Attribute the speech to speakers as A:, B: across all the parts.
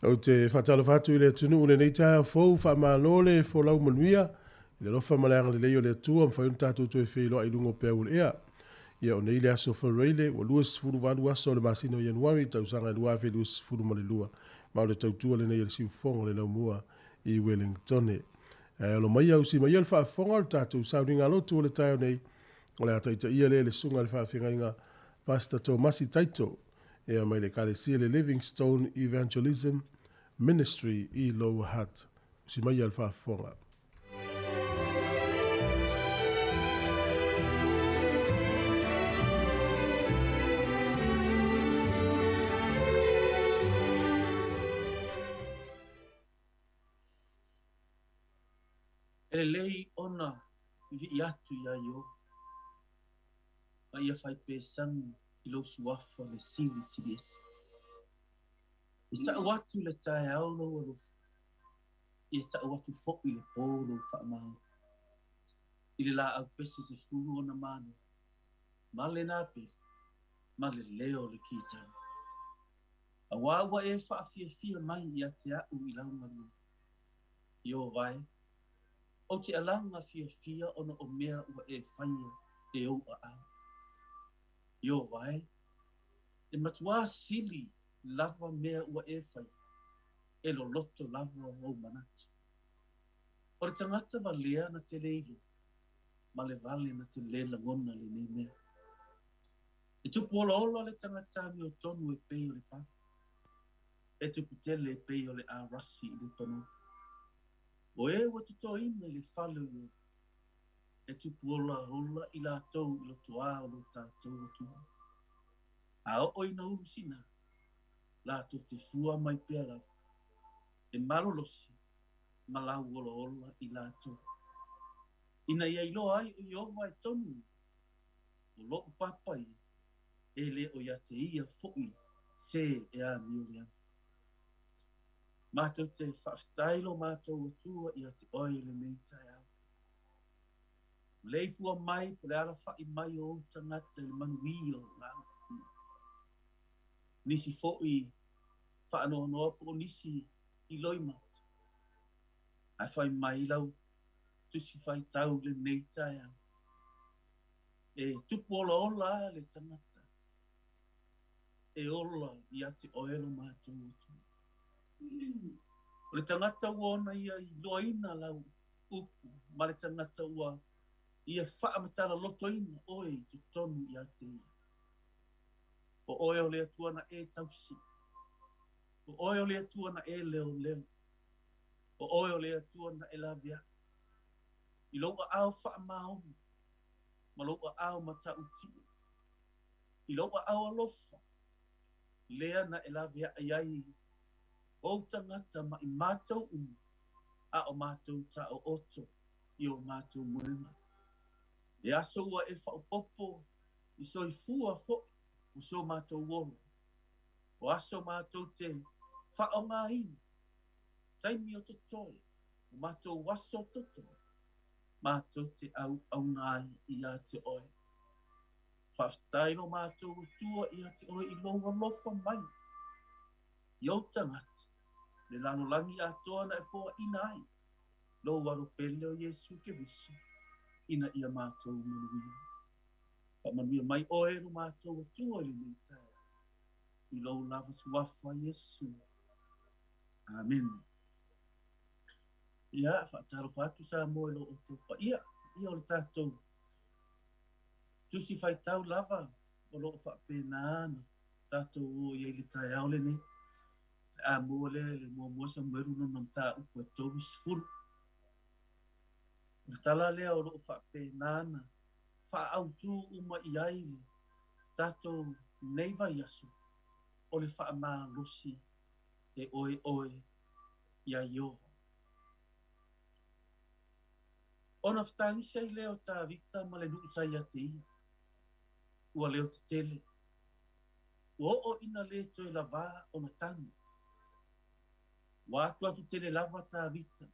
A: Ou te faatalofa atu i le atunuu i lenei taeao fou, faamalo le folau manuia i le alofa ma le agalelei o le Atua, mafai ona tatou toe feiloai i luga o peau o le ea. Ia, o nei le aso Faraile, ua 28 aso o le masina o Ianuari, tausaga e 2022, ma o le tautua lenei a le siufofoga o le laumua i Wellingtone. Ae alo maia, usi maia le faafofoga o le tatou sauniga lotu o le taeao nei, o le a taitaia lea e le susuga i le faafeagaiga Pastor Tomasi Taito, ia mai le Ekalesia le Livingstone Evangelism Ministry i Lower Hutt. Usi maia le faafofoga.
B: E lelei ona vivii atu iā Ieova, ma ia fai pesani i lou suafa le Silisili Ese. E ta'u atu i le taeao lou alofa, ia ta'u atu fo'i i le pō lou faamaoni. I le laau pese 10 ona manoa, ma le napele, ma le leo o le kitara. Auā ua e faafiafia mai ia te a'u i lau galuega. Ieova e, ou te alaga fiafia ona o mea ua e faia e ou aao. Ieova e, e matuā sili lava mea ua e faia, e loloto lava ou manatu. O le tagata valea na te le iloa, ma le vale na te le lagona lenei mea. E tupu olaola le tagata amiotonu e pei o le pau. E tupu tele e pei o le arasi i Lepanona. O e ua totoina i le fale o Ieova, e tupu olaola i latou i lotoā o lo tatou Atua. A oo ina ulu sina, latou te fua mai pea lava, e malolosi ma lau olaola i latou. Ina ia iloa ai o Ieova e tonu ia, o loʻu papa ia, e le o ia te ia foʻi se e amio leaga. Matou te faafetai lo matou Atua ia te oe i lenei taeao. O le ifua mai po le alafaʻi mai o ou tagata i le manuia o lau uma. Nisi foʻi faanoanoa po o nisi i loimata. Ae fai mai lau tusi faitau i lenei taeao. E tupu olaola a le tagata e ola ia te oe lo matou Atua. O le tagata ua ona ia iloaina lau upu ma le tagata ua ia faamatala lotoina oe i totonu ia te ia. O oe o le Atua na e tausi. O oe o le Atua na e leoleo. O oe o le Atua na e laveai. I lou aao faamaoni ma lou aao matautia, i lou aao alofa, lea na e laveai ai ou tagata ma i matou uma, a o matou taooto i o matou moega. E aso ua e faaopoopo i soifua foʻi o so matou ola, o aso matou te faaaogaina, taimi o totoe, o matou aso totoe, matou te auauna ai ia te oe. Faafetai lo matou Atua ia te oe i lou alofa mai i ou tagata, le lalolagi atoa na e foaina ai lou alo pele o Iesu Keriso ina ia matou manuia. Faamanuia mai oe lo matou Atua i lenei taeao, i lou lava suafa Iesu. Amene. Ia, faatalofa atu Samoa i lo outou paia. Ia, o le tatou tusi faitau lava o lo o faapena ona tatou o i ai i le taeao lenei. Le amua lea i le muamua Samuelu lona mataupu e 30. O le tala lea o lo o faapena ona faaautu uma i ai le tatou nei vaiaso, o le faamalosi e oe oe iā Ieova. Ona fetagisi ai lea o Tavita ma le nuu sa ia te ia, ua leo tetele, ua oo ina le toe lavā ona tagi. Ua atuatu tele lava Tavita,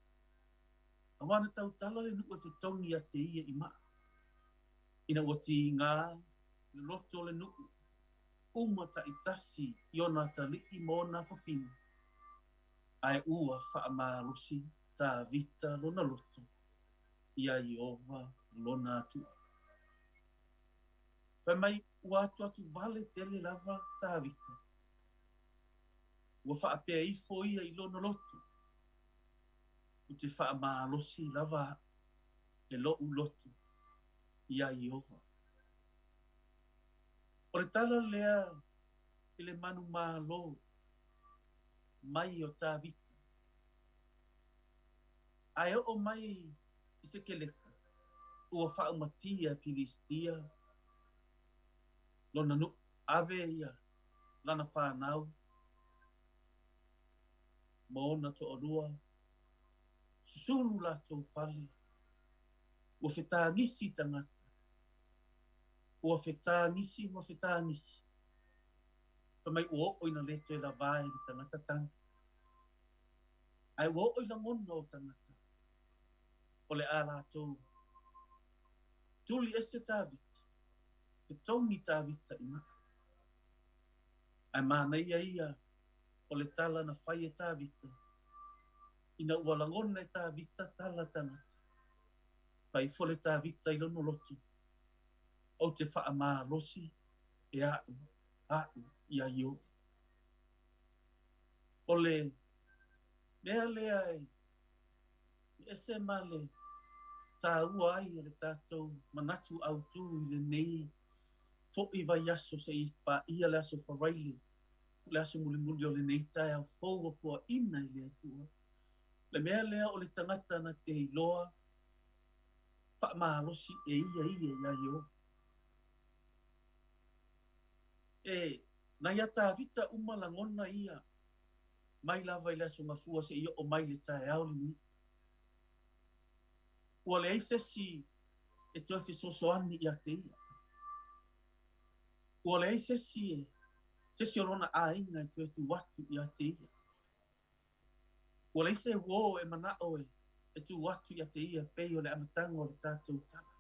B: auā na tautala le nuu e fetogi ia te ia i maa, ina ua tigā le loto o le nuu uma taitasi i ona atalii ma ona afafine. Ae ua faamalosi Tavita lona loto iā Ieova lona Atua. Fai mai ua atuatu vale tele lava Tavita. Ua faapea ifo ia i lona loto, Ou te faamalosi lava a'u e lo'u loto iā Ieova. O le tala lea i le manumalo mai o Tavita. Ae oo mai i Sekeleka, ua faaumatia e Filistia lona nuu, ave ia lana fanau ma ona toalua, susulu latou fale, ua fetagisi tagata, ua fetagisi ma fetagisi, fai mai ua oo ina le toe lava e le tagata tagi. Ae ua oo i lagona o tagata, o le a latou tuli ese Tavita, fetogi Tavita i maa. Ae manaia ia o le tala na fai e Tavita, ina ua lagona e Tavita tala tagata, fai ifo le Tavita i lona loto, Ou te faamalosi e a'u a'u iā Ieova. O le mea lea e ese ma le tāua ai o le tatou manatu autū i lenei fo'i vaiaso seia paia le Aso Faraile, le aso mulimuli o lenei taeao fou ua foaina e le Atua. Le mea lea o le tagata na te iloa faamalosi e ia ia iā Ieova. E na iā Tavita uma lagona ia mai lava i le Aso Gafua seia oo mai le taeao lenei. Ua leai se isi e toe fesoasoani ia te ia. Ua leai se isi e se isi o lona aiga e toe tu atu ia te ia. Ua leai se uō e manao e tu atu ia te ia pei o le amataga o le tatou tala.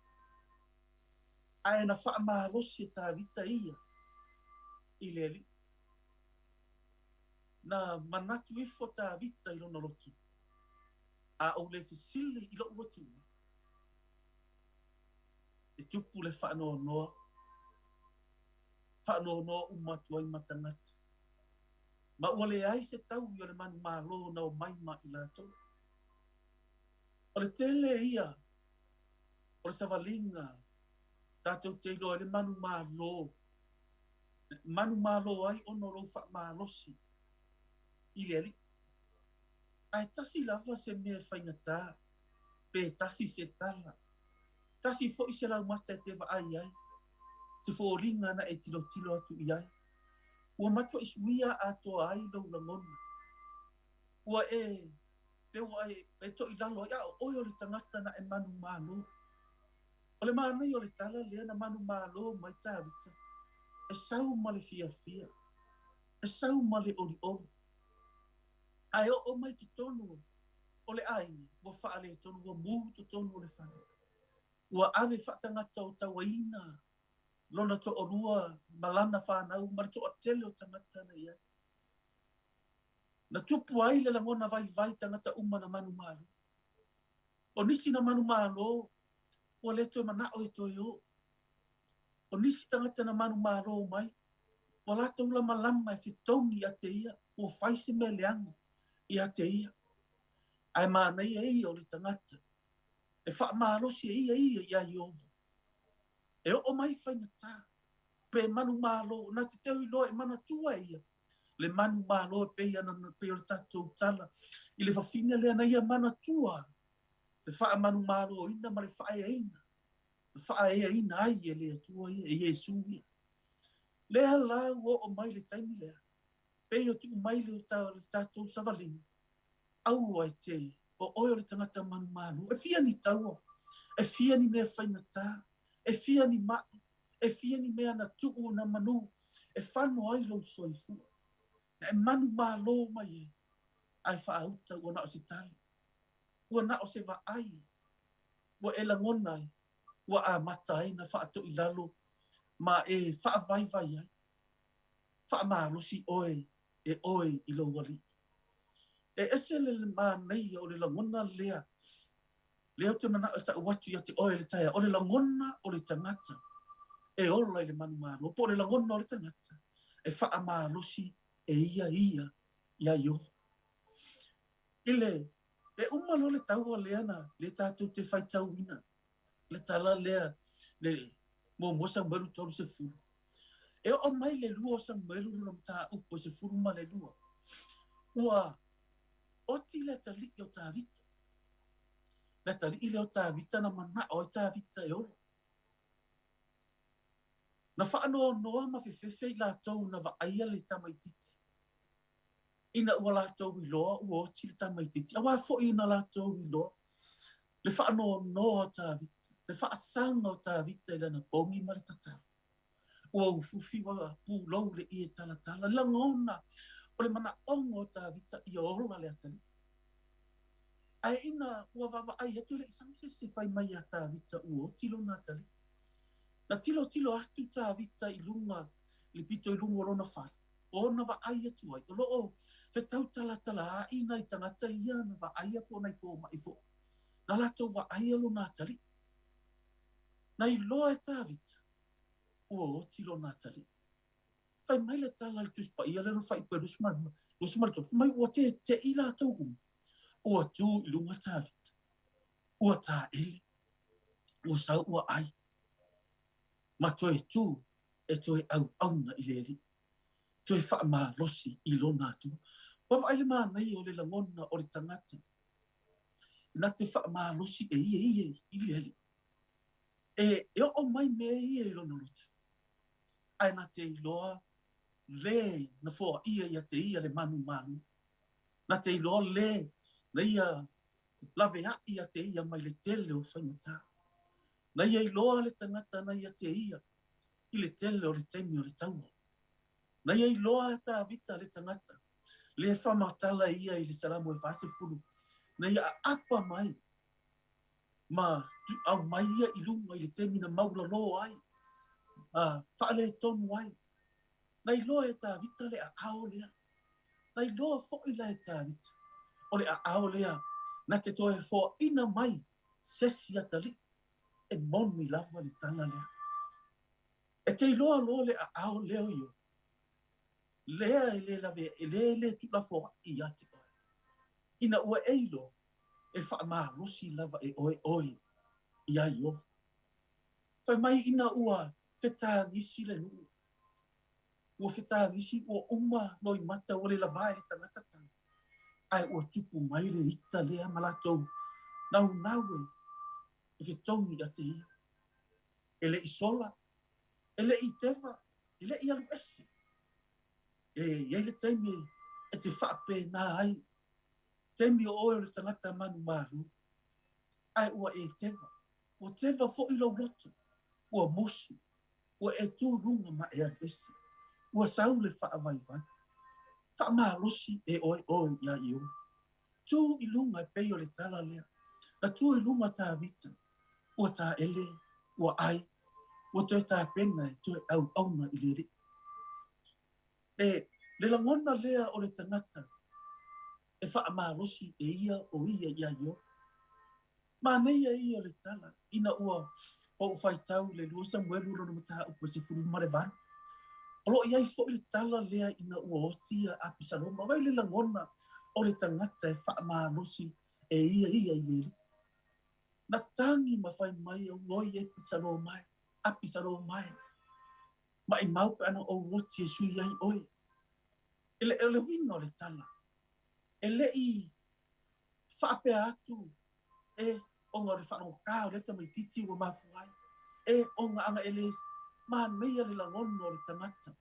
B: Ae na faamalosi e Tavita ia i le Alii. Na manatu ifo Tavita i lona loto, A ou le fesili i lo'u Atua, e tupu le faanoanoa, faanoanoa uma atu ai ma tagata. Ma ua leai se taui o le manumalo na omai ma i latou. O le tele ia o le savaliga tatou te iloa ai le manumalo, manumalo ai ona o lou faamalosi i le Alii. Ae tasi lava se mea e faigata, pe tasi se tala, tasi foi se laumata e te vaai ai, se foliga na e tilotilo atu i ai, ua matuai suia atoa ai lou lagona. Ua e pe ua e, e toilalo ai, a o oe o le tagata na e manumalo. O le manaia o le tala lea na manumalo mai Tavita, e sau ma le fiafia, e sau ma le olioli. Ae oo mai totonu o le aiga, ua faaletonu, ua mu totonu o le fale. Ua ave faatagata o tauaina lona toalua ma lana fanau ma le toatele o tagata na i ai. Na tupu ai le lagona vaivai tagata uma na manumalo. O nisi na manumalo, ua le toe manao e toe o. O nisi tagata na manumalo mai, ua latou lamalama e fetogi ia te ia, ua fai se mea leaga ia te ia. Ae manaia ia o le tagata e faamalosi e ia ia iā Ieova. E oo mai faigata, pe manumalo, na te teu iloa e manatua e ia le manumalo e pei ana pei o le tatou tala i le fafine lea na ia manatua le faamanumaloina ma le faaeaina, na faaeaina ai e le Atua ia, e Iesu ia. Lea la ua oo mai le taimi lea, pei o tuu mai le tatou savaliga, aua e te, o oe o le tagata manumalo, e fia ni taua, e fia ni mea faigata, e fia ni mai, e fia ni mea na tuu na manu, e fano ai lou soifua. Na e manumalo mai ai, ae faauta ua na o se tala, ua na o se vaai, ua e lagona ai, ua amata ai na faatoilalo ma e faavaivai ai. Faamalosi oe e oe i lou Alii. E ese le manaia o le lagona lea, lea ou te manao e tau atu ia te oe le taeao, o le lagona o le tagata e ola i le manumalo, po o le lagona o le tagata e faamalosi e ia ia iā Ieova. I le, e uma loa le taua lea na, lea tatou te faitauina, le tala lea, le muamua Samuelu 30. E oo mai le lua o Samuelu lona mataupu e 12, ua oti le atalii o Tavita. Le atalii lea o Tavita na manao ai Tavita e ola. Na faanoanoa ma fefefe i latou na vaaia le tamaitiiti. Ina ua latou iloa ua oti le tamaitiiti. Auā foi na latou iloa le faanoanoa o Tavita, le faasaga o Tavita i lana pogi ma le tatalo. Ua ufiufi ua pulou le ie talatala. Lagona o le manaoga o Tavita ia ola le atalii. Ae ina ua vaavaai atu e le i sau se isi e fai mai ia Tavita ua oti lona atalii. Na tilotilo atu Tavita i luga, i le pito i luga o lona fale, o ona vaai atu ai, o lo o fetau talatalaai nai tagata ia na vaaia po o nai fomai foi, na latou vaaia lona atalii. Na iloa e Tavita ua oti lona atalii. Fai mai le tala a le Tusi Paia lea na faaipoia 22, 23, fai mai ua tete'i latou uma, ua tu i luga Tavita, ua taele, ua sau ua ai, ma toe tu e toe auauna i le Alii, toe faamalosi i lona Atua. Ua vaai le manaia o le lagona o le tagata na te faamalosi e ia ia i le Alii. E, e oo mai mea ia i lona loto, ae na te iloa le na foaia ia te ia le manumanu, na te iloa le na ia laveai ia te ia mai le tele o faigata. Na ia iloa le tagata na ia te ia i le tele o le taimi o le taua. Na ia iloa e Tavita le tagata, le faamatala ia i le Salamo e 40, na ia aapa mai ma aumai ia i luga i le taimi na maulalō ai, a faaletonu ai. Na iloa e Tavita le aao lea. Na iloa foi la e Tavita o le aao lea na te toe foaina mai se isi atalii e moni lava le tala lea. E te iloa loa le aao lea o Ieova, lea e le lave, e le le tuulafoai ia te oe. Ina ua e iloa, e faamalosi lava e oe oe iā Ieova. Fai mai ina ua fetagisi le nuu, ua fetagisi ua uma loimata ua le lavā e le tagata tau, ae ua tupu mai le ita lea ma latou naunau e fetogi ia te ia. E le i sola, e le i teva, e le i alu ese. E i ai le taimi e te faapena ai, taimi o oe o le tagata manumalo, ae ua e teva, ua teva foi lou loto, ua musu, ua e tu i luga ma e alu ese, ua sau le faavaivai. Faamalosi e oe oe iā Ieova. Tu i luga e pei o le tala lea, na tu i luga Tavita, ua taele, ua ai, ua toe tapena e toe auauna i le Alii. E le lagona lea o le tagata e faamalosi e ia o ia iā Ieova. Manaia ia o le tala ina ua ou faitau i le 2 Samuelu lona mataupu e 18. O lo o i ai foi le tala lea ina ua oti ia Apisaloma. Vaai le lagona o le tagata e faamalosi e ia ia i le Alii. Na tagi ma fai mai, Auoi e Apisaloma e, Apisaloma e, maimau pe ana ou oti e sui ai oe. E le, o le uiga o le tala, e le i faapea atu e ona o le faalogotā o lea tamaitiiti ua mafua ai, e ona ana e le manaia le lagona o le tagata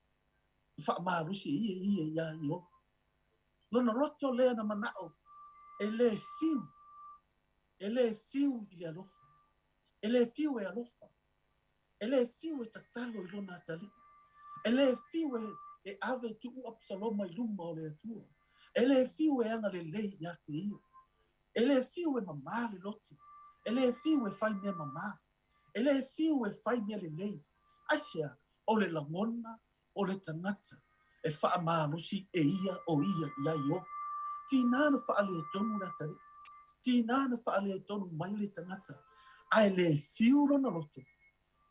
B: e faamalosi e ia ia iā Ieova. Lona loto lea na manao e le fiu, e le fiu i le alofa, e le fiu e alofa, e le fiu e tatalo i lona atalii, e le fiu e, e ave tuu Apisaloma i luma o le Atua, e le fiu e agalelei ia te ia, e le fiu e mamā le loto, e le fiu e fai mea mamā, e le fiu e fai mea lelei. Aisea? O le lagona o le tagata e faamalosi e ia o ia iā Ieova. Tinā na faaletonu le atalii, tinā na faaletonu mai le tagata, ae lē fiu lona loto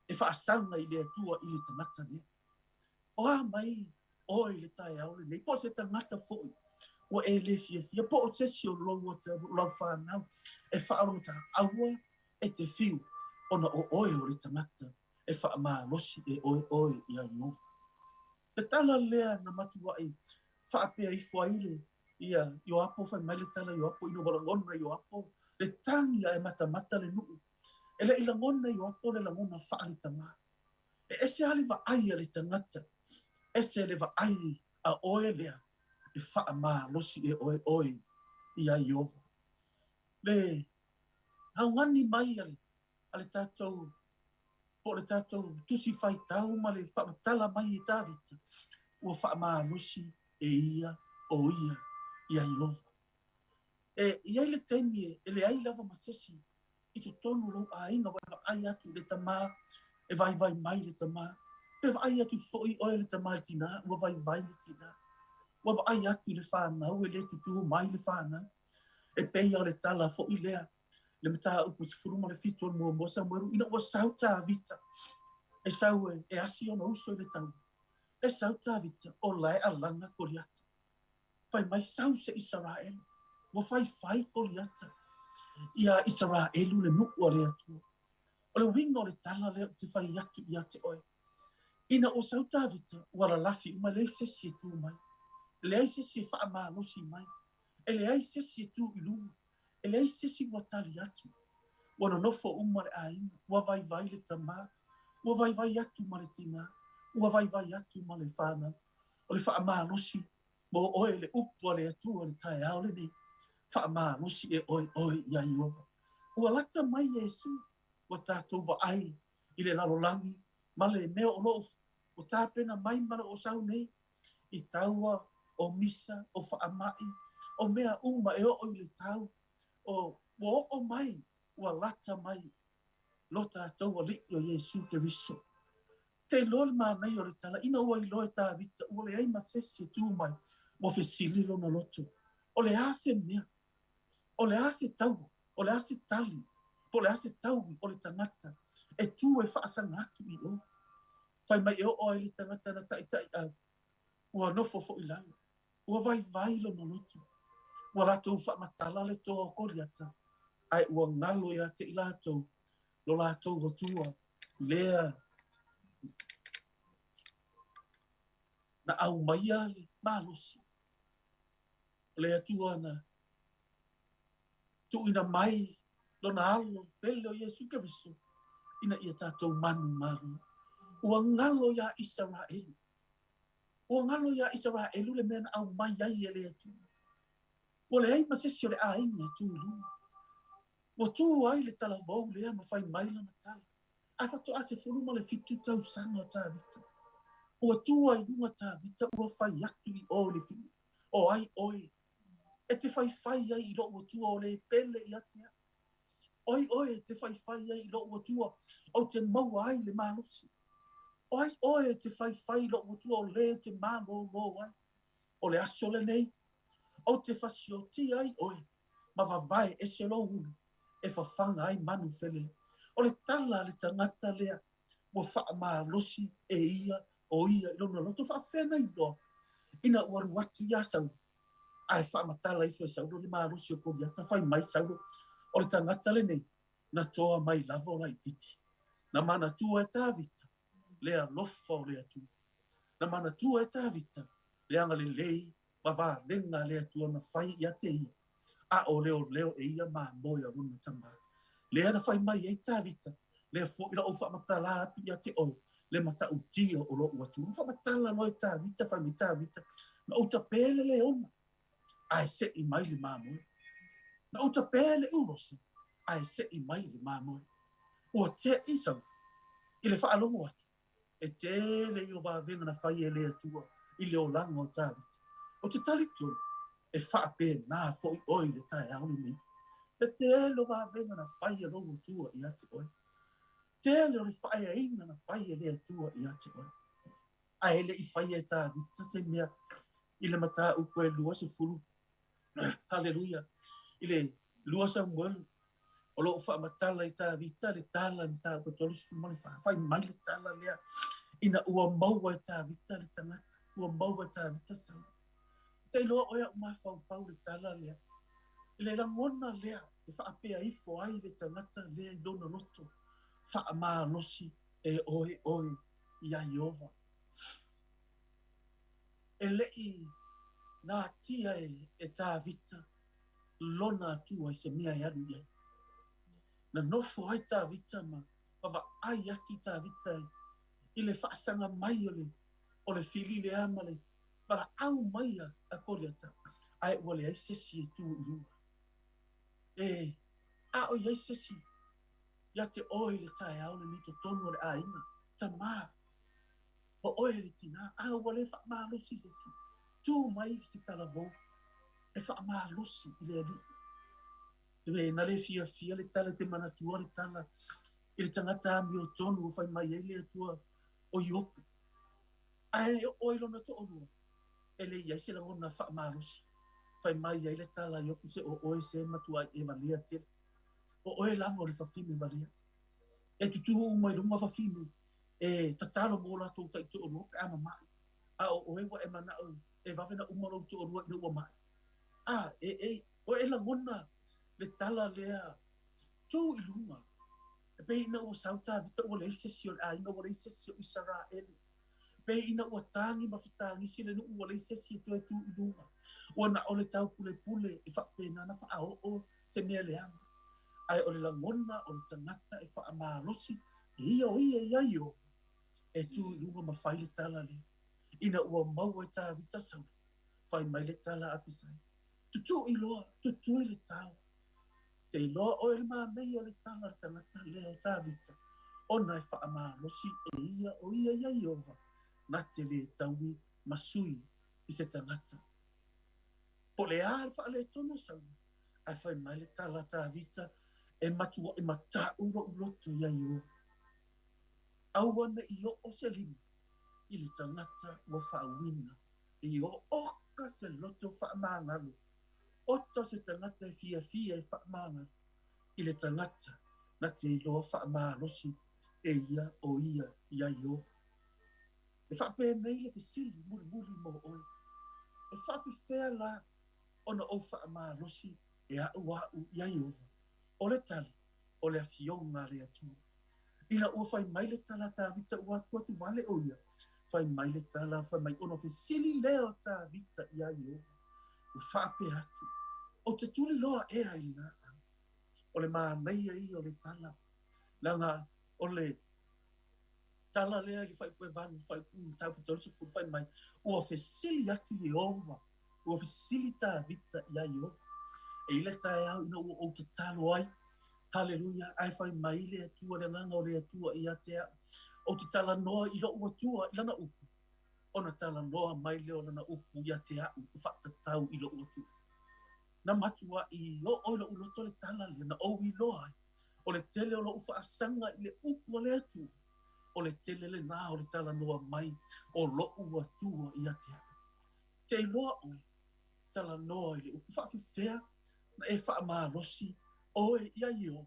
B: e faasaga i le Atua i le tagata lea. O a mai oe i le taeao lenei, po o se tagata foi ua e lē fiafia, po o se isi o lou lau fanau e faalogotā, aua e te fiu ona o oe o le tagata e faamalosi e oe oe ia Ieova. Le tala lea na matuai faapea ifo ai le ia Ioapo, fai mai le tala Ioapo ina ua lagona Ioapo le tagi ae matamata le nuu. E le'i lagona Ioapo le lagona faaletamā. E ese lava le vaai a le tagata, ese le vaai a oe lea e faamalosi e oe oe ia Ieova. Le augani mai a le tatou po o le tatou tusi faitau ma le faamatala mai e Tavita, ua faamalosi e ia o ia ia Ieova. E i ai le taimi e leai lava ma se isi i totonu o lou aiga ua e vaai atu i le tamā e vaivai mai le tamā, pe vaai atu foi oe le tamā i le tinā ua vaivai le tinā, ua vaai atu i le fanau e lē tutū mai le fanau. E pei o le tala foi lea le mataupu 17 o le muamua Samuelu, ina ua sau Tavita e sau e asi ona uso i le taua, e sau Tavita o la e alaga Koliata. Fai mai sau se Isaraelu, ua faifai Koliata ia Isaraelu le nuu a le Atua. O le uiga o le tala lea ou te fai atu ia te oe, ina ua sau Tavita ua lalafi uma, e leai se isi e tu mai, e leai se isi e faamalosi mai, e leai se isi e tu i luma, e leai se isi ua tali atu. Ua nonofo uma le aiga, ua vaivai le tamā, ua vaivai atu ma le tinā, ua vaivai atu ma le fanau. O le faamalosi mo oe le upu a le Atua i le taeao lenei, faamalosi e oe oe ia Ieova. Ua lata mai Iesu, ua tatou vaai i le lalolagi ma le mea o loo ua tapena mai ma le o sau nei i taua o misa o faamai o mea uma e oo i le tau o ua oo mai, ua lata mai lo tatou Alii o Iesu Keriso. Te iloa le manaia o le tala, ina ua iloa e Tavita ua leai ma se isi e tu mai, ua fesili lona loto, o le a se mea, o le a se taua, o le a se tali, po o le a se taui o le tagata e tu e faasaga atu i o. Fai mai e oo ai le tagata na taitaiau, ua nofo foi lalo, ua vaivai lona loto, ua latou faamatala le toa o Koliata, ae ua galo ia te i latou lo latou Atua lea na aumaia le malosi. O le Atua na tuuina mai lona alo pele o Iesu Keriso ina ia tatou manumalo. Ua galo ia Isaraelu, ua galo ia Isaraelu le mea na aumai ai e le Atua. Ua leai ma se isi o le aiga e tu i luma. Ua tu ai le talavou lea ma fai mai lana tala, ae faatoa 17 tausaga o Tavita. Ua tu ai luga Tavita, ua fai atu i o le fiu, o ai oe e te faifai ai i lou Atua o le pele ia te au. Oi oe e te faifai ai i lou Atua ou te maua ai le malosi. O ai oe e te faifai i lou Atua o le te malōlō ai. O le aso lenei ou te fasiotia ai oe ma vavae ese lou ulu e fafaga ai manu fele. O le tala a le tagata lea ua faamalosi e ia o ia i lona loto. Faafefea na iloa ina ua alu atu ia Saulo ae faamatala ifo e Saulo le malosi o Koliata. Fai mai Saulo, o le tagata lenei na toa mai lava o laitiiti. Na manatua e Tavita le alofa o le Atua. Na manatua e Tavita le agalelei ma valega a le Atua na fai ia te ia, a o leoleo e ia mamoe a lona tamā. Lea na fai mai ai Tavita, lea foi la ou faamatala atu ia te oe le matautia o lou Atua. Na faamatala loa e Tavita, fai mai Tavita, na ou tapē le leona ae se'i mai le mamoe, na ou tapē le urosi ae se'i mai le mamoe. Ua te'i Saulo i le faalogo atu e tele i o vavega na fai e le Atua i le olaga o Tavita. O te talitonu e faapena foi oe i le taeao lenei. E tele o vavega na fai e lou Atua ia te oe, tele o le faaeaina na fai e le Atua ia te oe. Ae le i faia e Tavita se mea i le mataupu e 20 Haleluia. I le 2 Samuelu, o loo faamatala i Tavita le tala i mataupu 34. Fai mai le tala lea, ina ua maua e Tavita le tagata, ua maua e Tavita Saula. Te iloa oe au mafaufau le tala lea. I le lagona lea, e faapea ifo ai le tagata lea i lona loto, faamalosi e oe oe ia Ieova. E lei natia e Tavita lona atua i se mea e alu i ai. Na nofo ai Tavita ma vaai atu Tavita i le faasaga mai o le fili lea ma le valaau mai a Koliata, ae ua leai se isi e tu i luga. E a o i ai se isi ia te oe i le taeao lenei totonu o le aiga, tamā, o oe le tina, a ua le faamalosi se isi, tu mai se talavou e faamalosi i le Alii. E na le fiafia le tala, te manatua le tala i le tagata amiotonu ua fai mai ai le Atua o Iopu. Ae o oe lona toalua, e le i ai se lagona faamalosi. Fai mai ai le tala Iopu se o oe se matuai e valea tele. O oe lava o le fafine valea. E tutu mai luga fafine, e tatalo mo latou taitoalua pe a mamai. A o oe ua e manao e vave na uma lou toalua ina ua mai. A, e, o e lagona le tala lea, tu i luga. E pei ina ua sau Tavita ua leai se isi o le aiga, ua leai se isi o Isaraelu. E pei ina ua tagi ma fetagisi le nuu, ua leai se isi e toe tu i luga. Ua na o le taupulepule e faapena na faaoo se mea leaga. Ae o le lagona o le tagata e faamalosi, e ia o ia ia Ieova, e tu i luga ma fai le tala lea. Ina ua maua e Tavita Saula, fai mai le tala a Apisai. Tutu i loa, tutu i le tau. Te iloa oe le manaia o le tala le tagata lea o Tavita, ona e faamalosi e ia o ia ia Ieova, na te le taui ma sui i se tagata. Po le a le faaletonu o Saula, ae fai mai le tala a Tavita, e matua e matau lou loto ia Ieova. Aua nei oo se lima i le tagata ua faauina, e oka se loto faamagalo. Oto se tagata e fiafia e faamagalo i le tagata na te iloa faamalosi e ia o ia ia Ieova. E faapenei le fesili mulimuli mo oe. E faafefea la ona ou faamalosi e a'u a'u ia Ieova. O le tali, o le afioga a le Atua. Ina ua fai mai le tala a Tavita ua atu atu vale o ia. Fai mai le tala, fai mai ona fesili lea o Tavita ia Ieova. Ua faapea atu, o te tuli loa ea i lena au. O le manaia ia o le tala. Leaga o le tala lea i le fuaiupu e 8, fuaiupu mataupu 30 fai mai, ua fesili atu Ieova, ua fesili Tavita ia Ieova. E i le taeao ina ua ou tatalo ai, haleluia, ae fai mai le Atua, le agaga o le Atua ia te au. Ou te talanoa i lou Atua i lana upu, ona talanoa mai lea o lana upu ia te au, o faatatau i lou Atua. Na matua i oo i lou loto le tala lea, na ou iloa ai. O le tele o lou faasaga i le upu a le Atua, o le tele lena o le talanoa mai o lou Atua ia te au. Te iloa oe, talanoa i le upu faafefea, na e faamalosi oe ia Ieova.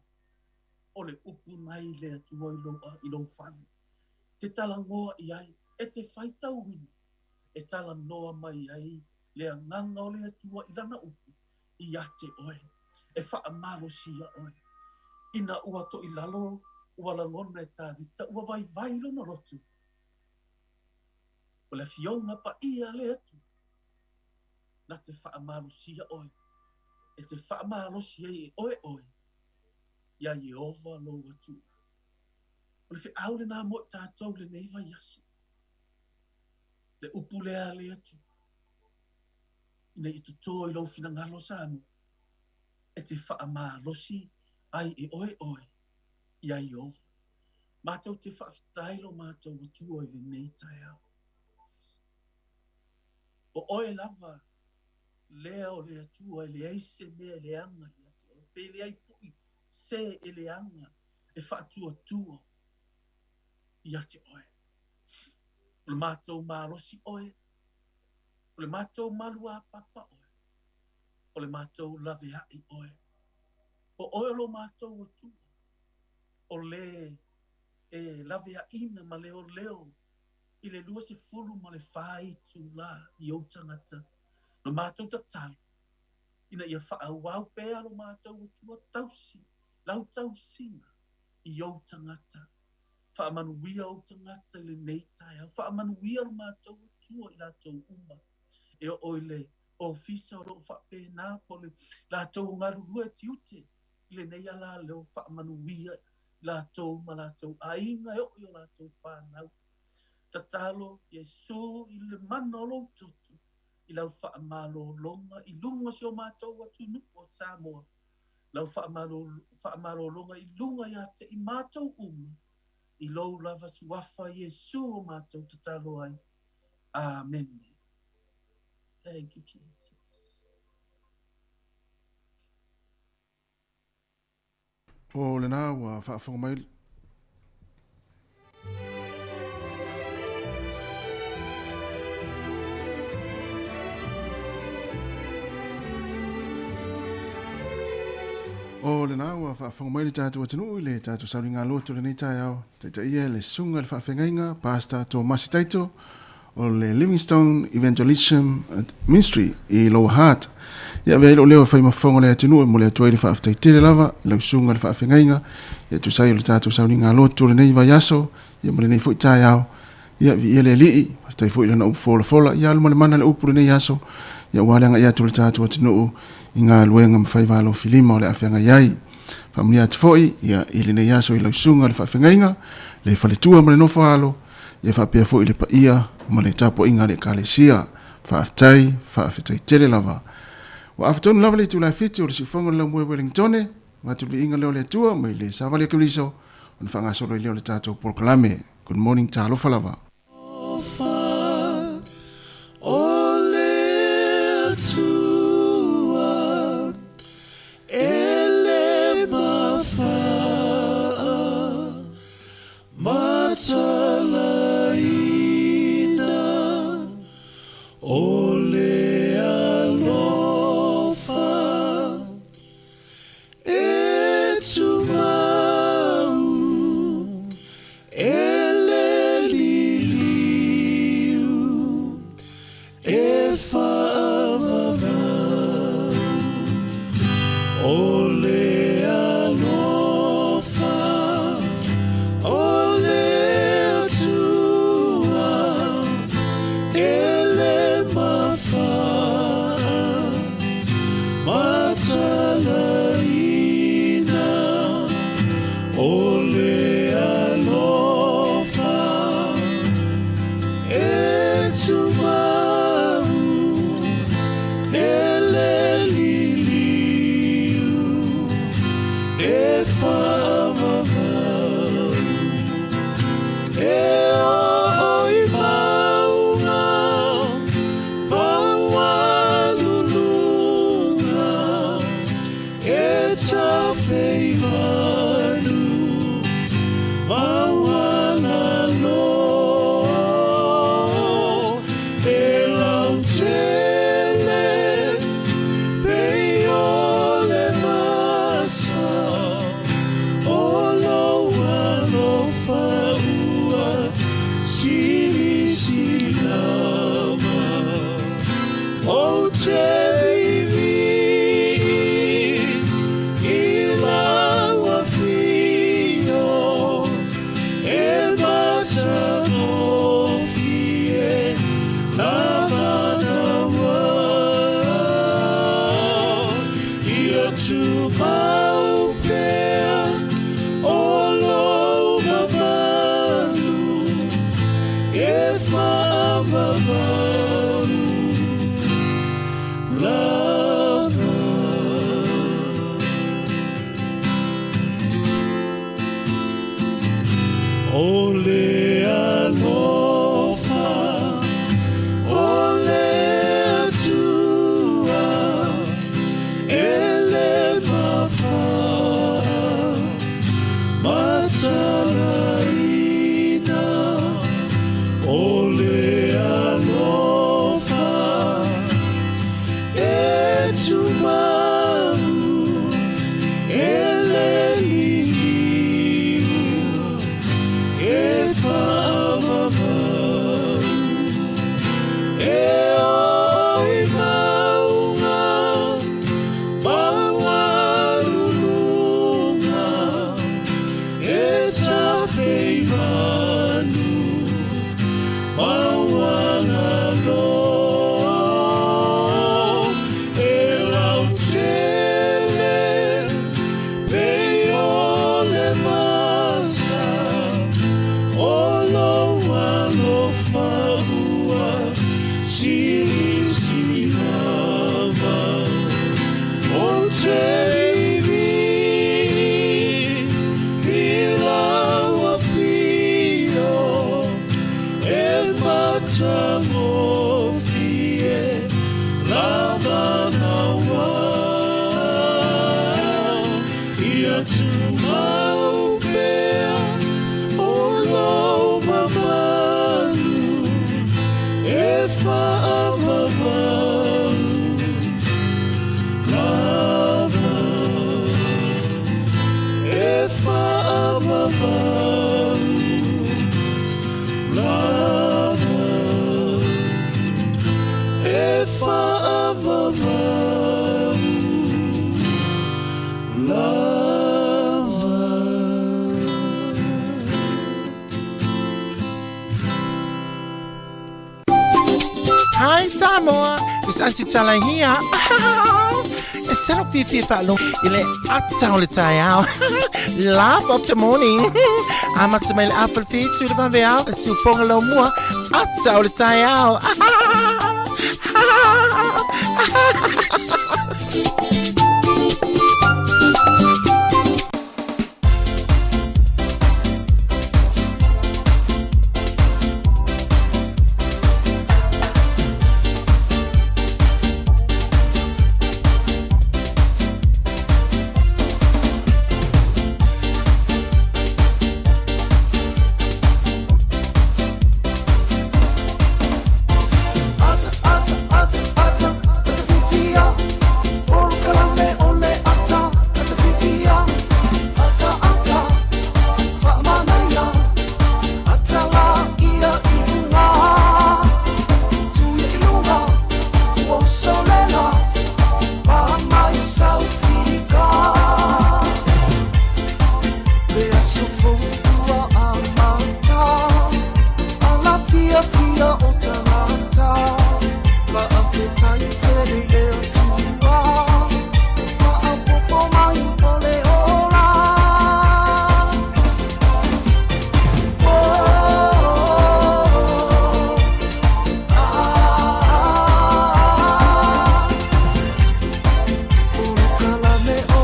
B: O le upu nai le Atua i lou fale. Te talanoa i ai, e te faitauina, e talanoa mai ai le agaga o le Atua i lana upu ia te oe, e faamalosia oe. Ina ua toilalo, ua lagona e Tavita, ua vaivai lona loto. O le afioga paia le Atua, na te faamalosia oe, e te faamalosi ai e oe oe, ia Ieova lou Atua. O le feau lena mo i tatou lenei vaiaso. Le upu lea le Atua, ina ia toto i lou finagalo Samoa, e te faamalosi ai e oe oe ia Ieova. Matou te faafetai lo matou Atua i lenei taeao. O oe lava lea o le Atua e leai se mea e leaga ia te oe, pe leai foi se e leaga e faatuatua ia te oe. O le matou malosi oe, o le matou maluapapa oe, O le matou laveai oe. O oe o lo matou Atua, o le e laveaiina ma leoleo i le 24 itulā i ou tagata. O le matou tatalo, ina ia faaauau pea lo matou Atua tausi, lau tausiga i ou tagata. Faamanuia ou tagata i lenei taeao. Faamanuia lo matou Atua i latou uma. E oo i le ofisa o loo faapena po le latou galulue tiute i lenei ala leo faamanuia latou ma latou aiga e oo i o latou whānau. Tatalo Iesu i le mana o lou toto i lau faamalologa i luga o si o matou atunuu o Samoa. Lau faamalologa i luga ia te i matou uma i lou lava suafa Iesu o matou tatalo ai. Amen. Thank you, Jesus.
A: O lena ua faafofoga mai O lena ua faafofoga mai le tatou atunuu i le tatou sauliga loto lenei taeao. Taitaia le susuga i le faafeagaiga Pastor Tomasi Taito o le Livingstone Evangelism Ministry i Lower Hutt. Ia avea ai lou leo e fai ma fofoga o le atunuu e momoli atu ai le faafetai tele lava i lau susuga i le faafeagaiga ia tusa ai o le tatou sauniga lotu o lenei vaiaso ia ma lenei foi taeao. Ia viia le Alii, faafetai foi i lana upu folafola, ia alu ma le mana le upu lenei aso, ia aua le agai atu o le tatou atunuu i galuega ma faiva alofilima o le a feagai ai. Faamanuia atu foi ia i lenei aso i lau susuga i le faafeagaiga, le faletua ma le nofo alo, ia faapea foi le paia ma le tapuaiga a le Ekalesia. Faafetai, faafetai tele lava. Ua afa tonu lava le itula e 7 o le siufofoga o le laumue Wellingtone, avatu le viiga lea o le Atua mai le savali a Keriso ona faagasolo ai lea o le tatou polokalame. Good morning, talofa lava.
C: O le Atua e le mafaa Matalaina o le alofa e tumau e le liliu e faavavau o le alofa o le Atua e le mafaa matalaina o le alofa e tumau e le liliu e faavavau e oo i mauga maualuluga e tafe i manu maualalo e lautele pei o le masa o lou alofa ua silisili lava ou te viivii i lau afio e matagofie lava naua ia tumau pea o lou mamalu e faavavau lava. O le alofa o le Atua e le mafaa matalaina o le alofa e tumau. Matagofie lava naua Ia tumau pea o lou mamalu E faavavau lava E faavavau lava E faavavau lava.
D: Hi Samoa, it's Auntie Tala here. E tino fiafia faalogo i le ata o le taeao. Laugh of the morning. Amata mai le afa le fitu le vaveao, e siufoga lau mua, ata o le taeao.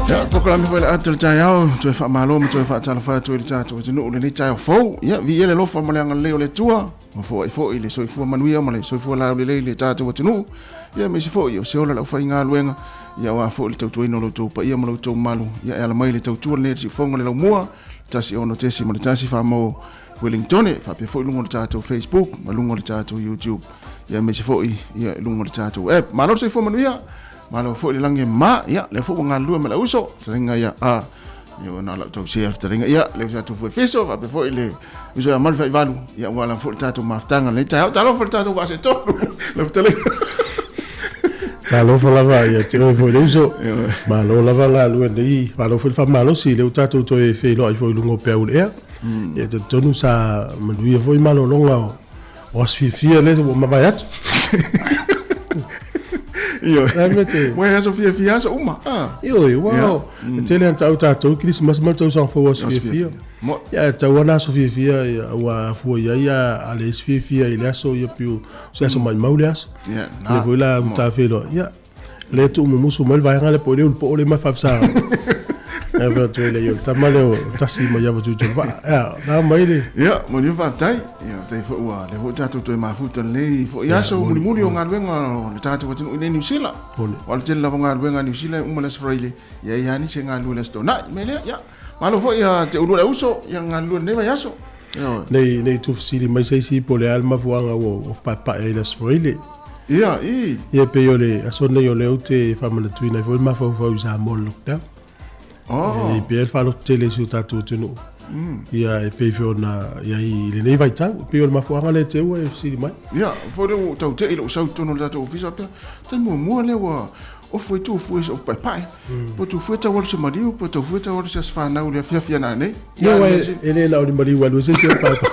A: Ia, polokalame foi le ata o le taeao, toe faamalo ma toe faatalofa atu i le tatou atunuu i lenei taeao fou. Ia, viia le alofa ma le agalelei o le Atua, ua foai foi le soifua manuia ma le soifua laulelei i le tatou atunuu. Ia, aemaise foi o se ola le aufaigaluega, ia aua foi le tautuaina o lo outou paia ma lo outou mamalu. Ia, e ala mai le tautua lenei a le siufofoga le laumua, 16.1 Faamau Wellingtone, faapea foi luga o le tatou Facebook ma luga o le tatou YouTube, ia aemaise foi ia luga o le tatou app. Malo le soifua manuia, malo foi le lagi e mama, ia lea foi ua galulue ma le uso, fetalaiga ia a ia ua na o lau tausia le fetalaiga, ia le uso atu foi Efeso, faapea foi le uso ia Malu Faivalu, ia ua ala foi le tatou mafutaga lenei taeao. Talofa le tatou vaa seetolu, lau fetalaiga.
E: Talofa lava ia te oe foi le uso. Malo lava galue nei, malo foi le faamalosi lea ua tatou toe feiloai foi i luga o peau o le ea. Ia e talitonu sa manuia foi malologa o o aso fiafia lea ua mavae atu.
A: Ioe. Ua e aso fiafia aso uma. Ah.
E: Ioe, ua e tele ana ta'u tatou Kerisimasi ma le tausaga fou aso fiafia. Ia e tatau lava ona aso fiafia ua afua i ai a leai se fiafia i le aso ia pei o se aso maimau le aso.
A: Ia,
E: na. Lea foi la ua ta feiloai. Ia, lea e tuumumusu mai le vaega lea po o le ulu po o le ma faafesa. Ia fai atu ai lea, o le tama lea o Tasi mai Ava Tuitolevaa. Ia, na mai le.
A: Ia, manuia faafetai. Ia, faafetai foi ua lea foi tatou toe mafuta lenei foi aso mulimuli o galuega o le tatou atunuu i nei Niu Sila. Aua o le tele lava o galuega a Niu Sila e uma le Aso Faraile, ia e i ai lava nisi e galulue i le Aso Toonai. Me lea, ia, malo foi ia te ulua le auso, ia galulue lenei vaiaso.
E: Nei, nei tuufesili mai se isi po o le a le mafuaaga ua paepae ai i le Aso Faraile.
A: Ia, i.
E: Ia, pei o le aso lenei o lea ou te faamanatuina ai foi le mafaufau i Samoa i le lockdown.
A: Oh.
E: E i pea le faalototele i si o tatou atunuu. Ia, e pei foi ona i ai i lenei vaitau. E pei o le mafuaaga lea te ua e fesili mai.
A: Ia, foi lea ua tau tei lou sau i totonu o le tatou ofisa faapea, taimi muamua lea ua ofu ai tuufue i se ofu paepae. Po o tuufue tau alu se maliu, po o tuufue tau alu se aso fanau i le afiafi a nanei.
E: Ia, aua e le na o ni maliu alu ai se isi ofu paepae.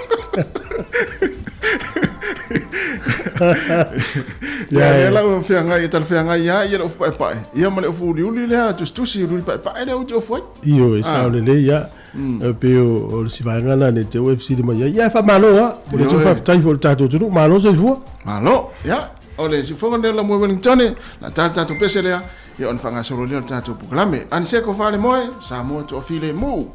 A: Ia, lea la ua feagai, e talafeagai lava ia le ofu paepae, ia ma le ofu uliuli lea, tusitusi uliuli paepae lea ou te ofu ai.
E: Ioe, e sao lelei, ia. E pei o le isi vaega lena ne i te i ua e fesili mai ai. Ia, e faamalo lava. O le tou faafetai foi i le tatou atunuu. Malo soifua.
A: Malo. Ia, o le siufofoga lenei o le Lamua Wellingtone, o le a ta le tatou pese lea, ia ona faagasolo lea o le tatou polokalame. Aniseko Falemoe, Samoa Toafilemu.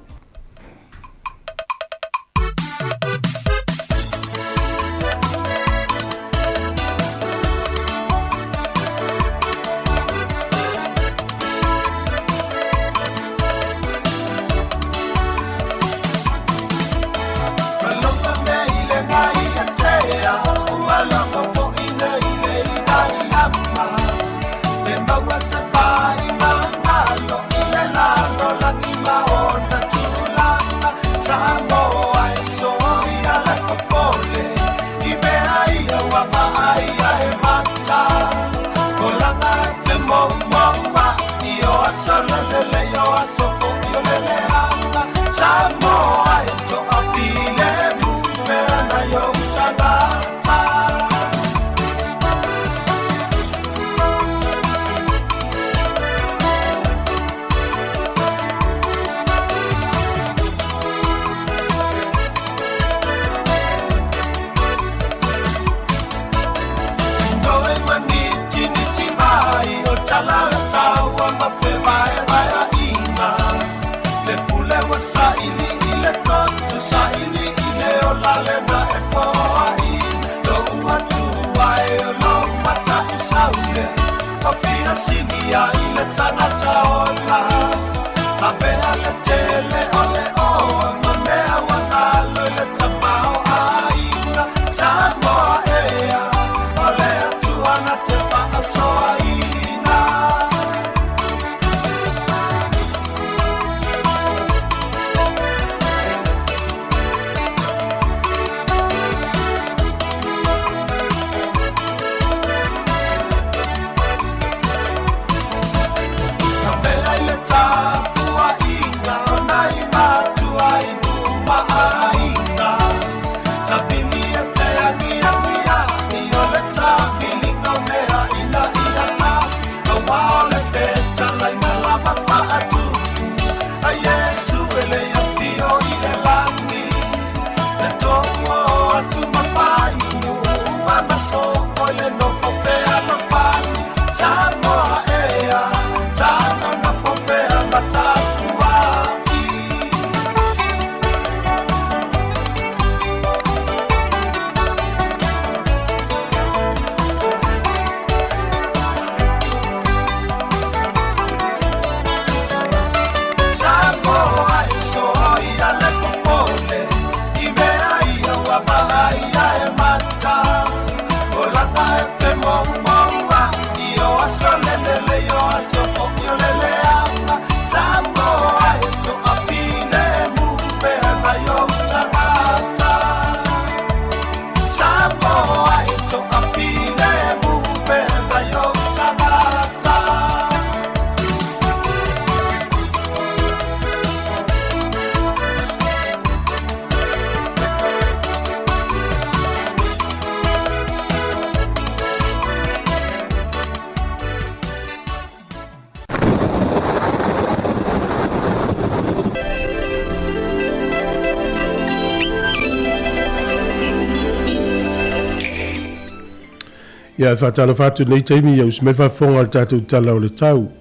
A: Ia, e faatalofa atu i lenei taimi ia usi mai le faafofoga o le tatou Tala o le Tau.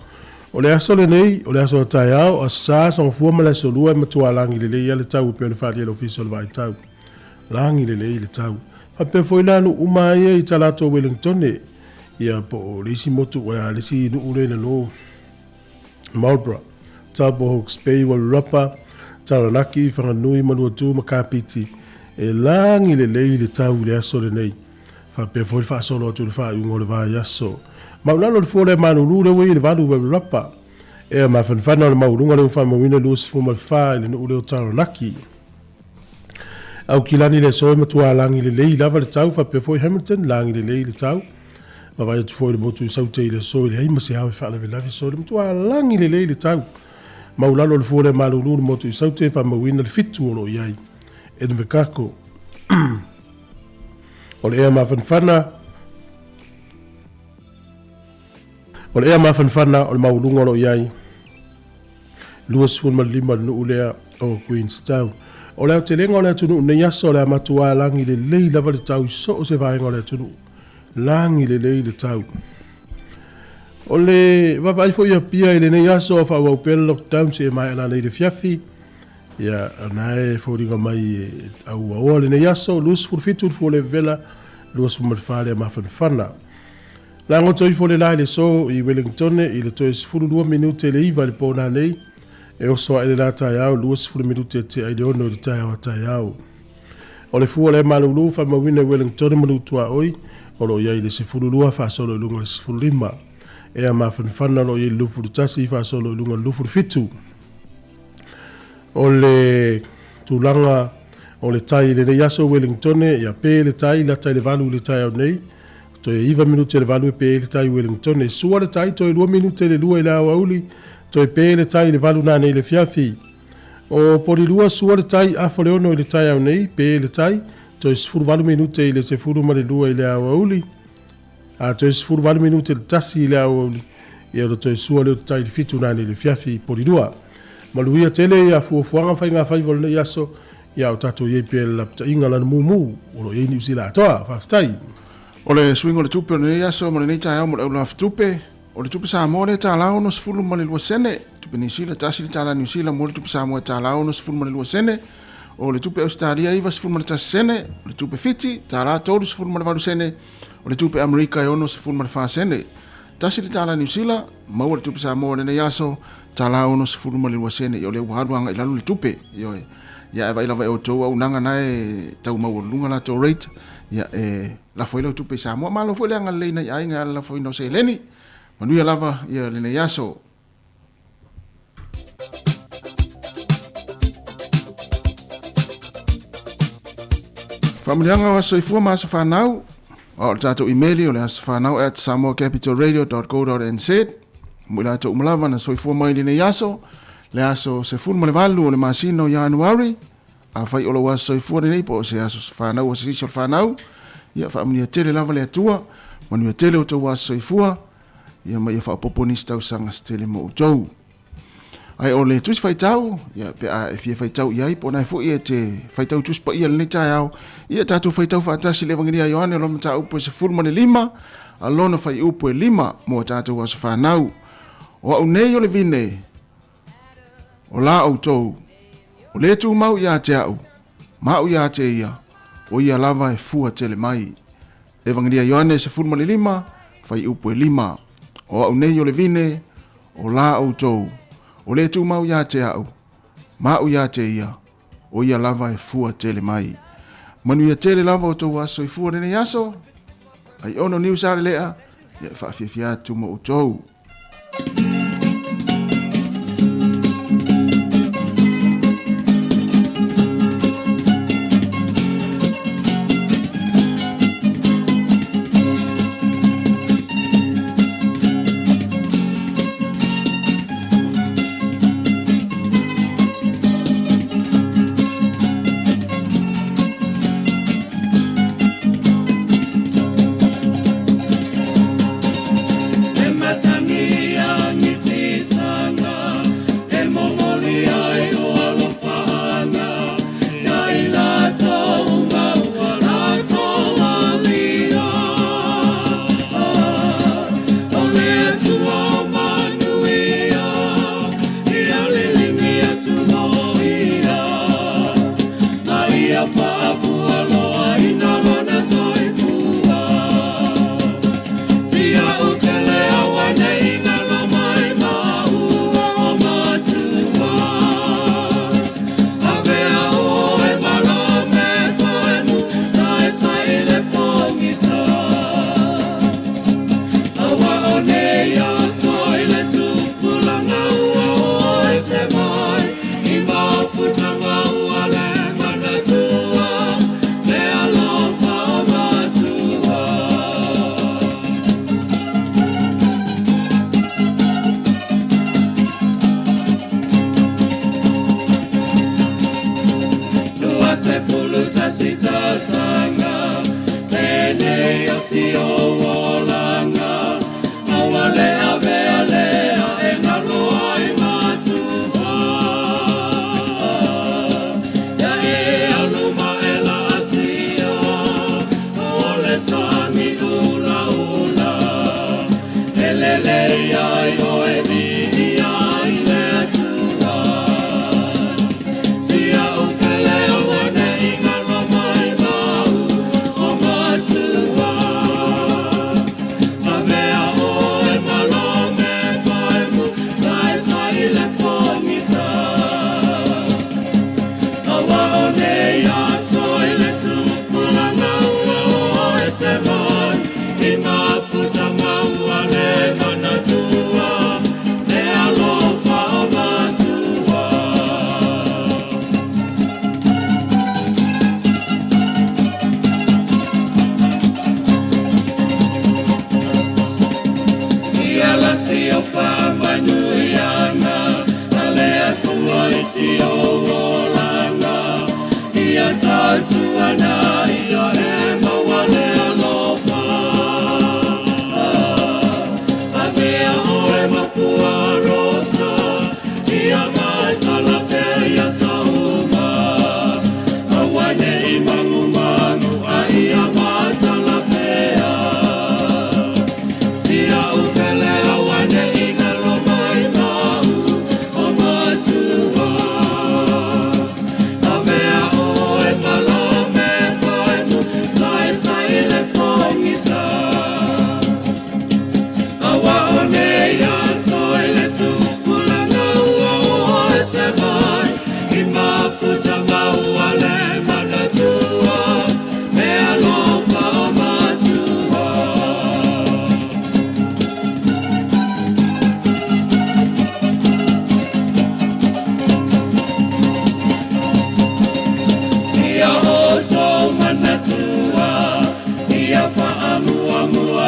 A: O le aso lenei, o le aso a taeao, Aso Sa, Aso Gafua ma le Aso Lua e matua lagi lelei lava le tau e pei ona faaalia e le Ofisa o le Vaai Tau. Lagi lelei le tau. Faapea foi la nuu uma ia i talaatu o Wellingtone, ia po o le isi motu, le isi nuu lea i lalo, Marlborough, Taupo, Hawke's Bay, Wairarapa, Taranaki, Whanganui, Manuatu ma Kapiti. E lagi lelei le tau i le aso lenei. Faapea foi le faasolo atu i le faaiuga o le vaiaso. Maulalo le fua lea malulu lea ua i le valu Wairarapa. Ea mafanafana o le maualuga lea ua faamauina 24 i le nuu lea o Taranaki. Aukilani le aso e matua lagi lelei lava le tau, faapea foi Hamilton, lagi lelei le tau. Vaavaai atu foi i le motu i Saute i le aso e leai ma se ao e faalavelave so le matua lagi lelei le tau. Maulalo le fua lea malulu le motu i Saute e faamauina le 7 o lo o i ai. Invercargill. O le ea mafanafana O le ea mafanafana o le maualuga o lo o i ai 25 le nuu lea o Queenstown. O le aotelega o le atunuu nei aso o le a matua lagi lelei lava le tau i so o se vaega o le atunuu. Lagi lelei le tau. O le vaavaai foi i Apia i lenei aso a faaauau pea le lockdown seia maea nanei i le afiafi. Ia, o na e foliga mai e auaoa lenei aso, 27 le fua le vevela, 24 le mafanafana. Lagoto ifo le la i le so i Wellingtone i le toe 12 minute i le 9 i le po nanei, e oso ae le la taeao 20 minute e tea i le 6 i le taeao a taeao. O le fua le malulu faamauina i Wellingtone ma Lutuaoi, o lo o i ai le 12 faasolo i luga o le 15. Ea mafanafana o lo o i ai le 21 faasolo i luga o le 27. O le tulaga o le tai i lenei aso Wellingtone, ia pe le tai, lata i le 8 i le taeao nei, toe 9 minute i le 8 e pe ai le tai Wellingtone. Sua le tai, toe 2 minute i le 2 i le aoauli, toe pe le tai i le 8 nanei i le afiafi. O Polilua, sua le tai, afa le 6 i le taeao nei, pe le tai, toe 18 minute i le 12 i le aoauli, a toe 18 minute i le 1 i le aoauli, ia ona toe sua lea o le tai i le 7 nanei i le afiafi i Polilua. Maluia tele ia fuafuaga ma faigafaiva o lenei aso, ia o tatou i ai pea i le lapataiga lana mumu o lo o i ai Niu Sila atoa. Faafetai.
F: O le suiga o le tupe o lenei aso ma lenei taeao mo le aulafutupe, o le tupe Samoa lea $1.62 sene, tupe Niu Sila $1 Niu Sila mo le tupe Samoa $1.62 sene, o le tupe Ausetalia 91 sene, o le tupe Fiti $38 sene, o le tupe Amerika e 64 sene. Tasi le tala Niu Sila, maua le tupe Samoa i lenei aso, tala 62 sene, ia o lea ua alu agai i lalo le tupe. Ioe. Ia ae vaai lava e outou auaunaga na e tau maualuluga latou rate, ia e lafo ai lau tupe i Samoa. Malo foi le agalelei nai aiga e ala lafoina o seleni. Manuia lava ia lenei aso. Faamanuiaga o aso soifua ma aso fanau. O le tatou imeli o le asofanau at samoacapitalradio.co.nz. Mo i latou uma lava na soifua mai lenei aso, le aso 18 o le masina o Ianuari, afai o lou aso soifua lenei po o se aso fanau o se isi o le fanau, ia faamanuia tele lava le Atua, manuia tele o outou aso soifua, ia ma ia faaopoopo nisi tausaga se tele mo outou. Ae o le tusi faitau, ia, pe a e fia faitau i ai, po o na foi e te faitau tusi paia lenei taeao, ia tatou faitau faatasi le Evangelia a Ioane o lona mataupu e 15, a lona fuaiupu e 5 mo a tatou aso fanau. O au nei o le vine, o la outou, o le tumau ia te au, ma au ia te ia, o ia lava e fua tele mai. Evangelia Ioane 15, fuaiupu e 5. O au nei o le vine, o la outou, o le tumau ia te au, ma au ia te ia, o ia lava e fua tele mai. Manuia tele lava o outou aso soifua lenei aso, ai ono niu sa le lea, ia e faafiafia atu mo outou.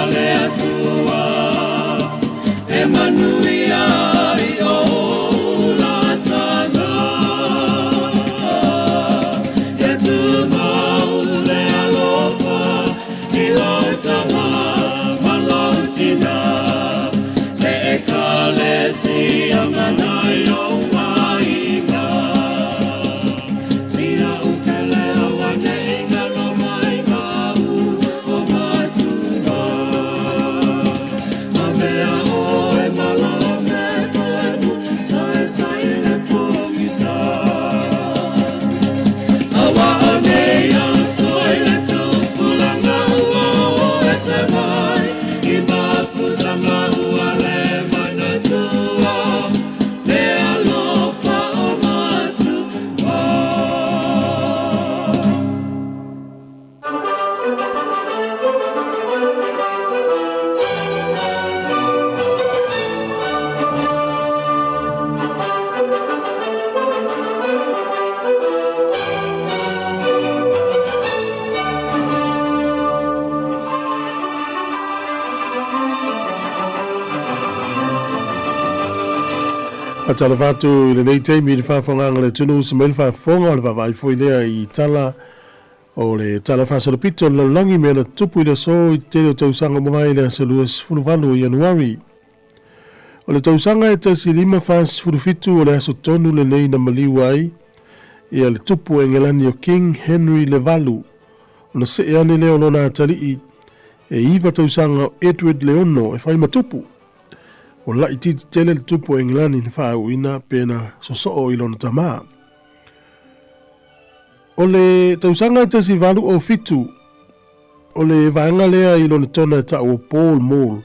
C: le Atua e manuia ai ou laasaga. Ia tumau le alofa i lou tama ma lou tina, le Ekalesia ma nai ou aiga. Sia ukele auaneʻi galo mai mau o matua. Avea oe ma lome poemu saesae i le pogisa. Aua o nei aso i le tupulaga ua o ese mai i mafutaga ua le manatua le alofa o matua.
A: Faatalofa atu i lenei taimi i le faafofogaaga a le atunuu se mai le faafofoga o le vaavaai foi lea i tala o le Tala Faasolopito o le Lalolagi mea na tutupu i le aso i le tele o tausaga muaai i le aso 28 o Ianuari. O le tausaga e 1547 o le aso tonu lenei na maliu ai ia le tupu o Engelani o King Henry le Valu ona see ane lea o lona atalii e iva tausaga o Edward le Ono e fai ma tupu. Ua laitiiti tele le tupu o Engelani na faaauuina pe na sosoo i lona tama. O le tausaga e 1807, o le vaega lea i Lonetona e ta'u o Pall Mall,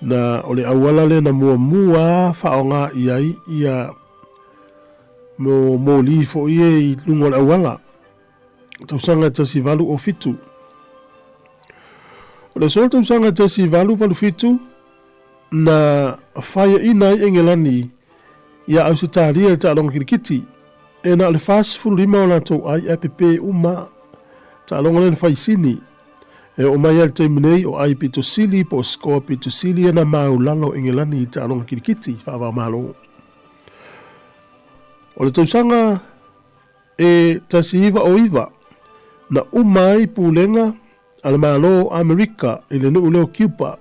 A: na o le auala lea na muamua faaaoga i ai ia mo moli foi e i luga o le auala. Tausaga e 1807. O le aso tausaga e 1887, na faiaina ai Engelani ia Ausetalia i le taaloga kilikiti, e na o le 45 o latou ai ae pepe uma taaloga lea na fai i Sini. E oo mai lava i le taimi nei o ai pito sili po o score pito sili ia na maulalo Engelani i taaloga kilikiti faava-o-Malo. O le tausaga e 1909 na uma ai pulega a le Malo o Amerika i le nuu lea o Cuba.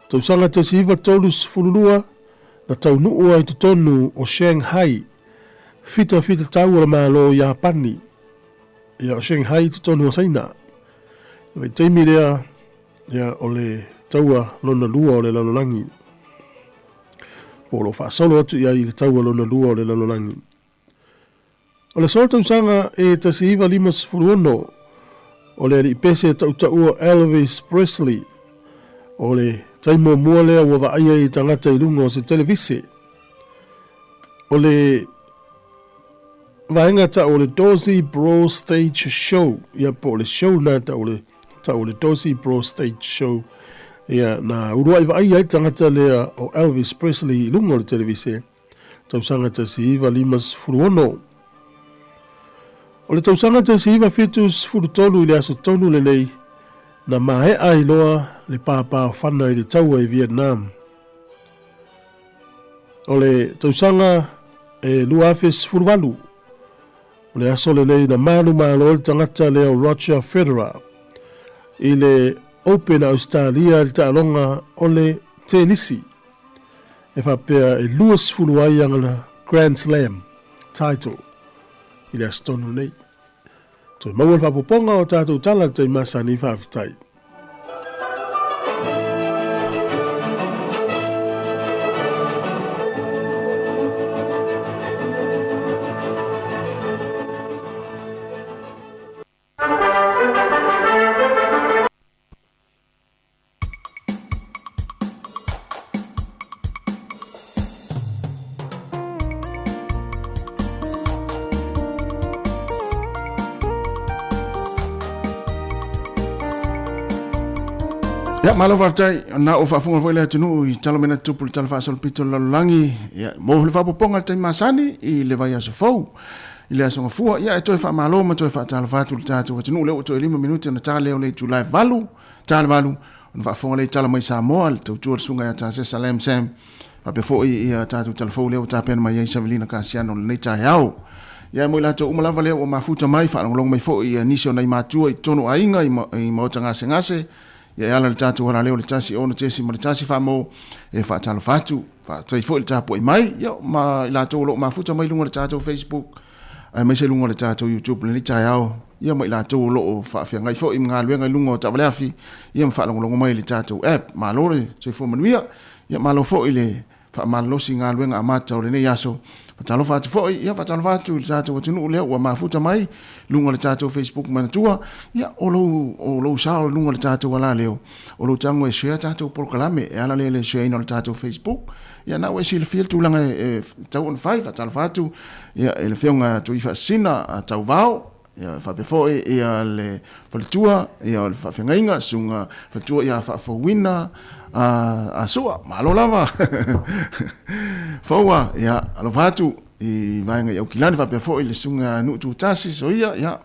A: Tausaga 1932 na taunuu ai i totonu o Shanghai fitafitatau o le Malo o Iapani. Ia, o Shanghai i totonu o Saina. I le vaitaimi lea, ia, o le taua lona lua o le lalolagi. Po o lo o faasolo atu i ai i le taua lona lua o le lalolagi. O le aso tausaga e 1956, o le alii pese tautaua Elvis Presley, o le taimi muamua lea ua vaaia ai tagata i luga o se televise. O le vaega ta'u o le Dorsey Bros Stage Show, ia po o le show lena ta'u o le ta'u o le Dorsey Bros Stage Show, ia na uluai vaaia ai le tagata lea o Elvis Presley i luga o le televise. Tausaga 1956. O le tausaga 1973 i le aso tonu lenei, na maea ai loa le pāpāofana i le taua i Vietnam. O le tausaga e 2018, o le aso lenei na manumalo ai le tagata lea o Roger Federer i le Open a Ausetalia i le taaloga o le tenisi. E faapea e 20 ai ana Grand Slam title i le aso tonu nei. Toe maua le faaopoopoga o tatou tala i le taimi masani, faafetai.
F: Ia, malo faafetai, na o faafofoga foi le atunuu i tala mai na tupu le tala faasolopito o le lalolagi, ia, mo le faaopoopoga i le taimi masani i le vaiaso fou, i le aso Gafua. Ia, e toe faamalo ma toe faatalofa atu i le tatou atunuu, lea ua toe 5 minute ona ta lea o le itula e 8. Ta le 8 ona faafofoga lea i tala mai Samoa, le tautua a le Susuga ia Tasesa Lam Sam, faapea foi ia tatou talafou lea ua tapena mai ai Savelina Kasiano i lenei taeao. Ia mo i latou uma lava lea ua mafuta mai, faalogologo mai foi ia nisi o nai matua i totonu o aiga i maota gasegase, ia e ala i le tatou alaleo i le 1 6.1 faamo e faatalofa atu. Faafetai foi le tapuai mai, ia ma i latou o lo o mafuta mai i luga o le tatou Facebook, aemaise i luga o le tatou YouTube i lenei taeao, ia ma i latou o lo o faafeagai foi ma galuega i luga o taavaleafi, ia ma faalogologo mai i le tatou app. Malo le soifua manuia, ia malo foi le faamalolosi i galuega amata o lenei aso. Faatalofa atu foi, ia faatalofa atu i le tatou atunuu lea ua mafuta mai i luga o le tatou Facebook manatua, ia o lou, o lou sao i luga o le tatou alaleo, o lou tago e share tatou polokalame e ala lea i le share ina o le tatou Facebook. Ia na ua e silafia le tulaga e tatau ona fai. Faatalofa atu ia i le Afioga Tuifaasisina Tauvao, ia faapea foi ia le faletua ia o le faafeagaiga susuga faletua ia Faafouina Asua. Malo lava. Foua, ia alofa atu i vaega i Aukilani faapea foi le susuga Nuututasi Soia, ia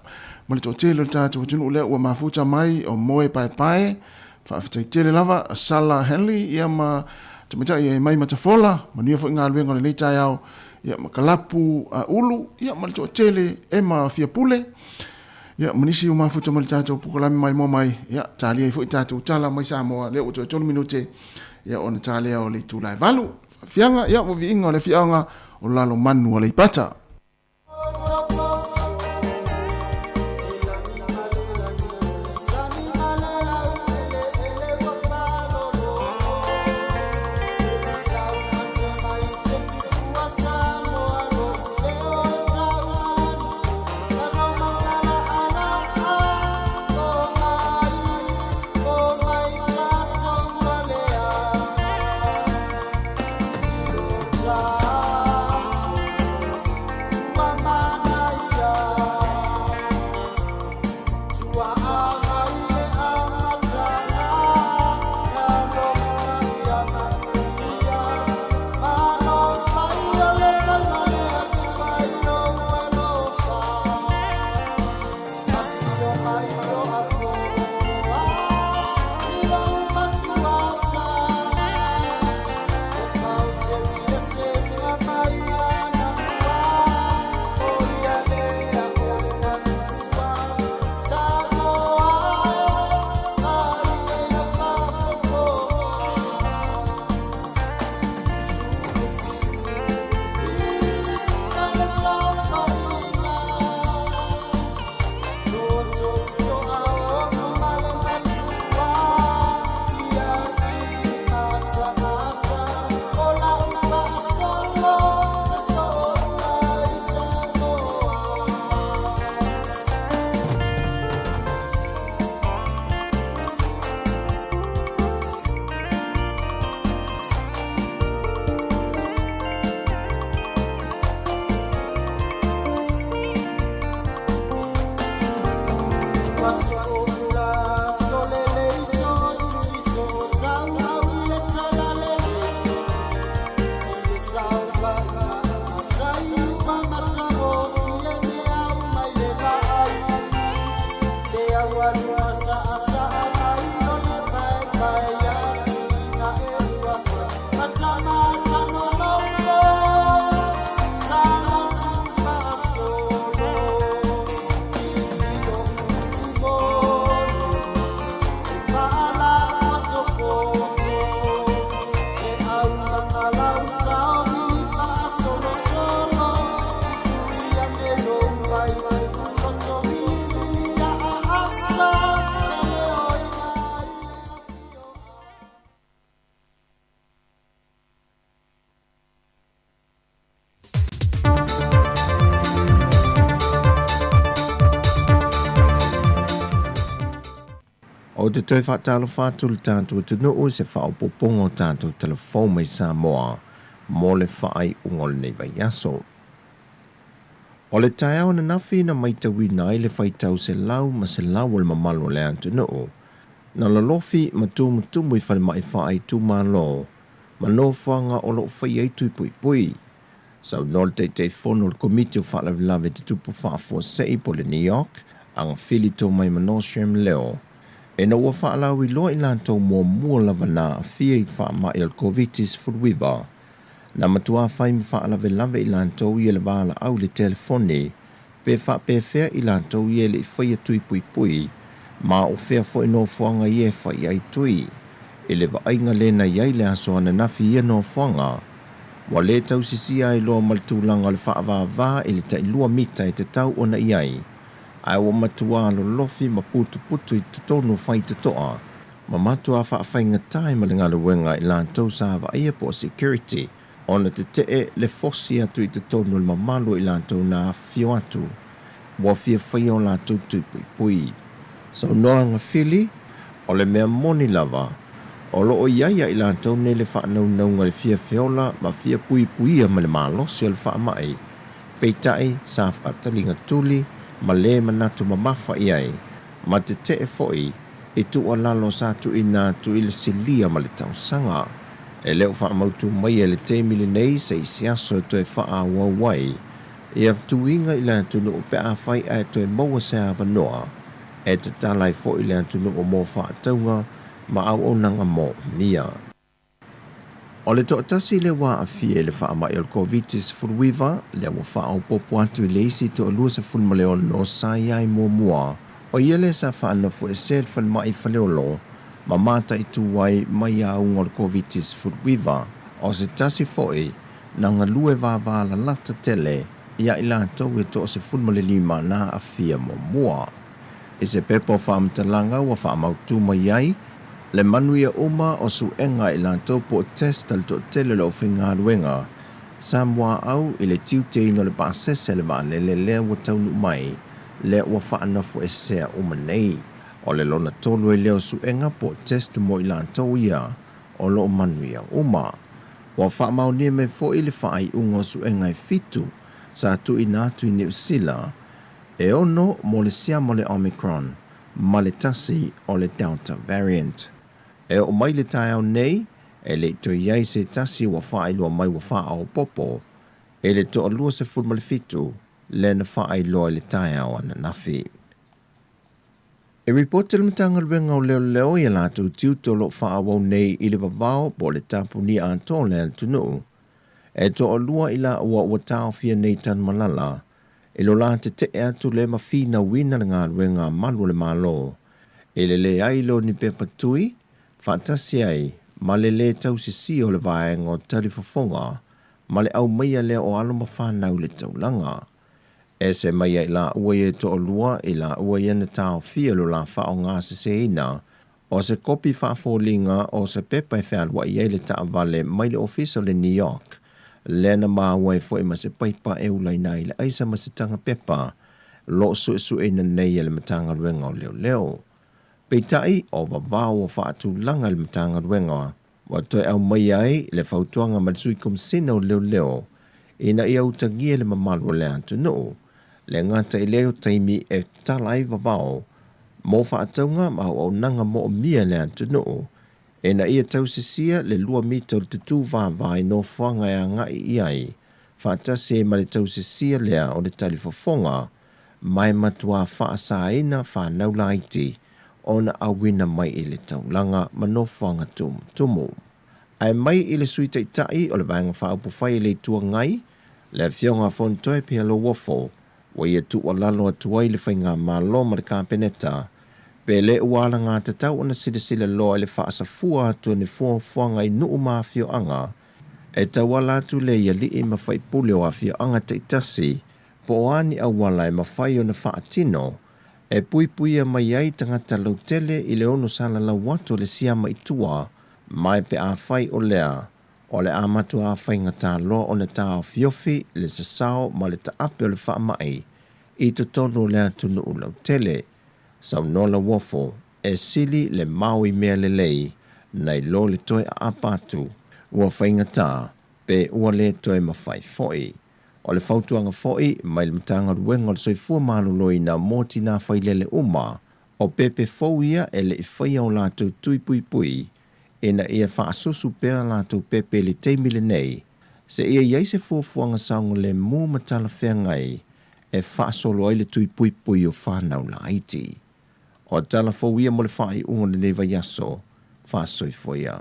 F: ma le toatele o le tatou atunuu lea ua mafuta mai o Moe Paepae. Faafetai tele lava Sala Henley ia ma tamaitai e mai Matafola, manuia foi galuega o lenei taeao ia ma Kalapu Ulu ia ma le toatele Ema Fiapule ia ma nisi ua mafuta mai le tatou polokalame maimoa mai ia talia ai foi tatou tala mai Samoa lea ua toe 3 minute ia ona ta lea o le itula e 8. Faafiaga ia ua viiga o le afioaga o Lalomanu Aleipata.
D: Ou te toe faatalofa atu i le tatou atunuu i se faaopoopoga o tatou talafou mai Samoa mo le faaiuga o lenei vaiaso. O le taeao ananafi na maitauina ai le faitau selau ma selau o le mamalu o le atunuu, na lolofi ma tumutumu i falemai faaitumalo ma nofoaga o lo o faia ai tui puipui. Saunoa le Taitaifono o le Komiti o Faalavelave Tutupu Faafuasei po o le NEOC, Agafili Tomaimano Shem Leo,
G: Ina ua faalauiloa i latou muamua lava na aafia i le faamai o le Koviti-19, na matuā fai ma faalavelave i latou ia le valaau i le telefoni pe faapefea i latou ia e le i faia tui puipui ma o fea foi nofoaga ia e fai ai tui. I le vaaiga lea na i ai le aso ananafi i ia nofoaga, ua le tausisia ai loa ma le tulaga o le faavavā i le tailua mita e tatau ona i ai, ae ua matuā lolofi ma putuputu i totonu o faitotoa, ma matuā faafaigatā ai ma le galuega i latou sa vaaia po o security ona tetee le fosi atu i totonu o le mamalu o i latou na afifio atu ua fia faia o latou tui puipui. Saunoaga Fili, O le mea moni lava, o lo o i ai ia i latou nei le faanaunauga i le fia feola ma fia puipuia mai le malosi o le faamai, peitai sa faataliga tuli ma le manatu mamafa i ai, ma tetee foi i tuualalo sa tuuina atu i le silia ma le tausaga. E le o faamautu maia i le taimi lenei se isi aso e toe faaauau ai ia tuiga i le atunuu pe afai ae toe maua se avanoa e tatala ai foi le atunuu mo faatauga ma auaunaga moomia. O le toatasi lea ua aafia i le faamai o le Koviti-19, lea ua faaopoopo atu i le isi toalua 16 sa i ai muamua, o ia lea sa faanofoesea i le falemai i Faleolo ma mataitu ai mai auga o le Koviti-19. O se tasi foi na galue vavalalata tele ia i latou e toa 15 na aafia muamua. I se pepa o faamatalaga ua faamautu mai ai le manuia uma o suega i latou po o test a le toatele o le aufaigaluega sa muaau i le tiuteina o le pasese a le vaalele lea ua taunuu mai lea ua faanofoesea uma nei. O le lona tolu ai lea o suega po o test mo i latou ia o lo o manuia uma. Ua faamaonia mai foi le faaiuga o suega e fitu sa tuuina atu i Niu Sila E ono mo le siama o le Omicron ma le tasi o le Delta variant. E oo mai le taeao nei, e le i toe i ai se tasi ua faailoa mai ua faaopoopo i le toalua 17 lea na faailoa i le taeao ananafi. E ripoti le Matagaluega o Leoleo i a latou tiute o lo o faaauau nei i le vavao po o le tapunia atoa o le atunuu. E toalua i laua ua taofia nei Tanumalala I lo la tetee atu le ma finauina le galuega a malu o le Malo, i le leai lea o ni pepa tui, faatasi ai ma le lē tausisia o le vaega o talifofoga ma le aumaia lea o alo ma fanau i le taulaga. Ese mai ai laua ia e toalua i laua ia na taofia lo la faaaogaseseina o se kopi faafoliga o se pepa e fealuai ai le taavale mai le ofisa o le New York, lea na maua ai foi ma se paipa e ulaina ai le aisa ma se taga pepa lo o suesueina nei e le Matagaluega o Leoleo. Peitai, o vavao ua faatulaga e le Matagaluega ua toe aumaia ai le fautuaga ma le Sui Komisina o Leoleo ina ia utagia le mamalu o le atunuu, le gata i lea o taimi e tatala ai vavao mo faatauga ma auaunaga moomia e le atunuu, ina ia tausisia le lua mita o le tutū vāvā i nofoaga e agai i ai, faatasi ai ma le tausisia lea o le talifofoga ma e matuā faasāina whānau laiti ona auina mai i le taulaga ma nofoaga tumutumu. Ae mai i le Sui Taitai o le Vaega Faaupufai i le Itu Agai, le Afioga a Fontoe Pealouofo, ua ia tuualalo atu ai le Faigamalo ma le Kapeneta, pe le ua alagatatau ona silasila loa i le faasafua atu o ni fuafuaga i nuu ma afioaga e tauala atu lea i alii ma faipule o afioaga taitasi po o a ni auala e mafai ona faatino e puipuia mai ai tagata lautele i le ono salalau atu o le siama i tua mai pe afai o lea O le a matuā faigata loa ona taofiofi le sasao ma le taape o le faamai i totonu o le atunuu lautele. Saunoa Lauofo, e sili le mao i mea lelei nai lo le toe aapa atu, ua faigata pe ua le toe mafai foi. O le fautuaga foi mai le Matagaluega o le Soifua Maloloina mo tinā failele uma, o pepe fou ia e le i faia o latou tui puipui ina ia faasusu pea latou pepe i le taimi lenei, seia i ai se fuafuaga saogalemu ma talafeagai e faasolo ai le tui puipui o fanau laiti. O tala fou ia mo le faaiuga o lenei vaiaso. Faasoifua ia.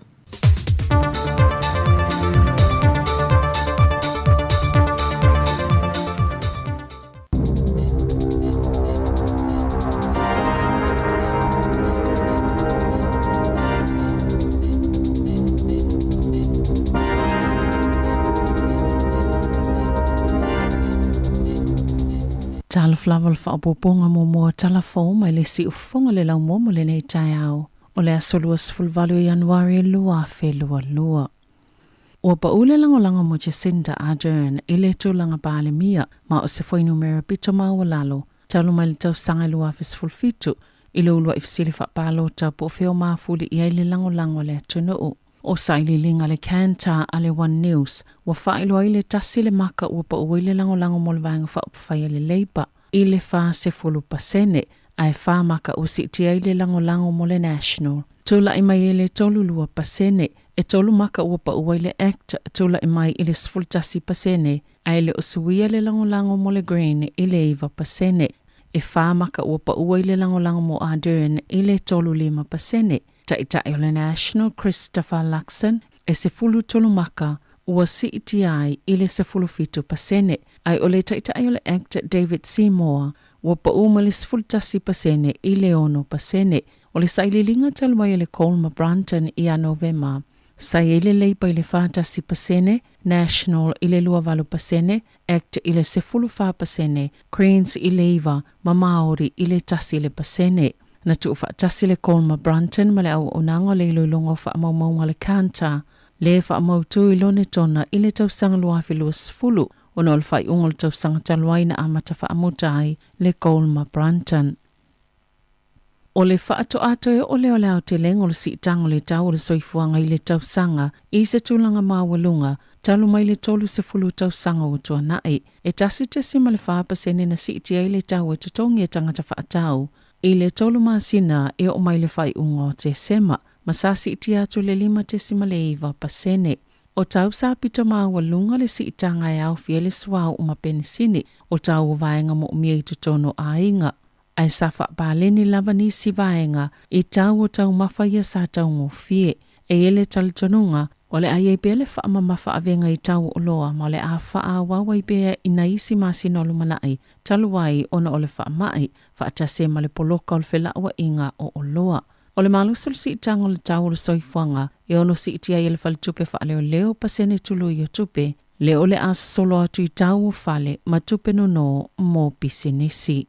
H: Talofa lava o le faaopoopoga muamua o tala fou mai le siufofoga le laumua mo lenei taeao o le aso 28 o Ianuari 2022. Ua pau le lagolago mo Jacinda Ardern i le tulaga Palemia ma o se fuainumera pito maualalo talu mai le tausaga 2017 i le uluai fesili faapalota po o fea o mafuli i ai le lagolago a le atunuu. O sailiiliga a le Kantar a le One News ua faailoa ai le tasi le maka ua pau ai le lagolago mo le Vaega Faaupufai a le Labour i le 40%, ae fa maka ua siitia ai le lagolago mo le National. Tulai mai ai le 32%, e tolu maka ua pau ai le Act tulai mai i le 11%, ae le o suia le lagolago mo le Green i le 9%. E fa maka ua pau ai le lagolago mo Ardern i le 35%. Taitai o le National Christopher Luxon e 13 maka ua siitia ai i le 17%, ae o le Taitai o le Act David Seymour ua pau mai le 11% i le 6%. O le sailiiliga talu ai a le Colma Brunton ia Novema, sa i ai le Labour i le 41%, National i le 28%, Act i le 14%, Greens i le 9 ma Māori i le 1%. Na tuufaatasi le Colma Brunton ma le auaunaga o le iloiloga o faamaumauga a le Kantar, le faamautu i Lonetona i le tausaga 2020 ona o le faaiuga o le tausaga talu ai na amata faamuta ai le Colma Brunton. O le faatoa toe oo lea o le aotelega o le siitaga o le tau o le soifuaga i le tausaga i se tulaga maualuga talu mai le 30 tausaga ua tuanai, e 1.4% na siitia ai le tau e totogi e tagata faatau i le tolu masina e oo mai le faaiuga o Tesema, ma sa siitia atu le 5.9%. O tau sa pito maualuga le siitaga e aofia ai le suauu ma penisini o tau o vaega moomia i totonu o aiga, ae sa faapaleni lava nisi vaega i tau o taumafa ia sa taugofie. E i ai le talitonuga, o le a i ai pea le faamamafa avega i tau o oloa ma o le a faaauau ai pea i nai isi masina o lumanai talu ai ona o le faamai, faatasi ai ma le poloka o le felauaiga o oloa. O le malosi o le siitaga o le tau o le soifuaga e ono siitia ai e le Faletupe Faaleoleo pasene tului o tupe, le o le a sosolo atu i tau o fale ma tupe nono mo pisinisi.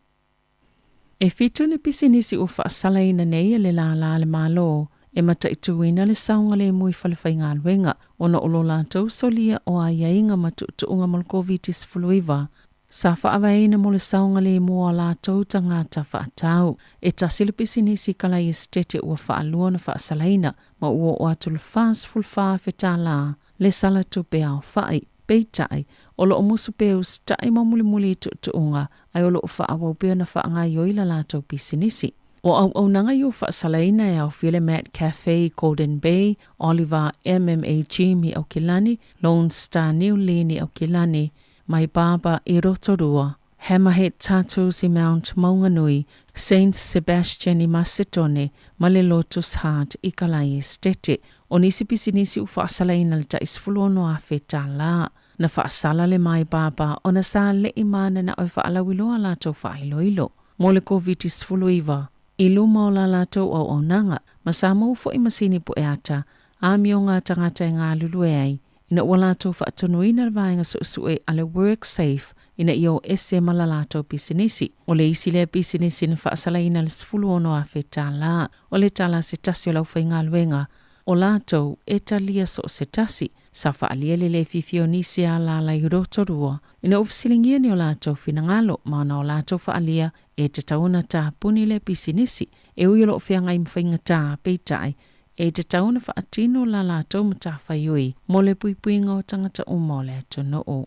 H: E fitu ni pisinisi ua faasalaina nei e le lālā a le Malo e mataituina le saogalemu i falefaigaluega ona o lo latou solia o aiaiga ma tuutuuga mo le Koviti-19 sa faavaeina mo le saogalemu o a latou tagata faatau. E tasi le pisinisi i Kalai Esetete ua faalua ona faasalaina ma ua oo atu le $44,000 tālā le sala tupe aofai. Peitai, o lo o musu pea usitai ma mulimuli i tuutuuga, ae o lo o faaauau pea ona faagaoioi la latou pisinisi. O auaunaga i ua faasalaina e aofia le Mad Cafe i Golden Bay, Oliver MMA Gym i Aukilani, Lone Star Niulini i Aukilani, My Barber i Rotorua, Hammerhead Tattoos i Mount Maunganui, Saint Sebastian i Masetone ma le Lotus Heart i Kalai Esitete. O nisi pisinisi ua faasalaina le tai $16,000 tālā. Na faasala le My Barber ona sa le'i mananao e faalauiloa a latou faailoilo mo le Koviti-19 i luma o la latou auaunaga ma sa maua fo'i masini pueata amioga a tagata e galulue ai ina ua latou faatonuina le vaega suesue a le WorkSafe ina ia o ese ma la latou pisinisi. O le isi lea pisinisi na faasalaina le $16,000 tālā. O le tala a se tasi o le aufaigaluega o latou e talia so o se tasi, sa faaalia le le fiafia o nisi e alaala i Rotorua ina ua fesiligia ni o latou finagalo ma ona o latou faaalia e tatau ona tapuni lea pisinisi e ui o lo o feagai ma faigata, peitai E tatau ona faatino la latou matafaioi mo le puipuiga o tagata uma o le atunuu.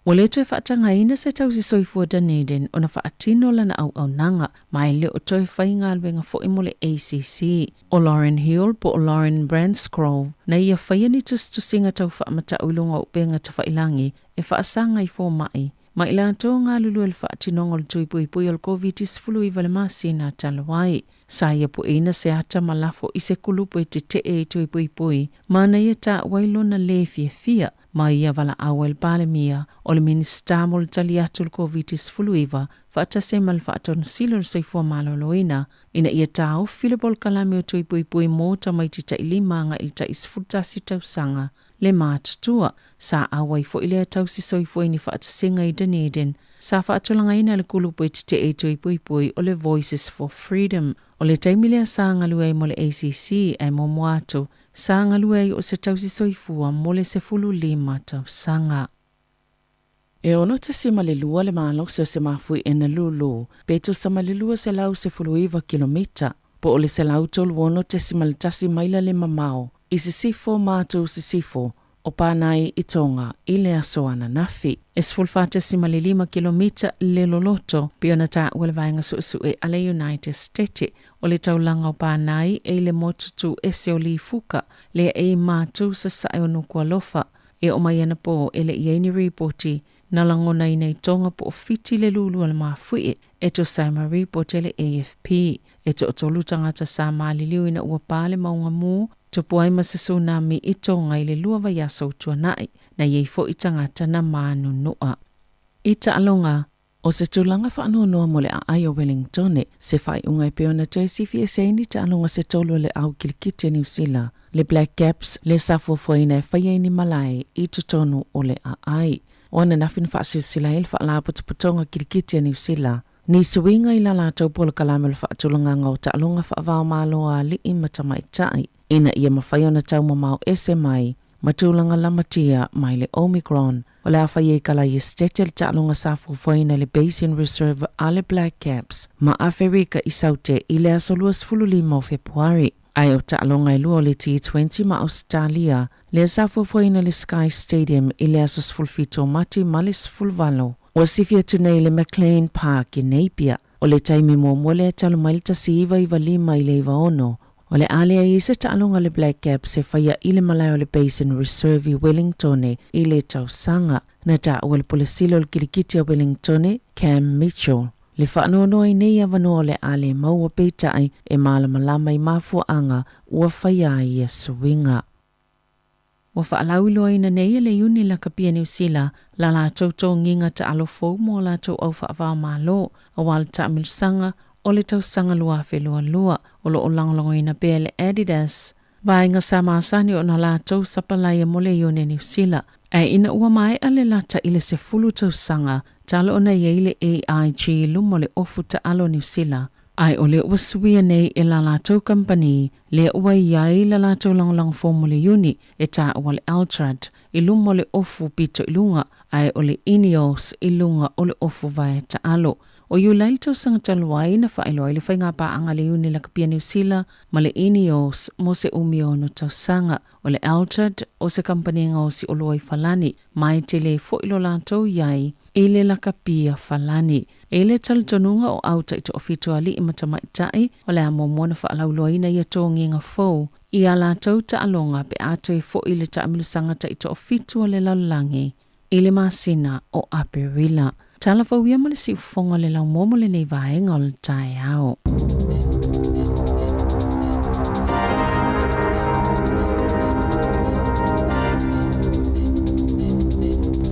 H: Ua le toe faatagaina se tausi soifua Dunedin ona faatino lana auaunaga ma e le o toe faigaluega foi mo le ACC. O Lauren Hill po o Lauren Bransgrove na ia faia ni tusitusiga tau faamatau i luga o upega tafailangi e faasaga i fomai. ma i latou galulue i le faatinoga o le tui puipui o le Koviti-19 i le masina talu ai. Sa ia pueina se ata ma lafo i se kulupu e tetee i tui puipui ma na ia taua ai lona lē fiafia ma ia valaau ai le Palemia o le Minisita mo le tali atu i le Koviti-19 faatasi ai ma le Faatonusili o le Soifua Maloloina ina ia taofi le polokalame o tui puipui mo tamaiti tailima agai i le tai 11 tausaga le matutua. Sa auai foi lea tausi soifua i ni faatasiga i Dunedin. Sa faatulagaina e le kulupu e tetee i tui puipui o le Voices for Freedom. O le taimi lea sa galue ai mo le ACC ae muamua atu, sa galue ai o se tausi soifua mo le 15 tausaga. E 6.2 le malosi o se mafuie na lulu, pe tusa ma le 219 kilomita, po o le 136.1 maila le mamao, i sisifo ma atu sisifo o Panai i Tonga i le aso ananafi. E 14.5 kilomita le loloto, pei ona taua e le Vaega Suesue a le United State o le taulaga o Panai e i le motu tu ese o Lifuka, lea e i matu sasae o Nukualofa. E oo mai anapo e le i ai ni ripoti na lagonaina i Tonga po o Fiti le lulu o le mafuie e tusa ai ma ripoti a le AFP. E toatolu tagata sa maliliu ina ua pa le mauga mū tupu ai ma se tsunami i Tonga i le lua vaiaso ua tuanai. Na i ai foi tagata na manunua. I taaloga, O se tulaga faanoanoa mo le aai o Wellingtone, se faaiuga e pei ona toe sifi ese ai ni taaloga se tolu a le au kilikiti a Niu Sila, le Black Caps, le sa fuafuaina e faia i ni malae i totonu o le aai. O ananafi na faasilasila ai le Faalapotopotoga Kilikiti a Niu Sila, ni suiga i la latou polokalame o le faatulagaga o taaloga faava-o-Malo a alii ma tamaitai, ina ia mafai ona taumamao ese mai ma tulaga lamatia mai le Omicron. O le a fai ai kala i Esitete le taaloga sa fuafuaina i le Basin Reserve a le Black Caps ma Aferika i Saute i le aso 25 o Fepuari. Ae o taaloga e lua o le T20 ma Ausetalia lea sa fuafuaina i le Sky Stadium i le aso 17 o Mati ma le 18. Ua sifi atu nei i le McLean Park i Napier. O le taimi muamua lea talu mai le 1995 i le 96, o le a leai ai se taaloga a le Black Caps e faia i le malae o le Basin Reserve i Wellingtone i le tausaga. Na taua e le Pule Sili o le Kilikiti a Wellingtone, Cam Mitchell, le faanoanoa i nei avanoa o le a le maua peitai e malamalama i mafuaaga ua faia ai ia suiga. Ua faalauiloaina nei e le Iuni Lakapi a Niu Sila la latou togiga taalo fou mo a latou au faava-o-Malo aua le taamilosaga o le tausaga 2022. O lo o lagolagoina pea e le Adidas vaega sa masani ona latou sapalaia mo le Iuni a Niu Sila. Ae ina ua maea le lata i le 10 tausaga talo ona i ai le AIG i luma o le ofu taalo a Niu Sila, Ae o lea ua suia nei e la latou kamupani, lea ua i ai la latou lagolago fou mo le Iuni, e taua le Altrad i luma o le ofu pito i luga, ae o le Ineos i luga o le ofu vaea taalo. O Iulai le tausaga talu ai na faailoa ai le faiga paaga a le Iuni Lakapia Niu Sila ma le Ineos mo se umi ono tausaga. O le Altrad o se kamupani gaosi oloa i Falani, ma e tele foi lo latou i ai i le lakapia Falani. I le talitonuga o au taitoafitu alii ma tamaitai, o le a muamua ona faalauiloaina ia togiga fou i a latou taaloga pe a toe foi le taamilosaga taitoafitu o le lalolagi i le masina o Aperila. Tala fou ia ma le siufofoga o le laumua mo lenei vaega o le taeao.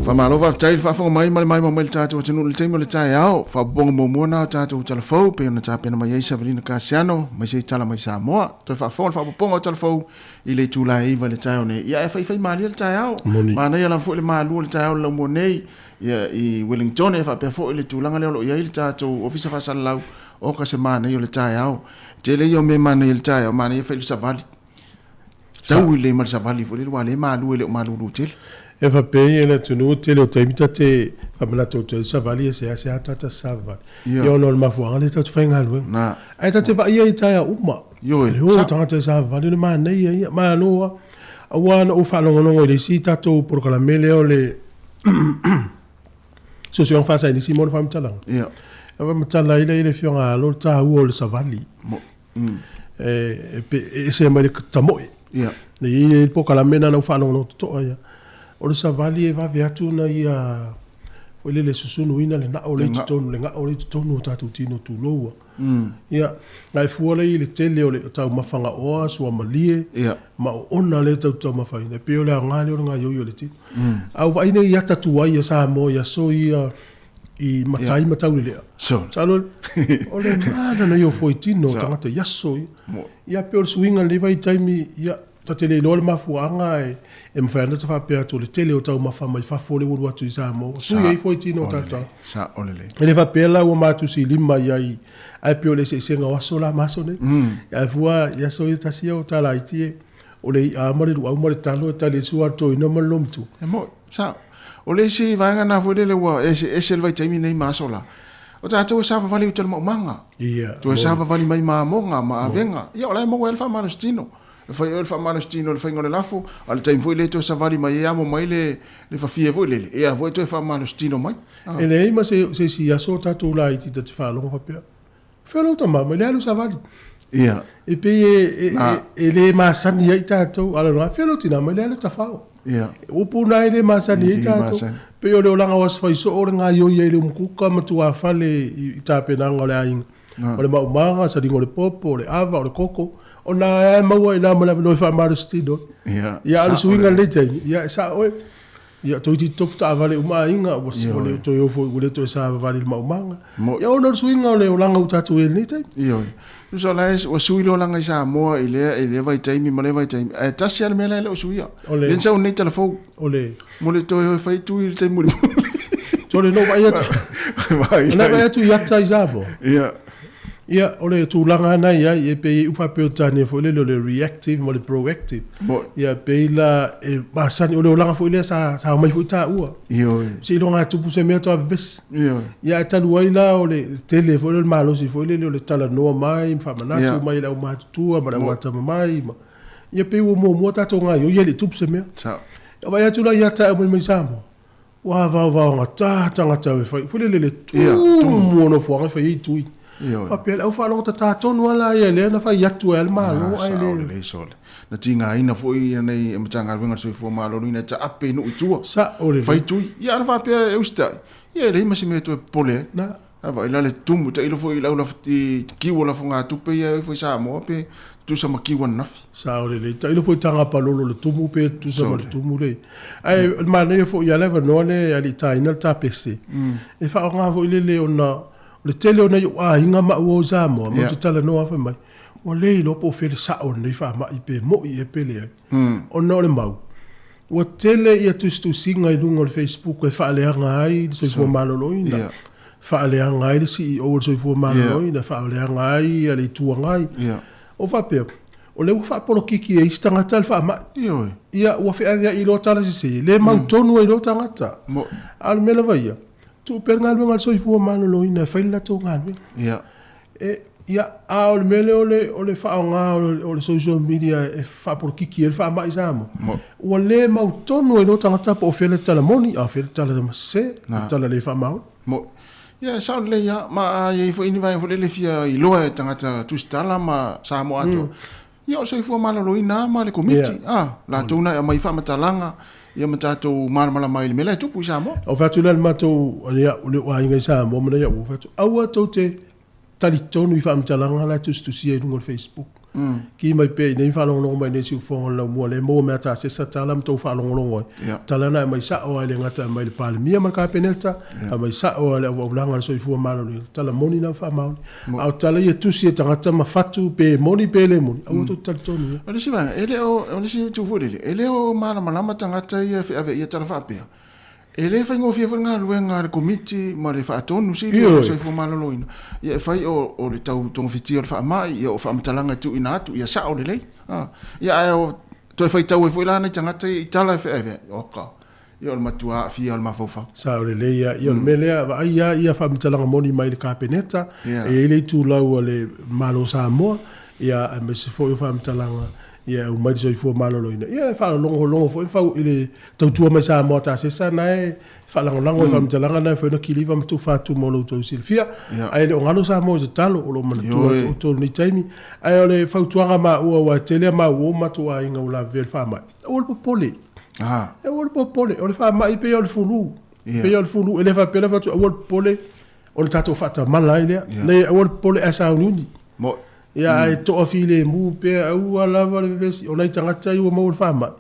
F: Faamalo faafetai le faafofoga mai ma le maimoa mai le tatou atunuu i le taimi o le taeao. Faaopoopoga muamua na o tatou tala fou pei ona tapena mai ai Savelina Kasiano mai se tala mai Samoa. Toe faafofoga le faaopoopoga o tala fou i le itula e 9 i le taeao nei. Ia ae faifai malie le taeao. Manaia lava foi le malu o le taeao o le laumua nei ia, i Wellington e faapea foi le tulaga lea o lo o i ai le tatou ofisa faasalalau o ka se manaia o le taeao. Tele ia o mea manaia i le taeao, manaia fai le savali. Tau i le ma le savali foi lele, ua le malu e le o malulu tele.
E: E faapea ia le atunuu tele o taimi ta te faamanatu atu ai savali e seasea ta savali. Ia ona o le mafuaaga lea tatou te faigaluega. Ae ta te vaaia i taeao uma.
F: Ioe.
E: E o tagata e savali o le manaia ia. Malo lava. Aua na ou faalogologo i le isi tatou polokalame lea o le Suesuega Faasaienisi mo le Faamatalaga.
F: Ia.
E: E faamatala ai lea i le Afioga ia Alo le taua o le savali. E, e ese mai le tamoe.
F: Ia.
E: E i ai le polokalame lena na ou faalogologo totoa ia. O le savali e vave atu ona ia
A: Foi lele susunuina le ga'o lea i totonu, le ga'o lea i totonu o tatou tino tuloua. Ia, a e fua lea i le tele o le taumafa gaoa, suamalie, ma oona lea tatou te taumafaina, e pei o le aoga lea o le gaoioi o le tino. A ua vaai nei i ata tuai a Samoa i aso ia i matai ma taulelea, masalo o le mana ia o fuaitino o tagata i aso ia. Ia pei o le suiga o lenei vaitaimi, ia, Ta te le iloa le mafuaaga ae e mafai lava ona ta faapea atu o le tele o taumafa mai fafo lea ua alu atu i Samoa ua sui ai foi tino o tatou. E le faapea la ua matusi lima i ai ae pei o le eseesega o aso la ma aso nei. Ae fua i aso ia tasi ia o talaiti e o le i'a ma le luau ma le talo e tali ai le sua a le toeaina ma le lomitua.
F: E moni, sao. O le isi vaega lena foi lele ua eseese le vaitaimi nei ma aso la, o tatou e savavali i uta i le maumaga.
A: Ia,
F: Toe savavali mai ma amoga ma avega. Ia o la e maua ai le faamalositino. E fai oe le faamalositino i le faiga o le lafo, a o le taimi foi lea e toe savali mai ai amo mai le le fafie foi lele, ia foi e toe faamalositino mai.
A: E leai ma se se isi aso o tatou laiti ta te faalogo faapea, Fea lou tama mai le alu savali.
F: Ia.
A: E pei e, e, e, e le masani ai tatou, a lona, fea lou tina mai le alu tafao.
F: Ia.
A: Upu na e le masani ai tatou. Pei o le olaga o aso faisoo o le gaioi ai le umukuka ma tuafale i tapenaga o le aiga. O le maumaga, saliga o le popo, o le ava, o le koko, ona ae maua i na ma le avanoa e faamalositino ai.
F: Ia,
A: Ia, a o le suiga i lenei taimi, ia e sao oe. Ia, toeitiiti tofu taavale uma aiga, ua ua le toe ofo, ua le toe savavali i le maumaga. Ia, ona o le suiga o le olaga ua tatou i ai i lenei taimi.
F: Ioe. Tusa o la e, ua sui le olaga i Samoa i lea, i lea vaitaimi ma lea vaitaimi, ae tasi lava le mea la e le o suia.
A: O le.
F: Lea na sau nei tala fou.
A: O le.
F: Mo le toe o e fai tui i le taimi mulimuli.
A: Sole, na ou vaai atu. Na vaai atu i ata i Samoa.
F: Ia.
A: Ia, o le tulaga lena e i ai, e pei e faapea-Peretania foi lele o le reactive ma le proactive.
F: Moi.
A: Ia, pei la e masani, o le olaga foi lea sa, sa omai foi taua.
F: Ioe.
A: Seiloga lava e tupu se mea faatoa vevesi.
F: Ioe.
A: Ia, ae talu ai la o le tele foi lea o le malosi foi lele o le talanoa mai ma faamanatu
F: Ia.
A: mai e le aumatutua ma le auatamamai ma, ia pei ua muamua tatou gaoioi ae le i tupu se mea.
F: Sao.
A: Ia, vaai atu la ia te au mai mai Samoa, Ua vaovaogata tagata e fai foi lele le tumu o nofoaga e fai ai tui. Faapea le au faalogotata tonu lava la ia lea na fai atu ai a le Malo
F: ae le. Lelei sole. Na tigaina foi nei e Matagaluega o le Soifua Maloloina e taape i nuu i tua.
A: Sao lelei.
F: Fai tui. Ia ana faapea e usitai, ia e leai ma se mea e toe popole ai.
A: Na.
F: A vaai la le tumu tailo foi i lau i kiu o lafogatupe ia e ifo i Samoa pe tutusa ma kiu ananafi.
A: Sao lelei. Tailo foi taga palolo le tumu pe tutusa ma le tumu le. Ae o le manaia foi ia le avanoa le e aliitaina le tapese. E faaaoga foi lele ona o le tele o nai ou aiga maua o Samoa matou te talanoa fai mai ua le iloa po o fea le sao o lenei faamai pe moi ea pe leai. Ona o le mau Ua tele ia tusitusiga i luga o le Facebook e faaleaga ai le Soifua Maloloina, faaleaga ai le CEO o le Soifua Maloloina, faaleaga ai le Itu Agai. O faapea, o lea ua faapolokiki e isi tagata le faamai. Ia, ua feaveai loa tala sese, le mautonu ai loa tagata. A o le mea lava ia, tuu pea le galuega a le Soifua Maloloina e fai le latou galuega. E, ia, a o le mea lea o le, o le faaaoga o le, o le social media e faapolokiki ai le faamai i Samoa, ua le mautonu ai loa tagata po o fea le tala moni, a o fea le tala sese, le tala le faamaoni.
F: Moni. Ia, e sao lelei lava. Ma a i ai foi ni vaega foi lele e fia iloa e tagata tusitala ma Samoa atoa, ia o le soifua maloloina lava ma le Komiti, a, latou na e aumai faamatalaga, ia ma tatou malamalama ai i le mea la e tupu i Samoa.
A: O fai atu la le matou, ia, o le aiga i Samoa ma nai au uo, fai atu, aua tou te talitonu i faamatalaga la e tusitusia i luga o le Facebook. Ki mai pea i nei faalogologo mai nei siufofoga o le laumua lea e maua mea tasesa tala ma tou faalogologo ai. Tala na e aumai sao lava e le gata e aumai i le Palemia ma le Kapeneta, aumai sao lava i le auaunaga a le Soifua Maloloina. Tala moni na ma faamaoni. A o tala ia e tusi e tagata ma fatu pe moni pe le moni, aua tou te talitonu i ai.
F: O le isi vaega, e le o, o le isi itu foi lele, e le o malamalama tagata ia e feaveaia ia tala faapea. E le faigofie foi le galuega a le Komiti ma le Faatonu Sili o le Soifua Maloloina, ia e fai o, o le tau togafitia o le faamai, ia o faamatalaga e tuuina atu, ia sao lelei. A, ia ae o toe faitau ai foi la nai tagata ia i tala e feaveai, oka, ia o le matua aafia o le mafaufau.
A: Sao lelei lava. Ia o le mea lea, vaai lava ia faamatalaga moni mai le Kapeneta, e i ai le itulau a le Malo o Samoa, ia aemaise foi o faamatalaga ia e aumai le soifua maloloina. Ia e faalogologo foi ma fau i le tautua mai Samoa tasesa na e faalagolago i faamatalaga na e mafai ona kiliva ma tufa atu mo lo outou silafia. Ae le o galo Samoa i se talo, o lo o manatua atu outou i lenei taimi. Ae o le fautuaga maua aua e tele a maua o matou aiga ua lavevea i le faamai, aua le popole. Aua le popole, o le faamai e pei o le fulu. Pei o le fulu, e le faapea lava atu aua le popole ona tatou faatamala ai lea. Nei, aua le popole ae sauniuni. Ia, ae toafilemu pea, aua lava le vevesi. O nai tagata ia ua maua le faamai,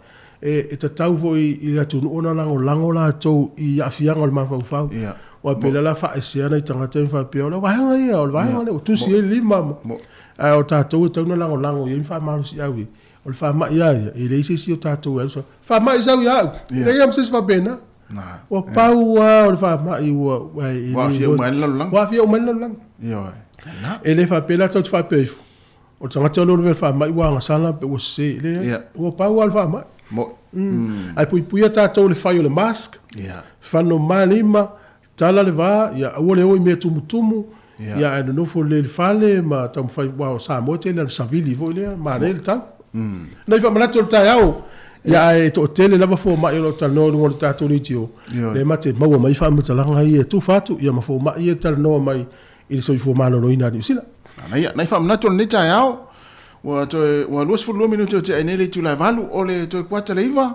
A: e tatau foi i le atunuu ona lagolago latou i aafiaga o le mafaufau. Aua pei o lea o le a faaesea nai tagata ia ma faapea, o le vaega ia, o le vaega lea ua tusi ai le lima. Ae o tatou e tatau ona lagolago i ai ma faamalosiau i ai. O le faamai lava ia, e leai se isi o tatou e alu sau, faamai sau ia au. E leai lava ma se isi faapena. Ua pau lava o le faamai ua
F: Ua aafia uma ai le lalolagi.
A: Ua aafia uma ai le lalolagi.
F: Ioe.
A: E le faapea la tatou te faapea ifo, o le tagata lea ua lavea i le faamai ua agasala pe ua sese. E leai. Ua pau lava le faamai. Ae puipuia tatou i le fai o le mask, fanoma lima, Tala le va, ia aua le o i mea tumutumu, ia ae nonofo lelei i le fale ma taumafai, aua o Samoa e tele lava i le savili foi lea, manaia le tau. Nai faamanatu o le taeao, ia ae toatele lava fomai o lo o talanoa i luga o le tatou leitio, lea ma te maua mai faamatalaga ia e tufa atu, ia ma fomai ia e talanoa mai i le soifua maloloina a Niu Sila.
F: Manaia. Nai faamanatu o lenei taeao, ua toe, ua 22 minute o tea ai nei le itula e 8, o le toe kuata le 9,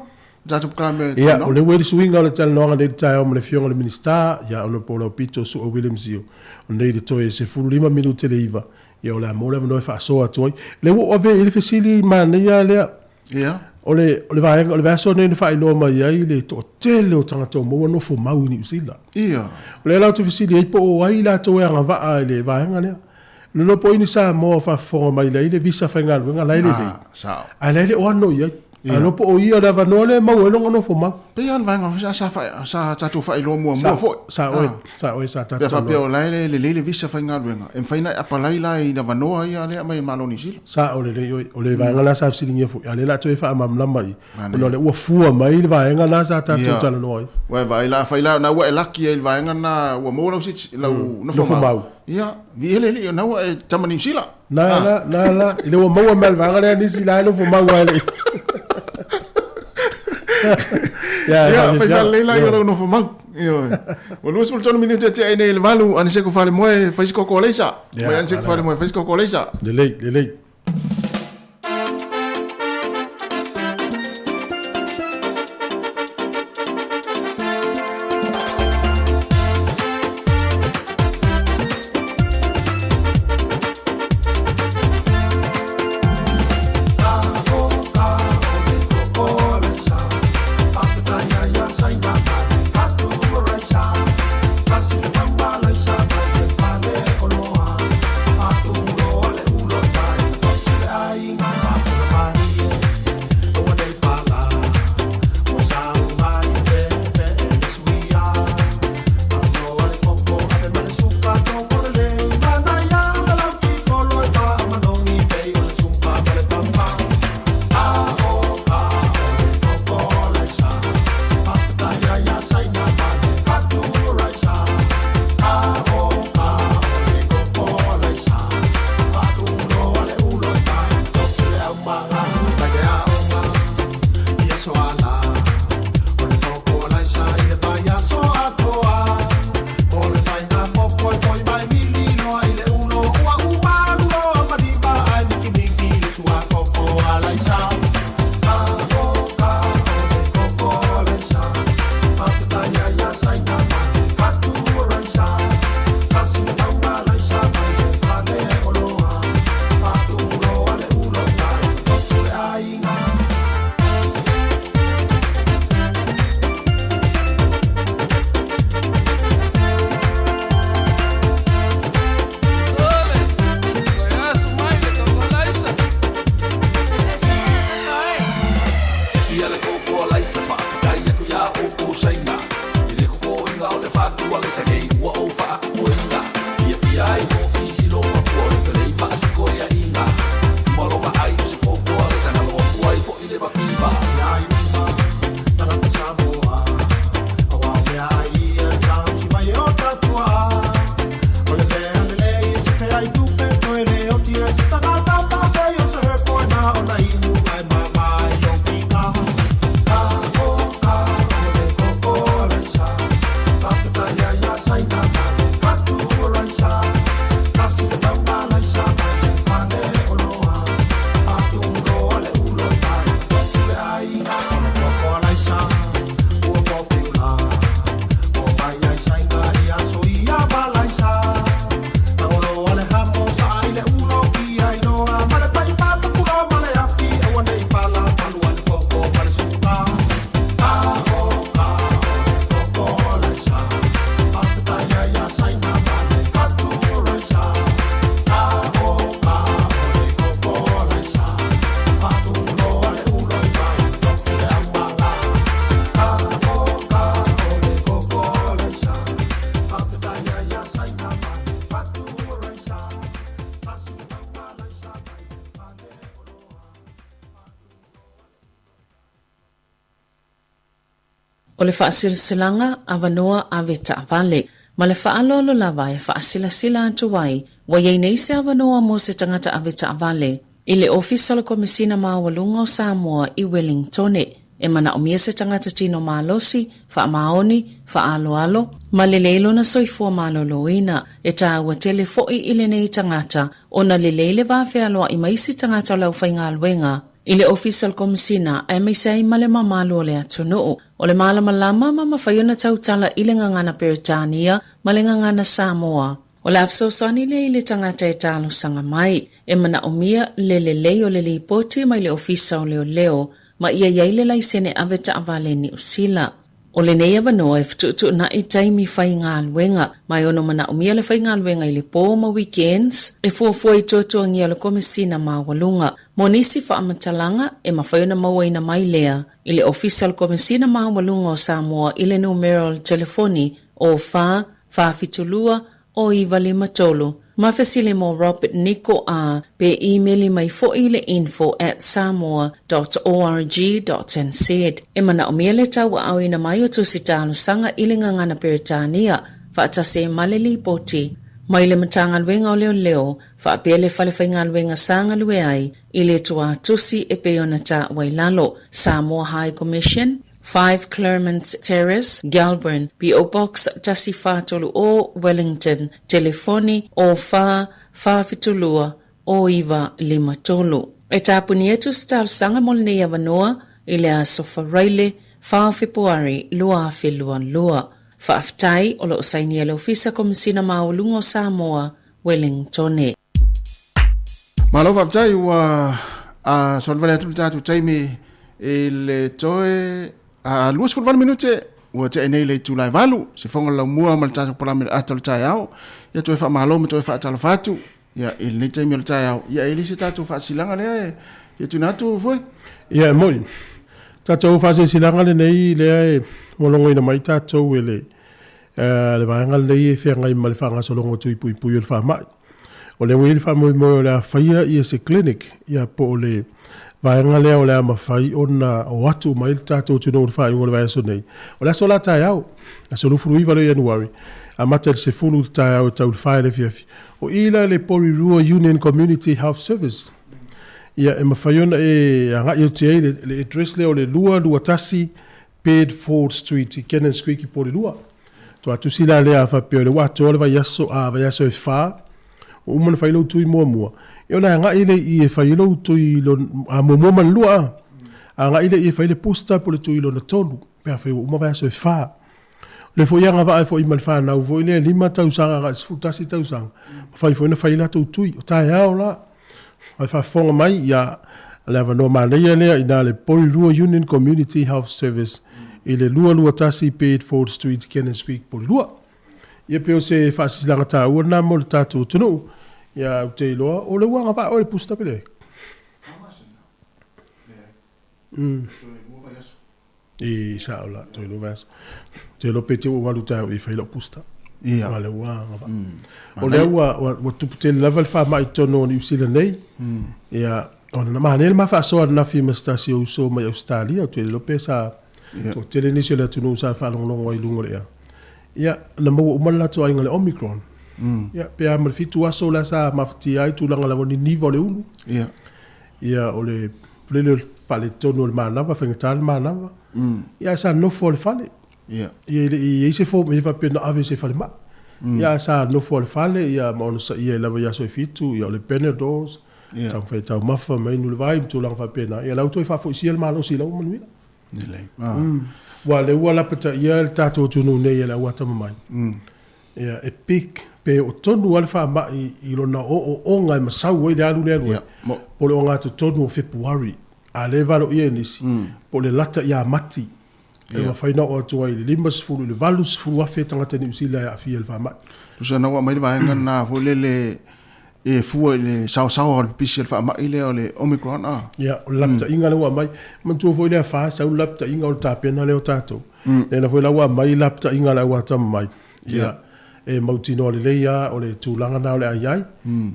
F: Tatou polokalame
A: Ia, o lea ua i le suiga o le talanoaga nei i le taeao ma le Afioga i le Minisita, ia Honourable Aupito Su'a Williams Sio, o nei le toe 15 minute le 9, ia o le a maua le avanoa e faasoa atu ai. Lea ua ou ave i le fesili manaia lea.
F: Ia.
A: O le, o le vaega, o le vaiaso nei na faailoa mai ai le toatele o tagata ua maua nofo mau i Niu Sila.
F: Ia.
A: O lea la ou te fesili ai po o ai latou e agavaa i le vaega lea. Lolo po i ni Samoa o faafofoga mai la i le visa faigaluega la e lelei.
F: Ah, sao.
A: Ae la e le o ano i ai. Yeah. Alo po o ia le avanoa lea e maua ai lona nofo mau.
F: Pei lava o le vaega foi sa, sa, sa tatou faailoa muamua foi.
A: Sa oe, sa oe sa tatou.
F: Pe faapea o la e lelei le visa faigaluega, e mafai ona e apalai la i avanoa ia lea mai Malo Niu Sila.
A: Sa o lelei oe. O le vaega la sa fesiligia foi, a o lea o le a toe faamalamalama i, ona o lea ua fua mai le vaega la sa tatou talanoa ai.
F: Ua e vaai la, afai la na ua e laki ai i le vaega lena ua maua lau, lau nofo mau. Ia, viia le Alii, o na ua e tama Niu Sila.
A: Na la, na la, i le ua maua mai le vaega lea nisi la e nofo mau ai le.
F: Ia, ia, fai faalelei la i lau nofo mau. Ioe. Ua 23 minute e tea ai nei i le 8, Aniseko Falemoe, fai se koko o leisa. Mai Aniseko Falemoe, fai se koko o leisa.
A: Lelei, lelei.
H: O le faaselaselaga, avanoa ave taavale. Ma le faaaloalo lava e faasilasila atu ai, ua i ai nei se avanoa mo se tagata ave taavale i le Ofisa o le Komesina Maualuga o Samoa i Wellingtone. E manaomia se tagata tino malosi, faamaoni, faaaloalo, ma lelei lona soifua maloloina. E taua tele foi i lenei tagata ona lelei le va fealoai ma isi tagata o le aufaigaluega i le Ofisa o le Komesina aemaise ai ma le mamalu o le atunuu. O le malamalama ma mafai ona tautala i le gagana Peretania ma le gagana Samoa. O le a fesoasoani lea i le tagata e talosaga mai. E manaomia le lelei o le lipoti mai le Ofisa o Leoleo ma ia i ai le laisene ave taavale Niu Sila. O lenei avanoa e fetuutuunai taimi faigaluega, ma e ono manaomia le faigaluega i le po ma weekends e fuafua i tuatuagia o le Komesina Maualuga. Mo nisi faamatalaga, e mafai ona mauaina mai lea i le Ofisa o le Komesina Maualuga o Samoa i le numera o le telefoni o 4 472 o 953 ma fesili mo Robert Niko a pe imeli mai foi i le info at samoa dot org dot nz. E manaomia le tauaaoina mai o tusi talosaga i le gagana Peretania faatasi ai ma le lipoti mai le Matagaluega o Leoleo faapea le Fale Faigaluega sa galue ai i le tuatusi e pei ona taua i lalo, Samoa High Commission, 5 Claremont Terrace, Gelburn, PO Box 1430, Wellington, telefoni 04 472 0953. E tāpuni atu se talosaga mo lenei avanoa i le aso Faraile 4 o Fepuari 2022. Faafetai o lo o sainia e le Ofisa Komesina Maualuga o Samoa, Wellingtone.
F: Malo faafetai ua a savalivali atu le tatou taimi i le toe a 28 minute ua tea nei le itula e valu se foga laumua ma le tatou palame le ata o le taeao ia toe faamalo ma toe faatalofa atu ia i lenei taimi o le taeao ia e le se tatou faasilaga lea e fia tuuina atu foi.
E: Ia e moni. Tatou faasilasilaga lenei lea e ua logoina mai tatou e le le vaega lenei e feagai ma le faagasologa o tui puipui o le faamai. O lea ua i ai le faamoemoe o le a faia ia se clinic, ia po o le vaega lea o le a mafai ona o atu uma ai le tatou atunuu i le faaiuga o le vaiaso nei. O le aso la taeao, aso 29 lea o Ianuari, amata i le 10 i le taeao e tau i le 4 i le afiafi. O i la le Porirua Union Community Health Service. Ia e mafai ona e agai atu i ai le, le address lea o le 221 Bedford Street i Cannons Creek i Porirua. Tuatusi la lea a faapea o lea ua atoa le vaiaso, a vaiaso e fa, ua uma ona fai lou tui muamua. E ona agai lea i i e fai ai lou tui lon, a muamua ma le lua a. Agai lea i i e fai le booster po o le tui lona tolu, pe afai ua uma vaiaso e fa. O lea foi e agavaa ai foi ma le fanau foi lea 5 tausaga agai i le 11 tausaga, mafai foi ona fai ai latou tui. O taeao la, Ai faafofoga mai, ia, le avanoa manaia lea ina le Porirua Union Community Health Service i le 221 Bedford Street, Cannons Creek, Porirua. Ia pei o se faasilasilaga taua lena mo le tatou atunuu. Ia, ou te iloa, o lea ua agavaa oe i le booster pe leai? E sao la, toe lua vaiaso. Ou te iloa pe te ua ou alu taeao i fai lau booster.
F: Ia.
E: Aua o lea ua agavaa. O lea ua, ua, ua tupu tele lava le faamai i totonu o Niu Sila nei. Ia, ona na manaia le ma faasoa ananafi ma se tasi o uso mai Ausetalia, ou te le iloa pe sa toatele nisi o le atunuu sa faalogologo ai i luga o le ea. Ia, na maua uma le latou aiga i le Omicron. Ia, pe a ma le 7 aso la sa mafatia ai tulaga lava o niniva o le ulu.
F: Ia.
E: Ia, o le lele o le faaletonu o le manava, faigata le manava. Ia, ae sa nofo lava i le fale.
F: Ia.
E: Ia, e le i i ai se fomai e faapea na ave i se falemai. Ia, ae sa nofo lava i le fale, ia, ma onosaia ai lava i aso e 7, ia, o le Panadols, taumafai e taumafa ma inu le vai ma tulaga faapena. Ia, la ua toe faafoisia le malosi la ua manuia.
F: Lelei.
E: Aua o lea ua lapataia le tatou atunuu nei e le au atamamai. Ia, e peak, pe oo tonu lava le faamai i lona ooooga e masau ai le alu le alu ai, po o le ogatotonu o Fepuari, a o lea e valoia e nisi, po o le lata ia Mati, e mafai ona oo atu ai i le 50 i le 80 afe tagata Niu Sila e aafia i le faamai.
F: Tusa na ua aumai le vaega lena foi lele e fua i le saosaoa o le pipisi o le faamai lea o le Omicron a.
E: Ia, o le lapataiga lea ua aumai. Manatua foi le afa, sau le lapataiga o le tapena lea o tatou. Lea foi la ua aumai lapataiga a le au atamamai. Ia, e mautinoa lelei lava o le tulaga lena o le a i ai.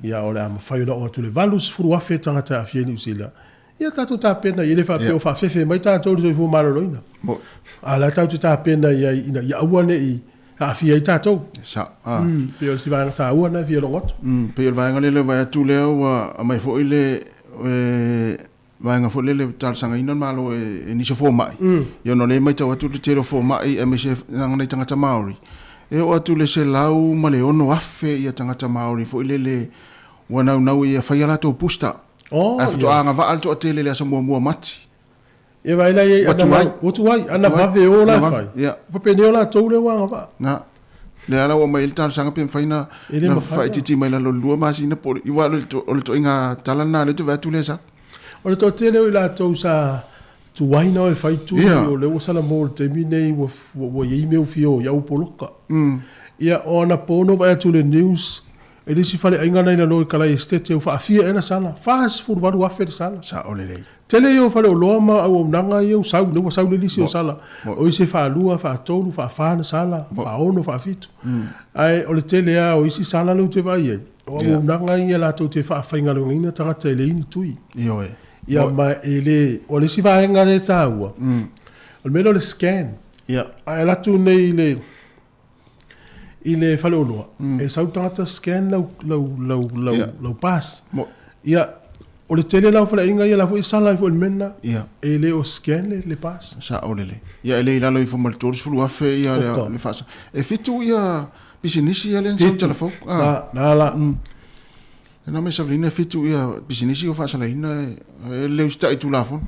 E: Ia, o le a mafai ona oo atu i le 80,000 tagata e aafia i Niu Sila.
A: Ia tatou tapena i le faapea o faafefe mai tatou i le soifua maloloina. A o la e tatou te tapena i ai ina ia aua ne i aafia ai tatou.
F: Sa, a.
A: Pei o si vaega taua lena e fia logo atu.
F: Pei o le vaega lea le vaai atu lea ua aumai foi le vaega foi lele talosagaina le Malo e nisi o fomai. Ia ona o lea e matau atu le tele o fomai aemaise leaga nai tagata Maori, e oo atu i le 106,000 ia tagata Maori foi lele ua naunau ia fai a latou booster.
A: Oh,
F: Ae faatoa agavaa le toatele i le aso muamua o Mati.
A: Ia vaai la i ai,
F: Ua tuai.
A: Ua tuai, ana vave o la e fai.
F: Ia.
A: Faapenei o latou lea ua agavaa.
F: Na. Lea la ua aumai ai le talosaga pe mafai na
A: E le
F: na
A: mafai
F: faaitiiti mai lalo i le 2 masina po o le aua o le ituaiga tala lena lea ou te vaai atu lea e sau.
A: O le toatele o i latou sa tuai na o e fai tui, o lea ua salamo i le taimi lenei ua ua i ai mea ua fia o i ai ua poloka. Ia, o anapo na ou vaai atu i le news, E le isi faleaiga na i lalo i Kalai Estate ua faafia ea le sala, 48,000 le sala.
F: Sao lelei.
A: Tele ia o faleoloa ma auaunaga ia ua sau, lea ua sau le lisi o sala. O isi e faalua, faatolu, faafa na sala, faaono, faafitu. Ae o le tele lava o isi sala lea ou te vaai ai, o auaunaga ia latou te faafaigaluegaina tagata e leai ni tui.
F: Ioe.
A: Ia ma e le, o le isi vaega lea e taua, o le mea lea o le scan.
F: Ia.
A: A e alu atu nei i le i le faleoloa, e sau le tagata scan lau, lau, lau, lau,
F: Ia.
A: lau pass.
F: Mo-
A: Ia, o le tele la o faleaiga ia la foi e sala ai foi i le mea lena.
F: Ia.
A: E le o scan le, le pass.
F: Sao lelei. Ia e le i lalo ifo ma le 30,000 ia le,
A: Oka.
F: le faasa. E fitu ia pisinisi ia lea na sau
A: Fitu.
F: telefou. Ah.
A: Na, na la.
F: Na me savalina e fitu ia pisinisi o faasalaina e, e le usitai i Tulafono.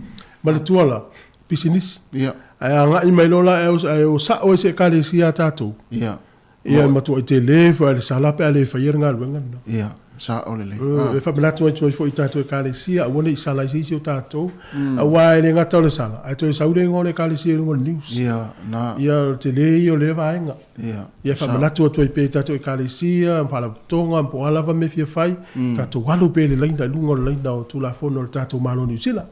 A: Ma le tuala, pisinisi.
F: Ia.
A: Ae agai mai loa la ae o sao ai se ekalesia a tatou.
F: Ia.
A: Ia e matuai tele foi le sala pe a le faia le galuega lena.
F: Ia, sao lelei.
A: E faamanatu atu ai foi i tatou ekalesia, aua ne i sala ai se isi o tatou. Aua e le gata o le sala, ae toe sau le igoa o le ekalesia i luga o le news.
F: Ia, na.
A: Ia, o le tele ia o lea vaega.
F: Ia.
A: Ia faamanatu atu ai pea i tatou ekalesia, ma faalapotopotoga, po o a lava mea e fia fai, tatou alu pea i le laina, i luga o le laina o Tulafono a le tatou Malo o Niu Sila.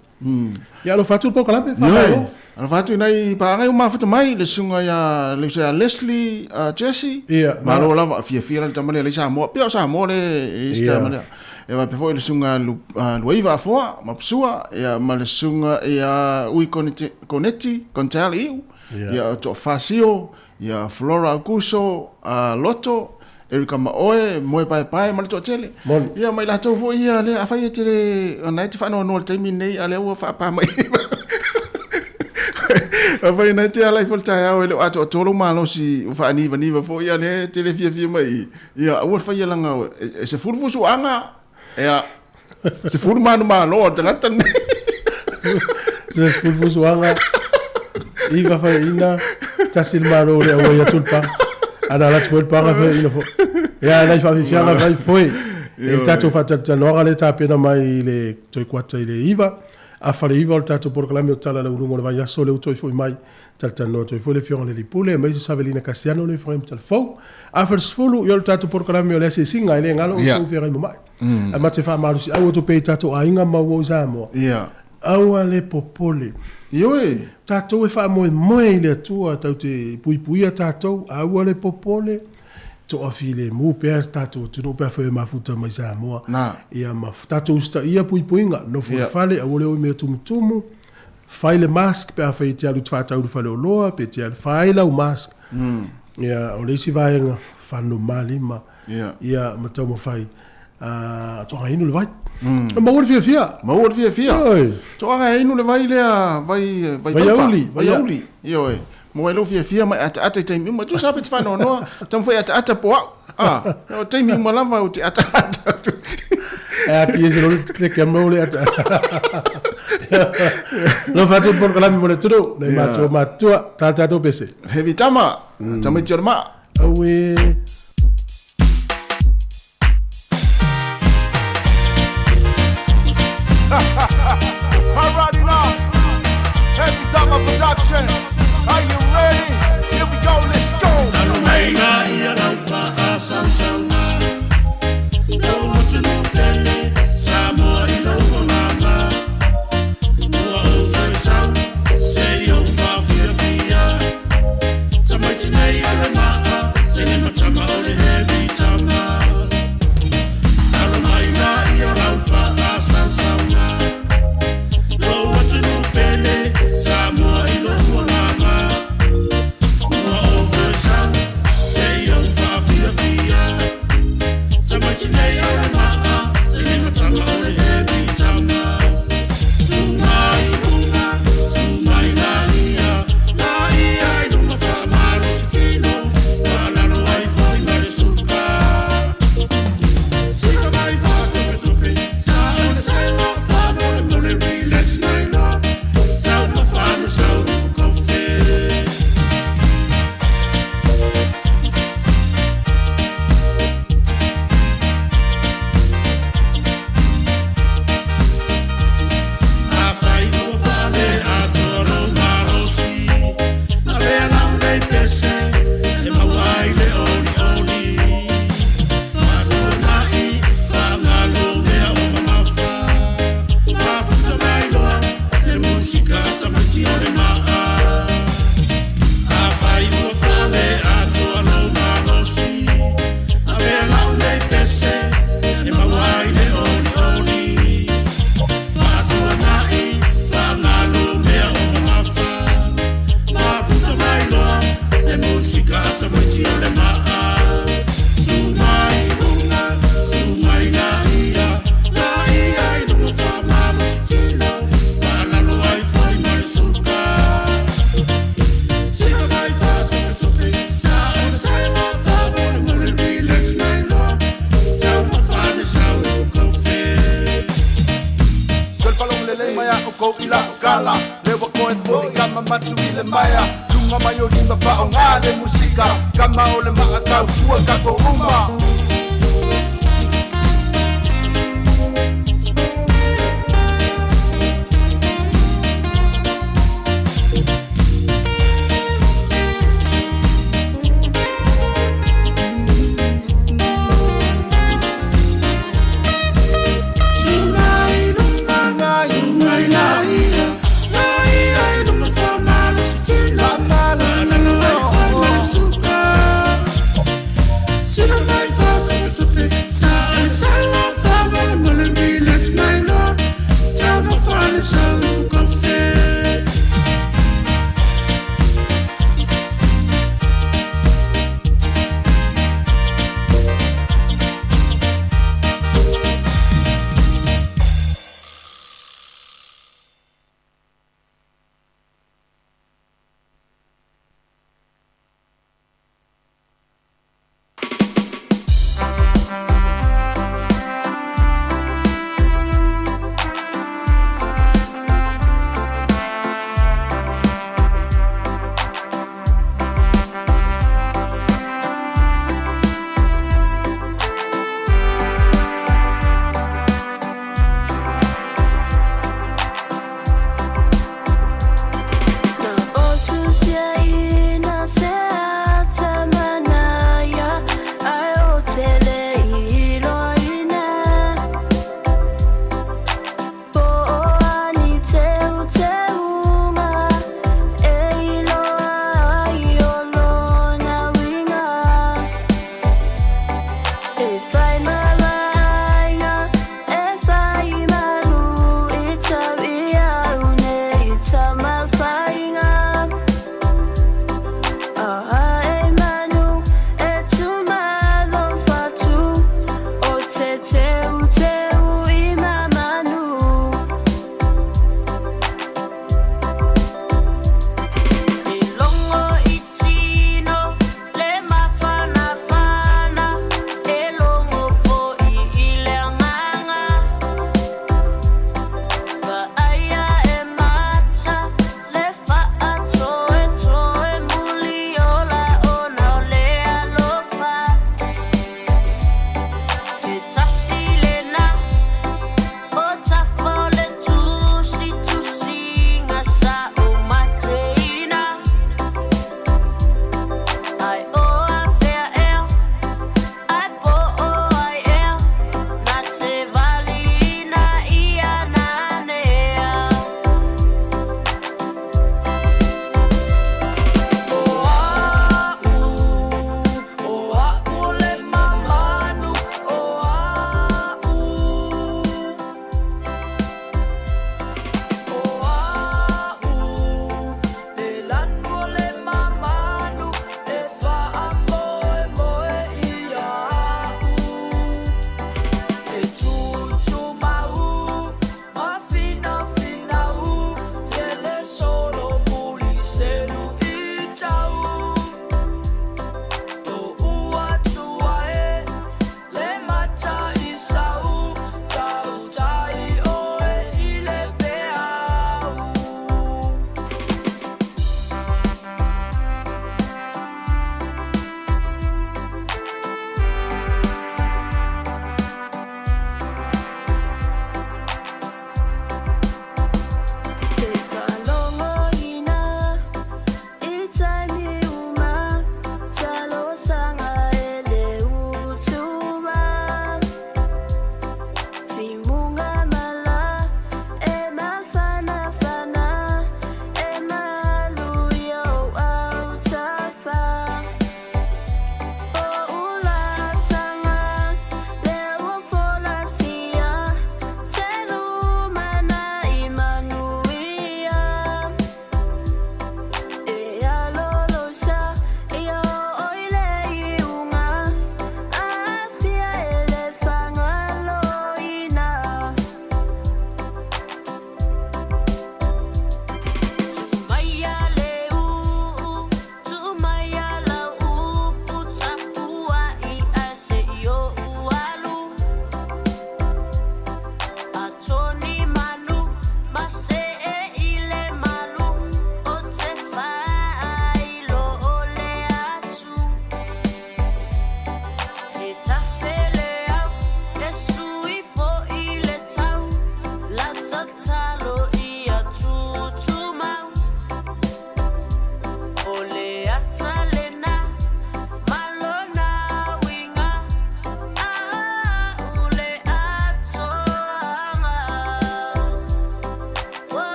A: Ia alofa atu le polokalame, faamalo.
F: Ioe, alofa atu i nai paaga ua mafuta mai, le susuga ia le uso ia Leslie Jesse.
A: Ia,
F: Malo lava, fiafia la le tama lea e leai Samoa. Pei o Samoa lea e i
A: Ia.
F: tama lea. E faapea foi le susuga Luaiva Afoa ma Psua, ia ma le susuga ia Ui Koneti, Koneti, Kontel Iu,
A: Ia.
F: ia Toafasio, ia Flora Aukuso, Loto, Erika Maoe, Moe Paepae ma le toatele.
A: Moni.
F: Ia ma i latou foi ia lea, afai e te le, ona e te faanoanoa i le taimi lenei, a lea ua faapa mai. Afai na e te ala ifo i le taeao e le o atoatoa lou malosi ua faanivaniva foi, a lea e te le fiafia mai i, ia aua le faia leaga e 10 fusuaga, ia 10 manumalo a le tagata lenei.
A: Se 10 fusuaga, iva faiaina, tasi le malo o le auai atu le paga. Ana alu atu foi le paga faiaina foi. Ia nai faafiafiaga fai foi. E le tatou faatalatalanoaga lea e tapena mai i le toe kuata i le iva. Afa le iva o le tatou polokalame o Tala Lauuluga o le Vaiaso lea ua toe foi mai. Talatalanoa atu ai foi le Afioga i le Alii Pule aemaise Savelina Kasiano le Feagai ma Talafou. Afa le 10, ia o le tatou polokalame o le asiasiga e le galo outou feagai ma mai. Ae ma te faamalosiau atu pea i tatou aiga ma ua i Samoa. Aua le popole.
F: Ioe.
A: Tatou e faamoemoe i le Atua tatou te puipuia tatou, aua le popole. Toafilemu pea le tatou atunuu pe afai e mafuta mai Samoa.
F: Na.
A: Ia ma tatou usitaia puipuiga, nofo i le fale, aua le o i mea tumutumu. Fai le mask pe afai e te alu i te faatau i le faleoloa, pe te alu, fai lau mask. Ia, o le isi vaega, fanomalima. Ia, ma taumafai, toaga inu le vai. Maua le fiafia.
F: Maua le fiafia.
A: Oi.
F: Toaga e inu le vai lea, vai, vai
A: Vai
F: paipa.
A: auli,
F: Vai auli. Ioe. Maua ai lou fiafia ma e ataata i taimi uma. Tusa pe te faanoanoa, taumafai e ataata po au. Ah, o taimi uma lava ou te ataata atu.
A: E ati e se lori te kia mau le ataata. Alofa atu le polokalame mo le atunuu, nai matua matutua, tala tatou pese.
F: Heavy tama, tamaiti o le maa.
A: Aue.
I: Alrighty now, Heavy Tama Production. Are you ready? Here we go, let's go. kou i la'u kala Le ua koe fo'i kama matu i le maea Luga mai o lima fa'aogā le musika Kama o le ma'atautua tatou uma.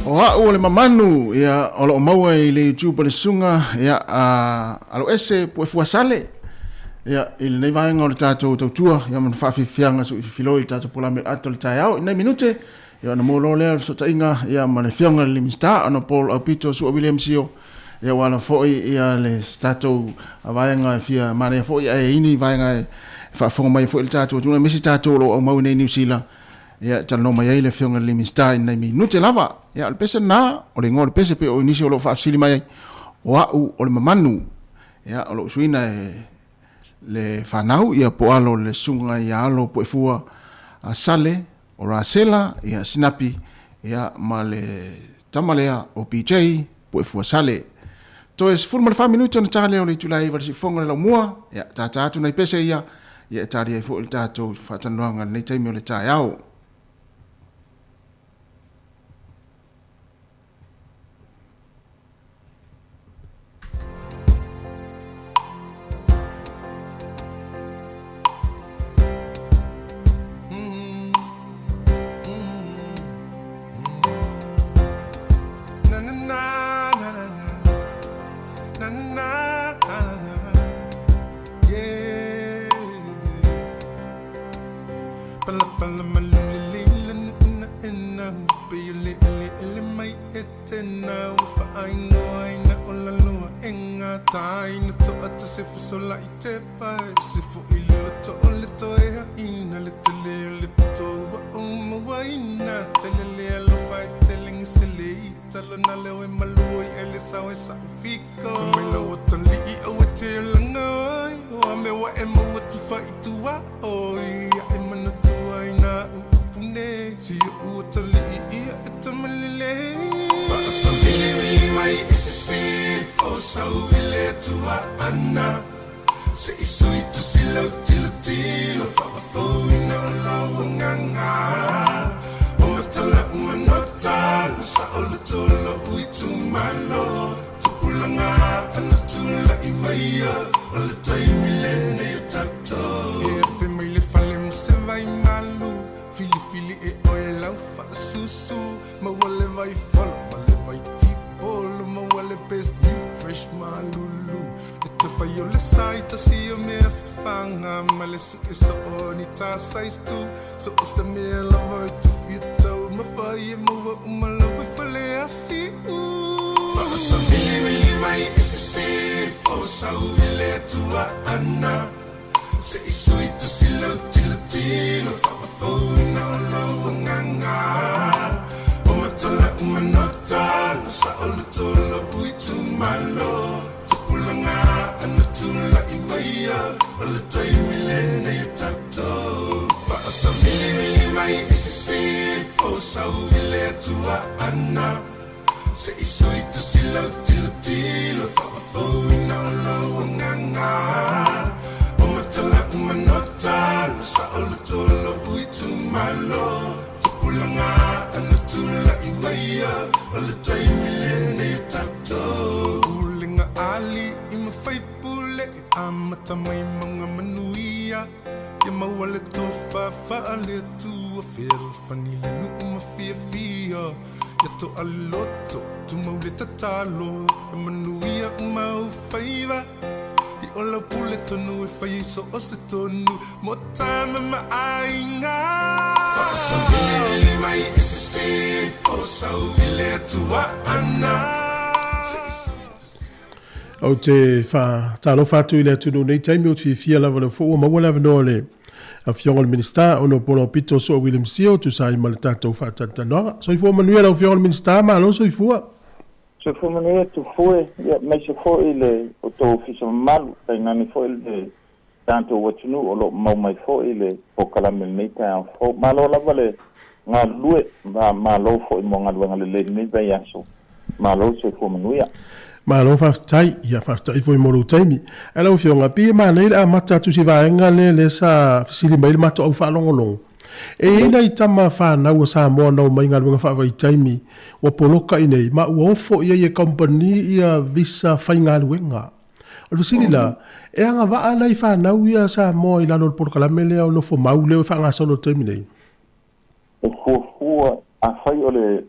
F: O a'u o le mamanu, ia, o lo o maua i le YouTube a le Susuga, ia, a Aloese Puefuasale, ia, i lenei vaega o le tatou tautua, ia, ma le faafiafiaga suifiloi i le tatou polame ato le taeao. I nai minute, ia, ona maua loa lea o le fesootaiga, ia, ma le Afioga i le Minisita, Hon Aupito Su'a William Sio, ia, ua ala foi, ia, le tatou vaega e fia manaia foi, ae i ni vaega e faafofoga mai foi le tatou atunuu, aemaise tatou o lo o aumau i nei Niu Sila, Ia, e talanoa mai ai le Afioga i le Minisita i nai minute lava. Ia, o le pese lena, o le igoa o le pese pei o nisi o lo o faafesili mai ai, o a'u o le mamanu. Ia, o lou suiina e le fanau, ia po o alo o le Susuga ia Alo Puefua a Sale, o Rasela, ia Sinapi, ia ma le tama lea o BJ Puefua Sale. Toe 14 minute ona ta lea o le itula e 9 i le siufofoga o le laumua, ia tata atu nai pese ia, ia e tali ai foi le tatou faatalanoaga i lenei taimi o le taeao. Ou te faatalofa atu i le atunuu nei taimi, ou te fiafia lava lea foi ua maua le avanoa o le Afioga i le Minisita Honourable Aupito Sua William Sio tusa ai ma le tatou faatalatalanoaga. Soifua manuia lau Afioga i le Minisita, malo soifua.
J: Soifua manuia Tufue, ia aemaise foi le outou ofisa mamalu, tainane foi le tatou atunuu o lo o mau mai foi le polokalame i lenei taeao fou. Malo lava le galulue, malo foi mo galuega lelei i lenei vaiaso. Malo le soifua manuia.
A: Malo faafetai, ia faafetai foi mo lou taimi. Ae lau Afioga, pei e manaia le amata atu i si vaega lea lea sa fesili mai ai le matou au faalogologo. E i ai nai tama fanau a Samoa na omai i galuega faavaitaimi ua poloka i inei ma ua ofo i ai e kamupani ia visa faigaluega. O le fesili la, e agavaa nai fanau ia a Samoa i lalo o le polokalame lea o nofomau lea e faagasolo i le taimi nei?
J: E fuafua, afai o le.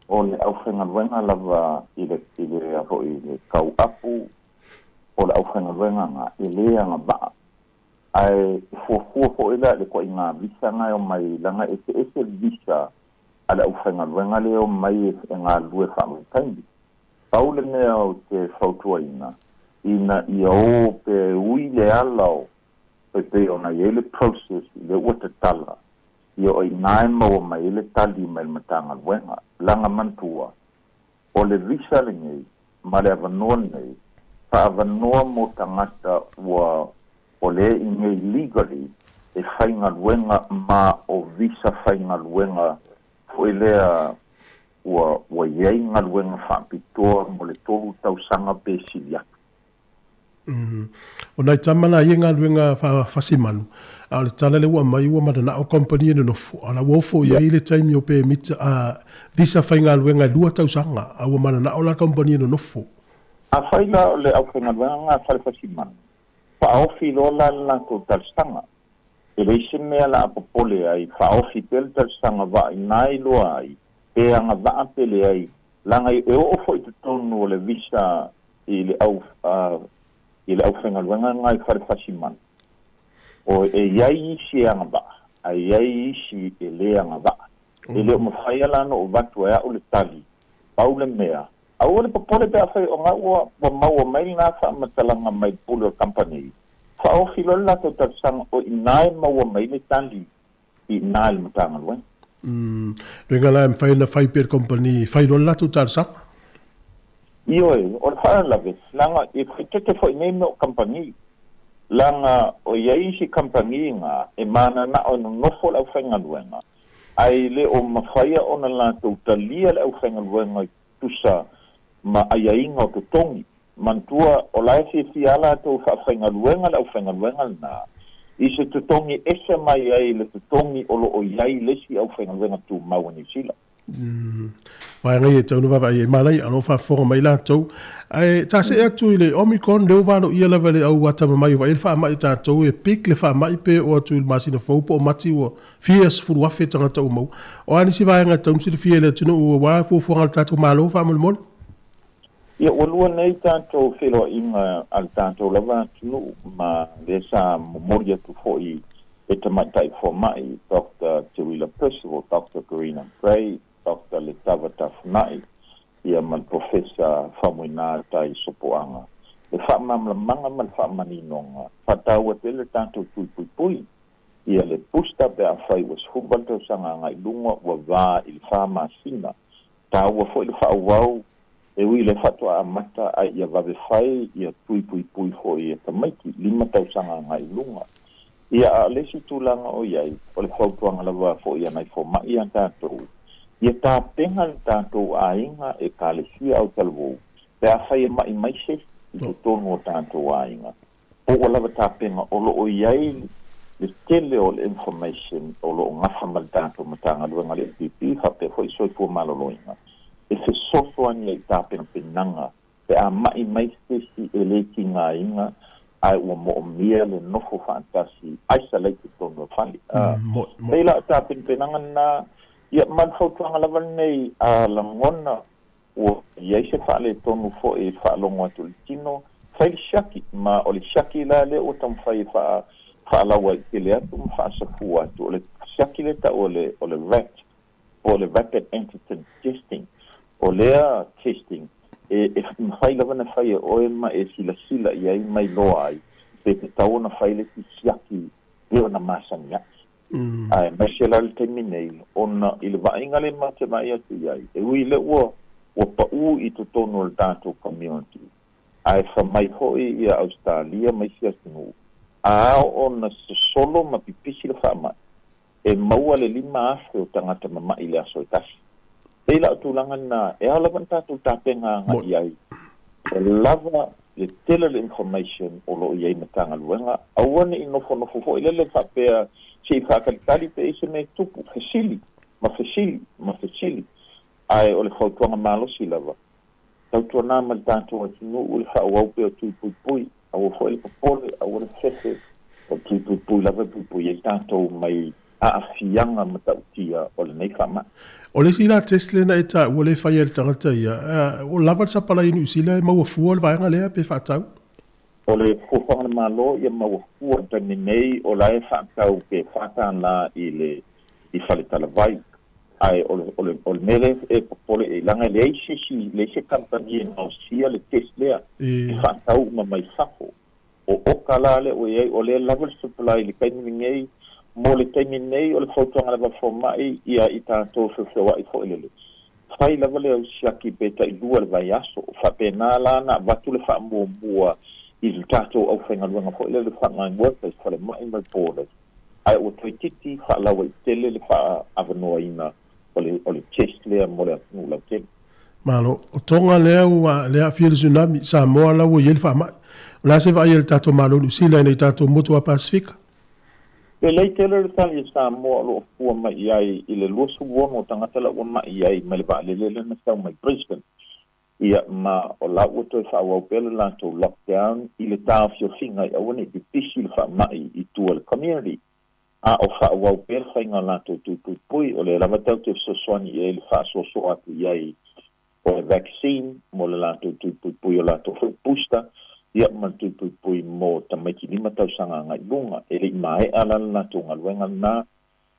J: O le aufaigaluega lava i le i le fo'i le tauapu o le aufaigaluega ga e lē agava'a ae fuafua fo'i la le koaiga visa ga e o mai laga eseese visa a le aufaigaluega lea o mai e galulue fa'amaitaimi pau le mea o te fautuaina ina ia ō pe ui le ala o pei ona iai le process i le ua tatala ia o iná e maua mai ai le tali mai le Matagaluega laga manatua o le visa lenei ma le avanoa lenei fa'avanoa mo tagata ua o lē igei legally e faigaluega ma o visa faigaluega fo'i lea ua ua iai galuega fa'apitoa mo le tolu tausaga pe sili atu.
E: O nai tama la ia galuega faafasimanu, a o le tala lea ua aumai ua mananao company e nonofo, a o la ua ofo i ai le taimi o pemita a visa faigaluega e 2 tausaga, a ua mananao la company e nonofo.
J: Afai la o le aufaigaluega ga fale fasimanu, faaofi loa la le latou talosaga. E leai se mea la a popole ai, faaofi pea le talosaga vaaiga iloa ai, pe agavaa pe leai, laga e oo fo'i totonu o le visa i le au i le aufaigaluega ga i fale fasimanu. O e iai isi e agavaa, ae iai isi e lē agavaa. E le o mafai ala ona ou avatu e a'u le tali, pau le mea, aua le popole pe afai o ga'u ua ua maua mai lenā faamatalaga mai le pule o le kamupani, faaofi loa le latou talosaga o iinā e maua mai le tali i iinā i le Matagaluega.
E: Loiga la e mafai ona fai pea e le kamupani, fai loa le latou talosaga.
J: Ioe, o le faalavelave, leaga e faaeteete foi i nei mea o kamupani, leaga o i ai isi kamupani ga e mananao e nonofo le aufaigaluega, ae le o mafaia ona latou talia le aufaigaluega i tusa ma aiaiga o totogi. Manatua, o la e fiafia lava latou e faafaigaluega le aufaigaluega lenā i se totogi ese mai ai le totogi o lo o i ai le isi aufaigaluega tumau a Niu Sila.
E: Vaega ia e tatau ona vaavaai i ai. Manaia, o lo o faafofoga mai latou. Ae ta see atu i le Omicron, lea ua valoia lava e le au atamamai o vaai le faamai a tatou, e peak le faamai pe oo atu i le masina fou po o Mati ua fia sefulu afe tagata ua maua. O a nisi vaega e tatau ona silafia e le atunuu aua fuafuaga a le tatou Malo faamolemole?
J: Ia, ua lua nei tatou feiloaiga a le tatou lava atunuu ma lea sa momoli atu foi e Tamaitai Fomai Doctor Teuila Percival, Doctor Karina Gray, Doctor Letava Tafuna'i, ia ma le Professor Faumuina Tai Sopoaga. Le faamalamalamaga ma le faamaninoga, faataua tele le tatou tui puipui ia le booster pe afai ua 18 tausaga agai luga ua va i le 4 masina. Taua foi le faaauau e ui i le faatoa amata ae ia vave fai ia tui puipui foi e tamaiti 5 tausaga agai i luga. Ia a o le isi tulaga o i ai, o le fautuaga lava foi a nai fomai ia tatou, ia tapena le tatou aiga, ekalesia autalavou, pe afai e ma'i mai se isi i totonu o tatou aiga, po ua lava tapena o lo o i ai le tele o le information o lo o gafa ma le tatou Matagaluega a le LPP faapea foi Soifua Maloloina e fesoasoani ai i tapenapenaga pe a ma'i mai se isi e le tigaina ae ua mo'omia le nofo faatasi isolate i totonu o le fale. Pei la o tapenapenaga lena, ia ma le fautuaga lava lenei a lagona ua i ai se faaletonu foi e faalogo atu i le tino, fai le siaki, ma o le siaki la lea ua taumafai e faalauaitele atu ma faasafua atu, o le siaki lea e tau o le o le rat, po o le Rapid Antigen Testing. O lea testing, e e mafai lava ona fai e oe ma e silasila i ai ma iloa ai pe tatau ona fai le isi siaki pei ona masani ai. Aemaise la le taimi nei, ona i le vaaiga lea matou te vaai atu i ai, e ui i lea ua ua pau i totonu o le tatou community, ae fai mai foi ia Ausetalia ma isi atunuu, a ao ona sosolo ma pipisi le faamai, e maua le 5,000 o tagata mama'i i le aso e tasi. Pei la o tulaga lena, e ao lava ona tatou tapena agai i ai, e lava le tele o le information o lo o i ai Matagaluega, aua ne i nofonofo foi lele faapea se i faatalitali pe i ai se mea e tupu, fesili, ma fesili, ma fesili. Ae o le fautuaga malosi lava, tautuana ma le tatou atunuu le faaauau pea o tui puipui, aua foi le popole, aua le fefe, o le tui puipui lava e puipui ai tatou mai aafiaga matautia o lenei faamai.
E: O le isi la test lea na e taua lea e fai ai e le tagata ia, o lava le sapalai i Niu Sila e maua fua le vaega lea pe faatau?
J: O le fuafuaga a le Malo ia maua fua i le taimi nei o la e faatau pe $4 i le i faletalavai. Ae o le o le o le mea lea e popole i ai leaga e leai se isi leai se kamupani e gaosia le test lea e faatau uma mai fafo. O oka la lea ua i ai, o lea lava le supply i le taimi lenei. Mo le taimi nei, o le fautuaga lava a fomai ia i tatou feofeoa'i foi lele, fai lava le au siaki pe tailua i le vaiaso. Faapena la ona avatu le faamuamua i le tatou aufaigaluega foi lele, frontline workers, falemai ma le borders, ae ua toeitiiti faalauaitele le faaavanoaina o le o le test lea mo le atunuu lautele.
E: Malo. O Tonga lea ua lea aafia i le tsunami, Samoa la ua i ai le faamai. O le a se vaai a le tatou Malo Niu Sila ina i tatou motu a Pasefika?
J: Lelei tele le tali a Samoa o lo o fua mai i ai i le 26 o tagata la ua mai ai mai le vaalele lea na sau mai Brisbane. Ia ma o la ua toe faaauau pea le latou lockdown i le taofiofiga i aua ne i pipisi le faamai i tua i le community. A o faaauau pea le faiga o latou tui puipui, o lea lava tatou te fesoasoani i ai i le faasoasoa atu i ai o le vaccine mo le latou tui puipui, o latou foi booster, ia ma le tui puipui mo tamaiti 5 tausaga agai i luga. E le i maea la le latou galuega lena,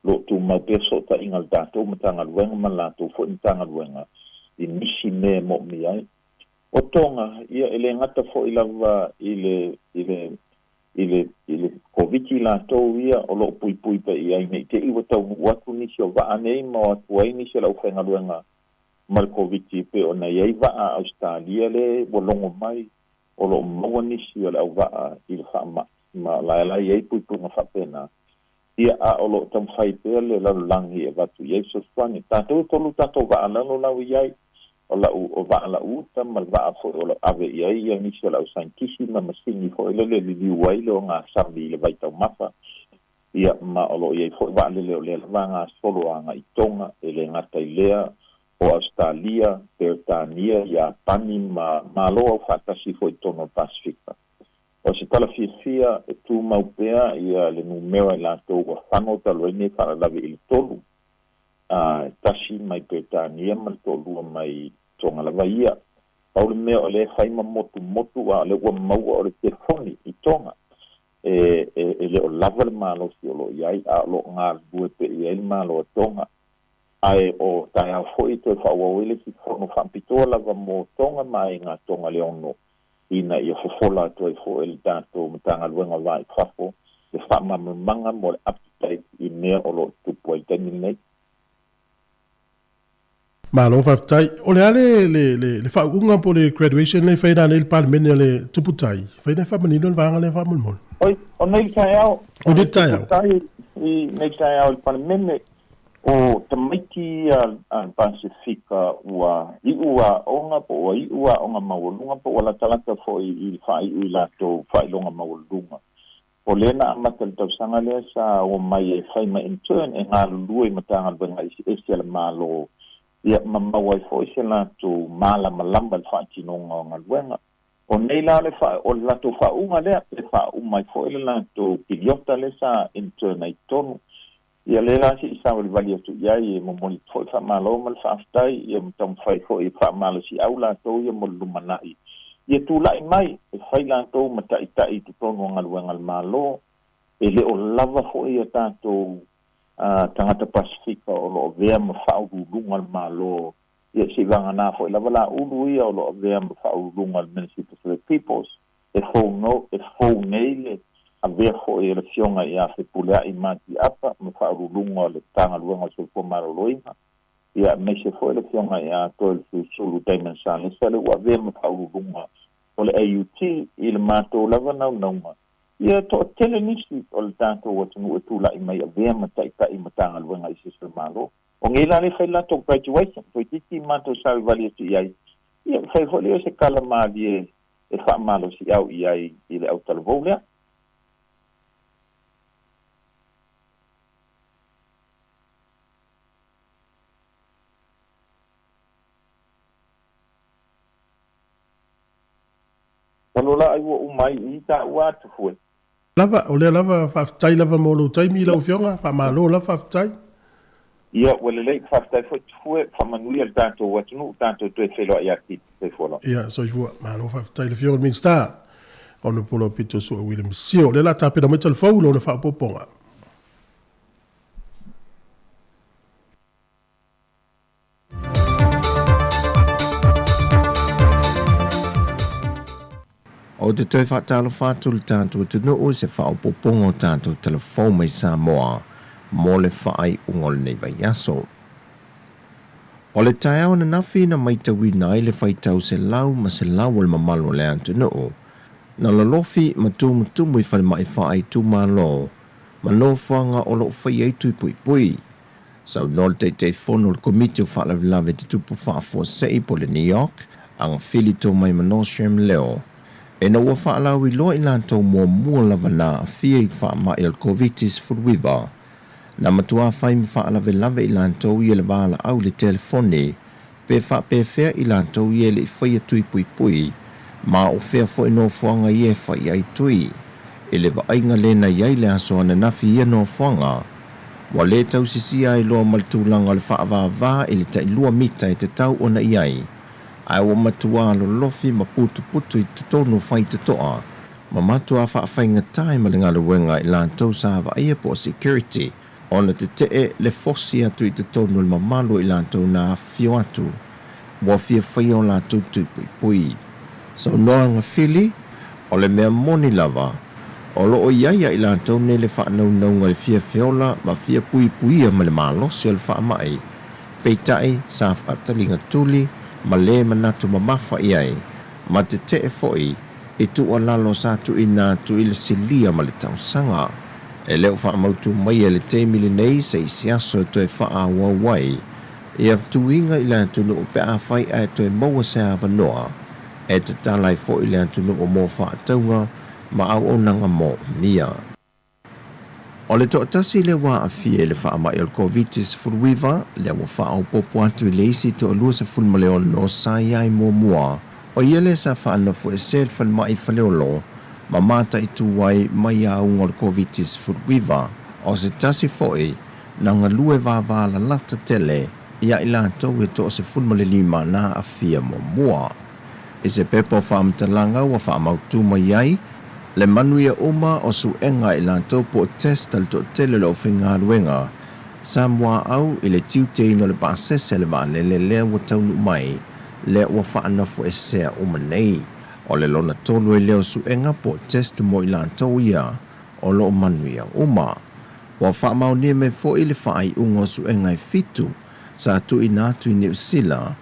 J: lo o tumau pea fesootaiga a le tatou Matagaluega ma le latou foi Matagaluega i nisi mea e moomia ai. O Tonga, ia e le gata foi lava i le i le i le i le Koviti latou ia o lo o puipui pea i ai ne i te i ua taunuu atu nisi o vaa nei ma o atu ai nisi o le aufaigaluega ma le Koviti e pei ona i ai vaa a Ausetalia le ua logo mai o lo o maua nisi o le auvaa i le faamai ma la e la i ai puipuiga faapena ia a o lo o taumafai pea le lalolagi e avatu i ai fesoasoani. Tatou e tolu tatou vaa lalolao i ai, o lau o vaa lau uta ma le vaa foi o lo o ave i ai ia nisi o le au saienitisi ma masini foi lele e liliu ai le ogasami i le vaitaumafa, ia ma o lo o i ai foi vaalele o lea lava gasolo agai i Tonga, e le gata i lea o Ausetalia, Peretania, Iapani ma Malo Aufaatasi foi i totonu o le Pasefika. O se tala fiafia e tumau pea ia le numera i latou ua fano talu ai nei faalavelave i le tolu, a e tasi mai Peretania ma le toalua mai Tonga lava ia. Pau le mea o lea e fai ma motumotu a o lea ua maua o le telefoni i Tonga e e le o lava le malosi o lo o i ai a o lo o galulue pea i ai le Malo a Tonga. Ae o taeao foi e toe faaauau ai le isi fono faapitoa lava mo Tonga ma aiga Tonga Leono ina ia fofola atu ai foi e le tatou Matagaluega o Va i Fafo le faamalamalamaga mo le update i mea o lo o tutupu ai i le taimi lenei.
E: Malo faafetai. O le a le le le le faauuga po o le graduation lea e fai nanei i le Palemene a le Tupu Tai? Fai na faamanino le vaega lea faamolemole.
J: Oi, o nei taeao.
E: O nei taeao.
J: Tupu Tai i nei taeao i le Palemene. O tamaiti a le Pasefika ua iu aoga po ua iu aoga maualuga po ua latalata foi i le faaiu i latou faailoga maualuluga. O lea na amata i le tausaga lea sa omai e fai ma intern e galulue i Matagaluega eseese a le Malo ia ma maua ai foi se latou malamalama i le faatinoga o galuega. O nei la le o le latou faauuga lea pe faauma ai foi le latou piliota lea sa intern ai i totonu. Ia lea la se i savalivali atu i ai e momoli atu foi faamalo ma le faafetai ia ma taumafai foi e faamalosiau latou ia mo le lumanai ia tulai mai e fai latou ma taitai i totonu o galuega a le Malo. E le o lava foi ia tatou tagata Pasefika o lo o avea ma faauluuluga o le Malo ia seivagana foi lava la ulu ia o lo o avea ma faauluuluga o le Ministry of Pacific Peoples. E fou no, e fou nei le avea foi e le Afioga ia Fepuleai Mati Apa ma Faauluuluga o le Matagaluega o le Soifua Maloloina, ia aemaise foi le Afioga ia Toelusulusulu Damon Salesa le ua avea ma Faauluuluga o le AUT i le matou lava naunauga ia toatele nisi o le tatou atunuu e tulai mai avea ma taitai Matagaluega i se isi o le Malo. O nei la lea fai le latou graduation, toeitiiti matou savalivali atu i ai, ia fai foi lea o se tala malie e faamalosiau i ai i le autalavou lea. Masalo la ai ua uma ai i i taua atu fue.
E: Lava, o lea lava, faafetai lava mo lou taimi lau Afioga, faamalo lava faafetai.
J: Ia, ua lelei, faafetai foi Tufue, faamanuia le tatou atunuu, tatou toe feiloai atili. Soifua lava.
A: Ia, soifua. Malo faafetai i le Afioga i le Minisita, Honourable Aupito Sua William Sio. O lea o le a tapena mai Talafou i lona faaopoopoga.
G: Ou te toe faatalofa atu i le tatou atunuu i se faaopoopoga o tatou talafou mai Samoa mo le faaiuga o lenei vaiaso. O le taeao ananafi na maitauina ai le faitau selau ma selau o le mamalu o le atunuu, na lolofi ma tumutumu i falemai faaitumalo ma nofoaga o lo o faia ai tui puipui. Saunoa le Taitaifono o le Komiti o Faalavelave Tutupu Faafuasei po o le NEOC, Agafili Toomaimanō Shem Leo, ina ua faalauiloa i latou muamua lava na aafia i faamai o le Koviti-19, na matuā fai ma faalavelave i latou ia le valaau i le telefoni pe faapefea i latou ia e le i faia tui puipui ma o fea foi nofoaga ia e fai ai tui. I le vaaiga lē na i ai le aso ananafi ia nofoaga, ua lē tausisia ai loa ma le tulaga o le faavavā i le tailua mita e tatau ona i ai, ae ua matuā lolofi ma putuputu i totonu o faitotoa ma matuā faafaigatā ai ma le galuega i latou sa vaaia po o security ona tetee le fosi atu i totonu o le mamalu o i latou na afifio atu ua fia faia o latou tui puipui. Saunoa Gafili, O le mea moni lava, o lo o i ai ia i latou nei le faanaunauga i le fia feola ma fia puipuia ma le malosi o le faamai, peitai sa faataliga tuli ma le manatu mamafa i ai, ma tetee foi i tuualalo sa tuuina atu i le silia ma le tausaga. E le o faamautu maia i le taimi lenei se isi aso e toe faaauau ai ia tuiga i le atunuu pe afai ae toe maua se avanoa e tatala ai foi le atunuu mo faatauga ma auaunaga moomia. O le toatasi lea ua aafia i le faamai o le Koviti-19, lea ua faaopoopo atu i le isi toalua 16 sa i ai muamua, o ia lea sa faanofoesea i le falemai i Faleolo ma mataitu ai mai auga o le Koviti-19. O se tasi foi na galue vavalalata tele ia i latou e toa 15 na aafia muamua. I se pepa o faamatalaga ua faamautu mai ai le manuia uma o suega i latou po o test a le toatele o le aufaigaluega sa muaau i le tiuteina o le pasese a le vaalele lea ua taunuu mai lea ua faanofoesea uma nei. O le lona tolu ai lea o suega po o test mo i latou ia o lo o manuia uma. Ua faamaonia mai foi le faaiuga o suega e fitu sa tuuina atu i Niu Sila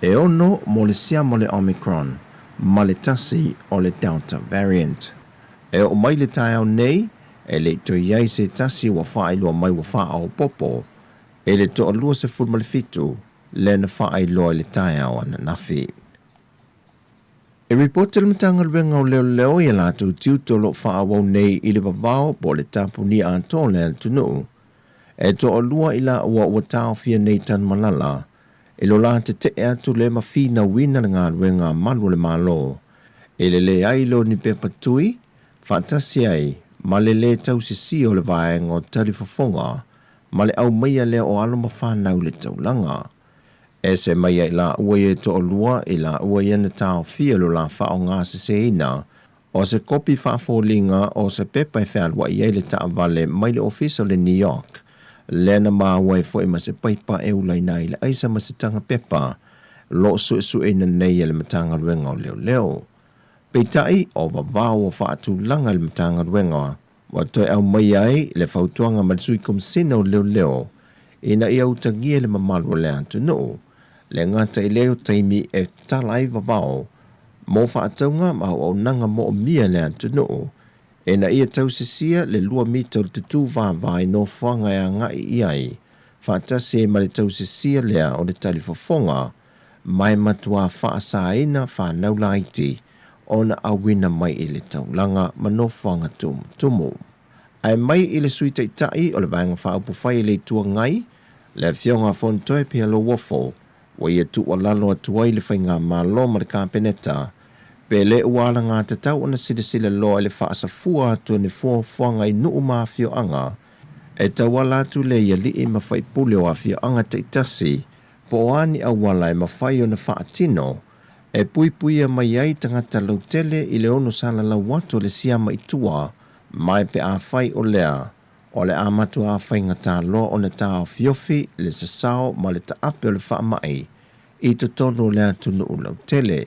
G: E ono mo le siama o le Omicron ma le tasi o le Delta variant. E oo mai le taeao nei, e le i toe i ai se tasi ua faailoa mai ua faaopoopo i le toalua 17 lea na faailoa i le taeao ananafi. E ripoti le Matagaluega o Leoleo i a latou tiute o lo o faaauau nei i le vavao po o le tapunia atoa o le atunuu. E toalua i laua ua taofia nei Tanumalala i lo la tetee atu le ma finauina le galuega a malu o le Malo i le leai lea o ni pepa tui faatasi ai ma le lē tausisia o le vaega o talifofoga ma le aumaia lea o alo ma fanau i le taulaga. Ese mai ai laua ia e toalua i laua ia na taofia lo la faaaogaseseina o se kopi faafoliga o se pepa e fealuai ai le taavale mai le ofisa o le New York, lea na maua ai foi ma se paipa e ulaina ai le aisa ma se taga pepa lo o suesueina nei e le Matagaluega o Leoleo. Peitai, o vavao ua faatulaga e le Matagaluega ua toe aumaia ai le fautuaga ma le Sui Komesina o Leoleo ina ia utagia le mamalu o le atunuu, le gata i lea o taimi e tala ai vavao mo faatauga ma auaunaga moomia i le atunuu, ina ia tausisia le lua mita o le tutū vāvā i nofoaga e agai i ai, faatasi ai ma le tausisia lea o le talifofoga ma e matuā faasāina whānau laiti ona auina mai i le taulaga ma nofoaga tumutumu. Ae mai i le Sui Taitai o le Vaega Faaupufai i le Itu Agai, le Afioga a Fontoe Pealowofo, ua ia tuualalo atu ai le Faigamalo ma le Kapeneta, pe le ua alagatatau ona silasila loa i le faasafua atu o ni fuafuaga i nuu ma afioaga E tauala atu lea i alii ma faipule o afioaga taitasi po o a ni auala e mafai ona faatino e puipuia mai ai tagata lautele i le ono salalau atu o le siama i tua, ma e pe afai o lea, o le a matuā faigata loa ona taofiofi le sasao ma le taape o le faamai i totonu o le atunuu lautele.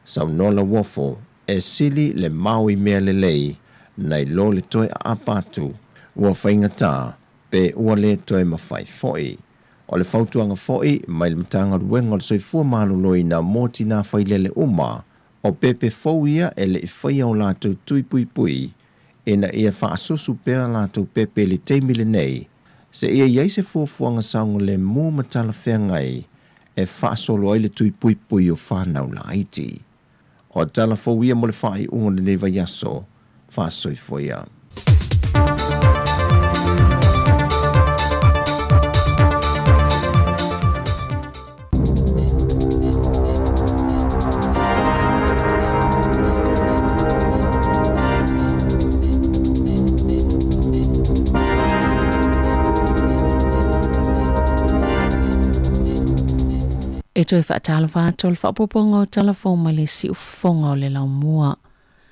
G: Saunoa Lauofo, e sili le mao i mea lelei nai lo le toe aapa atu ua faigata pe ua le toe mafai foi. O le fautuaga foi mai le Matagaluega o le Soifua Maloloina mo tinā failele uma, o pepe fou ia e le i faia o latou tui puipui ina ia faasusu pea latou pepe i le taimi lenei, seia i ai se fuafuaga saogalemu ma talafeagai e faasolo ai le tui puipui o fanau laiti. O tala fou ia mo le faaiuga o lenei vaiaso. Faasoifua ia.
H: E toe faatalofa atu o le faaopoopoga o tala fou mai le siufofoga o le laumua.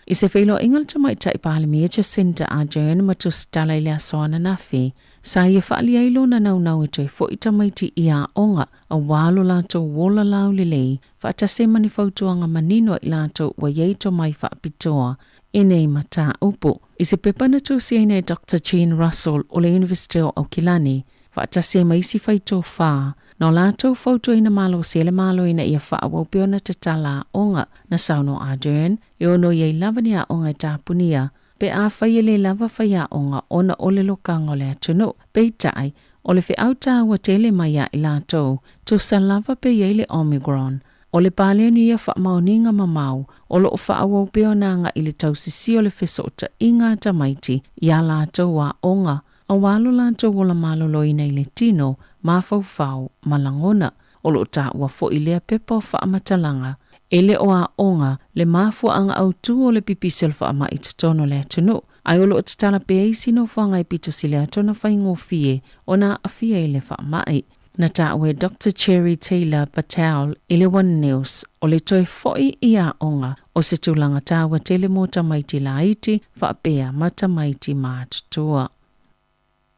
H: I se feiloaiga le Tamaitai Palemia Jacinda Ardern ma tusitala i le aso ananafi, sa ia faaalia ai lona naunau e toe fo'i tamaiti i aoga auā lo latou ola laulelei faatasi ai ma ni fautuaga manino a i latou ua i ai tomai faapitoa i nei mataupu. I se pepa na tusiaina e Doctor Jean Russell o le Iunivesite o Aukilani, faatasi ai ma isi faitofa, na o latou fautuaina malosi e le Malo ina ia faaauau pea ona tatala aoga. Na saunoa Ardern, e ono i ai lava ni aoga e tapunia, pe afai e le lava faiaoga ona o le lokaga o le atunuu. Peitai, o le feau taua tele mai ia i latou, tusa lava pe i ai le Omicron. O le paleni ia faamaoniga mamao o lo o faaauau pea ona agai i le tausisia o le fesootaiga a tamaiti i a latou aoga, Auā lo latou ola maloloina i le tino, mafaufau, ma lagona. O lo o taua foi lea pepa o faamatalaga, e le o aoga le mafuaaga autū o le pipisi o le faamai i totonu o le atunuu, ae o lo o tatala pea isi nofoaga e pito sili atu ona faigofie ona aafia i le faamai. Na taua e Doctor Cherry Taylor Patel i le One News, o le toe foi i aoga o se tulaga taua tele mō tamaiti laiti faapea ma tamaiti matutua.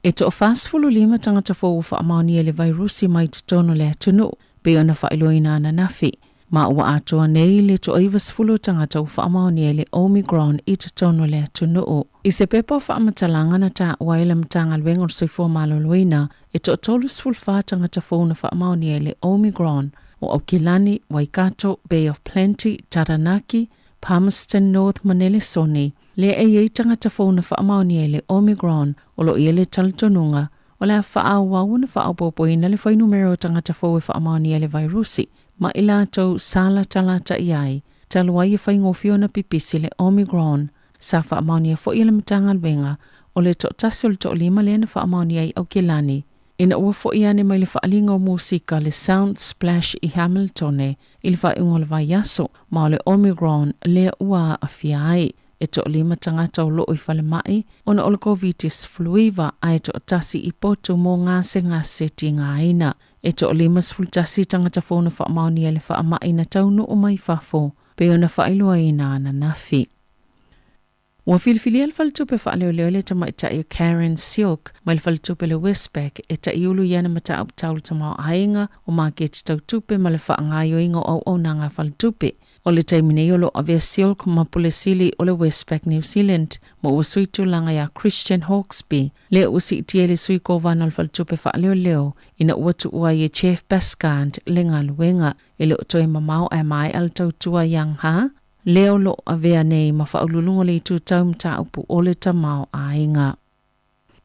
H: E toa-45 tagata fou ua faamaonia i le vairusi mai totonu o le atunuu, pei ona faailoaina ananafi. Ma ua atoa nei le toa-90 o tagata ua faamaonia i le Omicron i totonu o le atunuu. I se pepa o faamatalaga na taua ai le Matagaluega o le Soifua Maloloina, e toa-34 tagata fou na faamaonia i le Omicron, o Aukilani, Waikato, Bay of Plenty, Taranaki, Palmerston North ma Nelesoni, lea e i ai tagata fou na faamaonia i le Omicron, o lo o i ai le talitonuga, o le a faaauau ona faaopoopoina le fuainumera o tagata fou e faamaonia i le vairusi, ma i latou sa latalata i ai, talu ai e faigofie ona pipisi le Omicron. Sa faamaonia foi e le Matagaluega, o le toatasi o le toalima lea na faamaonia ai Aukilani, ina ua foi ane mai le faaaliga o musika le Sound Splash i Hamiltone i le faaiuga o le vaiaso, ma o le Omicron lea ua aafia ai. E toalima tagata o loo i falemai ona o le Koviti-19 ae toatasi i potu mo gasegase tigaina. E toa-51 tagata fou na faamaonia i le faamai na taunuu mai fafo, pei ona faailoaina ananafi. Ua filifilia le faletupe faaleoleo le tamaitai o Karen Silk mai le faletupe le Westpac e ta'iulu i ana mataupu tau le tamaoaiga o maketi tau tupe ma le faagaoioiga o auaunaga a faletupe. O le taimi nei o lo o avea Silk ma Pule Sili o le Westpac New Zealand ma ua sui tulaga iā Christian Hawkesby lea ua siitia i le sui kovana o le faletupe faaleoleo ina ua tuua ai e Jeff Bascand le galuega. E le o toe mamao ae maea le tautua i Ang Ha, lea o lo o avea nei ma faauluuluga o le itu tau mataupu o le tamaoaiga.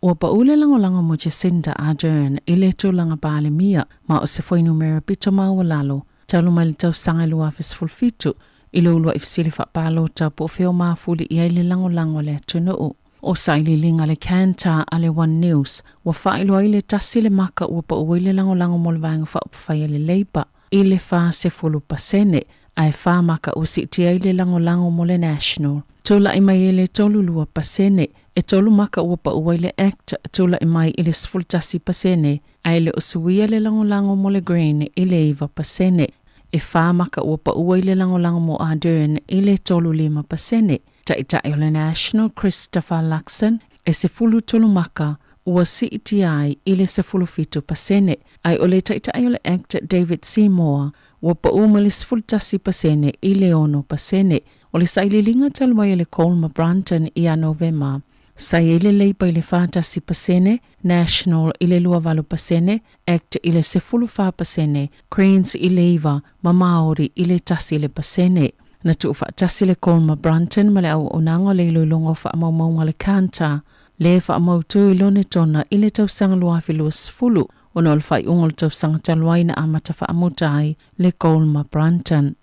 H: Ua pau le lagolago mo Jacinda Ardern i le tulaga Palemia ma o se fuainumera pito maualalo talu mai le tausaga e 2017 i le uluai fesili faapalota po o fea o mafuli i ai le lagolago a le atunuu. O sailiiliga a le Kantar a le One News ua faailoa ai le tasi le maka ua pau ai le lagolago mo le Vaega Faaupufai a le Labour i le 40%, ae fa maka ua siitia ai le lagolago mo le National. Tulaʻi mai i le 32%, e tolu maka ua paʻu ai le ACT tulaʻi mai i le 11%, ae le o suia le lagolago mo le Green i le 9%. E fa maka ua paʻu ai le lagolago mo Ardern i le 35%. Taitai o le National Christopher Luxon e 13 maka ua siitia ai i le 17%, ae o le Taitai o le ACT David Seymour ua paʻu mai le 11% i le 6%. O le sailiiliga talu ai a le Colma Brunton ia Novema, sa i ai le Labour i le 41%, National i le 28%, ACT i le 14%, Greens i le 9 ma Māori i le 1%. Na tuufaatasi le Colma Brunton ma le auaunaga o le iloiloga o faamaumauga a le Kantar, le faamautu i Lonetona i le tausaga 2020, ona o le faaiuga o le tausaga talu ai na amata faamuta ai le Colma Brunton.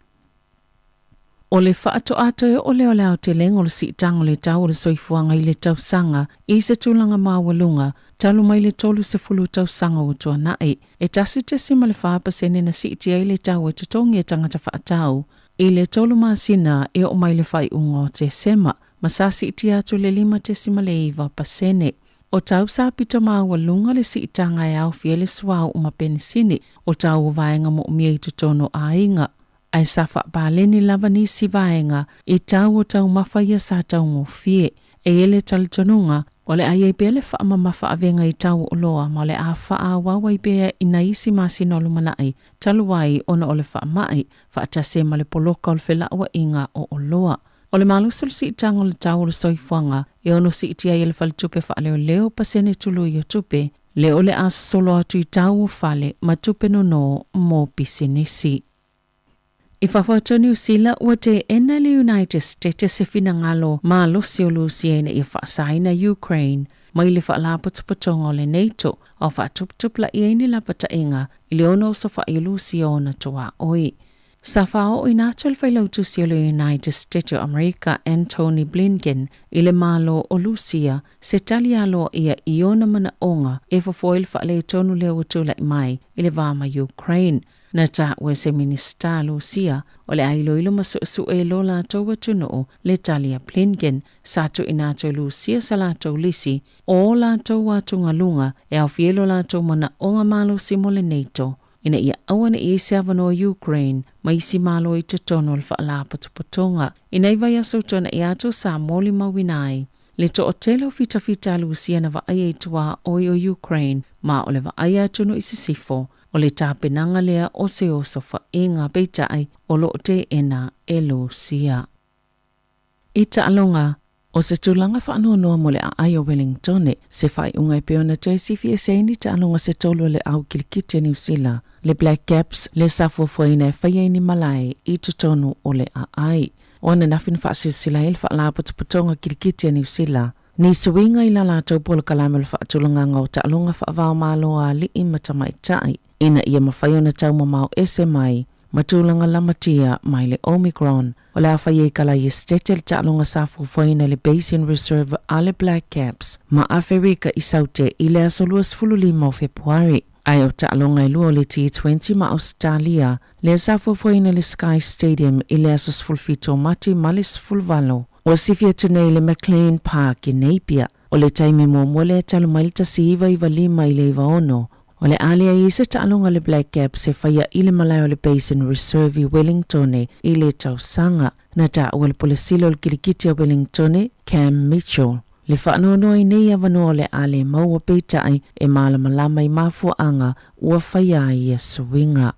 H: O le faatoa toe oo lea o le aotelega o le siitaga o le tau o le soifuaga i le tausaga i se tulaga maualuga talu mai le 30 tausaga ua tuanai. E 1.4% na siitia ai le tau e totogi e tagata faatau i le tolu masina e oo mai le faaiuga o Tesema, ma sa siitia atu le 5.9%. O tau sa pito maualuga le siitaga e aofia ai le suauu ma penisini, o tau o vaega moomia i totonu o aiga. Ae sa faapaleni lava nisi vaega i tau o taumafa ia sa taugofie. E i ai le talitonuga, o le a i ai pea le faamamafa avega i tau o oloa ma o le a faaauau ai pea i nai isi masina o lumanai talu ai ona o le faamai, faatasi ai ma le poloka o le felauaiga o oloa. O le malosi o le siitaga o le tau o le soifuaga e ono siitia ai e le Faletupe Faaleoleo pasene tului o tupe, le o le a sosolo atu i tau o fale ma tupe nono mo pisinisi. I fafo atu o Niu Sila, ua teena le United States se finagalo malosi o Lusia ina ia faasaina Ukraine mai le Faalapotopotoga o le NATO a o faatuputupulaia ai ni lapataiga i le ono osofai o Lusia o ona tuaoi. Sa faaooina atu e le Failautusi o le United States o Amerika Antony Blinken i le Malo o Lusia se tali aloaia i ona manaoga e fofo ai le faaletonu lea ua tulai mai i le va ma Ukraine. Na taua e se Minisita Lusia o le a iloilo ma suesue e lo latou atunuu le tali a Blinken sa tuuina atu e Lusia sa latou lisi o latou atugaluga e aofia ai lo latou manaoga malosi mo le NATO ina ia aua ne i ai se avanoa Ukraine ma isi Malo i totonu o le Faalapotopotoga. I nai vaiaso ua tuanai atu sa molimauina ai le toatele o fitafita a Lusia na vaaia i tuaoi o Ukraine ma o le vaaia atunuu i sisifo o le tapenaga lea o se osofaiga peitai o lo o teena e Lusia. I taaloga, o se tulaga faanoanoa mo le aai o Wellingtone, se faaiuga e pei ona toe sifi ese ai ni taaloga se tolu a le au kilikiti a Niu Sila, le Black Caps, le sa fuafuaina e fai ai ni malae i totonu o le aai. O ananafi na faasilasila ai le Faalapotopotoga Kilikiti a Niu Sila, ni suiga i la latou polokalame o le faatulagaga o taaloga faava-o-Malo a alii ma tamaitai, ina ia mafai ona taumamao ese mai ma tulaga lamatia mai le Omicron. O le a fai ai kala i Esitete le taaloga sa fuafuaina i le Basin Reserve a le Black Caps ma Aferika i Saute i le aso 25 o Fepuari. Ae o taaloga e lua o le T20 ma Ausetalia lea sa fuafuaina i le Sky Stadium i le aso 17 o Mati ma le 18. Ua sifi atu nei i le McLean Park i Napier. O le taimi muamua lea talu mai le 1995 i le 96, o le a leai ai se taaloga a le Black Caps e faia i le malae o le Basin Reserve i Wellingtone i le tausaga. Na taua le Pule Sili o le Kilikiti a Wellingtone, Cam Mitchell, le faanoanoa i nei avanoa o le a le maua peitai e malamalama i mafuaaga ua faia ai ia suiga.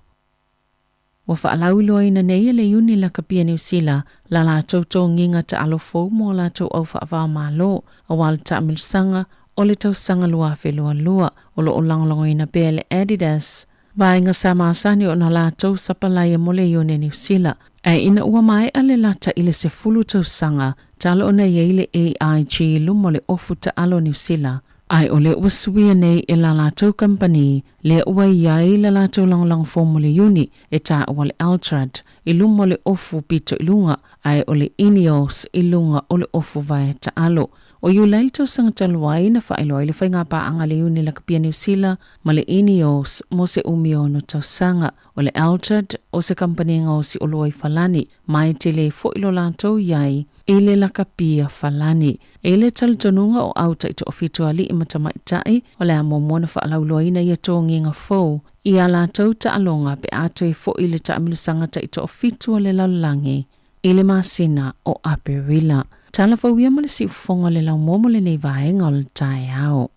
H: Ua faalauiloaina nei e le Iuni Lakapi a Niu Sila la latou togiga taalo fou mo a latou au faava-o-Malo aua le taamilosaga o le tausaga 2022. O lo o lagolagoina pea e le Adidas vaega sa masani ona latou sapalaia mo le Iuni a Niu Sila. Ae ina ua maea le lata i le 10 tausaga talo ona i ai le AIG i luma o le ofu taalo a Niu Sila, Ae o lea ua suia nei e la latou kamupani lea ua i ai la latou lagolago fou mo le Iuni e taua le Altrad i luma o le ofu pito i luga, ae o le Ineos i luga o le ofu vaea taalo. O Iulai le tausaga talu ai na faailoa ai le faiga paaga a le Iuni Lakapia Niu Sila ma le INEOS mo se umi o ono tausaga. O le Altered o se kamupani gaosi oloa i Falani, ma e tele foi lo latou i ai i le lakapia Falani. I le talitonuga o au taitoafitu alii ma tamaitai, o le a muamua ona faalauiloaina ia togiga fou i a latou taaloga pe a toe foi le taamilosaga taitoafitu a le lalolagi i le masina o Aperila. Tala fou ia ma le siufofoga o le laumua mo lenei vaega o le taeao.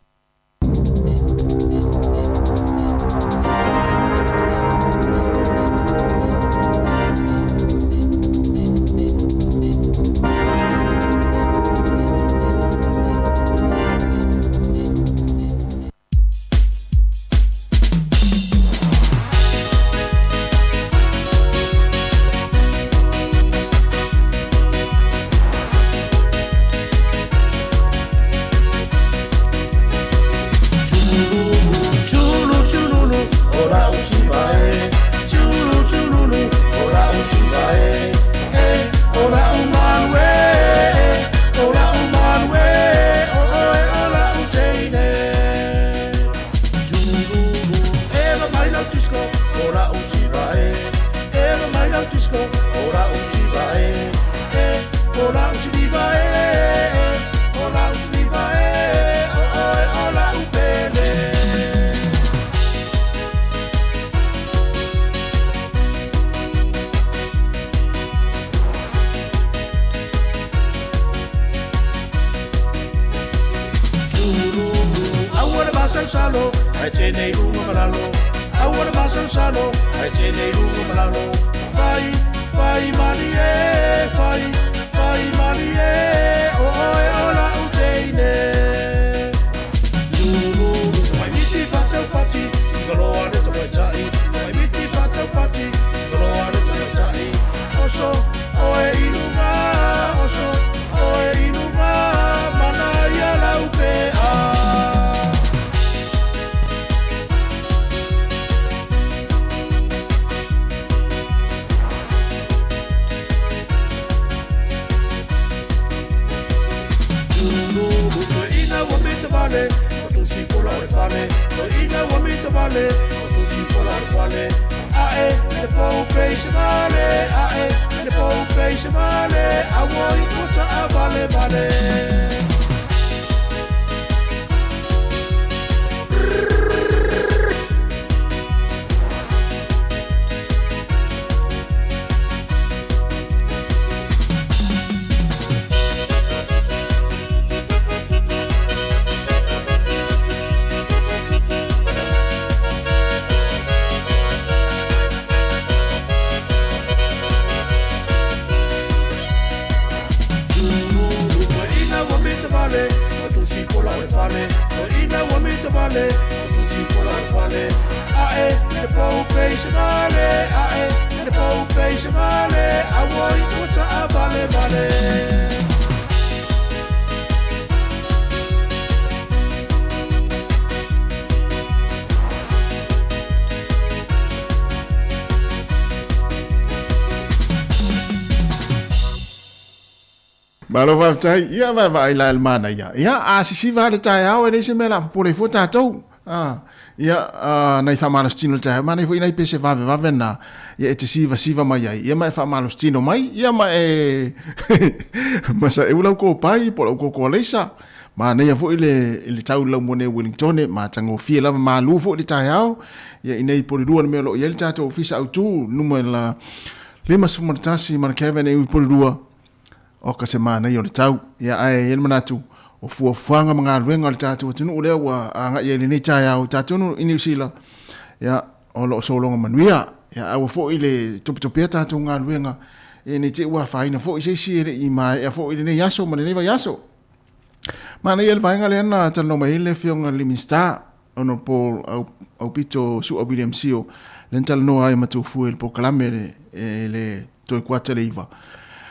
F: Malo faafetai. Ia vaavaai la i le manaia. Ia, a sisiva lava le taeao, e leai se mea o le a popole ai fua tatou. A, ia, a, nai faamalositino i le taeao, manaia foi nai pese vavevave na, ia e te sivasiva mai ai, ia ma e faamalositino mai, ia ma e ma saeu lau kopai po o lau koko alaisa. Manaia foi le, le tau i le laumone Wellingtone, matagofie lava, malu foi le taeao, ia i nei po o le lua le mea o lo o i ai le tatou ofisa autu, numera 51 Mark Avenue i Porirua. Oka se manaia o le tau. Ia, ae i ai le manatu, o fuafuaga ma galuega a le tatou atunuu lea ua agai ai i lenei taeao, tatou i Niu Sila, ia, o lo o sologa manuia. Ia, aua foi le topetopea tatou galuega, ia, ne i te i ua afaina foi se isi e le i maea foi lenei aso ma lenei vaiaso. Manaia le vaega lea na talanoa mai ai le Afioga i le Minisita, Honourable Aupito Su'a William Sio, lea na talanoa ai ma Tufue i le polokalame i le toe kuata le iva.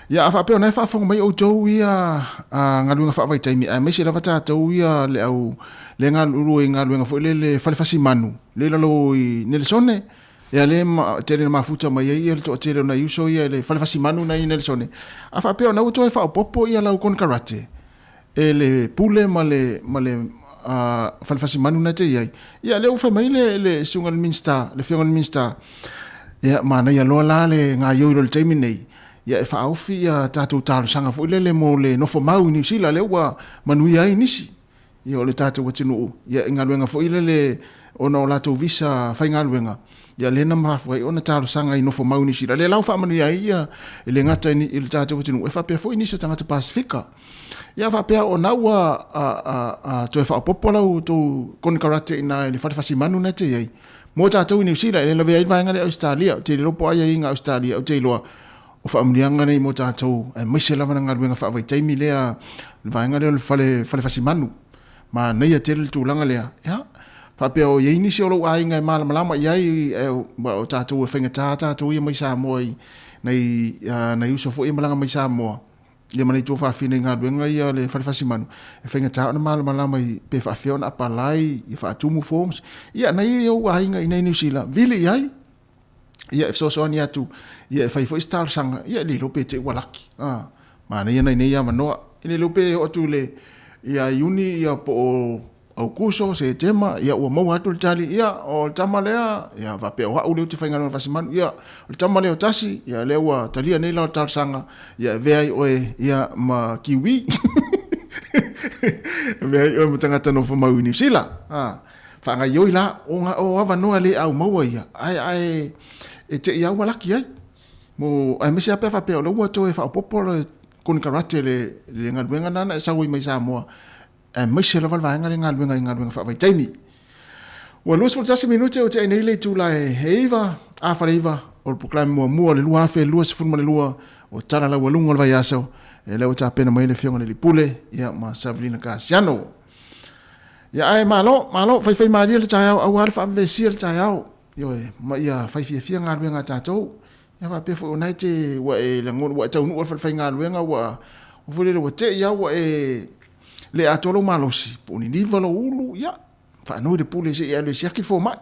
F: Ia, a faapea o na e faafofoga mai outou ia a galuega faavaitaimi, aemaise lava tatou ia le au le galulue i galuega foi lele fale fasimanu, le i lalo i Nelesone, ia le tele na mafuta mai ai ia le toatele o nai uso ia i le fale fasimanu na i Nelesone. A faapea o na ua toe faaopoopo ia lau konekarate, e le pule ma le ma le fale fasimanu na te i ai. Ia lea ua fai mai le le susuga i le Minisita, le Afioga i le Minisita, ia manaia loa la le gaoioi loa i le taimi lenei, ia e faaofi ia tatou talosaga foi lele mo le nofo mau i Niu Sila lea ua manuia ai nisi ia o le tatou atunuu ia i galuega foi lele ona o latou visa faigaluega ia lea na mafua ai ona talosaga i nofo mau i Niu Sila lea la ua faamanuia ai ia e le gata i le tatou atunuu e faapea foi nisi o tagata Pasefika. Ia faapea o na ua toe faaopoopo la outou konekarate i ina i le fale fasimanu na e te i ai. Mo tatou i Niu Sila, e le lavea ai le vaega lea i Ausetalia. Ou te le iloa po o ai aiaiga a Ausetalia, ou te iloa o faamanuiaga nei mo tatou, aemaise lava na galuega faavaitaimi lea, le vaega lea o le fale, fale fasimanu. Manaia tele le tulaga lea. Ia, faapea o i ai nisi o lou aiga e malamalama i ai, e, o tatou e faigata tatou ia mai Samoa i nai, nai uso foi ia malaga mai Samoa. Ia ma le itu faafina i galuega ia a le Fale Fasimanu, e faigata ona malamalama i pe faafefea ona apalai, ia faatumu forms. Ia nai ou aiga i inei i Niu Sila, vili i ai, ia e fesoasoani atu, ia e fai foi se talosaga, ia e le iloa pe te i ua laki. A, manaia nai nei avanoa. E le iloa pe oo atu i le ia Iuni ia po o Aukuso, Setema, ia ua maua atu le tali, ia, o le tama lea, ia, faapea o au lea ou te faigaluega fasimanu, ia, o le tama lea o Tasi, ia, lea ua talia nei lau talosaga, ia, e avea ai oe, ia, ma Kiwi. E avea ai oe ma tagata nofo mau i Niu Sila. A, faagaioi la, o, o avanoa le au maua ia, ae, ae, e te i au laki ai. Mo, aemaise lava pe a faapea o lea ua toe faaopoopo le konekarate le, le galuega lena na e sau ai mai Samoa, aemaise lava le vaega lea galuega i galuega faavaitaimi. Ua 21 minute o tea nei le itula e 9 a fale 9 o le polokalame muamua o le 2022 o Tala Laualuga o le Vaiaso, e lea ua tapena mai le Afioga i le Alii Pule ia ma Savelina Kasiano. Ia ae malo, malo, faifai malie le taeao aua le faavavesia le taeao. Ioe, ma ia fai fiafia galuega a tatou. Ia faapea foi o na e te, ua e lagona, ua e taunuu i le falefaigaluega, ua, ua foi lele ua te i lava ua e le atoa lou malosi, po o niniva lou ulu, ia, faanoi le pule se i alu e siaki le fomai.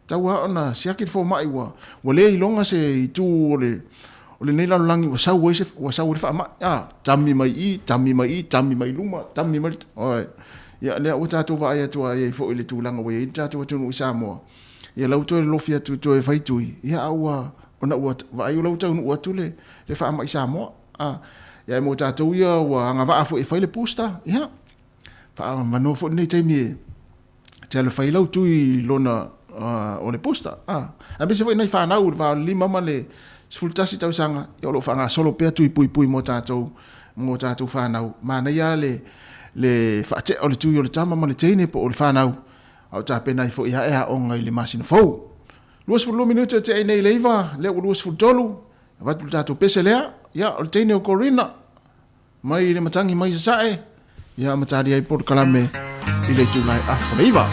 F: Tau lava ona siaki le fomai ua, ua le iloga se itu o le, o lenei lalolagi ua sau ai se, ua sau ai le faamai. A, tami mai i, tami mai i, tami mai luma, tami mai, oi. Ia, lea ua tatou vaai atu ai foi i le tulaga ua i ai le tatou atunuu i Samoa. Ia la ua toe lolofi atu toe fai tui, ia a ua, ona ua vaai o la ua taunuu atu le, le faamai Samoa. A, ia e mo tatou ia ua agavaa foi e fai le booster, ia, faamanoa foi lenei taimi e te alu e fai lau tui lona o le booster. A, aemaise foi nai fanau i le va o le 5 ma le 11 tausaga, ia o lo o faagasolo pea tui puipui mo tatou, mo tatou fanau. Manaia le, le faatea o le tui o le tama ma le teine po o le fanau, A o tapena ai foi ae aoga i le masina fou. 22 minute o tea nei i le 9, lea ua 23, avatu le tatou pese lea, ia, o le teine o Corina, mai le matagi mai Sasae, ia, ma talia ai polokalame i le itula e afa le 9.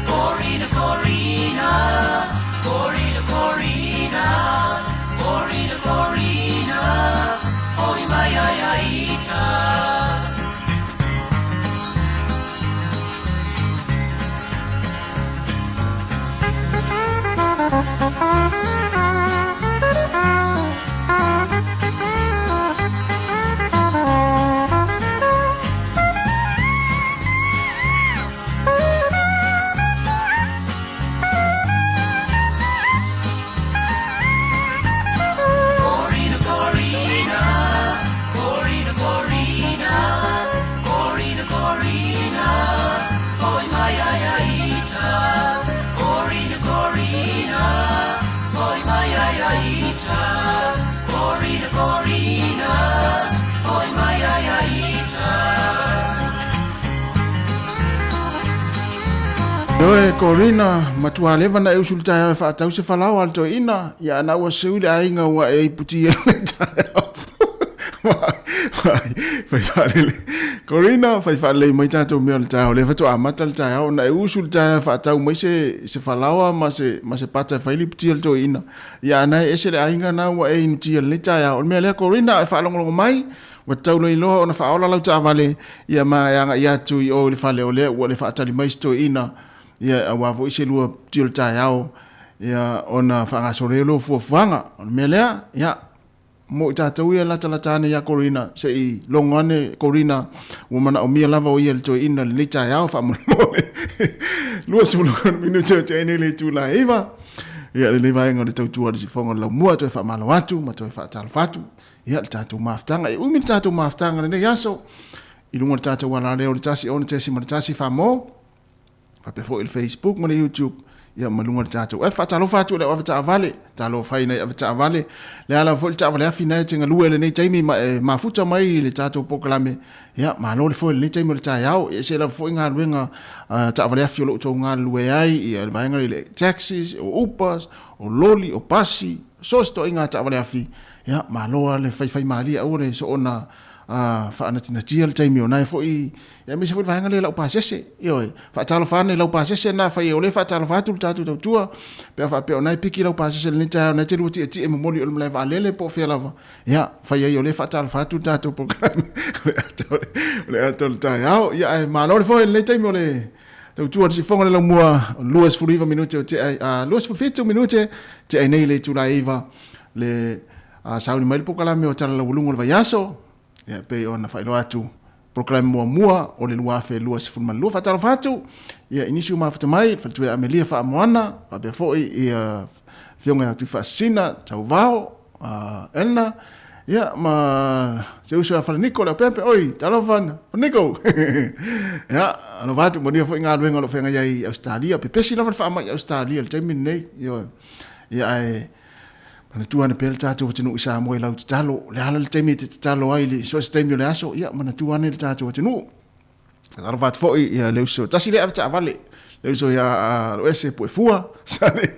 C: Corina, Corina, Corina, Corina, Corina, Corina, foi mai ai ai ta. Corina, Corina, Corina, Corina, Corina, Corina, foi mai ai ai ta. Corina, Corina, foi mai ai ai ta. Corina, Corina, foi mai ai ai ta.
F: Oe Corina, matua leva na e usu le taeao e faatau se falao a le toeaina, ia ana ua seu i le aiga ua e iputi e le taeao. Fai faalele. Corina, fai faalelei mai tatou mea o le taeao, lea faatoa amata le taeao, ona e usu le taeao e faatau mai se, se falaoa ma se, ma se pata e fai le iputi a le toeaina. Ia ana e ese le aiga na ua e inutia i lenei taeao. O le mea lea Corina, e faalogologo mai, ua tatau loa ona faaola lau taavale, ia ma e agai atu i o i le fale o lea ua le faatali mai se toeaina, ia aua foi se lua tio le taeao, ia ona faagasolo ai lou fuafuaga. O le mea lea, ia, mo i tatou ia latalata ane ia Corina, se i logo ane Corina, ua manaomia lava o ia le toeaina i lenei taeao faamolemole. 20 minute o te ai nei le itula e 9. Ia lenei vaega o le tautua a le sifoga o le laumua, toe faamalo atu ma toe faatalofa atu. Ia le tatou mafutaga, e umi le tatou mafutaga lenei aso, i luga o le tatou alaleo o le 1 6.1 Famo, faapea foi le Facebook ma le YouTube, ia ma luga o le tatou app. Faatalofa atu i le au avetaavale, talofa i nai avetaavale, le ala foi le taavale afi nai te galue lenei taimi ma e mafuta mai i le tatou polokalame, ia malo le foe lenei taimi o le taeao, e ese lava foi galuega taavale afi o lo o outou galulue ai, ia le vaega le taxis, o Ubers, o loli, o pasi, so o se toaiga taavale afi, Ia, malo lava le faifaimalie, aua le soona faanatinatia le taimi o nae foi, ia aemaise foi le vaega lea i lau pasese. Ioe, faatalofa ane i lau pasese na fai o lea e faatalofa atu le tatou tautua, pe a faapea o nae piki lau pasese i lenei taeao, nae te lua tietie momoli o le malae vaalele po o fea lava, ia, fai ai o lea e faatalofa atu le tatou polokalame o le ata o le taeao. Ia, ae malo le foe i lenei taimi o le tautua le sifoga le laumua, 29 minute o tea, 27 minute tea nei le itula e 9 le sauni mai le polokalame o Tala Laualuga o le Vaiaso, ia pei ona faailoa atu polokalame muamua o le 2022. Faatalofa atu ia i nisi ua mafuta mai, faletua ia Amelia Faamoana, faapea foi ia Afioga ia Tuifaasisina Tauvao, Elna, ia ma se uso ia Falaniko le Aupeape, oi, talofa Falaniko. Ia, alofa atu, manuia foi galuega o lo o feagai ai i Ausetalia, pepesi lava le faamai i Ausetalia i le taimi lenei, ioe. Ia ae manatua ane pea le tatou atunuu i Samoa i lau tatalo, o le a la le taimi e te tatalo ai i le so o se taimi o le aso, ia manatua ane le tatou atunuu. Alofa atu foi ia le uso, tasi lea ave taavale, le uso ia Loese Puefua, sale,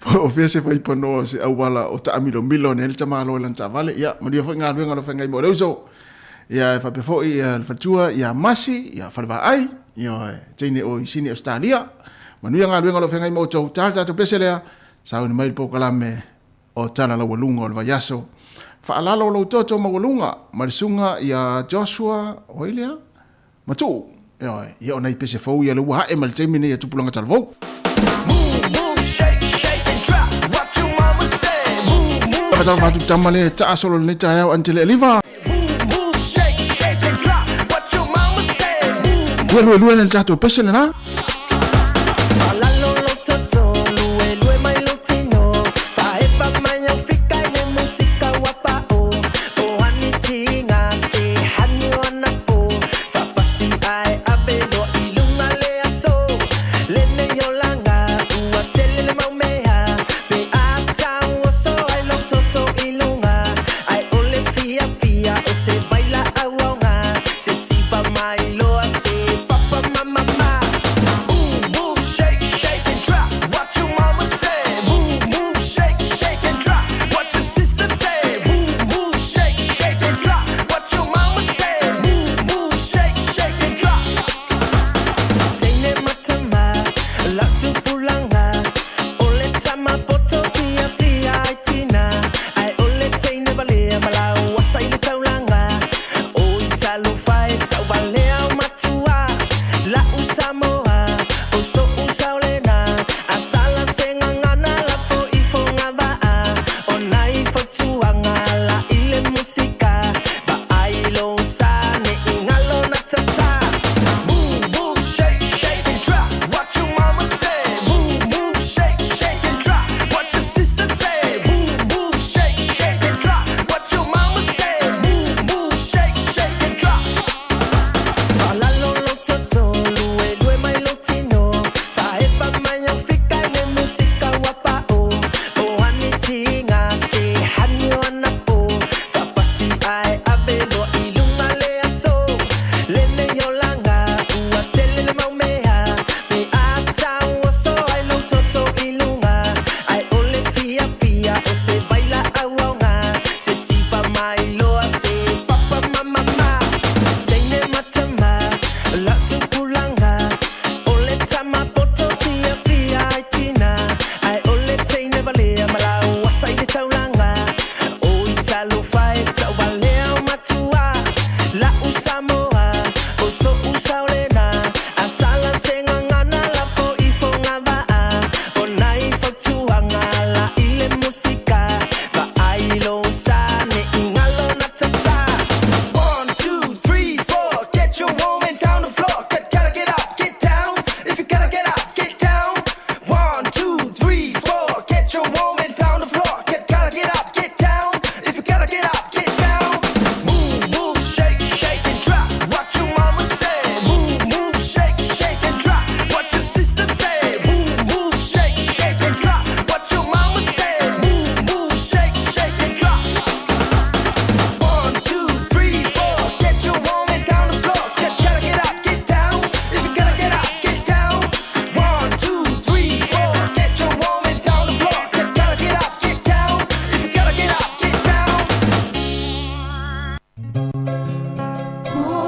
F: po o fea se faipanoa se auala o taamilomilo ane ai le tamaloa i lana taavale, ia manuia foi galuega o lo o feagai mo le uso. Ia e faapea foi ia le faletua ia Masi, ia Falevaai, ia teine o i Sini Australia. Manuia galuega o lo o feagai ma outou, ta le tatou pese lea, sauni mai le polokalame o Tala Laualuga o le Vaiaso. Faalalo lou toto maualuga ma le suga ia Joshua, o ai lea? Matuu. Ioe, ia o nai pese fou ia lea ua ae mai le taimi nei a Tupulaga Talavou. Faatalofa atu tama le taa solo lenei taeao Antele Eliva. Lua lua lua le tatou pese lena.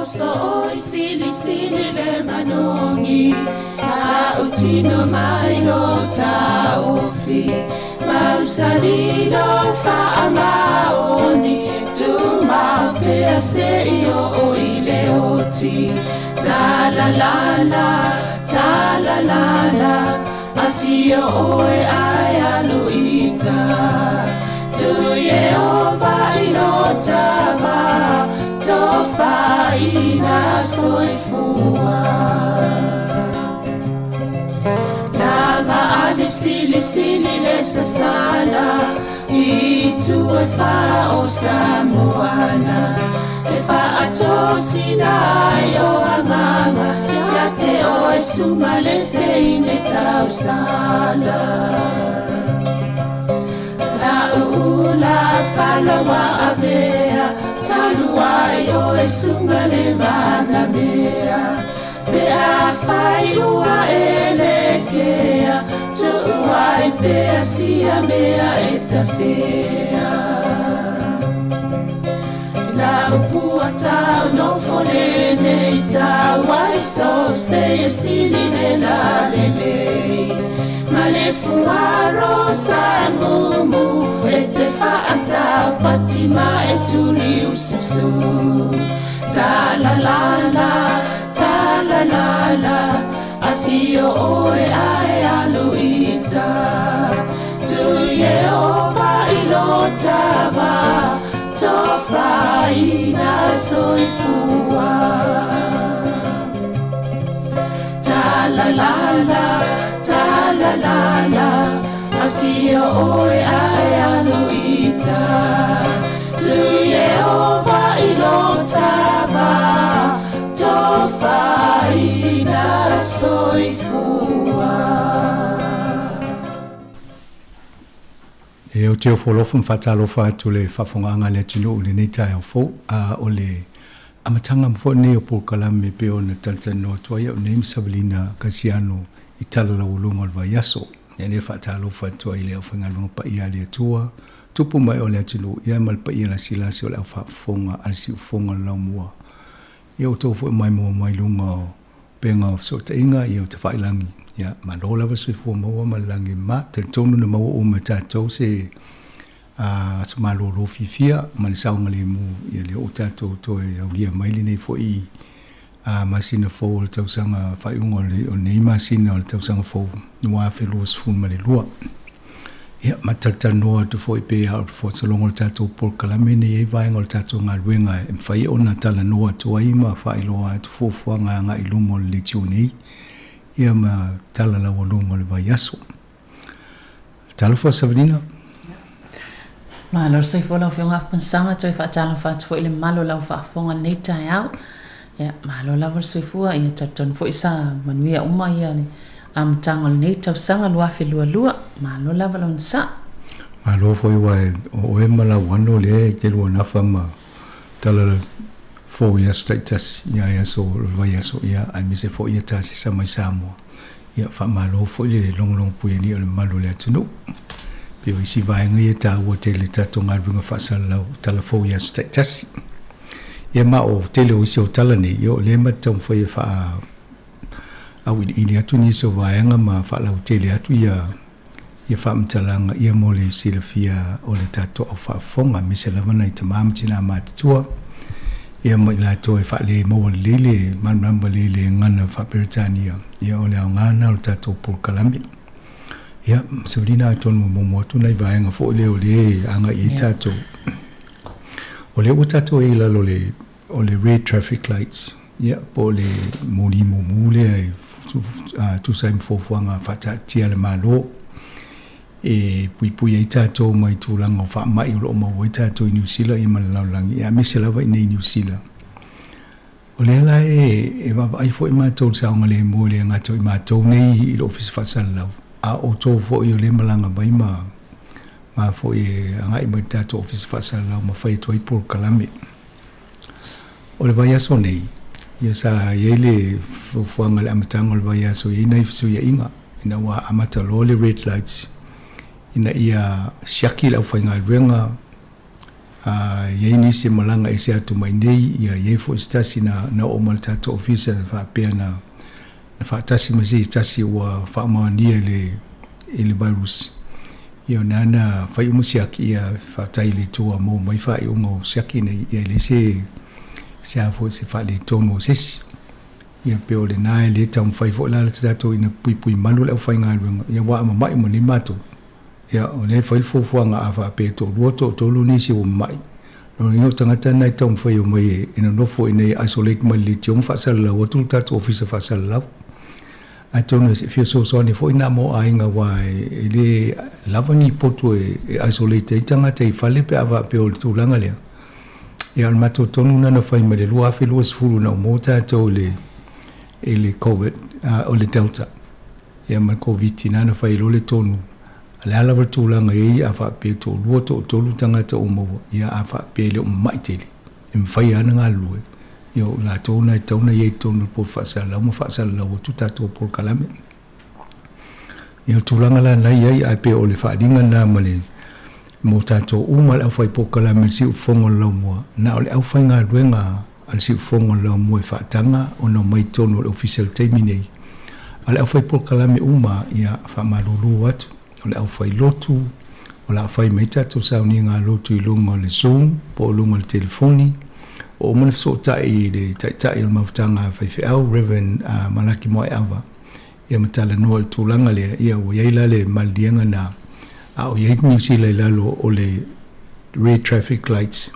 C: Oso oi sili sili le manogi Ta'utino mai lo ta'ofi Mausali lo fa'amaoni Tumau pea se'i o'o i le oti Talalala, talalala Afio oe ae alu ita Tu Ieova i lo tava Tofaina soifua Lava ale sili sili le sasala I tu e wha o Samoana E whaatosina ai o anganga Ia te oe sunga le teine tausala La ula falawa avea Talu ai oe sunga le manamea Pe a fai ua e le kea Tu'u ai pea sia mea e tafea La upua tau no fole nei tau ai so se e sili le la le lei Ma le fuaro sa mumu e te whaatau pati ma e tuli ususu Ta la la la, ta la la la Afio oe ae alu ita Tu Ieova i lo tava Tofaina soifua Ta la la la, ta la la la Afio oe ae alu ita Tu Ieova i lo tava Tofaina soifua
K: E o te ofo alofa ma faatalofa atu le faafogaaga a le atunuu i lenei taeao fou a o le amataga ma fo'i lenei o polokalame pei ona talatalanoa atu ai a'u nei ma Savalina Kasiano i tala laualuga o le vaiaso. Ia lea faatalofa atu ai i le aufaigaluega paia a le Atua tupu mai o le atunuu ia ma le paia lasilasi o le aufaafofoga a le siufofoga o le laumua. Ia outou fo'i maimoa mai luga o upega o fesootaiga ia o tafailagi. Ia malo lava le soifua maua ma le lagi ma talitonu na maua uma e tatou se aso malōlō fiafia ma le saogalēmū ia lea ua tatou toe aulia mai lenei fo'i masina fou o le tausaga faaiuga o lenei masina o le tausaga fou 2022. Ia ma talatalanoa atu foi pei lava o le fuasologa o le tatou polokalame nei ai vaega o le tatou galuega e mafai ona talanoa atu ai ma faailoa atu fuafuaga agai i luma o le leitio nei ia ma tala laualuga o le vaiaso. Talofa Savalina.
H: Malo le soifua lau Afioga Afamasaga, toe faatalofa atu foi i le mamalu o lau faafofoga i lenei taeao. Ia, malo lava le soifua, ia talitonu foi sa manuia uma ia le amataga o lenei tausaga 2022. Malo lava le onosai.
K: Malo foi aua o oe ma Lauano lea e te lua nafa ma tala fou i aso taitasi, ia i aso o le vaiaso, ia aemaise foi ia tasisa mai Samoa. Ia faamalo foi le logologo puialii o le mamalu o le atunuu. Pei o isi vaega ia e taua tele i le tatou galuega faasalalau tala fou i aso taitasi. Ia ma o tele o isi o tala nei, ia o lea ma te taumafai e faa auiliili atu nisi o vaega ma faalautele atu ia ia faamatalaga ia mo le silafia o le tatou au faafofoga, aemaise lava nai tama ma tinā matutua, ia ma i latou e faale maua lelei le malamalama lelei i le gagana faa-Peretania, ia o le aoga lena o le tatou polokalame. Ia, Savalina, atonu e muamua atu nai vaega foi lea o lea e agai i ai tatou. O lea ua tatou i ai i lalo o le o le red traffic lights, ia, po o le moli mumu lea e tusa ai ma fuafuaga faataatitia a le Malo e puipui ai tatou mai tulaga o faamai o lo o maua ai tatou i Niu Sila ia ma le lalolagi, ia aemaise lava i inei i Niu Sila. O lea la e vaavaai foi matou i le saogalemu e le gata o i matou nei i le Ofisa Faasalalau, a o outou foi o lea e malaga mai ma ma foi e agai mai i le tatou Ofisa Faasalalau ma fai atu ai polokalame. O le vaiaso nei, ia sa i ai le fuafuaga i le amataga o le vaiaso e i ai nai fesuiaiga ina ua amata loa le red lights ina ia siaki le aufaigaluega A i ai nisi e malaga ese atu mai nei, ia i ai foi se tasi na, na oo mai le tatou ofisa na faapea na, na faatasi ma se isi tasi ua faamaonia i le, i le virus. Ia ona na fai uma siaki, ia faafetai i le Atua ua maua mai faaiuga o siaki nei, ia e leai se, se a foi se faaletonu o se isi. Ia pei o lena e le taumafai foi la le tatou ina puipui malu le aufaigaluega, ia ua amama'i ma nei matou. Ia, o lea e fai le fuafuaga a faapea e toalua, toatolu nisi ua mamai, lona uiga o tagata na e taumafai e omai e nonofo i inei e isolate mai le leitio ma faasalalau atu le tatou ofisa faasalalau. Atonu e fia fesoasoani foi na mo aiga aua e le lava ni potu e isolate ai tagata i fale pe a faapea o le tulaga lea. Ia, o le matou tonu lena na fai mai le 2020 ina ua maua tatou i le Covid, o le Delta. Ia ma le Koviti na na fai loa le tonu, a le a lava le tulaga e i ai, a faapea e toalua, toatolu tagata ua maua, ia a faapea e le o mama'i tele, e mafai lava ona galulue, ia o latou na e tatau ona i ai i totonu o le potu faasalalau ma faasalalau atu tatou polokalame. Ia o le tulaga la na i ai, ae pei o le faaaliga lena ma le mo tatou uma le aufai polokalame i le siufofoga o le laumua, na o le aufaigaluega a le siufofoga o le laumua e faataga ona omai i totonu o le ofisa i le taimi nei. A o le aufai polokalame uma, ia, faamalulu atu, o le aufai lotu, o le a fai mai tatou sauniga a lotu i luga o le Zoom po o luga o le telefoni. Ua uma ona fesootai i le Taitai o le Mafutaga a Faifeau, Rev. Malaki Moaeava, ia ma talanoa i le tulaga lea, ia ua i ai la le maliliega na, a o i ai Niu Sila i lalo o le red traffic lights,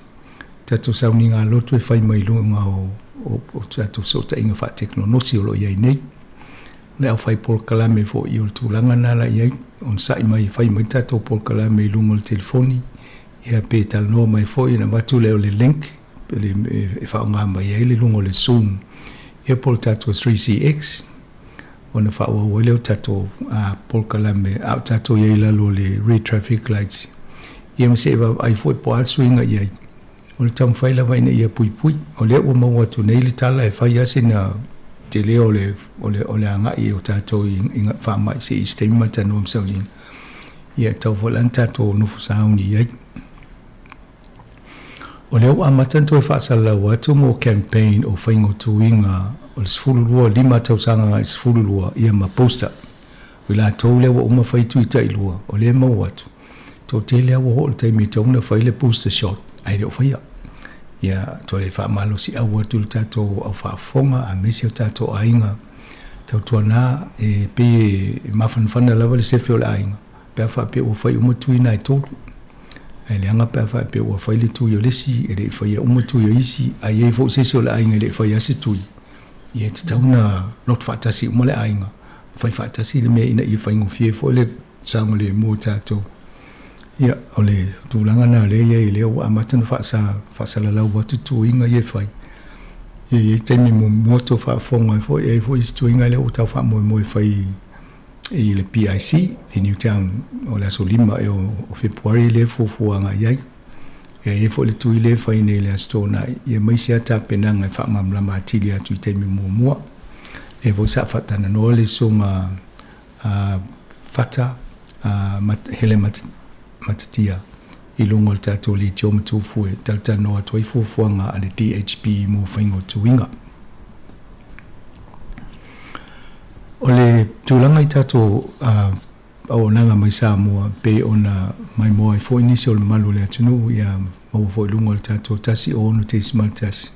K: tatou sauniga lotu e fai mai luga o, o, o tatou fesootaiga faatekonolosi o lo o i ai nei. O le aufai polokalame foi o le tulaga lena la i ai, onosai mai e fai mai tatou polokalame i luga o le telefoni, ia pe talanoa mai foi ona avatu lea o le link e faaaoga mai ai le luga o le Zoom, ia po o le tatou 3CX, ona faaauau ai lea o tatou polokalame a o tatou i ai i lalo o le red traffic lights, ia ma se i vaavaai foi po o a le suiga i ai. O le taumafai lava ina ia puipui. O lea ua maua atu nei le tala e fai lava sina tele o le, o le, o le agai o tatou i, i faamai se i se taimi matalanoa ma sauniga. Ia e tatau foi la ona tatou nofo sauni i ai. O lea ua amata ona toe faasalalau atu mo campaign o faigautuina o le 12, 5 tausaga agai i le 12 ia ma booster. O i latou lea ua uma fai tui tailua, o lea e maua atu, toatele lava ua oo i le taimi e tatau ona fai le booster shot ae le o faia. Ia toe faamalosiau atu i le tatou au faafofoga aemaise o tatou aiga, tautuana e pei e mafanafana lava le sefe o le aiga pe a faapea ua fai uma tui na e tolu. Ae leaga pe a faapea ua fai le tui o le isi, e le i faia uma tui o isi, a i ai foi se isi o le aiga e le i faia se tui, ia e tatau ona loto faatasi uma le aiga, fai faatasi le mea ina ia faigofie foi le saogalemu o tatou. Ia, o le tulaga lena o lea e i ai, lea ua amata ona faasalalau atu tuiga ia e fai. Ia, e i ai taimi muamua tou faafofoga ai foi, e i ai foi isi tuiga lea ua tau faamoemoe e fai i le PIC i Newtown o le aso 5 ea o Fepuari lea e fuafua agai i ai. E i ai foi le tui lea e fai nei i le Aso Toonai, ia aemaise lava tapenaga e faamalamalama atili atu i taimi muamua. Lea foi sa faatalanoa le susuga a Fata a Hele Matatia i luga o le tatou leitio ma Tufue e talatalanoa atu ai fuafuaga a le DHB mo faiga o tuiga. O le tulaga i tatou auaunaga mai Samoa pei ona maimoa ai foi nisi o le mamalu o le atunuu ia maua foi i luga o le tatou 106.1.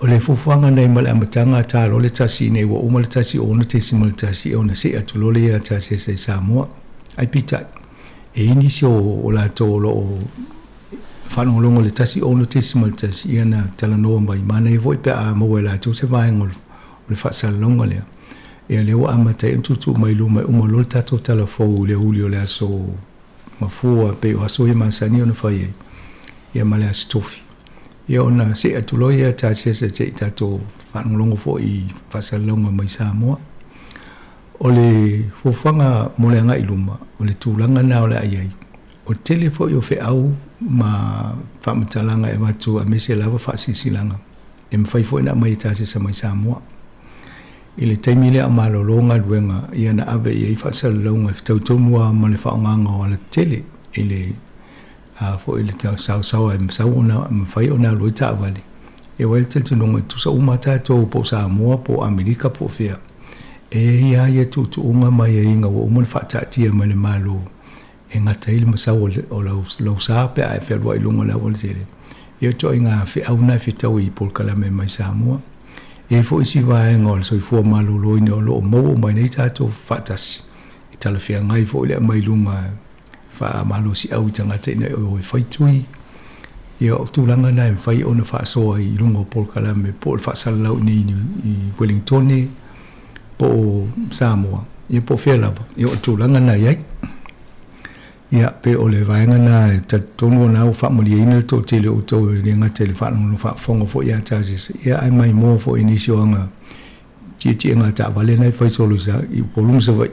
K: O le fuafuaga nei ma le amataga a ta loa le tasi ina ua uma le 106.1 e ona see atu loa lea ia te i Samoa. Ae peitai, e i ai nisi o latou o lo o faalogologo i le 106.1 ia na talanoa mai, manaia foi pe a maua e latou se vaega o le faasalalauga lea. Ia lea ua amata ai ona tuutuu mai i luma e uma loa le tatou tala fou i le aoauli o le aso mafua pei o aso ia masani ona fai ai, ia ma le aso tofi. Ia ona see atu loa ia tasiasa se i tatou faalogologo foi i faasalalauga mai Samoa. O le fuafuaga mo le agai i luma, o le tulaga lena o le a i ai. O le tele foi o feau ma faamatalaga e avatu aemaise lava faasilasilaga e mafai foi ona aumai e tasesa mai Samoa. I le taimi lea a o malolo galuega, ia na ave i ai faasalalauga e fetau tonu lava ma le faaaogaga o alatetele i le. a foi le saosaoa e masau ona mafai ona alu ai taavale. E ua i ai le talitonuga e tutusa uma tatou po o Samoa po o Amerika po o fea, e i ai lava ia tuutuuga ma aiaiga ua uma ona faataatia mai le Malo e gata ai le masau o lau sa pe a e fealuai i luga o le aualatele. Ia o ituaiga feau na e fetaui i polokalame mai Samoa. E i ai foi isi vaega o le soifua maloloina o lo o maua uma ai nei tatou faatasi, e talafeagai foi le aumai i luga faamalosiau i tagata ina ia o e fai tui. Ia o tulaga na e mafai ona faasoa i luga o polokalame po o le faasalalau i inei i Wellingtone po o Samoa, ia po o fea lava, ia o le tulaga na e i ai. Ia, pe o le vaega na e talitonu ona ua faamalieina le toatele o outou e le gata i le faalogologo faafofoga foi ia Tazis, ia ae maimoa foi i nisi o aga tietiega taavale na e fai solo i Upolu ma Savaii.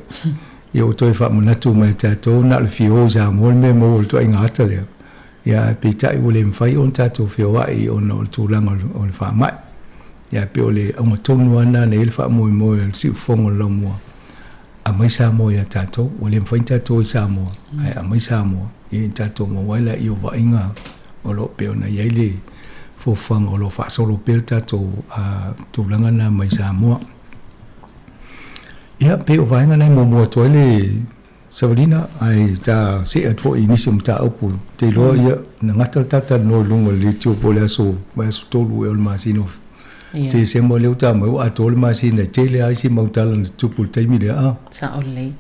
K: Ia ua toe faamanatu mai e tatou na o le fia o i Samoa le mea e maua i le ituaiga ata lea. Ia ae peitai ua le mafai ona tatou feoai ona o le tulaga o le faamai. Ia ae pei o le auga tonu lava lena na i ai le faamoemoe o le siufofoga o le laumua, aumai Samoa ia tatou. Ua le mafai ona tatou o i Samoa, ae aumai Samoa ia tatou maua ai laia o vaaiga o lo o pei ona i ai le fuafuaga o lo o faasolo pea le tatou tulaga lena mai Samoa. Ia, pei o vaega na e muamua atu ai le savaliga, ae ta see atu foi i nisi o mataupu. Ou te iloa, ia, na gata le tatou talanoa i luga o le leitio po o le aso vaiaso 3 ea o le masina o Tesema lea ua ta mai ua atoa le masina e tele lava isi mau tala na tutupu i le taimi lea. A.
H: Sao lelei.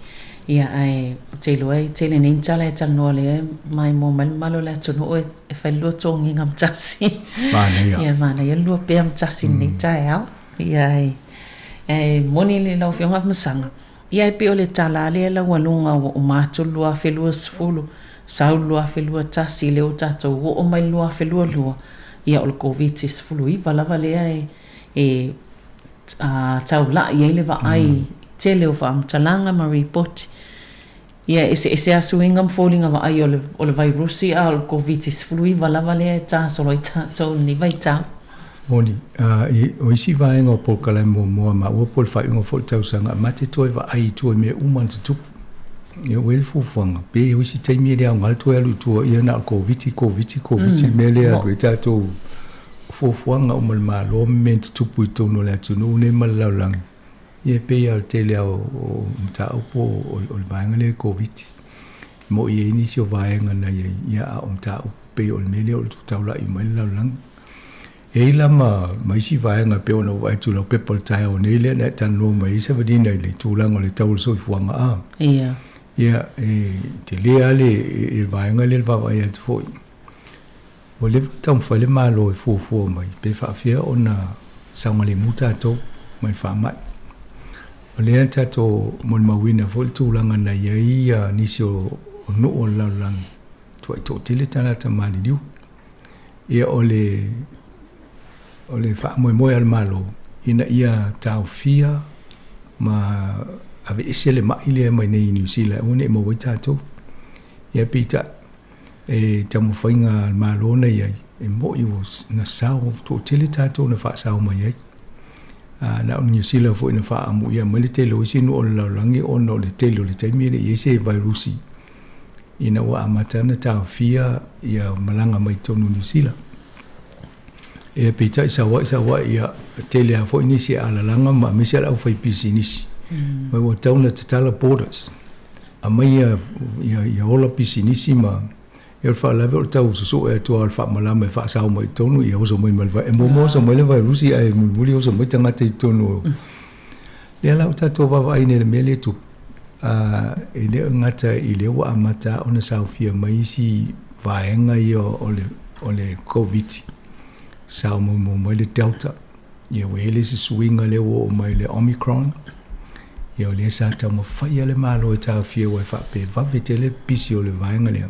H: Ia, ae ou te iloa e tele nei ni tala e talanoa lea e maimoa mai le mamalu o le atunuu e fai le lua togiga ma tasi.
K: Manaia.
H: Ia, manaia le lua pea ma tasi i lenei taeao. Ia, ae, ae moni le lau Afioga Afamasaga, ia e pei o le tala lava lea laualuga ua uma atu le 2020, sau le 2021, lea ua tatou oo mai le 2022, ia o le Koviti-19 lava lea e, e taulai ai le vaai i tele o faamatalaga ma ripoti. Ia e eseese lava suiga ma foliga vaai o le, o le vairusi a o le Koviti-19 lava lea e ta solo ai tatou i lenei vaitau.
K: Moni, a, i, o isi vaega o polokalame muamua maua po o le faaiuga foi o le tausaga, ma te toe vaai i tua i mea uma na tutupu. Ia ua i ai le fuafuaga, pe o isi taimi e le aoga le toe alu i tua, ia na o le Koviti, Koviti, Koviti, le mea lea e alu ai tatou fuafuaga uma a le Malo ma mea na tutupu i totonu o le atunuu nei ma le lalolagi. Ia e pei lava o le tele lava o mataupu o le vaega lea Koviti. E moni e i ai nisi o vaega na i ai, ia a o mataupu pei o le mea lea o le taulai mai le lalolagi. E i ai la ma, ma isi vaega e pei ona ou vaai atu i lau pepa o le taeao nei lea na e talanoa mai ai Savalina i le tulaga o le tau o le soifuaga a.
H: Ia.
K: Ia, e tele lava le, le vaega lea le vaavaai atu foi. Ua leva ona taumafai le Malo e fuafua mai pe faafefea ona saogalemu tatou mai le faamai. O lea tatou molimauina foi le tulaga na i ai nisi o nuu o le lalolagi, matuai toatele tagata maliliu. Ia o le o le faamoemoe a le Malo ina ia taofia ma aveese le mai lea mai nei i Niu Sila e aua ne i maua ai tatou. Ia peitai, e taumafaiga a le Malo na i ai, e moni ua na sao toatele tatou na faasao mai ai. A, na o Niu Sila foi na faaamuia mai le tele o isi nuu o le lalolagi ona o le tele o le taimi e le i ai se vairusi ina ua amata ona taofia ia malaga mai totonu o Niu Sila. Ia peitai sau ai sau ai ia e tele lava foi nisi e alalaga ma aemaise le aufaipisinisi. Ma ua tatau ona tatala borders. Aumai ia, ia, ia ola pisinisi ma ia o le faalavelave o le tau susue atu lava o le faamalama e faasao mai i totonu ia oso mai ma le vai. E muamua oso mai le vairusi ae mulimuli oso mai tagata i totonu o Lea la ua tatou vaavaai nei i le mea lea e tupu, e le o gata i lea ua amata ona saofia mai isi vaega ia o le, o le Koviti, sao muamua mai le Delta, ia ua i ai le isi suiga lea ua oo mai le Omicron, ia o lea sa taumafai lava le Malo e taofia aua e faapea e vave tele le pisi o le vaega lea.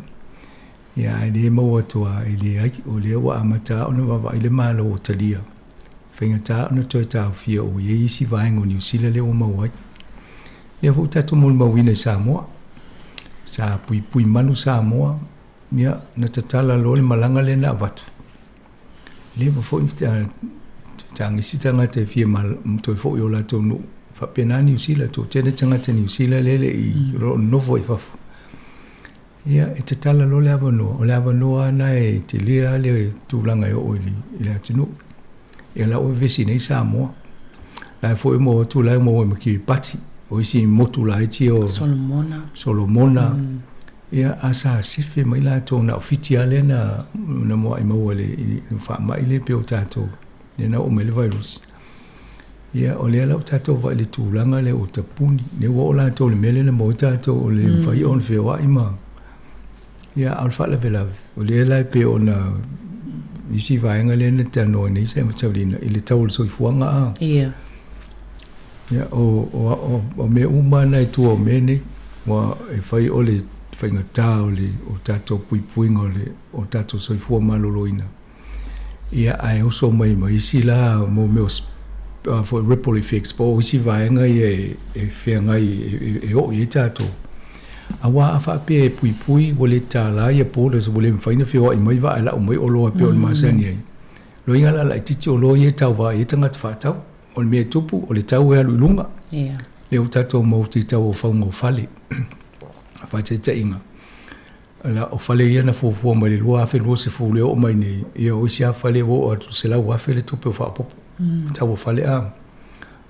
K: Ia ae le maua atu lava, e leai, o lea ua amata ona vaavaai le Malo ua talia. Faigata ona toe taofia ua i ai isi vaega o Niu Sila lea ua maua ai. Lea foi ua tatou molimauina i Samoa. Sa puipui malu Samoa, ia, na tatala loa le malaga lea na avatu. Leva foi tagisi tagata e fia toe foi i o latou nuu. Faapena Niu Sila, toatele tagata Niu Sila lea le i o lo o nonofo i fafo. Ia, e tatala loa le avanoa, o le avanoa lava lena e tele lava le tulaga e oo i le atunuu. Ia la ua vevesi nei Samoa. La e foi maua atu la e maua ma Kiribati, o isi motu laiti o
H: Solomona.
K: Solomona. Ia, a sa sefe mai latou na o Fiti lava lea na na muai maua i le i le faamai lea pei o tatou, lea na oo mai le virus. Ia, o lea la ua tatou vaai i le tulaga lea ua tapuni, lea ua oo latou i le mea lea na maua ai tatou o le mafai ona feoai ma... Ia, a o le faalavelave, o lea la e pei ona isi vaega lea na talanoa nei sa matauliina i le tau o le soifuaga a.
H: Ia.
K: Ia, o mea uma na i tua o mea nei, ua e fai o le faigata o le o tatou puipuiga o le o tatou soifua maloloina. Ia, ae oso mai ma isi la mo mea o foi ripple effects po o isi vaega ia e feagai e oo i ai tatou. Aua a faapea e puipui ua le tatala ia borders ua le mafai ona feoai mai vaa e lau mai oloa e pei ona masani ai. Loiga la laitiiti oloa ia e tauva i ai tagata faatau. O le mea e tupu, o le tau e alu i luga. Lea ua tatou maua i tau o fauga o fale. Faataitaiga, o fale ia na fuafua mai le 2020 e oo mai nei, ia o isi lava fale ua oo atu i le $100,000 le tupe o faaopoopo. Tau o fale a.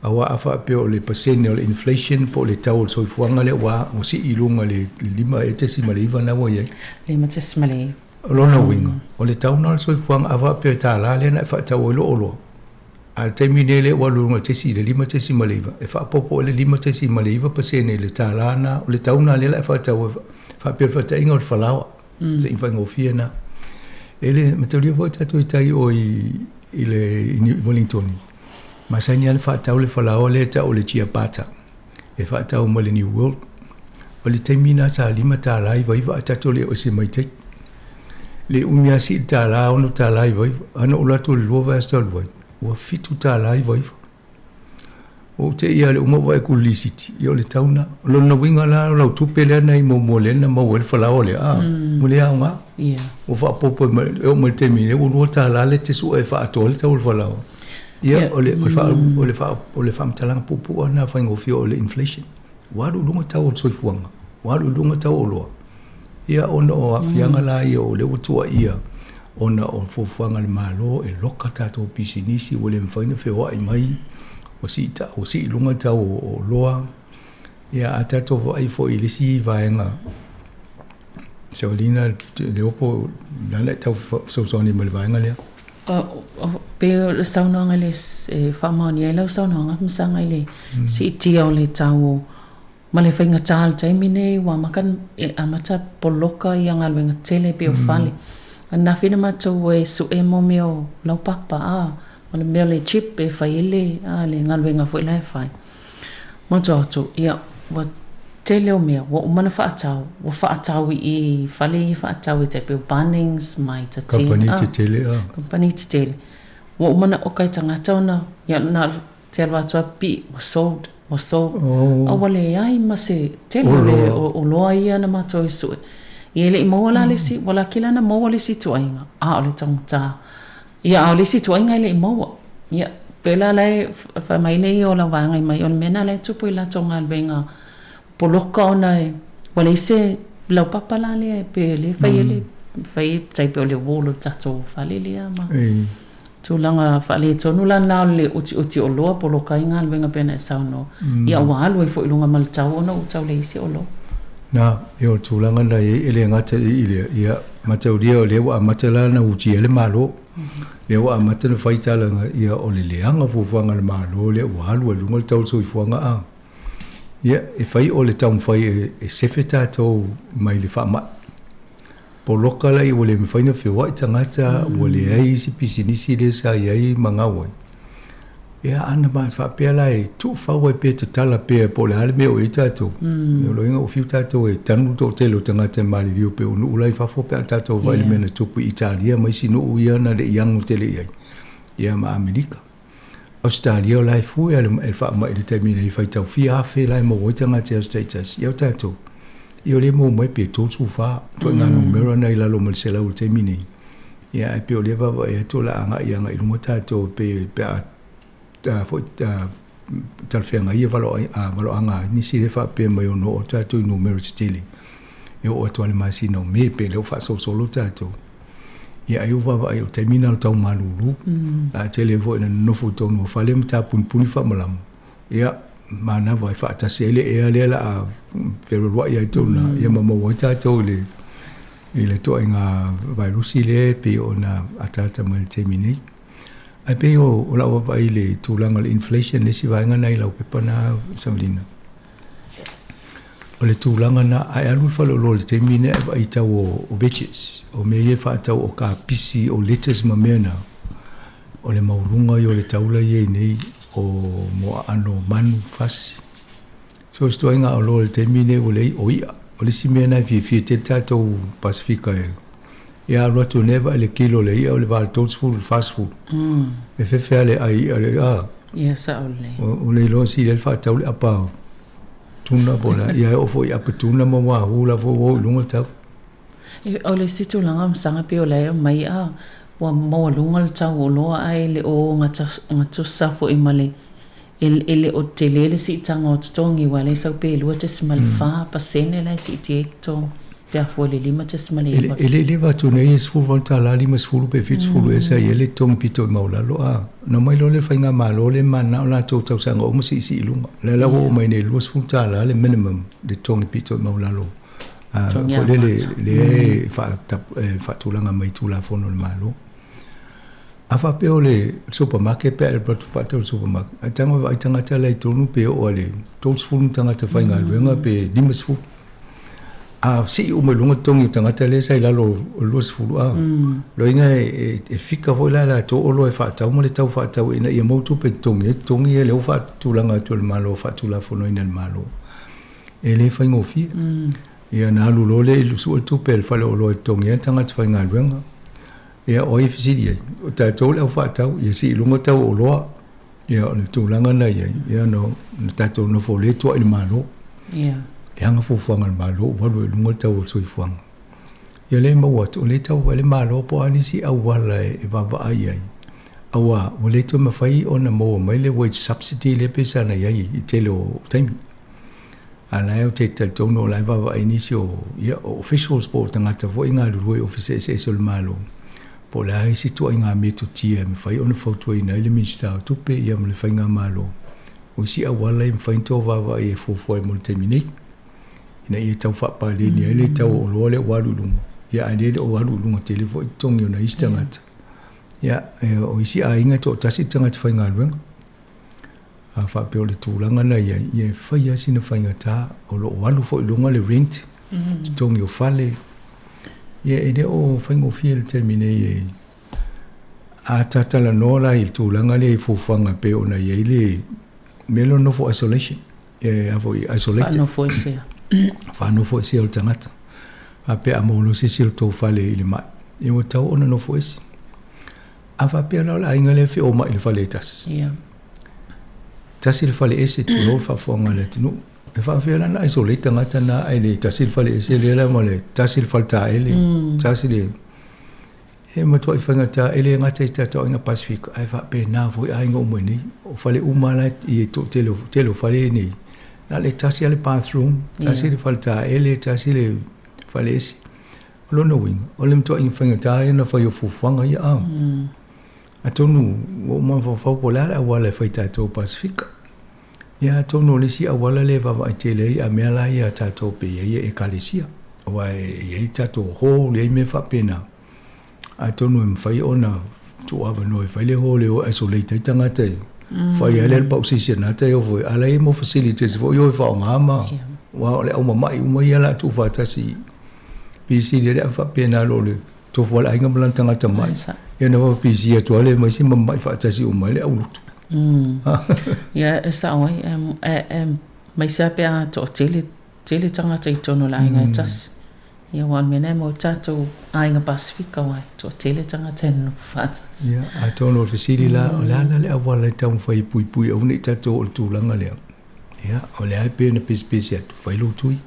K: Aua a faapea o le pasene o le inflation po o le tau o le soifuaga lea ua sii i luga i le 5.9 lena ua i ai.
H: 5.9.
K: O lona uiga, o le tau lena o le soifuaga a faapea e $1 lea na e faatau ai lou oloa, a o le taimi nei lea ua alu i luga i le 5.9, e faaopoopo ai le 5.9% i le $1 lena, o le tau lena lea o le a e faatau ai, faapea o le faataitaiga o le falaoa, se i faigofie lena. E le mataulia foi tatou i tai o i le Ueligitone, masani lava ona faatau le falaoa lea e tau o le ciabatta, e faatau mai le New World. O le taimi lena sa $5.99 ae tatou le o ese mai tai. Le umi lava sii le $1, $6.99. Ae na ou alu atu i le lua vaiaso talu ai, ua $7.99. Ua ou te i lava i le uma ou vaai atu i le lisiti, ia o le tau lena. O lona uiga la o lau tupe lea na i muamua lea na maua ai le falaoa lea, a, ua le aoga. Ua faaopoopo e oo mai i le taimi nei ua $2 lea e te sue e faaatoa ai le tau o le falaoa. Ia, o le, o le, o le faamatalaga puupuu lava lena faigofie o le inflation. Ua alu i luga tau o le soifuaga, ua alu i luga tau o oloa. Ia ona o aafiaga la ia o lea ua tuuaia ona o fuafuaga a le Malo e loka tatou pisinisi ua le mafai ona feoai mai, ua sii ua sii i luga tau o oloa. Ia a tatou vaai foi i le isi vaega, Savalina Leopo, lana e tau fesoasoani mai i le vaega lea.
H: Pei o le saunoaga le e faamaonia ai lau saunoaga Masaga i le siitia o le tau o ma le faigata o le taimi nei ua amata amata poloka ia galuega tele pei o fale. Ananafi na matou e sue mo mea o laupapa a o le mea o le chip e fai ai le a le galuega foi la e fai. Matou atu ia ua tele o mea ua uma ona faatau, ua faatau i fale ia faatau e tai pei o Bunnings ma i
K: Tatele. Kamupani tetele
H: a. Kamupani tetele. Ua uma ona oka e tagata ona ia na te alu atu a pipii ua sold, ua sold. Oh. A ua leai ma se tele o le oloa ia na matou e sue. Ia e le i maua la le isi, ua laki la na maua le isi ituaiga, a o le taugata. Ia, a o le isi ituaiga e le i maua. Ia, pēlā la e fai mai le ia o lau vaega i mai, o le mea lena la e tupu i latou galuega poloka ona e, ua leai se laupapa la lea pe le fai ai le, fai ai tai pei o le wall o le tatou fale lea ma tulaga faaletonu la lena o le utiuti oloa poloka ai galuega pei ona e saunoa. Ia ua alu ai foi i luga ma le tau ona ua tau leai se oloa.
K: Na, ia o le tulaga lena e i ai, e le gata i lea, ia, Mataulia o lea ua amata la ona utia le Malo. Lea ua amata ona fai tala ia o le leaga o fuafuaga a le Malo lea ua alu ai i luga le tau o le soifuaga a. Ia e fai o le taumafai e sefe tatou mai le faamai. Poloka la ua le mafai ona feoai tagata, ua leai isi pisinisi lea sa i ai ma gau ai. Ia ana ma faapea la e tuufau ai pea tatala pea po o le a le mea o i ai tatou. O lona uiga ua fiu tatou e tanu le toatele o tagata e maliliu pei o nuu la i fafo pe a tatou vaai i le mea na tupu i Italia ma isi nuu ia na le i ago tele i ai, ia ma Amerika. Ausetalia o la e fue lava e faamai i le taimi nei e faitau fia afe la e maua ai tagata i aso taitasi. Ia o tatou, ia o lea e maua mai pe 34 ituaiga numera na i lalo ma le 100 i le taimi nei. Ia ae pei o lea e vaavaai atu o le a agai agai i luga tatou pe pe a foi talafeagai ia valoaga a nisi lea e faapea mai ono oo tatou i numera tetele. E oo atu lava i le masina o Me pe le o faasolosolo tatou. Ia ai ua vaavaai o le taimi lena o le tau malulu. La tele foi ina nonofo i totonu o fale ma tapunipuni faamalama. Ia, manava e faatasi ai le ea lea la a fealualuai ai totonu na, ia ma maua ai tatou i le i le ituaiga vairusi lea e pei ona ataata mai i le taimi nei. Ae pei o, o lau vaavaai i le tulaga o le inflation, le isi vaega lena i lau pepa lena Savalina, o le tulaga lena, a e alu i le faleoloa i le taimi lenei ae vaai i tau o, o veggies, o mea ia e faatau o kapisi, o lettuce ma mea na, o le maualuga ia o le tau la e i ai nei o moaano manu fasi. So se ituaiga oloa i le taimi lenei ua leai o i'a. O le isi mea lena e fiafia tele tatou Pasefika e ia alu atu nei vaai le kilo o le i'a o le 80 i le 40. E fefe lava le ai i'a le a.
H: Ia sao lelei.
K: O le iloa sili ai le faatau le apa tuna po o le a. Ia e oo foi i apa tuna ma wahoo la foi ua oo i luga le tau.
H: O le isi tulaga masaga pei o la e aumai a ua maualuga le tau o oloa ae le o gatusa foi ma le e le o tele le siitaga o totogi aua lea e sau pe 2.4% la e siitia ai totogi pe a fua i le 5.9%.
K: E le i leva atu nei e $18 50 pe 70 ea sa i ai le totogi pito i maualalo a na omai loa le faigamalo lea mananao latou tausaga uma siisii i luga. O lea la ua oo mai nei i le $20 le minimum le totogi pito i maualalo foi lele lea e faatulaga mai i Tulafono a le Malo. A faapea o le supermarket pe a e alu atu faatau i le supermarket, ae tago e vaai tagata la i totonu pe oo i le 30 tagata faigaluega pe 50. A sii uma i luga totogi o tagata lea sa i lalo o le 20 a. Loiga e fika foi la latou oloa e faatau ma le tau faatau ina ia maua tupe e totogi ai totogi ia lea ua faatulaga atu e le Malo faatulafonoina e le Malo. E le faigofie. Ia ona alu loa lea i sue le tupe a le faleoloa e totogi ai tagata faigaluega. Ia o ai e fesili ai? O tatou le au faatau, ia sii i luga tau o oloa. Ia o le tulaga lena e i ai, ia ona tatou nofo lea tuuai i le Malo.
H: Ia.
K: Leaga fuafuaga a le Malo ua alu ai i luga le tau o le soifuaga. Ia lea e maua atu, o lea e tau vaai le Malo po o a nisi auala e vaavaai ai, aua ua le toe mafai ona maua mai le wage subsidy lea pei sa na i ai i le tele o taimi. A o la ou te talitonu o la e vaavaai nisi o, ia, o officials po o tagata foi e galulue i ofisa eseese o le Malo, po o le a isi ituaiga metotia e mafai ona fautuaina ai le Minisita o Tupe ia ma le Faigamalo, o isi auala e mafai ona tou vaavaai e fuafua ai mo le taimi nei, ina ia tau faapaleni ai le tau o oloa lea ua alu i luga, ia ae le o alu i luga tele foi totogi o nai isi tagata. Ia, o isi aiga e toatasi le tagata faigaluega. A faapea o le tulaga na i ai, ia e fai lava sina faigata, o lo o alu foi i luga le rent, totogi o fale. Ia e le o faigofie i le taimi nei e a ta talanoa la i le tulaga lea i fuafuaga e pei ona i ai le mea lea o le nofo isolation, e a foi isolated.
H: Faanofoesea.
K: Faanofoesea o le tagata. Faapea a maua loa se isi o le tou fale i le mai, ia ua tatau ona nofo ese. A faapea la o le aiga lea e feomai i le fale e tasi.
H: Ia.
K: Tasi le fale ese, tulou le faafofoga a le atunuu. E faapefea la ona isolate tagata na ae le tasi le fale ese lea la ma le tasi le fale taele, tasi le... E matuai faigata, e le gata i tatou aiga Pasefika, ae faapena foi aiga uma i nei. O fale uma la i tele o, tele o fale nei, na o le tasi lava le bathroom, tasi le fale taele, tasi le fale ese. O lona uiga, o le matuai faigata ia ona fai o fuafuaga ia a. Atonu ua ou mafaufau po o le a le auala e fai tatou Pasefika. Ia atonu o le isi auala lea e vaavaai tele ai a mea la ia tatou pe i ai ekalesia. Aua e i ai tatou hall, e i ai mea faapena. Atonu e mafai ona tuu avanoa e fai le hall e o e isolate ai tagata e fai ai lea le pau sisi a nata e ofo ai. A la e i ai mau facilities foi o e faaaoga ma aua o le au mama'i uma ia o le a tuufaatasi Pisi le a faapena loa le tofu a le aiga ma lana tagata mai. Ia na vava pisi atu lava lea ma isi mamai faatasi uma ai le aulutu.
H: Ia e sao ai, aemaise lava pe a toatele tele tagata i totonu o le aiga e tasi. Ia aua o le mea lena e maua ai tatou aiga Pasefika aua e toatele tagata e nonofo faatasi.
K: Ia, atonu o le fesili la, o le a la le auala e taumafai e puipui aua ne i tatou oo i le tulaga lea? Ia, o lea e pei ona pesepese atu, fai lou tui.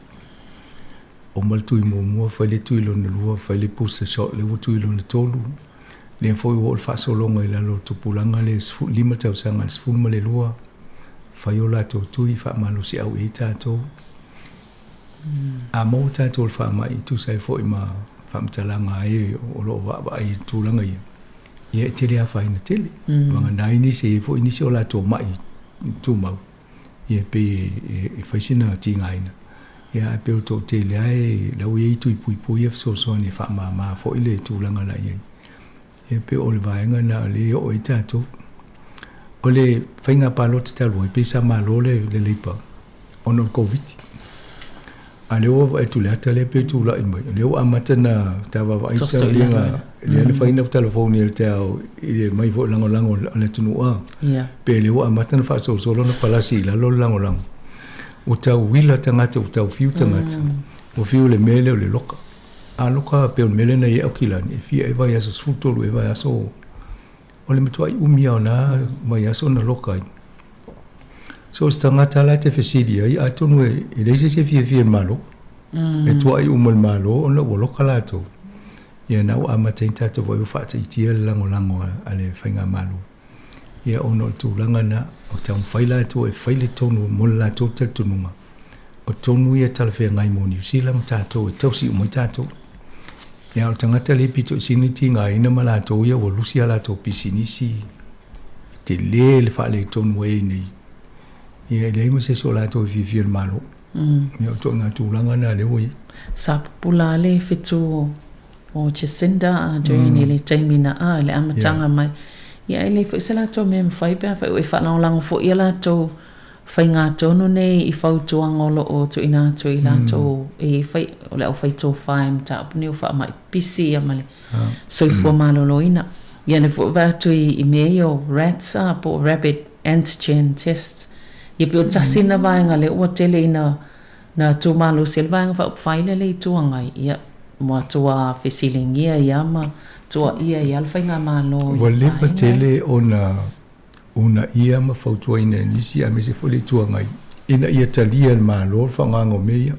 K: Uma le tui muamua, fai le tui lona lua, fai le booster shot, lea ua tui lona tolu. Lea foi ua oo le faasologa i lalo o le tupulaga lea 15 tausaga i le 12, fai o latou tui, faamalosiau i ai tatou. A maua tatou i le faamai e tusa ai foi ma faamatalaga a e o lo o vaavaai i tulaga ia, ia e tele afaina tele. Vagana ai nisi e i ai foi nisi o latou mai tumau, ia pei e fai sina tigaina. Ia ae pei o le toatele lava e la ua i ai tui puipui ia fesoasoani e faamama foi le tulaga la i ai. Ia pei o le vaega lena o lea e oo ai tatou. O le faiga palota talu ai, pei sa malo le Labour ona o le Koviti. A lea ua vaai atu i le ata lea pei e tulai mai, o lea ua amata ona ta vaavaai sauniga, lea na fai na telefoni i le taeao i le mai foi lagolago a le atunuu a. Pe lea ua amata ona faasolosolo ona palasi i lalo le lagolago. Ua tau uila tagata, ua tau fiu tagata, ua fiu i le mea lea o le loka. A loka pei o le mea lea na i ai Aukilani, e fia ea vaiaso, 13 ea vaiaso, o le matuai umi lava o na vaiaso na loka ai. So o se tagata la e te fesili ai, atonu e leai se isi e fiafia i le Malo. E tuuai uma i le Malo ona ua loka latou. Ia na ua amata ai tatou vaai ua faataitia le lagolago a le Faigamalo. Ia ona o le tulaga lena, o taumafai latou e fai le tonu mo le latou talitonuga, o tonu ia e talafeagai mo Niu Sila ma tatou e tausi uma ai tatou. Ia o le tagata lea e pito i sili ona tigaina ma latou ia ua lusi a latou pisinisi, e tele le faaletonu ua i ai nei. Ia e leai ma se isi o latou e fiafia i le Malo. Ia o ituaiga tulaga na lea ua i ai.
H: Sa pupula le fetu o Jacinda Ardern i le taimi na a, i le amataga mai. Ia e leai foi se latou mea e mafai pe afai ua e faalagolago foi ia latou faigatonu nei i fautuaga o lo o tuuina atu i latou e fai, o le aufai tofa i mataupu nei o faamai pisi ia ma le soifua maloloina. Ia lea foi ua vaai atu i mea ia o RATs a, po o Rapid Antigen Tests. Ia pei o le tasi lena vaega lea ua tele ina Na tumalosi ai le Vaega Faaupufai lea le Itu Agai, ia, ua matua fesiligia ai lava ma tuuaia ai lava le Faigamalo i
K: Ua leva tele ona uunaia ma fautuaina e nisi aemaise foi le Itu Agai ina ia talia e le Malo le faaaogaina o mea ia.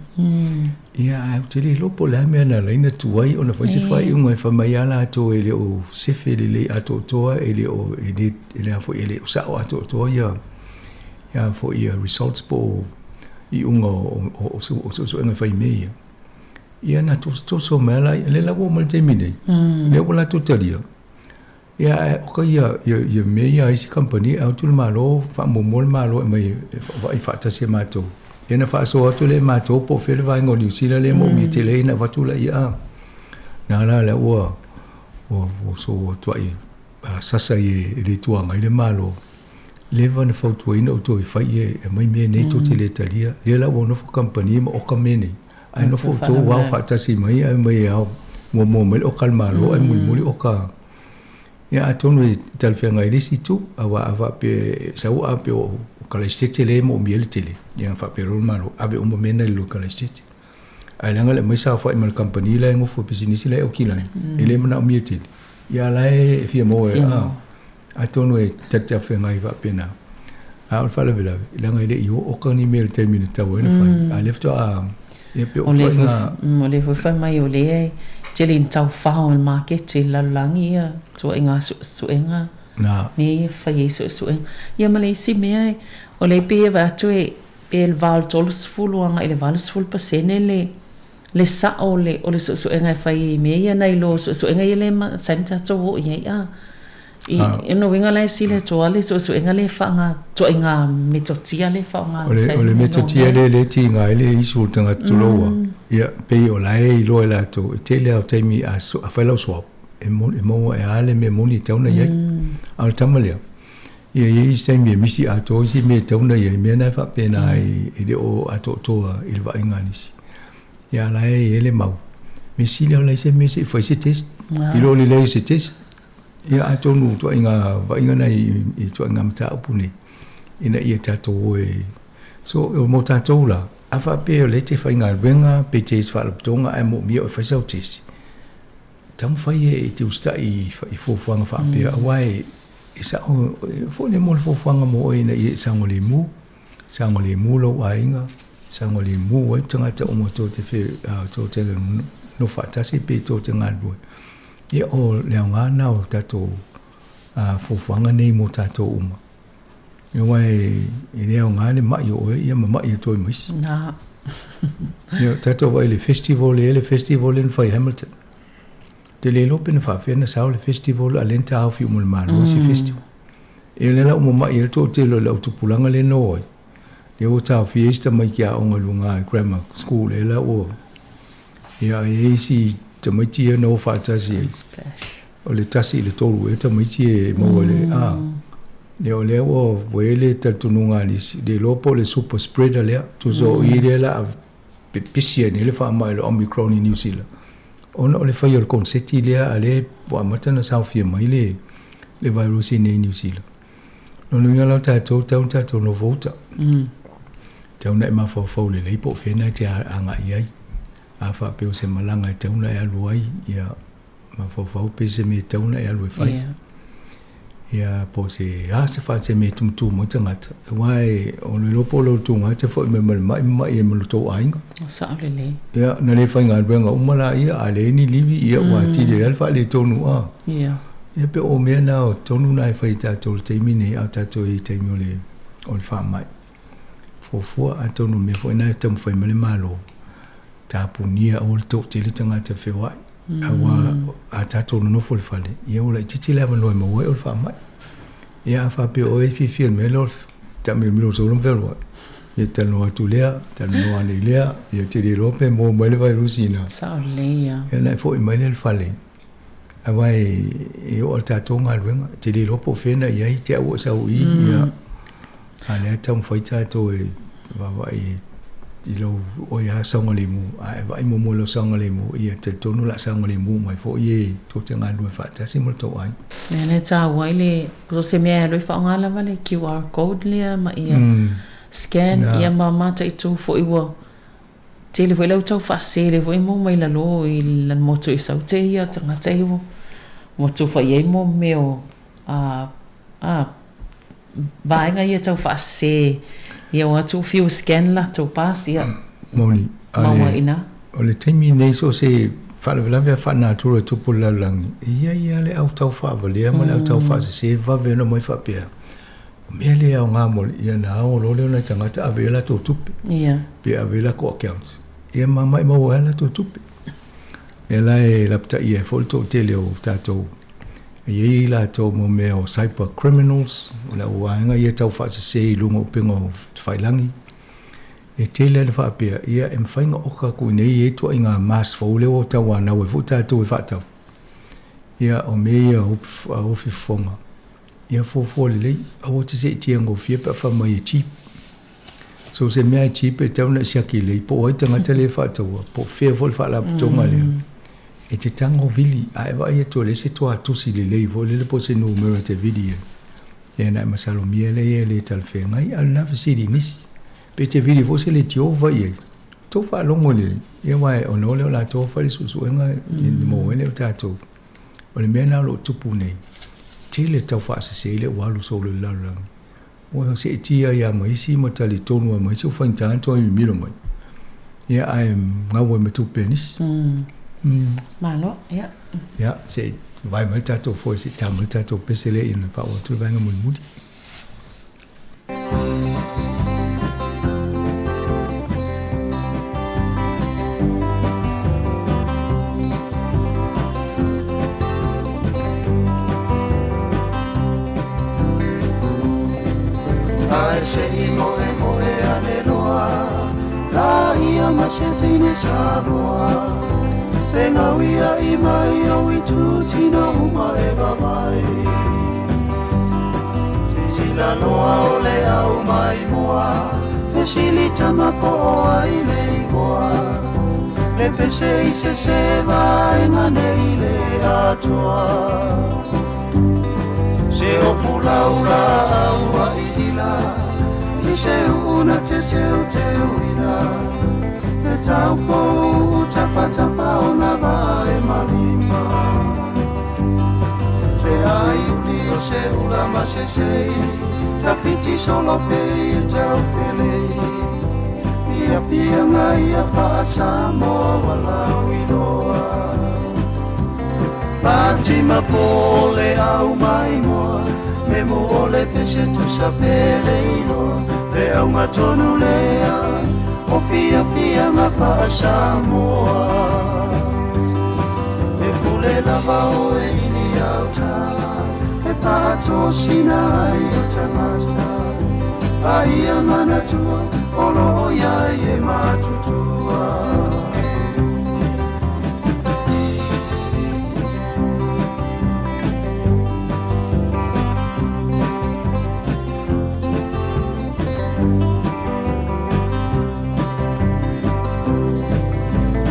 K: Ia, ae ou te le iloa po o le a le mea na ala ai ona tuai ona fai se faaiuga e fai mai lava latou e le o sefe lelei atoatoa, e le o, e le, e le a foi, e le o sao atoatoa ia, ia foi ia results po o iuga o suesuega e fai mea ia. Ia na tosotoso mai la, lea la ua oo mai le taimi nei, lea ua latou talia, ia ae oka ia, ia, ia mea ia a isi kamupani e atu le Malo, faamuamua le Malo e aumai e vaai faatasi e matou. Ia na faasoa atu lea e matou po o fea le vaega o Niu Sila lea e moomia tele ai ona avatu laia a. Na la lea ua, ua, ua, so ua tuai sasa ai e le Itu Agai le Malo. Leva na fautuaina outou e fai e aumai mea nei tou te le talia. Lea la ua nofo kamupani ma oka mea nei. Ae nofo outou ao faatasi mai ae aumai e ao muamua mai le oka a le Malo ae mulimuli oka. Ia atonu e talafeagai i le isi itu, aua a faapea e sau a pei o Kalaisete lea e moomia ai le tele, ia ona faapea loa le Malo, ave uma mea na i lalo o Kalaisete. Ae leaga le aumai saofai ma le kamupani la e nofo pisinisi la e Aukilani, e le manaomia tele. Ia a la e fia maua e, a, atonu e talafeagai faapena. A o le faalavelave, leaga e le i oo oka ni mea i le taimi na tatau ai ona fai. A o lea faatoa, ia pei o ituaiga...
H: O lea foi fai mai o lea e tele ina taufao e le maketi i le lalolagi ia ituaiga suesuega, mea ia e fai ai suesuega. Ia ma le isi mea, o lea e pei e vaai atu e pe le va o le 30 agai i le 80% le le sa'o o le o le suesuega e fai i mea ia nai lo suesuega ia le masani tatou o i ai a i o lona uiga la e sili atu lava le suesuega lea e faaaoga ituaiga metotia lea e faaaoga
K: i le taimi o le metotia lea lea e tiga ai le isu o le tagata tulou a ia pei o la e iloa e latou e tele lava o taimi a fai lau swab e maua e a le mea moni e tatau ona i ai a o le tama lea Ia e i ai isi taimi e misi atoa isi mea e tatau ona i ai, mea na e faapena ai e le o atoatoa i le vaaiga a nisi. Ia a la e i ai le mau. Mea sili lava leai se mea se i fai se test. I lo le leai o se test. Ia atonu ituaiga vaaiga na i ituaiga mataupu nei ina ia tatou o e. So o mo tatou la, a faapea o lea e te faigaluega pe te i se faalapotopotoga ae moomia oe e fai sau test, taumafai e te usitai i fuafuaga faapea aua e E sao foi lea mo le fuafuaga mo oe ina ia e saogalemu, saogalemu lou aiga, saogalemu ai tagata uma tou te fe, tou te nofo faatasi pe tou te galulue. Ia o le aoga lena o tatou fuafuaga nei mo tatou uma. Aua e le aoga le mai o oe ia ma mai atu ai ma isi.
H: Na.
K: Ia, tatou vaai i le festival e le festival lea na fai i Hamilton. Te le iloa pe na faapefea ona sao le festival a o lea na taofi uma e le Malo isi festival. Ia o lea la ua mamai ai le toatele o le au tupulaga lea na o ai, lea ua taofia ai isi tamaiti aoga i luga i grammar school lea la ua, ia ae i ai isi tamaiti ia na o faatasi ai. O le 1 i le 3 ea tamaiti e maua i le, a, ia o lea ua i ai le talitonuga a nisi, le iloa po o le super spreader lea, tusa o i lea o le a pepesi ai nei le faamai o le Omicron i Niu Sila, ona o le fai o le koneseti lea a lea ua amata ona saofia mai le le virus i nei i Niu Sila. Lona uiga la o tatou, tau ona tatou nofo uta. Tau ona e mafaufau lelei po o fea na e te agai ai. A faapea o se malaga e tau ona e alu ai, ia mafaufau pe se mea e tatau ona e alu e fai. Yeah. Ia po o se a se fa se mea e tumutumu ai tagata. Aua e o le iloa po o le tuga te foi mai ma le mai ma mai ai ma lo tou aiga.
H: O sao lelei.
K: Ia, na le faigaluega uma laia, a leai ni livi, ia ua atili ai lava le faaletonu a.
H: Ia.
K: Ia pe o mea na o tonu na e fai e tatou i le taimi nei, a o tatou i ai i le taimi o le o le faamai. Fuafua atonu o le mea foi na e taumafai mai le Malo, tapunia aua le toatele tagata feoai. Aua a tatou nonofo i le fale, ia ua laitiiti le avanoa e maua ai o le faamai. Ia a faapea o oe e fiafia i le mea lea o le taamilomilo solo ma fealuai, ia talanoa atu lea, talanoa ane i lea, ia e te le iloa pe maua mai le vairusi i ina.
H: Sao lelei ia.
K: Ia ona e foi mai lea i le fale, aua e oo i le tatou galuega, e te le iloa po o fea na i ai, te au ua e sau i i, ia A o lea e taumafai tatou e vaavaai i lou oe lava saogalemu, a e vaai muamua i lou saogalemu, ia talitonu o le a saogalemu mai foi e tou te galulue faatasi ma le tou aiga.
H: Mea lea e taua ai le, so se mea e alu ai faaaoga lava le QR code lea ma ia scan ia ma mataitu foi ua tele foi le au tau faasele foi mo mai lalo i le motu i Saute ia tagata ia ua tufa i ai mo mea o a vaega ia tau faasese ia o atu fiu scan latou pass ia
K: Moni,
H: maua i ina.
K: O le taimi nei so o se faalavelave lava faanatura e tupu i le lalolagi, e i ai lava le au tau faavalea ma le au tau faasese vave ona omai faapea, o mea le aoga mo le, ia ona ao loa lea o nai tagata ave i ai latou tupe, pe ave i ai latou accounts, ia ma maimau ai lava latou tupe. Lea la e lapataia ai foi le toatele o tatou E i ai i latou mo mea o cyber criminals, o le au vaega ia tau faasese i luga o upega o tafailagi. E tele lava faapea, ia e mafai ona oka atu i inei e i ai ituaiga mask fou lea ua tauanau ai foi tatou e faatau. Ia o mea ia o ofi fofoga, ia fuafua lelei, aua te seetia gofie pe a fai mai e cheap. So se mea e cheap e tatau ona e siaki lelei po o ai tagata lea e faataua, po o fea foi le faalapotopotoga lea. E te tago vili, a e vaai atu o leai se tuatusi lelei foi lele po o se numera e te vili ai, ia ona e masalomia lea e le talafeagai. A o lena fesili i nisi, pe te vili foi se leitio o fai i ai? Tou faalogo i le, ia aua ona o lea o latou e fai le suesuega e maua ai lea o tatou. O le mea lena o lo o tupu nei, tele tau faasese lea ua alu solo i le lalolagi. Ua seetia ai lava ma isi ma talitonu lava ma isi ua faigata ona toe mimilo mai. Ia ae gau ai ma tupe a nisi.
H: Malo, ia.
K: Ia, se i vae mai le tatou foe, se i ta mai le tatou pese lea ina faaoo atu le vaega mulimuli.
C: Ae se i moemoe ane loa La ia ma se teine Samoa Fegauia'i mai ou itu tino uma e vavae Sisila loa o le au mai moa Fesili tama po o ai le igoa Le pese i se se vaega nei le atoa Se ofu laulaau a iila I se uuna te teuteuina Te taupou tapatapa o na vae ma lima Se ai uli o se ula ma se sei Tawhiti solo pei e taufelei Fiafiaga ia faa-Samoa ua lauiloa Fatima po le au mai moa Me mu o le pese tusa pele iloa Le auga tonu lea O fiafiaga faa-Samoa. E pule lava oe i liauta e faatosina ai o tagata. A ia manatua o loo iai e matutua.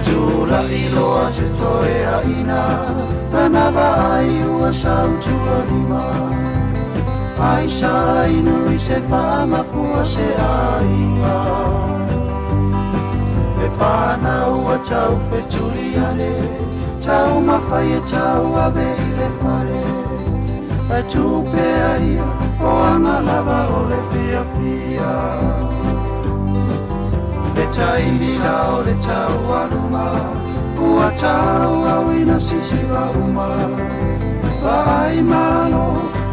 C: Tula'i loa se toeaina lana vaai ua sautualima. Ai sa inu i se faamafua se aiga. E whanau a tau whetuli ale, tau mawhai e tau ave i le fale. E tupe aia o anga lava o le fia fia. Le taimi la o le tau aluma, ua tau auina sisiva uma. Vaai malo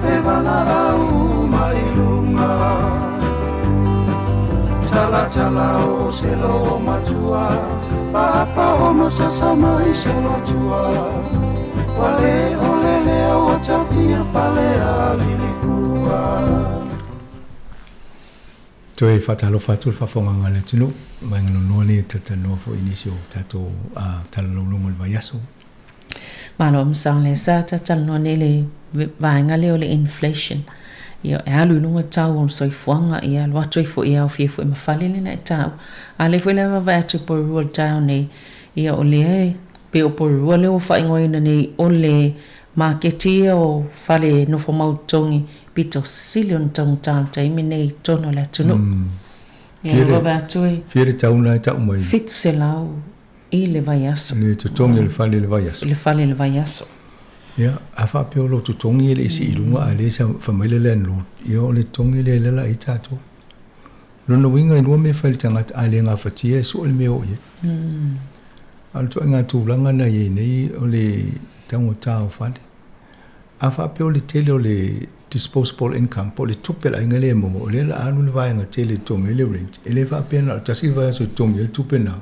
C: e vala au mai lunga. Tala tala o se lo matua, whaapa o masasa mai solo tua. Wale o lele o tafia fale a lilifua.
K: Toe faatalofa atu le faafofogaaga a le atunuu, vaega lua lea e talatalanoa foi i nisi o tatou talalauluga o le vaiaso.
H: Malo Amasā lea sa talatalanoa nei le vaega lea o le inflation. Ia e alu i luga tau o le soifuaga, ia alu atu ai foi e aofia ai foi ma fale lea na e taua. A o lea foi la e vaavaai atu i Porirua i le taeao nei, ia o lea e pei o Porirua lea ua faaigoaina nei o le maketi ia o fale nofo mau totogi pito sili ona taugata i le taimi nei i totonu o le atunuu. Ia e vaavaai atu e.
K: Fia le tau lena e tau mai?
H: 700 i le vaiaso.
K: Le totogi o le fale i le vaiaso.
H: Le fale i le vaiaso.
K: Ia, a faapea o lou totogi e le i sii i luga a o lea sa fai mai le landlord, ia o le totogi lea lea la ai tatou. Lona uiga e lua mea e fai i le tagata, a le gafatia e sue le mea e oo i ai. A o le ituaiga tulaga na i ai nei o le taugata o fale. A faapea o le tele o le disposable income po o le tupe a le aiga lea e maua, o lea o le a alu le vaega tele e totogi ai le rent, e le faapea na o le tasi le vaiaso e totogi ai le tupe lena.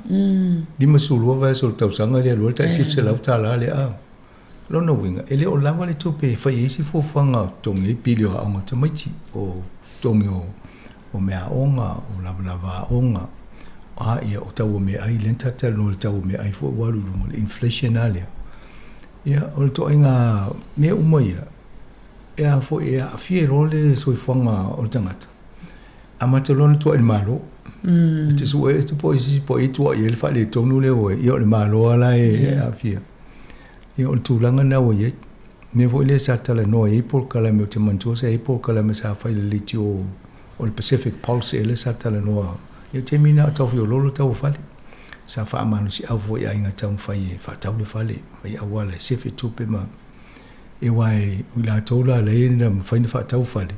K: 52 vaiaso o le tausaga lea e alu ai le tai $700 lea a. O lona uiga, e le o lava le tupe e fai ai isi fuafuaga o totogi ai pili o aoga a tamaiti, o totogi o meaaoga, o lavalava aoga, a ia o tau o meaai, lea na tatou talanoa i le tau o meaai foi ua alu i luga, le inflation lava lea. Ia, o le ituaiga mea uma ia, e a foi, e aafia loa le soifuaga o le tagata, amata loa ona tuuai i le Malo. E te sue atu po o isi po o ai e tuuai ai le faaletonu lea ua i ai, ia o le Malo lava la e aafia. Ia o le tulaga lena ua i ai. O le mea foi lea sa talanoa i ai polokalame, ou te manatua sa i ai polokalame sa fai i le leitio o le Pacific Pulse ea lea sa talanoa, ia o le taimi lena o tau feoloolo tau o fale. Sa faamalosiau foi i aiga taumafai e faatau le fale, fai auala e sefe tupe ma e aua e o i latou la lea na mafai ona faatau fale,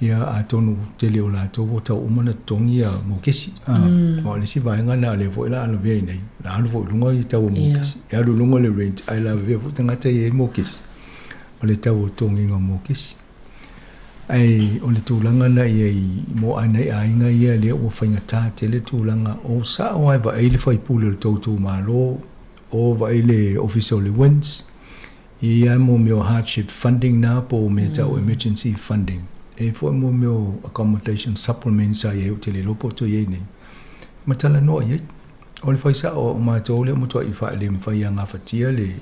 K: ia atonu tele o latou ua tau uma ona totogi ia mokesi. Aua o le isi vaega lena o lea foi o le a lavea ai nei, o le a alu foi i luga tau o mokesi. E alu i luga le rent ae lavea foi tagata ia e i ai mokesi, o le tau o le totogiga o mokesi. Ae o le tulaga lena i ai mo nai aiga ia lea ua faigata tele tulaga o sao lava e vaai le faipule o le tou itumalo, o vaai le ofisa o le WINZ, e i ai lava mea o hardship funding na po o mea tau emergency funding. E i ai foi mea o accommodation supplement sa i ai ou te le iloa po o toe i ai nei, ma talanoa i ai. O le fai sao o matou lea ua matuai faalemafai ia gafatia le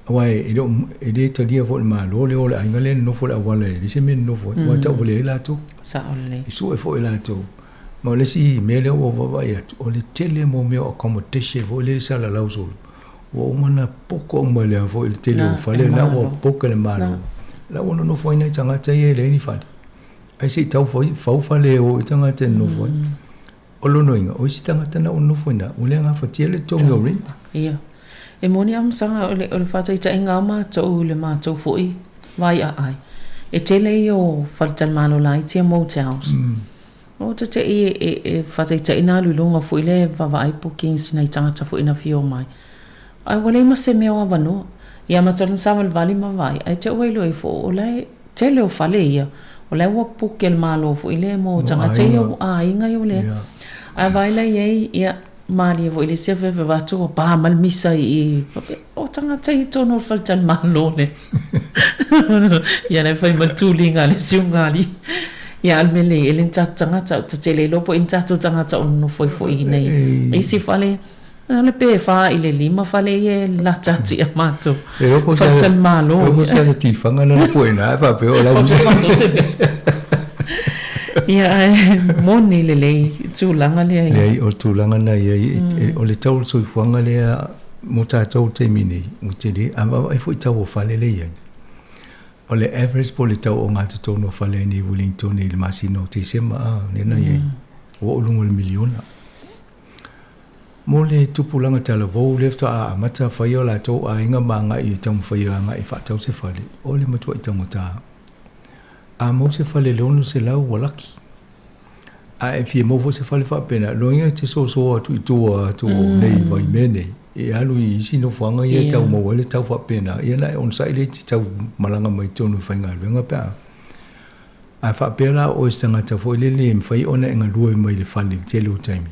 K: Aua e le o, e le talia foi e le Malo le o le aiga lea e nonofo i le auala e leai se mea e nonofo ai, aua e tauvalea ai latou.
H: Sao lelei.
K: E sue foi e latou. Ma o le isi mea lea ua vaavaai atu, o le tele mo mea o accommodation foi lea e salalau solo, ua uma ona poko uma i le a foi le tele o fale na ua poka e le Malo. La ua nonofo ai nai tagata ia e leai ni fale. Ae se i tau fau fale e o ai tagata e nonofo ai. O lona uiga, o isi tagata na ua nonofo i ina, ua le gafatia le totogi o rent.
H: Ia. E moni a Masaga, o le, o le faataitaiga a matou i le matou foi vaiaai, e tele ia o faletalimalo laiti ia motels. O te te i e, e faataitai na alu i luga foi lea e vaavaai bookings i nai tagata foi na fia omai. Ae ua leai ma se mea o avanoa. Ia matou na savalivali ma vaai, ae te i ua iloa ifo o la e tele o fale ia. O la e ua puke le Malo foi lea mo tagata ia o aiga ia o lea. Ae vaai la i ai, ia, malie foi i le isi afiafi avatu ua pa mai le misa i i, faapea, o tagata ia i totonu o le faletalimalo lea. Ia la e fai mai le tuliga a le isi ulugalii. Ia a o le mea lelei, e le ni tatou tagata, ou te le iloa po o i ni tatou tagata o nonofo ai foi i inei i isi fale. O le pe fa i le lima fale ia e lata atu ia matou.
K: E iloa po o se
H: Faletalimalo.
K: E iloa po o se ala tifaga lana po i ina ae faapea o la e
H: se misa. Ia ae moni lelei i tulaga lea
K: ia. Leai, o le tulaga na i ai, o le tau o le soifuaga lea mo tatou i le taimi nei, ua tele, a vaavaai foi i tau o fale lea e i ai, o le average po o le tau ogatotonu o fale i Wellington i le masina o Tesema a, lea na i ai, ua oo i luga o le miliona. Mo le tupulaga talavou lea faatoa amata fai o latou aiga ma agai i taumafai e agai e faatau se fale, o le matuai taugata. A mau se fale i le 600 ua laki. A e fia maua foi se fale faapena, loiga e te soso atu i tua atu o nei vaimea nei, e alu i isi nofoaga ia e tau maua ai le tau faapena, ia ona e onosai lea e te tau malaga mai i totonu e faigaluega pe a. A faapea la o oe se tagata foi lele e mafai ona e galue mai le fale i le tele o taimi,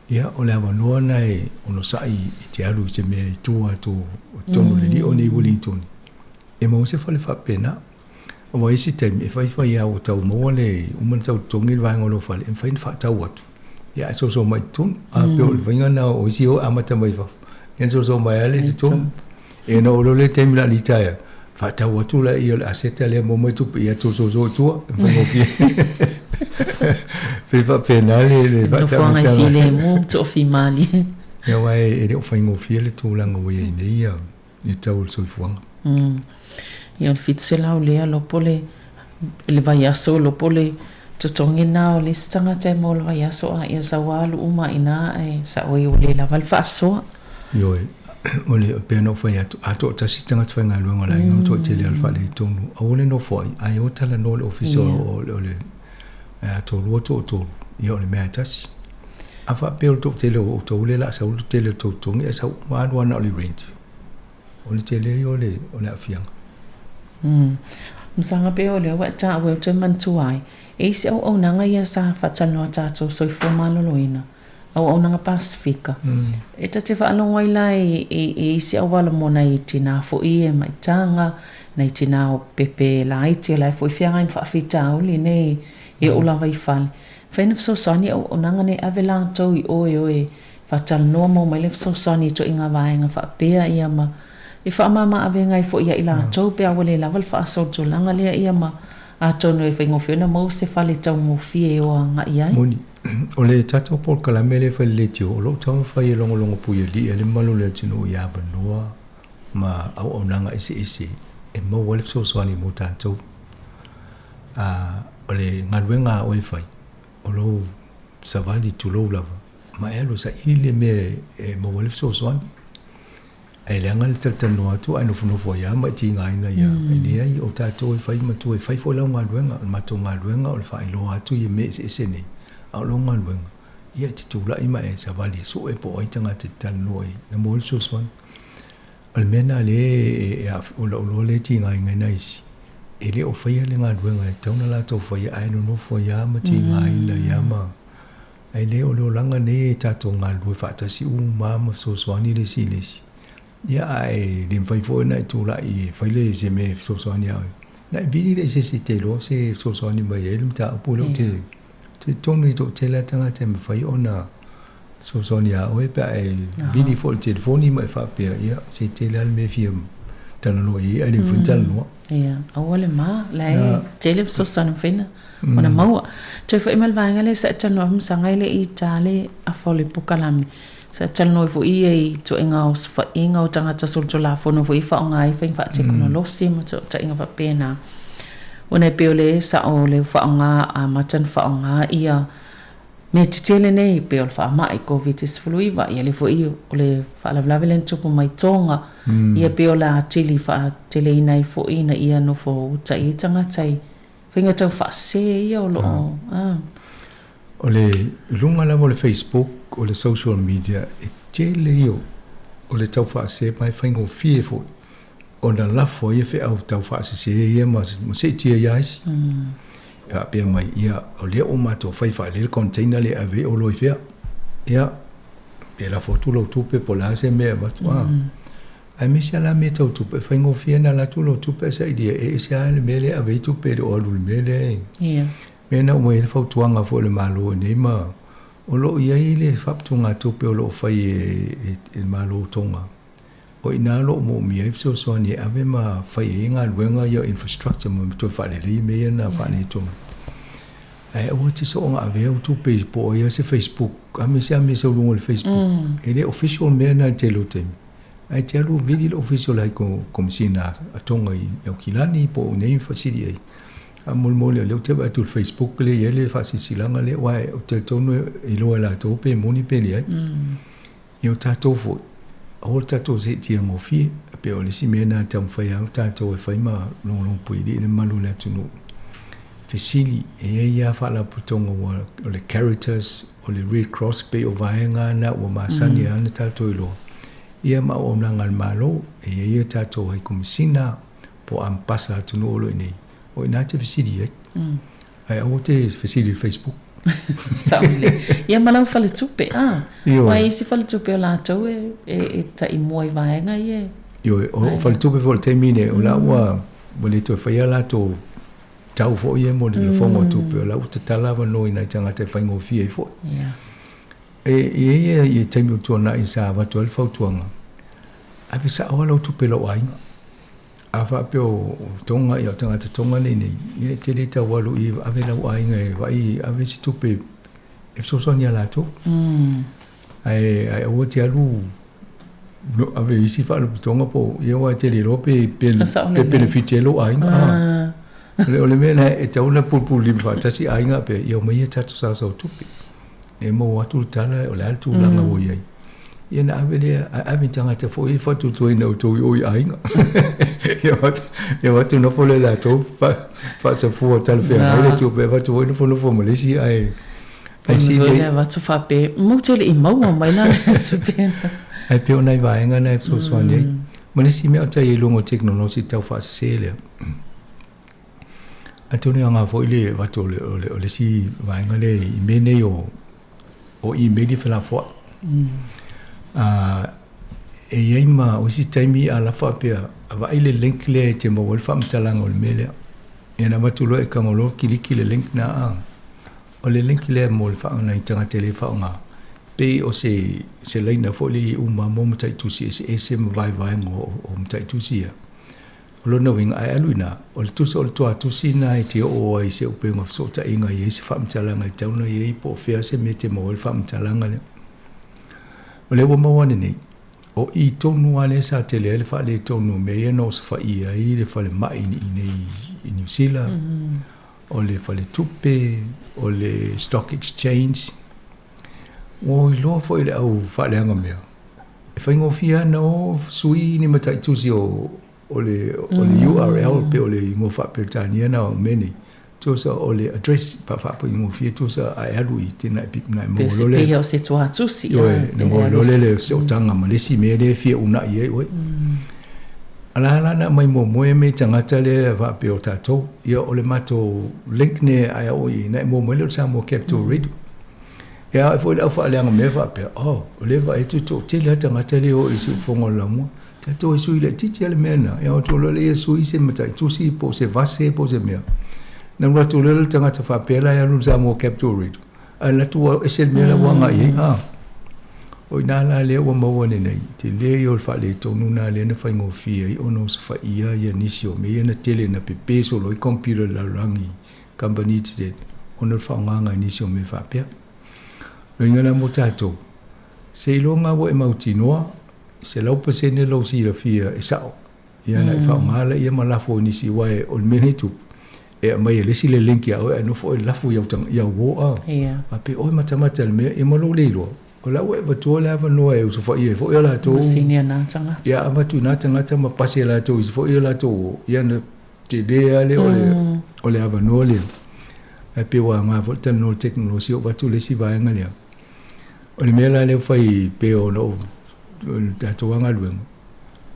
K: ia o le avanoa lena e onosai e te alu i se mea i tua atu o totonu o le li'o nei Wellington e maua se fale faapena. Aua isi taimi e faifai lava ua tau maua le uma ona tau totogi le vaega o lou fale e mafai ona faatau atu, ia ae soso mai i totonu. A pei o le faiga lena o isi e o e amata mai fafo, ia ona soso mai lava lea i totonu. Ia ona oo loa lea i le taimi o le a litaea, faatau atu laia o le aseta lea maua mai tupe, ia soso i tua, e faigofie. Pei faapena le
H: Nofoaga e filemu ma toafimalie.
K: Ia aua e le o faigofie le tulaga ua i ai nei le tau o le soifuaga.
H: Ia o le 700 lea lopo le le vaiaso lopo le totogi lena o le isi tagata e maua le vaiaso a ia sau alu uma i ina ae sao ai ua le lava le faasoa.
K: Ioe, o le pei ona ou fai atu, a toatasi tagata faigaluega o le aiga ma toatele o le faaletonu, aua le nofo ai, ae o talanoa i le ofisa o le toalua toatolu, ia o le mea lava e tasi. A faapea o le toatele o outou lea o le a sau le tele o tou totogi ae sau uma alu lava na o le rent, o le tele ia o le aafiaga.
H: Masaga pei o lea ua e taua ou te manatua ai, e i ai se auaunaga ia sa faatalanoa tatou soifua maloloina, auaunaga Pasefika. E ta te faalogo ai la i isi auala mo nai tina foi e maitaga, nai tina o pepe laiti la e foi feagai ma faafitauli nei e oo lava i fale. Fai na fesoasoani auaunaga nei ave latou i o e o e faatalanoa maua mai le fesoasoani i ituaiga vaega faapea ia ma e faamama avega ai foi ia i latou pe a ua le lava le faasolitulaga lea ia ma atonu e faigofie ona maua se fale taugofie e o agai ai.
K: Moni, o le tatou polokalame lea e fai i le leitio, o lo o taumafai e logologo puialii ai le mamalu o le atunuu i avanoa ma auaunaga eseese e maua ai le fesoasoani mo tatou. A o le galuega a oe e fai, o lou savali tulou lava, ma e alu e saili le mea e maua ai le fesoasoani. Ae leaga le talatalanoa atu ae nofonofo ai lava ma e tigaina ia. E leai, o tatou e fai matua, e fai foi lau galuega. O le matou galuega o le faailoa atu ia mea eseese nei, a o lau galuega, ia e te tulai ma e savali e sue po o ai tagata e te talanoa i ai, na maua ai le fesoasoani. O le mea lena lea e, o lou iloa lea e tigaina ai nai isi, e le o faia le galuega e tatau ona latou faia ae nonofo ai lava ma tigaina ai lava ma Ae le o le olaga nei e tatou galulue faatasi uma lava ma fesoasoani le isi i le isi. Ia ae le mafai foi ona e tulai e fai le se mea e fesoasoani ia oe. Na e vili lea i se isi e te iloa se fesoasoani mai ai le mataupu lea ou te te talitonu i toatele lava tagata e mafai ona fesoasoani ia oe pe a e vili foi i le telefoni ma e faapea, ia se tele lava le mea e fia talanoa i ai ae le mafai ona talanoa.
H: Ia, aua le ma, la e tele fesoasoani mafai ona ona maua. Toe foi mai le vaega lea sa e talanoa ai Masaga e le i ta le afa o le pokalame. Sa e talanoa ai foi ia i ituaiga osofaiga o tagata solitulafono foi e faaaoga ai faiga faatekonolosi ma fesootaiga faapena. Ona e pei o le sao o le faaaoga amata ona faaaoga ia mea tetele nei pei o le faamai Koviti-19, ia lea foi o le faalavelave lea na tupu mai Tonga, ia pei o le atili faateleina ai foi ina ia nofo uta i ai tagata i Faiga tau faasese ia o lo o, a.
K: O le luga lava o le Facebook, o le social media, e tele ia o le tau faasese ma e faigofie foi ona lafo ai ia feau tau faasese ia ma seetia ia isi. faapea mai, ia, o lea ua matou fai faalelei le container lea e ave ai oloa i fea. Ia, pe lafo atu lau tupe po o le a se mea e avatu, a. Aemaise lava la mea tau tupe, e faigofie ona alu atu lau tupe ae sailia e ese lava le mea lea e ave ai tupe e le o alu i le mea lea e.
H: Ia.
K: Mea na aumai ai le fautuaga foi a le Malo i nei ma o lo o i ai le faaputugatupe o lo o fai e le Malo o Tonga. O i ina o lo o moomia ai fesoasoani e ave ma fai ai galuega ia o infrastructure ma toe faalelei mea ia na faaletonu. Ae aua te soona avea au tupe i po o ai lava se Facebook, aemaise lava mea sau i luga o le Facebook. E le official mea na i le tele o taimi. Ae te alu vili le ofisa o le High Komesina a Tonga i Aukilani po o i inei ma faasili ai. A molimoli o lea ou te vaai atu i le Facebook lea e i ai le faasilasilaga lea, aua ou te talitonu e iloa e latou pe moni pe leai. Ia o tatou foi, aua le tatou seetia gofie, pei o le isi mea lena e taumafai lava tatou e fai ma logologopuialii le mamalu o le atunuu. Fesili, e i ai lava faalapotopotoga ua, o le Caritas, o le Red Cross, pei o vaega na ua masani lava ona tatou iloa, ia ma auaunaga a le Malo, e i ai a tatou Hai Komesina, po o Amepasa a atunuu o lo o i inei, o i ina e te fesili ai. Ae aua te fesili i le Facebook.
H: Sao lelei. Ia ma lau faletupe, a. Ioe. Aua e isi faletupe o latou e, e, e taimua i vaega ia e.
K: Ioe, o faletupe foi o le taimi lenei, o la ua, ua le toe faia latou tau foi ia mo le lafoga o tupe, o la ua tatala avanoa i nai tagata e faigofie ai foi.
H: Yeah.
K: E i ai ia taimi o tuanai sa avatu ai le fautuaga, ave sao lava lau tupe i lou aiga. A faapea o Tonga, ia o tagata Tonga nei nei, ia e te le tau alu i ave lau aiga e vaai, ave se tupe e fesoasoani iā latou. Ae, ae aua te alu no, ave i isi faalapotopotoga po o, ia aua e te le iloa pe, pe, pe benefit ai lou aiga. O le, o le mea lena e tatau ona pulupululima faatasi aiga pe, ia omai ia tatou saosao tupe. E maua atu le tala o le a le tulaga ua i ai. Ia ona ave lea, ae ave i tagata foi ia faatuatuaina outou i o i aiga. Ia avatu, ia avatu nofo lea latou faasafua talafeagai le tupe, avatu foi nofonofo ma le isi ae
H: ae sili ai. Avatu faapea, matou te le i maua mai la le tupe.
K: Ae pei o nai vaega na e fesoasoani ai. Ma le isi mea o tai i luga o tekonolosi tau faasese lea. Atonu e aoga foi le avatu o le, o le, o le isi vaega lea i mea nei o, o email e felafoai. E i ai ma o isi taimi a lafo faapea, a vaai le link lea e te maua ai le faamatalaga o le mea lea. Ia na avatu loa e tago loa kiliki le link na a. O le link lea mo le faaaoga i tagata e le faaaoga, pei o se, se laina foi lea e uma mo mataitusi eseese ma vaevaega o, o mataitusi ia. O lona uiga, a e alu i ina, o le tusa o le toatusi lena e te oo ai i se upega fesootaiga e i ai se faamatalaga e tatau ona i ai po o fea se mea e te maua ai le faamatalaga lea. O lea ua maua ane nei, o i tonu lava lea sa tele ai le faaletonu o mea ia na osofaia ai le falemai i nei i Niu Sila, o le faletupe, o le stock exchange. Ua iloa foi e le au faaleaga mea, E faigofie lava ona o sui ni mataitusi o o le o le URL pe o le igoa faa-Peretania na o mea nei. Tusa o le address faafaigofie tusa a e alu i te na e na e maua loa le
H: Pei o se tuatusi.
K: Ioe, na maua loa lea le sootaga ma le isi mea lea e fia uunai ai oe. A la la na aumai muamua e mea i tagata lea faapea o tatou, ia o le matou link nei a e oo i ai, na e maua mai lea o le Samoa Capital Radio. E a foi le au faaleaga mea faapea, oh, o lea e vaai atu e toatele lava tagata lea e o i siufofoga o le laumua. Tatou e sui laitiiti lava le mea lena. E o atu loa lea e sui se mataitusi po o se vase po o se mea. Na alu atu loa le tagata faapea la e alu i le Samoa Capital Radio, ae alu atu ua ese le mea la ua agai i ai. Ah. O i ina la lea ua maua nei, tele ia o le faaletonu lena lea na faigofie ai ona osofaia ia nisi o mea ia na tele na pepe solo ai computer i le lalolagi kamupani tetele ona o le faaaogaga i nisi o mea faapea. Loiga la mo tatou, seiloga ua e mautinoa 100% lou silafia e sao, ia ona e faaaoga laia ma lafo i nisi aua o le mea lenei e tupu, e aumai e le isi le link ia oe ae nofo oe lafo i au uo a. Faapea oe matamata i le mea, ia ma lou le iloa, o la ua e avatua le avanoa e osofaia ai foi o latou.
H: Masini a na tagata.
K: Ia avatu i na tagata ma pasi e latou i isi foi o latou uo, ia ona tele lava lea o le, o le avanoa lea. Ae pei ua aoga foi le talanoa i le tekonolosi oo atu le isi vaega lea. O le mea la lea ua fai pei ona o le tatou lava galuega,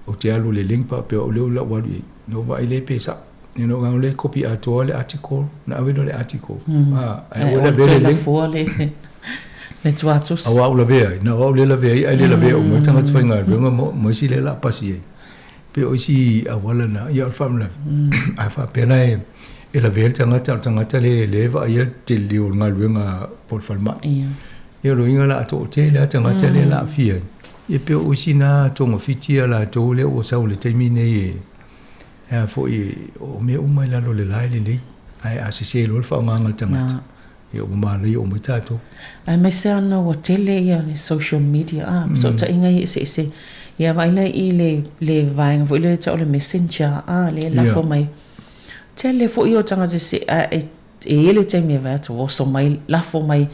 K: ou te alu i le link faapea o lea ua alu i ai, ona ou vaai lea pe sao. Ia na ou tago lea kopi atoa le article, ona ave lea o le article.
H: A, ae aua le avea le link. Le le tuatusi.
K: Aua au lavea ai, na o au lea e lavea ai, ae le lavea uma ai tagata faigaluega ma isi lea o le a pasi ai. Pei o isi auala na, ia o le faalavelave. A faapea la e lavea le tagata, o le tagata lea e vaaia le tele o le galuega po o le falemai. Ia o lona uiga o le a toatele lava tagata lea o le a aafia ai. Ia pei o isi na togafiti a latou lea ua sau i le taimi nei e e a foi, o mea uma i lalo o le la e lelei, ae a sese loa le faaaogaga a le tagata, ia ua malaia uma ai tatou.
H: Aemaise lava ona ua tele ia le social media, a, fesootaiga ia eseese. Ia vaai la i le le vaega foi lea e tau o le messenger, a, lea e lafo mai. Tele foi o tagata se a e e i ai le taimi e vaai atu oso mai, lafo mai,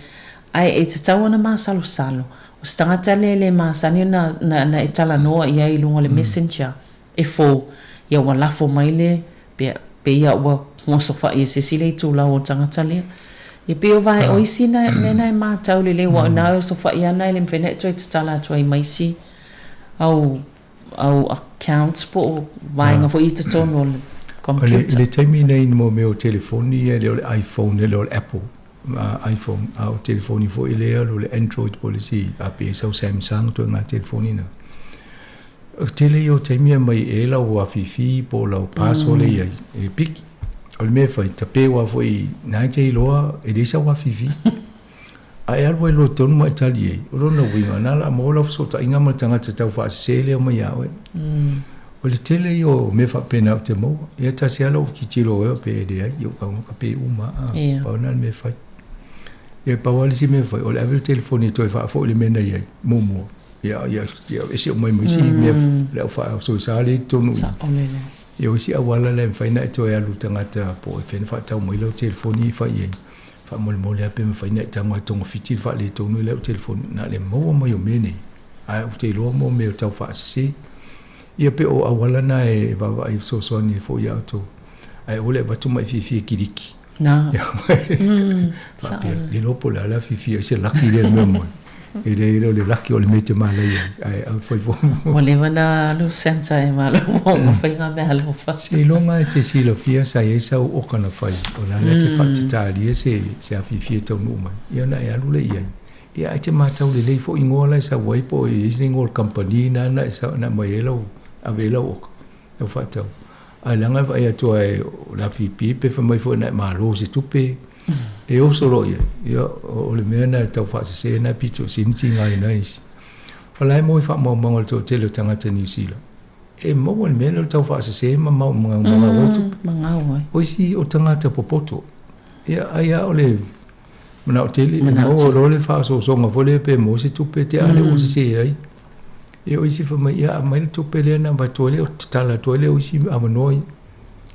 H: ae e tatau ona masalosalo. O se tagata lea e le masani ona ona e talanoa i ai i luga o le messenger, e fou, ia ua lafo mai le, pea, pei a ua osofai e se isi le itulau o le tagata lea. Ia pei o vae, o isi na, mea na e matau lelei, aua o ina e osofai ana e le mafai ona e toe tatala atu ai ma isi au, au accounts po o vaega foi i totonu o le
K: computer. I le taimi nei mo mea o telefoni ia, e le o le iPhone, e le o le Apple iPhone, a o telefoni foi lea o le Android po o le isi, a pe sau Samsung, ituaiga telefoni na. O le tele ia o taimi e aumai e lau afifi po o lau password lea i ai, e piki. O le mea e fai, tape aua foi na e te iloa e leai sau afifi. A e alu ai loa i totonu ma e tali ai, o lona uiga, na o le a maua lau fesootaiga ma le tagata taufaasese lea mai ia oe. O le tele ia o mea faapena ou te maua. Ia tasi lava lou tilotilo ea pe leai, ia ou tago tape uma lava. Pau lena o le mea e fai. Ia pau lava le isi mea e fai, o le ave o le telefoni e toe faafoi le mea na i ai muamua. Ia, ia, ia ese uma mai ma isi mea le au faasoesa lea i totonu i.
H: Saolele.
K: Ia o isi auala lea e mafai ona e toe alu tagata po o fea na faatau mai lau telefoni e fai ai. Faamolemole lava pe mafai ona e tago e togafiti le faaletonu i lau telefoni na o le maua mai o mea nei. Ae ou te iloa mo mea o tau faasese. Ia pe o auala na e vaavaai e fesoasoani ai foi ia outou. Ae aua le avatu ma e fiafia e kiliki.
H: Na.
K: Faapea, le iloa po o le a le afifi ai se laki lea mea moe. E le o le laki o le mea e te malaia ai, ae au fai
H: fo. Ua leva na alu Santa e malo mo ma fai ngā mea alofa.
K: Seiloga e te silafia sa i ai sau oka na fai, o la lea te faatatalia se, se afifi e taunuu mai. Ia ona e alu lea i ai. Ia ae te matau lelei foi igoa la e sau ai po o i ai se igoa o le kamupani nāna e sau, na aumai ai lau, ave ai lau oka. Lau faatau. Ae leaga e vaai atu ai o le afipi pe fai mai foi na e malo se tupe e oso loa i ai. Ia, o le mea na e tau faasese na pito sini tiga ai nai isi. O la e maua i faamaumauga o le toatele o tagata Niu Sila. E maua le mea lea o le tau faasese ma mau magau ai tupe.
H: Magau ai.
K: O isi o tagata popoto. Ia, ai lava o le manao tele, e maua loa le faaosoosoga foi lea pe maua se tupe te a lea ua sese ai. Ia o isi fai mai, ia aumai le tupe lea na avatu ai lea, tatala atu ai lea o isi avanoa ia.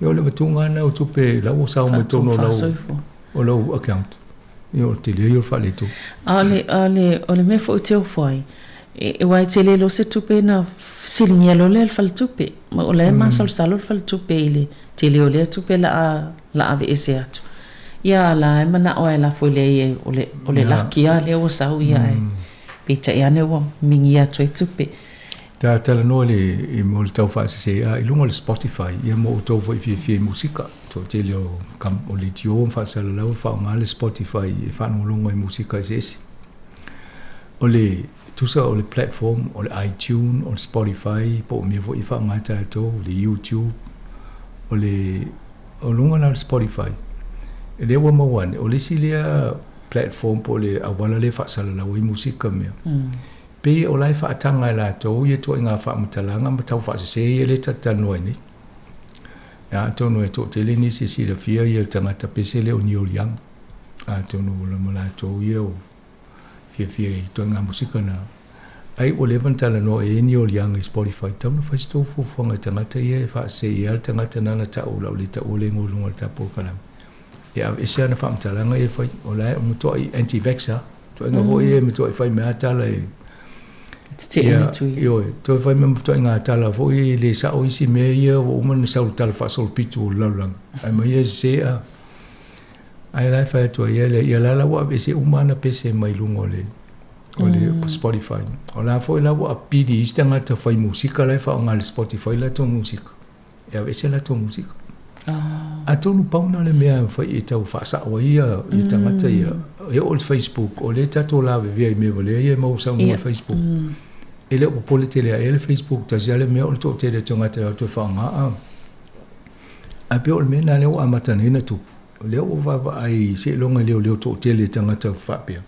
K: Ia o le avatuga lava lena o tupe la ua sao mai totonu o lau, o lau account. Ia o le tele ia o le faaletonu.
H: A o le, a o le, o le mea foi ou te ofo ai, e, aua e tele loa se tupe na fesiligia loa lea e le faletupe. Ma o la e masalosalo le faletupe i le tele o lea tupe la a, la aveese atu. Ia a la e manao lava e lafo i le, o le, o le laki lava lea ua sau ia ae. Peitai ane ua mingi atu ai tupe.
K: Ta talanoa le i mo le tau faasese a i luga o le Spotify ia mo outou foi fiafia i musika. Toatele o kam o leitio ma faasalalau e faaaoga le Spotify e faalogologo ai i musika eseese. O le tusa o le platform o le iTune, o le Spotify po o mea foi e faaaoga e tatou, le YouTube, o le o luga la o le Spotify, lea ua maua ane, o le isi lea platform po o le auala lea e faasalalau ai musika mea. Pei o la e faataga e latou ia ituaiga faamatalaga ma tau faasese ia lea e talatalanoa ai nei. Ia, atonu e toatele nisi e silafia ia le tagata pese lea o Neil Young. Atonu o ma latou ia o fiafia i ituaiga musika na. Ai ua leva ona talanoa i ai Neil Young i Spotify, tau na fai se tou fuafuaga i tagata ia e faasese i ai le tagata nana tau o lau le taua le igoa i luga o le tatou polokalame. E aveese ana faamatalaga ia e fai, o la e matuai anti-vaxxer, ituaiga foi ia e matuai fai mai lava tala e
H: Tetee le tui.
K: Ioe, toe fai mai ma ituaiga tala foi e le sao isi mea ia ua uma ona sau i le tala faasolopito o le lalolagi. Ae mai ia sese a. Ae la e fai atu ai ia, ia la la ua aveese uma ana pese mai luga o le o le Spotify. O la foi la ua apili isi tagata fai musika la e faaaoga i le Spotify latou musika. E aveese latou musika. Atonu pau na o le mea e mafai e tau faasao ai ia ia tagata ia, e oo i le Facebook, o lea tatou lavevea i mea valea ia e maua saunoa i le Facebook. E le o popole tele ae le Facebook, tasi lava le mea o le toatele o tagata e o atu e faaaoga a. Ae pei o le mea lena lea ua amata nei ona tupu, o lea ua vaavaai seiloga e leoleo toatele tagata faapea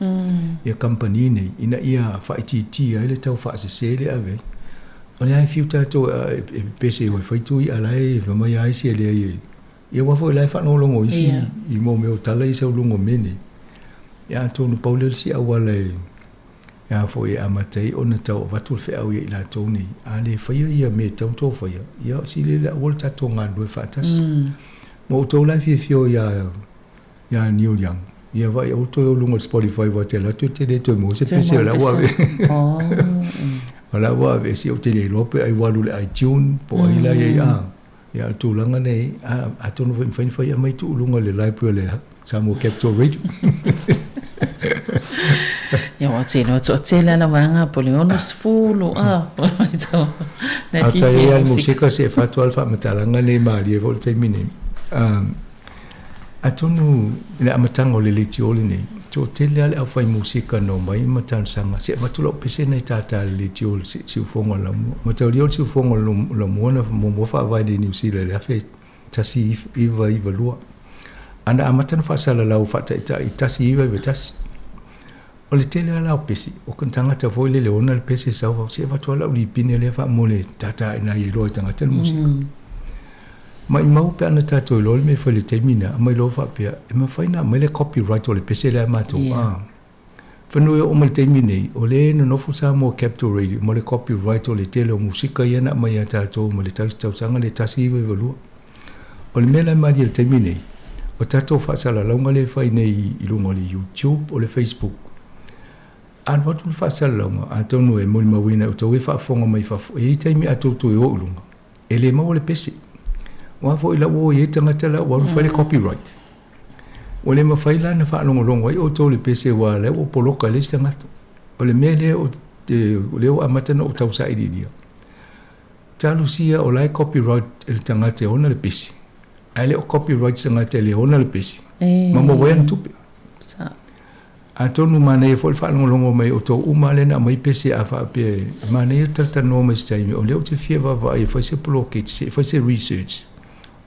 K: ia kamupani nei ina ia faaitiitia ai le tau faasese lea e ave ai. O lea e fiu tatou e pepese e o e fai tui a la e fai mai lava isi e leai e ia aua foi o la e faalogologo isi i mo mea o tala ia sau luga o mea nei. Ia atonu pau lea o le isi auala e a foi e amata ai ona tau avatu le feau ia i latou nei, a le faia ia mea e tatau ona outou faia, ia sili le aua le tatou galulue faatasi. Ma outou la e fiafia ia ia Neil Young, ia vaai aua le toe o luga o le Spotify aua te alu atu e te le toe maua se pese o la ua ave. O la ua ave ese ou te le iloa pe ai ua alu i le iTunes po o ai la i ai a. Ia o le tulaga nei, atonu foi e mafai ona fai aumai tuu i luga o le library o le Samoa Capital Radio.
H: Ia ua tele o toatele ala vaega po le 60 a.
K: A tai ai a le musika se e fatu a le faamatalaga nei malie foi le taimi nei. Atonu i le amataga o le leitio lenei, toatele lava le aufai musika na omai ma talosaga, se avatu lau pese nai tātā i le leitio o le siufofoga o le laumua. Mataulia o le siufofoga o le laumua na muamua faavae nei i Niu Sila i le 1992. A na amata ona faasalalau faataitai i 1991. O le tele lava la o pese, o tagata foi lele ona le pese sau, se avatu lava lau lipine lea faamolemole tātā ina ia iloa e tagata le musika. Maimau pe ana tatou iloa le mea e fai i le taimi lena, aumai loa faapea, e mafai ona aumai le copyright o le pese lea a matou, a. Whanau e oo mai le taimi nei, o lea e nonofo Samoa Capital Radio ma le copyright o le tele o musika ia na aumai ia tatou mai le tausaga lea 1992. O le mea la e malie i le taimi nei, o tatou faasalalauga lea e fai nei i luga o le YouTube, o le Facebook, alu atu le faasalalauga, atonu e molimauina e outou e faafofoga mai fafo, e i ai taimi a tou toe o i luga, e le maua le pese. Aua foi la ua o i ai tagata la ua alu fai le copyright. Ua le mafai la ona faalogologo ai outou i le pese aua o la ua poloka e le isi tagata. O le mea lea o lea ua amata ona ou tausailiilia, talosia o la e copyright e le tagata e ona le pese, ae le o copyright se tagata e le ona le pese, ma maua ai ana tupe. Atonu manaia foi le faalogologo mai o outou uma lea na aumai pese a faapea e manaia le talatalanoa mai se taimi o lea ou te fia vaavaai e fai se poloketi se i fai se research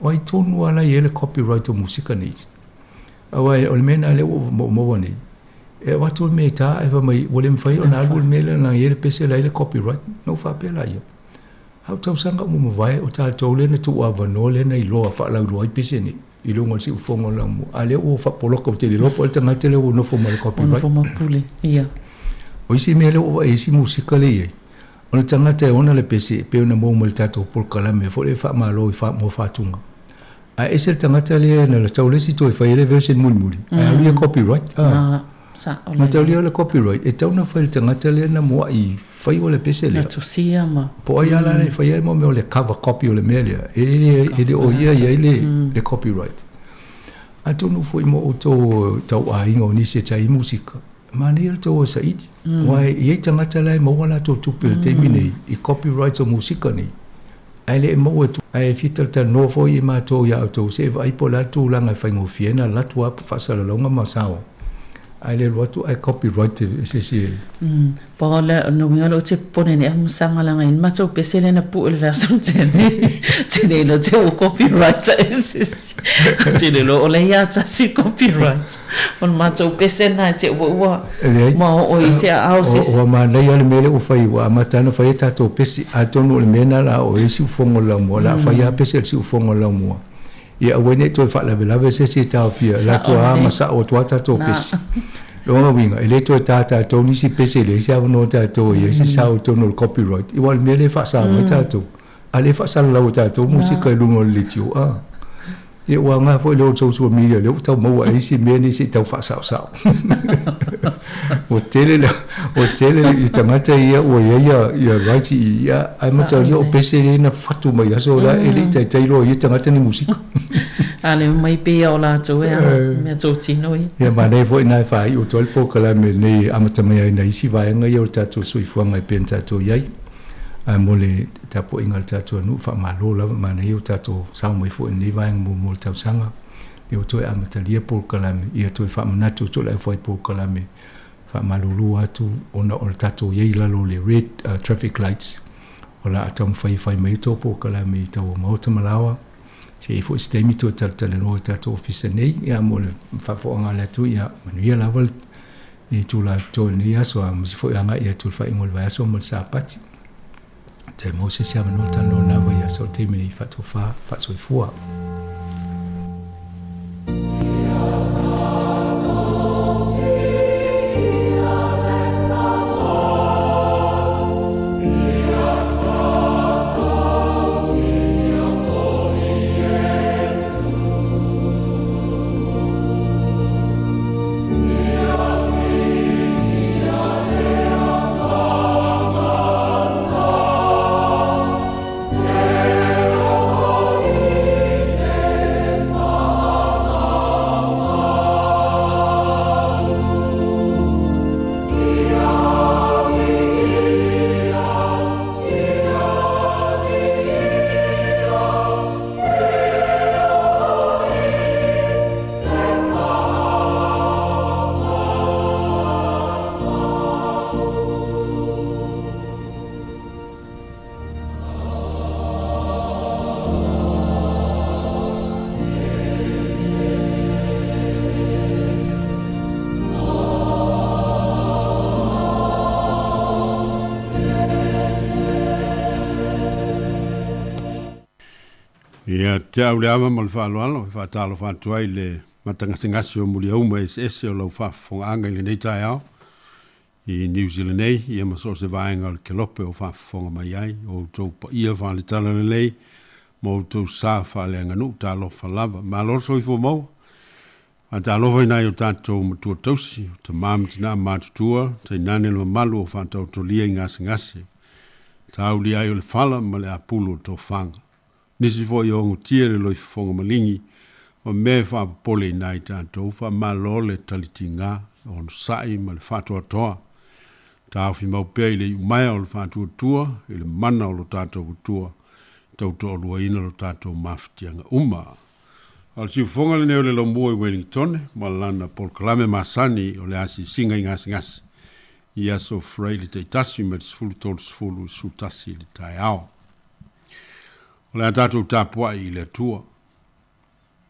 K: o ai tonu lava la e i ai le copyright o musika nei. Aua o le mea lena lea ua ou maua nei, e avatu le mea e ta ae fai mai ua le mafai ona alu le mea lea leaga e i ai le pese la e i ai le copyright. Na ou faapea laia, a o tausaga uma mavae o tatou lea na tuuavanoa lea na iloa faalauiloa ai pese nei i luga o le siufofoga o le laumua, a lea ua faapoloka ou te le iloa po o ai le tagata lea ua nofo ma le copyright.
H: Nofo ma pule, ia.
K: O isi mea lea ua vaai ai isi musika lea e i ai, o le tagata e ona le pese e pei ona maua mai le tatou polokalame foi lea e faamalo i mo faatuga. Ae ese le tagata lea na tau le isi toe fai ai le version mulimuli, ae alu ia copyright.
H: Ah. Sao
K: lelei. Mataulia o le copyright, e tatau ona fai e le tagata lea na muai fai o le pese lea.
H: Na tusia ma.
K: Po o ai lava la e fai ai mo mea o le cover copy o le mea lea, e le, e le o ia i ai le, le copyright. Atonu foi mo outou tau aiga o nisi e tai musika, manaia le tou o saili. Aua e i ai tagata la e maua latou tupe i le taimi nei i copyrights o musika nei. Ae le i maua atu, ae fia talatalanoa foi i matou ia outou se i vaai po o le a le tulaga e faigofie ai ona alu atu lava faasalalauga ma sao, ae le alu atu ae copyright e se isi e.
H: Pau o le uiga o lea ou te popole nei masaga leaga i le matou pese lea na pue i le vaiaso tea nei, te le iloa te ua copyright e se isi. Ou te le iloa o lea ia tasi le copyright. O le matou pese lena e te ua ua ma oo i se aao se isi.
K: Ua manaia le mea lea ua fai, ua amata ona fai a tatou pese. Atonu o le mea lena o le a oo i ai siufofoga o le laumua, o le a fai lava pese a le siufofoga o le laumua. Ia aua ne i toe faalavelave se isi e taofia, e alu atu lava ma sao atu lava tatou pese. Lona uiga, e le toe ta tatou nisi pese e leai se avanoa tatou e i ai se sao i totonu o le copyright, aua o le mea lea e faasa mai tatou. A lea e faasalalau e tatou musika i luga o le leitio, a. Ia ua aoga foi lea o le social media lea ua tau maua ai isi mea nei se i tau faasaosao. Ua tele le, ua tele i tagata ia ua i ai ia, ia rights i ia, ae mataulia o pese lea na fatu mai aso la e le i taitai loa i ia tagata ni musika.
H: A le mai pei o latou e a, mea totino ia.
K: Ia manaia foi na e faaiu atu ai le polokalame lenei e amata mai ai na isi vaega ia o le tatou soifuaga e pei ona tatou i ai. Ae mo le tapuaiga a le tatou atunuu, faamalo lava, manaia ua tatou sao mai foi i lenei vaega muamua o le tausaga, lea ua toe amatalia polokalame, ia toe faamanatu atu le aufai polokalame, faamalulu atu ona o le tatou i ai i lalo o le red traffic lights, o le a taumafai e fai mai tou polokalame i taua maota ma laoa, se i ai foi se taimi toe talatalanoa i tatou ofisa nei, ia mo le faafofoga a le atunuu, ia manuia lava le itula totoe i lenei aso, aemaise foi agai atu i le faaiuga o le vaiaso ma le Sapati. Toe maua se isi avanoa talanoa na vaiaso o le taimi nei, faatofa, faasoifua.
A: Ia te au le ava ma le faaaloalo e faatalofa atu ai i le matagasegase o muliauma eseese o lau faafofogaaga i lenei taeao i New Zealand nei, ia ma so o se vaega o le kelope o faafofoga mai ai, o outou paia faale-talalelei ma outou sa faaleaganuu, talofa lava. Malo le soifua maua. Faatalofa i nai o tatou matua tausi, o tama ma tina matutua, tainane le mamalu o faataotolia i gasegase, taulia ai o le fala ma le apulu o tofaga. Nisi foi o ogotia le loifofoga maligi ma mea e faapopole i nai tatou, faamalo le talitiga, onosai ma le faatoatoa. Taofi mau pea i le iumaea o le faatuatua i le mana o lo tatou Atua, tautoaluaina lo tatou mafatiaga uma. A o le siufofoga lenei o le Laumua i Wellingtone ma lana polokalame masani o le asiasiga i gasegase i aso Faraile taitasi mai le 13:30 i le 11 i le taeao. O le a tatou tapuai i le Atua.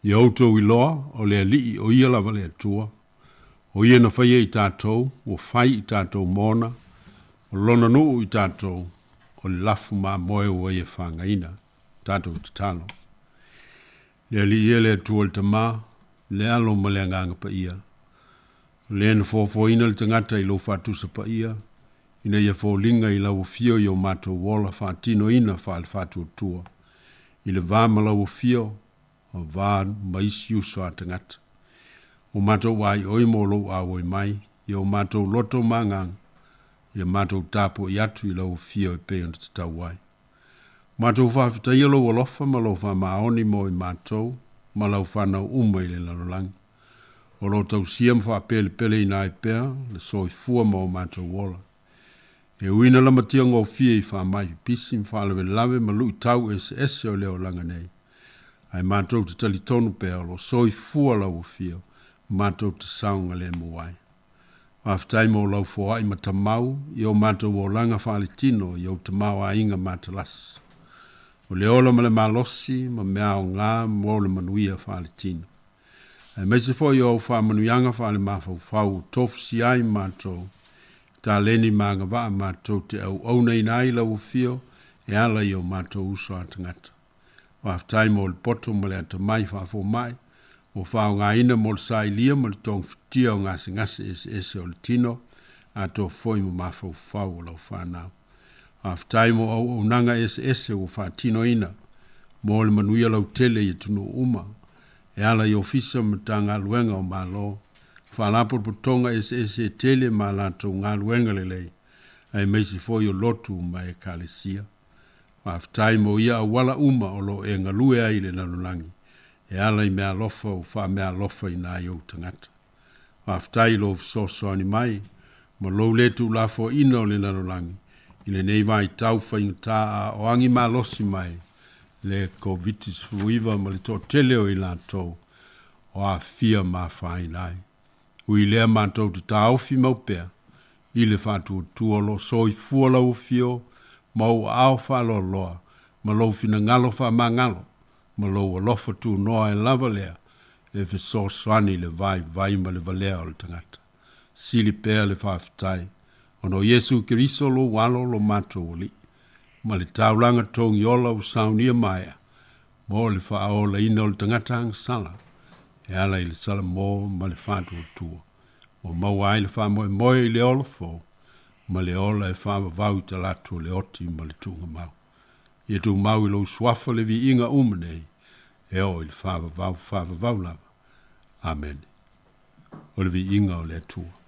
A: Ia outou iloa, o le Alii o Ia lava le Atua, o Ia na faia i tatou, ua fai i tatou mona, o Lona nuu i tatou, o le lafu mamoe ua Ia fagaina. Tatou tatalo. Le Alii e le Atua le Tama, le Alo ma le Agaga Paia, o le na foafoaina le tagata i lou faatusa paia, ina ia foliga i lau afio i o matou ola faatinoina faale-faatuatua, i le va ma lau afio, ma va ma isi uso a tagata. Ua matou aioi mo lou auoi mai, i o matou loto ma agaga, i le matou tapuai atu i lau afio e pei ona tatau ai. Matou faafetaia lou alofa ma lou faamaoni mo i matou ma lau fanau uma i le lalolagi. O lo o tausia ma faapelepeleina ai pea le soifua ma o matou ola. E ui ina lamatia gofie i faamai pipisi ma faalavelave ma luitau eseese o le olaga nei, ae matou te talitonu pea o lo o soifua lau afio matou te saogalemu ai. Faafetai mo lau foai matamau i o matou olaga faaletino i ou tamaoaiga matalasi. O le ola ma le malosi ma mea aoga mo le manuia faaletino. Aemaise foi o au faamanuiaga faalemafaufau ua tofusia ai matou, taleni ma agavaa matou te auaunaina ai lau afio e ala i o matou uso a tagata. Faafetai mo le poto ma le atamai faafomai ua faaaogaina mo le sailia ma le togafitia o gasegase eseese o le tino atoa foi ma mafaufau o lau fanau. Faafetai mo auaunaga eseese ua faatinoina mo le manuia lautele i atunuu uma e ala i Ofisa ma Matagaluega o Malo, Faalapotopotoga eseese e tele ma a latou galuega lelei, aemaise foi o lotu ma Ekalesia. Faafetai mo ia auala uma o lo o e galue ai i le lalolagi e ala i meaalofa ua faameaalofaina ai ou tagata. Faafetai i lou fesoasoani mai ma lou le tuulafoaiina o le lalolagi
L: I lenei vaitau faigata a o agi malosi mai le Koviti-19 ma le toatele o i latou o aafia ma afaina ai. Ui i lea matou te taofi mau pea i le faatuatua o lo o soifua lau afio ma ou aao faaloaloa ma lou finagalo faamagalo ma lou alofa tunoa e lava lea e fesoasoani i le vaivai ma le valea o le tagata. Sili pea le faafetai ona o Iesu Keriso lou Alo lo matou Alii, ma le taulaga togiola ua saunia maea mo le faaolaina o le tagata agasala e ala i le salamo ma le faatuatua, ua maua ai le faamoemoe i le ola fou ma le ola e faavavau i talaatu o le oti ma le tuugamau. Ia tumau i lou suafa le viiga uma nei e oo i le faavavau faavavau lava. Amene. O le viiga o le Atua.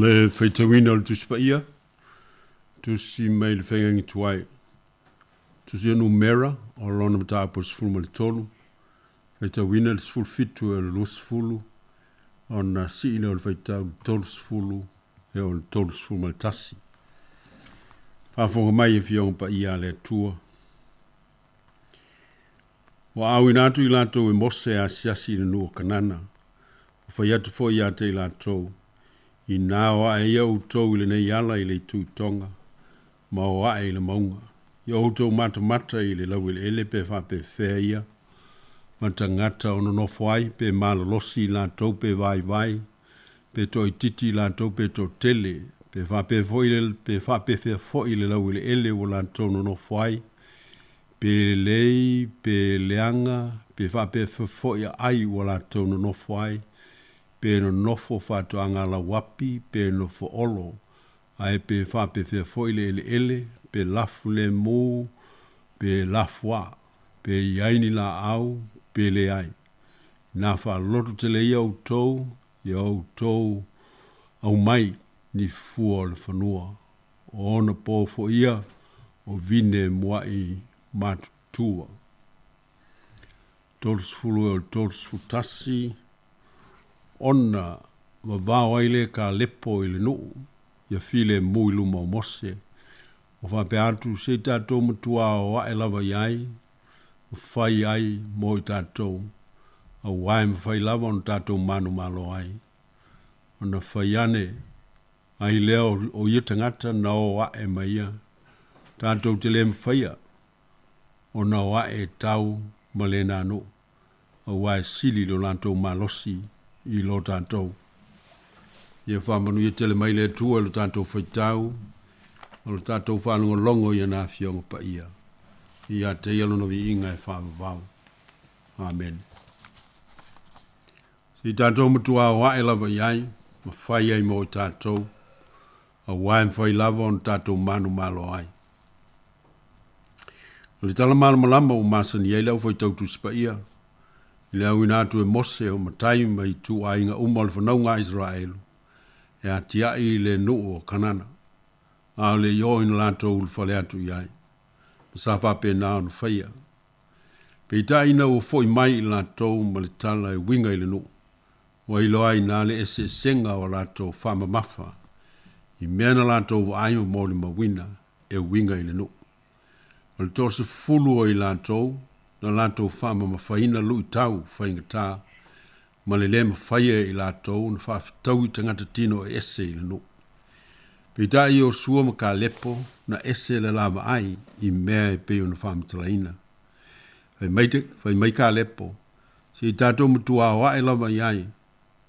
L: Le faitauina o le Tusi Paia, tusi mai le Faigaga Tuai, tusi o Numera, o lona mataupu e 13, faitauina le 17 e o le 20, ona sii lea o le faitau le 30 e o le 31. Faafofoga mai afioga paia a le Atua. Ua auina atu i latou e Mose e asiasi i le nuu o Kanana, ua fai atu foi ia te i latou, Inā o ae ia outou i lenei ala i le itu i Toga, ma o ae i le mauga, ia outou matamata i le laueleele pe faapefea ia, ma tagata o nonofo ai, pe malolosi i latou pe vaivai, pe toaitiiti i latou pe toatele, pe faapea foi le, pe faapefea foi le laueleele ua latou nonofo ai, pe lelei, pe leaga, pe faapefea foi aai ua latou nonofo ai, pe nonofo faatoaga lauapi, pe nofo olo, ae pe faapefea foi le eleele, pe lafu lemu, pe lafuā, pe i ai ni laau, pe leai. Inā faaloto tele ia outou, ia outou aumai ni fua o le fanua, o ona po foi ia o vine muaʻi matutua. 30 e o le 31, ona vavao ai lea Kalepo i le nuu, ia filemu i luma o Mose, ua faapea atu, Se i tatou matua o ae lava i ai, ma fai ai mo i tatou, auā e mafai lava ona tatou manumalo ai. Ona fai ane ai lea o ia tagata na o ae ma ia, tatou te le mafaia ona o ae e tau ma lena nuu, auā e sili lo latou malosi i lo tatou. Ia faamanuia tele mai le Atua i lo tatou faitau, o lo tatou faalogologo i ana Afioga Paia. Ia te ia lona viiga e faavavau. Amene. Se i tatou matua o ae lava i ai, ma fai ai mo i tatou, auā e mafai lava ona tatou manumalo ai. O le tala malamalama ua masani ai le aufaitau Tusi Paia, i le auina atu e Mose o matai ma ituaiga uma o le fanauga a Isaraelu, e atiaʻi i le nuu o Kanana, a o le i oo ina latou ulufale atu i ai, ma sa faapena ona faia. Peitai ina ua foi mai i latou ma le tala e uiga i le nuu, ua iloa ai ina le eseesega o a latou faamamafa i mea na latou vaai ma molimauina e uiga i le nuu. O le toasefulu o i latou na latou faamamafaina luitau faigata ma le lē mafaia e i latou ona faafetaui tagata tino e ese i le nuu. Peitai Iosua ma Kalepo na ese le la vaai i mea e pei ona faamatalaina. Fai mai, fai mai Kalepo, Se i tatou matua aoae lava i ai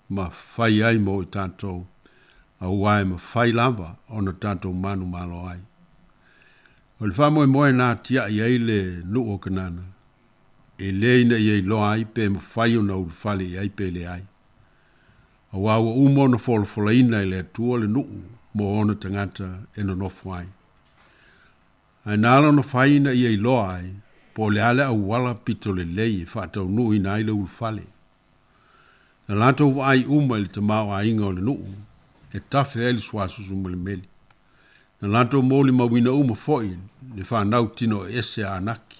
L: ma fai ai mo i tatou, auā e mafai lava ona tatou manumalo ai. O le faamoemoe na atiaʻi ai le nuu o Kanana, e lē ina ia iloa ai pe mafai ona ulufale i ai pe leai. Auā ua uma ona folafolaina e le Atua le nuu mo ona tagata e nonofo ai. Ae na ala ona fai ina ia iloa ai po o le a le auala pito lelei e faataunuuina ai le ulufale. Na latou vaai uma i le tamaoaiga o le nuu e tafe ai le suasusu ma le meli. Na latou molimauina uma foi le fanau tino ese a Anaki,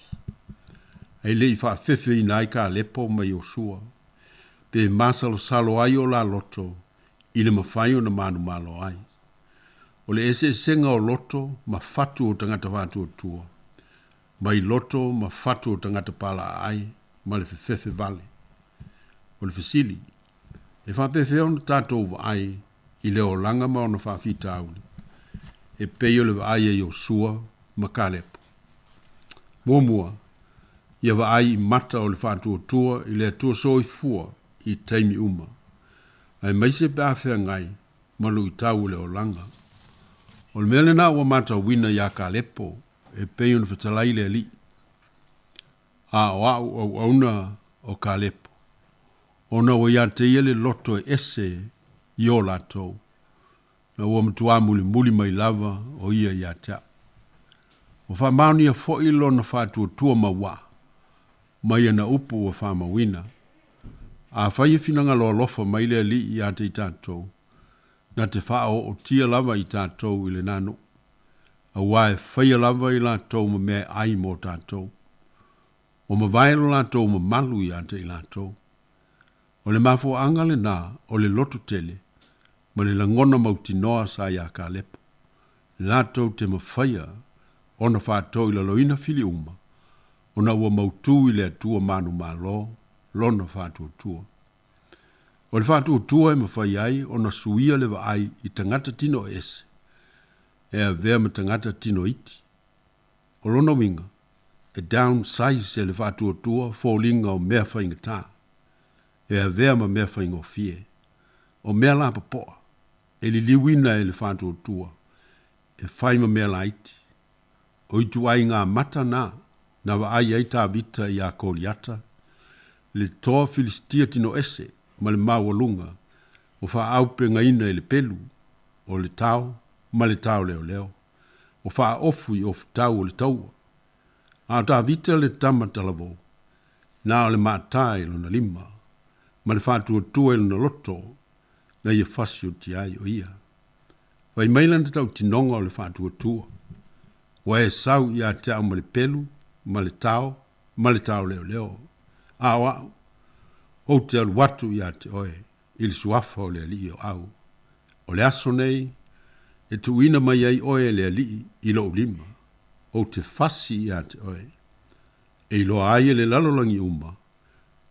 L: ae le i faafefeina ai Kalepo ma Iosua, pe masalosalo ai o la loto i le mafai ona manumalo ai. O le eseesega o loto ma fatu o tagata faatuatua, mai loto ma fatu o tagata palaaai ma le fefefe vale. O le fesili, E faapefea ona tatou vaai i le olaga ma ona faafitauli e pei o le vaai a Iosua ma Kalepo? Muamua, ia vaai i mata o le faatuatua i le Atua Soifua i taimi uma, aemaise pe a feagai ma luitau o le olaga. O le mea lena ua matauina iā Kalepo e pei ona fetalai le Alii, a o a'u auauna o Kalepo, ona ua ia te ia le loto e ese i o latou, na ua matuā mulimuli mai lava o ia ia te a'u. Ua faamaonia foi lona faatuatua mauā mai ana upu ua faamauina. Afai e finagalo alofa mai le Alii ia te i tatou, na te faaootia lava i tatou i lenā nuu, auā e faia lava i latou ma mea e ai mo tatou. Ua mavae lo latou mamalu ia te i latou. O le mafuaaga lenā o le loto tele ma le lagona mautinoa sa iā Kalepo, latou te mafaia ona faatoilaloina fili uma, ona ua mautū i le Atua manumalo lona faatuatua. O le faatuatua e mafai ai ona suia le vaai i tagata tino ese e avea ma tagata tino iti. O lona uiga, e downsize e le faatuatua foliga o mea faigata, e avea ma mea faigofie. O mea lapopoa, e liliuina e le faatuatua e fai ma mea laiti. O ituaiga mata na na vaai ai Tavita iā Koliata, le toa Filisitia tino ese ma le maualuga ua faaaupegaina i le pelu o le tao ma le taoleoleo, ua faaofu i ofutau o le taua. A o Tavita le tama talavou, na o le maata i lona lima, ma le faatuatua i lona loto, na ia fasioti ai o ia. Fai mai lana tautinoga o le faatuatua, Ua e sau ia te au ma le pelu, ma le tao, ma le taoleoleo, a o au, ou te alu atu ia te oe i le suafa o le Alii o au. O le aso nei e tuuina mai ai oe e le Alii i lou lima, ou te fasi ia te oe, e iloa ai e le lalolagi uma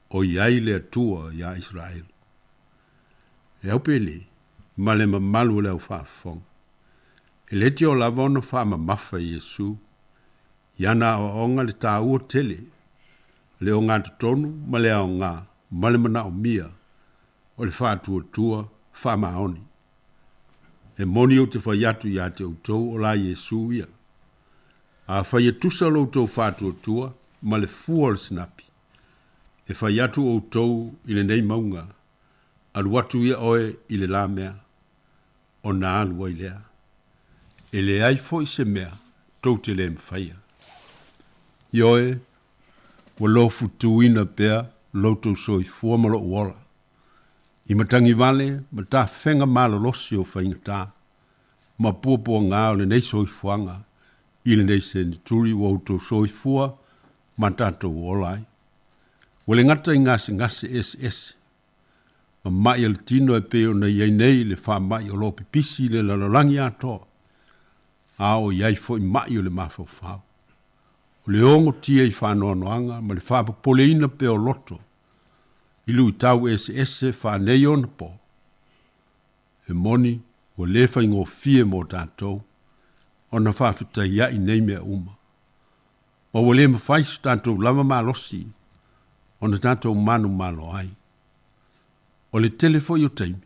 L: o i ai le Atua iā Isaraelu. E au pele, ma le mamalu o le au faafofoga. E le tio lava ona faamamafa e Iesu i ana aoaoga le tāua tele o le ogatotonu ma le aoga ma le manaomia o le faatuatua faamaoni. E moni ou te fai atu ia te outou o la Iesu ia. Afai e tusa lo outou faatuatua ma le fua o le sinapi, e fai atu outou i lenei mauga, Alu atu ia oe i le la mea, ona alu ai lea. E leai foi se mea tou te le mafaia. Ioe, ua lofutuina pea lo outou soifua ma lou ola, i matagivale ma tafega malolosi o faigata ma puapuaga o lenei soifuaga i lenei seneturi ua outou soifua ma tatou ola ai. Ua le gata i gasegase eseese ma maʻi a le tino e pei ona i ai nei le faamaʻi o lo o pipisi i le lalolagi atoa, a o i ai foi maʻi o le mafaufau. O le ogotia i faanoanoaga ma le faapopoleina pea o loto i luitau eseese faaneionapo, e moni ua lē faigofie mo tatou ona faafetaiaʻi nei mea uma, ma ua lē mafai so tatou lava malosi ona tatou manumalo ai. O le tele foi o taimi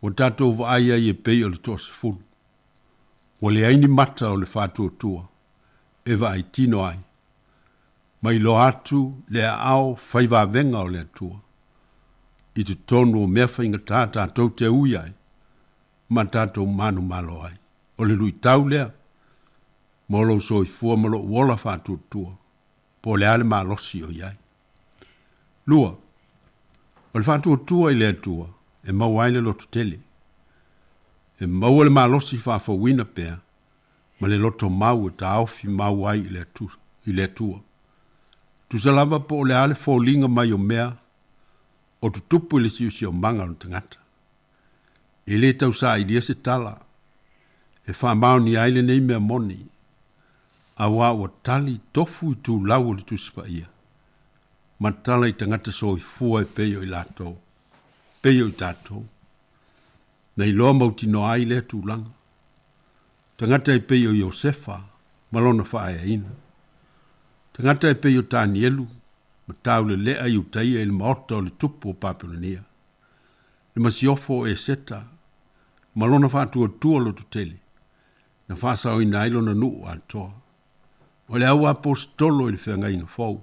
L: ua tatou vaai ai e pei o le toasefulu, ua leai ni mata o le faatuatua e vaai tino ai, ma iloa atu le aao fai vavega o le Atua i totonu o mea faigata tatou te ui ai ma tatou manumalo ai. O le luitau lea mo lou soifua ma lou ola faatuatua, po o le a le malosi o i ai. Lua, o le faatuatua i le Atua e maua ai le loto tele. E maua le malosi faafouina pea ma le loto mau e taofi mau ai i le Atua. I le Atua. Tusa lava po o le a le foliga mai o mea o tutupu i le siosiomaga o le tagata. E lē tausailia se tala e faamaonia ai lenei mea moni, auā ua tali tofu i tulau o le Tusi Paia, ma tala i tagata soifua e pei o i latou, pei o i tatou. Na iloa mautinoa ai lea tulaga. Tagata e pei o Iosefa ma lona faaeaina. Tagata e pei o Tanielu ma taulelea i Utaia i le maota o le tupu o Papelonia. Le masiofo o Eseta ma lona faatuatua lototele na faasaoina ai lona nuu atoa. O le auaposetolo i le feagaiga fou,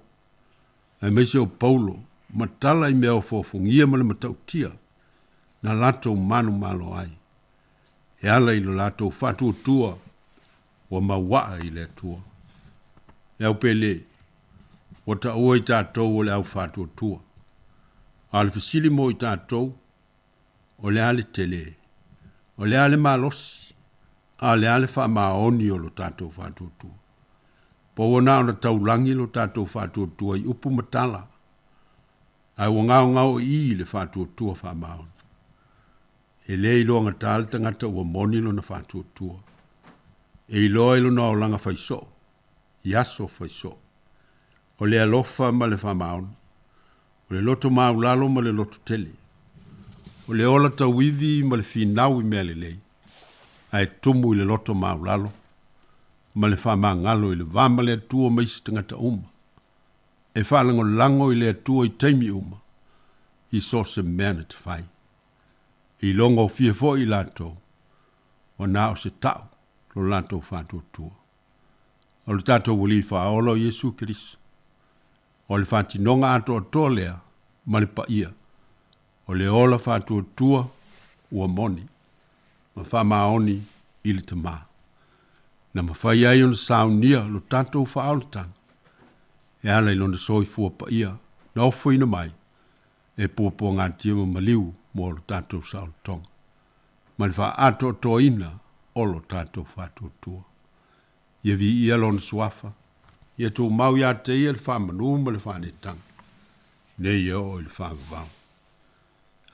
L: aemaise o Paulo ma tala i mea ofoofogia ma le matautia na latou manumalo ai, e ala i lo latou faatuatua ua mauaa i le Atua. Le au pele, ua taua i tatou o le au faatuatua. A o le fesili mo i tatou, o le a le tele? O le a le malosi, a o le a le faamaoni o lo tatou faatuatua? Po ua na ona taulagi lo tatou faatuatua i upu ma tala, ae ua gaogaoii le faatuatua faamaoni. E le iloagata le tagata ua moni lona faatuatua. E iloa i lona olaga faisoo, i aso faisoo. O le alofa ma le faamaoni, o le loto maulalo ma le loto tele, o le ola tauivi ma le finau i mea lelei, ae tumu i le loto maulalo ma le faamagalo i le va ma le Atua ma isi tagata uma. E faalagolago i le Atua i taimi uma, i so o se mea na te fai. E ilogofie foi i latou, ua na o se ta'u lo latou faatuatua. O le tatou Alii Faaola o Iesu Keriso, o le faatinoga atoatoa lea ma le paia, o le ola faatuatua ua moni ma faamaoni i le Tamā, na mafai ai ona saunia lo tatou faaolataga e ala i Lona soifua paia na ofoina mai e puapuagatia ma maliu mo lo tatou saolotoga ma le faaatoatoaina o lo tatou faatuatua. Ia viia Lona Suafa, ia tumau ia te Ia le faamanu ma le faaneetaga, nei e oo i le faavavau.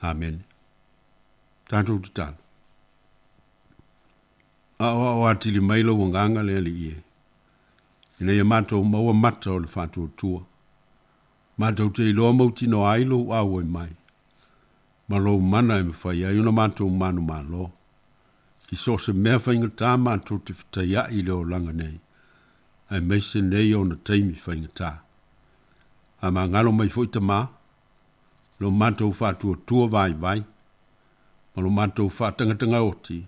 L: Amene. Tatou tatalo. Aoao atili mai lou agaga le Alii e, ina ia matou maua mata o le faatuatua, matou te iloa mautinoa ai lou auai mai, ma lou mana e mafai ai ona matou manumalo. I so o se mea faigata matou te fetaiai i le olaga nei, aemaise nei ona taimi faigata. Faamagalo mai foi Tamā, lo matou faatuatua vaivai, ma lo matou faatagatagaoti,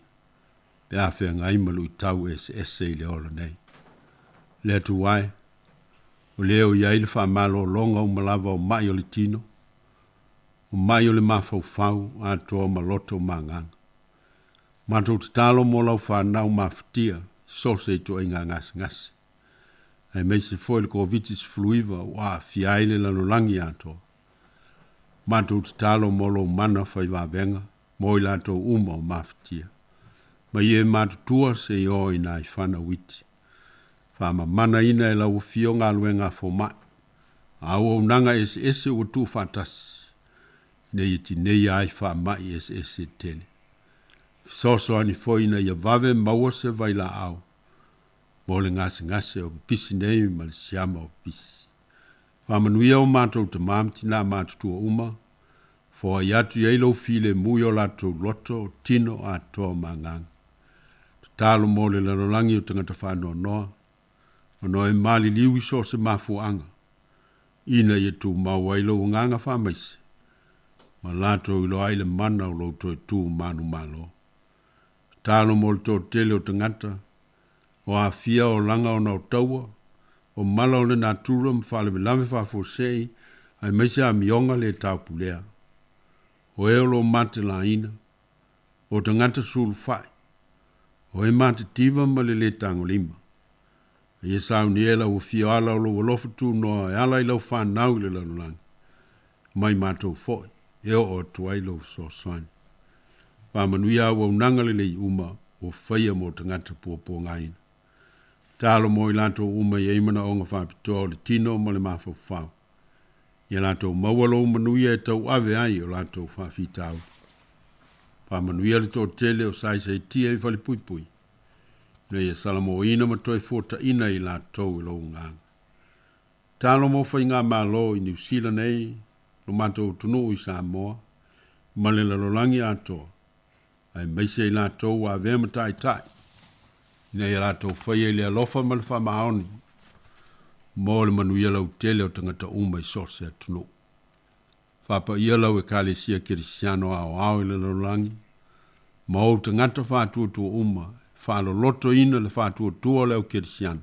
L: pe a feagai ma luitau eseese i le ola nei. Le Atua e, o lea o i ai le faamalologa uma lava o mai o le tino, o mai o le mafaufau atoa ma loto ma agaga. Matou tatalo mo lau fanau mafatia i so o se ituaiga gasegase, aemaise foi le Koviti-19 ua aafia ai le lalolagi atoa. Matou tatalo mo lou mana fai vavega mo i latou uma o mafatia. Mai e matutua se i o i nai fanau iti. Faamamanaina e lau afio galuega a fomai, a auaunaga eseese ua tuufaatasi, ina ia tineia ai faamai eseese e tele. Fesoasoani foi ina ia vave maua se vailaau mo le gasegase o pipisi nei ma le siama o pipisi. Faamanuia o matou tamā ma tinā matutua uma, foai atu i ai lou filemu i o latou loto, tino atoa ma agaga. Tatalo mo le lalolagi o tagata faanoanoa, ona e maliliu i so o se mafuaaga, ina ia tumau ai lou agaga faamaise, ma latou iloa ai le mana o lou toe tu manumalo. Tatalo mo le toatele o tagata, o aafia olaga ona o taua, o mala o le natura ma faalavelave faafuasei, aemaise amioga le taupulea. O e o lo o matelaina, o tagata sulufai, o e matitiva ma le lē tagolima. A ia saunia e lau afio ala o lou alofa tunoa e ala i lau fanau i le lalolagi, mai matou foi e oo atu ai lou fesoasoani. Faamanuia auaunaga lelei uma ua faia mo tagata puapuagaina. Tatalo mo i latou uma e i ai manaoga faapitoa o le tino ma le mafaufau. Ia latou maua lou manuia e tauave ai o latou faafitauli. Faamanuia le toatele o saisaitia i falepuipui, ina ia salamoina ma toe fuataina i latou e lou agaga. Tatalo mo faigamalo i Niu Sila nei, lo matou atunuu i Samoa, ma le lalolagi atoa, aemaise i latou ua avea ma taitai, ina ia latou faia i le alofa ma le faamaoni mo le manuia lautele o tagata uma i so o se atunuu. Faapaia lau Ekalesia Kerisiano aoao i le lalolagi, ma ou tagata faatuatua uma e faalolotoina le faatuatua o le au Kerisiano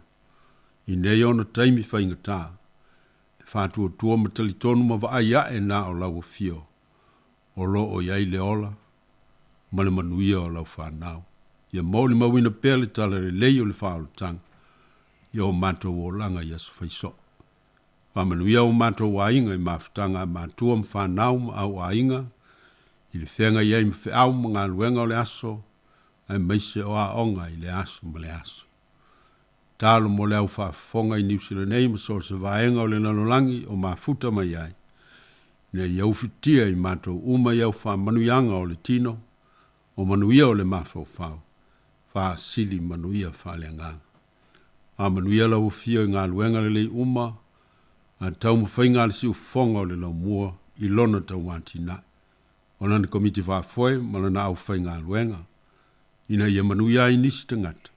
L: i nei ona taimi faigata, e faatuatua ma talitonu ma vaai ae na o lau afio o lo o i ai le ola ma le manuia o lau fanau. Ia molimauina pea le talalelei o le faaolataga i o matou olaga i aso faisoo. Faamanuia o matou aiga i mafutaga a matua ma fanau ma au aiga i le feagai ai ma feau ma galuega o le aso. aemaise o aoga i le aso ma le aso. Talo mo le au faafofoga i Niu Sila nei ma so o se vaega o le lalolagi o mafuta mai ai, ina ia ufitia i matou uma i au faamanuiaga o le tino, o manuia o le mafaufau, faasili manuia faaleagaga. Faamanuia lau Afio i galuega lelei uma a taumafaiga a le siufofoga o le laumua i lona tauatinae, o lana Komiti Faafoe ma lana aufaigaluega, ina ia manuia ai nisi tagata,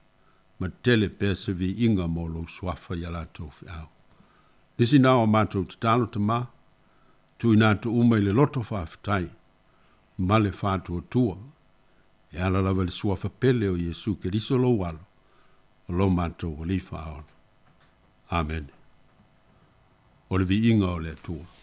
L: ma tele pea se viiga mo lou suafa i a latou feau. Nisi na o a matou tatalo Tama, tuuina atu uma i le loto faafetai ma le faatuatua, e ala lava i le suafa pele o Iesu Keriso lou Alo, o lo matou Alii Faaola. Amene. O le viiga o le Atua.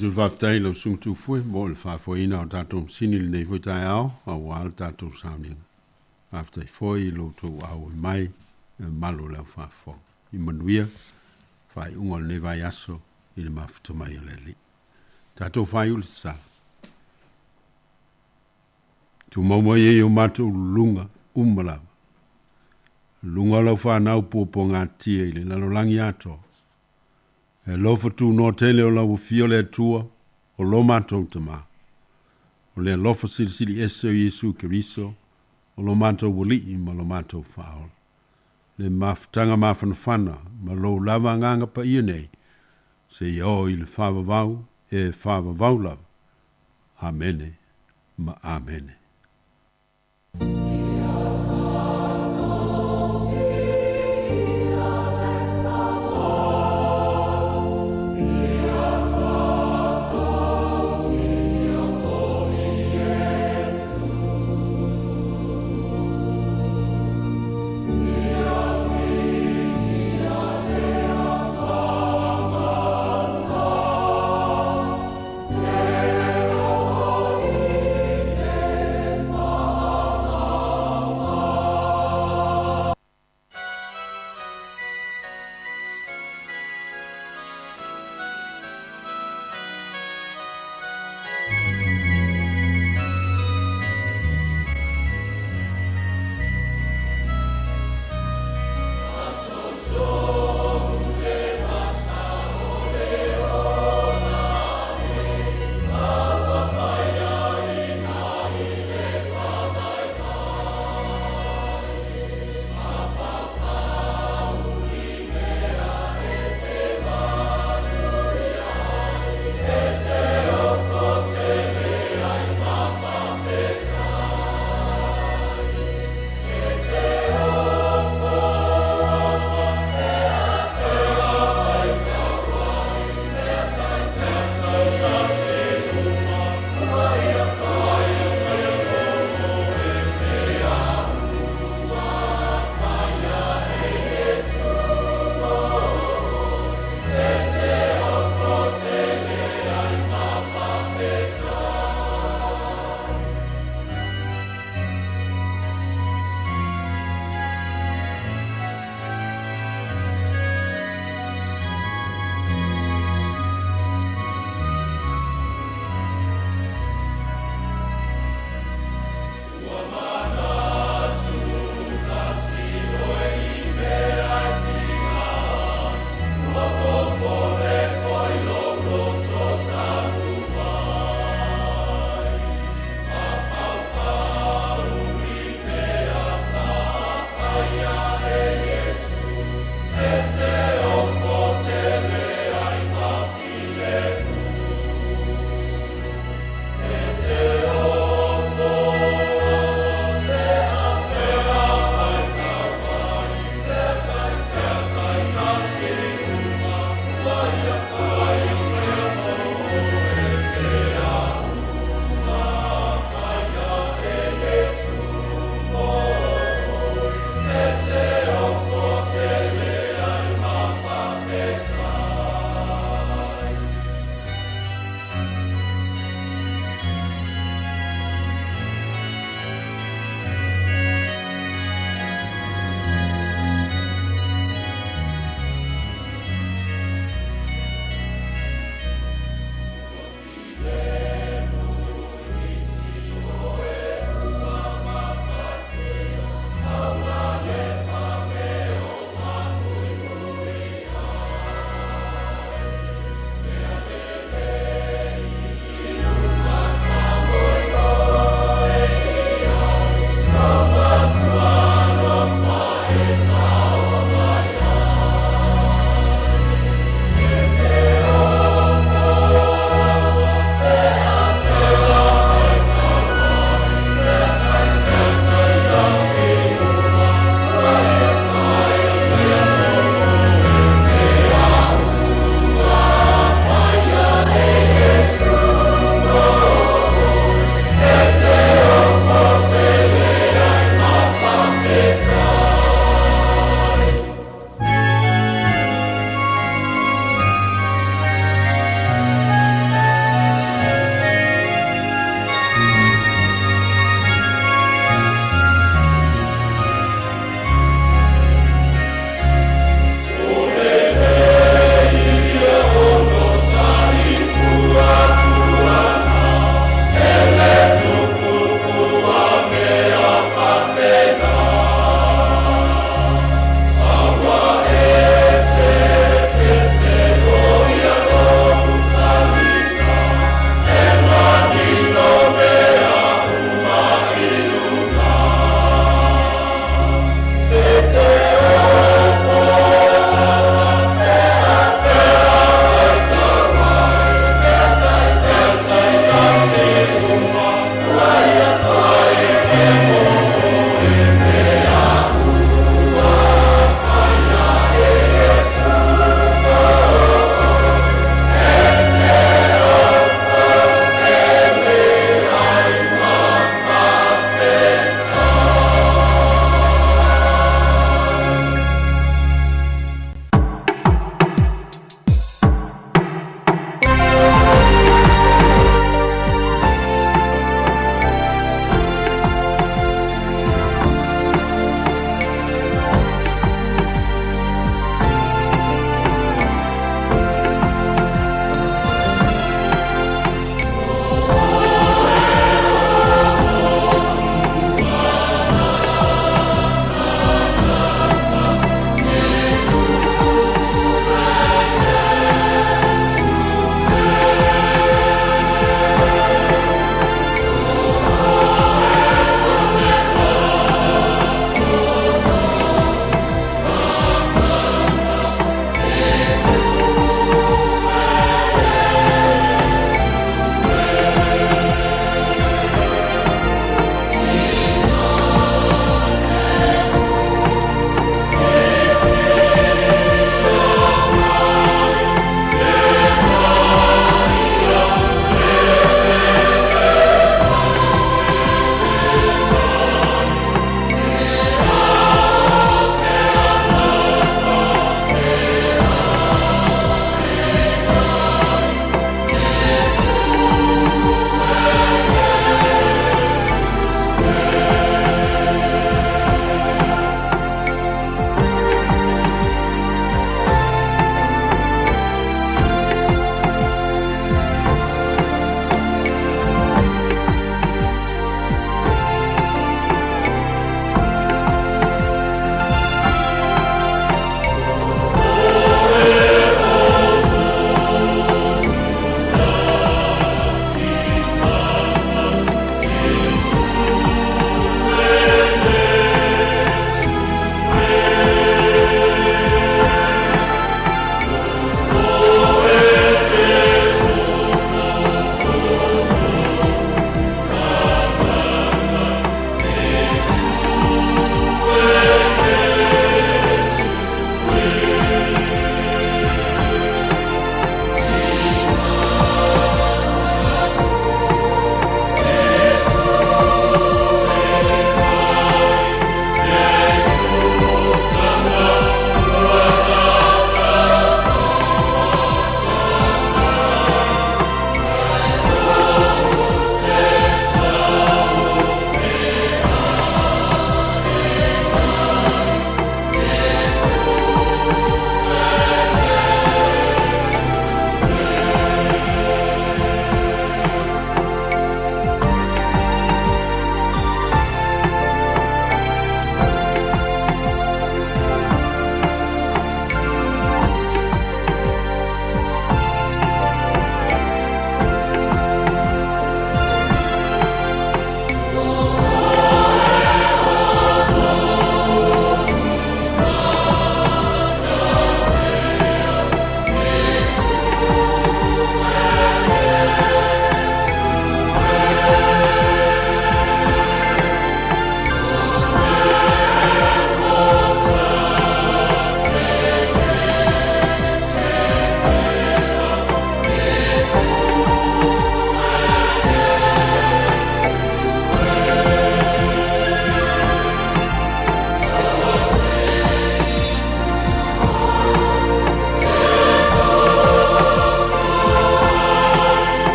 L: Atu le faafetai i lau Susuga Tufue mo le faafoeina o tatou masini i lenei foi taeao aua le tatou sauniga. Faafetai foi i lo outou auai mai le mamalu o le au faafofoga. I manuia faaiuga o lenei vaiaso i le mafuta mai o le Alii. Tatou faaiu le tatalo. Tumau mai ai o matou luluga uma lava. Luga o lau fanau puapuagatia i le lalolagi atoa. E alofa tunoa tele o lau afio le Atua o lo matou Tama. O le alofa silisili ese o Iesu Keriso o lo matou Alii ma lo matou Faaola. Le mafutaga mafanafana ma lou lava Agaga Paia nei, seia oo i le faavavau e faavavau lava. Amene ma Amene.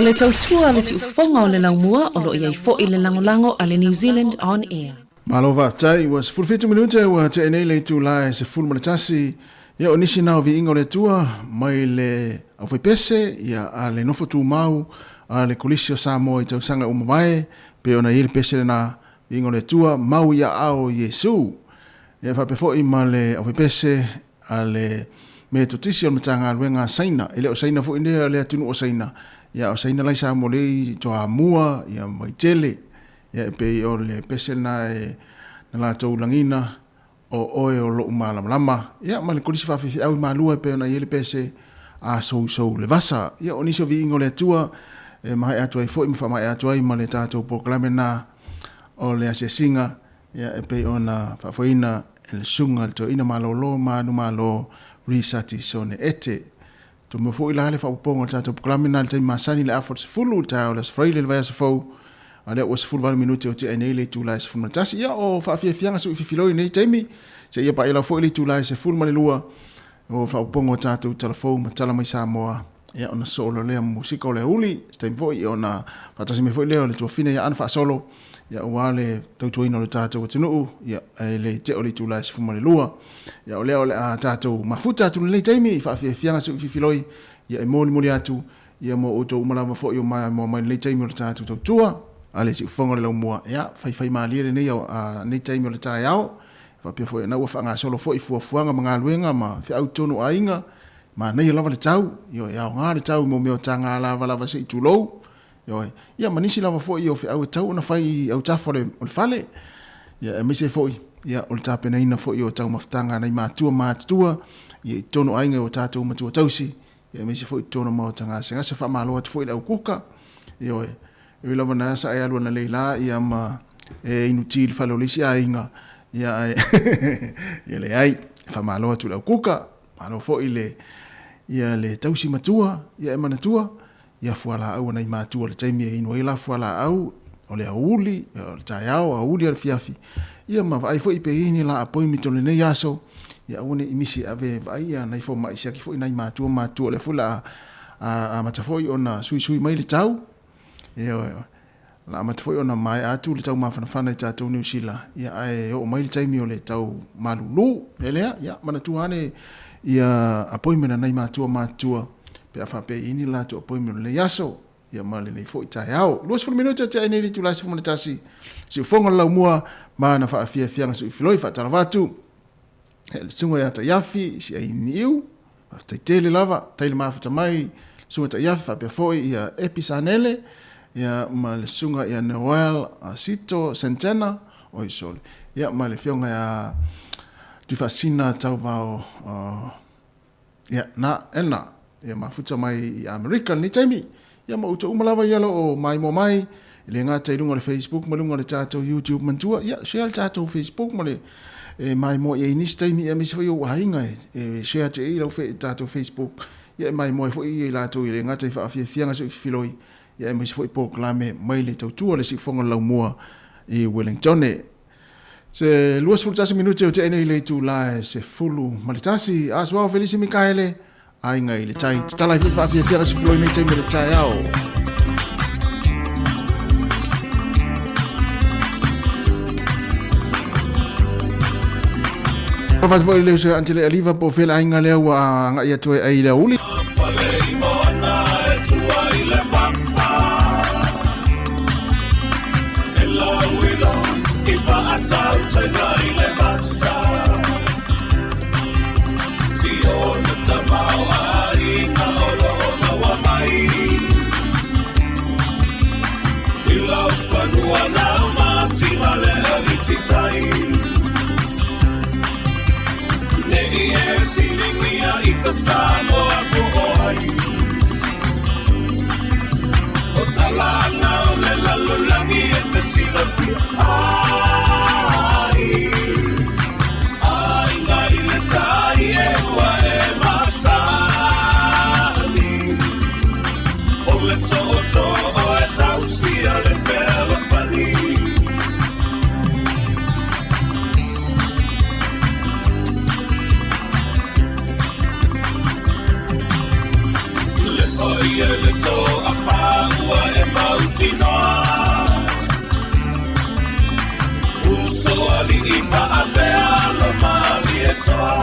H: O le tautua a le siufofoga o le laumua o lo o i ai foi le lagolago a le New Zealand On Air.
F: Malo faafetai, ua 17 minute ua tea nei le itula e 11. Ia o nisi na o viiga o le Atua mai le aufaipese ia a le nofo tumau a le Kolisi o Samoa i tausaga ua mavae, pei ona i ai le pese lena viiga o le Atua mau i aao o Iesu. Ia faapea foi ma le aufaipese a le Metotisi o le Matagaluega a Saina, e le o Saina foi lea le atunuu o Saina, ia o Saina la i Samoa lea i Toamua, ia ma Vaitele. Ia e pei o le pese lena e na latou lagina o oe o lou malamalama. Ia ma le kolisi faafefeau i Malua e pei ona i ai le pese a sousou le vasa. Ia o nisi o viiga o le Atua e maea atu ai foi ma faamaea atu ai ma le tatou polokalame lena o le asiasiga ia e pei ona faafoeina e le Susuga i le Toeaina Malolo Manumalo Risati Sone Ete. Tumau foi la le faaopoopoga o le tatou polokalame na i le taimi masani i le afa o le 10 i le taeao o le Aso Faraile i le vaiaso fou, a lea ua 18 minute o tea ai nei le itula e 11. Ia, o faafiafiaga suififiloi i nei taimi, seia paia lava foi le itula e 12 o faaopoopoga o tatou tala fou ma tala mai Samoa, ia ona soo loa lea musika o le aoauli, se taimi foi ona faatasi mai foi lea o le tuafine ia Ana Faasolo, ia aua le tautuaina o le tatou atunuu, ia e le tea o le itula e 12. Ia o lea o le a tatou mafuta atu i lenei taimi i faafiafiaga suififiloi, ia e molimoli atu ia mo outou uma lava foi o maimoa mai lenei taimi o le tatou tautua a le siufofoga o le laumua. Ia faifai malie lenei lenei taimi o le taeao, faapea foi ona ua faagasolo foi fuafuaga ma galuega ma feau tonu o aiga. Manaia lava le tau, ioe, e aoga le tau mo mea o taga lavalava se i tulou, ioe, ia ma nisi lava foi o feau e tau ona fai i autafa o le fale, ia aemaise foi ia o le tapenaina foi o taumafataga a nai matua matutua ia i totonu o aiga o tatou matua tausi, ia aemaise foi i totonu o maota gasegase. Faamalo atu foi i le au kuka, ioe, e ui lava na sa e alu analeila ia ma e inu ti i le fale o le isi aiga, ia ae ia leai, faamalo atu i le au kuka, malo foi le ia le tausi matua, ia e manatua ia fualaau a nai matua i le taimi e inu ai la fualaau o le aoauli, o le taeao, aoauli o le afiafi, ia ma vaai foi pe i ai ni la appointment o lenei aso, ia aua ne i misi e ave e vaai ia nai fomai siaki foi nai matua matutua, o lea foi o le a amata foi ona suisui mai le tau, ioe, o le a amata foi ona maea atu le tau mafanafana i tatou Niu Sila, ia ae oo mai le taimi o le tau malulu. Le lea, ia manatua ane ia appointment a nai matua matutua pe a faapea i ai ni latou appointment o lenei aso, ia ma lenei foi taeao. 20 minute tea ai nei le itula e 11, siufofoga o le laumua ma ana faafiafiaga suifiloi faatalofa atu. Le susuga ia Taiafi si ai Niu, faafetai tele lava, tai le mafuta mai, susuga Taiafi faapea foi ia Epi Sanele, ia ma le susuga ia Noel Sito Santana, oi sorry, ia ma le afioga ia Tuifaasina Tauvao, ia na ena, ia mafuta mai i Amerika lenei taimi, ia ma outou uma lava ia lo o maimoa mai, e le gata i luga o le Facebook ma luga o le tatou YouTube manatua, ia share le tatou Facebook ma le e maimoa i ai nisi taimi, aemaise foi ou aiga e share atu i ai lau tatou Facebook, ia e maimoa ai foi i latou e le gata i faafiafiaga soififiloi, ia aemaise foi polokalame mai le tautua o le siufofoga o le laumua i Wellington. Se 21 minute o tea nei le itula e 11. A Suao Felisi Mikaele, aiga i le tai. Tatala ai foi faafiafiaga sefuloi nei taimi o le taeao. Fatu foi le uso Antele Aliva po o fea le aiga lea ua agai atu ai i le aoauli.
M: Uso ali'i paapea lo malietoa.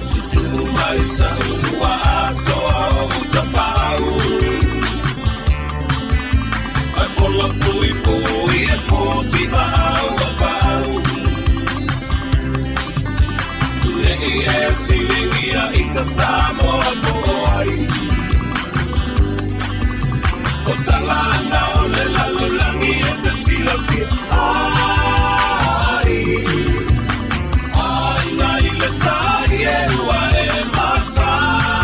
M: Susulu mai sa'u ua atoa o'u tapaau. Ae pola puipui e putivaau o paau. Ne'i e siligia i ta Samoa po o ai. O talana o le lalolagi e te silafia ai. Aiga i le tai e ua e masani.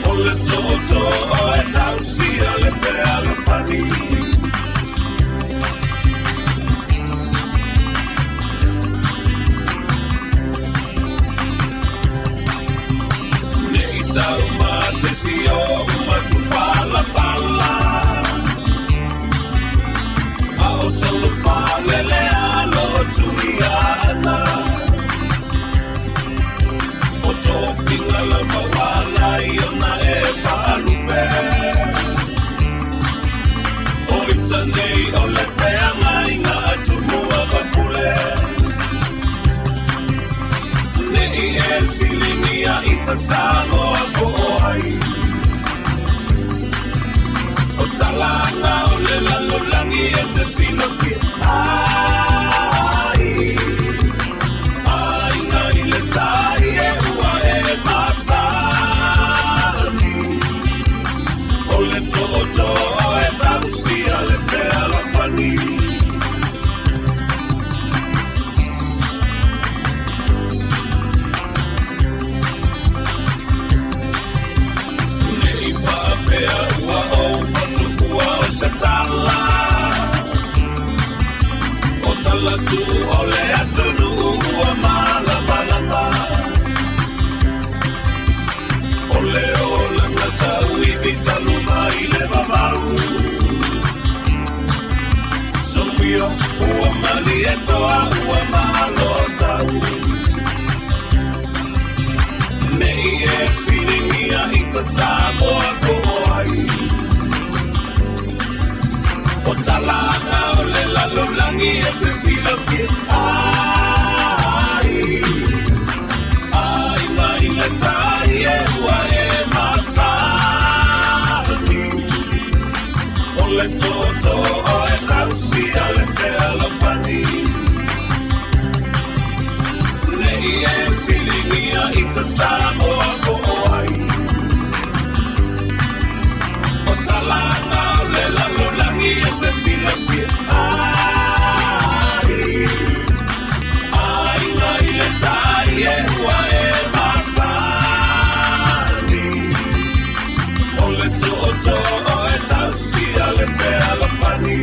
M: O le tootoo e tausia le fealofani. Nei tau matesi o matupalapala. A o tolofalele alo tuiana. O tofiga la mauala i ona e faalupe. O ita nei o le feagaiga a Tumua ma Pule. Nei e siligia i ta Samoa po o ai. O talana o le lalolagi e te silafia ai. Aiga i le tai e ua e masani. O le tootoo e tausia le fealofani. Nei faapea ua ou fatuua o se tala. O tala tuu o le atunuu ua malamalama. O le olaga tauivi talu mai le vavau. Soia ua malietoa ua malo tau. Nei e siligia i ta Samoa po o ai. O talana o le lalolagi e te silafia ai. Aiga i le tai e ua e masani. O le tootoo e tausia le fealofani. Nei e siligia i ta Samoa po o ai. O talana o le lalolagi e te silafia ai. Aiga i le tai e ua e masani. O le tootoo e tausia le fealofani.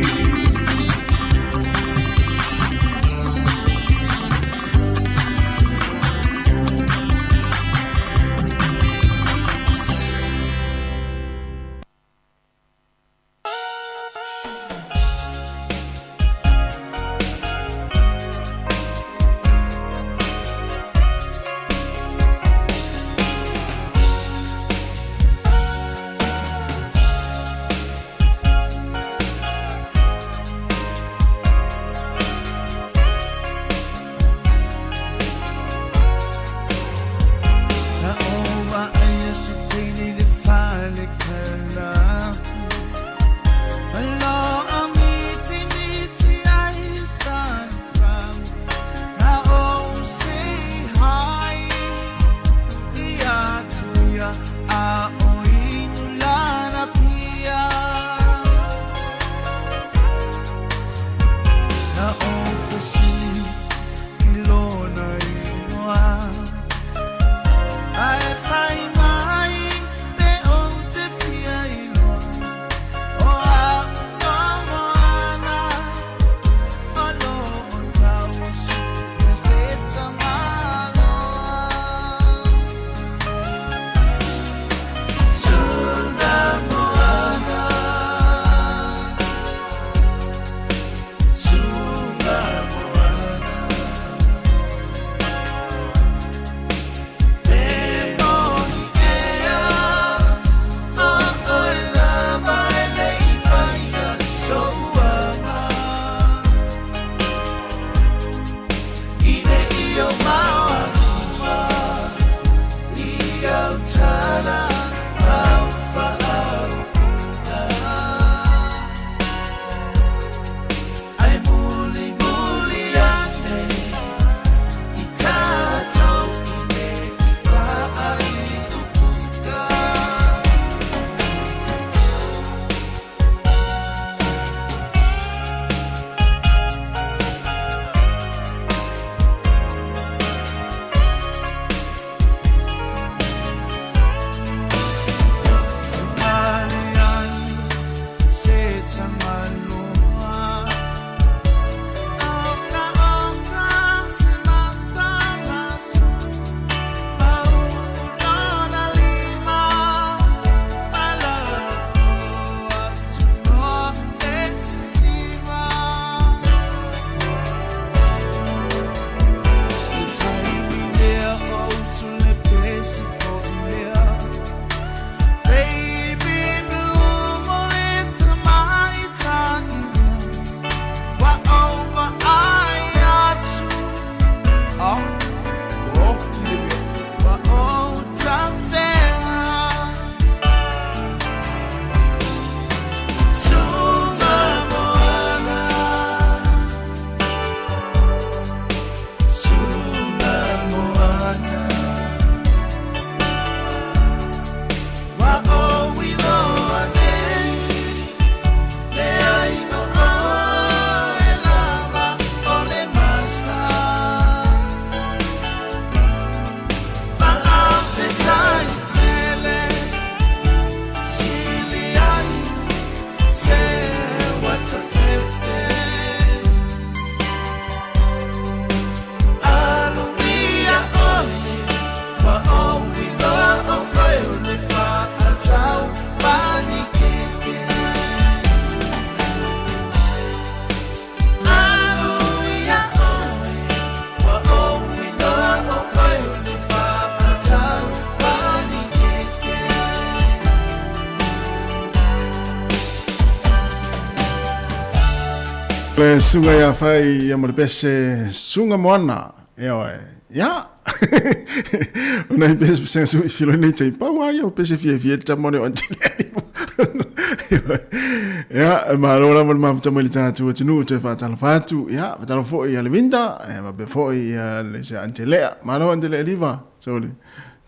F: Le suga ia fai ia mo le pese suga moana. E oe. Ia. O nai pese pese su i filo nei tei pau ai o pese fie fie ta mo le o tele. Ia, e malo la mo le mafuta mai le tātou atunuu toe faatalofa atu. Ia, faatalofa foi ia le Vinda, e faapea foi ia le se Antelea. Malo Antelea Liva, sole.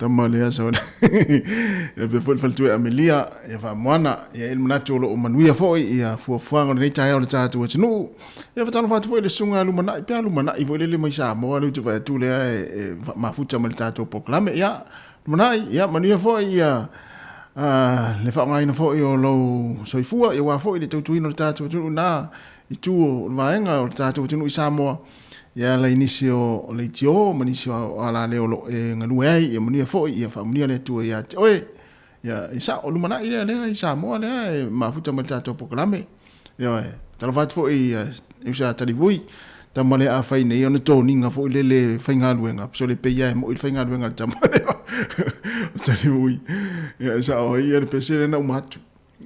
F: Tama lea sole. Ia faapea foi le faletua ia Amelia, ia Faamoana, ia e i ai le manatu o lo o manuia foi ia fuafuaga o lenei taeao i le tatou atunuu. Ia faatalofa atu foi i le susuga ia Lumanai, pe a Lumanai foi lele mai Samoa lea ou te vaai atu lea e mafuta mai le tatou polokalame. Ia Lumanai, ia manuia foi ia le faaaogaina foi o lou soifua ia aua foi le tautuaina o le tatou atunuu na itu o le vaega o le tatou atunuu i Samoa. Ia ala i nisi o leitio ma nisi o alaleo o lo o e galue ai, ia manuia foi, ia faamanuia le Atua ia te oe. Ia, e sao, o lumanai lea, lea i Samoa lea e mafuta mai le tatou polokalame. Ioe, talofa atu foi i usa Talivui, tama lea a fai nei ona toniga foi lele faigaluega, sole pei lava e moi le faigaluega a le tama lea o Talivui. Ia, e sao ai ia le pese lea na uma atu.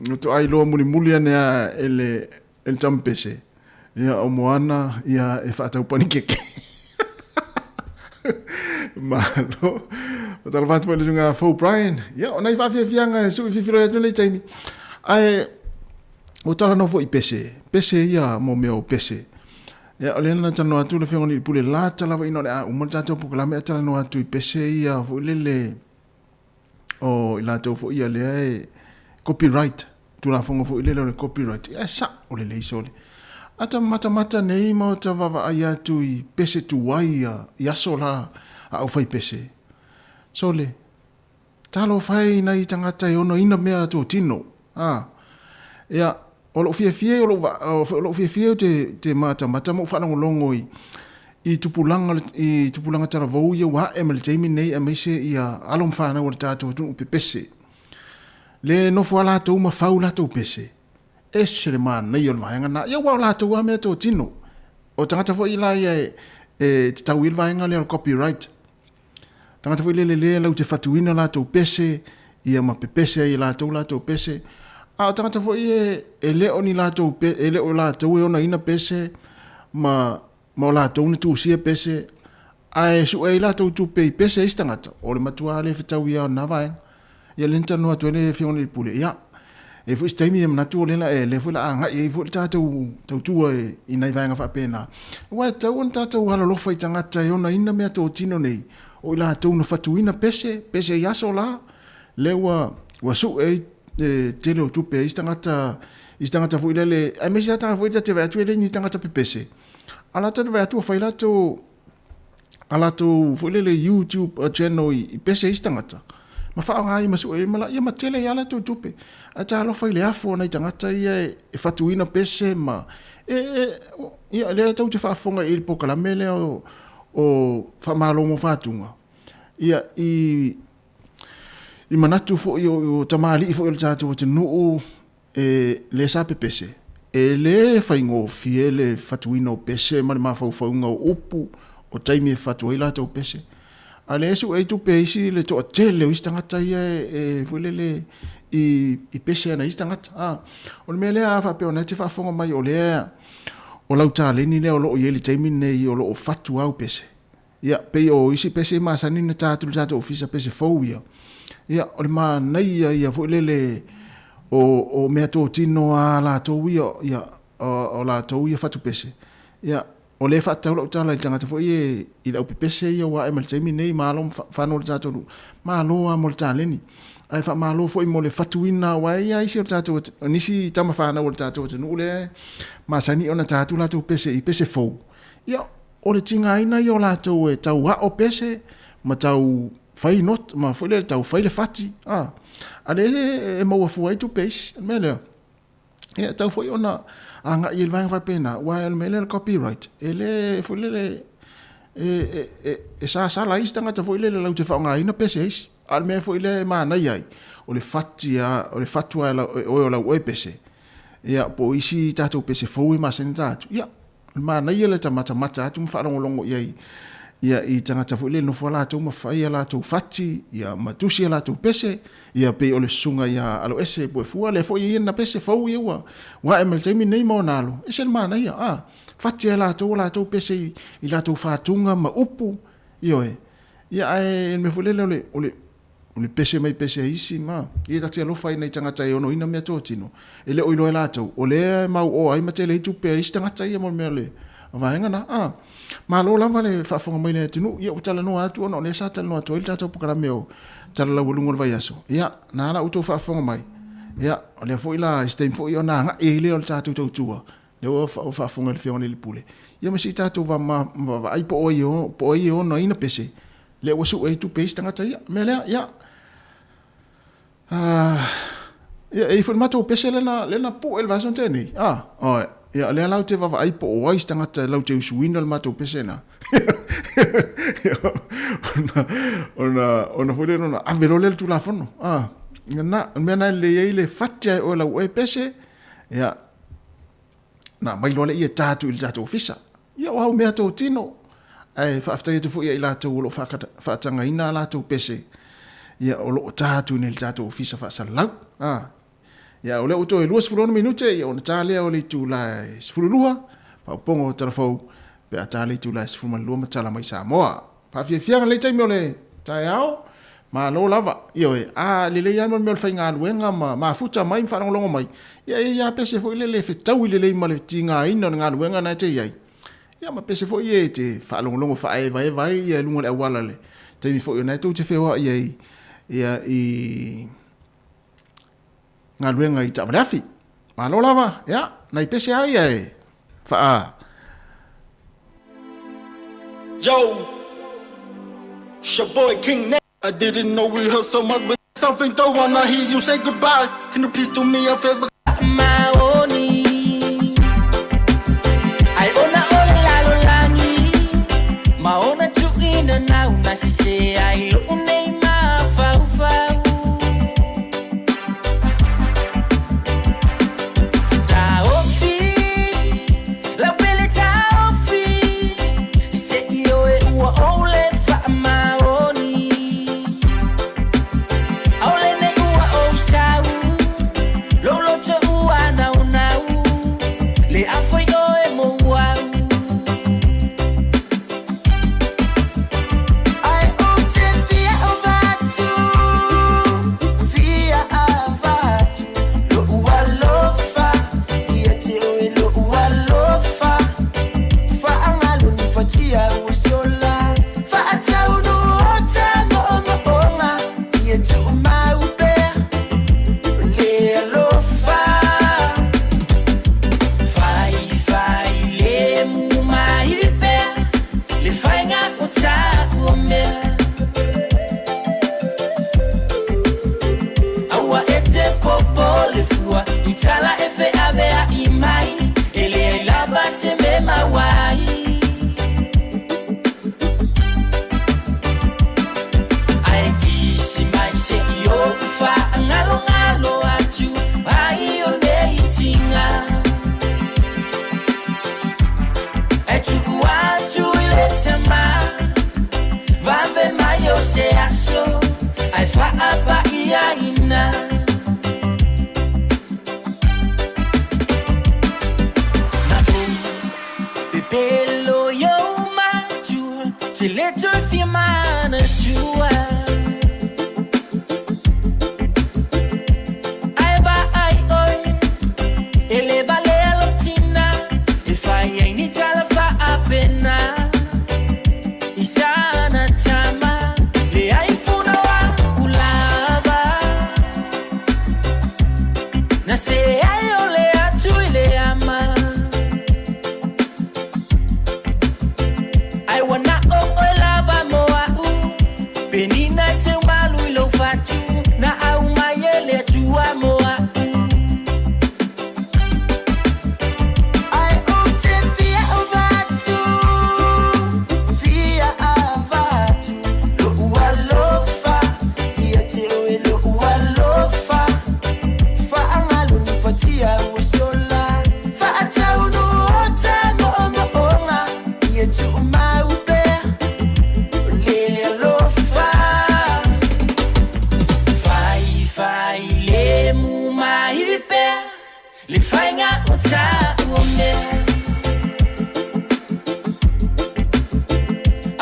F: Na toai loa mulimuli ane lava e le e le tama pese, ia o Moana ia e faatau panikeke. Malo. Fatalofa atu foi i le susuga Fou Brian. Ia, o nai faafiafiaga e sui fifilo atu nei taimi. Ae ua talanoa foi i pese. Pese ia mo mea o pese. Ia, o lea na talanoa atu le Afioga i le Pule lata lava ina o le a uma le tatou polokalame a talanoa atu i pese ia foi lele o i latou foi ia lea e copyright, Tulafono foi lele o le copyright, ia e sa'o lelei sole. A ta matamata nei ma o ta vaavaai atu i pese tuai ia i aso la a au fai pese, sole, talofa e i nai tagata e onoina mea totino, a. Ia, o lou fiafia o lou, o lou fiafia ou te, te matamata ma ou faalogologo i, i tupulaga, i tupulaga talavou ia ua ae ma le taimi lenei aemaise ia alo ma fanau a le tatou atunuu pepese. Le nofo a latou ma fau latou pese. Ese le manaia o le vaega lena. Ia aua o latou lava mea totino. O tagata foi la ia e tatau i ai le vaega lea o le copyright. Tagata foi lele lea lau te fatuina latou pese ia ma pepese ai e latou latou pese. A o tagata foi e le o ni latou e le o latou e onaina pese ma ma o latou na tusia pese ae sue ai latou tupe i pese a isi tagata, o le matua le fetaui lava o lena vaega. Ia lea na talanoa atu ai le Afioga i le Pule, ia, e i ai foi se taimi e manatu o lea la e, lea foi la a agai ai foi le tatou tautua i nai vaega faapena. Aua e tatau ona tatou alolofa i tagata e onaina meatotino nei, o i latou na fatuina pese, pese i aso la, lea ua, ua sue ai le tele o tupe a isi tagata, isi tagata foi lele, aemaise lava tagata foi lele ta te vaai atu e le ni tagata pepese. A latou te vaai atu ua fai latou a latou foi lele YouTube channel i pese isi tagata ma faaaoga ai ma sue ai ma ia ma tele ai latou tupe. Ae talofa i le afu o nai tagata ia e fatuina pese ma e, e ia lea tou te faafofoga i le polokalame lea o Faamalo mo Fatuga. Ia i manatu foi o tamalii foi o le tatou atunuu E le sa pepese, e le faigofie le fatuina o pese ma le mafaufauga o upu o taimi e fatu ai latou pese. A lea e sue ai tupe e isi le toatele o isi tagata ia e foi lele i pese a nai isi tagata. A, o le mea lea a faapea o lena e te faafofoga mai o lea o lau taleni lea o lo o i ai i le taimi lenei o lo o fatu au pese. Ia, pei o isi pese masani na ta atu i le tatou ofisa, pese fou ia. Ia, o le manaia ia foi lele o meatotino a latou ia, ia, o latou ia fatu pese. Ia, o lea e faatatau lau tala i le tagata foi ia i le aupepese ia ua ae mai le taimi lenei, malo ma fanua i le tatou nuu, malo lava mo le taleni. Ae faamalo foi mo le fatuina aua e i ai isi o tatou, nisi tama fanau o le tatou atunuu lea e masani ona ta atu latou pese i pese fou. Ia, O le tigaina ia o latou e tau ao pese ma tau fai not ma foi lele tau fai le fati a a lea e maua fua ai tupe isi. O le mea lea, ia e tatau foi ona agai i le vaega faapena, aua o le mea lea o le copyright, e le foi lele e sasala ai isi tagata foi lele latou te faaaogaina pese a isi. A o le mea foi lea e manaia ai, o le fati lava, o le fatu lava e oe o lau oe pese, ia po o isi tatou pese fou e masani ona ta atu, ia, Manaia le ta matamata atu ma faalogologo i ai. ia i tagata foi lele nofo latou ma fai a latou fati ia ma tusi a latou pese ia pei o le susuga ia Aloese Puefua lea foi e i ai na pese fou ia ua ua ae mai le taimi nei ma ona alo ese le manaia a fati e latou a latou pese i, i latou fatuga ma upu ioe ia ae le mea foi lele o le o le o le pese mai pese a isi ma ia ta te alofa i nai tagata e onoina mea totino e le o iloa e latou o lea e mauoa ai ma tele ai tupe a isi tagata ia mo le mea o le vaega na a malo lava le faafofoga mai le atunuu ia ua talanoa atu ona o lea sa talanoa atu ai le tatou polokalame o Tala Laualuga o le Vaiaso ia na ala outou faafofoga mai ia o lea foi la i se taimi foi ona agai ai lea o le tatou tautua lea ua faafofoga i le Afioga i le Pule ia ma si tatou vaavaai po o ai e onoina pese lea ua sue ai tupe isi tagata ia. Mea lea, ia. Ia, e i foi le matou pese lena, lena pue le vaiaso na tea nei. Ah, oe. Ia, lea lau te vaavaai po o ai se tagata lau te usuina le matou pese na. ona, ona, ona foi lea ona ave loa lea le Tulafono. Ah, na, o le mea na e lelei ai le fati ai oe lau oe pese, ia, na aumai loa lea e ta atu i le tatou ofisa. Ia o au mea totino, ae faafetai atu foi ia i latou o lo o faatagaina a latou pese, ia o lo o ta atu nei i le tatou ofisa faasalalau. A, ia o lea ua toe 26 minute, ia ona ta lea o le itula e 12, faaopoopoga o tala fou, pe a ta le itula e 12 ma tala mai Samoa. Faafiafiaga lenei taimi o le taeao, malo lava. Ioe, a lelei lava le mea o le faigaluega ma mafuta mai ma faalogologo mai, ia e i ai lava pese foi lele e fetaui lelei ma le tigaina o le galuega na e te i ai. Ia ma pese foi e te faalogologo faaevaeva ai ia i luga o le auala i le taimi foi o lena e tou te feoai ai ia i galuega i taavale afi. Malo lava, ia, nai pese lava ia e faa
I: Yo, it's your boy King Nat. I didn't know we hurt so much, but something don't wanna hear you say goodbye. Can you please do me a favor? Maoni
C: ai ona o le lalolagi ma ona tuuina nau na sese ai lo'u nei mafaufau Taofi lau pele taofi se i oe ua ou le faamaoni ʻAʻole nei ua ou sau lou loto ua naunau le afai ʻoe mo au. Ai ou te fia avatu, fia avatu Lo'u alofa, ia te oe lo'u alofa Faagalo ni fatia ua sola Faataunu o ta no'ono'oga Ia tu'umau pea le alofa Faifai lemu mai pea Le faiga o ta'u mea Aua e te popole fua I tala e feavea'i mai E leai lava se mea maua ai Ae kisi mai se'i ou faagalogalo atu ai o nei tiga E tuku atu i le tama Vave mai o se aso Ae faapaiaina Na ou pepelo i ou matua Te le toe fia manatua Ae vaai oe E le valea lou tina E fai ai ni tala faapena I sana tama Leai funa o a'u lava Na se ai o le atu i le ama Ai ua na o oe lava mo a'u Penina e teumalu i lou fatu Na au mai e le Atua mo a'u. faiga o tāua mea.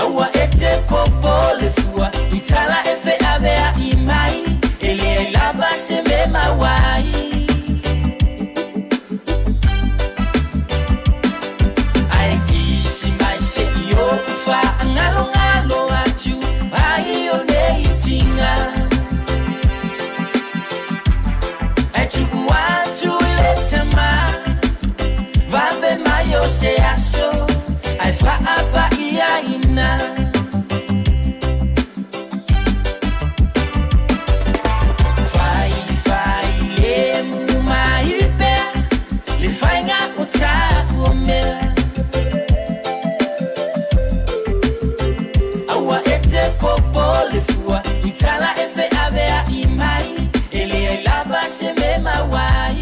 C: Aua e te popo le fua, i tala e feavea i mai, e le ai lava se me mawai. Ai kisi mai se i o kufa, ngalo ngalo atu, ai o nei tinga. Ai tuku atu i le tama, vave mai o se aso, ai whaapa ia ina. Fai, fai, le mu mai pea, le whainga o tāua mea. Aua e te popo le fua, i tala e feavea i mai, e le ai lava se me mawai.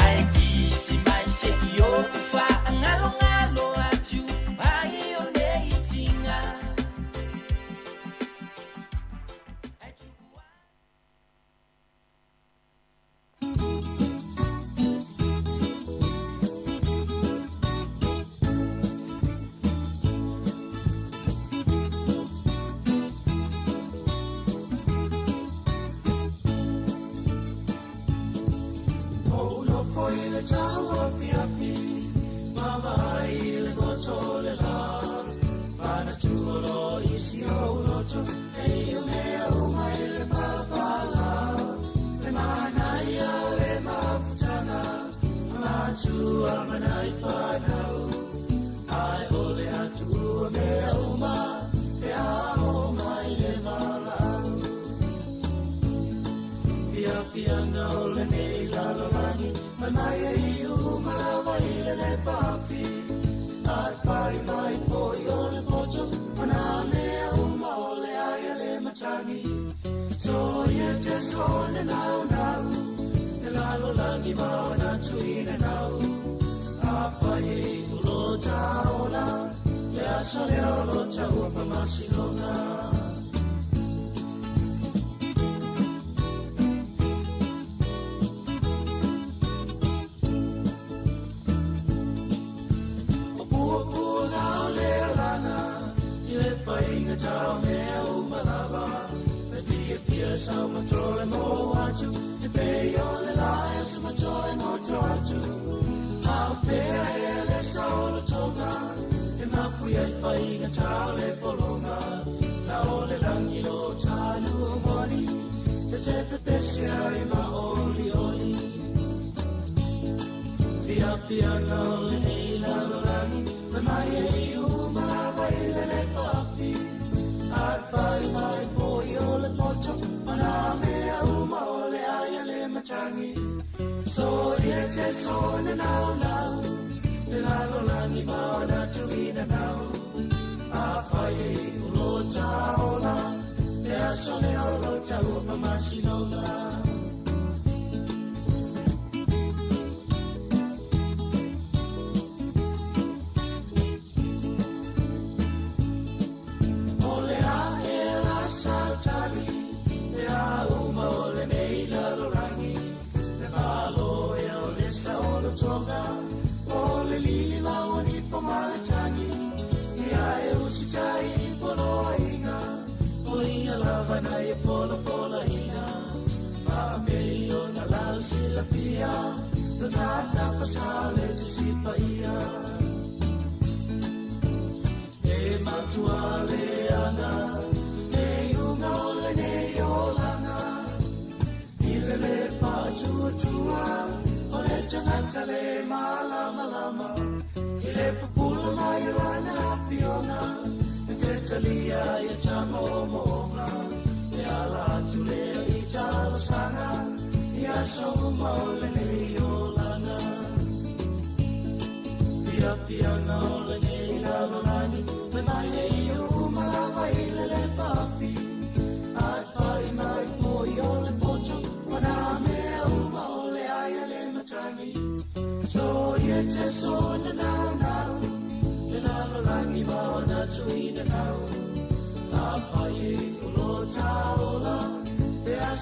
C: Ai kisi mai se i o kufa, ngalo ngalo atu, ai o nei tinga. Ai tuku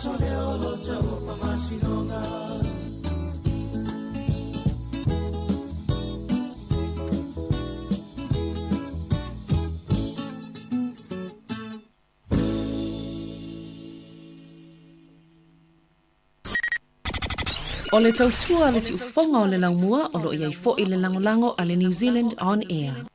C: aso lea o lo taua faamasinoga.
H: O le tautua a le siufofoga o le laumua o lo o i ai foi le lagolago a le New Zealand On Air.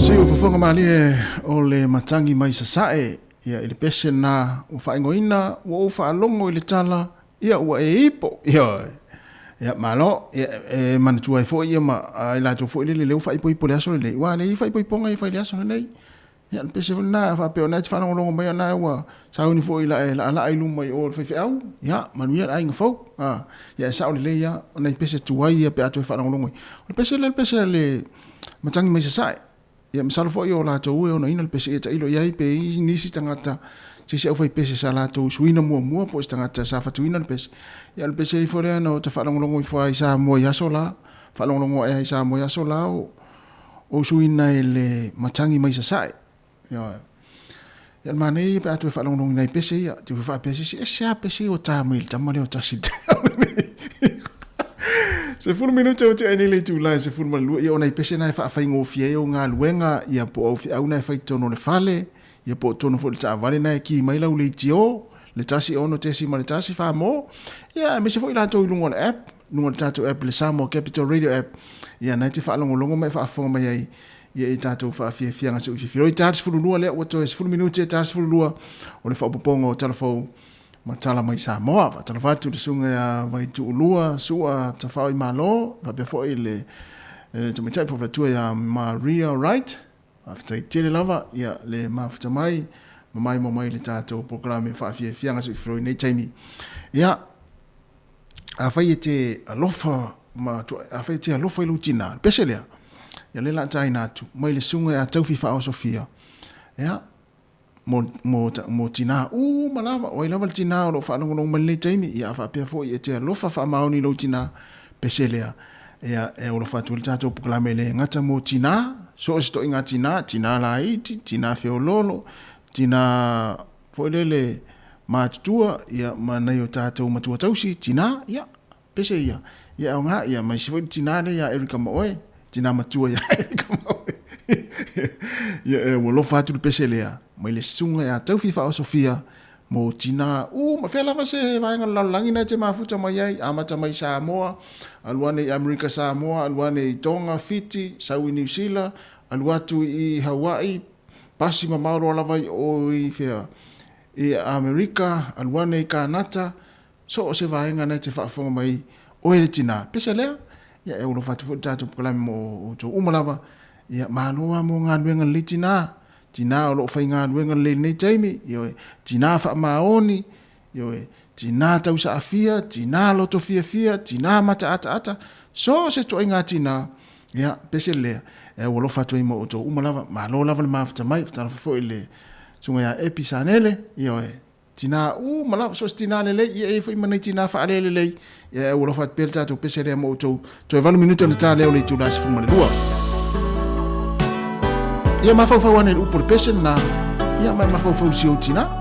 F: Siufofoga malie o le matagi mai sasae ia i le pese na ua faaigoaina ua ou faalogo i le tala ia ua e ipo ioe ia malo ia e manatua ai foi ia ma ai latou foi lele lea ua faaipoipo i le aso lenei ua leai faaipoipoga ia fai i le aso lenei Ia, o le pese foi lena, a faapea o lena e te faalogologo mai, o lena ua sauni foi i lae laalaa i luma i o i le faifeau, ia, manuia le aiga fou. A, ia e sao lelei lava, o nai pese tuai ia pe a toe faalogologo ai. O le pese lea, o le pese a le matagi mai sasae. Ia masalo foi o latou e onoina le pese ia tailo i ai pe i ai nisi tagata se isi aufaipese sa latou suina muamua po o se tagata sa fatuina le pese. Ia o le pese ifo lea na ota faalogologo ifo ai i Samoa i aso la, faalogologo ae ai i Samoa i aso la o o suina e le matagi mai Sasae. Ioe. Ia o le manaia ia pe a toe faalogologo i nai pese ia, te faapea se isi, ese lava pese ia ua ta mai i le tama lea o Tasi i le taeao lenei. 10 minute ua tea ai nei le itula e 12, ia o nai pese na e faafaigofie ai au galuega, ia po o au feau na e fai i totonu o le fale, ia po o totonu foi o le taavale na e ki mai lau leitio, le 1 6.1 famo, ia aemaise foi i latou i luga o le app, luga o le tatou app le Samoa Capital Radio app, ia na e te faalogologo ma e faafofoga mai ai ia i tatou faafiafiaga se ufifi. Oi ta le 12 lea ua toe 10 minute ta le 12 o le faaopoopoga o Tala Fou ma Tala mai Samoa. Faatalofa atu le susuga ia Vaituulua Sua Tafao i Malo, faapea foi le tamaitai pofolatua ia Maria Wright. Faafetai tele lava ia le mafuta mai ma maimoa mai le tatou polokalame faafiafiaga se ufifi i nei taimi. Ia, afai e te alofa ma afai e te alofa i lou tinā, le pese lea, ia lea la taina atu, mai le susuga ia Taufi Faaosofia, ia, mo, mo, mo tinā uma lava, o ai lava le tinā o lo o faalogologo mai lenei taimi, ia a faapea foi e te alofa faamaoni i lou tinā, pese lea, ia, e alofa atu ai le tatou polokalame e le gata mo tinā, so o se toaiga tinā, tinā laiti, tinā feoloolo, tinā foi lele matutua, ia, ma nai o tatou matua tausi, tinā, ia, Pese ia, ia aoga, ia ma isi foi le tinā lea ia Erika ma oe, tinā matua ia Erika ma oe. Ia e ua alofa atu le pese lea, mai le susuga ia Taufi Faaosofia, mo tinā uma, fea lava se vaega o le lalolagi na e te mafuta mai ai, amata mai Samoa, alu ane i Amerika Samoa, alu ane i Tonga, Fiti, sau i Niu Sila, alu atu i Hawaii, pasi mamao loa lava i o i fea, i Amerika, alu ane i Kanata, So o se vaega na e te faafofoga mai oe le tinā, pese lea, ia e alofa atu foi le tatou polokalame mo outou uma lava, ia malo lava mo galuega lelei tinā, tinā o lo o faigaluega lelei i lenei taimi, ioe, tinā faamaoni, ioe, tinā tausaafia, tinā loto fiafia, tinā mataataata, so o se ituaiga tinā, ia, pese lea, e alofa atu ai mo outou uma lava, malo lava le mafuta mai, talofa foi i le susuga ia Epi Sanele, ioe, Tinā uma lava, so o se tinā lelei, ia e i ai foi ma nai tinā faalelelei, ia e alofa atu pea le tatou pese lea mo outou. Toe 8 minute ona ta lea o le itula e 12. Ia mafaufau ane i le upu o le pese lena, ia ma e mafaufau i si ou tinā.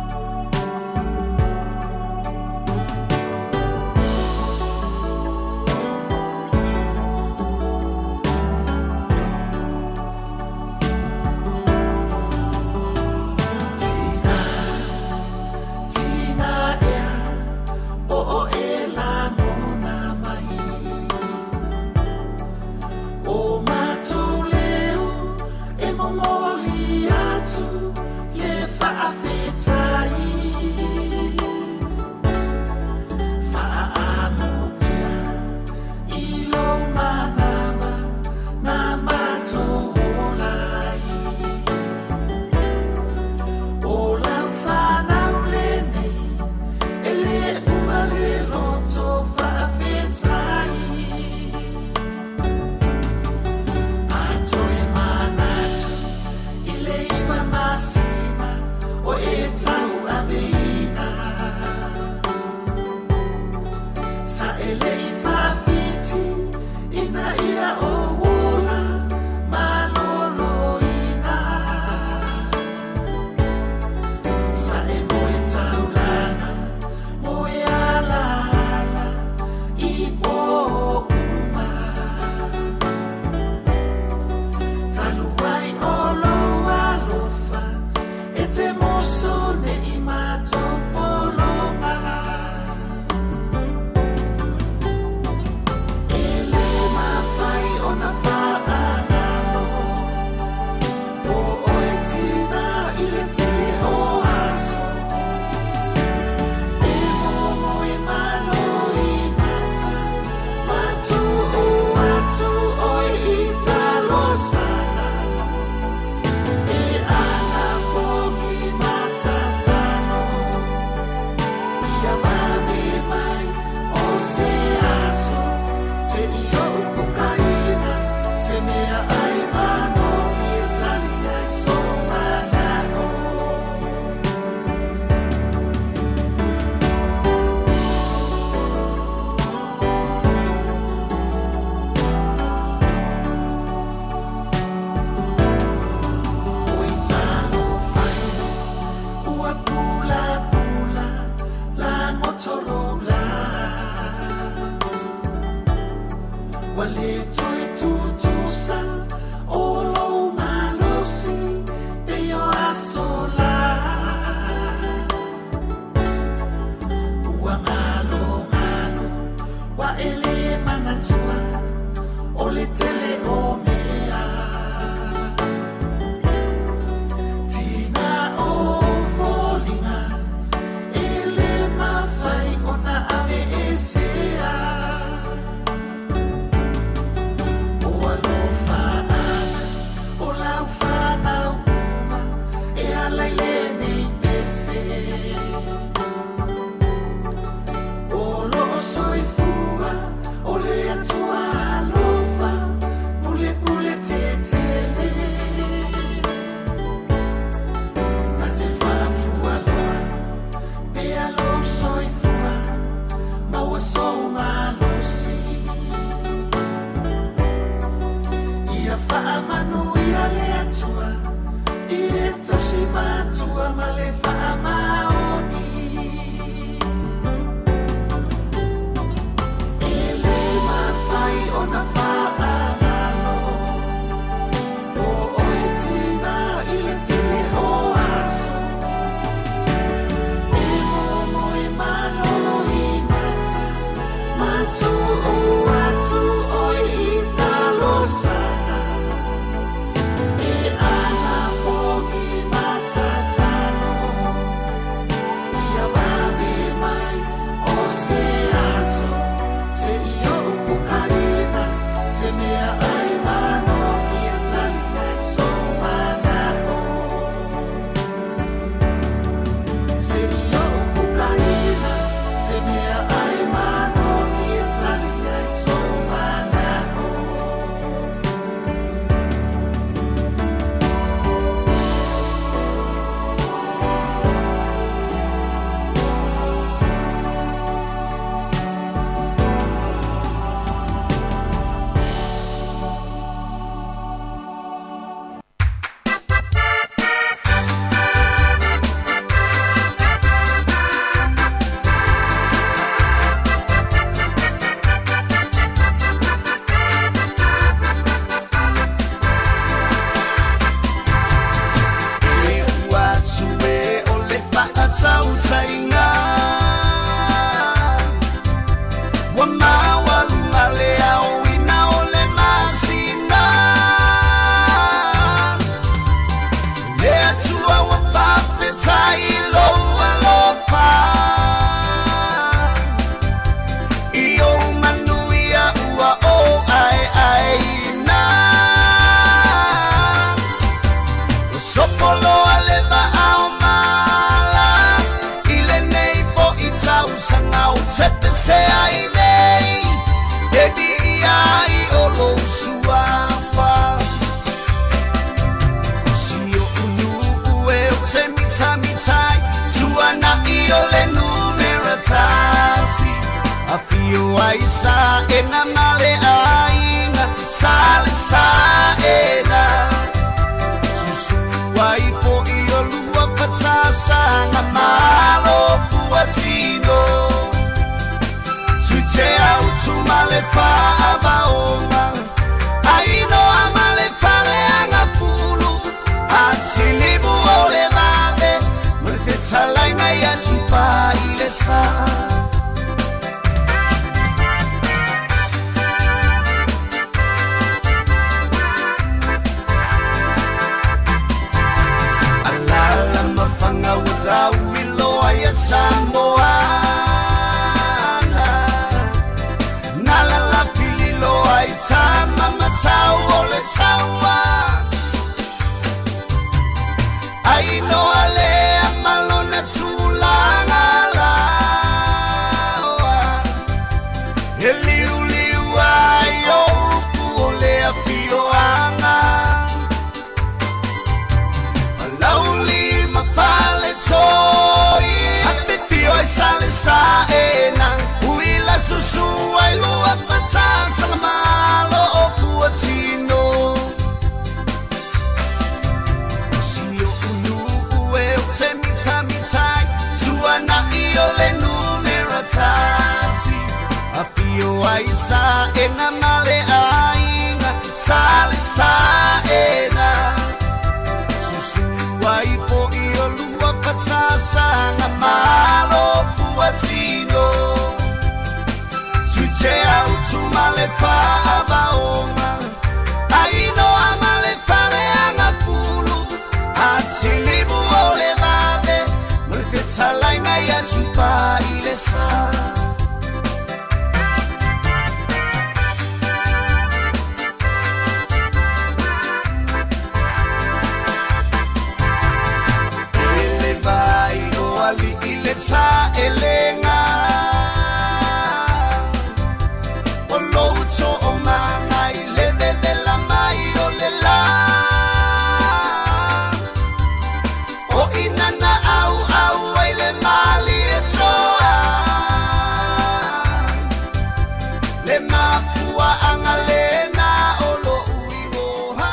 C: Ua lē toe tutusa o lou malosi pei o aso lā. Ua galogalo ua e lē manatua o le tele o mea. Tina o foliga e lē mafai ona aveesea. O alofaaga o lau fanau uma e ala i lenei pese. O loo soifua o le Atua alofa pulepule tetele. Na te faafualoa pea lou soifua maua sou malosi. Ia faamanuia le Atua i e tausi matua ma le faamaoni. E lē mafai ona faagalo o oe tina i le tele o aso. E momoe malo i mata ma tuu atu oe i talosaga. E anapogi ma tatalo ia vave mai o se aso se'i o'u kukaina se mea ai manogia tali ai sou mana'o. Se'i o'u kukaina se mea ai manogia tali ai sou mana'o.
M: E ua atu e o le faatautaiga. Ua maualuga le aoina o le masina. Le Atua ua faafetai i lou alofa. I ou manuia ua ou aeaeina. Ua sopoloa le vaao mala i lenei fo'i tausaga o tepese ai nei. E viia ai o lou suafa. Si o'u nuu e o te mitamitai, tuana'i o le numera tasi. Afio ai sa e na ma le aiga, sa le sa e na. Susu ai fo'i o lua fatasaga malo fuatino. Tui te autu ma le faavaoga, ainoa ma le faleaga fulu. Atilimu o le vave, ma le fetalaiga ia tupa i le sa. Alala mafaga ua lauiloa ia Samoana. Na lalafililoa i tama matau o le taua. Ainoa lea ma lona tulaga laoa. E liuliu ai o upu o le afioaga. Lauli ma fale toi, afifio ai sa le sa e na. Ui la susu ai lua fatasaga malo o fuatino. Si o'u nuu e o te mitamitai, tuana'i o le numera tasi. Afio ai sa e na ma le Te au tu ma le whaavaonga Ai noa ma le faleaga fulu Atilimu o le vave Ma le fetalaiga ia tupa i le sa. Ele vai o ali i le taelega O lou toomaga i le vevela mai o le lā O inana auau ai le mali e toa Le mafuaaga lena o lou igoa.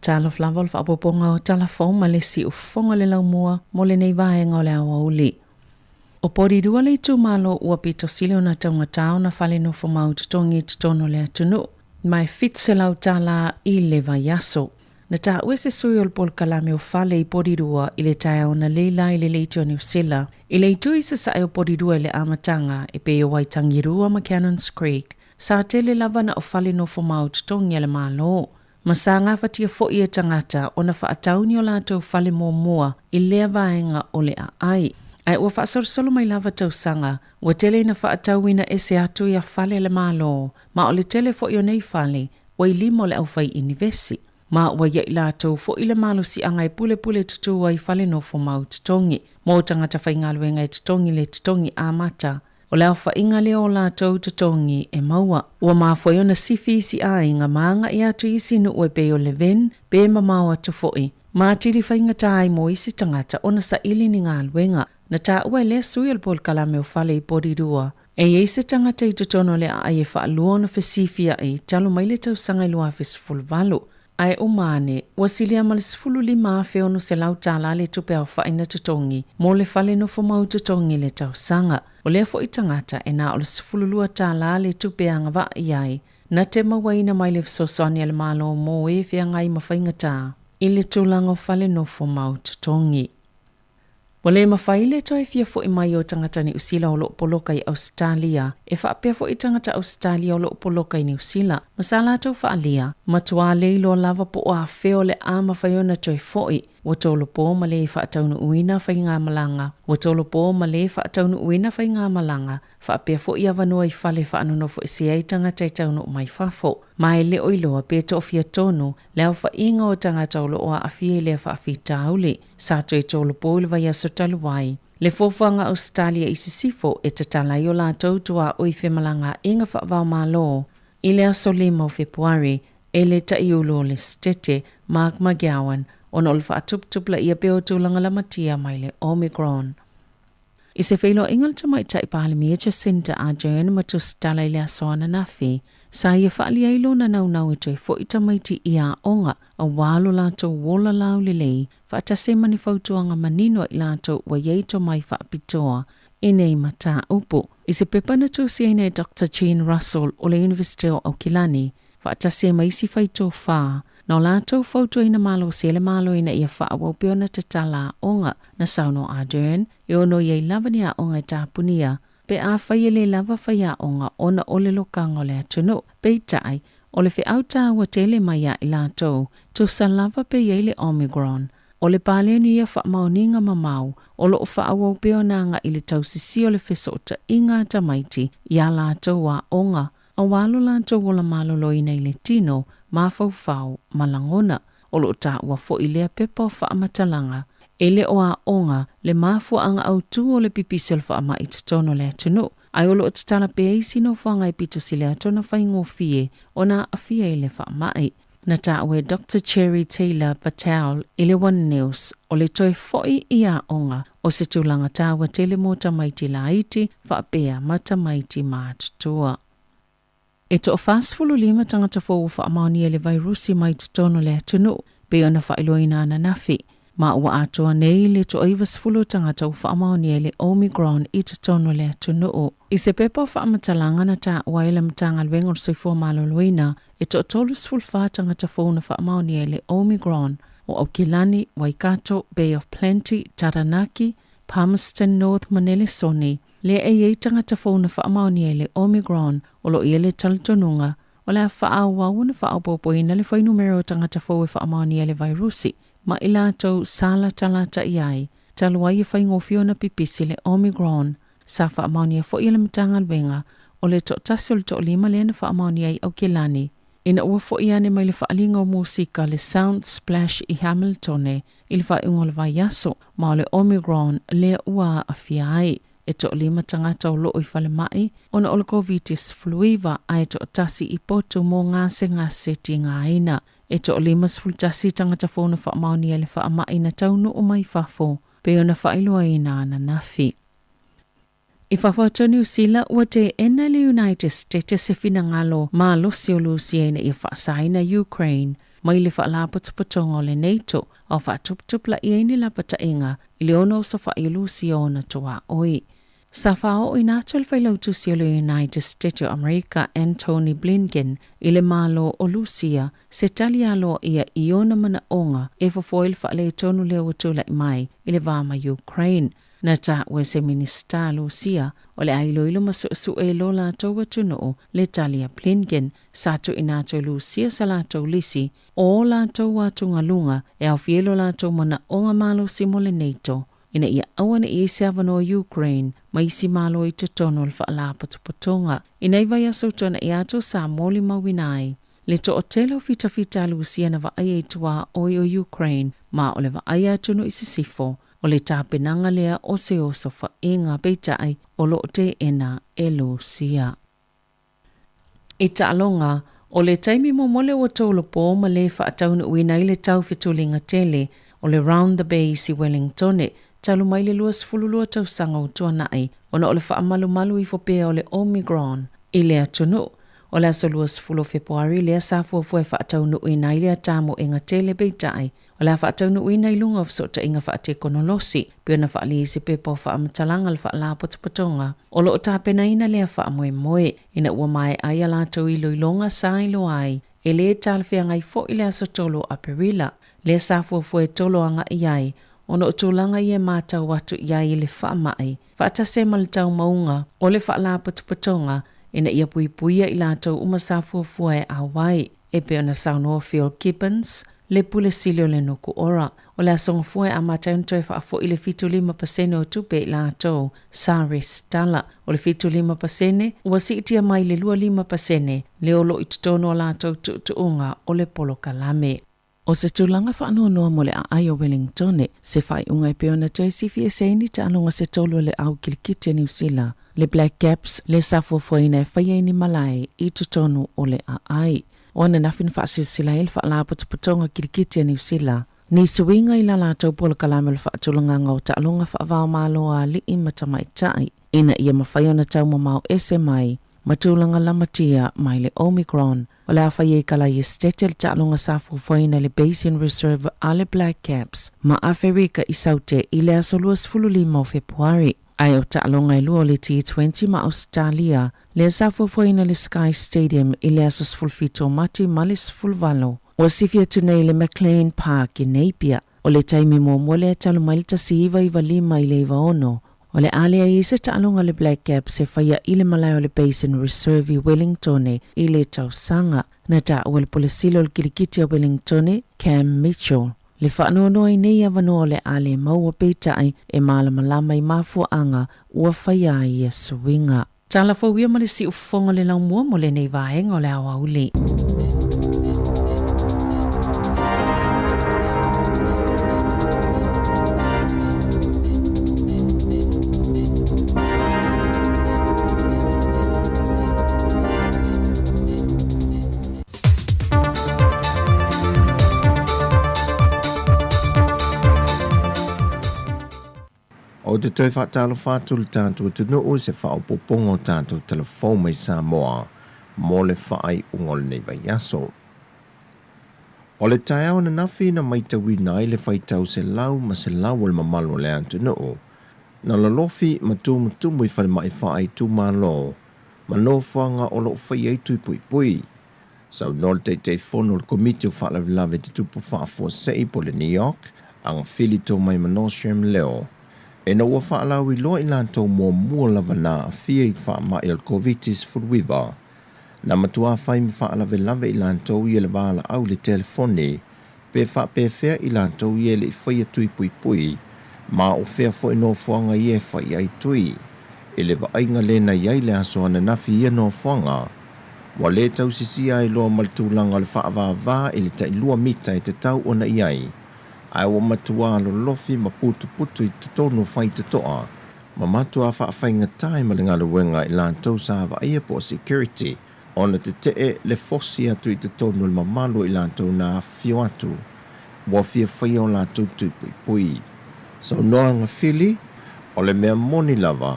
H: Talofa lava o le faaopoopoga o Tala Fou ma le Siufofoga le Laumua mo lenei vaega o le aoauli. O Porirua le itumalo ua pito sili ona taugatā ona fale nofomau totogi i totonu o le atunuu, ma e $700 tala i le vaiaso. Na taua e se sui o le polokalame o fale i Porirua i le taeao analeila i le Leitio Niu Sila, i le itu i sasae o Porirua i le amataga e pei o Waitangirua ma Cannons Creek, sa tele lava na o fale nofomau totogi a le Malo, ma sa gafatia foi e tagata ona faatau ni o latou fale muamua i lea vaega o le aai. Ae ua faasolosolo mai lava tausaga, ua tele ina faatauina ese atu ia fale a le Malo, ma o le tele foi o nei fale ua i lima o le aufai inivesi, ma ua ia i latou foi le malosiaga e pulepule tutū ai fale nofomau totogi mo tagata faigaluega e totogi le totogi amata. O le aofaiga lea o latou totogi e maua. Ua mafua ai ona sifi isi aiga ma agai atu i isi nuu e pei o Levin pe mamao atu foi, ma atili faigata ai mo isi tagata ona saili ni galuega. Na taua e lea sui o le polokalame o Fale i Porirua, e i ai se tagata i totonu o le aai e faalua ona fesifiai talu mai le tausaga i 2018. Ae uma ane, ua silia ma le $15,600 le tupe aofai na totogi mo le fale nofomau totogi i le tausaga. O lea foi tagata e na o le $12 le tupe e agavaa i ai, na te mauaina mai le fesoasoani a le Malo mo e feagai ma faigata i le tulaga o fale nofomau totogi. Ua le mafai le toe fia fo'i mai o tagata Niu Sila o lo'o poloka i Ausetalia, e faapea fo'i tagata Ausetalia o lo'o poloka i Niu Sila, ma sa latou faalia, matuā le iloa lava po o afea o le a mafai ona toe fo'i. Ua tolopō ma le faataunuuina faigamalaga, ua tolopō ma le faataunuuina faigamalaga, faapea fo'i avanoa i fale faanonofoesea ai tagata e taunuu mai fafo, ma e le o iloa pe to'afia tonu le aofaiga o tagata o lo'o aafia i lea faafitauli. Sa toe tolopo i le vaiaso talu ai le fuafuaga Ausetalia i sisifo e tatala ai o latou tuaoi femalagaaiga faava-o-Malo i le aso 5 o Fepuari e le Taʻiulu o le Setete, Mark McGowan, ona o le faatuputupulaia pea o tulaga lamatia mai le Omicron. I se feiloaiga le Tamaitai Palemia Jacinda Ardern ma tusitala i le aso ananafi, sa ia faaalia ai lona naunau e toe fo'i tamaiti i aoga auā lo latou ola laulelei faatasi ai ma ni fautuaga manino a i latou ua i ai tomai faapitoa i nei mataupu. I se pepa na tusiaina e Doctor Jean Russell o le Iunivesite o Aukilani, faatasi ai ma isi faitofā, na o latou fautuaina malosi e le Malo ina ia faaauau pea ona tatala aoga. Na saunoa Ardern, e ono i ai lava ni aoga e tapunia, pe afai e le lava faiaoga ona o le lokaga o le atunuu. Peitai, o le feau taua tele mai ia i latou, tusa lava pe i ai le Omicron. O le paleni ia faamaoniga mamao o lo o faaauau pea ona agai i le tausisia o le fesootaiga a tamaiti i a latou aoga, auā lo latou ola maloloina i le tino, mafaufau ma lagona. O lo o taua foi lea pepa o faamatalaga, e le o aoga le mafuaaga autū o le pipisi o le faamai i totonu o le atunuu, ae o lo o tatala pea isi nofoaga e pito sili atu ona faigofie ona aafia i le faamai. Na taua e Doctor Cherry Taylor Patel i le One News, o le toe fo'i i aoga o se tulaga taua tele mō tamaiti laiti faapea ma tamaiti matutua. E toa-45 tagata fou ua faamaonia i le vairusi mai totonu o le atunuu, pei ona faailoaina ananafi. Ma ua atoa nei le toa-90 o tagata ua faamaonia i le Omicron i totonu o le atunuu. I se pepa o faamatalaga na taua ai le Matagaluega o le Soifua Maloloina, e toa-34 tagata fou na faamaonia i le Omicron, o Aukilani, Waikato, Bay of Plenty, Taranaki, Palmerston North ma Nelesoni, lea e i ai tagata fou na faamaonia i le Omicron, o lo o i ai le talitonuga o le a faaauau ona faaopoopoina le fuainumera o tagata fou e faamaonia i le vairusi ma i latou sa latalata i ai, talu ai e faigofie ona pipisi le Omicron. Sa faamaonia foi e le Matagaluega o le toatasi o le toalima lea na faamaonia i Aukilani ina ua foi ane mai le faaaliga o musika le Sound Splash i Hamiltone i le faaiuga o le vaiaso, ma o le Omicron lea ua aafia ai. E toalima tagata o loo i falemai ona o le Koviti-19 ae toatasi i potu mo gasegase tigaina. E toa-51 tagata fou na faamaonia i le faamai na taunuu mai fafo, pei ona faailoaina ananafi. I fafo atu o Niu Sila, ua teena e le United States se finagalo malosi o Lusia ina ia faasaina Ukraine mai le Faalapotopotoga o le NATO a o faatuputupulaia ai ni lapataiga i le ono osofai o Lusia o ona tuaoi. Sa faaooina atu e le Failautusi o le United States o Amerika Antony Blinken i le Malo o Lusia se tali aloaia i ona manaoga e fofo ai le faaletonu lea ua tulai mai i le va ma Ukraine. Na taua e se Minisita Lusia o le a iloilo ma suesue e lo latou atunuu le tali a Blinken sa tuuina atu e Lusia sa latou lisi o o latou atugaluga e aofia ai lo latou manaoga malosi mo le NATO ina ia aua ne i ai se avanoa o Ukraine ma isi Malo i totonu o le Faalapotopotoga. I nei vaiaso ua tuanaia atu sa molimauina ai le toatele o fitafita a Lusia na vaaia i tuaoi o Ukraine ma o le vaaia atunuu i sisifo o le tapenaga lea o se osofaiga peitai o lo o teena e Lusia. I taaloga, o le taimi momole ua tolopo ma le faataunuuina ai le taufetuliga tele o le Round the Bays i Wellingtone talu mai le 22 tausaga ua tuanai ona o le faamalumalu ifo pea o le Omicron i le atunuu. O le aso 20 o Fepuari lea sa fuafua e faataunuuina ai lea tamoega tele peitai O le a faataunuuina i luga o fesootaiga faatekonolosi, pei ona faaalia i se pepa o faamatalaga a le Faalapotopotoga o lo o tapenaina lea faamoemoe, ina ua maea ai a latou iloiloga sa iloa ai e lē talafeagai foi le aso 3 o Aperila, lea sa fuafua e tolo agai ai ona o tulaga ia e matau atu i ai i le faamai, faatasi ai ma le taumauga o le Faalapotopotoga ina ia puipuia i latou uma sa fuafua e auai. E pei ona saunoa Phil Gibbons, le Pule Sili o le Nukuora, o le aso gafua e amata ai ona toe faafoi le 75% o tupe i latou sa resitala. O le 75% ua siitia mai le 25% lea o lo o i totonu o latou tuutuuga o le polokalame. O se tulaga faanoanoa mo le aai o Wellingtone, se faaiuga e pei ona toe sifi ese ai ni taaloga se tolu a le au kilikiti a Niu Sila, le Black Caps, le sa fuafuaina e faia i ni malae i totonu o le aai. O ananafi na faasilasila ai le Faalapotopotoga Kilikiti a Niu Sila, ni suiga i la latou polokalame o le faatulagaga o taaloga faava-o-Malo a alii ma tamaitai, ina ia mafai ona taumamao ese mai ma tulaga lamatia mai le Omicron. O le a fai ai kala i Esitete le taaloga sa fuafuaina i le Basin Reserve a le Black Caps ma Aferika i Saute i le aso 25 o Fepuari. Ae o taaloga e lua o le T20 ma Ausetalia lea sa fuafuaina i le Sky Stadium i le aso 17 o Mati ma le 18. Ua sifi atu nei i le McLean Park i Napier. O le taimi muamua lea talu mai le 1995 i le 96, o le a leai ai se taaloga a le Black Caps e faia i le malae o le Basin Reserve i Wellingtone i le tausaga. Na taua e le Pule Sili o le Kilikiti a Wellingtone, Cam Mitchell, le faanoanoa i nei avanoa o le a le maua peitai e malamalama i mafuaaga ua faia ai ia suiga. Tala fou ia ma le siufofoga o le laumua mo lenei vaega o le aoauli.
G: Ou te toe faatalofa atu i le tatou atunuu i se faaopoopoga o tatou tala fou mai Samoa mo le faaiuga o lenei vaiaso. O le taeao ananafi na maitauina ai le faitau selau ma selau o le mamalu o le atunuu, na lolofi ma tumutumu i falemai faaitumalo ma nofoaga o lo o faia ai tui puipui. Saunoa le Taitaifono o le Komiti o Faalavelave Tutupu Faafuasei po o le NEOC, Agafili Toomaimanō Shem Leo, ina ua faalauiloa i latou muamua lava na aafia i faamai o le Koviti-19, na matuā fai ma faalavelave i latou ia le valaau i le telefoni pe faapefea i latou ia e le i faia tui puipui ma o fea foi nofoaga ia e fai ai tui. I le vaaiga lē na i ai le aso ananafi i ia nofoaga, ua lē tausisia ai loa ma le tulaga o le faavavā i le tailua mita e tatau ona i ai, ae ua matuā lolofi ma putuputu i totonu o faitotoa ma matuā faafaigatā ai ma le galuega i latou sa vaaia po o security ona tetee le fosi atu i totonu o le mamalu o i latou na afifio atu ua fia faia o latou tui puipui. Saunoa Agafili, O le mea moni lava,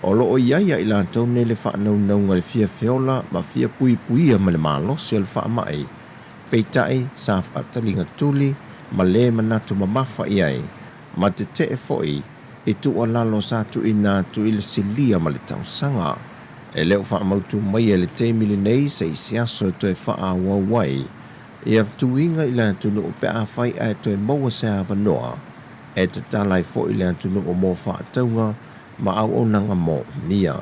G: o lo o i ai ia i latou nei le faanaunauga i le fia feola ma fia puipuia mai le malosi o le faamai, peitai sa faataliga tuli ma le manatu mamafa i ai, ma tetee foi i tuualalo sa tuuina atu i le silia ma le tausaga. E le o faamautu maia i le taimi lenei se isi aso e toe faaauau ai ia tuiga i le atunuu pe afai ae toe maua se avanoa e tatala ai foi le atunuu mo faatauga ma auaunaga moomia.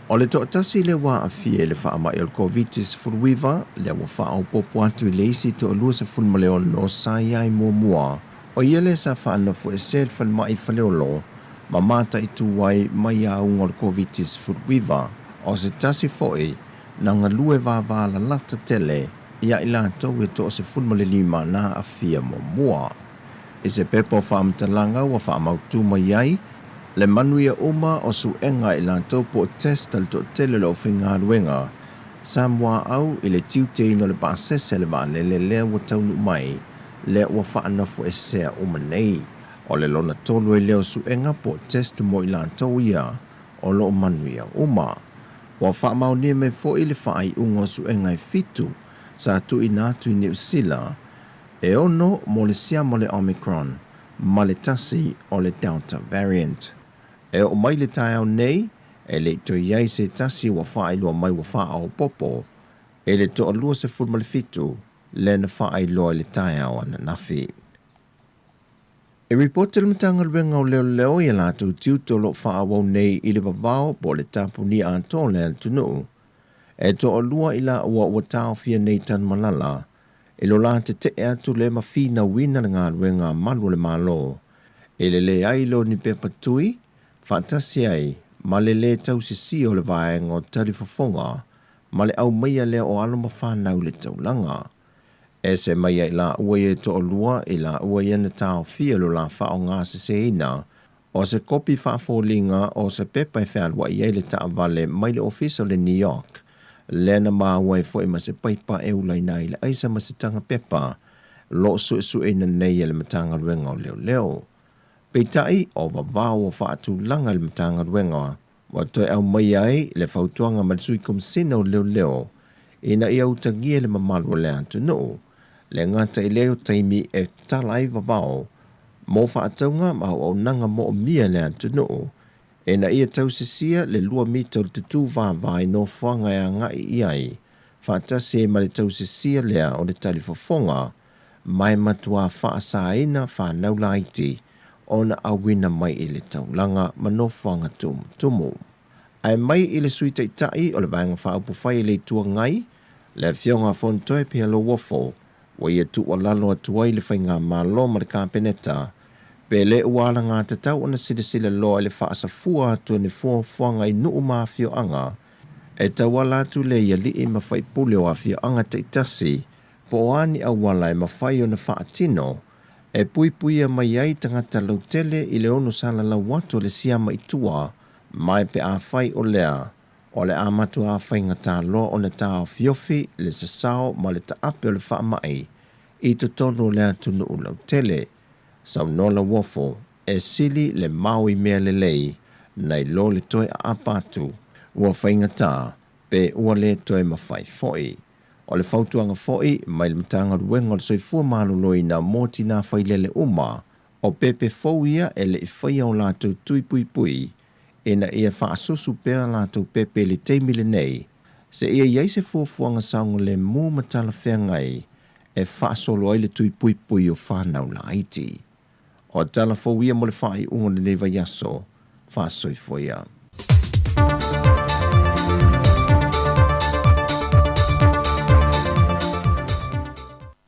G: O le toatasi lea ua aafia i le faamai o le Koviti-19, lea ua faaopoopo atu i le isi toalua 16 sa i ai muamua, o ia lea sa faanofoesea i le falemai i Faleolo ma mataitu ai mai auga o le Koviti-19. O se tasi foi na galue vavalalata tele ia i latou e toa 15 na aafia muamua. I se pepa o faamatalaga ua faamautu mai ai le manuia uma o suega i latou po o test a le toatele o le aufaigaluega sa muaau i le tiuteina o le pasese a le vaalele lea ua taunuu mai lea ua faanofoesea uma nei. O le lona tolu ai lea o suega po o test mo i latou ia o lo o manuia uma. Ua faamaonia mai foi le faaiuga o suega e fitu sa tuuina atu i Niu Sila, e ono mo le siama o le Omicron ma le tasi o le Delta variant. E oo mai le taeao nei, e le i toe i ai se tasi ua faailoa mai ua faaopoopo i le toalua 17 lea na faailoa i le taeao ananafi. E ripoti le Matagaluega o Leoleo i a latou tiute o lo o faaauau nei i le vavao po o le tapunia atoa o le atunuu. E toalua i laua ua taofia nei Tanumalala i lo la tetee atu le ma finauina le galuega a malu o le Malo i le leai lea o ni pepa tui faatasi ai ma le lē tausisia o le vaega o talifofoga ma le aumaia lea o alo ma fanau i le taulaga. Ese mai ai laua ia e toalua i laua ia na taofia lo la faaaogaseseina o se kopi faafoliga o se pepa e fealuai ai le taavale mai le ofisa o le NEOC, lea na maua ai foi ma se paipa e ulaina ai le aisa ma se taga pepa lo o suesueina nei e le Matagaluega o Leoleo. Peitai, o vavao ua faatulaga e le Matagaluega ua toe aumaia ai le fautuaga ma le Sui Komisina o Leoleo ina ia utagia le mamalu o le atunuu, le gata i lea o taimi e tatala ai vavao mo faatauga ma auaunaga moomia i le atunuu, ina ia tausisia le lua mita o le tutū vava i nofoaga e agai i ai, faatasi ai ma le tausisia lea o le talifofoga ma e matuā faasāina whānau laiti ona auina mai i le taulaga ma nofoaga tumutumu. Ae mai i le Sui Taitai o le Vaega Faaupufai i le Itu Agai, le Afioga a Fontoe Pealouofo, ua ia tuualalo atu ai le Faigamalo ma le Kapeneta, pe le ua alagatatau ona silasila loa i le faasafua atu o ni fuafuaga i nuu ma afioaga e tauala atu lea i alii ma faipule o afioaga taitasi po o a ni auala e mafai ona faatino e puipuia mai ai tagata lautele i le ono salalau atu o le siama i tua mai pe afai o lea o le a matuā faigata loa ona taofiofi le sasao ma le taape o le faamai i totonu o le atunuu lautele. Saunoa Lauofo, e sili le mao i mea lelei nai lo le toe aapa atu ua faigata pe ua le toe mafai foi. O le fautuaga foi mai le Matagaluega o le Soifua Maloloina mo tinā failele uma, o pepe fou ia e le i faia o latou tui puipui ina ia faasusu pea latou pepe i le taimi lenei, seia i ai se fuafuaga saogalemu ma talafeagai e faasolo ai le tui puipui o fanau laiti. O tala fou ia mo le faaiuga o lenei vaiaso. Faasoifua ia.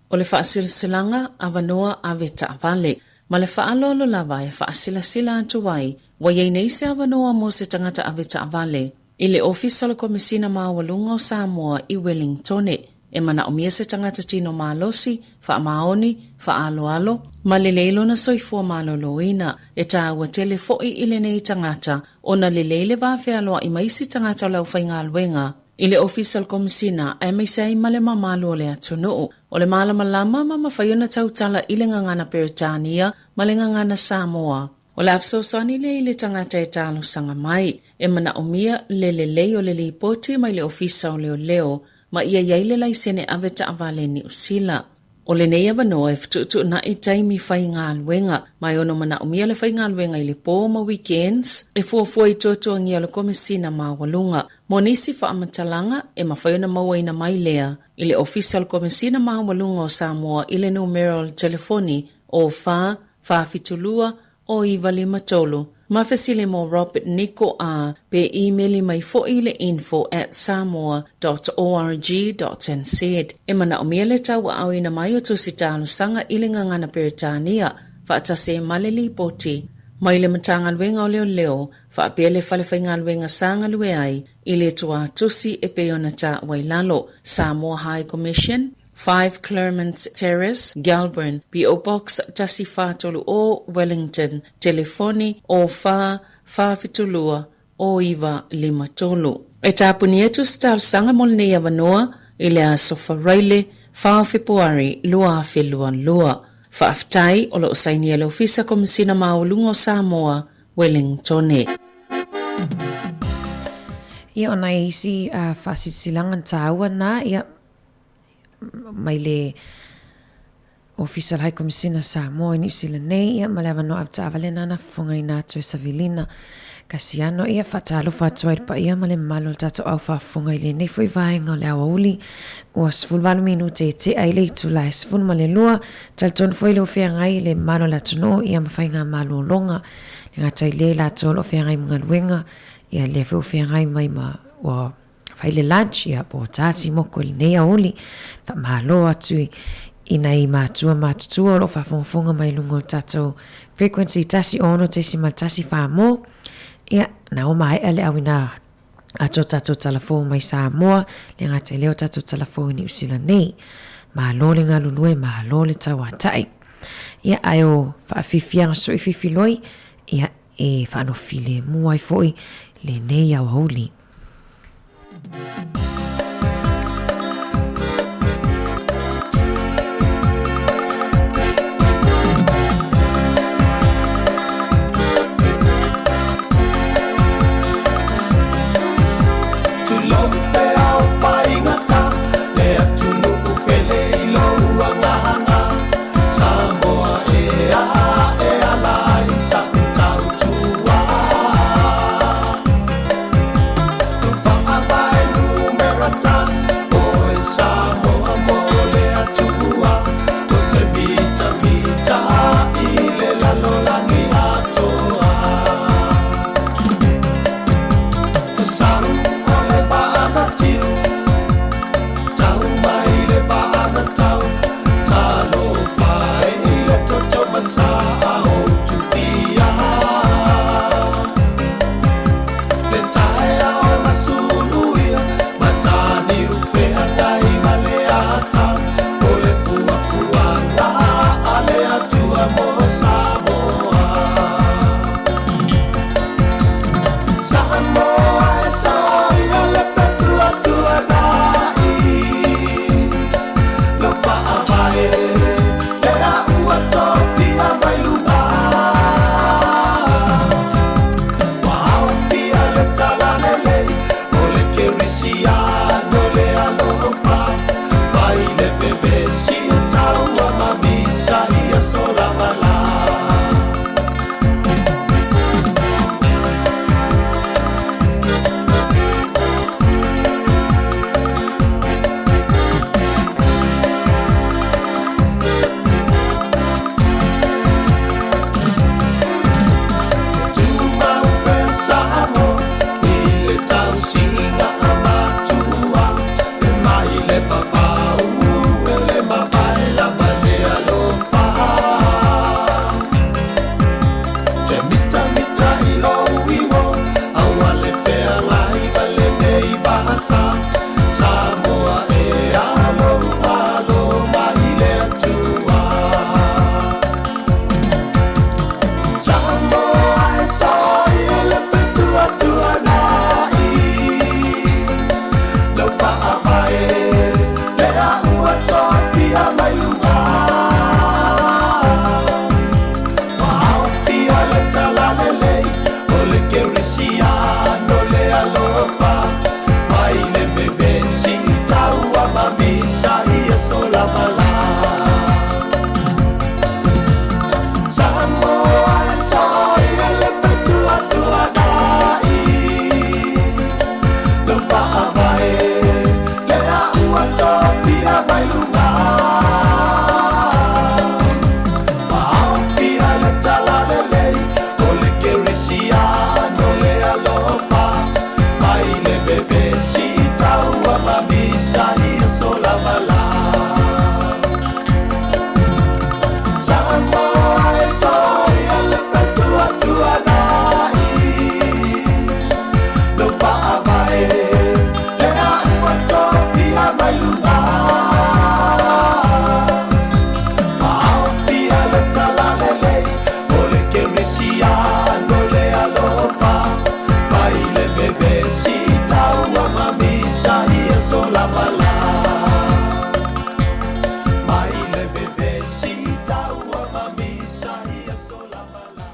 H: O le faasilasilaga avanoa ave taavale. Ma le faaaloalo lava e faasilasila atu ai, ua i ai nei se avanoa mo se tagata ave taavale i le Ofisa o le Komesina Maualuga o Samoa i Welingtone. E manaomia se tagata tino malosi, faamaoni, faaaloalo, ma lelei lona soifua maloloina. E taua tele foi i lenei tagata ona lelei le va fealoai ma isi tagata o le aufaigaluega i le Ofisa o le Komesina aemaise ai ma le mamalu o le atunuu. O le malamalama ma mafai ona tautala i le gagana Peretania ma le gagana Samoa. O le a fesoasoani lea i le tagata e talosaga mai. E manaomia le lelei o le lipoti mai le Ofisa o Leoleo ma ia i ai le laisene ave taavale Niu Sila. O lenei avanoa e fetuutuunai taimi faigaluega, ma e ono manaomia le faigaluega i le po ma weekends e fuafua i tuatuagia o le Komesina Maualuga. Mo nisi faamatalaga, e mafai ona mauaina mai lea i le Ofisa o le Komesina Maualuga o Samoa i le numera o le telefoni o 4 472 o 953 ma fesili mo Robert Niko a pe imeli mai foi i le info at samoa dot org dot nz. E manaomia le tauaaoina mai o tusi talosaga i le gagana Peretania faatasi ai ma le lipoti mai le Matagaluega o Leoleo faapea le Fale Faigaluega sa galue ai i le tuatusi e pei ona taua i lalo, Samoa High Commission, 5 Claremont Terrace, Gelburn, PO Box 1430, Wellington, telefoni 04 472 0953. E tapuni atu se talosaga mo lenei avanoa i le aso Faraile 4 o Fepuari 2022. Faafetai o lo o sainia e le Ofisa Komesina Maualuga o Samoa, Wellingtone.
N: Ia, o nai isi faasilasilaga taua na, ia, mai le Ofisa o le High Komisina Samoa i Niu Sila nei, ia, ma le avanoa avetaavale nana fofogaina atu e Savilina Kasiano. Ia, faatalofa atu ai le paia ma le mamalu o le tatou au faafofoga i lenei foi vaega o le aoauli ua 18 minute e tea i le itula e 12. Talitonu foi le o feagai i le mamalu o le atunuu, ia, ma faiga malologa le gata i le latou o lo o feagai ma galuega, ia, lea foi ua feagai mai ma ua Fai le lunch, ia, po o tati moko i lenei aoauli. Faamalo atu i nai matua matutua o lo o faafogafoga mai i luga o le tatou frequency 16.14 mo. Ia, na o maea le auina atu o tatou talafou mai Samoa, le gata i lea o tatou talafou i Niu Sila nei. Malo le galulue, malo le tauatai. Ia, ae o faafiafiaga sui fifiloi, ia, e faanofilemu ai foi lenei aoauli.
M: lava la. Samoa e soia le fetuatuanai, lo faavae le aua tofia mai luga. Faaofia le talalelei o le kerisiano le alofa, mai le vevesi taua ma misa ia so lava la. Samoa e soia le fetuatuanai, lo faavae le aua tofia mai luga. Faaofia le talalelei o le kerisiano le alofa, mai le vevesi taua ma misa ia so lava la. Mai le vevesi taua ma misa ia so lava la.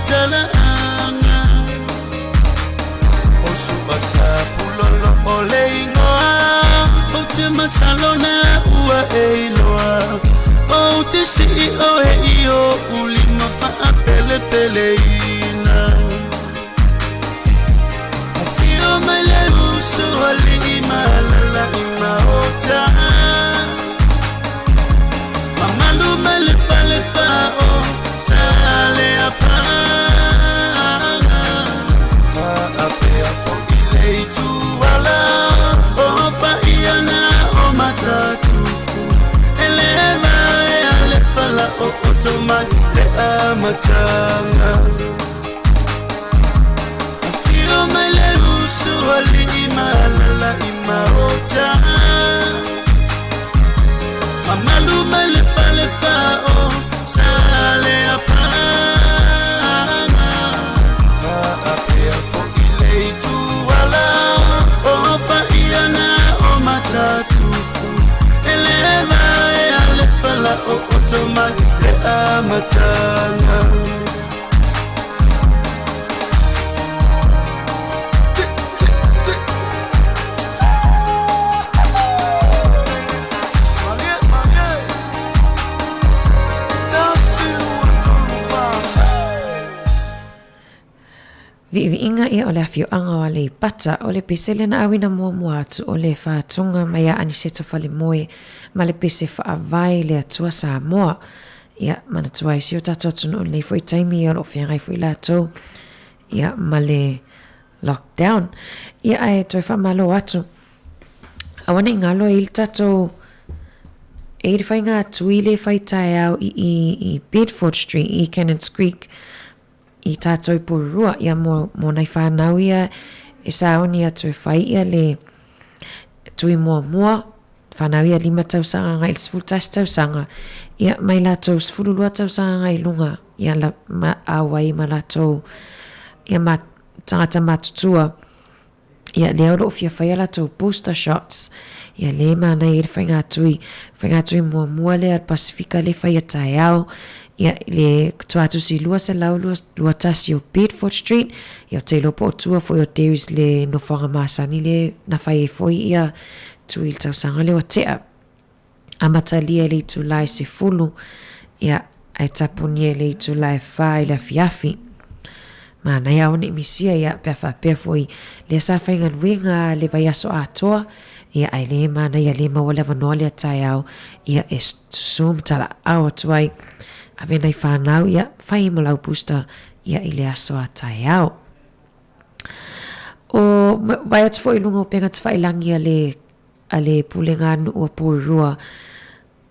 O: Tala anga. O su
C: Lolo o le igoa Ou te masalo na ua e iloa Ou te sii oe i oʻu lima faapelepeleina Afio mai le uso alii ma alalaʻi maota Mamalu mai le falefa o Saleapaga Faapea foʻi le ituala O paia na o Matatufu E le vaea le falaooto mai le amataga Afio mai le uso alii ma alalaʻi maota Mamalu mai le falefa o Saleapaga Faapea foʻi le ituala O paia na o Matatufu E le vaea le falaooto mai le amataga
N: Viiviiga ia o le afioaga o Aleipata, o le pese lena auina muamua atu o le faatuga mai a Aniseto Falemoe ma le pese faavae le Atua Samoa. Ia, manatua ai si o tatou atunuu i lenei foi taimi ia o lo o feagai foi latou ia ma le lockdown. Ia ae toe faamalo atu. Aua ne i galo e i le tatou e i le faiga tui le fai taeao i, i, i Bedford Street i Cannons Creek i tātou Porirua ia mo, mo nai whānau ia e saoni atu e whai ia le tui muamua whānau ia 5 tausaga ngai le 11 tausaga ia mai lātou 12 tausaga ngai lunga ia la, ma, auai ma lātou ia ma tagata matutua Ia, lea o lo o fia fai a latou booster shots, ia le manaia i le faigātui, faigātui muamua lea a le Pasifika le fai a taeao, ia, i le tuatusi 221 o Bedford Street, ia ou te iloa po o tua foi o Derry's le nofoaga masani le na fai ai foi ia tui i le tausaga lea ua tea. Amatalia i le itulā e 10, ia, ae tapunia i le itulā e 4 i le afiafi. Manaia aua ne i misia, ia, pe a faapea foi, lea sa faigaluega le vaiaso atoa, ia, ae le manaia le maua le avanoa lea taeao, ia, e susu ma talaau atu ai, ave nai fanau, ia, fai ma lau booster, ia, i le aso a taeao. O, vaai atu foi i luga o upega tafailangi a le a le Pulega Nuu a Porirua,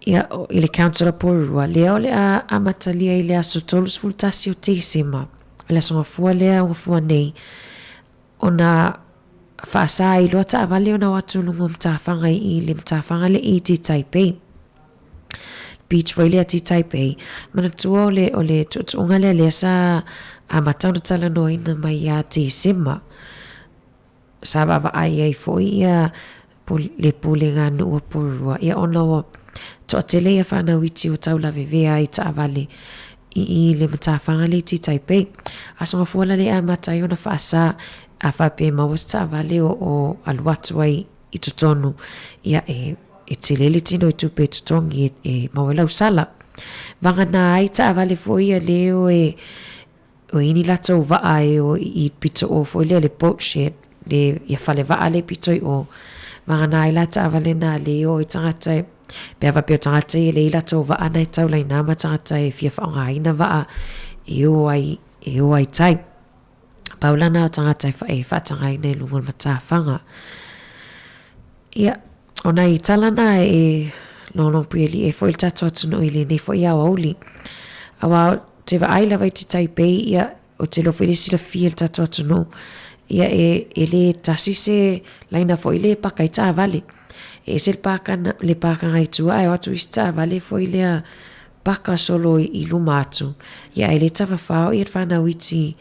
N: ia, i le Council a Porirua, lea o le a amatalia i le aso 31 o Tesema, le aso Gafua lea o Gafua nei, ona faasa ai loa taavale ona o atu i luga o matafaga i le matafaga le i Taipei. Beach foi lea ti Taipei. Manatua o le, o le tuutuuga lea lea sa amata ona talanoaina mai ia Tesema. Sa vaavaai ai foi ia le Pulega Nuu o Porirua, ia ona ua toatele ia whanau iti ua taulavevea ai taavale i i le matafaga le iti Taipei. Aso gafua la le amata ai ona faasa a faapea e maua se taavale o, o alu atu ai i totonu, ia e, e tele le tino i tupe e totogi e, e maua ai lau sala. Vagana ai taavale foi ia le o e, O i ni latou vaa e o i pito o foi lea le boat shed, le ia fale vaa le pito i o. Vagana ai la taavale na le o i tagata e, pe a faapea o tagata ia e leai latou vaa na e taulaina ma tagata e fia faaaogaina vaa e o ai, e o ai tai. Pau la na o tagata e, e faatagaina i luga o le matafaga. Ia, o nai tala na e logologopuialii ai foi le tatou atunuu i lenei foi aoauli. Aua ou te vaai lava i te Taipei, ia, ou te iloa foi le silafia e le tatou atunuu, ia e, e le tasi se laina foi lea e paka ai taavale. E ese le pāka, le pākaga i tua ae o atu isi taavale foi lea paka solo i, i luma atu. Ia ae le tafafao ia le whanau iti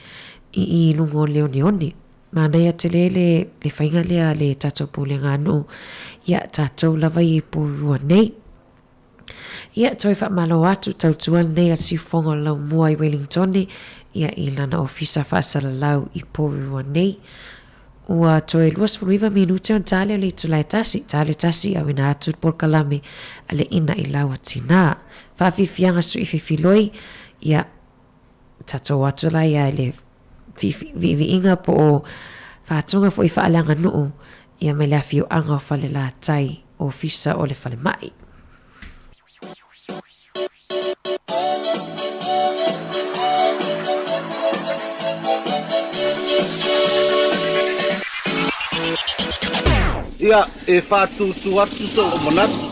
N: i, i luga o le oneone. Manaia tele le, le faiga lea a le tatou pulega nuu, ia tatou lava i Porirua nei. Ia, toe faamalo atu tautua lenei a le siufofoga o le Laumua i Wellingtone, ia i lana ofisa faasalalau i Porirua nei. Ua toe 29 minute ona ta lea o le itula e tasi, ta le tasi auina atu le polokalame a le ina i lau atinā. Faafiafiaga sui fefiloi, ia, tatou atu la ia i le viiviiga po o faatuga foi faaleaganuu ia mai le afioaga o Falelatai, Ofisa o le Falemai.
O: Ia, e faatūtū atu sou manatu.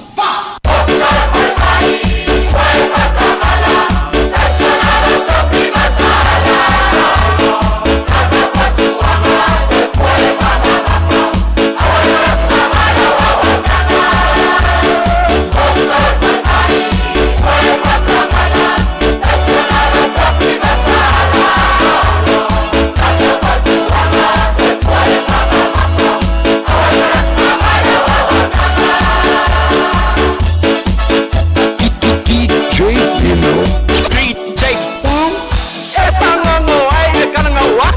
O: E pāgogo ai le kalagaua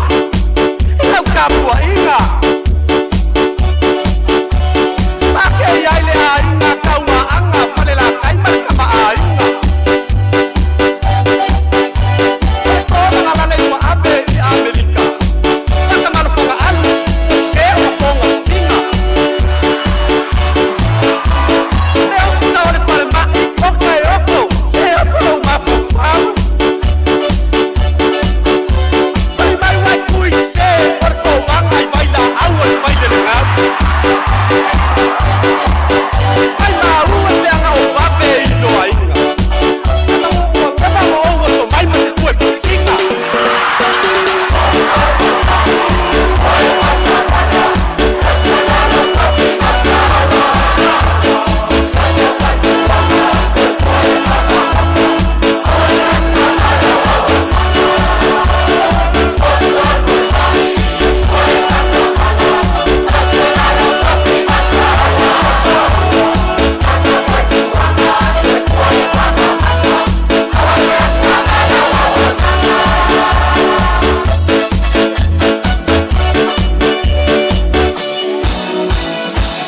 O: i lau tapuaiga. Pakei ai le aiga Tauaanga Falelatai ma le Tamaaiga. E tolaga lalei ua ave i Amerika. Tatamalofoga alu e o mafoga tiga. Le ofisa o le falemai o Kaeoko se oko lou mafaufau. Fai mai uai kui te o le kovaga i vailaau o le vailelegau. Fai maua leaga o vave i loaiga. Kama ua ou oso mai ma se tue pusiga.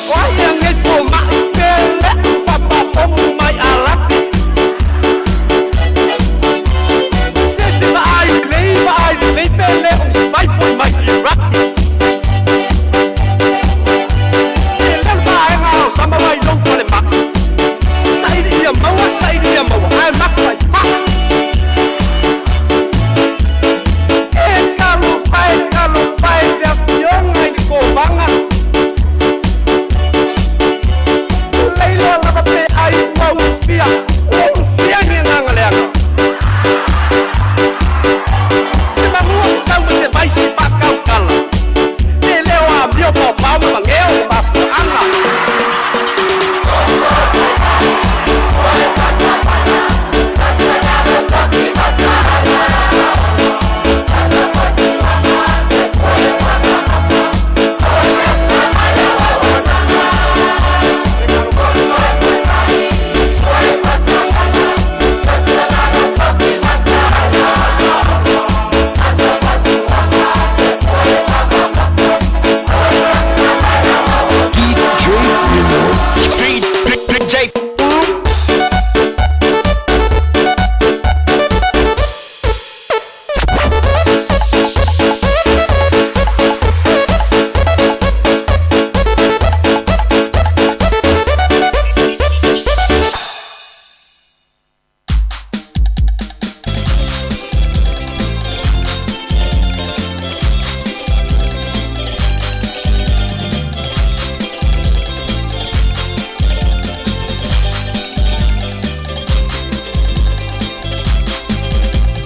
O: O ai anei fomai pe lea papapomu mai alaki. Se se vaai lelei vaai lelei pe le o se vai foi mai Iraki. E lea le vaega o sama mai lou falemai. Saili ia maua saili ia maua ae maku ai pa. E talofa e talofa e le afioga i le kovaga. Leiloa lava pe ai ua ulufia, ua ulufia ni agaga leaga. Se magua sau ma se vaisi faakautala. E le o amio paopao ma magea o le mafuaaga.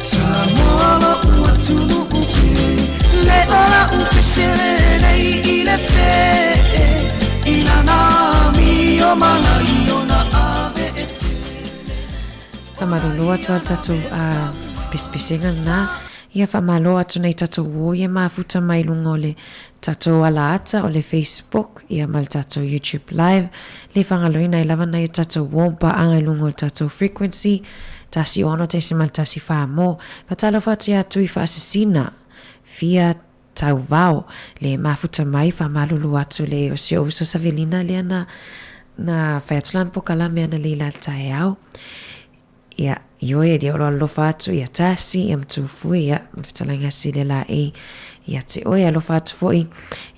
C: Samoa lo'u atunuu le o la'u pese lenei i le fee i lana amio mana i ona ave e tele.
N: Faamalolo atu a le tatou pesepesega lena. Ia faamalo atu nei tatou uo ia mafuta mai luga o le tatou alaata o le Facebook ia ma le tatou YouTube live. Le faagaloina ai lava nai o tatou uo ma paaga i luga o le tatou frequency 106.1 mo. Faatalofa atu ia Tui Faasisina. Fia Tauvao, le mafuta mai faamalulu atu le o si ou uso Savelina lea na na fai atu lana pokalame analeila i le taeao. Ia, ioe e le o lo alofa atu ia Tasi, ia Matufue, ia, ma le fetalaiga sili la e ia te oe, alofa atu foi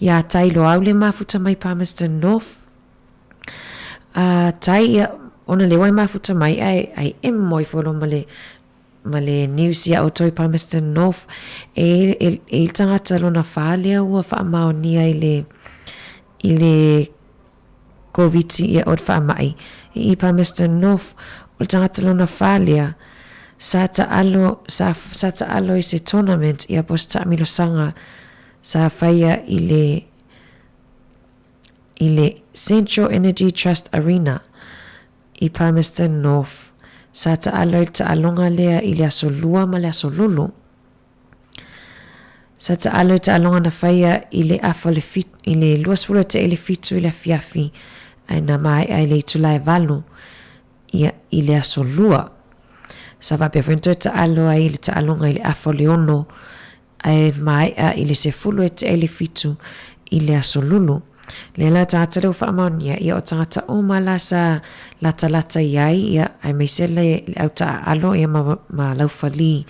N: ia Tai Loau le mafuta mai Palmerston North. A Tai, ia, ona le wai mafuta mai ai, ai emo ifo lo ma le ma le news ia outou i Palmerston North, e, e, e i tangata lona whā lea ua whaamaonia i le, i le Koviti ia o le faamai i i Palmerston North, o le tagata lona whā lea, sa taalo, sa, sa taalo i se tournament ia po se taamilosaga sa faia i le, i le Central Energy Trust Arena i Palmerston North. Sa taalo i le taaloga lea i le aso Lua ma le aso Lulu. Sa taalo i taaloga na faia i le afa o le fit, i le 27 i le afiafi, ae na maea i le itula e 8 ia, i le aso Lua. Sa faapea foi ona toe taalo ai i le taaloga i le afa o le 6, ae maea i le 17 i le aso Lulu. Lea la tagata lea ua faamaonia, ia o tagata uma la sa latalata i ai, ia, aemaise le, le au taaalo, ia, ma, ma laufali,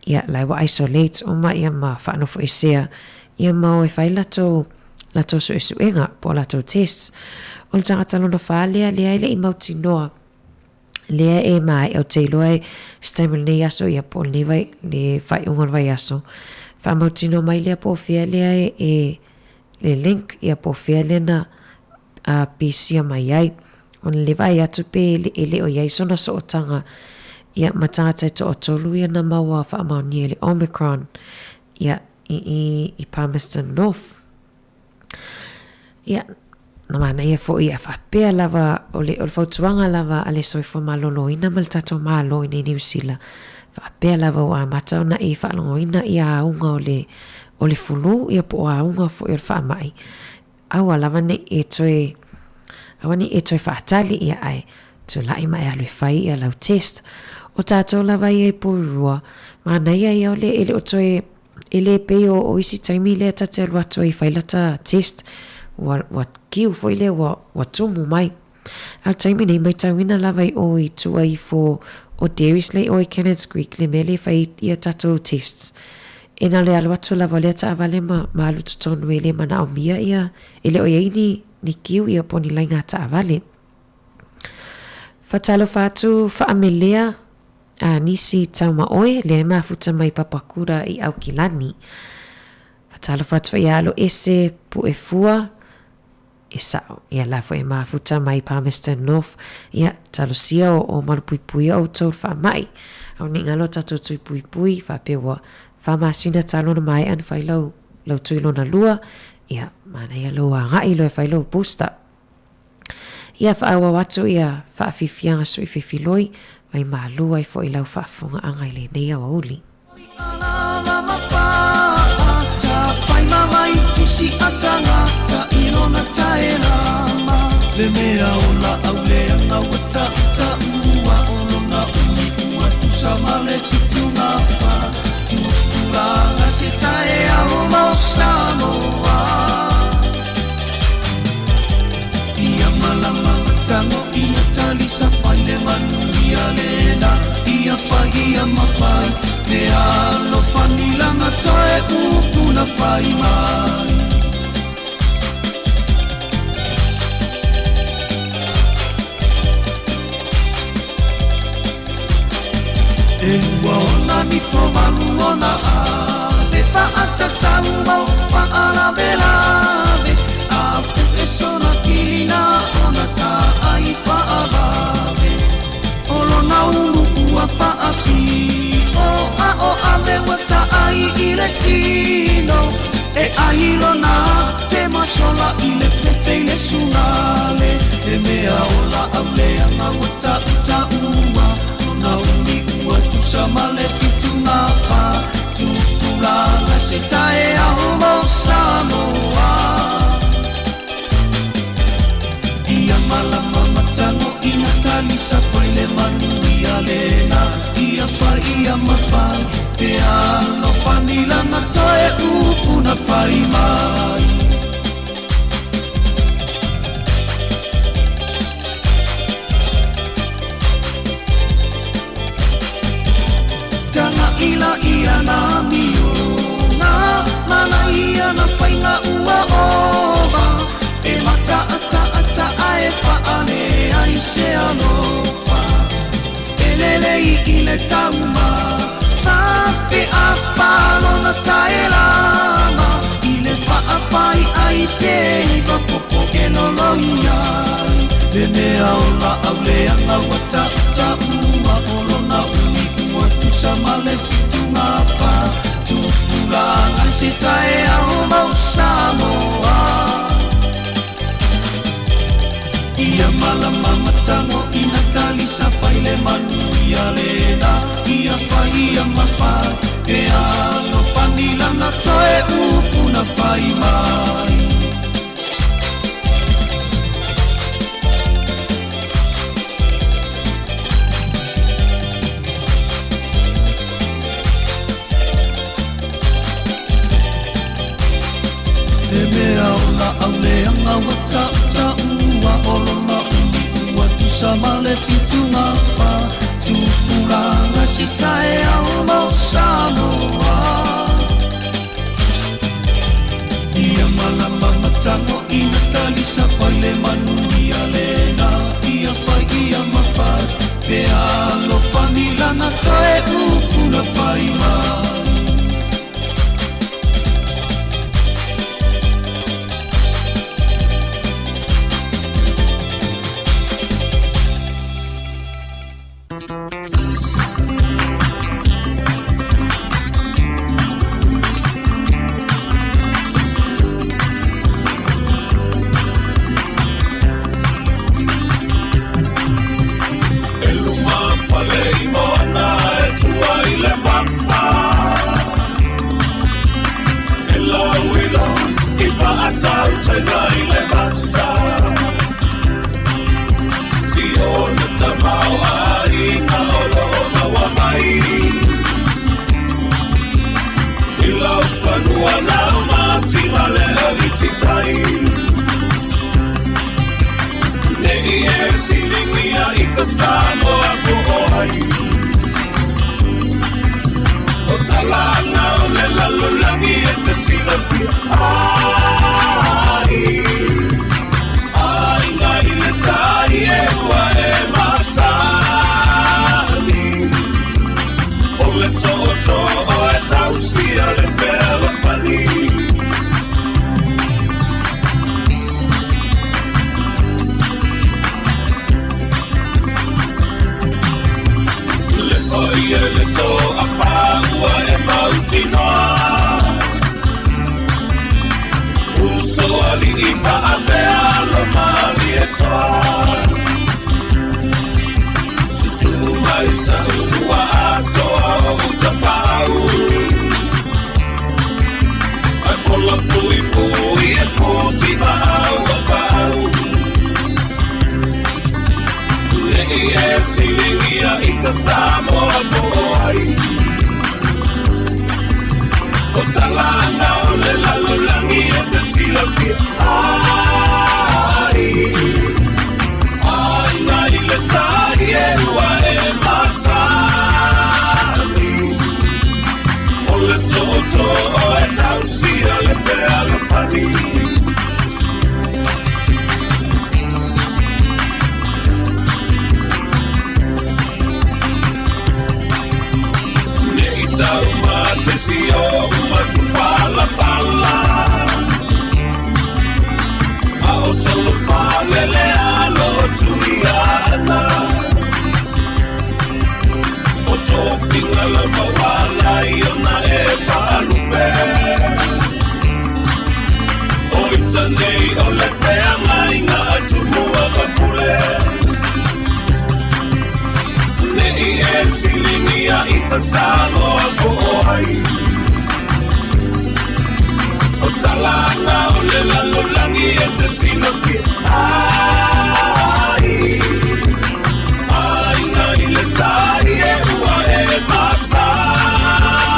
N: ia, la ua isolate uma, ia, ma faanofoesea, ia, ma o e fai latou, latou suesuega, po o latou tests. O le tagata lona whā lea, lea e le i mautinoa, lea e maea o te iloa e se taimi o lenei aso, ia, po o lenei vai, le faaiuga o le vaiaso. Faamautinoa mai lea po o fea lea e, e le link, ia, po o fea lea na a pisia mai ai. Ona le vaai atu pe e le o i ai sona sootaga, ia, ma tagata e toatolu ia na maua faamaonia i le Omicron, ia, i, i, i Palmerston North. Ia, na manaia foi a faapea lava o le, o le fautuaga lava a le Soifua Maloloina ma le tatou Malo i nei Niu Sila, faapea lava ua amata ona e faalogoina ia auga o le, o le fulu, ia po o auga foi o le faamai, aua lava ne i e toe, aua ne i e toe faatali ia ae tulai ma e alu e fai ia lau test. O tatou lava ia i Porirua, manaia ia o le e le o toe, e le pei o, o isi taimi lea ta te alu atu ai e fai lata test, ua, ua kiu foi lea ua, ua tumu mai. A o le taimi nei, maitauina lava i o i tua ifo o Dairies lea i o i Cannons Creek le mea lea e fai ia tatou tests. E na o le alu atu lava o lea taavale ma, ma alu totonu e le manaomia ia, e le o i ai ni, ni kiu ia po o ni laiga taavale. Fatalofa atu faamelea a nisi taumaoe lea e mafuta mai Papakura i Aukilani. Fatalofa atu foi ia alo ese Pu'efua, e sa'o. Ia la foi e mafuta mai Palmerston North, ia, talosia o, o malupuipuia outou i le faama'i. Aua ne i galo tatou tui puipui, faapea ua faamasina talu ona maea ona fai lau, lau tui lona lua, ia, manaia lou aga'i loa e fai lou booster. Ia, faaauau atu ia faafiafiaga sui fefiloi, mai malu ai foi lau faafofogaaga i lenei aoauli.
M: Te alofani lana toe upu na fai mai. Tanga ila ia na mionga, mana ia na whainga ua ova. E mata ata ata ae whaale ai se alofa. E lele i ile tauma, pe a palona taelama. I le whaawhai ai te iwa popo e loloi ai. Le mea o la au leanga ua ta ua olona umi ua tusa ma le fitu ngā wha. Tupulanga se tae ao mau Samoa. Ia malama matango ina talisa fai le manu ia lena. Ia fai ia mawha, e alofani lana toe upu na fai mai. Te mea o la au leanga ua ta ta ua olona umi ua tusa ma le fitu ngā wha. Tupulanga si tae ao mau Samoa. Ia malama matango ina talisa fai le manu ia lena. Ia fai ia mawhai, pe alofani lana toe upu na fai mai.
P: Ai ngai le tai e ua e masani.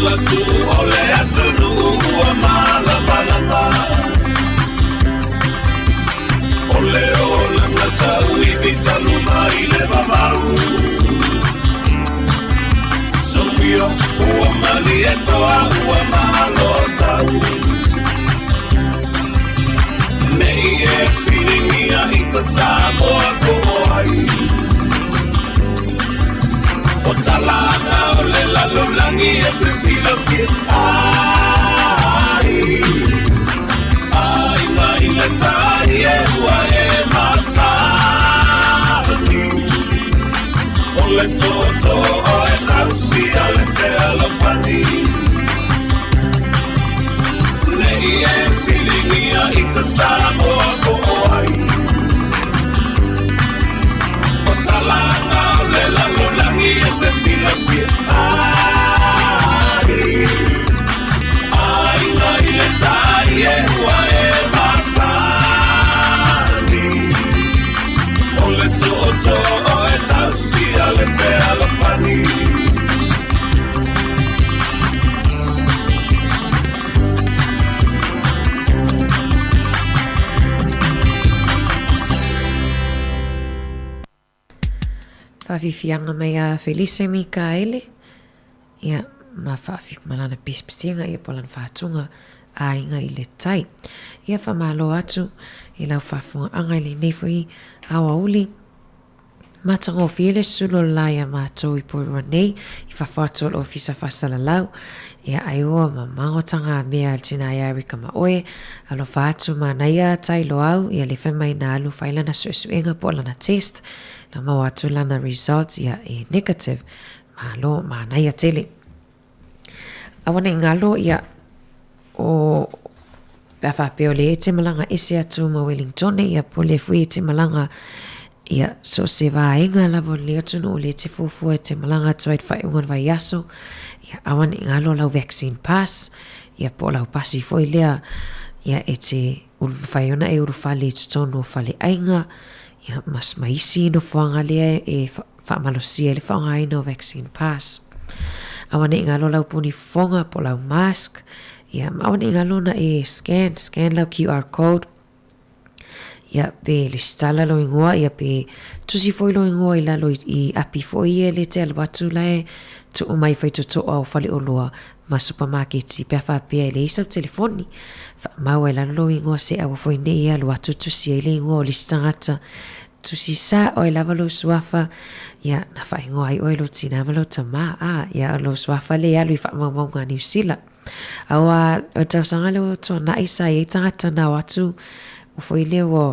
P: manatu o le atunuu ua malamalama. O le olaga tauivi talu mai le vavau. Soia ua malie toa ua malo tau. Nei e filigia i ta Samoa ko ai. O talana o le lalolagi e te silafia ai. Aiga i le tai e ua e masani. O le tootoo o e tausia le fealofani. Nei e filigia i ta Samoa ko ai. O talana o le lalolagi e te silafia ai. Aiga i le tai e ua e masani. O le tootoo o e tausia le fealofani.
N: Faafiafiaga mai ia Felise Mikaele, ia, ma faafi, ma lana pisipisiga, ia, po o lana faatuga aiga i le tai. Ia, faamalo atu i lau faafogaaga i lenei foi aoauli. Matagofie le sulu o le la iā matou i Porirua nei, i fafo atu o le Ofisa Faasalalau. Ia, ai ua mamago tagamea a le tina ia Erica ma oe. Alofa atu manaia tai loau, ia le fai mai na alu fai lana suesuega po o lana test, na maua atu lana results, ia e negative. Malo, manaia tele. Aua nei galo, ia, o, pe a faapea o lea e te malaga ese atu ma Wellingtone, ia, po o lea foi e te malaga, ia, so o se vaega lava o lenei atunuu o lea e te fuafua e te malaga atu ai i le faaiuga o le vaiaso, ia, aua nei galo lau vaccine pass, ia, po o lau pasi foi lea, ia, e te ulu, mafai ona e ulufale i totonu o faleaiga, ia, ma, ma isi nofoaga lea e faamalosia ai le faaaogaina o vaccine pass. Aua ne i galo lau puni fofoga po o lau mask, ia, ma aua ne i galo ona e scan, scan lau QR code, ia, pe lesitala lou igoa, ia, pe tusi foi lou igoa i lalo i, i api foi ia le te alu atu la e tuu mai faitotoa o faleoloa ma supamaketi pe a faapea e leai sau telefoni. Faamau ai lalo lou igoa se aua foi ne i alu atu tusi ai le igoa o le isi tagata. Tusi sa oe lava lou suafa, ia, na faaigoa ai oe lou tinā ma lou tamā, ā, ia, o lou suafa lea e alu i faamaumauga a Niu Sila. Auā, o le tausaga lea ua tuanai sa i ai tagata na o atu, ua foi lea ua,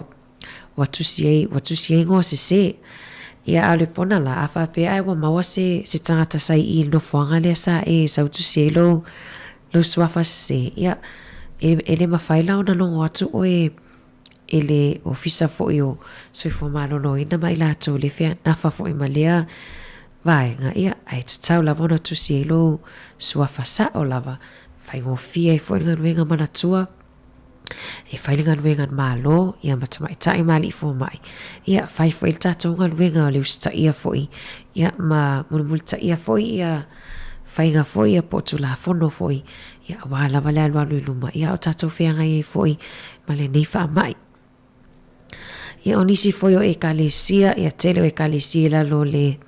N: ua tusi ai, ua tusi ai igoa sesē. Ia, a o le pona la, a faapea ae ua maua se, se tagata sa i i le nofoaga lea sa e sau tusi ai lou, lou suafa sesē, ia, e, e le mafai la ona logo atu oe e le Ofisa foi o Soifua Maloloina ma i latou le fea nafa foi ma lea vaega, ia, ae tatau lava ona tusi ai lou suafa sa'o lava, faigofie ai foi le galuega manatua, e fai le galuega a le Malo, ia ma tamaitai ma alii fomai, ia, fai foi le tatou galuega o le usitaia foi, ia, ma mulimulitaia foi ia faiga foi ia po o Tulafono foi, ia, aua lava le alualu i luma, ia, a o tatou feagai ai foi ma lenei faamai. Ia, o nisi foi o Ekalesia, ia, tele o Ekalesia i lalo o le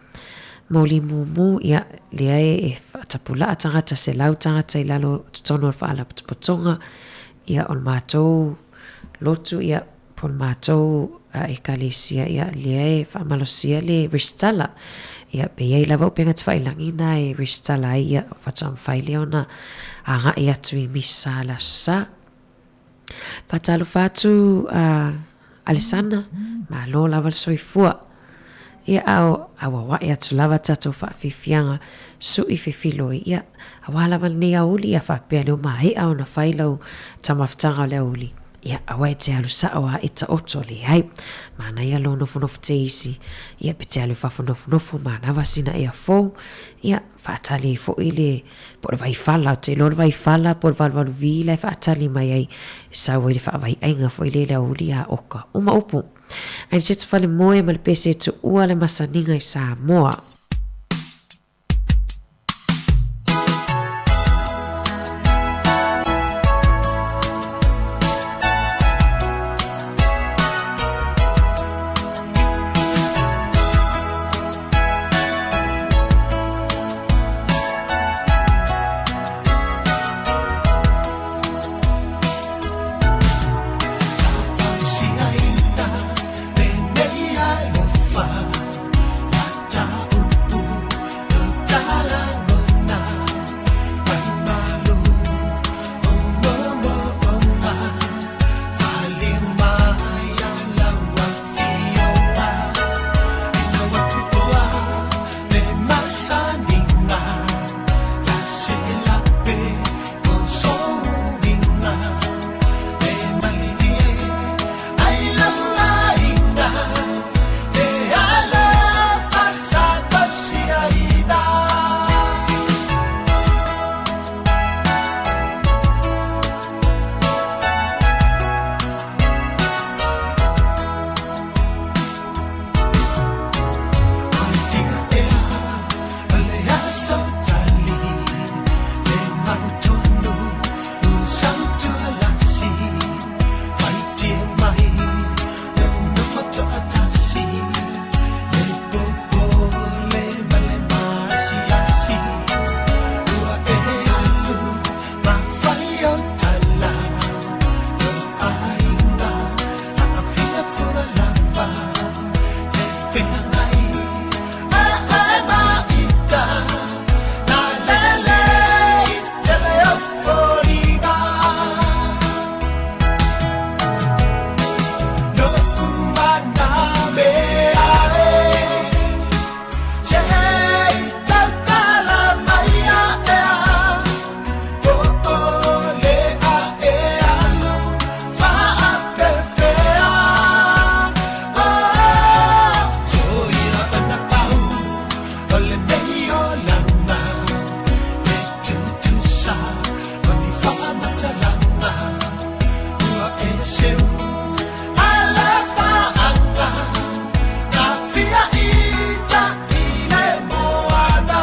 N: moli mumu, ia, lea e, e faatapulaa tagata, selau tagata i lalo totonu o le faalapotopotoga, ia, o le matou lotu, ia, po o le matou Ekalesia, ia, lea e faamalosia le resitala. Ia, pe i ai lava upega tafailagi na e resitala ai, ia, faatoa mafai lea ona agai atu i Misa le Aso Sa. Faatalofa atu a Alesana, malo lava le soifua. Ia a o auauae atu lava tatou faafiafiaga sui fefiloi, ia aua lava lenei aoauli, ia faapea lea ua maea ona fai lau taumafataga o le aoauli, ia aua e te alu sao a e taoto, leai. Manaia lou nofonofo teisi, ia pe te alu i fafo nofonofo manava sina ea fou, ia faatali ai foi le, po o le vaifala, ou te iloa o le vaifala po o le valuvaluvi la e faatali mai ai, e sau ai le faavaiaiga foi lea i le aoauli a oka. Uma upu. Ae ni se fale moe ma le pese e tuua le masaniga i Samoa.
P: Olanga e tutusa o ni faamatalaga ua e seu alefaaga tafia ita i le moana.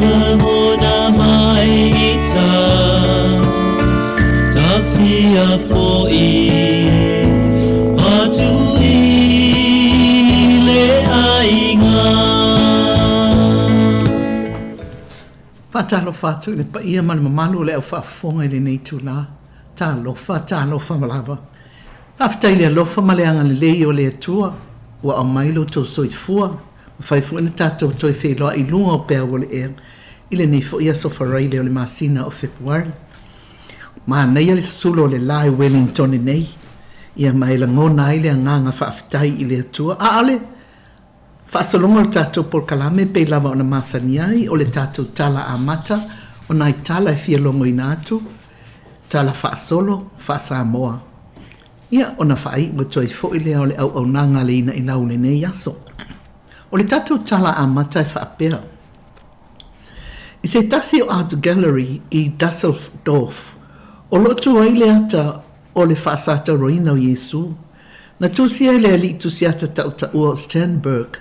Q: Lagona mai i ta Tawhia fo'i Atu i le aiga.
R: Faatalofa atu i le paia ma le mamalu o le au faafofoga i lenei itula. Talofa, talofa lava. Faafetai i le alofa ma le agalelei o le Atua ua aumai lo outou soifua, mafai foi ona tatou toe feiloai i luga o peau o le ea i lenei foi aso Faraile o le masina o Fepuari. Manaia le sulo o le la i Wellington nei, ia ma e lagona ai le agaga faafetai i le Atua. A o le faasologa o le tatou polokalame pei lava ona masani ai, o le tatou tala amata o nai tala e fia logoina atu, tala faasolo, faa-Samoa. Ia, ona faaiu atu ai foi lea o le auaunaga a le Inailau i lenei aso. O le tatou tala amata e faapea, I se tasi o art gallery i Dusseldorf, o lo o tu ai le ata o le faasatauroina o Iesu, na tusia e le alii tusiata tautaua o Sternberg.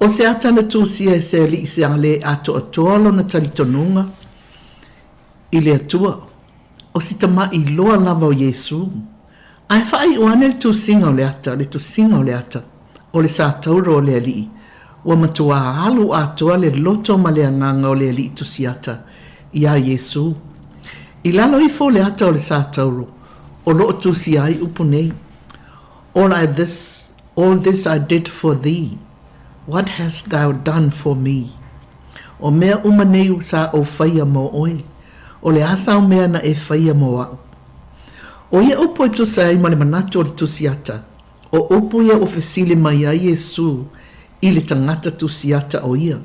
R: O se ata na tusia e se alii sa le atoatoa lona talitonuga i le Atua, o si tamaʻi loa lava o Iesū. Ae faaiu ane le tusiga o le ata, le tusiga o le ata, o le satauro o le Alii, ua matuā alu atoa le loto ma le agaga o le Alii tusiata iā Iesū. I lalo ifo o le ata o le satauro, o lo o tusia ai upu nei, All I this, all this I did for thee, what hast thou done for me? O mea uma nei sa ou faia mo oe, o le a sau mea na e faia mo aʻu? ʻO ia upu e tusa ai ma le manatu o le tusiata, o upu ia ua fesili mai ai Iesū i le tagata tusiata o ia.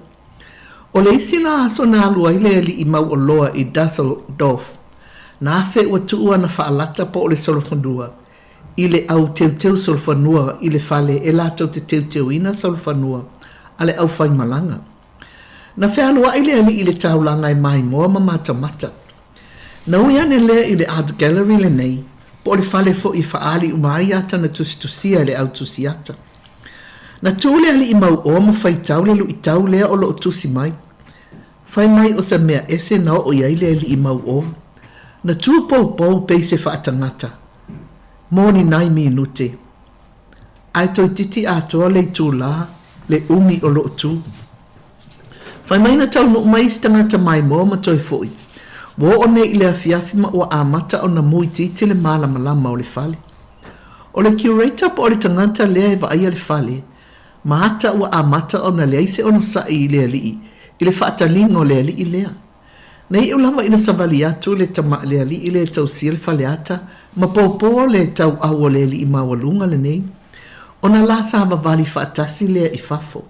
R: ʻO le isi lā aso na alu ai le aliʻi mauoloa i Dusseldorf, na afe ua tuu ana faalata po o le solofanua i le au teuteu solofanua i le fale e latou te teuteuina solofanua a le aufaimalaga. Na fealuaʻi le aliʻi i le taulaga e maimoa ma matamata. Na ui ane lea i le Art Gallery lenei, po o le fale foi e faaali uma ai ata na tusitusia e le au tusiata. Na tu le aliʻi mauʻoa ma faitau le luʻitau lea o lo o tusi mai. Fai mai o se mea ese na oo i ai le aliʻi mauʻoa. Na tu poupou pei se faatagata. Mo ni nai minute. Ae toeitiiti atoa le itulā le umi o lo o tu. Fai mai na taunuu mai isi tagata maimoa ma toe foi. Ua oo nei i le afiafi ma ua amata ona muitiiti le malamalama o le fale. O le curator po o le tagata lea e vaaia le fale, ma ata ua amata ona leai se onosai i le alii i le faataliga o le alii lea. Na iu lava ina savali atu le tama le alii lea e tausia le faleata ma pōpō le tauau o le alii maualuga lenei, ona la savavali faatasi lea i fafo.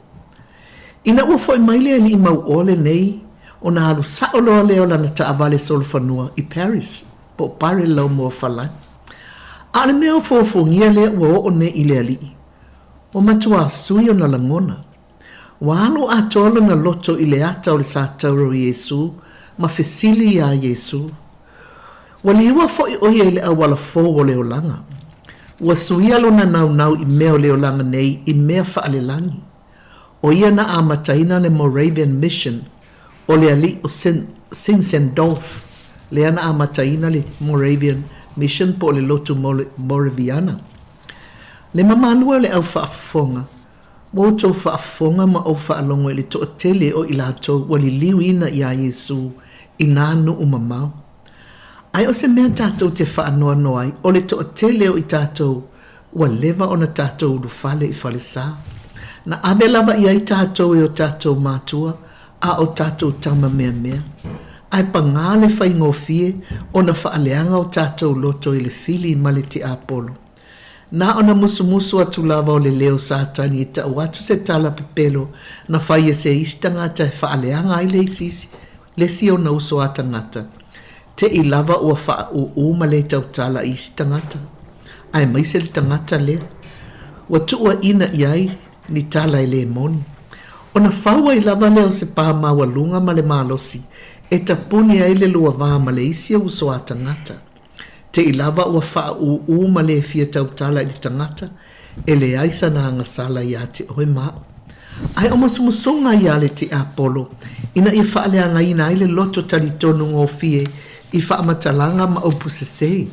R: Ina ua foi mai le alii mauoa lenei, ona alu sao loa lea o lana taavale solofanua i Paris, po o Pare Laumoa Falani. A o le mea o fuafuagia lea ua oo nei i le alii, ua matuā sui ona lagona. Ua alu atoa lona loto i le ata o le satauro o Iesū ma fesili iā Iesū. Ua liua foi ʻo ia i le auala fou o le olaga. Ua suia lona naunau i mea o le olaga nei i mea faalelagi. ʻO ia na amataina le Moravian Mission o le alii o Zinzendorf, lea na amataina le Moravian Mission po o le lotu Moraviana. Le mamalu e o le au faafofoga, Ua outou faafofoga ma ou faalogo i le toatele o i latou ua liliuina iā Iesū i nā nuu mamao. Ae o se mea tatou te faanoanoa ai, o le toatele o i tatou ua leva ona tatou ulufale i falesā. Na ave lava i ai tatou e o tatou matua a o tatou tama meamea. Ae pagā le faigofie ona faaleaga o tatou loto i le fili ma le tiapolo. Na ona musumusu atu lava o le leo Satani e tau atu se tala pepelo na fai e se isi tagata e faaleaga ai le isi isi le isi ona uso a tagata. Te i lava ua faaūū ma le tautala i isi tagata, aemaise le tagata lea ua tuuaina i ai ni tala e le moni. Ona fau ai lava lea o se pā maualuga ma le malosi e tapuni ai le lua va ma le isi uso a tagata. Te i lava ua faaūū ma le fia tautala i le tagata, e leai sana agasala iā te oe ma aʻu. Ae o musumusuga ia a le tiapolo, ina ia faaleagaina ai le loto talitonu gofie i faamatalaga ma upu sesē.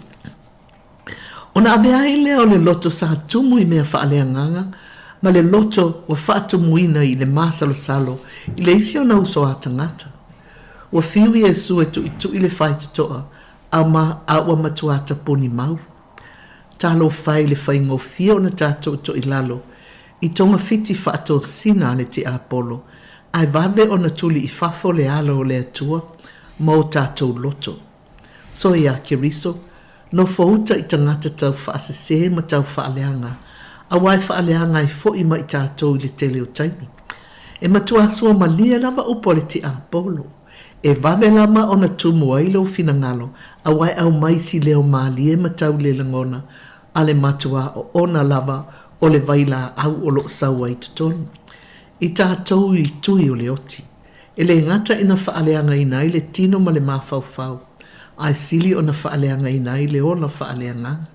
R: Ona avea ai lea o le loto sa tumu i mea faaleagaga ma le loto ua faatumuina i le masalosalo i le isi ona uso a tagata. Ua fiu Iesu e tuʻituʻi le faitotoa a ma a ua matuā tapuni mau. Talofa e i le faigofie ona tatou toilalo i togafiti faatosina a le tiapolo, ae vave ona tuli i fafo le alo o le Atua ma o tatou loto. Soa iā Keriso, nofouta i tagata tau faasesē ma tau faaleaga, auā e faaleaga ai foʻi ma i tatou i le tele o taimi. E matuā suamalie lava upu a le tiapolo. E vave lava ona tumu ai lou finagalo, auā e aumai si leo mālie ma tau le lagona a le matuā oona lava o le vailaau o loo sau ai totonu. I tatou i tui o le oti. E lē gata ina faaleagaina ai le tino ma le mafaufau, ae sili ona faaleagaina ai le ola faaleagaga.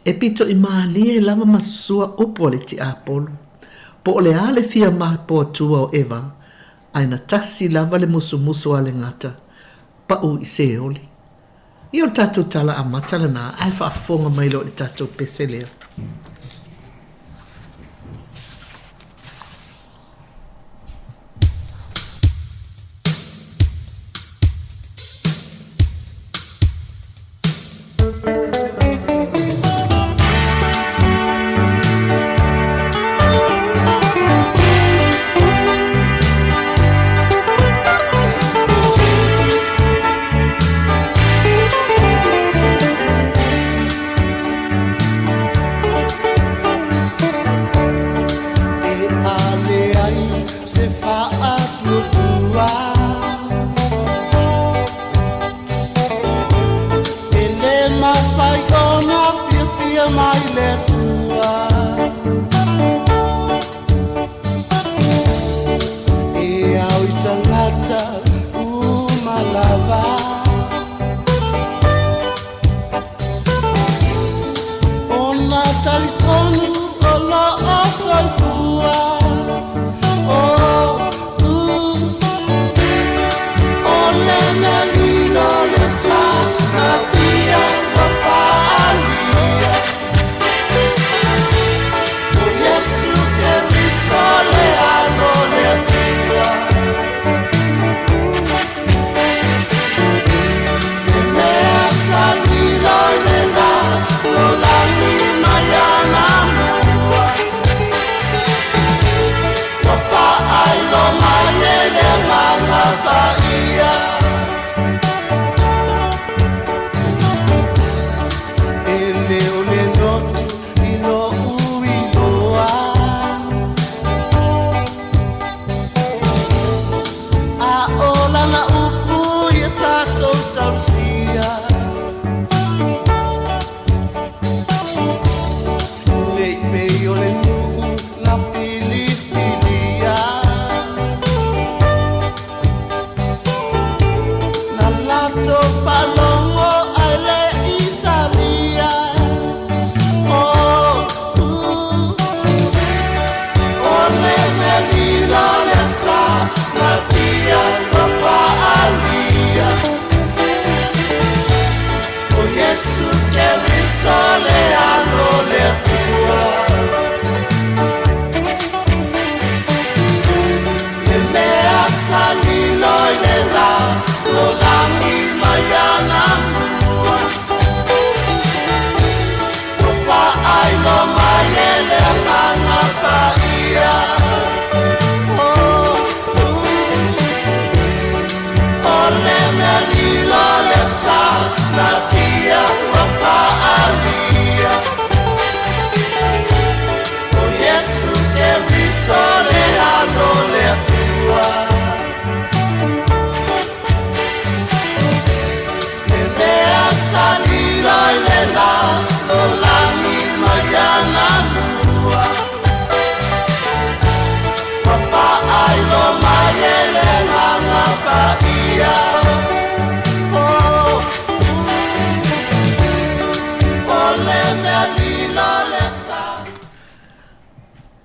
R: E pitoʻi mālie lava ma sua upu a le tiapolo. Po o le a le fia mapoatua o Eva, ae na tasi lava le musumusu a le gata, paʻu i Seoli. Ia o le tatou tala amata lena, ae faafofoga mai loa i le tatou pese lea.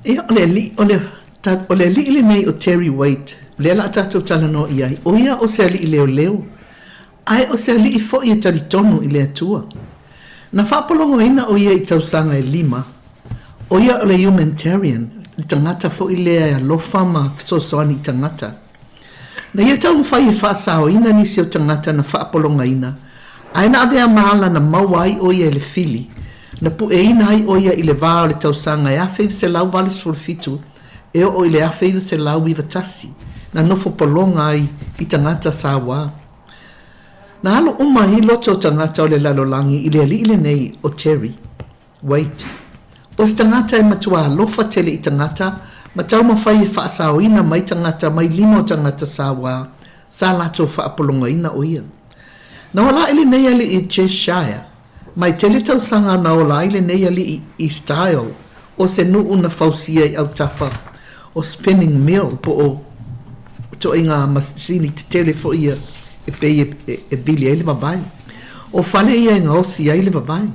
R: Ia, o le alii, o le Ta, o le aliʻi lenei o Terry Waite, lea la a tatou talanoa i ai, ʻo ia o se aliʻi leoleo, ae o se aliʻi foi e talitonu i le Atua. Na faapologoina ʻo ia i tausaga e lima, ʻo ia o le humanitarian, le tagata foi lea e alofa ma fesoasoani i tagata. Na ia taumafai e faasaoina nisi o tagata na faapologaina, ae na avea ma ala na maua ai ʻo ia e le fili, na puʻeina ai ʻo ia i le vā o le tausaga e 1987 e oo i le 1991, na nofo pologa ai i tagata sauā. Na alo uma ai loto o tagata o le lalolagi i le aliʻi lenei o Terry. Wait. O se tagata e matua alofa tele i tagata ma taumafai e faasaoina mai tagata mai lima o tagata sauā sa latou faapologaina o ia. Na ola ai lenei aliʻi i Cheshire, mai tele tausaga na ola ai lenei aliʻi i Style o se nuu na fausia i autafa o Spinning Mill po o itoaiga masini tetele foi ia e pei e vili ai le vavae. O fale ia e gaosi ai le vavae.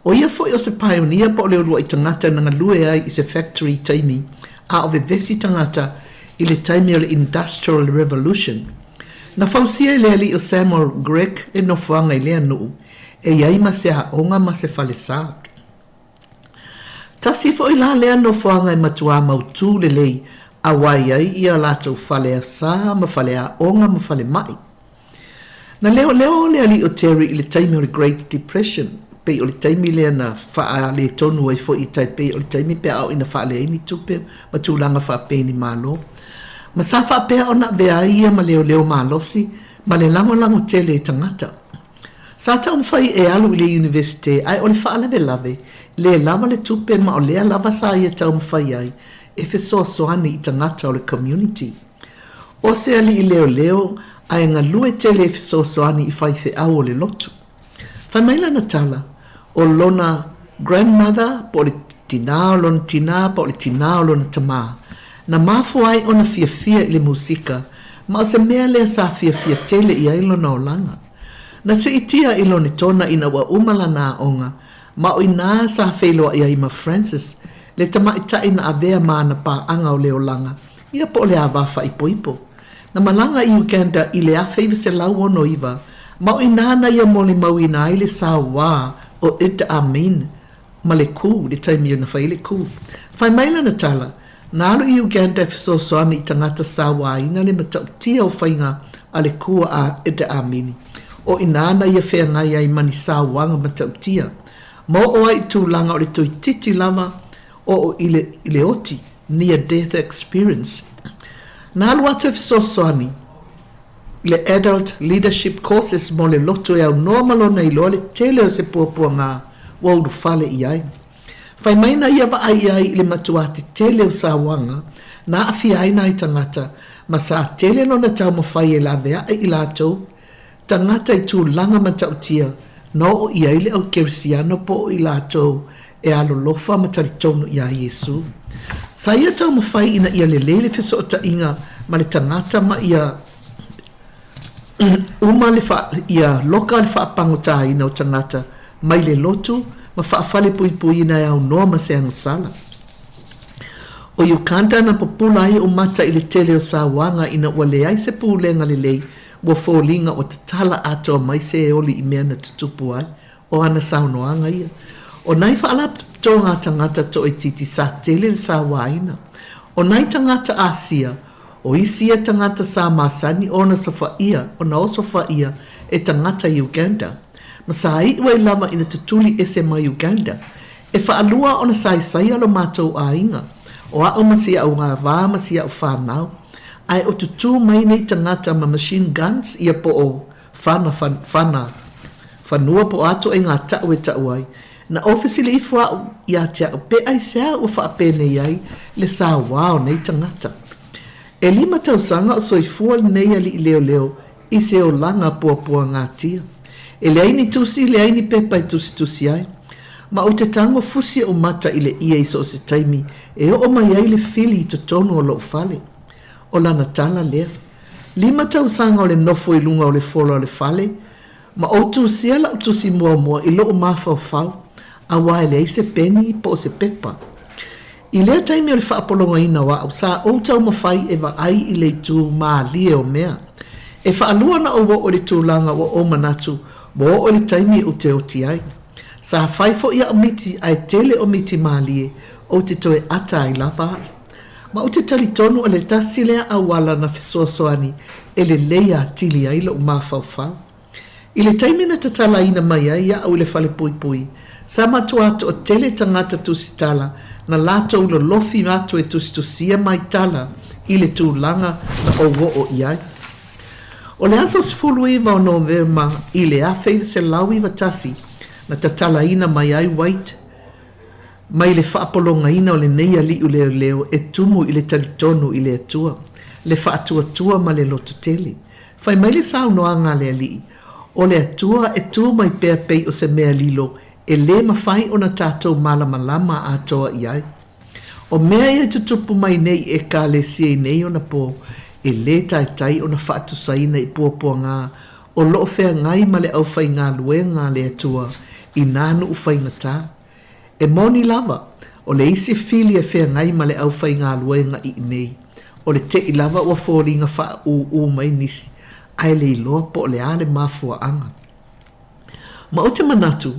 R: ʻO ia foi o se pioneer po o le uluaʻi tagata na galue ai i se factory i taimi a o vevesi tagata i le taimi o le Industrial Revolution. Na fausia e le aliʻi o Samuel Gregg le nofoaga i lea nuu e i ai ma se aoga ma se falesa. Tasi foi la lea nofoaga e matuā mautū lelei auā i ai ia latou fale sa ma fale aoga ma fale maʻi. Na leoleo le aliʻi o Terry i le taimi o le Great Depression, pei o le taimi lea na faaletonu ai foi i Taipei o le taimi pe a oo ina faaleai ni tupe ma tulaga faapei ni malo. Ma sa faapea ona avea ai ia ma leoleo malosi ma le lagolago tele i tagata. Sa taumafai e alu i le Universite ae o le faalavelave, le lava le tupe ma o lea lava sa ia taumafai ai e fesoasoani i tagata o le community. O se aliʻi leoleo ae galue tele e fesoasoani i faifeau o le lotu. Fai mai lana tala, o lona grandmother po o le tinā o lona tinā po o le tinā o lona tamā, na mafua ai ona fiafia i le musika, ma o se mea lea sa fiafia tele i ai lona olaga. Na siitia i Lonetona ina ua uma lana aoga, ma o inā sa feiloai ai ma Francis, le tamaʻitaʻi na avea ma ana pāʻaga o le olaga, Ia po o le ava faaipoipo. Na malaga i Uganda i le 1969, ma o inā na ia molimauina ai le sauā o Idi Amin ma le coup, le taimi na fai ai le coup. Fai mai lana tala, na alu i Uganda e fesoasoani i tagata sauāina le matautia o faiga a le coup a Idi Amini. O inā na ia feagai ai ma ni sauaga matautia, ma oo ai i tulaga o le toeititi lava oo i le, i le oti, near death experience. Na alu atu e fesoasoani i le Adult Leadership Courses mo le lotu e aunoa ma lona iloa le tele o se puapuaga ua ulufale i ai. Fai mai na ia vaai ai i le matuā tetele o sauaga na aafia ai nai tagata ma sa tele lona taumafai e laveaʻe i latou tagata i tulaga matautia na oo i ai le au Kerisiano po o i latou e alolofa ma talitonu iā Iesū. Sa ia taumafai ina ia lelei le fesootaiga ma le tagata ma ia uma le fa, ia loka le faapagotāina o tagata mai le lotu ma faafalepuipuiina e aunoa ma se agasala. O Uganda na pupula ai o mata i le tele o sauaga ina ua leai se pulega lelei ua foliga ua tatala atoa mai se eoli i mea na tutupu ai. O ana saunoaga ia. O nai faalapotopotoga a tagata toaitiiti sa tele le sauaina. O nai tagata Asia, o isi ia tagata sa masani ona sofaia, ona osofaia e tagata i Uganda. Ma sa iʻu ai lava ina tutuli ese mai Uganda. E faalua ona saisai lo matou aiga, o aʻu ma si aʻu āvā ma si aʻu whanau, ae o tutū mai nei tagata ma machine guns ia po o whana, whana, whanua po o ato e ngā taʻu e taʻu ai. Na ofisili ifo aʻu iā te aʻu pe aisea ua faapenei ai le sauā o nei tagata. E lima tausaga o soifua lenei aliʻi leoleo i se olaga puapuagatia. E leai ni tusi, leai ni pepa e tusitusi ai. Ma ou te tago fusi oʻu mata i le ʻie i so o se taimi e oo mai ai le fili i totonu o loʻu fale. O lana tala lea. Lima tausaga o le nofo i luga o le fola o le fale, ma ou tusia laʻu tusi muamua i loʻu mafaufau, auā e leai se peni po o se pepa. I lea taimi o le faapologaina o a'u, sa ou taumafai e vaai i le itu mālie o mea. E faalua ona ou oo i le tulaga ua ou manatu ua oo i le taimi ou te oti ai. Sa fai foi a'u miti ae tele o miti mālie ou te toe ata ai lava a'u. Ma ou te talitonu o le tasi lea auala na fesoasoani e lelei atili ai lo'u mafaufau. I le taimi na tatalaina mai ai a'u i le fale puipui, sa matuā toatele tagata tusitala na latou lolofi atu e tusitusia mai tala i le tulaga na ou oo i ai. O le aso 19 o Novema i le 1991 na tatalaina mai ai White mai le faapologaina o lenei aliʻu leoleo e tumu i le talitonu i le Atua, le faatuatua ma le lototele. Fai mai le saunoaga a le Alii, O le Atua e tu mai pea pei o se mea lilo e lē mafai ona tatou malamalama atoa i ai. O mea ia e tutupu mai nei i Ekalesia i nei ona pō, e lē taitai ona faatusaina i puapuagā o lo'o feagai ma le aufaigaluega a le Atua i nā nuʻu faigata. E moni lava, o le isi fili e feagai ma le aufaigaluega i inei, o le teʻi lava ua foliga faaūū mai nisi, ae le iloa po o le a le mafuaaga. Ma ou te manatu,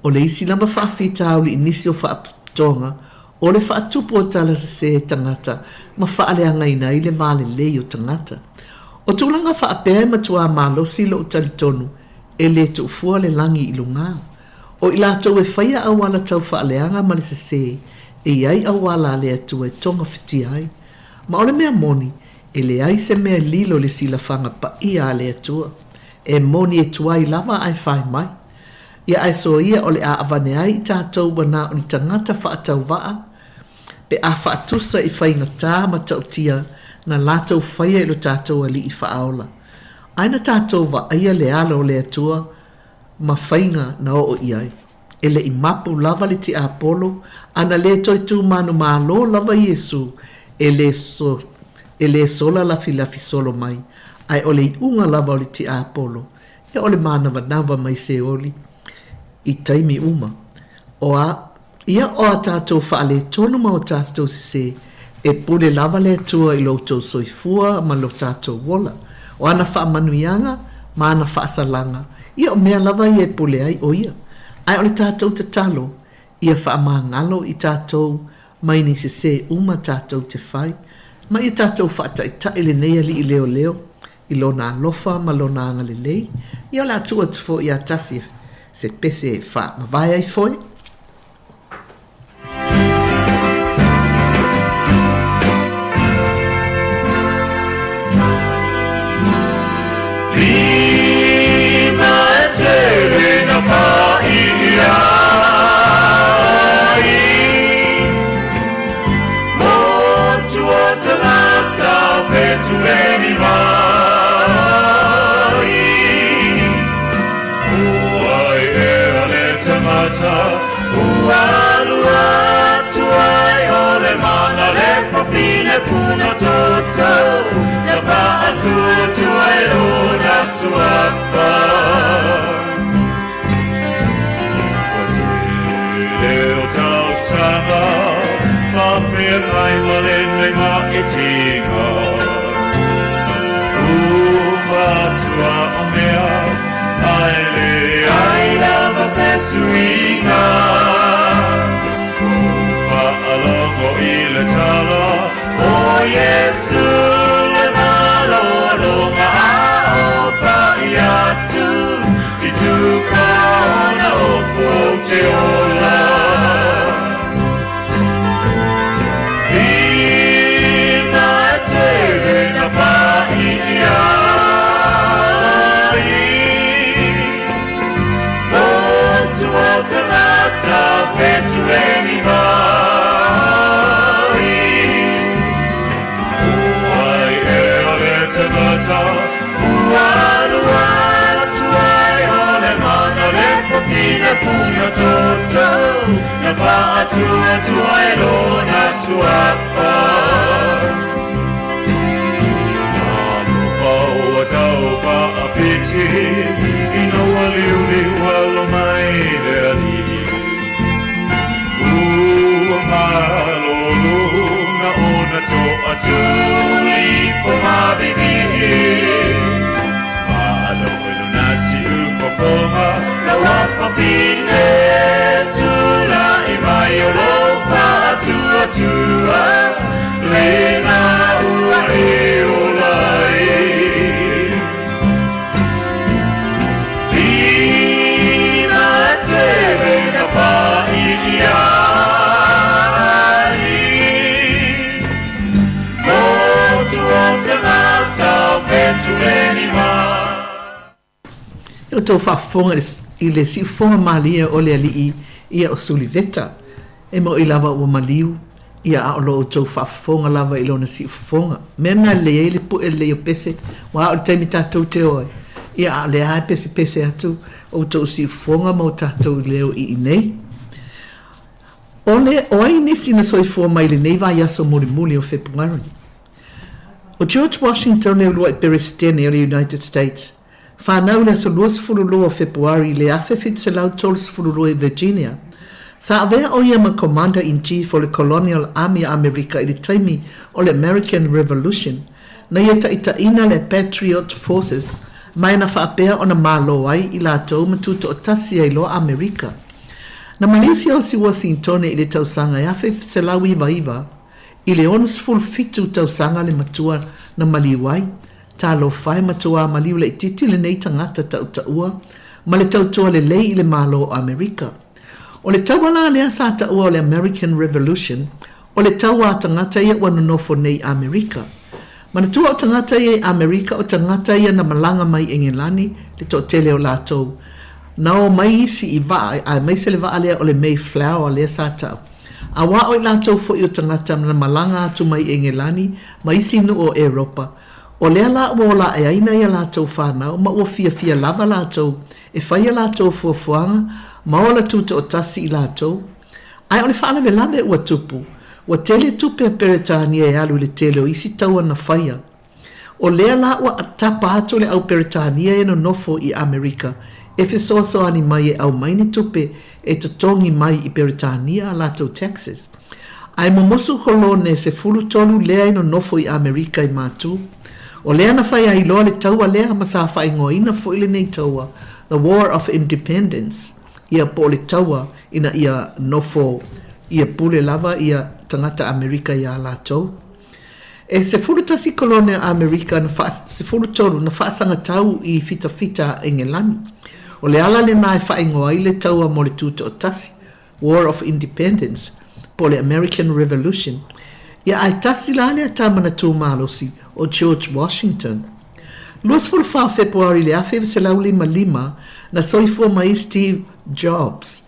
R: o le isi lava faafitauli i nisi o faapitoga, o le faatupu o tala sesē e tagata ma faaleagaina ai le va lelei o tagata. O tulaga faapea e matuā malosi loʻu talitonu e lē tuufua le lagi i lugā. O i latou e faia auala tau faaleaga ma le sesē, e i ai auala a le Atua e togafitia ai. Ma o le mea moni, e leai se mea lilo i le silafaga paia a le Atua. E moni e tuai lava ae fai mai. Ia ae soia o le a avane ai i tatou ua na o ni tagata faatauvaa, pe a faatusa i faigatā ma ta'utia na latou faia i lo tatou Alii Faaola. Ae na tatou vaaia le alo o le Atua ma faiga na oo i ai. E le i mapu lava le tiapolo, a na lē toe tūmanumālō lava Iesū, e lē so, e lē sola lafilafi solo mai, ae o le iʻuga lava o le tiapolo, ia o le mānavanava mai Seoli i taimi uma. O a, ia o a tātou faaletonu ma o tātou sesē, e pule lava le Atua i lo outou soifua ma lo tātou ola. O ana faamanuiaga ma ana faasalaga, ia o mea lava ia e pule ai ʻo ia. Ae o le tātou tatalo, ia faamagalo i tātou mai ni sesē uma tātou te fai, ma ia tātou faataʻitaʻi lenei aliʻi leoleo i lona alofa ma lona agalelei, ia o le a tuu atu foi ia Tasi se pese e faamavae ai foi.
P: Lima e tele na paʻi ai Motu o tagata fetueni mai Ua ea le tagata ua alu atu ai O le mana le fafine puna toto Na faatuatua e lona suafa Ua tele o tausaga Faafeagai ma lenei maʻitiga Uma atu a o mea Ae leai lava se suiga Ou faalogo i le tala O Iesu le malologa A o paʻi atu I tuka ona ofu ou te ola Ina e tele na paʻi ai Motu o tagata fetueni mai Ua ea le tagata ua alu atu ai O le mana le fafine puna toto Na faatuatua e lona suafa Talofa ua tau faafiti Ina ua liuliu alo mai le alii Ua malolo
R: outou faafofoga i le siufofoga malie o le alii ia o Suliveta. E moʻi lava ua maliu, ia a o lo outou faafofoga lava i lona siufofoga. Mea na lelei ai le pue lelei o pese, aua o le taimi tatou te o ai, ia a o lea lava e pesepese atu outou siufofoga ma o tatou leo i inei. O le, o ai nisi na soifua mai i lenei vaiaso mulimuli o Fepuari? ʻO George Washington le uluai Peresetene o le United States, fanau i le aso 22 o Fepuari i le 1732 i Virginia. Sa avea ʻo ia ma Commander-in-Chief o le Colonial Army a Amerika i le taimi o le American Revolution, na ia taitaiina le Patriot Forces ma e na faapea ona malo ai i latou ma tutoatasi ai loa Amerika. Na maliu siaosi Uasintone i le tausaga e 1999, I le 67 tausaga le matua na maliu ai, talofa e matuā maliu laitiiti lenei tagata tautaua ma le tautua lelei i le Malo o Amerika. O le taua la lea sa taua o le American Revolution, o le taua a tagata ia ua nonofo nei i Amerika. Manatua o tagata ia i Amerika o tagata ia na malaga mai Engelani le toatele o latou. Na o mai isi i vaa aemaise le vaa lea o le Mayflower lea sa tau. Auā o i latou foi o tagata na malaga atu mai Engelani ma isi nuu o Eropa, o lea la ua ola ae ai nai a latou fanau ma ua fiafia lava latou e fai a latou fuafuaga ma ola tutoatasi i latou. Ae o le faalavelave ua tupu, ua tele tupe a Peretania e alu i le tele o isi taua na faia. O lea la ua tapa atu le au Peretania e nonofo i Amerika e fesoasoani mai e aumai ni tupe e totogi mai i Peretania a latou taxes. Ae momosu kolone 13 lea e nonofo i Amerika i Matu. O lea na fai ai loa le taua lea ma sa faaigoaina foi lenei taua The War of Independence ia po o le taua ina ia nofo ia pule lava ia tagata Amerika iā latou. E 11 kolone o Amerika na faa, 13 na faasagatau i fitafita a Engelani. O le ala lena e faaigoa ai le taua mo le Tutoatasi, War of Independence, po o le American Revolution. Ia ae tasi la lea tama na tu malosi, o George Washington. 24 o Fepuari i le 1955 na soifua mai Steve Jobs,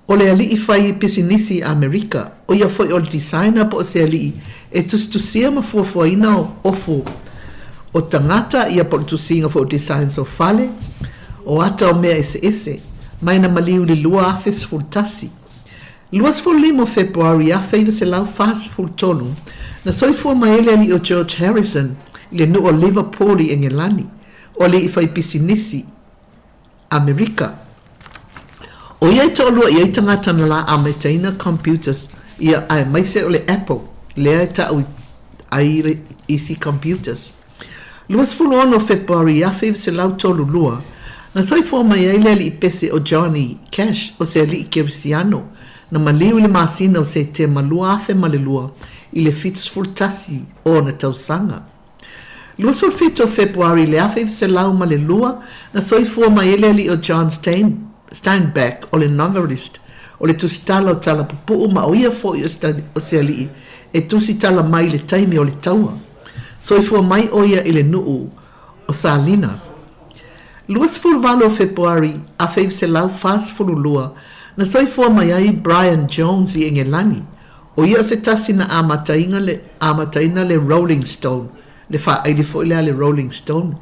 R: O le aliʻi fai pisinisi i ʻAmerika, ʻo ia foi o le designer po o se aliʻi e tusitusia ma fuafuaina o ofu o tagata ia po o le tusiga foi o designs o fale, o ata o mea eseese, mai na maliu i le 2011. 25 o Fepuari 1943, na soifua mai ai le aliʻi o George Harrison i le nuu o Liverpool i Engelani, o aliʻi fai pisinisi, Amerika. ʻO ia i toʻalua i ai tagata na lā amataina computers ia aemaise o le Apple lea e taʻu ai isi computers. 26 o Fepuari 1932, na soifua mai ai le aliʻi pese ʻo Johnny Cash o se aliʻi Kerisiano na maliu i le masina o Setema 2002 i le 71 o ona tausaga. 27 o Fepuari i le 1902, na soifua mai ai le alii o John Stein, Steinbeck o le novelist, o le tusitala o tala pupuu ma o ia foi o se alii e tusitala mai i le taimi o le taua. Soifua mai o ia i le nuu o Salina. 28 o Fepuari 1942, na soifua mai ai Brian Jones i Engelani, ʻO ia se tasi na amataina le, amataina le Rolling Stone, le faaili foi lea a le Rolling Stone.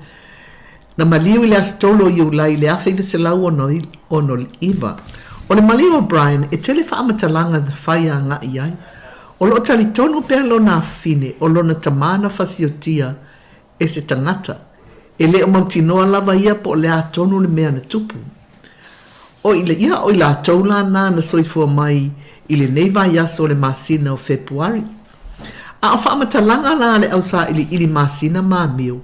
R: Na maliu i le Aso Tolu o Iulai i le 1969. O le maliu o Brian, e tele faamatalaga na fai agai ai. O lo o talitonu pea lona afafine, o lona tamā na fasiotia e se tagata. E le o mautinoa lava ia po o le a tonu le mea na tupu. O i ia o i latou la na na soifua mai i lenei vaiaso o le masina o Fepuari. A o faamatalaga la a le ausailiili masina ma amio,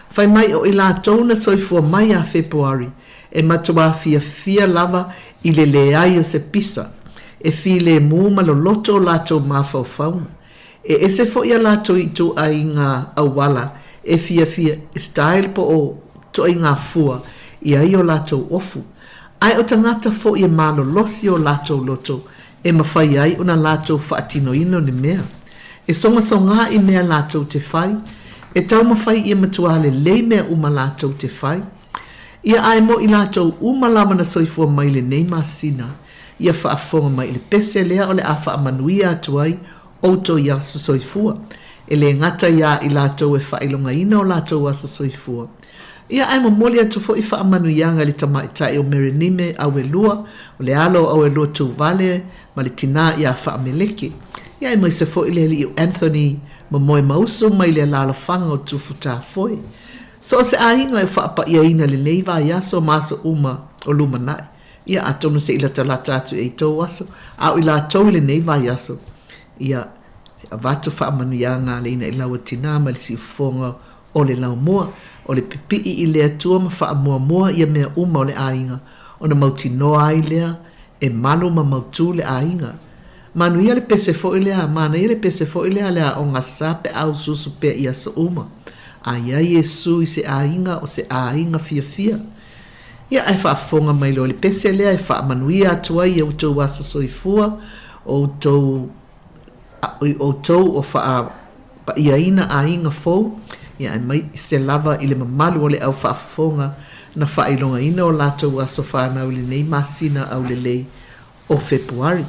R: fai mai o i latou na soifua mai ia Fepuari e matuā fiafia lava i le leai o se pisa, e filemu ma loloto o latou mafaufauga. E ese foi a latou ituaiga auala e fiafia style po o ituaiga fua i ai o latou ofu. Ae o tagata foi e malolosi o latou loto e mafai ai ona latou faatinoina ni mea. E sogasogā i mea latou te fai, e taumafai ia matuā lelei mea uma latou te fai. Ia ae mo i latou uma lava na soifua mai i lenei masina, ia faafofoga mai i le pese lea o le a faamanuia atu ai outou i aso soifua, e le gata iā i latou e faailogaina o latou aso soifua. Ia ae momoli atu foi faamanuiaga i le tamaitai o Merenime Auelua, o le alo o Auelua Tuvale ma le tinā iā Faameleke. Ia aemaise foi le alii o Anthony Momoemausu mai le alaalafaga o Tufutafoe. So o se aiga e faapa'iaina i lenei vaiaso ma aso uma o lumanai. Ia, atonu se i latalata atu i tou aso, a o i latou i lenei vaiaso, ia, e avatu faamanuiaga a le ina i lau tinā ma le siufofoga o le laumua, o le pipi'i i le Atua ma faamuamua ia mea uma o le aiga, ona mautinoa ai lea e malu ma mautū le aiga. Manuia le pese foi lea, manaia le pese foi lea le aoga sa pe a usuusu pea i aso uma. A i ai Iesu i se aiga o se aiga fiafia. Ia ae faafofoga mai loa i le pese lea e faamanuia atu ai i outou aso soifua, o outou i outou o faapa'iaina aiga fou, ia aemaise lava i le mamalu o le au faafofoga na faailogaina o latou aso fanau i lenei masina aulelei o Fepuari.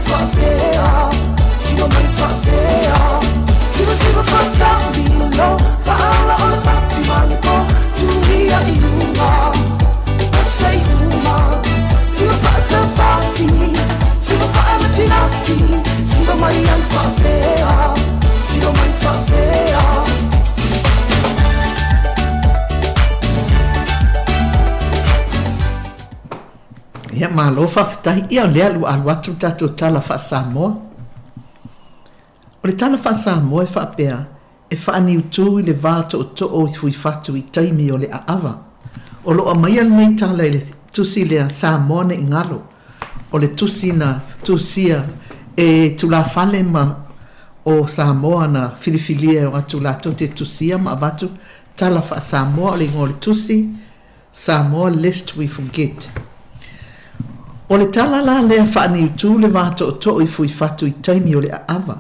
C: faapea Siva mai faapea Siva siva faatamilo Faaola o le pati ma le po Tulia i luga Asa i uma Siva faatapati Siva faamatinati Siva mai ai faapea Siva mai faapea
R: Ia, malo faafetai. Ia, o lea ua alu atu le tatou tala faa-Samoa. O le tala faa-Samoa e faapea, e faaniutū i le va tootoo i Fuifatu i taimi o le aava. O lo o aumaia lenei tala i le tusi lea Samoa ne i galo, o le tusi na tusia e tulafale ma o Samoa na filifilia e o atu latou te tusia ma avatu tala faa-Samoa. O le igoa o le tusi, Samoa lest we forget. O le tala la lea faaniutū le va tootoo i Fuifatu i taimi o le aava.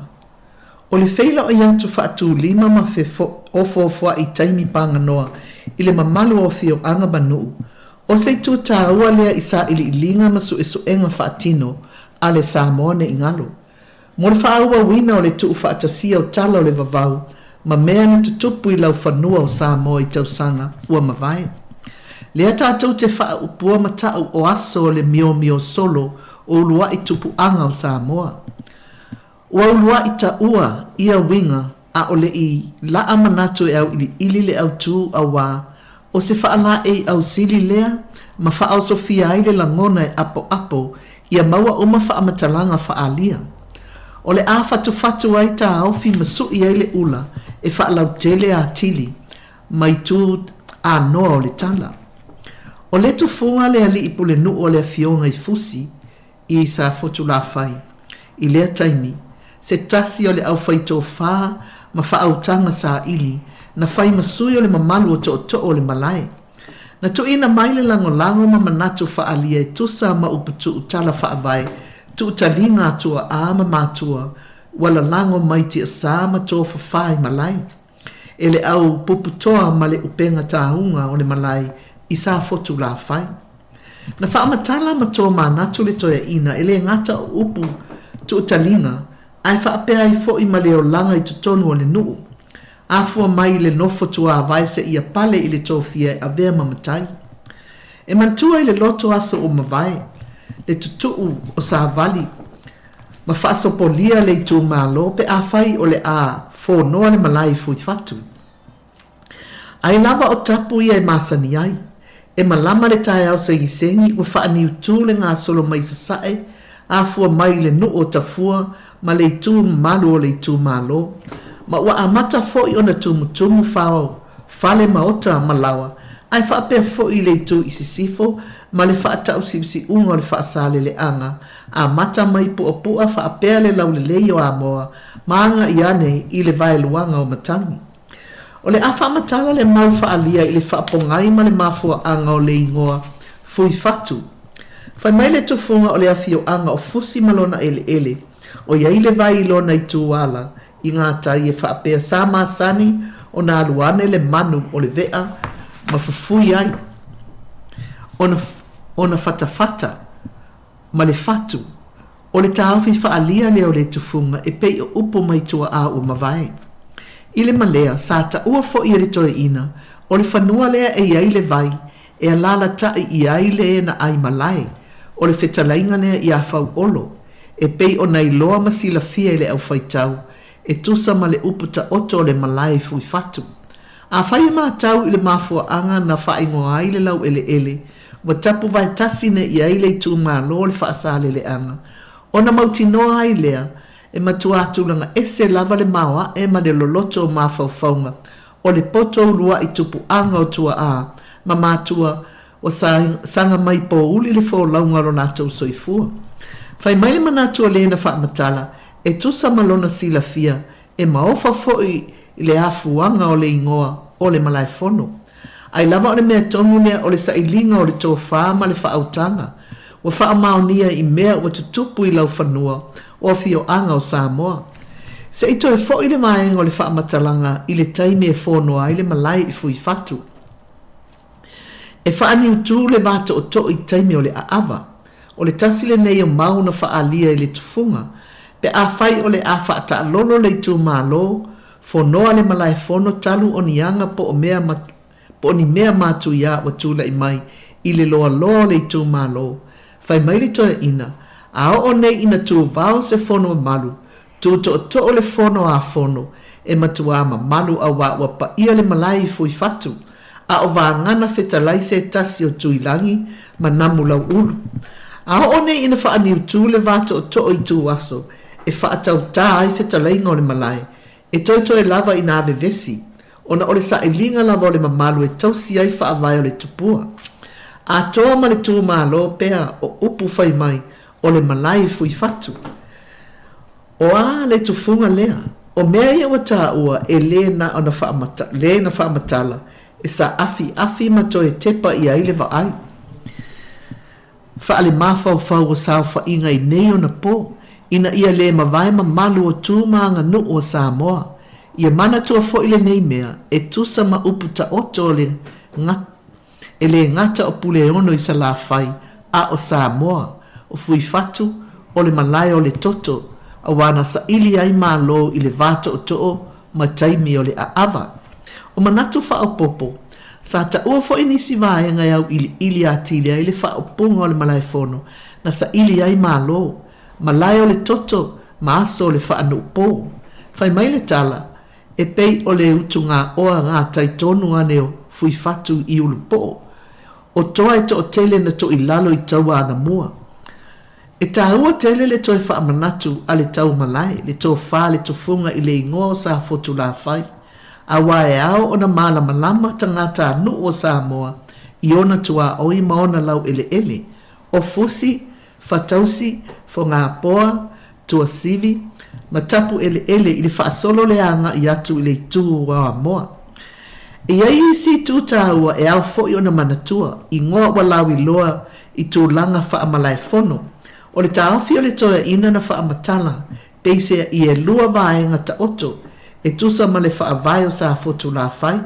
R: O le feiloai atu faatulima ma feofoafoa'i i taimi paganoa i le mamalu o afioaga ma nuu, o se itu taua lea i sailiiliga ma suesuega faatino a le Samoa ne i galo. Mo le faaauauina o le tuufaatasia o tala o le vavau ma mea na tutupu i laufanua o Samoa i tausaga ua mavae. Lea tatou te faaupua ma ta'u o aso o le miomio solo o ulua'i tupuaga o Samoa. Ua ulua'i taua ia uiga a o le i la'a manatu e auiliili le autū auā o se faalaei ausili lea ma faaosofia ai le lagona e apoapo ia maua uma faamatalaga faaalia. O le a fatufatu ai taofi ma su'i ai le ula e faalautele atili ma itu anoa o le tala. O le tufuga le alii pulenuu o le afioga i Fusi i Safotulafai i lea taimi, se tasi o le aufaitofā ma faautaga saili na fai ma sui o le mamalu o tootoo o le malae. Na tuuina mai le lagolago ma manatu faaalia e tusa ma upu tuu tala faavae tuutaliga a tuaa ma matua ua lalago mai tiasa ma tofafā i malae e le au puputoa ma le upega tauga o le malae i Safotulafai. Na faamatala ma tomanatu le toeaina e le gata o upu tuutaliga ae faapea ai foi ma le olaga i totonu o le nuu. Afua mai i le nofo tuavae seia pale i le tofia e avea ma matai. E manatua i le loto aso ua mavae, le tutuu o savali ma faasopolia le itumalo pe afai o le a fonoa le malae i Fuifatu. Ai lava o tapu ia e masani ai. E malama le taeao segisegi ua faaniutū le gasolo mai Sasae afua mai i le nuu o Tafua ma le itu mamalu o le itumalo. Ma ua amata foi ona tumutumu fao fale maota ma laoa ae faapea foi i le itu i sisifo ma le faatausiusiuga o le faasaleleaga amata mai Puapua faapea le laulelei o Amoa ma agai ane i le vaeluaga o Matagi. O le a faamatala le mau faaalia i le faapogai ma le mafuaaga o le igoa Fuifatu. Fai mai le tufuga o le afioaga o Fusi ma lona eleele, o i ai le vai i lona itu ala i gatai e faapea sa masani ona alu ane le manu o le vea ma fufui ai ona ona fatafata ma le fatu O le taofi faaalia lea o le tufuga e pei o upu mai tua'a ua mavae. I le malea, sa taua foi e le toeaina, o le fanua lea e i ai le vai e alaalata'i i ai le na ai malae, o le fetalaiga lea iā Fau'olo, e pei ona iloa ma silafia e le aufaitau, e tusa ma le upu taoto o le malae i Fuifatu. Afai e matau i le mafuaaga na faaigoa ai le laueleele, ua tapu vaetasi nei i ai le itumalo o le Faasaleleaga, ona mautinoa ai lea, e matua tulaga ese lava le maoae ma le loloto o mafaufauga o le poto ulua'i tupuaga o tuaa ma matua ua saga mai pouli le folauga o lo latou soifua. Fai mai le manatu o le na faamatala, e tusa ma lona silafia E maofa foi i le afuaga o le igoa o le Malaefono. Ai lava o le mea tonu lea o le sailiga o le tofa ma le faautaga ua faamaonia i mea ua tutupu i laufanua o afioaga o Samoa. Se i toe foi le vaega o le faamatalaga i le taimi e fonoa ai le malae i Fuifatu. E faaniutū le va tootoo i taimi o le aava. O le tasi lenei o mau na faaalia i le tufuga, pe afai o le a faataalolo le itumalo, fonoa le malaefono talu o ni aga po o mea po o ni mea matuia ua tulai mai i le loaloa o le itumalo. Fai mai le toeaina, a oo nei ina tuvao se fono mamalu, tu tootoo le fono a fono, e matuā mamalu auā ua paia le malae i Fuifatu, a o vagana fetalai se tasi o Tuilagi ma Namulauulu. A oo nei ina faaniutū le va tootoo i Tuaso e faatautā ai fetalaiga o le malae, e toetoe lava ina vevesi, ona o le sailiga lava o le mamalu e tausi ai faavae o le tupua. Atoa ma le tumalo pea o upu fai mai o le malae i Fuifatu. O a le tufuga lea? O mea ia ua taua e lē na ona faamata, lē na faamatala e saafiafi ma toe tepa i ai le vaai. Faalemafaufau o saofaiga i nei ona pō, ina ia lē mavae mamalu o tu ma aganuu o Samoa. Ia manatua foi lenei mea, e tusa ma upu taoto o le E lē gata o Puleono i Salafai, a o Samoa, o Fuifatu, o le malae o le toto, auā na saili ai Malo i le va tootoo ma taimi o le aava. O manatu faaopoopo, sa taua foi nisi vaega e auiliili atili ai le faaupuga o le malaefono na saili ai Malo, malae o le toto ma aso o le faanuupō. Fai mai le tala, e pei o le utugaoa gatai tonu ane o Fuifatu i Ulupoo, o toa e toatele na toilalo i taua anamua. E tāua tele le toe faamanatu a le taumalae, le tofā le tufuga i le igoa o Safotulafai, auā e ao ona malamalama tagata a nuu o Samoa i ona tuaoi ma ona laueleele, o Fusi, Fatausi, Fogapoa, Tuasivi, ma Tapueleele i le faasolo le agai atu i le itu o Amoa. E i ai isi itu tāua e ao foi ona manatua, igoa ua lauiloa i tulaga faamalaefono. O le taofi o le toeaina na faamatala, peisea i e lua vaega taoto, e tusa ma le faavae o Safotulafai,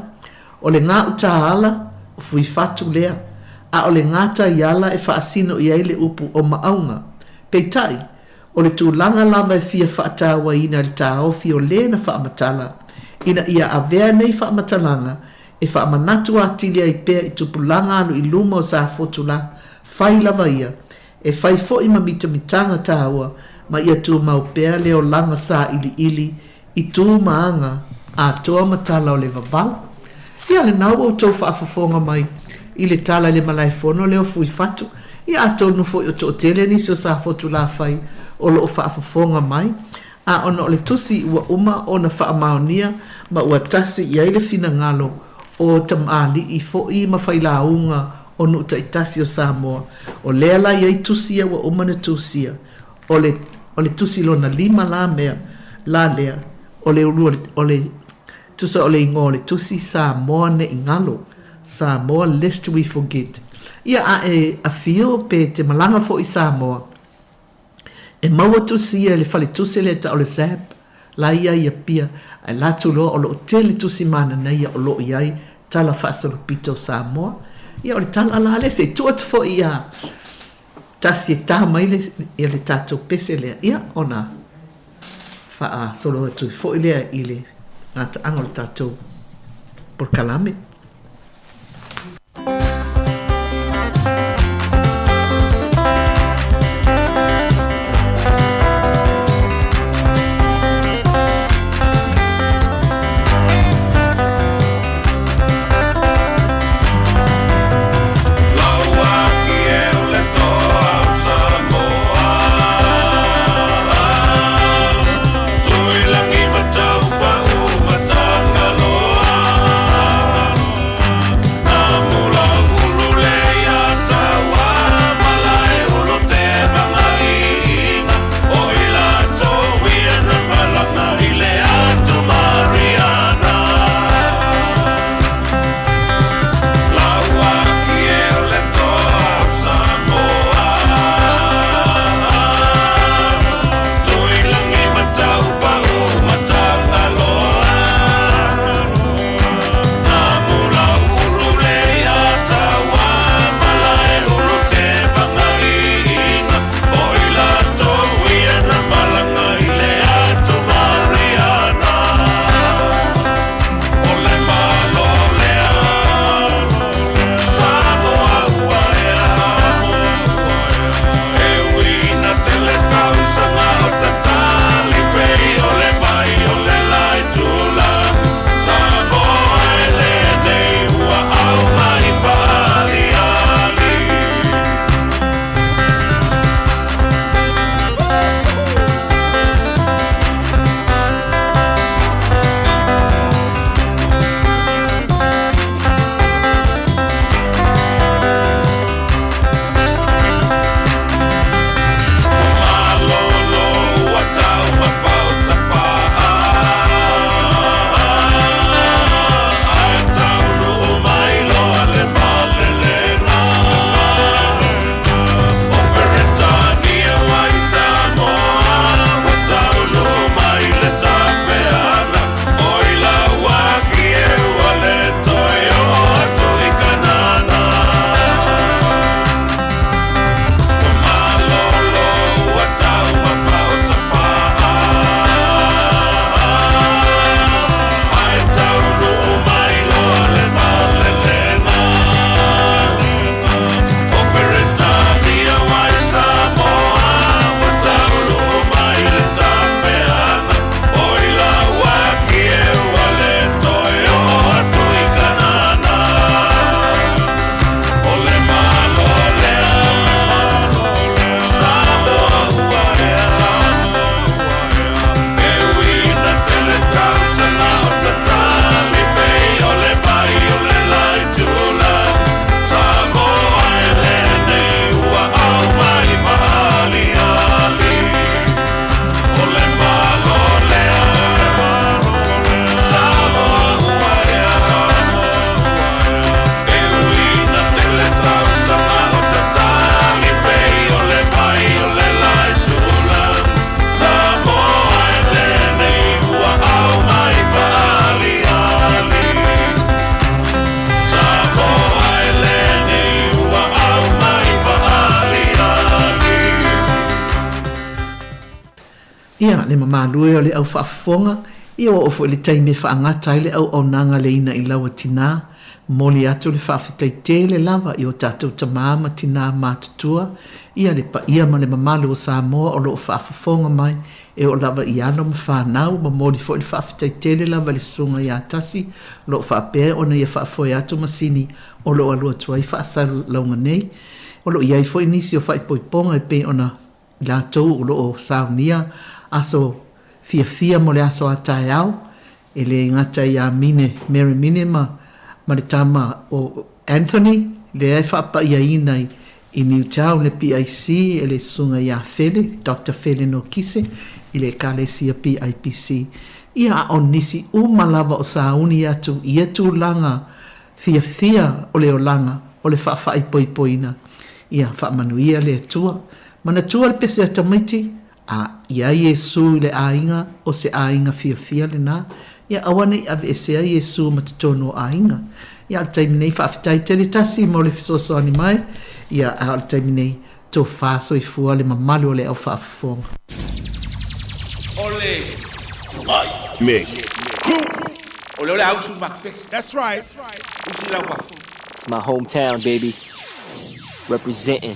R: o le gauta ala o Fuifatu lea, a o le gatai ala e faasino i ai le upu o Maauga. Peitai, o le tulaga lava e fia faatauaina i le taofi o lē na faamatala, ina ia avea nei faamatalaga e faamanatu atili ai pea i tupulaga alu i luma o Safotulafai lava ia, e fai foi ma mitamitaga tāua ma ia tumau pea le olaga sailiili i tu ma aga atoa ma tala o le vavau. Ia lenā ua outou faafofoga mai i le tala i le malaefono lea o Fuifatu, ia atonu foi o toatele nisi o Safotulafai o lo o faafofoga mai, a ona o le tusi ua uma ona faamaonia ma ua tasi i ai le finagalo o tamalii foi ma failauga o nuu taitasi o Samoa, o lea la i ai tusi ia ua uma ona tusia, o le, o le tusi lona lima la mea, la lea, o le ulu o le, tusa o le igoa o le tusi, Samoa ne i galo, Samoa lest we forget. Ia a e afio pe te malaga foi i Samoa, e maua tusi ia i le faletusi lea tau o le ZAP, la ia i Apia, ae la atu loa o lo o tele tusi mananaia o lo o i ai tala faasolopito o Samoa. Ia o le tala la lea, se i tuu atu foi ia tasi e tā mai le, ia le tatou pese lea, ia ona faasolo atu foi lea i le gataaga o le tatou polokalame. Ia, le mamalu e o le au faafofoga, ia ua oo foi le taimi e faagata ai le auaunaga le ina i lau a tinā, momoli atu le faafetai tele lava i o tatou tamā ma tinā matutua, ia le paia ma le mamalu o Samoa o lo o faafofoga mai e oo lava i alo ma fanau, momoli foi le faafetai tele lava i le Susuga ia Tasi o lo o faapea ona ia faafoe atu masini o lo o alu atu ai faasalalauga nei. O lo o i ai foi nisi o faaipoipoga e pei ona i latou o lo o saunia aso fiafia mo le aso a taeao, e le gata ia Mine, Mary Mine ma ma le tama o Anthony, lea e faapaiaina i i Newtown le PIC e le Susuga ia Fele, Doctor Fele Nokise, i le Ekalesia PIPC. Ia a o nisi uma lava o sauni atu i ia tulaga fiafia o le olaga o le faafaaipoipoina, ia faamanuia le Atua. Manatua le pese a tamaiti, a i ai Iesu i le aiga, o se aiga fiafia lena, ia aua ne i aveesea Iesu ma totonu o aiga. Ia a o le taimi nei, faafetai tele tasi mo le fesoasoani mai, ia a o le taimi nei, tofa soifua le mamalu o le au faafofoga.
O: Ole Mix. Ole ole ausu makpesi. That's right. Usi lau fafo.
S: It's my hometown, baby. Representing.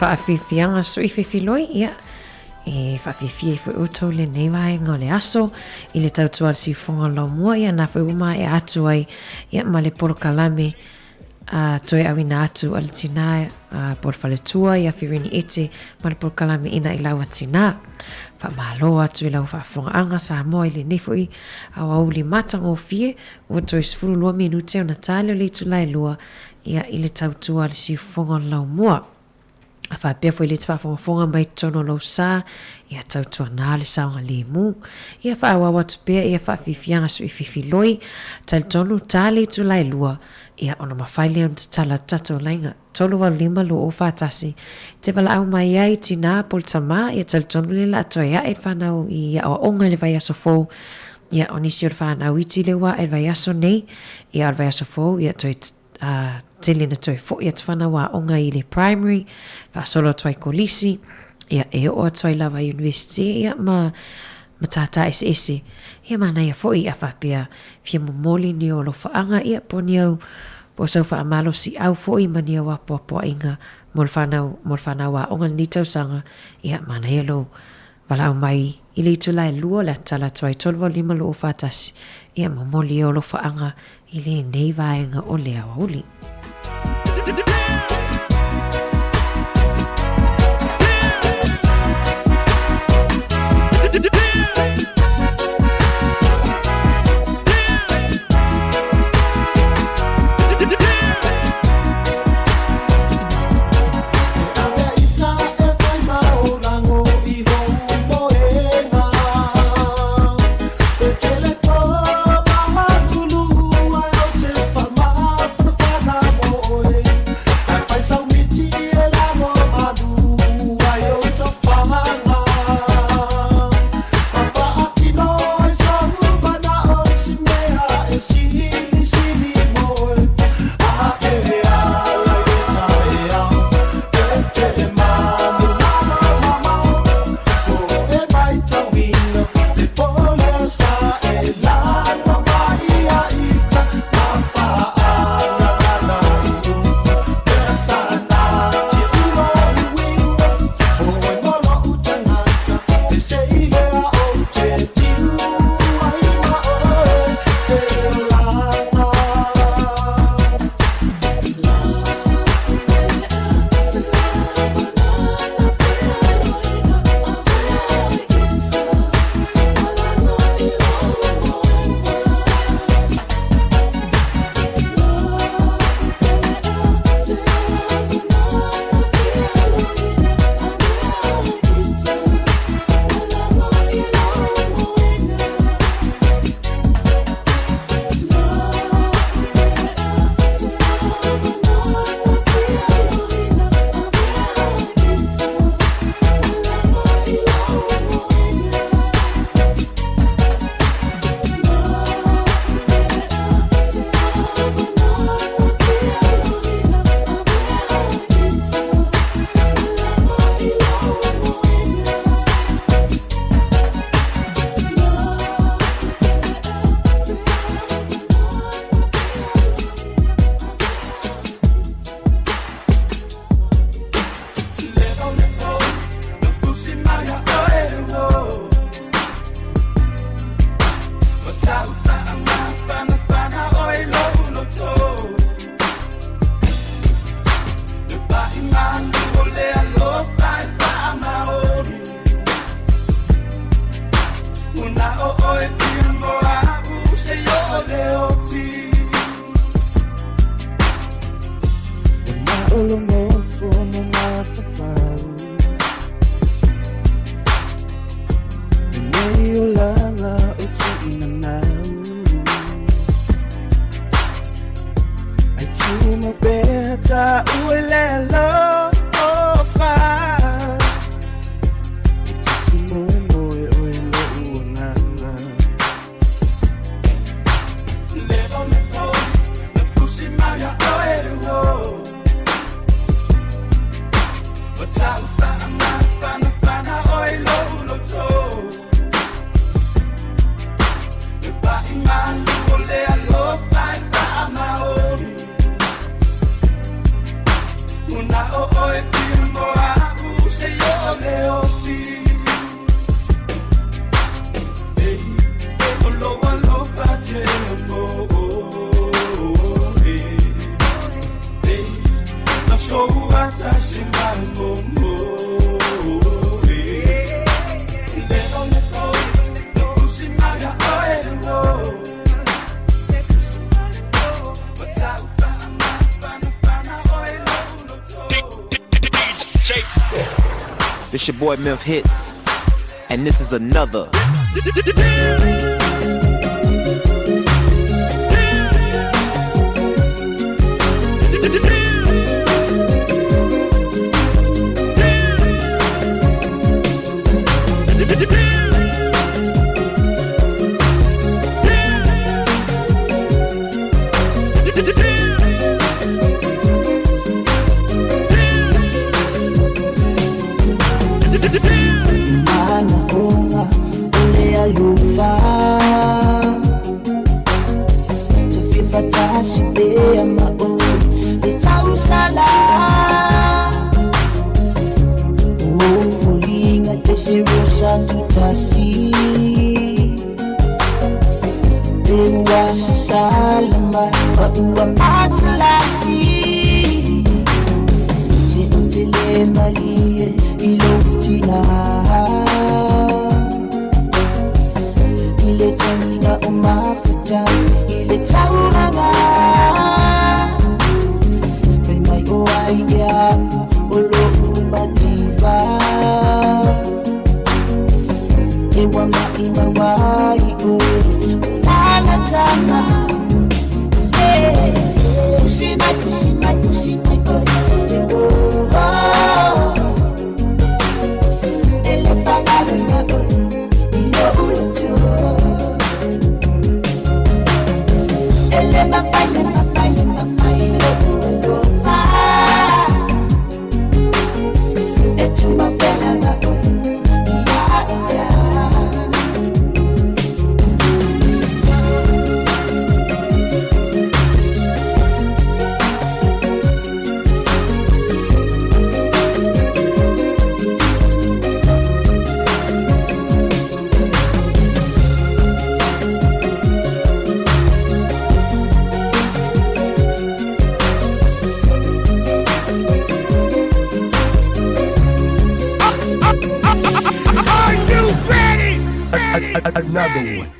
N: Faafiafiaga sui fefiloi, ia, e faafiafia ai foi outou lenei vaega o le aso i le tautua a le siufofoga o le laumua, ia na foi ua maea atu ai ia ma le polokalame a toe auina atu a le tinā a po o le faletua ia Whirini Ete ma le polokalame ina i lau atinā. Faamalo atu i lau faafofogaaga Samoa i lenei foi aoauli matagofie ua toe 12 minute ona tali o le itula e 2 ia i le tautua a le siufofoga o le laumua. A faapea foi le te faafogafoga mai totonu o lou sa, ia tautuanā le saogalemu. Ia faaauau atu pea ia faafiafiaga suififiloi, talitonu tā le itula e 2, ia ona mafai lea ona tatala atu tatou laiga. 385 2041 Te valaau mai ai tinā po o le tamā, ia talitonu le la toe ae le whanau i aoaoga i le vaiaso fou, ia o nisi o le whanau iti le wā i le vaiaso nei, ia o le vaiaso fou, ia toe ā, tele na toe foʻi atu whanau aoga i le primary, faasolo atu ai kolisi, ia, e oo atu ai lava i university, ia, ma matata eseese. Ia manaia foʻi a faapea fia momoli ni o alofaaga, ia, po o ni au Po o sau faamalosiau foi ma ni au apoapoaiga mo le fanau mo le fanau aoga i lenei tausaga, ia, manaia lou valaau mai i le itula e lua o le a tatala atu ai 385 241, ia momoli e alofaaga i lenei vaega o le aoauli.
S: This your boy Memphis Hits, and this is another.
I: Another one.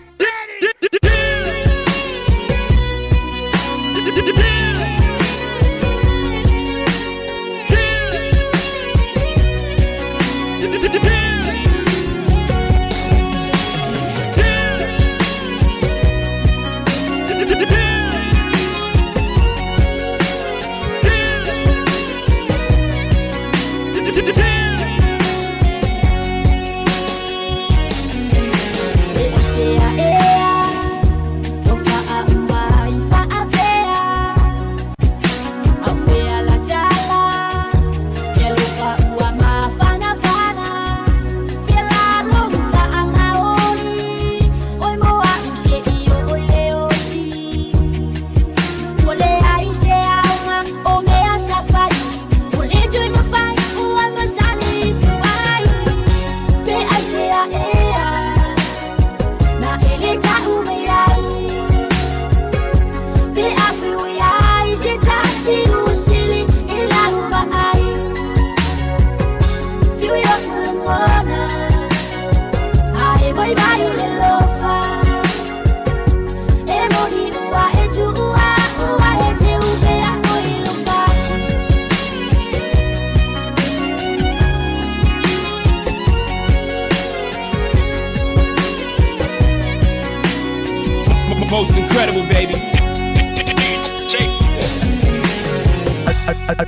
T: Most incredible, baby.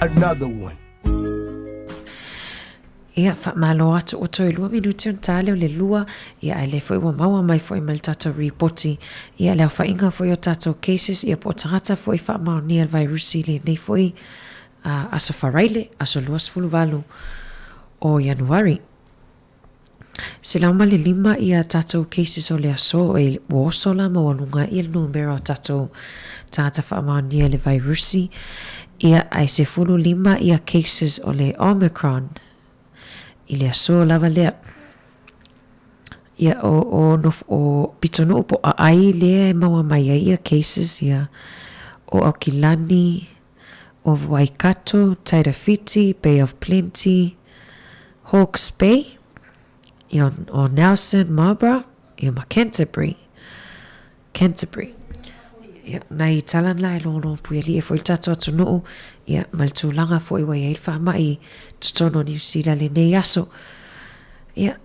I: Another one.
N: Ia, faamalo atu ua toe lua minute ona ta lea o le lua, ia ae lea foi ua maua mai foi ma le tatou ripoti, ia le aofaiga foi o tatou cases, ia po o tagata foi faamaonia le vairusi i lenei foi aso Faraile, aso 28 o Ianuari. 105 ia tatou cases o le aso, e ua oso la maualuga ia le numera o tatou tagata faamaonia i le vairusi, ia ae 15 ia cases o le Omicron i le aso lava lea. Ia o, o, nof, o pitonuu po aai lea e maua mai ai ia cases ia o Aukilani, o Waikato, Tairawhiti, Bay of Plenty, Hawke's Bay, ia o Nelson, Marlborough, ia ma Canterbury. Canterbury. Ia, nai tala la e lōlō puialiʻi ai foi le tatou atunuu, ia, ma le tulaga foi ua i ai le faamaʻi i totonu o Niu Sila lenei aso. Ia,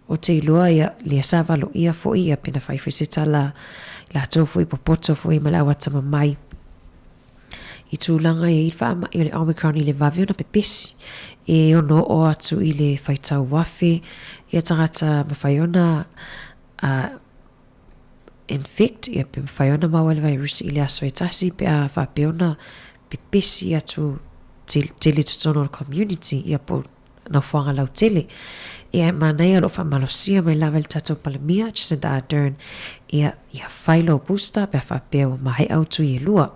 N: ou te iloa, ia, lea sa valoia foi, ia, pena fai foi se tala i latou foi popoto foi ma le au atamamai i tulaga e i ai le faamaʻi o le Omicron i le vave ona pepesi e ono oo atu i le faitau afe ia tagata mafai ona infect, ia pe mafai ona maua le vairusi i le aso e tasi pe a faapea ona pepesi atu tele totonu o le community, ia po o nofoaga lautele. Ia e manaia o lo o faamalosia mai lava e le tatou Palemia, Jacinda Ardern, ia, ia fai lou booster pe a faapea ua maea ou tui e lua.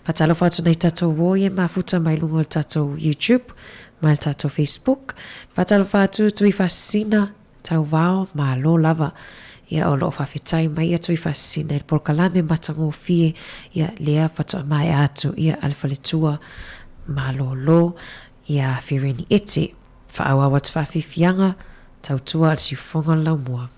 N: Faatalofa atu nei tatou uo ia e mafuta mai luga o le tatou YouTube ma le tatou Facebook. Faatalofa atu Tuifaasisina, Tauvao, malo lava. Ia o lo o faafetai mai ia Tuifaasisina i le polokalame matagofie, ia lea faatoa maea atu ia a le faletua malolo ia Fereni Ete. Faaauau atu faafiafiaga, tautua a le siufofoga o le laumua.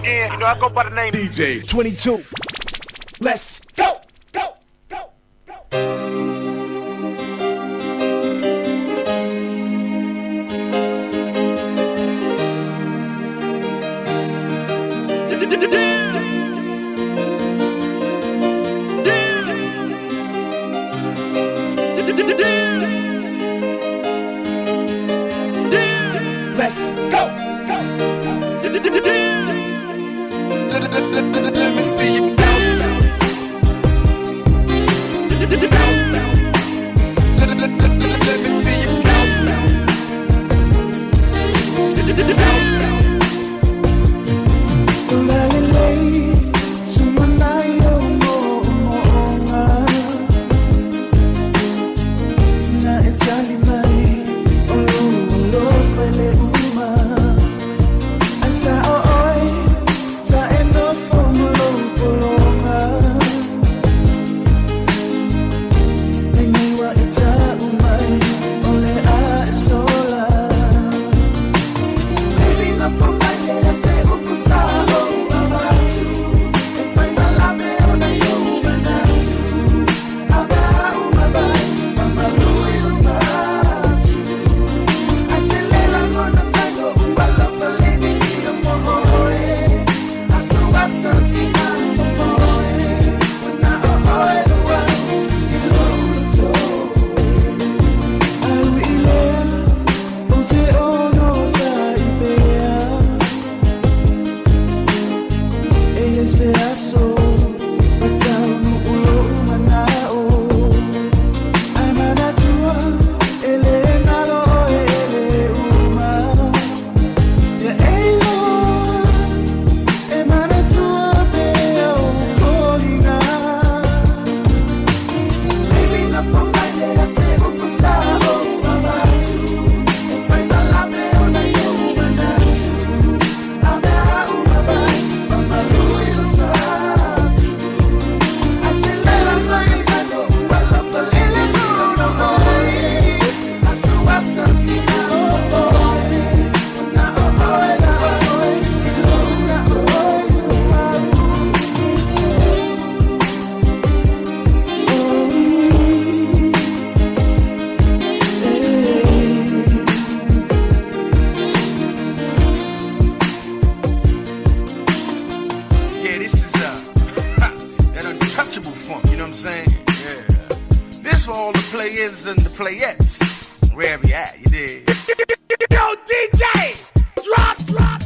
I: again. You know, I go by the name DJ 22. Let's go. Go. Go. Go. Let's go. Go. Let me see you bounce. Let me see you bounce. Yeah, this is that untouchable funk, you know what I'm saying? Yeah. This for all the players and the playettes. Wherever you at, you dig? Yo, DJ! Drop, drop!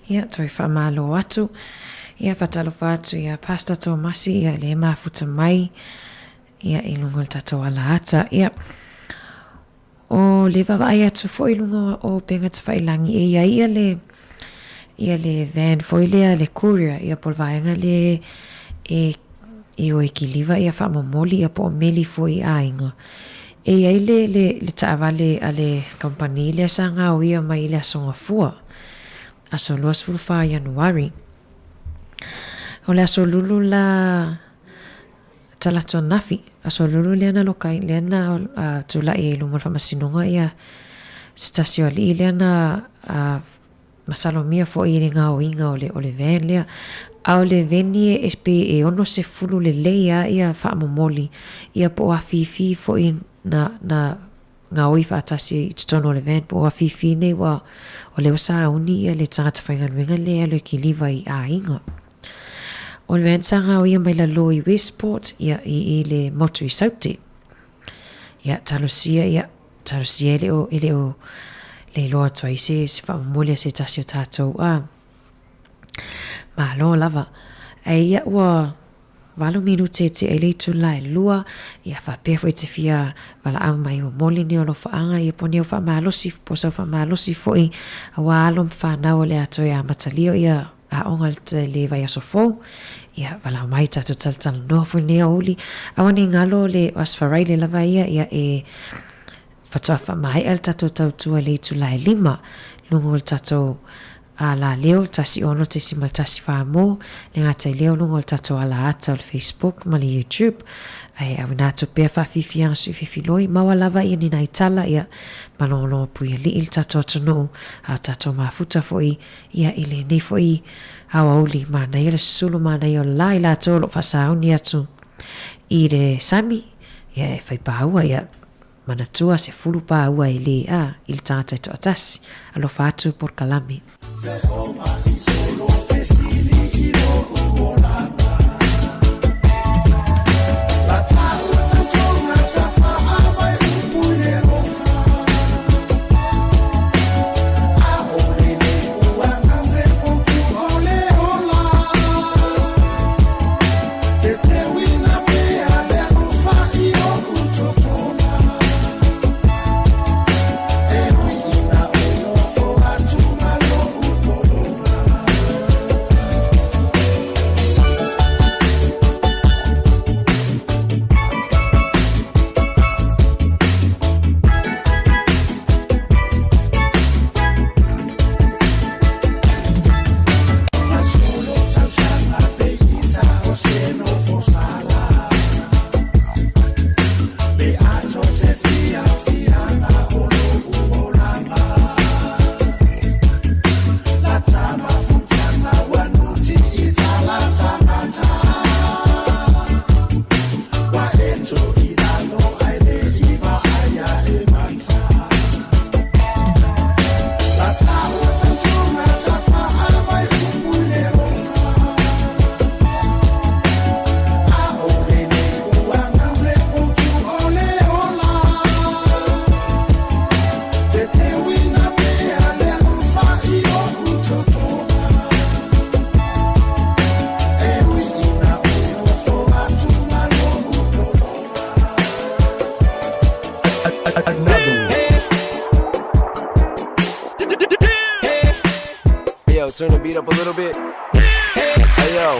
N: Ia, toe faamalo atu. Ia, faatalofa atu ia Pastor Tomasi, ia, le mafuta mai, ia, i luga o le tatou alaata. Ia, o le vaavaai atu foi i luga o upega tafailangi e i ai ia le, ia le van foi lea, le courier, ia po o le vaega lea e, e o e kiliva ia faamomoli ia po o meli foi i aiga. E i ai le, le, le taavale a le kamupani lea sa gaoia mai i le Aso Gafua, aso 24 Ianuari. O le aso lulu la talaatu ananafi, aso lulu lea na loka lea na tula'i ai i luma o le faamasinoga ia se tasi o ali'i lea na masalomia fo'i i le gaoiga o le o le van lea. A o le veni e pe e 60 lelei lava ia faamomoli ia po o afifi fo'i na na gaoi faatasi i totonu o le van po o afifi nei ua o lea ua sauni ia le tagata faigaluega lea e alu e kiliva i aiga. O le van sa gaoia mai lalo i Westport ia i i le motu i Saute. Ia talosia ia talosia e le o e le o le iloa atu ai se se faamomoli a se tasi o tatou a Malo lava. Ae ia ua 8 minute e tea i le itula e 2, ia faapea foi te fia valaau mai ua moli ni alofaaga ia po o ni au faamalosi po o sau faamalosi foi aua alo ma fanau o le a toe amatalia ia aoga i le vaiaso fou. Ia valaau mai tatou talatalanoa foi lenei aoauli. Aua ne i galo le o Aso Faraile lava ia ia e faatoa faamaea le tatou tautua i le itula e 5 luga o le tatou alaleo 16.14 mo le gata i lea o luga o le tatou alaata o le Facebook ma le YouTube. Ae auina atu pea faafiafiaga sui fifiloi maua lava ia ni nai tala ia malogologo puialii le tatou atunuu a o tatou mafuta foi ia i lenei foi aoauli manaia le susulu manaia o le la i latou o lo o faasauni atu i le sami ia e fai paua ia Manatua 10 pāua e lē a i le tagata e toatasi. Alofa atu polokalame.
T: Yo, turn the beat up a little bit. Hey yo.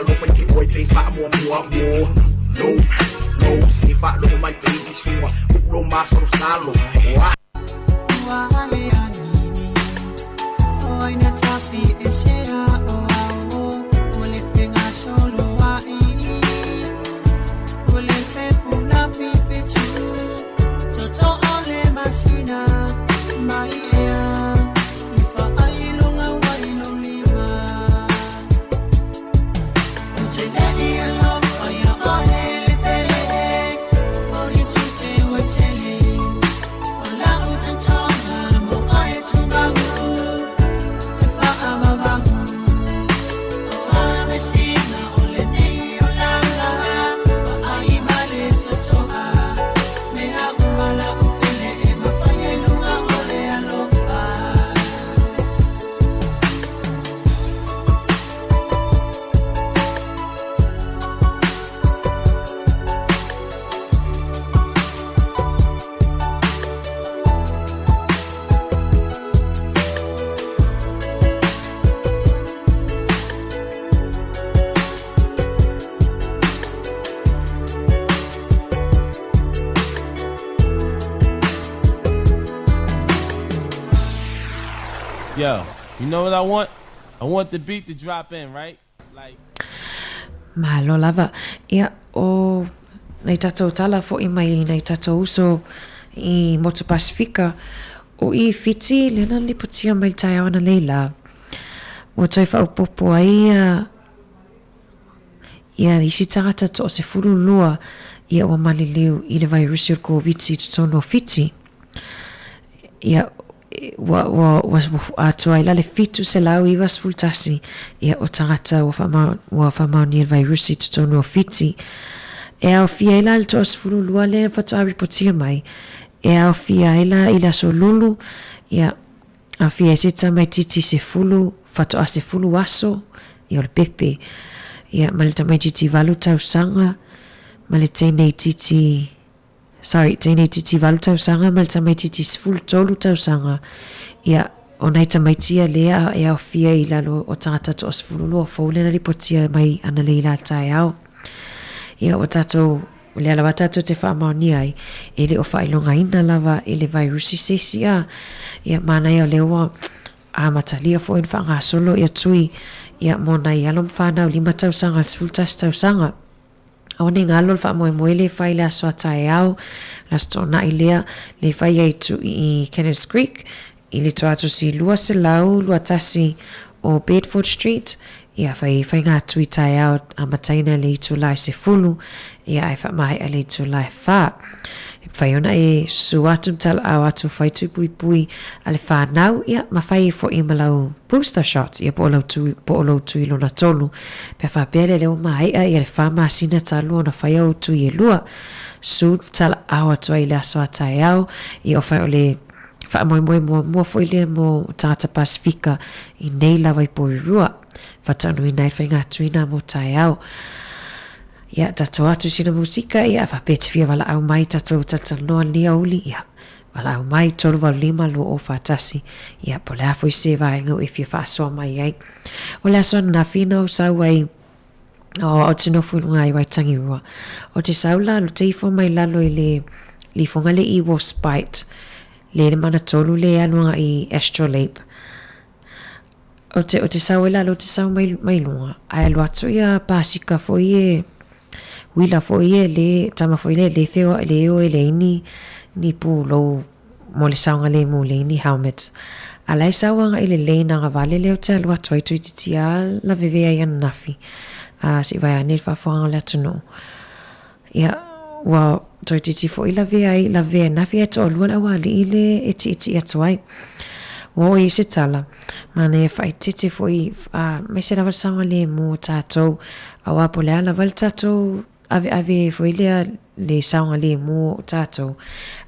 U: alofa i ke oe pe faamuamua mo no no se faalogo mai baby suga kuʻu lou masalosalo oa.
T: Yo, you know what I want? I want the beat to drop in, right? Like.
N: Malo lava. Ia, o nai tatou tala fo'i mai nai tatou uso i Motu Pasifika, o i Fiti, lea na lipotia mai le taeao analeila la, ua toe faaopoopo ai ia ia isi tagata toa-12 ia ua maliliu i le vairusi o le Koviti i totonu o Fiti. Ia, ua, ua, ua atoa ai la le 791 ia o tagata ua faama, ua faamaonia le vairusi i totonu o Fiti. E aofia ai la le toa-12 lea faatoa ripotia mai, e aofia ai la i le aso Lulu, ia, aofia ai se tamaitiiti 10, faatoa 10 aso, ia o le pepe, ia, ma le tamaitiiti 8 tausaga, ma le teine itiiti Sorry, teine itiiti 8 tausaga ma le tamaitiiti 13 tausaga, ia, o nai tamaiti ia lea e aofia i lalo o tagata toa-12 fou lea na lipotia mai analeila i la taeao. Ia, ua tatou, o lea lava tatou te faamaonia ai, e le o faailogaina lava e le vairusi se isi a, ia, manaia o lea ua amatalia foi ona faagasolo ia tui, ia, mo nai alo ma fanau 5 tausaga i le 11 tausaga. Aua ne i galo le faamoemoe le fai i le aso a taeao, le aso toonai lea, le fai ai tui i Cannons Creek, i le toatosi 221 o Bedford Street, ia fai fai ngā tui taeao amataina le itula e 10, ia ae faamaea le itula e 4. E mafai ona e susu atu ma talaau atu fai tui puipui a le whanau, ia ma fai ai fo'i ma lau booster shot, ia po o lau tui, po o lou tui lona tolu. Pe a faapea lea lea ua maea ia le wha masina talu ona fai au tui e lua, susu ma talaau atu ai i le aso a taeao, ia o fai o le faamoemoe muamua foi lea mo tagata Pasifika i nei lava i Porirua. Faataunuina ai le faiga mo taeao. Ia, tatou atu sina musika, ia, faapea te fia valaau mai tatou talatalanoa lenei aoauli, ia, valaau mai, 385 2041, ia, po o le a foi se vaega ua e fia faasoa mai ai. O le aso ananafi na ou sau ai, o, ou te nofo i luga i Waitangirua. Ou te sau la, te ifo mai lalo i le lifoga le i Warspite, le le manatolu le alu agai i Astrolabe. Ou te, ou te sau ai lalo, ou te sau mai, mai luga, ae alu atu ia pasika foi e, uila foi e le, tama foi lea le feoai, le o e leai ni, ni pulou mo le saogalemu, leai ni helmets. A la e sau agai i le lane agavale lea ou te alu atu ai toeitiiti lava lavevea ai ananafi, a se i vaeane le faafofoga a le atunuu. Ia, ua toeitiiti foi lavea ai, lavea nafi ae toalua le aualii le e tiitii atu ai. Ua oo i ai se tala, manaia faaeteete foi, aemaise lava le saogalemu o tatou, aua po o le a lava le tatou aveave foi lea le saogalemu o tatou,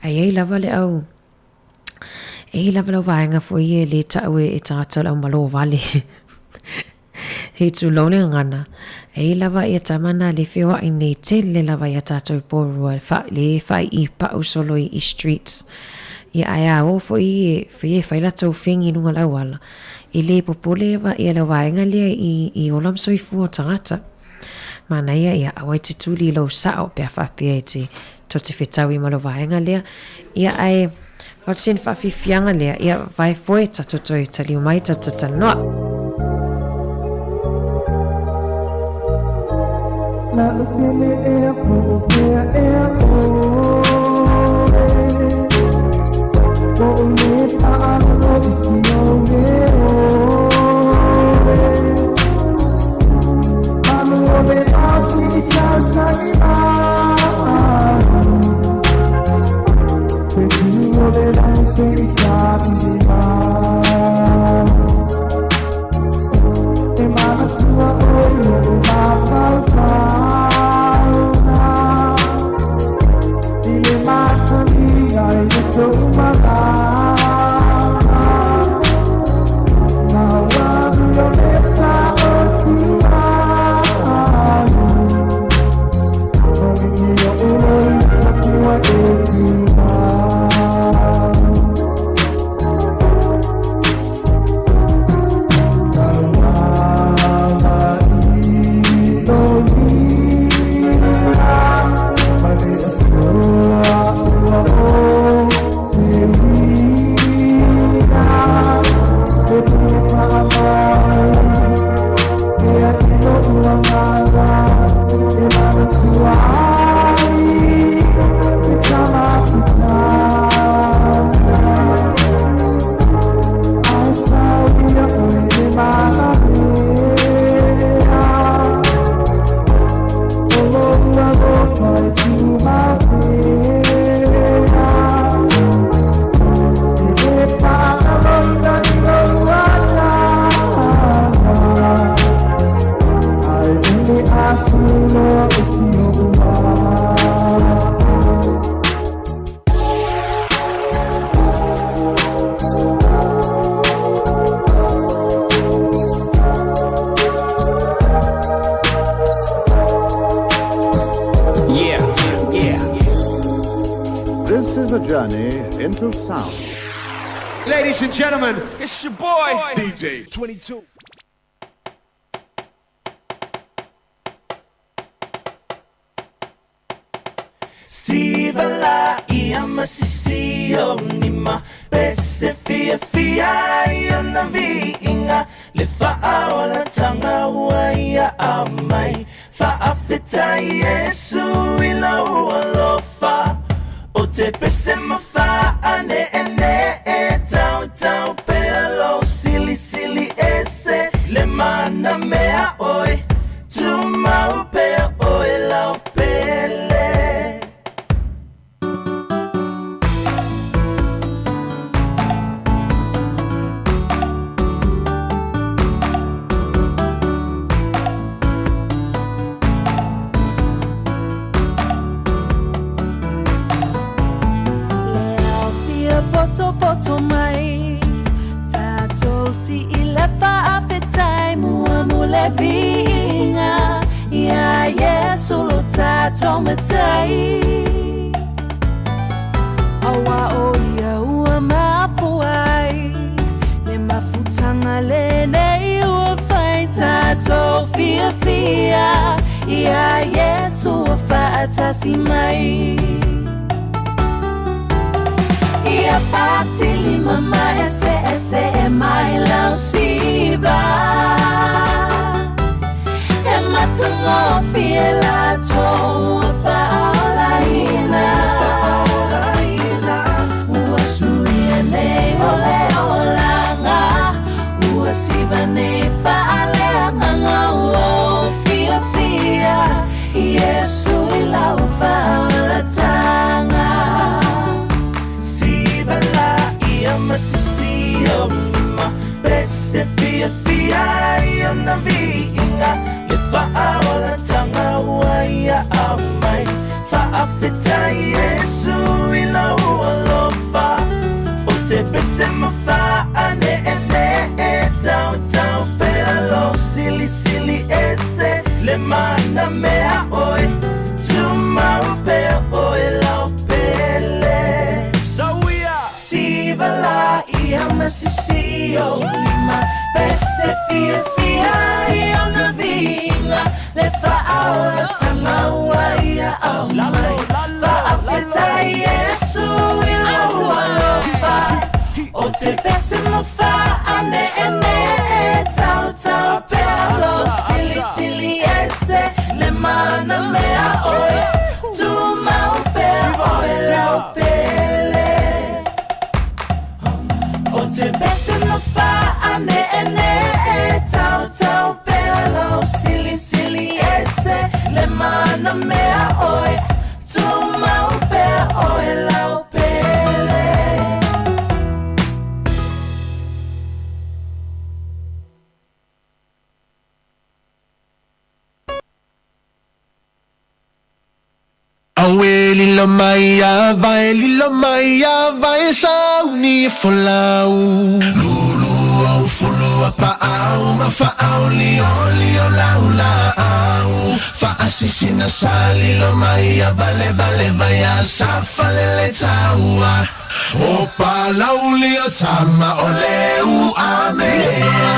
N: ae i ai lava le au E i ai lava lau vaega foi e le tau e tagata o le aumalo vale. He tulou le gagana. E i ai lava ia tama na le feoai nei tele lava ia tatou i Porirua fa, le faai'i pa'u solo i, i streets. Ia ae a o foi e, foi e fai latou fegi i luga o le auala, e le popole ia, ia le vaega lea i, i ola ma soifua o tagata. Manaia, ia, aua e te tuli i lou sao pe a faapea e te tou te fetaui ma lou vaega lea. Ia, ae o te sini faafiafiaga lea, ia, vae foe tatou toe taliu mai tatou talanoa.
B: La'u pele ea po o fea ea ʻoe Po o le paʻalolo i si ou leo Manu o le masi i tausagi mai Te tū o le lani se i sāpili mai E manatua ʻoe i oʻu mafaufauga I le masaniga i le sou malama Nauani o le sa o tuai O i oʻu loi tapiwa e tumau Tauama i lou lima Ma le asoa ua o te uina E pule paʻa mai Ea i loʻu agaga E manatua ai Le tamaputaga Ae sauia ʻoe e malamea O lou alofa e tumau pea E lē paʻagaloina i lou agaga Ae o le aso loa o si oʻu maa
V: Yeah, yeah. This is a journey into sound.
I: Ladies and gentlemen, it's your boy, DJ 22.
Q: Siva la ia masisi o nima Pese fia fia ia na viinga Le faaolatanga ua ia aumai Faafetai Iesu i lau alofa O te pese ma faaneenee Tautau pea lou silisili ese Le mana mea oe Tumau pea oe lau pele. Le ao fia potopoto mai Tatou si i le faafetai Muamu le viiga Iā Iesu lo tatou Matai Aua o ia ua mafua ai Le mafutaga lenei ua fai Tatou fiafia Iā Iesu ua faatasi mai Ia patilima ma eseese e mai lau siva E matagofie latou ua faaolaina Ua suia nei mo le olaga Ua siva nei faaleagaga Ua ou fiafia Iesu i lau faaolataga
I: Siva la ia masisi o ma Pese fiafia ai ona viiga Le faaolatanga ua ia aumai Faafetai Iesu i lou alofa O te pese ma faaneenee Tautau pea lou silisili ese Le mana mea oe Tumau pea oe lau pele
Q: Sauia
I: Siva la ia masisi o lima Pese fiafia ai ona viiga Le faaolatanga
Q: Olataga ua ia aumai. Faafetai Iesu i lou alofa. O te pese mo faaneenee tautau pea lou silisili ese le mana mea oe. Tumau pea oe lau pele. O te pese mo faaneenee tautau pea lou silisili ese le mana mea oe. Tumau pea oe lau pele.
D: Awe lilo mai a vai, lilo mai a vai, sauni e folau. Lulu au fulu a pa au, ma fa au li o li o lau la au. Fa asisina sa lilo mai a vale vale vai a sa fa le le taua. O pa lau li o tama o le u a mea.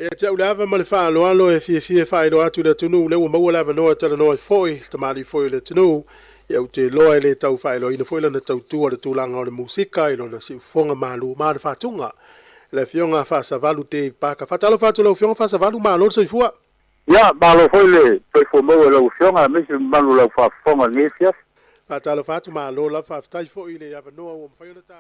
A: E te au le ava ma le faaaloalo e fiafia e faailoa atu i le atunuu lea ua maua le avanoa e talanoa ai foi le tamalii foi o le atunuu. Ia ou te iloa e le tau faailoaina foi lana tautua i le tulaga o le musika i lona siufofoga malu ma le faatuga. Le Afioga Faasavalu Dave Parker. Faatalofa atu i lau Afioga Faasavalu, malo le soifua.
E: Ia, malo foi le soifua maua i lau Afioga aemaise le mamalu o lau faafofoga i lenei afiafi.
A: Faatalofa atu, malo lava, faafetai foi i le avanoa ua mafai ona ta.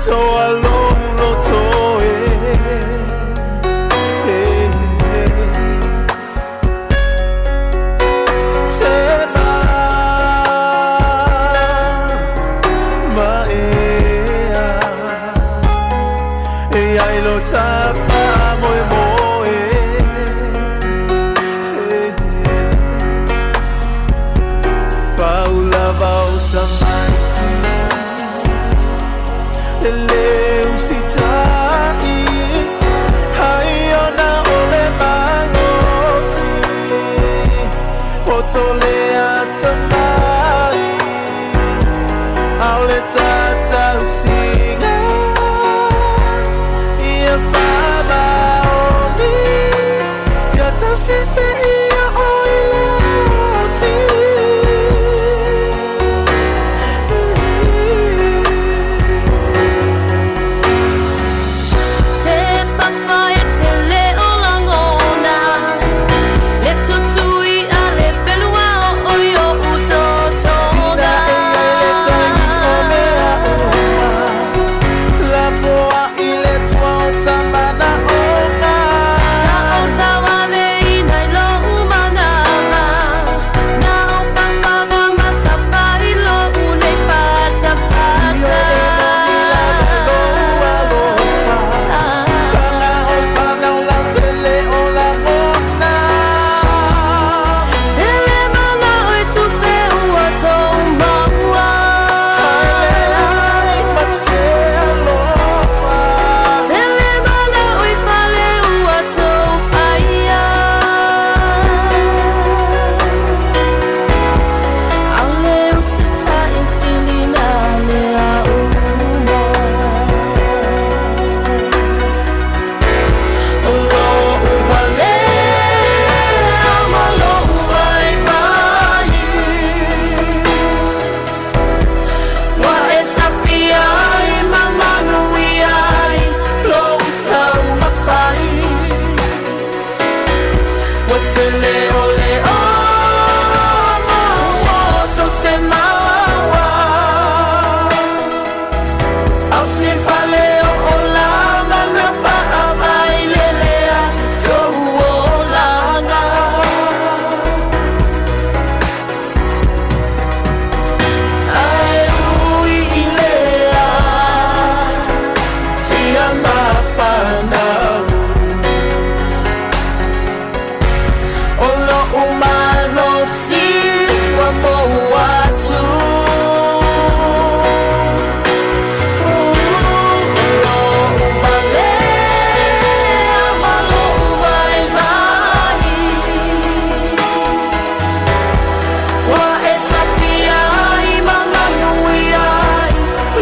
Q: atoa lou loto e. Se ma ea e ai lo tafa moe moe. Paula vauta maiti le leu sitai hai ona o le malosi poto le atamai au le tatau siga ia famaoni ia tausese ia oi le oti.
J: Se papa e te leo langona, le tutui a le pelua o oi o utotoga.
Q: Tina e ai le taimi o mea uma, la foa i le tua o tamana ona.
J: Sa o tauave ina i lo umanaga, na o whawhanga masapa i lo unei pata pata. Tele mana oi tupe ua tō maua. Tele mana oi fale ua tō whaia. Aule usita i silina le auma.
Q: O lo uvale ama lo uvai vai. Wa e sapia i mamanu i ai lo utau mawhai. Wa te leo leo ma o tau te maua. Au se fale o o lana na whaawai lelea tō o langa. Ae ui i lea sia mawhanau.
J: O lo umalosi wa mo atu. O lo uvale ama lo uvai vai.
Q: Wa e sapia i manganu i ai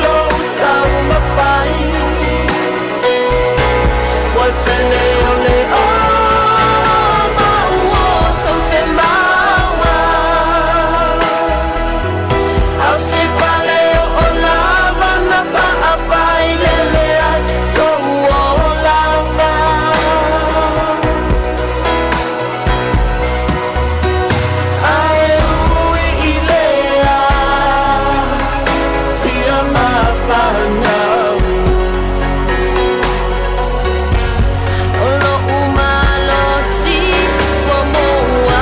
Q: lo utau mawhai. Wa te leo leo ma ua tau te maua. Au se fale o o lava na whaawhai lele ai tō o langa. Ae ui i lea sia mawhanau.
J: O lo umalosi wa mo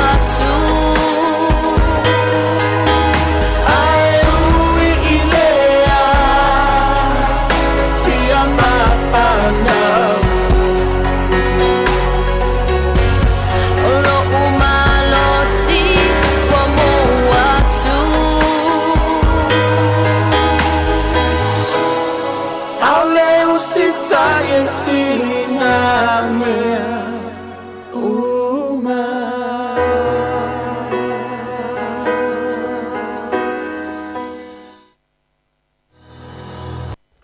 J: atu.
Q: Ae ui i lea sia mawhanau.
J: O lo umalosi wa mo atu.
Q: Aule usita e sili nā mea uma.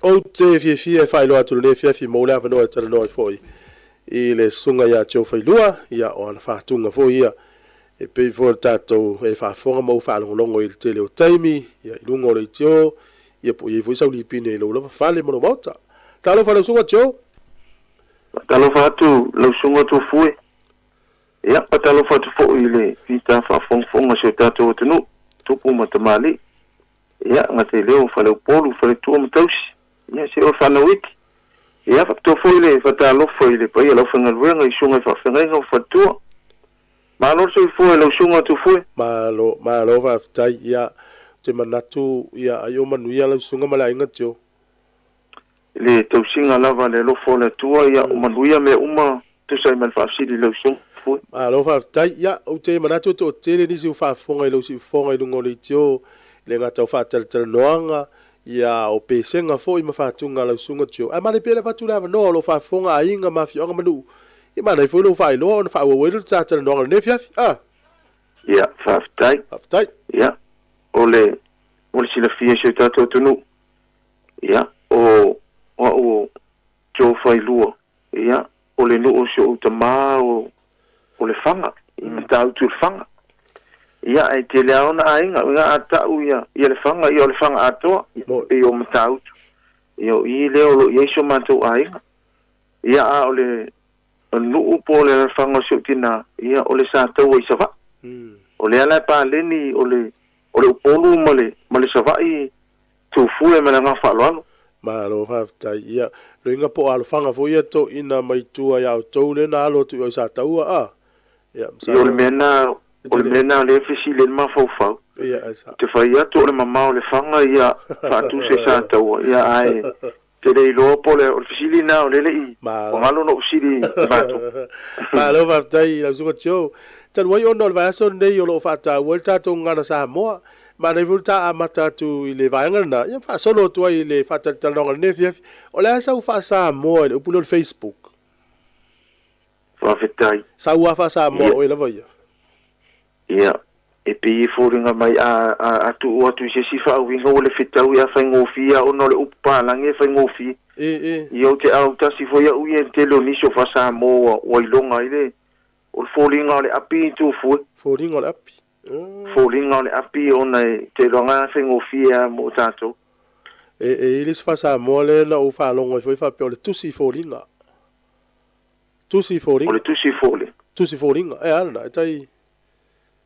A: Ou te fiafia e faailoa atu lenei afiafi mo le avanoa e talanoa ai foi i le susuga iā Joe Failua, ia o ana faatuga foi ia e pei foi o le tatou e faafofoga ma ou faalogologo i le tele o taimi, ia i luga o le aitio, ia po o i ai foi sau lipine i lou lava fale ma lou maota. Talofa lau susuga Joe.
K: Faatalofa atu lau susuga Tofue. Ia, faatalofa atu foi i le fita faafogafoga o si o tatou atunuu, tupu ma tamalii. Ia, gata i lea o Faleupolu, Faletua ma Tausi. Ia, se o le faanauiti. Ia, faapitoa foi le faatalofa i le paia o le aufaigaluega i susuga i faafeagaiga ma faletua. Malo le soifua i lau susuga Tufue.
A: Malo, malo faafetai. Ia, ou te manatu, ia, ai o manuia lau susuga ma le aiga Joe.
K: I le tausiga lava a le alofa o le Atua, ia, o manuia mea uma, tusa ai ma le faafesili i lau susuga Tufue.
A: Malo faafetai. Ia, ou te manatu e toatele nisi ua faafofoga i lau siufofoga i luga o leitio, e le gata o faatalatalanoaga, ia, o pesega foi ma fatuga a lau susuga Joe. Ae manaia pea le avatu le avanoa o lo o faafofoga aiga ma afioaga ma nuu, ia manaia foi lou faailoa ona faaauau ai lea o le ta talanoaga i lenei afiafi. A!
K: Ia, faafetai.
A: Faafetai.
K: Ia, o le, mo le silafia e si o tatou atunuu, ia, o, o au o Joe Failua, ia, o le nuu o si ou tamā o, o Lefaga, i Matautu i Lefaga. Ia, ae tele lava ona aiga, ia a tau ia, ia Lefaga, ia o Lefaga atoa, ia, pei o Matautu. Ia, o i lea o lo o i ai si o matou aiga. Ia, a o le nuu po o le alaalafaga o si ou tinā, ia, o le Sataua i Savaii. O lea la e paleni o le, o le Upolu ma le, ma le Savaii Tufue ma le agaga faaaloalo.
A: Malo faafetai. Ia, loiga po o alofaga foi ia toeina mai tua ia outou lea na alo atu i o i Sataua, a? Ia,
K: Ia, o le mea na, o le mea na lea e fesili ai le mafaufau.
A: Ia, e sao.
K: Ou te fai atu o le mamao o Lefaga ia faatusa i Sataua, ia ae te le iloa po o le, o le fesili na o lea le i, ua galo ona ou fesili i matou.
A: Malo faafetai i lau Susuga Joe. Talu ai ona o le vaiaso lenei o lo o faataua ai le tatou gagana Samoa, Manaia foi le ta amata atu i le vaega lena, ia faasolo atu ai i le faatalatalanoaga i lenei afiafi. O le a sau faa-Samoa i le upu lea o le Facebook?
K: Faafetai.
A: Sau lava faa-Samoa oe lava ia.
K: Ia, e pei e foliga mai a, a, a tuu atu i se isi faauiga ua le fetaui a faigofie lava ona o le upu palagi e faigofie.
A: E, e.
K: Ia ou te autasi foi au ia i le tele o nisi o faa-Samoa ua, ua iloga ai le, o le foliga o le api i Tufue.
A: Foliga o le api.
K: Foliga o le api ona e te iloa a faigofie a mo tatou.
A: E e i ai le isi faa-Samoa lea na ou faalogo ai foi faapea o le tusi foliga. Tusi foliga.
K: O le tusi foliga.
A: Tusi foliga. E a lena, e tai.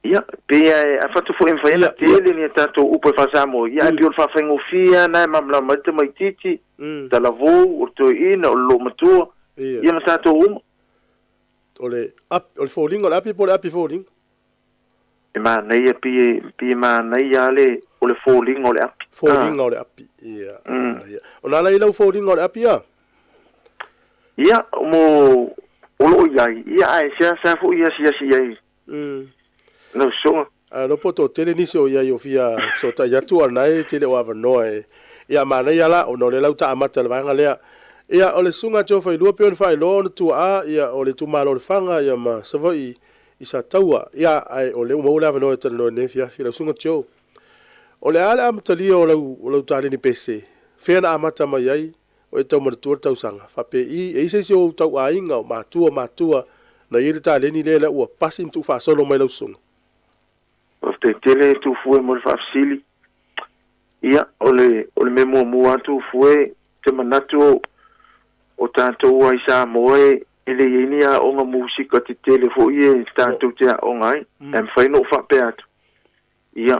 K: Ia, pei a e avatu foi e mafai ona tele ni a tatou upu e faa-Samoa, ia ae pei o le faafaigofie lava lena e malamalama ai le tamaitiiti, talavou, o le toeaina, o le loomatua, ia ma tatou uma.
A: O le api, o le foliga o le api po o le api foliga?
K: E manaia, pei e, pei e manaia lava le, o le foliga o le api.
A: Foliga o le api, ia, manaia. O na ala i lau foliga o le api a?
K: Ia, mo, o lo o i ai, ia, ae seasea foi e asiasi i ai. Lau Susuga.
A: Ae iloa po o toatele nisi o i ai o fia fesootai atu, a o lena e tele o avanoa e, ia, manaia la, ona o lea la ua ta amata i le vaega lea. Ia, o le Susuga a Tiofailua pei ona faailoa ona tuaa, ia, o le itumalo o Lefaga, ia, ma Savaii i Sataua. Ia, ae o lea ua maua le avanoa e talanoa i lenei afiafi, lau Susuga Joe. O le a le amatalia o lau, o lau taleni pese? Fea na amata mai ai? O e tau manatua le tausaga. Faapei, e i ai se isi o ou tauaiga, o matua, o matua, na i ai le taleni lea, lea ua pasi ma tuufaasolo mai lau susuga?
K: Faafetai tele Tufue mo le faafesili. Ia, o le, o le mea muamua lava Tufue, ou te manatu o, o tatou lava i Samoa e, e le i ai ni aoga musika tetele foi e tatou te aoga ai. Ae mafai ona ou faapea atu, ia,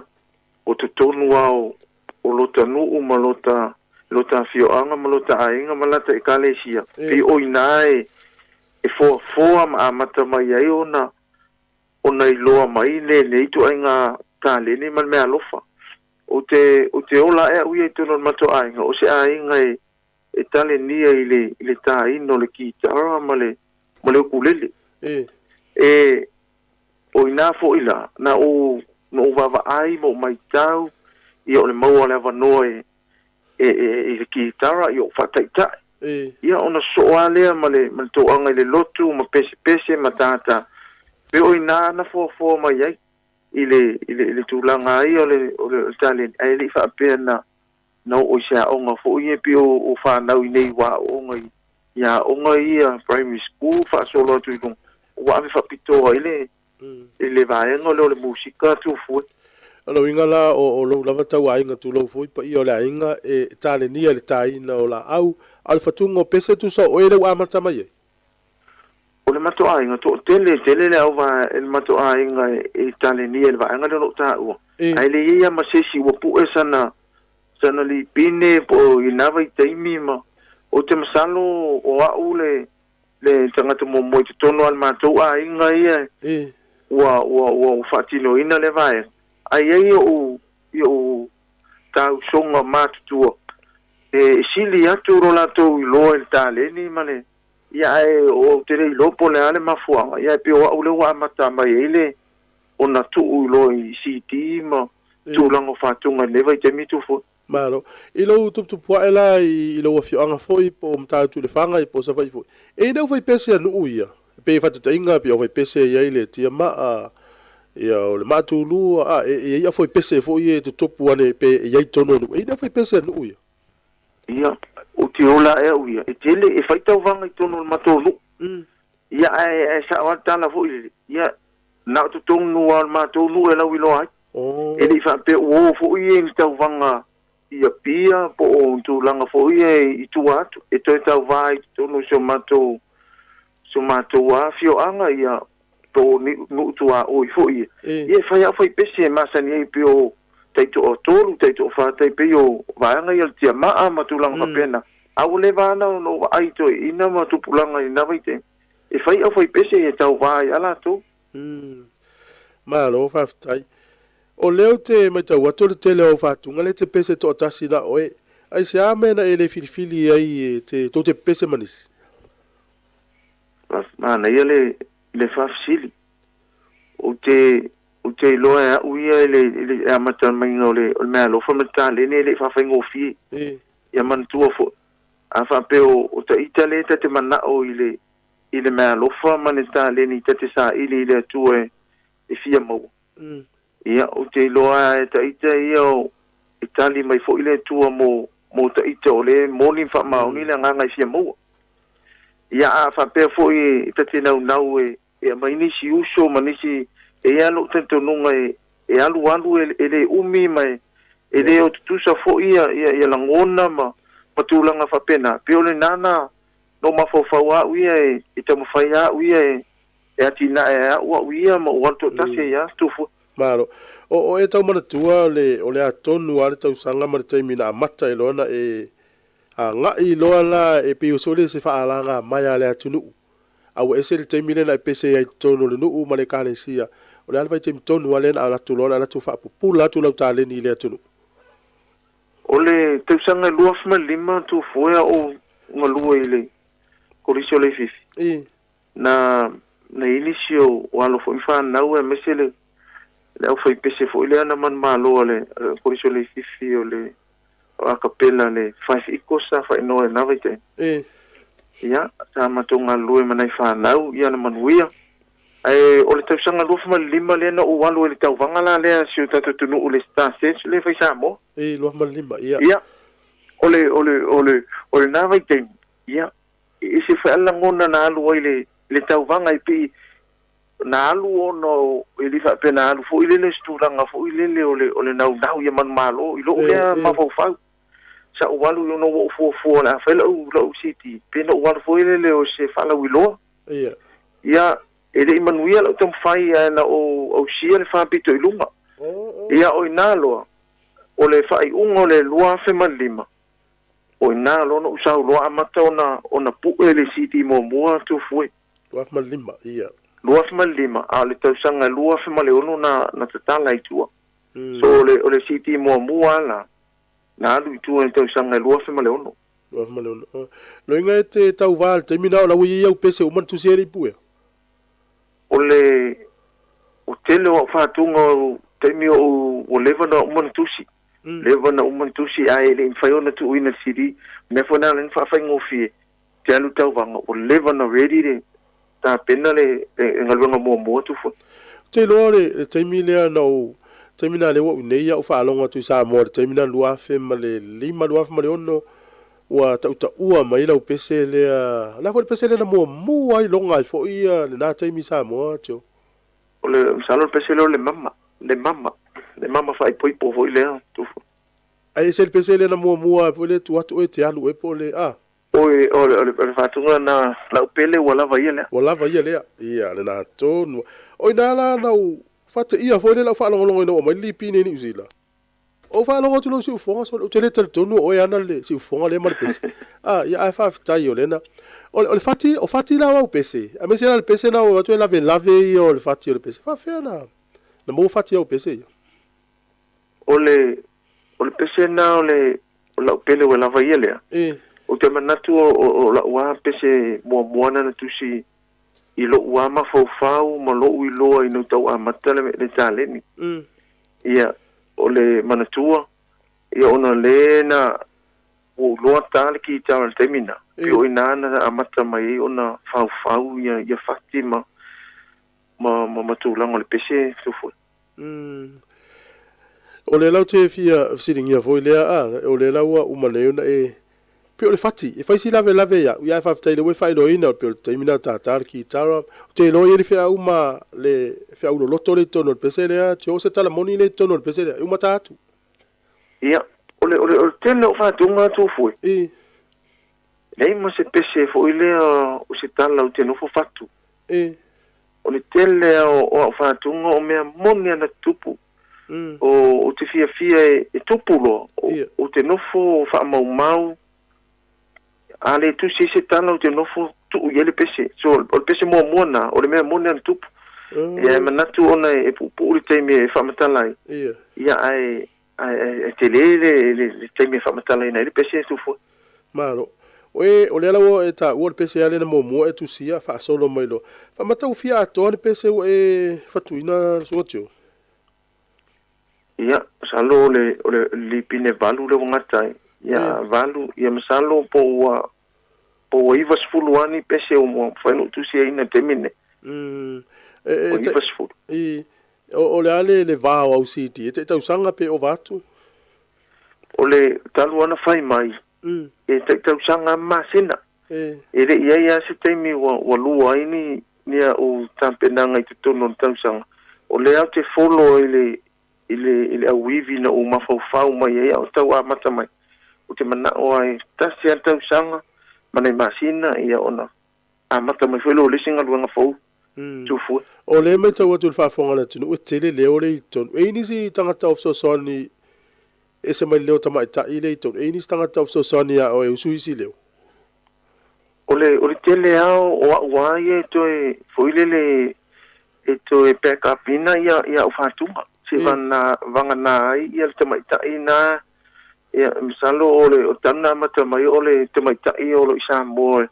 K: o totonu lava o, o lota nuu ma lota, lota afioaga ma lota aiga ma lata ekalesia, pei o i ina e, e foafoa ma amata mai ai ona, ona iloa mai lenei ituaiga taleni ma le meaalofa. Ou te, ou te ola ae au ia i totonu o le matou aiga, o se aiga e, e talenia i le, i le tāina o le kitara ma le, ma le ukulele.
A: E.
K: E, o inā foi la, na ou, na ou vaavaai ma ou maitau, ia o le maua o le avanoa e, e, e, i le kitara, ia ou faataitai.
A: E.
K: Ia ona sosoo lava lea ma le, ma le toaga i le lotu ma pesepese ma tātā. Pei o inā na foafoa mai ai i le, i le, i le tulaga ai o le, o le, o le taleni, ae le i faapea na, na oo i se aoga foi ia pei o fanau i nei ua aooga i aoga ia primary school faasolo atu i luga ua ave faapitoa i le i le vaega lea o le musika Tufue.
A: O le uiga la o lou lava tauaiga tulou foi paia o le aiga e talenia i le taina o laau a o le fatuga o pese tusa o oe lea ua amata mai ai.
K: O le matou aiga toatele tele le au le matou aiga e talenia i le vaega lea o lo o taua ae le i ai lava ma se isi ua pue sana. Sana lipine po o i na vaitaimi ma ou te masalo o a'u le le tagata muamua i totonu a le matou aiga ia ua ua ua faatinoina lea vaega. Ae i ai o'u i o'u tausoga matutua e sili atu lo latou iloa i le taleni ma le ia ae ou te le iloa po o le a le mafuaaga ia ae pei o a'u lea ua amata mai ai le ona tuu loa i CD ma tulaga o faatuga i lenei vaitaimi Tufua.
A: Malo. I lou tuputupuae la i lou afioaga foi po o Matautu i Lefaga po o Savaii foi, e i ai le aufaipese a nuu ia, e pei e faataitaiga e pei o aufaipese e i ai le Tiamaa, ia o le Maatulua, a, e i ai aufaipese foi ia e tutupu ane pe e i ai i totonu o nuu. E i ai le aufaipese a nuu ia?
K: Ia, ou te ola ae au ia, e tele, e fai tauvaga i totonu o le matou nuu. Ia, ae, ae sao lava le tala foi lele, ia, na o totonu lava o le matou nuu e lauiloa ai. E le i faapea ua o foi ia i ni tauvaga i Apia po o ni tulaga foi ia i tua atu, e toe tauva ai i totonu o si o matou, si o matou afioaga, ia, po o nuu tuaoi foi ia. Ia, e fai lava aufaipese e masani ai pei o taitoatolu, taitoafa, tai pei o vaega ia o le tiamaa ma tulaga faapena. A ua leva lava ona ou vaai i toeaiina ma tupulaga i lena vaitaimi, e fai aufaipese e tauva ai lava latou.
A: Malo faafetai. O lea ou te matau atu o le tele o au faatuga lea e te pese toatasi na oe. Aisea mea na e le filifili ai e te tou te pepese ma nisi?
K: Manaia le le faafesili. Ou te ou te iloa e a'u ia i le i le amata maiga o le o le meaalofa ma le taleni e le i faafaigofie. Ia manatua foi, a faapea o o taita lea ta te mana'o i le i le meaalofa ma le taleni ta te saili i le Atua e e fia maua. Ia, ou te iloa e taita ia o e tali mai foi le Atua mo mo taita o lea e moni ma faamaoni le agaga e fia maua. Ia, a faapea foi e ta te naunau e e aumai nisi uso ma nisi, e i ai lava lou talitonuga e e alualu e e le umi ma e e le o tutusa foi ia ia ia lagona ma ma tulaga faapena. E pei o lena na na ou mafaufau lava au ia e e taumafai lava au ia e e atinae e a'u a'u ia ma ou alu toatasi ai lava Tufua.
A: Malo. O o e tau manatua o le o le a tonu lava le tausaga ma le taimi na amata ai loa na e agai loa la e pei o se se faalaga mai a le atunuu. A ua ese le taimi lea na e pese ai i totonu o le nuu ma le ekalesia. O le a le vaitaimi tonu lava lea na alu atu loa na alu atu faapupula atu lau taleni i le atunuu.
K: O le tausaga e 2005 Tufua a ou galue i le Kolisi o Leififi. Na na i ai nisi o o alo foi ma fanau aemaise le le aufaipese foi lea na manumalo a le Kolisi o Leififi o le o Akapela le Five Eagles sa faaigoa i lena vaitaimi. Ia, sa matou galulue ma nai fanau, ia na manuia. Ae o le tausaga 2005 lea na ou alu ai i le tauvaga la lea a si o tatou atunuu le Star Search lea e fai i Samoa.
A: 2005, ia.
K: Ia, o le, o le, o le, o lena vaitaimi, ia, E ese foi lava le lagona na alu ai i le tauvaga e pei na alu ona e le faapea na alu foi lele se tulaga foi lele o le o le naunau ia manumalo i lou lea mafaufau. Sa ou alu ona ua ou fuafua o le a fai lau lau CD pe na ou alu foi lele o se faalauiloa. Ia e le i manuia lau taumafai ae na ou ausia le faapito i luga. Ia o i ina loa o le faaiuga o le 2005 O i ina loa na ou sau loa amata ona ona pue le CD muamua Tufue.
A: 2005, ia.
K: 2005, a o le tausaga e 2006 na na tatala ai tua. So o le o le CD muamua lava la, na alu i tua i le tausaga e 2006.
A: 2006. Loiga e te tauva i le taimi na o la ua i ai au pese uma na tusi ai le ipu ea?
K: O le o tele o au faatuga o taimi o ou ua leva ona uma ona tusi. Leva ona uma ona tusi ae le i mafai ona tuuina i le CD. O le mea foi lena na faafaigofie te alu i tauvaga ua leva ona ready le tapena le galuega muamua atu foi.
A: Ou te iloa o le taimi lea na ou taimi na lea ua ou nei au faalogo atu i Samoa i le taimi na 2005 2006 ua tautaua mai lau pese lea o le a foi le pese lea na muamua ai loga ai foi lena taimi i Samoa Joe?
K: O le masalo o le pese lea o le mama, le mama, le mama faaipoipo foi lea Tufa.
A: Ae ese le pese lea na muamua foi lea tu atu oe e te alu ea po o le a?
K: Oi, o le, o le, o le faatuga na lau pele ua lava ia lea.
A: Ua lava ia lea. Ia, lena tonu. O i ina la na ou faateia foi lea lau faalogologo ina ua aumai le lipine i Niu Sila. Ou faalogo atu i lou siufoga sole, ou te le talitonu o oe e ana le siufoga lea ma le pese. A, ia ae faafetai o lena. O le, o le fati, o fati la o au pese, aemaise la le pese na ua avatu e lavelave ia o le fati o le pese. E faafefea na, na maua fati o au pese ia?
K: O le, o le pese na o le, o lau pele ua lava ia lea.
A: E.
K: Ou te manatu o, o, o lau lava pese muamua na na tusi i lo'u lava mafaufau ma lo'u iloa ina ua tau amata le, le taleni. Ia, o le manatua, ia ona lē na ua ou iloa ta le kitara i le taimi na, pei o i ina na amata mai ai ona faufau ia, ia fati ma, ma, ma, ma tulaga o le pese tufue.
A: O lea la ou te fia fesiligia foi lea, a, o lea la ua uma nei ona e, pei o le fati, e fai si lavelave ia'u, ia ae faafetai lea ua e faailoaina, pei o le taimi lena o tātā le kitara, ou te iloa e i ai le feau ma le feau loloto lea i totonu o le pese lea, tio o se tala moni lea i totonu o le pese lea, e uma tā atu.
K: Ia, o le, o le, o le tele o faatuga Tufue.
A: I.
K: Leai ma se pese foi lea o se tala ou te nofo fatu.
A: E.
K: O le tele a o au faatuga o mea moni ana tupu. O, ou te fiafia e, e tupu loa. O, ou te nofo faamaumau, a le tusi ai se tala ou te nofo tuu i ai le pese. So, o le pese muamua na, o le mea moni ana tupu. Ia e manatu ona e puupuu le taimi e faamatala ai. Ia ae, ae, ae tele le, le, le taimi e faamatalaina ai le pese e tufu ai.
A: Malo. O e, o lea la ua e taua o le pese lea na muamua e tusia faasolo mai loa. Faamatau fia atoa le pese ua e fatuina Susuga Tio?
K: Ia, masalo o le, o le lipine valu lea ua gata ai. Ia, valu, ia masalo po ua, po ua 90 lava ni pese ua mafai ona ou tusiaina i le taimi lenei.
A: E, e,
K: O 90.
A: I, o, o le a le, le va o au CD? E tai tausaga pe ova atu?
K: O le talu lava ona fai mai, e tai tausaga lava ma masina. E le i i ai lava se taimi ua, ua lua ai ni, ni a'u tapenaga i totonu o le tausaga. O lea ou te folo i le, i le, i le auivi na ou mafaufau mai ai a o tau amata mai. Ou te mana'o lava e tasi lava le tausaga ma nai masina, ia ona amata mai foi lea o le isi galuega fou. Tufue.
A: O lea e matau atu i le faafofoga a le atunuu e tele leo lea i totonu. E i ai nisi tagata o fesoasoani ese mai le leo tamaitai lea i totonu. E i ai nisi tagata o fesoasoani ia oe e usu isi leo?
K: O le, o le tele lava o au lava ia e toe, foi lele, e toe back up ina ia, ia au faatuga. Se vana, vagana ai ia le tamaitai na, ia, masalo o le, o le talu na amata mai o le tamaitai o lo o i Samoa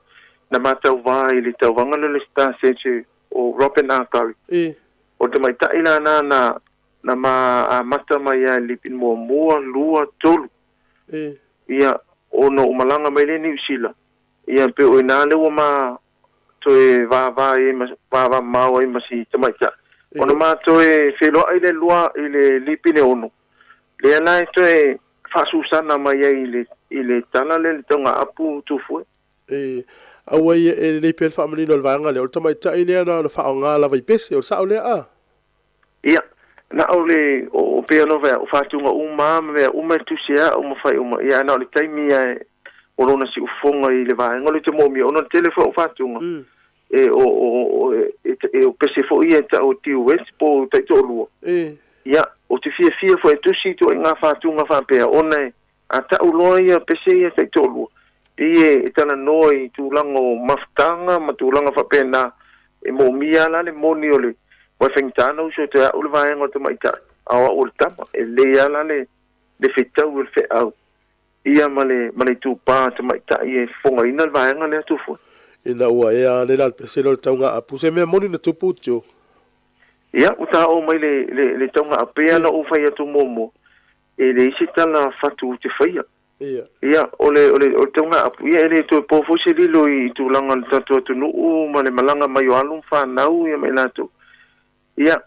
K: na ma tauva i le tauvaga lea o le Star Search o Robin Argari. O le tamaitai la na, na, na ma amata mai lava i le lipine muamua, lua, tolu. Ia, ona ou malaga mai lea i Niu Sila, ia pei o i ina lea ua ma toe vava ai ma, vava mamao ai ma si tamaitai. Ona ma toe feiloai le lua i le lipine ono, lea la e toe faasusana mai ai i le, i le tala lea i le taugaapu Tufue.
A: E, aua ia e lelei pea le faamanino o le vaega lea, o le tamaitai lea na ona faaaoga lava i pese, o le sao lea a?
K: Ia, na o le, o, pei ona fai atu, o faatuga uma lava ma mea uma e tusi ai au ma fai uma, ia ae na o le taimi lava e, o lona siufofoga i le vaega o lea ou te moomia, ona o le tele foi o faatuga, e, o, o, o, e, e, o pese foi ia e tau e duet po o taitoalua. Ia, ou te fiafia foi e tusi ituaiga faatuga faapea, ona e, a tau loa ia pese ia taitoalua, pei e talanoa i tulaga o mafutaga ma tulaga faapena, e moomia lava la le moni o le, aua e faigata ona uso toe a'u le vaega o le tamaitai, a o a'u o le tama, e lelei lava la le, le fetau o le feau, ia ma le, ma le itupa tamaitai e fofogaina le vaega lea Tufue.
A: Ina ua ea ane la le pese lea o le taugaapu, se mea moni na tupu, Tio?
K: Ia, ua taoo mai le, le, le taugaapu, pei lava ona ou fai atu muamua, E leai se tala fatu ou te faia. Ia, o le, o le, o le taugaapu, ia e le toe po foi se lilo i tulaga o le tatou atunuu ma le malaga mai o alo ma fanau ia ma i latou. Ia,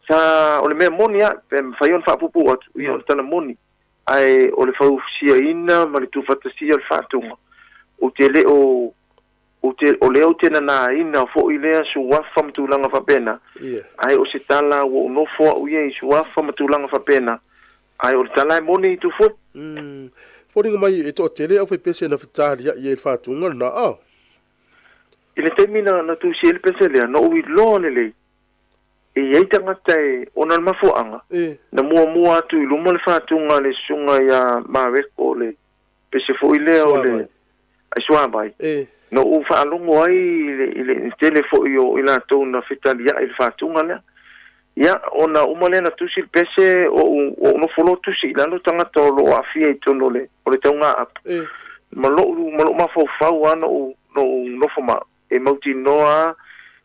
K: sa, o le mea moni lava, pe mafai ona faapuupuu atu, ia o le tala moni. Ae o le fausiaina ma le tuufatasia o le faatuga, ou te le o, Ou te, o lea ou te nanāina foi lea suafa ma tulaga faapena, ae o se tala ua ou nofo au ia i suafa ma tulaga faapena, ae o le tala e moni i Tufue.
A: Umm, foliga mai e toatele au faipese na fetaliai ai i le faatuga lena, a.
K: I le taimi na, na tusi ai le pese lea, na ou iloa lelei. E i ai tagata e, ona o le mafuaaga, na muamua atu i luma le faatuga a le susuga ia Mareko, le pese foi lea o le ai suavai, na ou faalogo ai i le tele foi o i latou na fetaliai i le faatuga lea. Ia, ona uma lea na tusi le pese, ou ou nofo loa tusi i lalo tagata o lo o aafia i totonu o le taugaapu, ma lou ma lou mafaufau lava na ou nofo ma e mautinoa a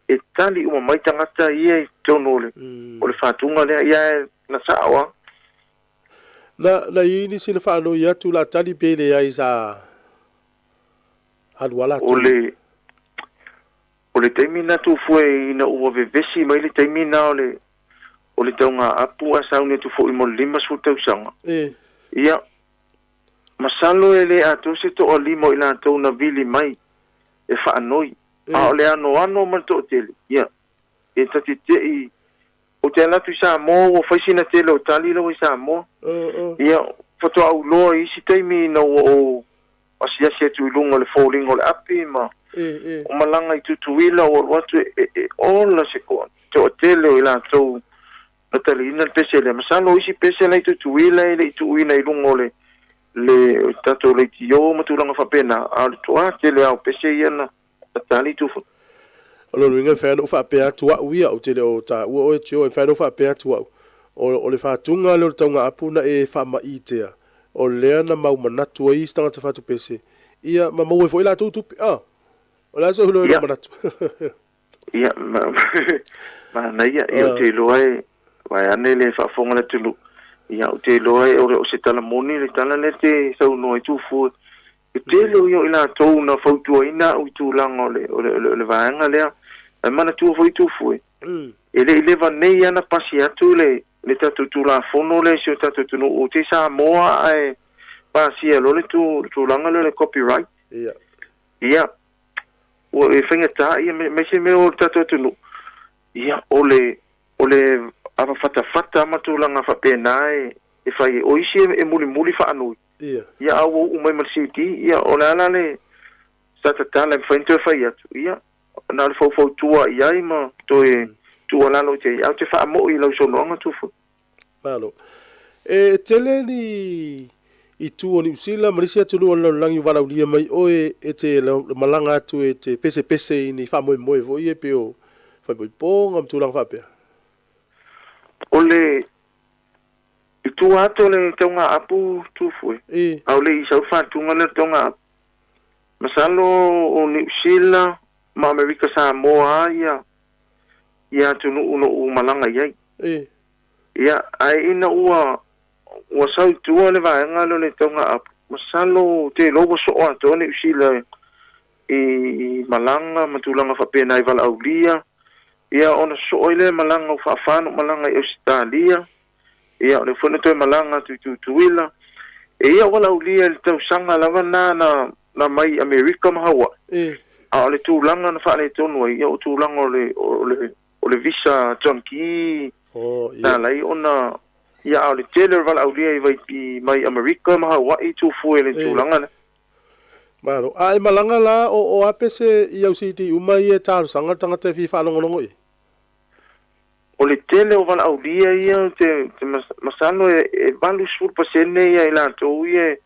K: e tali uma mai tagata ia i totonu o le o le fatuga lea, ia na sa'o a.
A: Na na i ai nisi na faanoi atu la tali pe leai sa alu a latou.
K: O le o le taimi na tufue ina ua vevesi mai le taimi na o le o le taugaapu a sauni atu foi mo le 50 tausaga. Ia Masalo e le atoa se toalima o i latou na vili mai e faanoi, a o le anoano ma le toatele, ia, e ta te te'i, ou te ala atu i Samoa ua fai sina tele o tali laua i Samoa. Ia, faatoa ou iloa i isi taimi ina ua ou asiasi atu i luga o le foliga o le api ma o malaga i Tutuila ua alu atu e ola se toatele o i latou Na taliina le pese lea. Masalo o isi pese la i Tutuila e le i tuuina i luga o le le tatou leitio ma tulaga faapena, a o le toa tele lava o pese ia na tali Tufa.
A: O lona uiga e mafai ona ou faapea atu au ia, ou te le o taua oe Tio, e mafai ona ou faapea atu au, o le faatuga lea o le taugaapu na e faamaitea, o lea na mau manatu ai isi tagata fatupese, ia ma maua ai foi latou tupe. A! O le a sou iloa i lou manatu?
K: Ia, manaia, ia, ou te iloa e, vaeane le faafofoga a le atunuu, ia, ou te iloa e, o se tala moni le tala lea e te saunoa ai Tufua. E tele o ia o i latou na fautuaina au i tulaga o le, o le, o le vaega lea. Ae manatua foi Tufua, e le i leva nei lava na pasi atu le, le tatou Tulafono lea i si o tatou atunuu, ou te i Samoa ae pasia loa le tulaga lea o le copyright. Ia, Ua e faigata ia me se mea o le tatou atunuu, ia o le o le ava fatafata ma tulaga faapena e e fai ai. O isi e mulimuli faanoi, ia a ua uu mai ma le CD, ia o le a la le sa tatala e mafai ona toe fai atu, ia na o le faufautua i ai ma toe tuualalo i te ai, ae ou te faamo'i i lau saunoaga Tufu.
A: Malo. E tele ni itu o Niu Sila ma nisi atunuu o le lalolagi ua valaaulia mai oe e te malaga atu e te pesepese i ni faamoemoe foi ia pei o faaipoipoga ma tulaga faapea.
K: O le i tua atu o le taugaapu Tufue, a o le i sau le faatuga lea o le taugaapu, masalo o Niu Sila ma Amerika Samoa lava ia atunuu na ou malaga i ai. Ia, ae ina ua ua sau i tua le vaega lea o le taugaapu, masalo ou te iloa ua soo atoa Niu Sila i malaga ma tulaga faapena i valaaulia, ia ona soo ai lea malaga ua faafa ona ou malaga i Ausetalia, ia o lea foi na toe malaga atu i Tutuila. E ia valaaulia i le tausaga lava lena na na mai i Amerika ma Hawaii, a o le tulaga na faaletonu ai, ia o tulaga o le o le o le visa junkie na ala ai ona, ia, a o le tele o le valaaulia i vai mai Amerika ma Hawaii tufue i le tulaga lea.
A: Malo. A e malaga la o o a pese i au CD uma ia e talosaga le tagata e fia faalogologo i ai?
K: O le tele o valaaulia ia ou te masalo e 80% ia i latou ia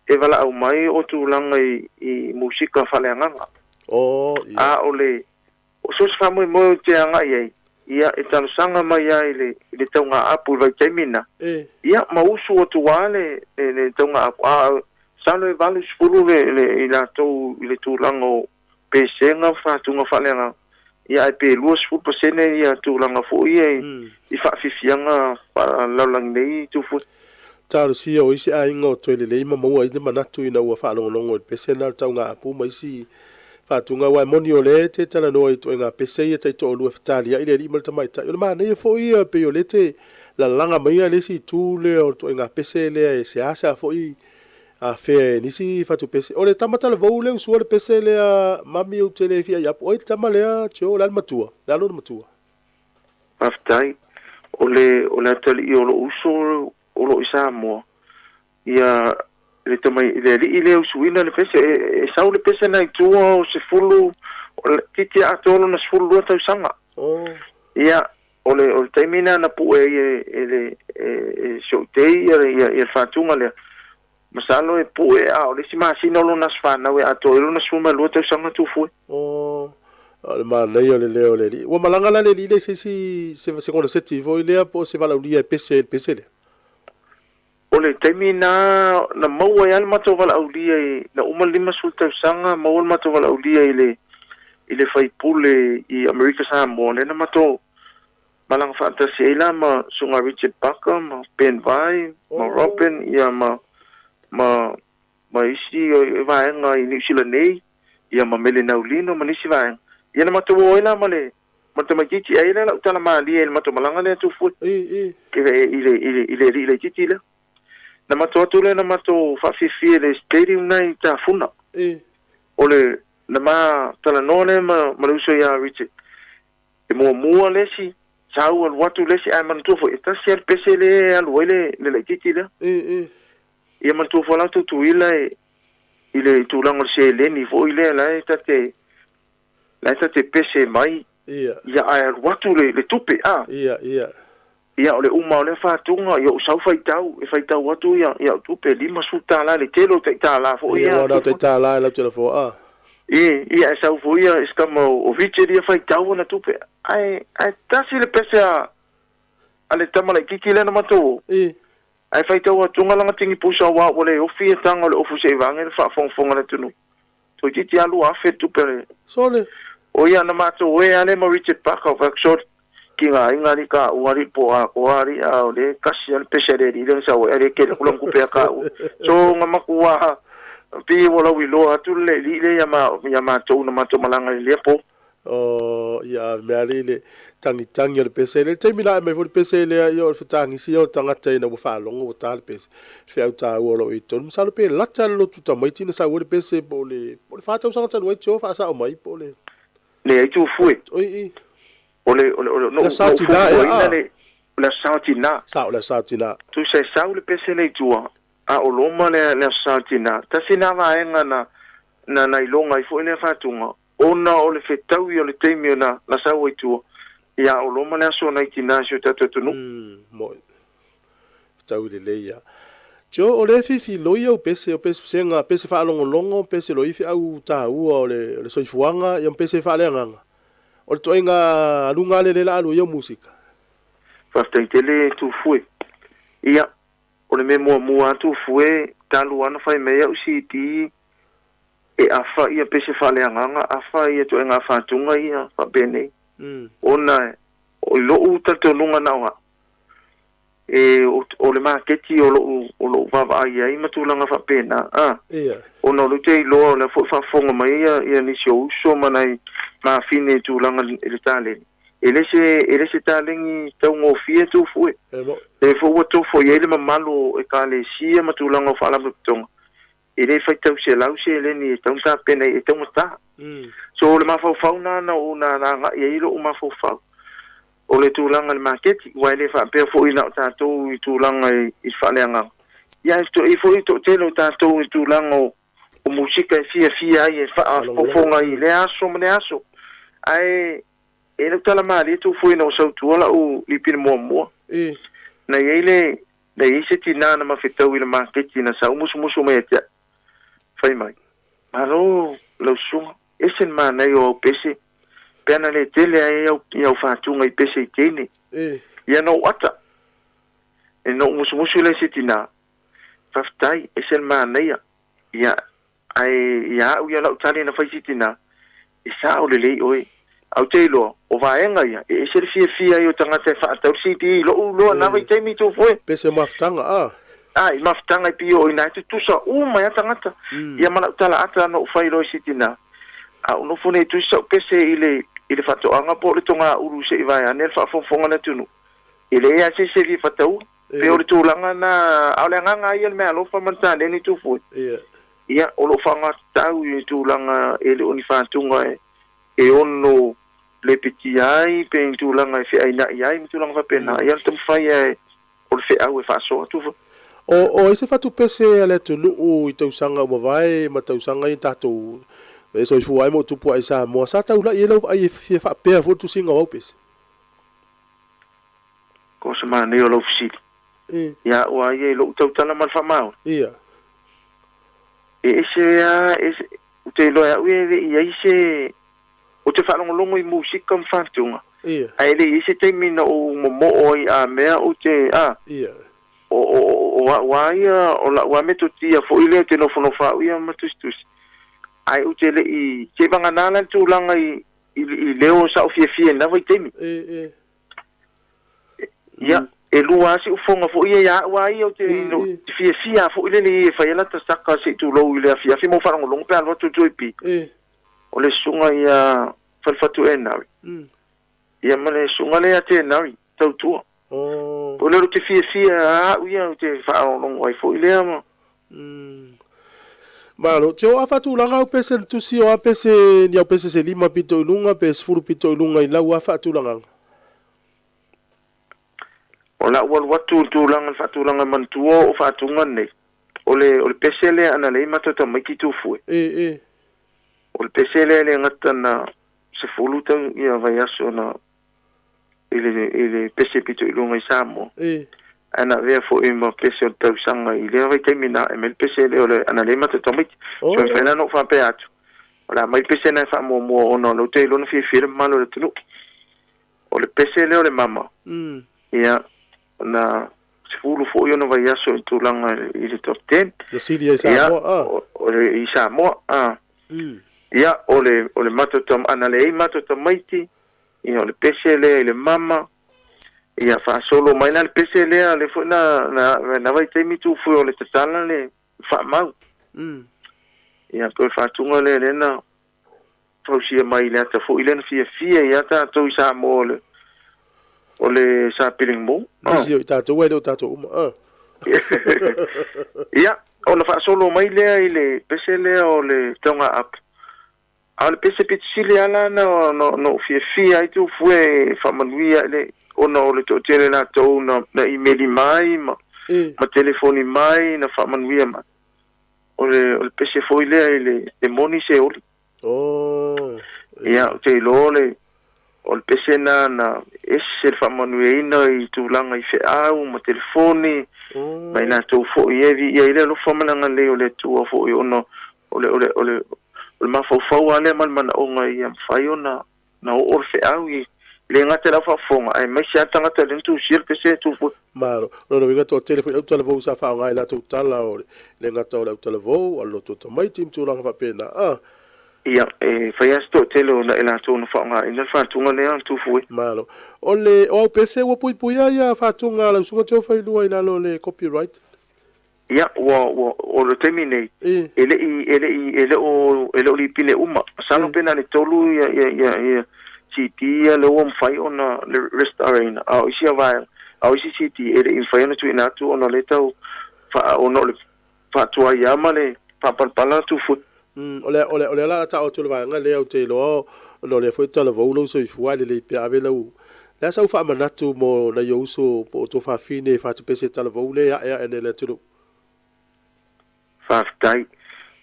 K: e valaau mai o tulaga i musika faaleagaga. A o le O so o se faamoemoe ou te agai ai, ia, e talosaga mai lava i le, i le taugaapu i le vaitaimi lena, ia, ma usu atu lava le, le, le taugaapu, a masalo e 80 le, le, i latou i le tulaga o pesega ma faatuga faaleagaga, ia, ae pe 20% ia tulaga foi ia i faafiafiaga faalalolagi nei Tufue.
A: Talosia o isi aiga o toe lelei ma maua ai le manatu ina ua faalogologo i le pese lena o le taugaapu ma isi faatuga aua e moni o lea e te talanoa i ituaiga pese ia taitoalua e fetaliai le alii ma le tamaitai. O le manaia foi ia pei o lea e te lalaga maia le isi itu lea o le ituaiga pese lea e seasea foi afea e nisi fatupese. O le tama talavou lea usua le pese lea mami ou te le fia iapu oi le tama lea Joe o le a le matua? Le a lona matua?
K: Faafetai. O le o le atalii o lou uso o lo o i Samoa, ia le tamai le alii lea e usuina le pese, e sau le pese na i tua o 10, titi atoa lona 12 tausaga. Ia, O le o le taimi lena na pue ai e e le e e si ou tei ia ia le faatuga lea. Masalo e pue a o le isi masina o lona aso fanau e atoa ai lona 12 tausaga Tufue.
A: O o le manaia o le leo o le alii. Ua malaga la le alii lea i se isi se se koneseti foi lea po o se valaaulia e pese ai i le pese lea?
K: O le taimi na na maua ai lava le matou valaaulia i na uma le 50 tausaga maua le matou valaaulia i le i le faipule i Amerika Samoa lea na matou malaga faatasi ai la ma Susuga Richard Parker ma Ben Vai ma Robin ia ma ma ma isi vaega i Niu Sila nei, ia ma Mele Naulino ma nisi vaega. Ia na matou o ai la ma le ma le tamaitiiti, ai lea lau tala malie i le matou malaga lea Tufue, i le, i le, i le alii laitiiti lea. Na matou atu lea na matou faafiafia i le stadium na i Tafuna. O le, na ma talanoa lea ma, ma le uso ia Richard, e muamua le isi, sau alu atu le isi, ae manatua foi, e tasi lava le pese lea e alu ai le, le laitiiti lea. Ia manatua foi la Tutuila e, i le tulaga o le seleni foi lea la e ta te, la e ta te pese mai, ia ae alu atu le, le tupe, a. Ia o le uma o lea faatuga, ia ou sau faitau, e faitau atu ia, ia au tupe, $50, le tele o tai tālā foi
A: ia. Ia, aua na o tai tālā e lau telefo, a.
K: Ia, ia e sau foi ia si tama o Richard ia faitau ana tupe, ae, ae tasi le pese a, a le tama laitiiti lea na matou o. Ae faitau atuga lana tini pusa aua ua le ofi ia taga o le ofu se'i vage le faafogafoga a le atunuu. Toeitiiti lava 2000 le tupe a le.
A: Sole.
K: O ia na matou e ale ma Richard Parker o fai atu sole ki nga aiga alii ka ua alii po a koa alii a o le kasi a le pese a le alii lea na sau ai a le kele aku lana tupe a ka ua. So nga matua pi ua lauiloa atu le alii lea ia ma ia matou na matou malaga i lea po.
A: O ia mea alii le tagitagi o le pese lea. I le taimi la e aumai foi le pese lea, ia o le fetagisi ia o le tagata ina ua faalogo ua ta le pese, le feau taua o lo o i totonu. Masalo pe lata le lotu tamaiti na sau ai le pese po o le, po o le 4 tausaga talu ai Joe faasao mai po o le.
K: Leai Tufue.
A: Oi i.
K: O le, o le, o le,
A: no, Le aso tina ea, a.
K: Le, le aso tina.
A: Sao, le aso tina.
K: Tusa e sau le pese lea i tua, a o Roma le, le aso tina. Tasi na vaega na, na, na iloga ai foi lea faatuga, ona o le fetaui o le taimi o na, na sau ai tua, ia o Roma le aso nai tina i si o tatou atunuu.
A: Moe. Fetaui lelei ia. Joe, o le fifi loi au pese, o pese pesega, pese faalogologo, pese loi feau taua o le, o le soifuaga, ia ma pese faaleagaga. O le toaiga aluga ale lea la alu ai au musika.
K: Faafetai tele Tufue. Ia, o le mea muamua lava Tufue, talu lava ona fai mai au CD, e afa ia pese faaleagaga, afa ia toaiga faatuga ia faapenei. Ona o lou talitonuga na o au, e o le maketi o lou o lou vaavaai ai ma tulaga faapena, a. Ona o lea ou te iloa o lea foi e faafofoga mai ia ia nisi o uso ma nai mafine i tulaga i le taleni. E le se e le se taleni taugofie Tufue. Lea foi ua tofo i ai le mamalu o ekalesia ma tulaga o faalapotopotoga, e le faitau selau seleni e tatau ona tapena e taugata. So o le mafaufau lena na ou na agai ai lou mafaufau, o le tulaga i le maketi, aua e le faapea foi na o tatou i tulaga i le faaleagaga, ia ae i ai foi le toatele o tatou i tulaga o o musika e fiafia ai e faafofoga i lea aso ma lea aso. Ae e le o tala malie Tufue ina ua sautua lau lipine muamua. Na i ai le Na i ai se tinā na mafetau i le maketi na sau musumusu mai ia te au, fai mai, Malo lau susuga, ese le manaia o au pese, pe ana le tele ai au i au faatuga i pese i teine. Ia na ou ata. E na ou musumusu lea i se tinā, Faafetai, ese le manaia. Ia, ae ia au ia lau tali na fai si tinā, E sao lelei oe. Ae ou te iloa, o vaega ia, e ese le fiafia ai o tagata e faatau le CD i lou loa na vaitaimi Tufue.
A: Pese mafutaga, a.
K: A, i mafutaga i pio ina e tutusa uma ai a tagata. Ia ma lau tala ata na ou fai loa i si tinā, a ou nofo nei e tusi sau pese i le, i le faatoaga po o le togaulu se i vae ane le faafogafoga a le atunuu. E leai lava se isi e fia fataua. Pei o le tulaga lena, a o le agaga lava ia o le meaalofa ma le taleni Tufue. Ia, o lo o faaaogatatau i tulaga e le o ni faatuga e ono lepetia ai pe ni tulaga e feaina'i ai ma tulaga faapena. Ia, o le taumafai lava o le feau e faasoa atu foi.
A: O o ai se fatupese a le atunuu i tausaga ua mavae ma tausaga ia tatou e soifua ai ma o tupu ae i Samoa, sa taula'i ai lau vaai e fia faapea foi le tusiga o au pese?
K: Se manaia o lau fesili. Ia a'u a ia i lo'u tautala ma le faamaoni.
A: Ia.
K: E ese a, ese, ou te iloa e a'u ia e le i i ai se, ou te faalogologo i musika ma fatuga,
A: Ia.
K: ae le i i ai se taimi na ou momo'o ai a mea ou te, a,
A: Ia.
K: o, o, o a'u a ia, o la'u a metotia foi lea ou te nofonofo a'u ia ma tusitusi, ae ou te le i, se i vagana la le tulaga i, i, i leo sa ou fiafia i lena vaitaimi.
A: E, e.
K: Ia, e lua lava siufofoga foi ia ia a'u a ia, ou te te fiafia a foi lele ia e fai ai lata saka se i tulou i le afiafi ma ou faalogologo pe a alu atu i le JB. O le susuga ia Falefatu Enari. Ia ma le susuga lea ia Tenari Tautua. O lea ou te fiafia a a'u ia ou te faalogologo ai foi lea ma.
A: Malo, te o a faatulaga au pese le tusi o a pese ni au pese se 5 pito i luga pe 10 pito i luga i lau a faatulagaga.
K: O la'u alu atu i le tulaga le faatulaga e manatua o faatuga nei, o le o le pese lea ana lei matou tamaiti tufue.
A: E, e.
K: O le pese lea e le gata na 10 tau ia vaiaso na i le i le pese pito i luga i Samoa.
A: E.
K: Ae na avea foi ma pese o le tausaga i lea vaitaimi na a'e mai le pese lea o le ana lei matou tamaiti.
A: Oh.
K: So e mafai la ona ou faapea atu, o le a aumai le pese lena e faamuamua ona o lea ou te iloa na fiafia le mamalu o le atunuu. O le pese lea o le mama, ia, na 10 foi ona vaiaso i tulaga i le top 10.
A: Na sili ai Samoa, a.
K: O le, i Samoa, a. Ia, o le, o le matou tam, ana leai matou tamaiti, ia, o le pese lea i le mama, ia, faasolo mai la le pese lea, lea foi na, na, na vaitaimi tufue o le tatala le faamau. Ia, toe faatuga lea lea na fausia mai i le ata foi lea na fiafia ai a tatou i Samoa o le, o le Sapiling Mo.
A: Nisi o i tatou ae le o tatou uma. A.
K: Ia, ona faasolo mai lea i le pese lea o le tauga apu. A o le pese pito sili lava la na, na, na ou fiafia ai tufue e faamanuia i le, ona o le toatele latou na, na imeli mai ma, ma telefoni mai na faamanuia mai. O le, o le pese foi lea i le, e moni se oli.
A: Oh.
K: Ia, ou te iloa o le, o le pese na na ese le faamanuiaina i tulaga i feau ma telefoni, ma i latou foi e viia ai le alofa ma le agalelei o le Atua foi ona o le, o le, o le, o le mafaufau lava lea ma le manaoga ia mafai ona na oo le feau i le gata i lau faafofoga aemaise lava tagata lea na tusia le pese e tu foi.
A: Malo. O lona uiga toatele foi autalavou sa faaaoga i latou tala o le gata o le autalavou, o le loto tamaiti ma tulaga faapena. A.
K: Ia, e fai lava si toatele o i latou na faaaogaina le faatuga lea tu foi.
A: Malo. O le o au pese ua puipuia ia faatuga a lau susuga Teofailua i lalo o le copyright?
K: Ia, ua, ua, o le taimi nei, e le i, e le i, e le o, e le o lipine uma. Masalo pe na o le tolu ia, ia, ia, ia CD ia lea ua mafai ona le restore-ina, a o isi vaega, a o isi CD e le i mafai ona tuuina atu ona o lea e tau faa, ona o le faatuai lava ma le faapalapala atu foi.
A: O le, o le, o lea o le a tau atu le vaega lea ou te iloa ona o lea foi e talavou lou soifua e lelei pea ave lau, le a sau faamanatu mo nai ou uso po o tuafafine e fatupese talavou le ae ae nei le atunuu.
K: Faafetai.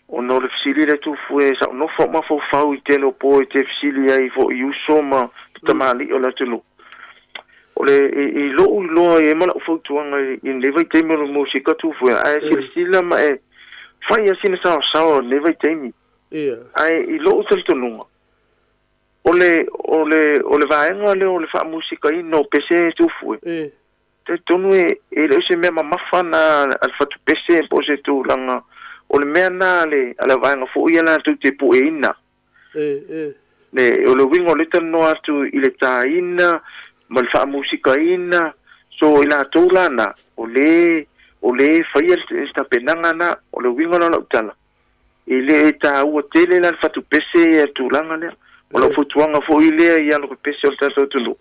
K: Ona o le fesili lea Tufue, sa ou nofo au mafaufau i tele o po e te fesili ai foi i uso ma tamalii o le atunuu. O le, i, i lou iloa i ai ma lau fautuaga i, i lenei vaitaimi o le musika Tufue, ae silasila ma e fai lava sina saosaoa o lenei vaitaimi. Ae i lou talitonuga, O le, o le, o le vaega lea o le faamusikaina o pese tufue, talitonu e, e le o se mea mamafa na a le fatupese po o se tulaga, o le mea na a le, a le vaega foi ia latou te pueina. Le, o le uiga o lea talanoa atu i le taina ma le faamusikaina, so i latou la na, o le, o le faia le tapenaga na, o le uiga la o lau tala, E le taua tele la le fatupese ia le tulaga lea. O lau fautuaga foi lea i alo pepese o le tatou atunuu,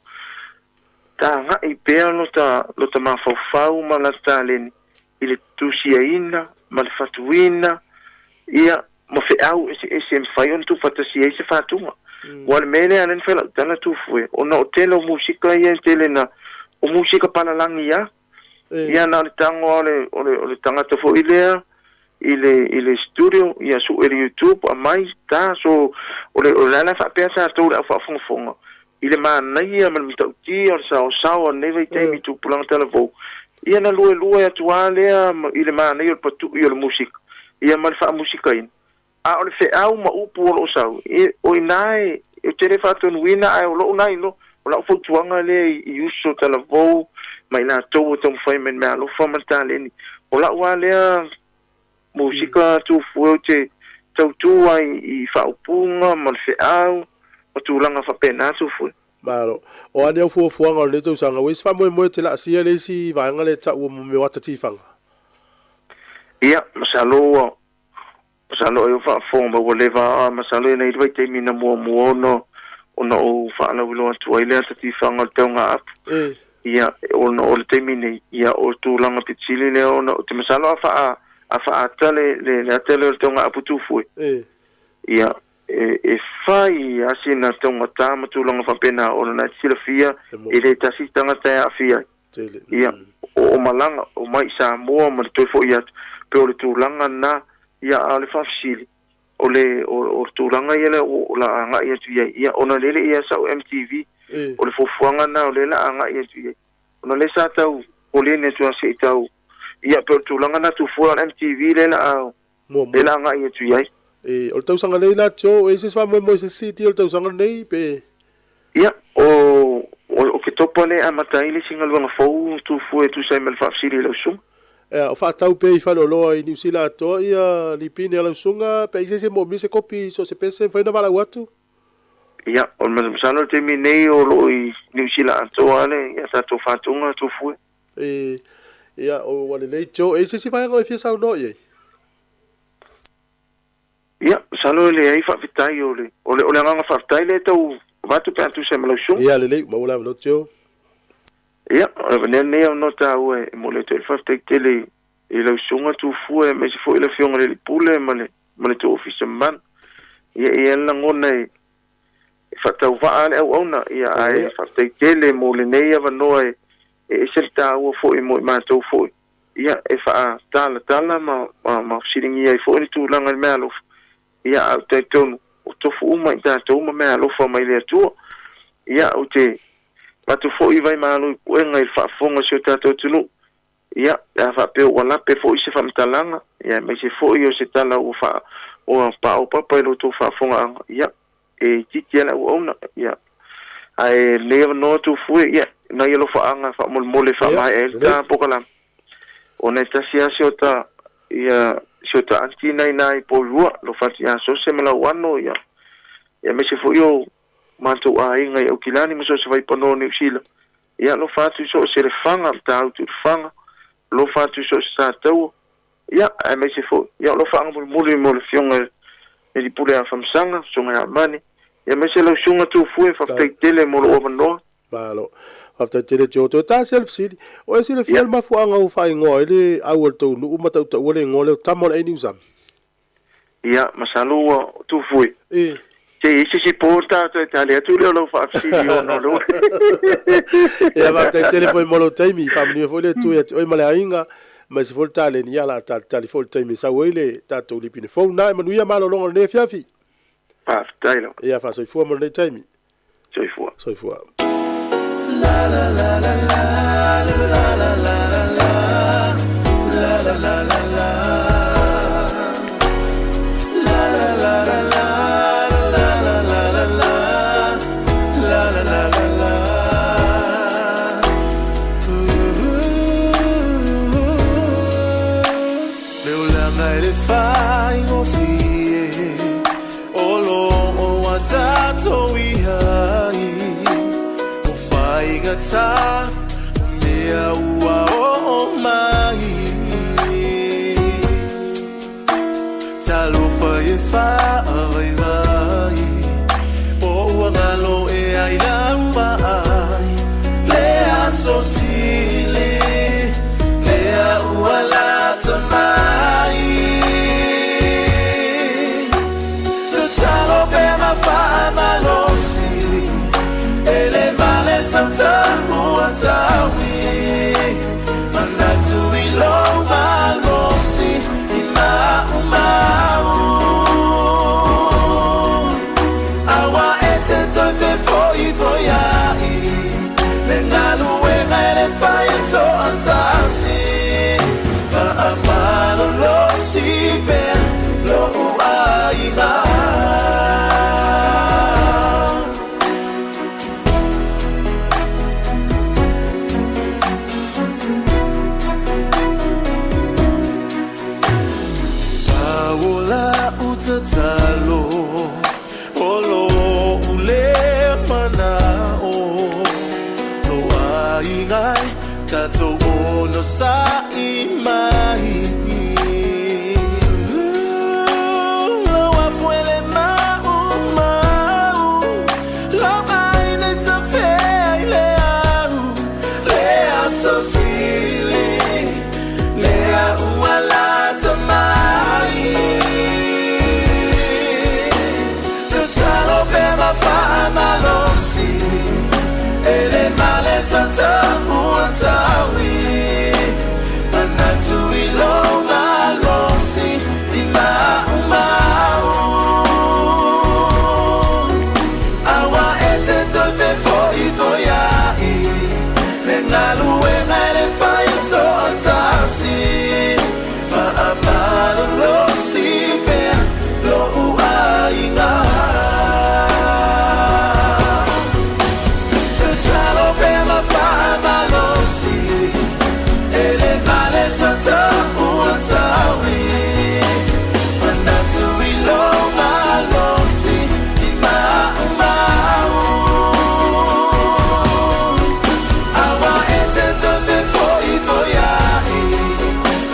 K: taga'i pea lota, lota mafaufau ma lata taleni i le tusiaina ma le fatuina, ia, ma feau eseese e mafai ona tuufaatasia ai se fatuga. Aua o le mea lea ala ai ona fai lau tala Tufue, ona o tele o musika ia e tele na, o musika palalagi lava. Ia na o le tago lava o le, o le, o le tagata foi lea i le, i le studio, ia sue i le YouTube, aumai, ta, so, o le, o le ala faapea tatou le au faafogafoga, I le manaia ma le matautia o le saosao o lenei vaitaimi i tupulaga talavou, ia na luelue atu lava lea i le manaia o le patu'i o le musika, ia ma le faamusikaina. A o le feau ma upu o lo o sau, o i ina e, ou te le faatonuina, ae o lou na iloa, o lau fautuaga lea i uso talavou ma i latou o taumafai mai i le meaalofa ma le taleni. O lau lava lea musika tufue ou te tautu ai i faaupuga ma le feau ma tulaga faapena tufue.
A: Malo. O a ni au fuafuaga o lenei tausaga ua i ai se faamoemoe e te laasia le isi vaega lea e taua mo mea o ata tifaga?
K: Ia, masalo ua, masalo ai o faafofoga mai ua leva a, masalo e nei le vaitaimi na muamua ona, ona ou faalauiloa atu ai le ata tifaga o le taugaapu. Ia, ona o le taimi nei, ia o le tulaga pito sili lea ona ou te masalo a faa, a faaata le, le, le ata lea o le taugaapu tufue, ia, e, e fai a sina taugata ma tulaga faapena ona na e te silafia e le tasi se tagata e aafia ai. Ia, o, o malaga, o mai i Samoa ma le toe foi atu, pei o le tulaga lena, ia, a o le faafesili, o le, o, o le tulaga ia lea o la agai atu i ai, ia, ona lele ia sau MTV, o le fuafuaga lena o lea la agai atu i ai. Ona lea sa tau koleni atu lava se i tau, ia, pei o le tulaga lena tufua o le MTV lea la a, lea la agai atu i ai.
A: O le tausaga nei la Joe, e i ai se isi faamoemoe i se CD o le tausaga lenei pe?
K: Ia, o, o, o ke topa lea e amata ai le isi galuega fou tufua e tusa ai ma le faafesili i lau susuga.
A: Ea, o faatau pea i faleoloa i Niu Sila atoa ia lipine a lau susuga pe ai se isi e moomia se kopi so o se pese e mafai ona valaau atu?
K: Ia, o le masalo i le taimi nei o lo o i Niu Sila atoa le ia tatou faatuga tufua.
A: E, ia, o ua lelei Joe, e i ai se isi vaega o e fia saunoa i ai?
K: Ia, masalo e leai faafetai o le, o le, o le agaga faafetai lea e tau avatu pe a tusa ai ma lau susuga.
A: Ia, lelei, maua le avanoa Joe.
K: Ia, o le avanoa lenei avanoa taua e momoli atu ai le faafetai tele i lau susuga Tufue aemaise foi le Afioga i le Alii Pule ma le, ma le tou Ofisa mamalu. Ia, e i ai le lagona e, e faatauvaa le auauna, ia, ae faafetai tele mo lenei avanoa e, e ese le taua foi mo i matou foi. Ia, e faatalatala ma, ma, ma fesiligia ai foi le tulaga i le meaalofa, ia, ae ou te talitonu, o tofu uma i tatou ma meaalofa mai le Atua. Ia, ou te avatu foi vaimalo i puega i le faafofoga a si o tatou atunuu, ia, pe a faapea ua lape foi se faamatalaga, ia, aemaise foi o se tala ua faa, ua paopapa i lo outou faafofogaaga, ia, e itiiti lava le auauna, ia. Ae lenei avanoa Tufue, ia, nai alofaaga faamolemole e faamaea ai le ta polokalame, ona e tasi lava si ota, ia, si ota aunty na ina i Porirua, alofa atu ia Sose ma Lauano, ia, aemaise foi o matou aiga i Aukilani ma so o se vaipanoa o Niu Sila, ia, alofa atu i so o se lefaga, Matautu i Lefaga, alofa atu i so o se Sataua, Ia, aemaise foi, ia, o lau faagamulimuli mo le Afioga i le Alii Pule Afamasaga, Susuga ia Mani, ia, aemaise lau Susuga Tufue, faafetai tele mo lou avanoa.
A: Malo. Faafetai tele Joe. Toe tasi lava le fesili. O e silafia le mafuaaga ua faaigoa ai le au a le tou nuu ma tautaua le igoa lea o Tama o le Ainiusami?
K: Ia, masalo ua Tufue. Se i ai se isi po ta toe tali atu lea o lau faafesili ona o lou.
A: Ia, faafetai tele foi mo lou taimi. Faamanuia foi le Atua ia te oe ma le aiga, aemaise foi le taleni. Ia, o le a talitali foi i le taimi e sau ai le tatou lipine fou. Na e manuia malologa o lenei afiafi.
K: Faafetai lava.
A: Ia, faasoifua mo lenei taimi.
K: Soifua.
A: Soifua.
D: Le olaga e le faigofie O lo o a tatou i ai O faigata o mea ua oo mai Talofa e faavaivai Po ua galo e ai lau vaai Le aso sili lea ua lata mai Tatalo pe ma faamalosi E le vale sau tamua taui Manatu i lou malosi i maumau.
Q: te toe fefoifoiaʻi le galuega e le fai e toʻatasi. Faamalolosi pea loʻu aiga. Pau o la'u tatalo o lo'u lē mana'o Lou aiga e tatou onosa'i mai Lau afu e le maumau Lau aina i tafea i le au Le aso sili Lea ua lata mai Tatalo pea ma faamalosi E le male sa taua taui Manatu i lou malosi I maumau Aua e te toe fefoifoiaʻi Le galuega e le fai e toatasi Faamalolosi pea loʻu aiga Tatalo pea ma faamalosi E le male sa taua taui Manatu i lou malosi i maumau Aua e te toe fefoifoiaʻi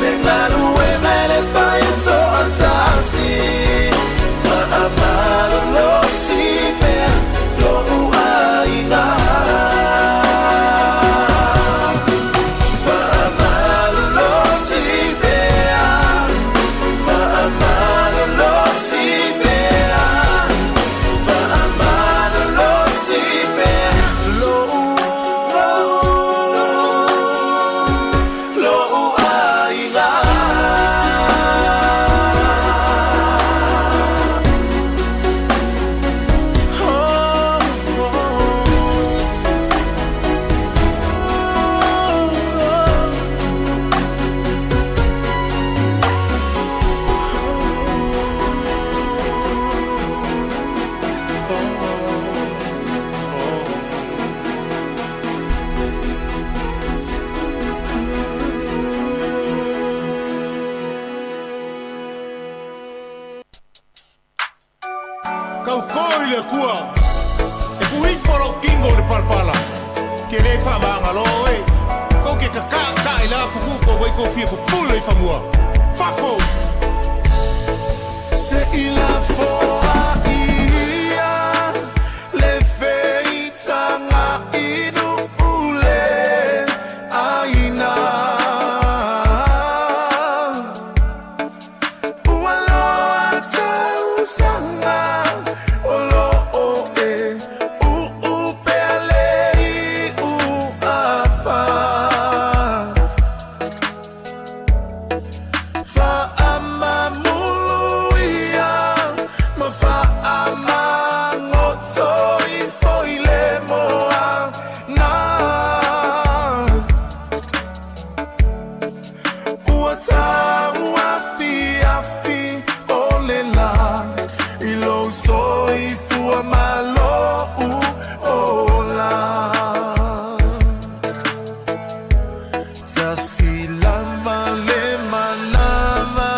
Q: Le galuega e le fai e toatasi Faamalolosi pea loʻu aiga Faamalolosi pea Faamalolosi pea Faamalolosi pea loʻu Loʻu aiga.
I: Kaukō i le Akua, e puhifo lou kingo i le palapala, ke le faamagalo oe, kou ke kakaakaʻi la kukuu kou ai kou fia pupule i famua. Fafo!
D: Se i lafoa ia le feitaga inu le aina. Ua loa tausaga o loo e uu pea le iu afa. Faamamulu ia ma faamagoto ifo i le moana. Ua tauafiafi o le la i lou soifua ma lou ola. Tasi lava le manava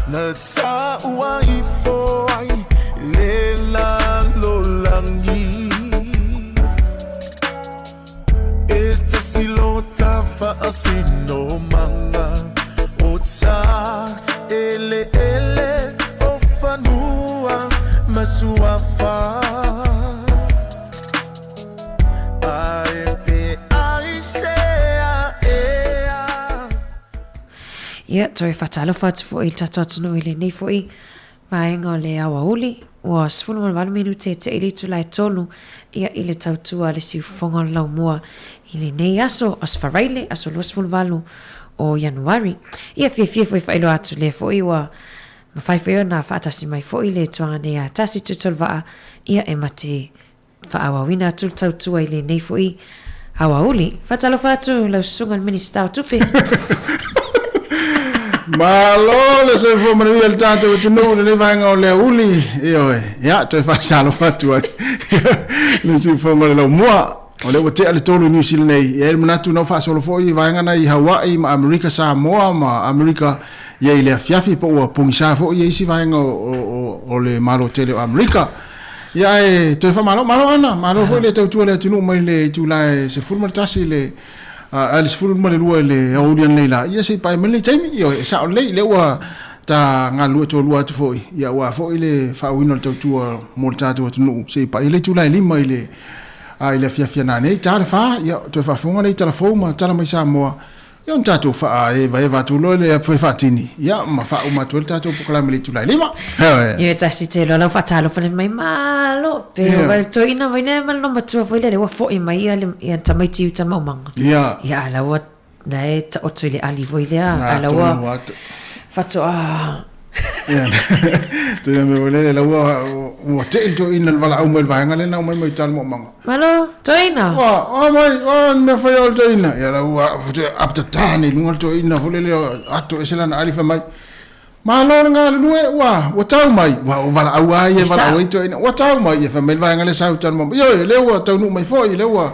D: na taua ifo ai le lalolagi. E tasi lota faasinomaga o ta eleele o fanua ma suafa. Ae pe aisea ea.
N: Ia, toe faatalofa atu foi i le tatou atunuu i lenei foi vaega o le aoauli, ua 18 minute e te'i le itula e tolu, ia, i le tautua a le siufofoga o le laumua i lenei aso, Aso Faraile, aso 28 o Ianuari. Ia, fiafia foi e faailoa atu lea foi ua Mafai foi ona faatasi mai foi le tuaga nei a Tasi Tuitolovaa, ia e mate faaauauina atu le tautua i lenei foi aoauli. Faatalofa atu lau susuga i le Minisita o Tupe.
F: Malo le soifua manuia i le tatou atunuu i lenei vaega o le aoauli. Ioe, ia, toe faasalofa atu ai le siufofoga o le laumua. O lea ua tea le 3 i Niu Sila nei. E i ai le manatu na ua faasolo foi i vaega na i Hawaii ma Amerika Samoa ma Amerika ia i le afiafi po ua pogisa foi ia isi vaega o le Malo tele o Amerika. Ia ae toe faamalo, malo Ana, malo foi le tautua le atunuu mai le itula e 11 i le a le 12 i le aoauli ananei la, ia se i pae mai lenei taimi. Ioe, e sao lelei, lea ua ta galulue toalua atu foi, ia aua foi le faaauauina o le tautua mo le tatou atunuu se i paia le itula e 5 i le i le afiafi a nanei, ta le 4, ia toe faafofoga lea i tala fou ma tala mai Samoa, ia ona tatou faaevaeva atu loa lea pe faatini, ia ma faauma atu ai le tatou polokalame i le itula e 5.
N: Ia e tasi te loa lau faatalofa le mai malo pe yeah. Vai toeaina vai nei ma le matua foi lele ua fo'i mai ia le ia tamaiti i uta maumaga.
F: Ia.
N: Ia ala ua na e taoto i le ali foi lea ala ua fatoa
F: Ia, toeaina mea foi lele la ua ua tei le toeaina i le valaau mai le vaega lea na aumai mai uta i le maumaga.
N: Malo, toeaina.
F: Ua, o mai, o le mea faia o le toeaina. Ia la ua apatata nei i luga le toeaina foi lele ato ese lana ali fai mai, Malo le galulue, ua, ua tau mai. Ua o valaau lava ia e valaau ai toeaina, ua tau mai. Ia fai mai le vaega lea sa uta i le maumaga, ioe, lea ua taunuu mai foi, lea ua,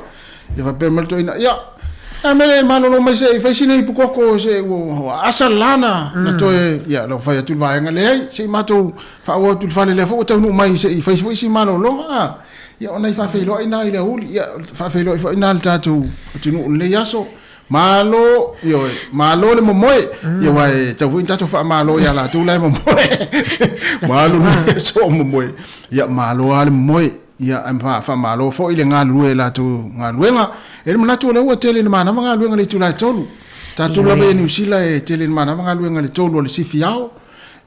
F: ia faapea mai le toeaina, ia, a mea lea e malolo mai se i fai sina ipu koko se ua asa le la na, na toe, ia, na fai atu le vaega, leai, se i matou faaauau atu i le fale lea foi ua taunuu mai se i fai foi si malologa, a. Ia, o nai faafeiloai na i le aoauli, ia, faafeiloai foi na i le tatou atunuu i lenei aso. Malo, ioe, malo le momoe. Ia aua e tatau foi ona tatou faamalo ia latou la e momoe. Ua alu le aso o momoe. Ia malo lava le momoe. Ia ae faamalo foi le galulue i latou galuega. E i ai le manatu o lea ua tele ina manava galuega i le itula e 3. Tatou lava ia i Niu Sila e tele ina manava galuega i le 3 o le sifi ao.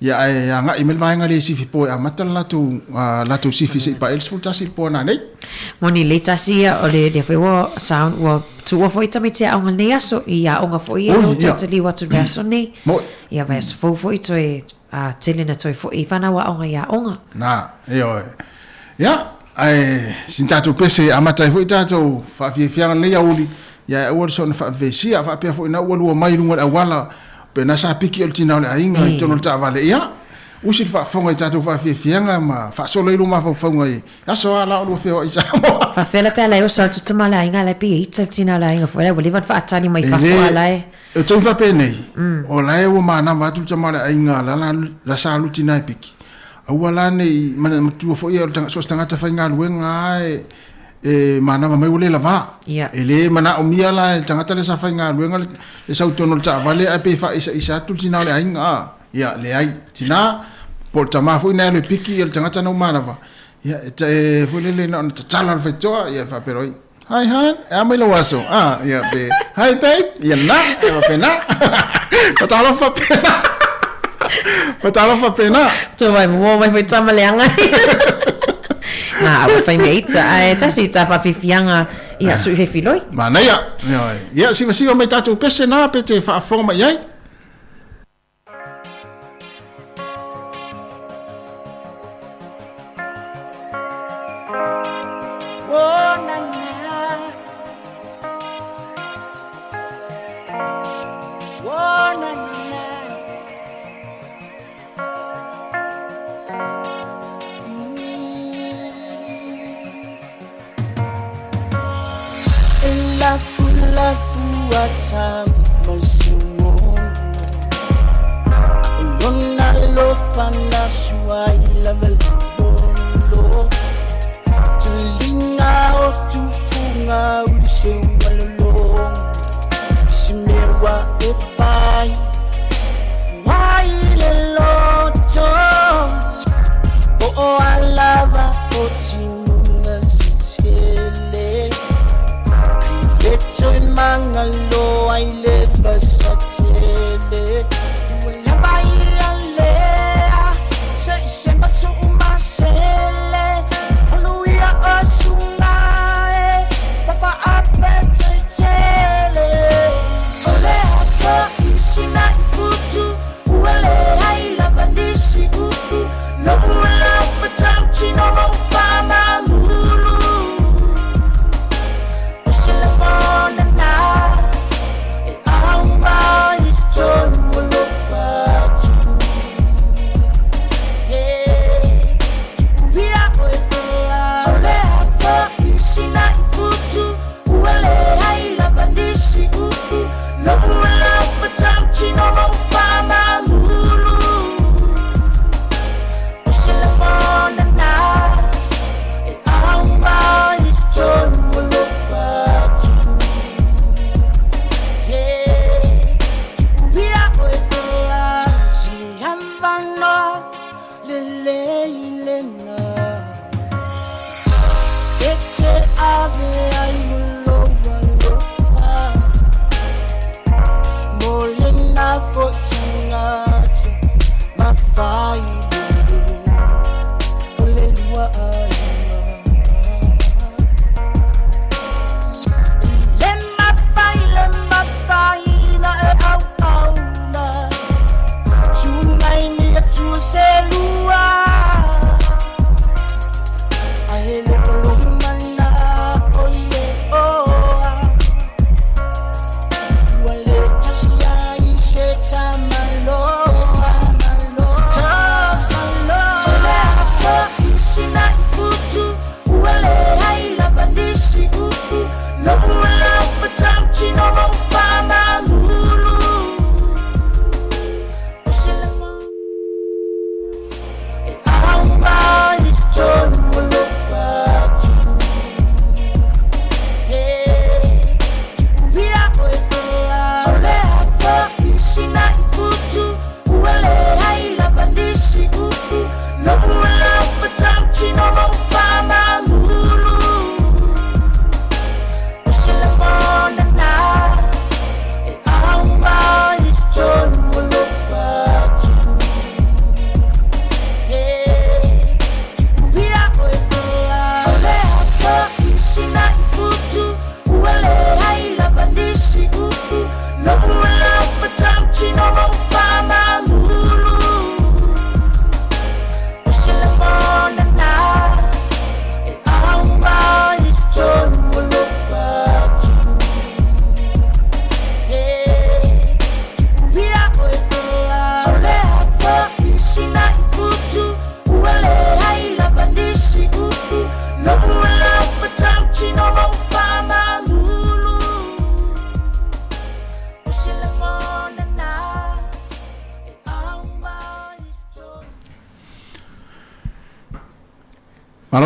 F: Ia ae agai mai le vaega lea i sifi po e amata le latou, latou sifi se i paia le 11 i le po a nanei.
N: Moni lelei tasi ia o le lea foi ua sound ua tuua foi tamaiti aoga lenei aso i aoga foi ia ua toe taliu atu le aso nei.
F: Moi.
N: Ia vaiaso fou foi toe a tele na toe foi i whanau aoga i aoga.
F: Na, ioe. Ia, ae sin tatou pese e amata ai foi tatou faafiafiaga lenei aoauli, ia ae aua le soona faavevesia, faapea foi na ua lua mai i luga o le auala, pe na sa piki o le tina o le aiga i totonu o le taavale, ia, usi le faafofoga i tatou faafiafiaga ma faasolo ai lua mafaufauga i aso a la o lua feoai i Samoa.
N: Faafefea la pe a la e oso atu tama o le aiga la e pei e ita le tina o le aiga foi la ua leva ona faatali mai fafo a la e.
F: O le taimi faapenei, o la e ua manava atu le tama o le aiga la la la sa alu tina e piki. Aua la ne i manatua foi o so o se tagata faigaluega lava e e manava mai ua le lava. E le manaomia la e le tagata lea sa faigaluega le sau i totonu o le taavale ae pei e faaisaisa atu le tina o le aiga a. Ia, leai. Tina, po o le tama foi na e alu e piki le tagata na ua manava, ia, e foi lele na ona tatala o le faitotoa, ia faapea loa, Hi hon, e a mai lou aso? Ah, ia pe, hi babe, ia na, e faapena. Fatalofa faapena. Fatalofa faapena.
N: Tō mai mo mai foi tama leaga. Nā, aua whai mea ita, ae tasi tā whawhiwhianga i a sui whewhiloi.
F: Manaia, ia, siva siva mai tātou pese nā, pe te whaafonga mai ai.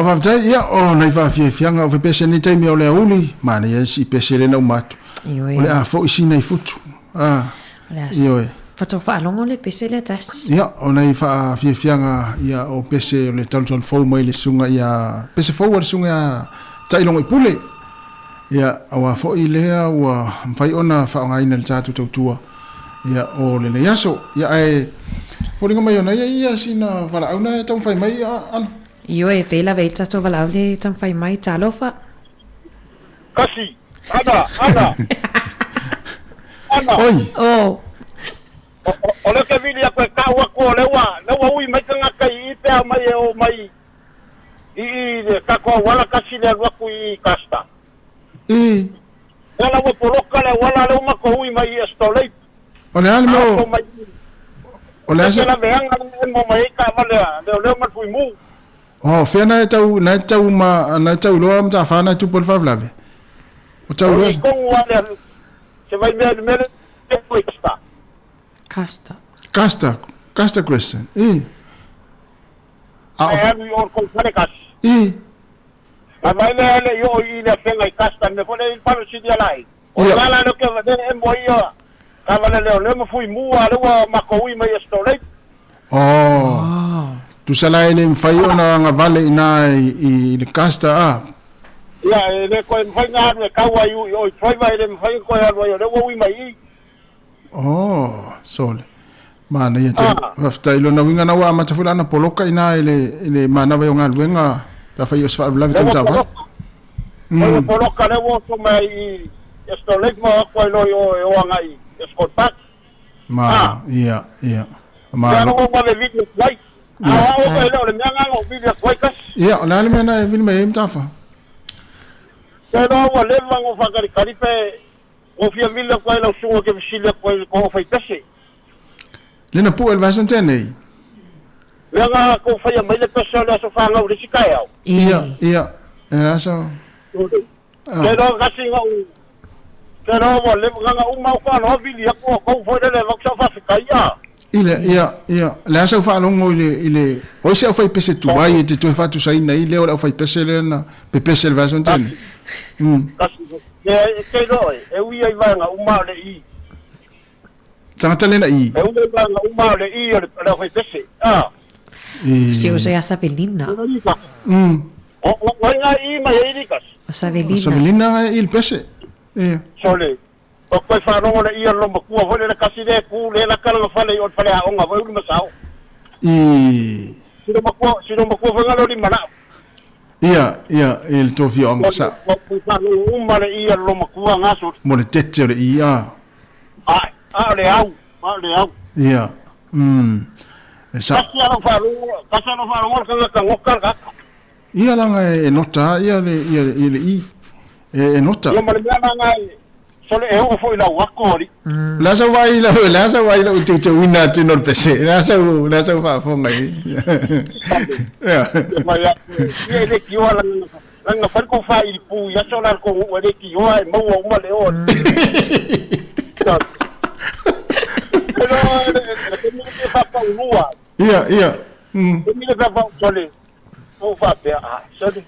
F: faafetai, ia, o nai faafiafiaga o fepese nei taimi o le aoauli, manaia si pese lena uma atu.
N: Ioe.
F: O le a fo'i sina i futu. A,
N: O le a
F: ioe.
N: Faatoa faalogo le pese lea tasi.
F: Ia, o nai faafiafiaga ia o pese o le talutalu fou mai le susuga ia pese fou a le susuga ia Ta'ilogo i Pule. Ia, auā fo'i lea ua mafai ona faaaogaina i le tatou tautua ia o lenei aso. Ia, ae foliga mai ona ia ia sina valaau na e taumafai mai ana.
N: Ioe, pei lava e i ai le tatou valaau lea e taumafai mai. Talofa!
O: Kasi, ana, ana, ana.
F: Oi.
N: Oh.
O: O le ke vili aku e kau aku o le ua, le ua ui mai tagata i i pe a mai e o mai i i le kako auala kasi le alu aku i i Kasta.
F: I.
O: Lea la ua poloka le auala le uma ko ui mai i Estolate.
F: O le a le mea o.
O: Mai
F: O le a
O: se. La veanga le mo mai ka vale leo leo ma fui mu.
F: Oh, fea na e tau, na e tau ma, na e tau iloa matafā na e tupu ai le faalavelave? O tau iloa.
O: O i kongu a le se vai mea le mea le i Kasta.
N: Kasta.
F: Kasta, Kasta Crescent, i.
O: A o. alu i o kou fale kasi.
F: I.
O: Na vai lea le i o i le afenga i Kasta, me fole i palo sili ala i. O la la le ke le e mo ia ka vale leo leo ma fui mua le ua mako ui mai e stolei.
F: Oh. Tusa la e le mafai ona agavale i ina i le Kasta a.
O: Ia, e le koe mafai na alu e kau ai ui oi driver e le mafai koe alu ai o le ua ui mai i.
F: Oh, sole. Manaia tele. Faafetai. Lona uiga na ua amata foi la ona poloka ina i le, i le manava i o galuega pe afai o se faalavelave tau taavale.
O: Le ua poloka le ua oso mai i Esto Lake ma o atu ai loa i o e o agai i Escort Park.
F: Ma, ia, ia. Ma.
O: Ia ua vave vili atu ai. A o au e le o le mea na na ou vili atu ai kasi.
F: Ia, o le a le mea na e vili mai ai Matafa?
O: Te iloa ua leva ona ou faatalikali pe Ua fia vili atu ai lau susuga ke fesili atu ai i le koho fai pese.
F: Lena pue le vaeso tenei.
O: Lea na kou faia mai le pese o le aso fanau i le isi taeao.
F: Ia, ia, e aso.
O: Ke iloa kasi na u, ke iloa ua leva, na na uma au faaloa vili atu o kou foi lele avatu sau faafetai a.
F: I le, ia, ia, le a sau faalogo i le, i le, o ai se aufaipese tuai e te toe faatusaina i lea o le aufaipese lea na pepese i le vaiaso na tea nei?
O: Kasi, ke, ke iloa oe, e ui ai vaega uma o le i.
F: Tagata lea na i.
O: E ui ai vaega uma o le i o le, o le aufaipese, a.
F: I.
N: Si o se a Savelina.
O: O, o, o ai ngā i mai e i kasi?
N: O Savelina.
F: O Savelina i le pese. Ia.
O: Sole, O koe whaarongo le ia lo makua foi le kasi le ku le laka lona fale i o le fale aoga foi ulu masao.
F: I.
O: Sino makua, sino makua foi ngalo lima la'u.
F: Ia, ia, i le tou afioaga sa.
O: O koe whaarongo uma le ia lo makua nga sole.
F: Mo le tete o le i a.
O: Ae, a o le au, a o le au.
F: Ia, mm. E sa.
O: Kasi a lau whaarongo, kasi a lau whaarongo le kangaka ngoka le kaka.
F: Ia langa e nota ia le, ia, ia le i. E, e nota.
O: Ia ma le mea langa e, sole e oo foi lau ako alii.
F: Le a sau vaai lau, le a sau vaai lau teuteuina atu no le pese. Le a sau, le a sau faafofoga i. Ia.
O: Mai atu, ia e le tioa langa, langa fai kou faaili pu i aso la le kou nuu e le tioa e maua uma le oo. Pero le taimi le faapaulua.
F: Ia, ia.
O: Taimi le faapau sole, ou faapea, ah, sole.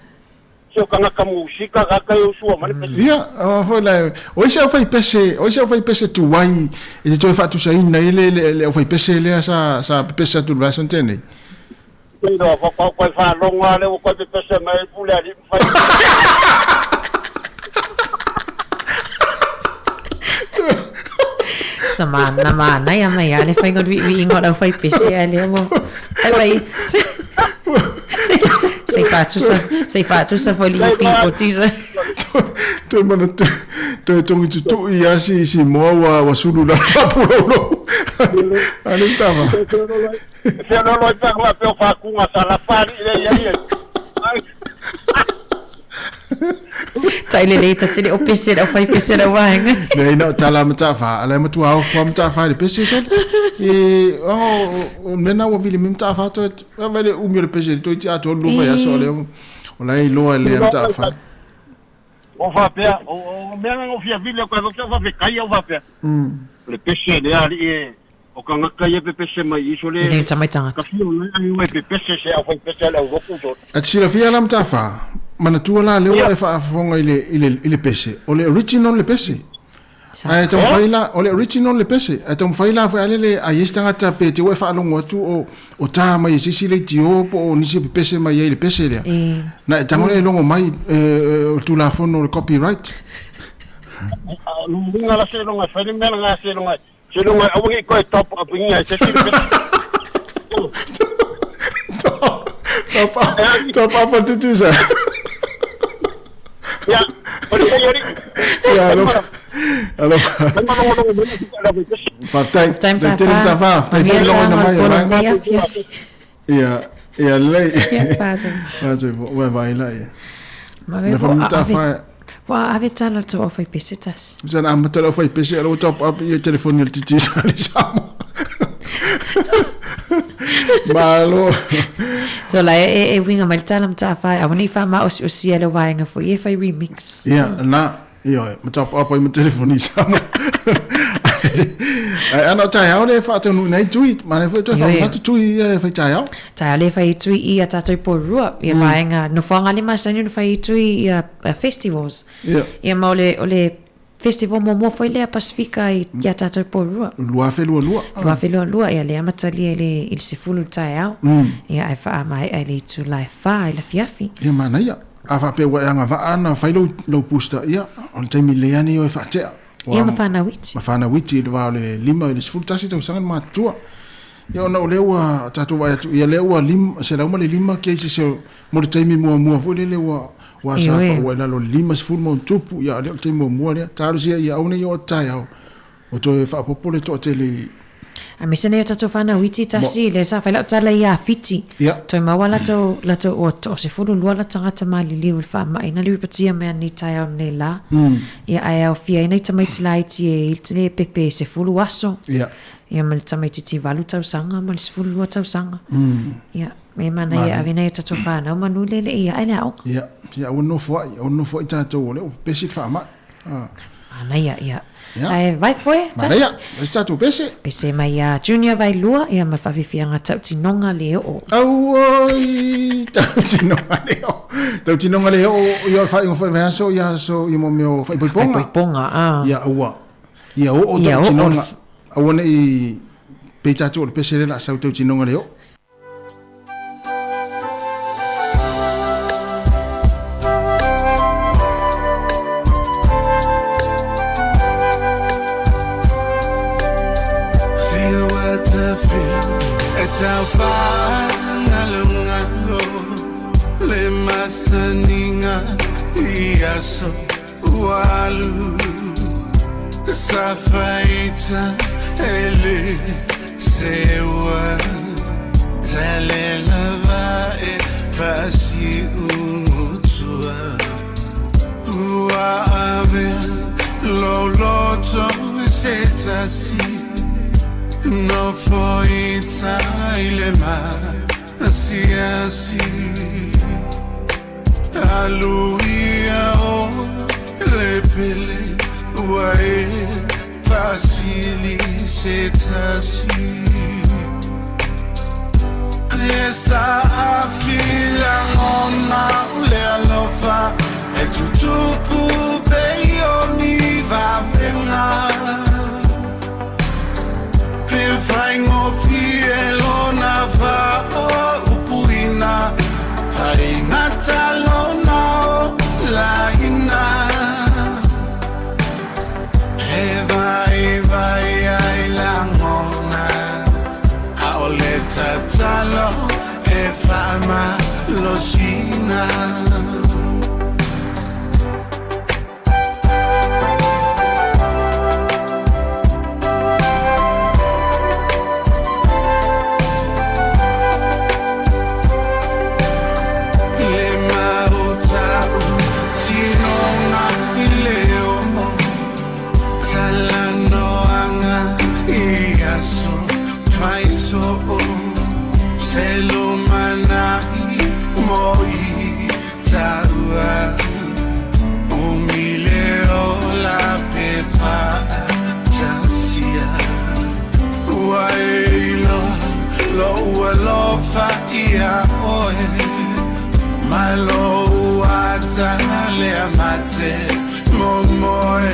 O: Se o kangaka musika kaka e usua ma le pese.
F: Ia, o foi la, o isi aufaipese, o isi aufaipese tuai e te toe faatusaina i le, le, le aufaipese lea sa, sa pepese atu i le vaiaso na tea nei.
O: Te iloa fa koe koe faalogo lava lea ua koe pepese mai ai pule alii ma fai.
N: Sa mana manaia mai lava le faiga o le viiviiga o le aufaipese ae lea ua ai mai Se i faatusa, se i faatusa foi le EP40 sa.
F: Toe manatu, toe togi tutui lava si, si moa ua, ua sulu lalo faapuloulou. A le tama.
O: Feololo ai pe a faapea o faakuga sa lapa alii lea i ai ai.
N: Tai lelei ta tele o pese le aufai pese lau vaega.
F: Leai na o tala mataafa, ala e matua ao fua mataafa i le pese sole. E, o, o mea na ua vili mai mataafa toe, vai le umi o le pese toe ti atoa le lua vaiaso o lea, o la e iloa e lea mataafa.
O: O faapea, o mea na o fia vili atu ai, o faafetai au faapea. O le pese lea alii e, O tagata ia e pepese mai i so le.
N: E le tamai tagata.
O: Ka fia o lai ai ua e pepese se au fai pese a le au lotu so.
F: A te silafia la Matafā, manatua la lea ua e faafofoga i le, i le, i le pese, o le original le pese. Ae taumafai la, o le original le pese, ae taumafai la foi a lele a i ai se tagata pe te ua e faalogo atu o, o tā mai e se isi leitio po o nisi e pepese mai ai i le pese lea. Na e tago lea e logo mai o le Tulafono o le copyright.
O: Luga la seiloga e fai le mea lena seiloga seiloga aua ne i toe top up ina e se isi le pese.
F: Top up, top up a tutusa.
O: Ia, o le kai ari.
F: Ia, alofa. Alofa. Faafetai.
N: Faafetai
F: Faafetai tele Matafā. Faafetai foi le logoina mai o le
N: afiafi.
F: Ia, ia lelei.
N: Ia, faasoa.
F: Faasoa, ua vaai la ia.
N: Ma ve
F: Le
N: ua
F: Matafā.
N: Ua ave tala le tou aufaipese tasi.
F: Sa na amata le aufaipese, a o lea ua top up ia telefoni a le Digicel i Samoa. Malo.
N: So la e, e uiga mai le tala Matafā, aua ne i faamaosi'osia leo vaega foi e fai remix.
F: Ia, na, ioe, ma top up ai ma telefoni i Samoa. Ae ana o taeao lea e faataunuuina ai tui, manaia foi toe faamanatu tui ia e fai taeao.
N: Taeao lea e fai ai tui i a tātou Porirua, ia vaega, nofoaga lea masani ona fai ai tui ia festivals. Ia ma o le, o le festival muamua foi lea Pasifika i a tātou Porirua.
F: 2022.
N: 2022, ia lea amatalia i le, i le 10 i le taeao. Ia ae faamaea i le itula e 4 i le afiafi.
F: Ia manaia. A faapea ua e agavaa ona fai lou, lou booster, ia, o le taimi lelei lava lenei o e faatea.
N: Ia ma fanau iti.
F: Ma fanau iti i le va o le 5 i le 11 tausaga le matutua. Ia ona o lea ua tatou vaai atu, ia lea ua 105 cases mo le taimi muamua foi lele ua ua sa pa ua i lalo o le 50 ma ona tupu, ia a lea o le taimi muamua lea. Talosia ia aua ne i oo atu taeao ua toe faaopoopo le toatele i
N: Aemaise nei o tatou fanau iti tasi, lea sa fai lau tala ia Fiti. Toe maua latou, latou ua toasefulu lua la tagata maliliu i le faamai na liuipatia mai nei taeao nei la. Ia ae aofia ai nai tamaiti laiti e i le pepe e 10 aso. Ia ma le tamaititi 8 tausaga ma le 12 tausaga. Ia, me manaia e ave nai o tatou fanau manu le le i ae le aoga.
F: Ia, ia aua nofo ai, aua nofo ai tatou o lea ua pepesi le faamai.
N: Manaia, ia. Ae vai foe,
F: tasi. Manaia, tasi tatou pese.
N: Pese mai ia Junior Vailua, ia ma le faafiafiaga tautinoga le oo.
F: Auoi, tautinoga le oo. Tautinoga le oo, ia o le faaiuga foi o le vaiaso, ia aso, ia mo mea o faaipoipoga.
N: Faaipoipoga, a.
F: Ia aua. Ia oo tautinoga. Aua ne i pei tatou o le pese lea o le a sau tautinoga le oo.
D: tata le amate momoe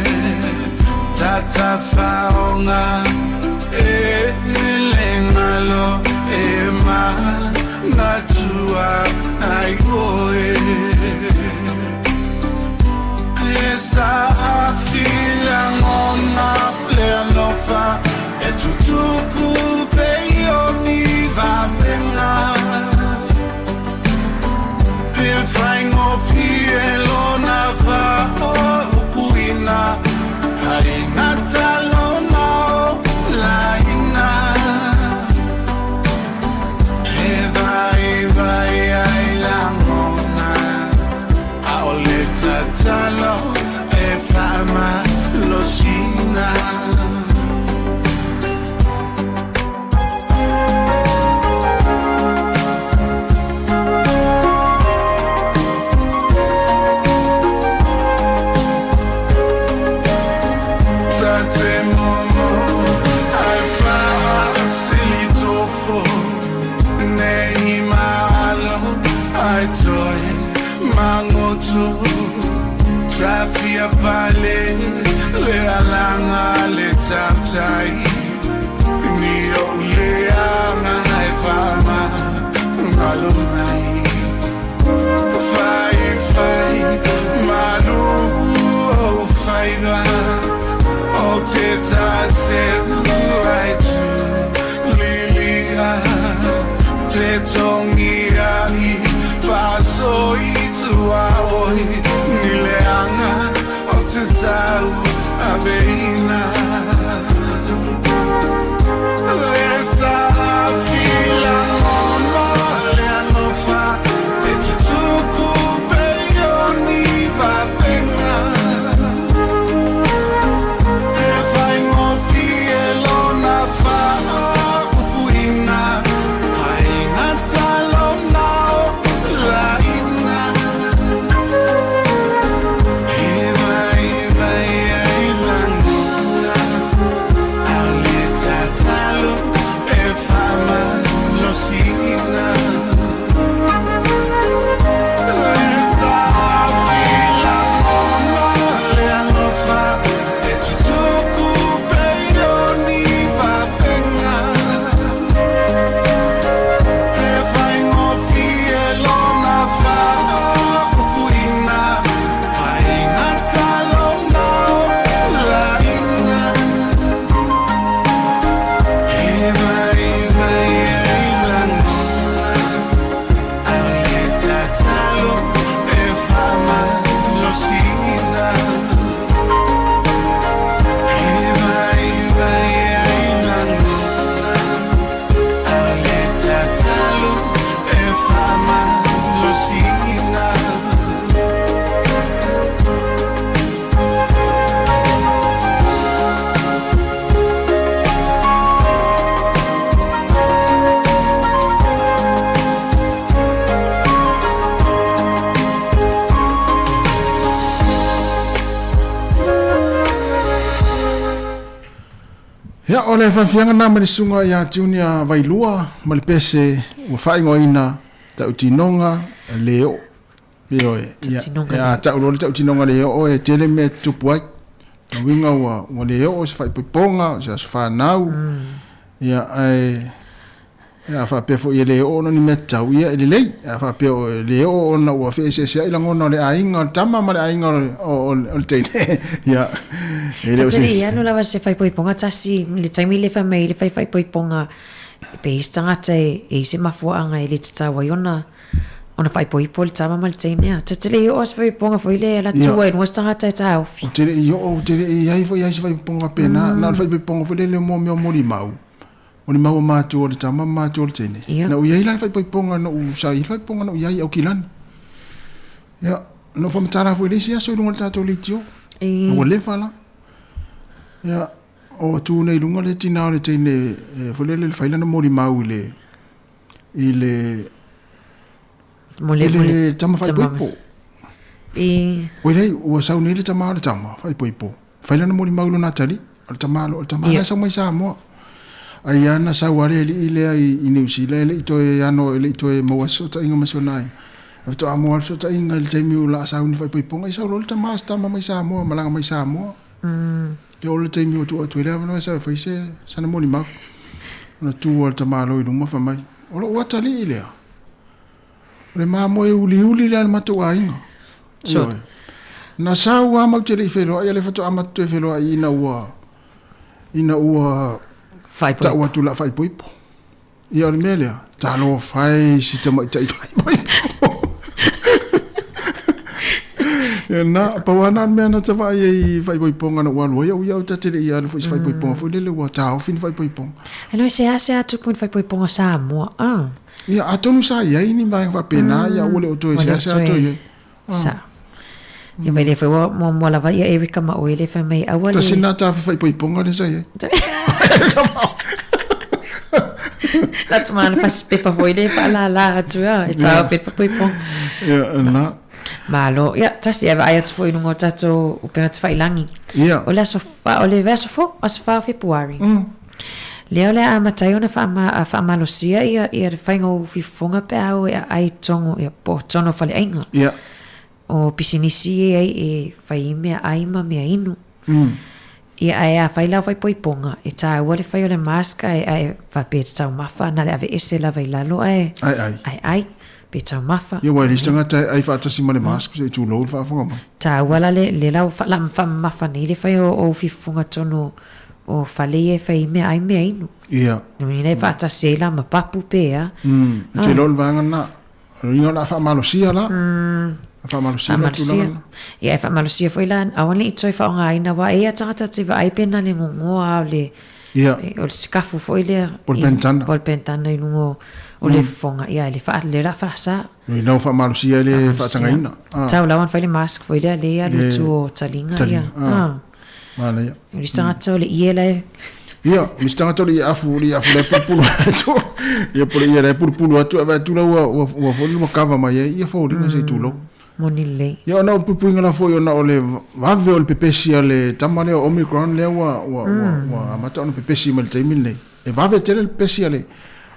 D: tata faonga e lengalo e ma natua ai oe Esa afila ngona le alofa e tutupu pe ioni vavenga E whaingofie lona whaopuina Paingata lona o laina E vai vai ai langona A o le tatalo e whama losina Tate momo ai whasilitofo Ne i malo ai toi mangotu Tafia pale le alanga le tautai Ni o le anga ai whama ngalo mai Fai fai malu o faiva O te tase ai tu lilia Te tongi ai paso i tua oi Ni le anga o te tau a veina Le sa fila ngono le alofa E tutupu pe ioni vavenga E whaingofie lona whaopuina Paingata lona o laina E vai vai ai langona Au le tatalo e whama losina Le sa fila ngono le alofa E tutupu pe ioni vavenga E whaingofie lona whaopuina Paingata lona o laina E vai vai ai langona Au le tatalo e whama losina E vai vai ai langona Au le tatalo e whama losina
F: Ia, o le fafiaga na ma le susuga ia Junior Vailua ma le pese ua faaigoaina tautinoga le oo. Ioe, ia,
N: Tautinoga
F: ia
N: le
F: tau loa le tautinoga le oo e tele mea e tutupu ai. O uiga ua, ua le oo se faaipoipoga, o se aso fanau, ia, ae, ia, a faapea foi e le oo ona ni mea tatau, ia, e lelei. A faapea o e le oo ona ua feeseeseai lagona o le aiga o le tama ma le aiga o le, o, o, o le teine, ia, e le o
N: Ta te
F: se
N: le i alu lava se faaipoipoga tasi, le taimi le fai mai le fai faaipoipoga, pe i se tagata e e i se mafuaaga e le tatau ai ona ona faaipoipo le tama ma le teine a. Ta te le i oo se faaipoipoga foi le ala
F: Ia.
N: tua e lua se tagata e taofi.
F: O te le i oo, te le i ai foi ai se faaipoipoga faapena, na o le faaipoipoga foi lele mo mea o molimau. O le mau a matua o le tama ma matua o le teine.
N: Ia.
F: Na ou i ai la le faaipoipoga na ou sa i le faaipoipoga na ou i ai i Aukilani. Ia, na ou faamatala foi i le isi aso i luga o le tatou leitio.
N: E.
F: Ua leva la. Ia, o atu nei i luga le tina o le teine e foi lele le fai lana molimau i le i le
N: Mo le
F: i
N: mo le
F: le tama
N: tama
F: faaipoipo.
N: E.
F: Oi lei, ua sau nei le tama o le tama faaipoipo. Fai lana molimau i lona atalii, o le tama o le tama
N: Ia.
F: la sau mai Samoa. Ai ia na sau lava le alii lea i Niu Sila e le i toe ano e le i toe maua se sootaiga ma si ona aiga. Faatoa mua le fesootaiga i le taimi o laa sauni faaipoipoga, ia sau loa le tama a se tama mai Samoa, malaga mai Samoa. Ia oo le taimi ua tuu atu ai le avanoa e sau e fai se sana molimau. Ona tu lava le tamaloa i luma fai mai, O lou atalii lea, o le mamoe uliuli lea a le matou aiga. Ioe. Na sau lava matou te le i feiloai, a o lea faatoa matou toe feiloai ina ua ina ua tau atu o le a faaipoipo. Ia o le mea lea, talofa e i si tamaitai faaipoipo. Ia na, pau lava na o le mea na ta vaai ai i faaipoipoga na ou alu ai au ia, ou ta te le i alu foi i se faaipoipoga foi lele ua taofi ni faaipoipoga.
N: E no e seasea tupu ni faaipoipoga Samoa, ah.
F: Ia, atonu sa i ai ni vaega faapena, ia aua le o toe seasea toe i ai.
N: Sa. Ia mai le foi ua muamua lava ia Erica ma oe le fai mai aua le.
F: Tasi na tafi faaipoipoga lea sa i ai.
N: La tu mana fasi pepa foi le faalala atu a e taofi le faaipoipoga.
F: Ia, na.
N: Malo. Ia, tasi e vaai atu foi i luga o tatou upega tafailangi.
F: Ia.
N: O le aso, o le aso fou, aso 4 o Fepuari. Lea o le a amata ai ona faamalosia ia ia le faiga o ufifofoga pe a o e aai togo ia po o tonu o faleaiga.
F: Ia.
N: O pisinisi e ai e fai i mea ai ma mea inu. Ia ae a fai la o faaipoipoga e taua le fai o le mask ae ae faapea e te taumafa na le aveese lava i lalo ae
F: Ae ai.
N: ae ai pe taumafa.
F: Ia aua e leai se tagata e ai faatasi ma le mask se i tulou le faafofoga mai.
N: Taua la le le la faamamafa nei le fai o ufifofoga tonu o fale ia e fai ai mea ai mea inu.
F: Ia.
N: Lona uiga e faatasi ai la ma papu pe a.
F: Ou te iloa o le vaega lena. O lona uiga o le a faamalosia la. A faamalosia la tulaga lena.
N: Ia e faamalosia foi la, aua ne i toe faaaogaina aua e i ai lava tagata e vaai pe na le gogoa lava o le
F: Ia.
N: o le sikafu foi lea.
F: Po o le pentana.
N: Po o le pentana i luga o le fofoga. Ia le le la faasa.
F: Lona uiga ua faamalosia ai le faatagaina.
N: Tau lava ona fai le mask foi lea lea e alu i tua o taliga.
F: Taliga. Manaia.
N: O le isi tagata o le ie la e...
F: Ia, o le isi tagata o le ie afu, o le ie afu la e pulupulu atu. Ia, po o le ie la e pulupulu atu, ae vaai atu la ua, ua, ua foi lele ua kava mai ai, ia foliga se i tulou.
N: Moni lelei.
F: Ia, ona o le puipuiga la foi ona o le vave o le pepesi a le tama lea o Omicron lea ua, ua, ua, ua amata ona pepesi mai i le taimi lenei. E vave tele le pepesi a le,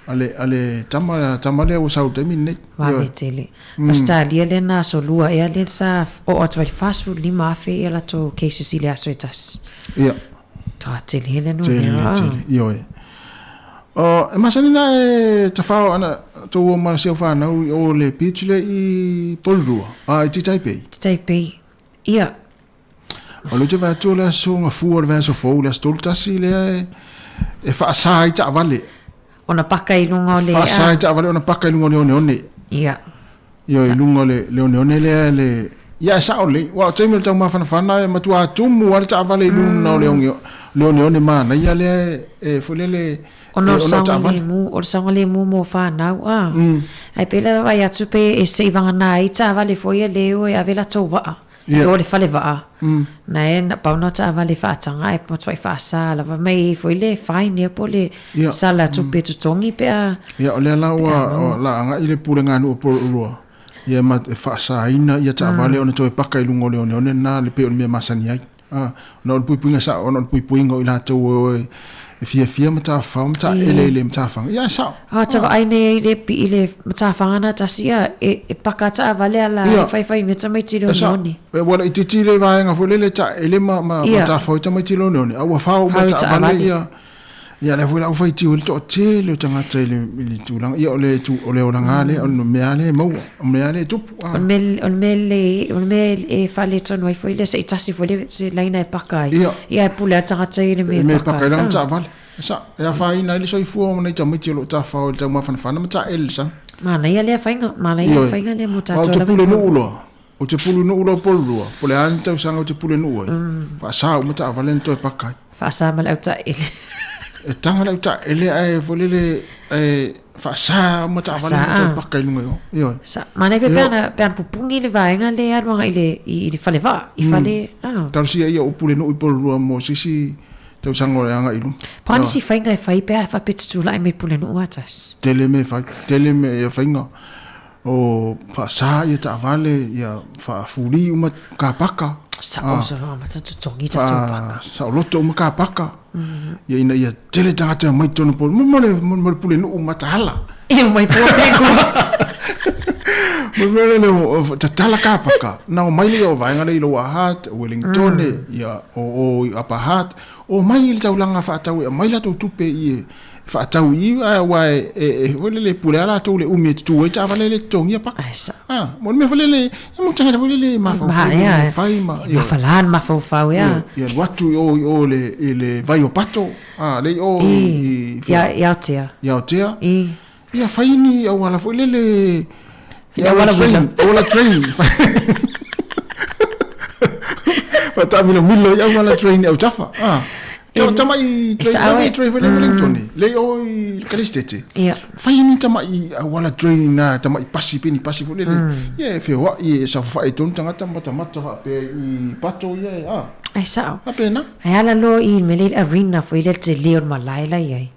F: a le, a le tama, tama lea ua sau i le taimi lenei.
N: Vave tele. Ausetalia lea na aso lua ea lea sa oo atu ai le 45,000 ia latou cases i le aso e tasi.
F: Ia.
N: Toa tele le numera.
F: Tele, tele, ioe. O, e masani na e tawhao ana tō o ma si au whānau i o le beach le i Porirua, a i Titaipei.
N: Titaipei, ia.
F: O le te vae atu o le aso gafua o le vaiaso fou, le aso 31 lea e, e faasa ai taavale.
N: Ona paka i luga o le...
F: Faasa ai taavale ona paka i luga o le oneone.
N: Ia.
F: Ia, i luga o le, le oneone lea le... Ia, e sao lelei. Aua o taimi o le taumafanafana e matua tumu lava le taavale i luga o le, le oneone manaia lea e, foi lele...
N: Ona o le saogalemu, o le saogalemu mo fanau, a. Ae pei la vaavaai atu pe e se i vagana ai taavale foi ia le o e ave latou vaa. I o le fale vaa, na e na pau na taavale faataga ae matuai faasa lava mai ai foi le fine ia po o le sala tupe totogi pe a.
F: Ia, o lea la ua la agai le pulega a nuu o Porirua ia ma e faasaina ia taavale ona toe paka i luga o le oneone lena le pei o le mea masani ai. A, ona o le puipuiga sao ona o le puipuiga o i latou e o e fiafia ma tafafao ma taele i le matafaga. Ia, e sao.
N: A, ta vaai nei i le i le matafaga na tasi ia, e, e paka taavale ala e faifai mea tamaiti i le oneone.
F: E ua laitiiti le vaega foi lele taele ma, ma, ma tafafao ai tamaiti i le oneone, a ua fao uma taavale ia. Ia, lea foi la ua faitio ai le toatele o tagata i le, i le tulaga, ia o le, o le olaga lea, o le mea lea e maua, o le mea lea e tupu.
N: O le mea, o le mea le, o le mea e faaletonu ai foi lea, se i tasi foi le, se laina e paka ai.
F: Ia.
N: Ia e pule a tagata i le mea e
F: paka ai. E paka ai lana taavale. E sao, e afaina ai le soifua o nai tamaiti o lo o tafafao i le taumafanafana ma taele i le sami.
N: Manaia lea faiga, manaia le faiga lea mo tatou
F: lava. Ou te pule nuu loa, ou te pule nuu loa Porirua, po o le a ni tausaga ou te pule nuu ai, faasa uma taavale na toe paka ai.
N: Faasa ma le autaele.
F: E taga le autaele ae foi lele e faasa uma taavale na toe paka i luga i o. Ioe.
N: Sa, manaia foi pe ana, pe ana pupungi le vaega lea e alu agai i le, i le fale vaa, i fale, ah.
F: Talosia ia o Pulenuu i Porirua mo se isi tausaga o le agai i luma.
N: Po o a nisi faiga e fai pe a faapea e tutulai mai Pulenuu lava tasi.
F: Tele mea e fai, tele mea ia faiga o faasa ia taavale, ia faafuli uma kapaka.
N: Sao sa roa mata totogi tatou paka.
F: Saoloto uma kapaka. Ia ina ia tele tagata e omai totonu o mo le mo le pulenuu mataala.
N: E omai po pe ko.
F: Mo le le tatala ka paka. Na o mai le o vaenga le i Lower Hutt, Wellington, ia o o i Upper Hutt, o mai i le taulaga faatau e aumai latou tupe i e faatau i i aua e e foi lele e pule lava latou i le umi e tutu ai taavale le totogia paka. Ah, mo le mea foi lele, e mo tagata foi lele e mafaufau i mea fai ma
N: ioe. Mafala le mafaufau ea.
F: Ia alu atu i o i o le i le vai o Pato, ah, le i o i
N: i Aotea.
F: I Aotea. Ia fai ni auala foi lele
N: Ni auala
F: train, auala train. Faataamilomilo i auala train i autafa. Ah. Tama'i train, train foi le Wellington. Le o i Kalistete.
N: Ia.
F: Fai ni tama'i auala train na tama'i pasi pe ni pasi foi lele. Ia e feoa'i e saofafai ai tonu tagata ma matamata faapea i Pato ia e ah.
N: Ai sao.
F: Faapena.
N: Ai ala loa i le mea lea i le arena foi lea le tele o le malae la i ai.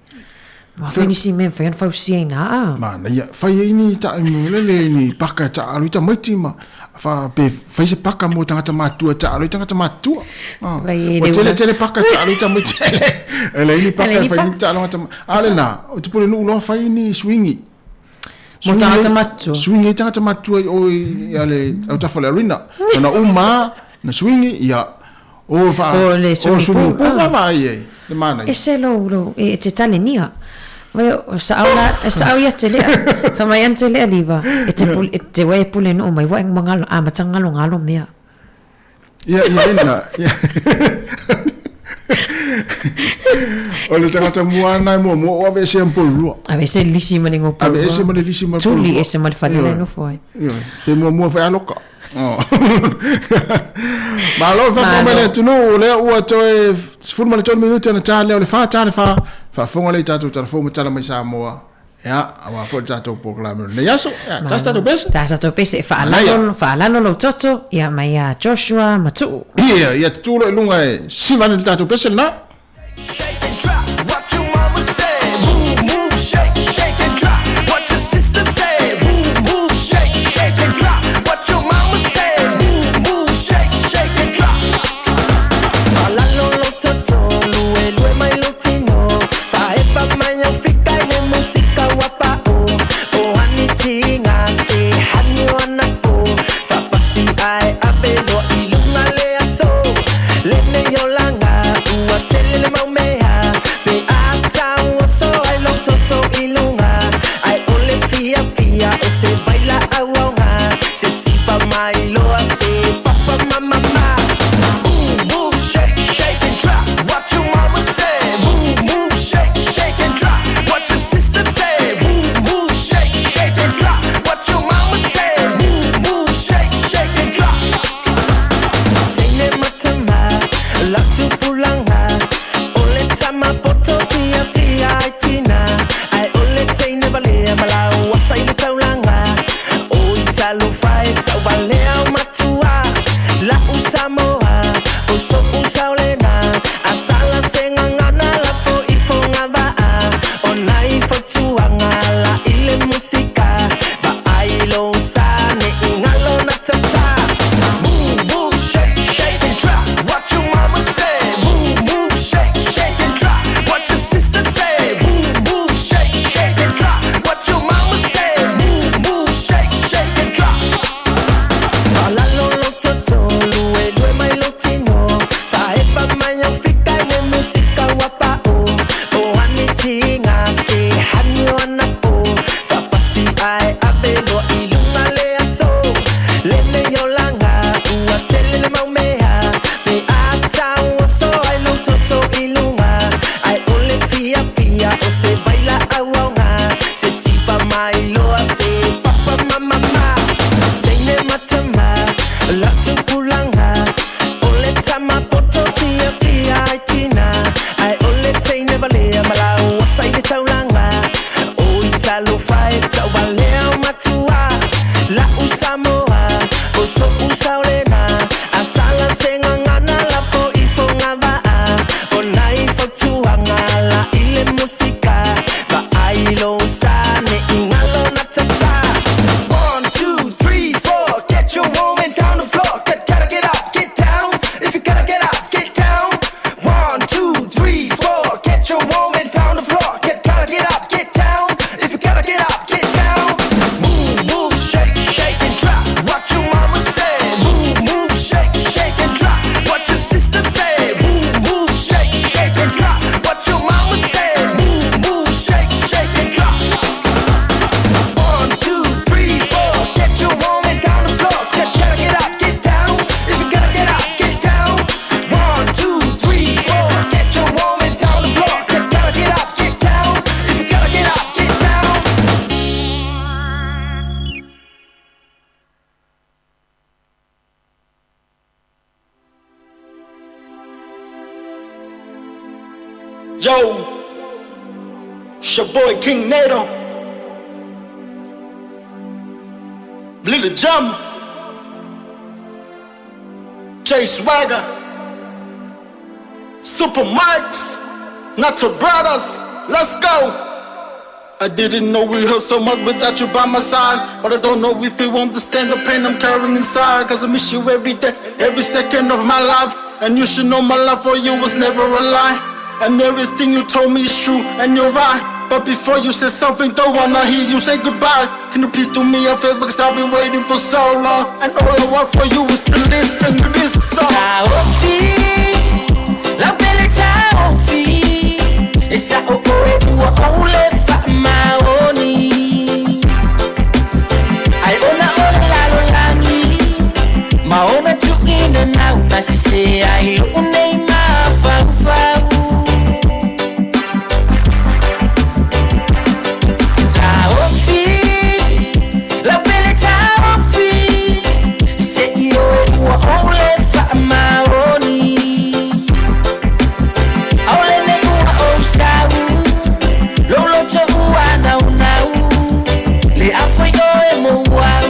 N: Ua fai nisi mea mafai ona fausia ina aa.
F: Manaia. Fai ai ni lele ni paka e taaalo i tamaiti ma fa pe fai se paka mo tagata matutua e taaalo i tagata matutua. Ua tele tele paka e taaalo i tamaiti. E leai ni paka e fai ni taaloga tamaiti. A o lena, o te pulenuu loa fai ni swingi.
N: Mo tagata matutua.
F: Swingi ai tagata matutua i o i ale autafa o le arena. Ona uma na swingi ia O fa
N: o le
F: swimming pool ma vaai ai le manaia.
N: Ese lou lou e te talenia. Vai o sa'o la sa'o ia te lea. Fa mai ana te lea liva e te pule e te wai e pule nuu mai wa e ngalo a mata ngalo ngalo mea.
F: Ia ia ina. O le tagata mua ana e muamua o aveesea ma Porirua.
N: Aveese le lisi ma le igoa
F: Porirua. Aveese ma le lisi ma le
N: Porirua. Tuli ese ma le fale la e nofo ai.
F: Ioe. Pe muamua foi aloka. Malo le faafofoga mai le atunuu, o lea ua toe 13 minute ona ta lea o le 4 ta le 4, faafofoga lea i tatou tala fou ma tala mai Samoa. Ia, aua foi le tatou polokalame o lenei aso. Ia, tasi tatou pese.
N: Tasi tatou pese e faalalo, faalalo lou toto, ia mai ia Joshua Matuu.
F: Ia, ia tutū loa i luga e siva ane le tatou pese lena.
G: Yo, it's your boy King Nato. Little Jump. Jay Swagger. Super Mikes. Nato Brothers. Let's go. I didn't know we hurt so much without you by my side. But I don't know if you understand the pain I'm carrying inside. Cause I miss you every day, every second of my life. And you should know my love for you was never a lie. And everything you told me is true, and you're right. But before you say something, don't wanna hear you say goodbye. Can you please do me a favor? Cause I've been waiting for so long. And all I want for you is to listen to this song.
Q: Taofi, lau pele taofi, e sa o oe ua ole faamaoni. Ai ona o le lalolagi, ma ona tuuina nau masese ai lou nei mafaufau. Taofi, lau pele taofi, se i oe ua ole faamaoni. Aole nei ua ou sau, lou loto ua naunau, le afai oe mo au.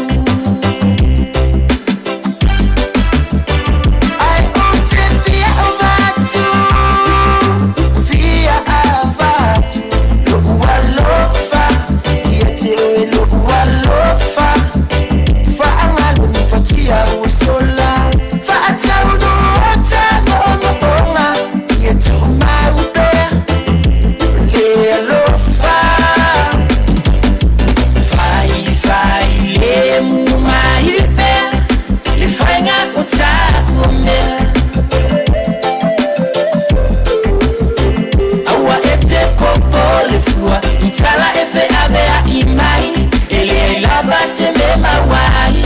Q: Ai ou te fia avatu, fia avatu, lou alofa, ia te oe lou alofa. Faangalo ni fatia ua sola, faataunu o tagogoga, ia tuumau pea, le alofa. Faifai le mu mai pea, le faiga o taua mea. Aua e te popo le fua, i tala e feavea i mai, e leai lava se mea mauai.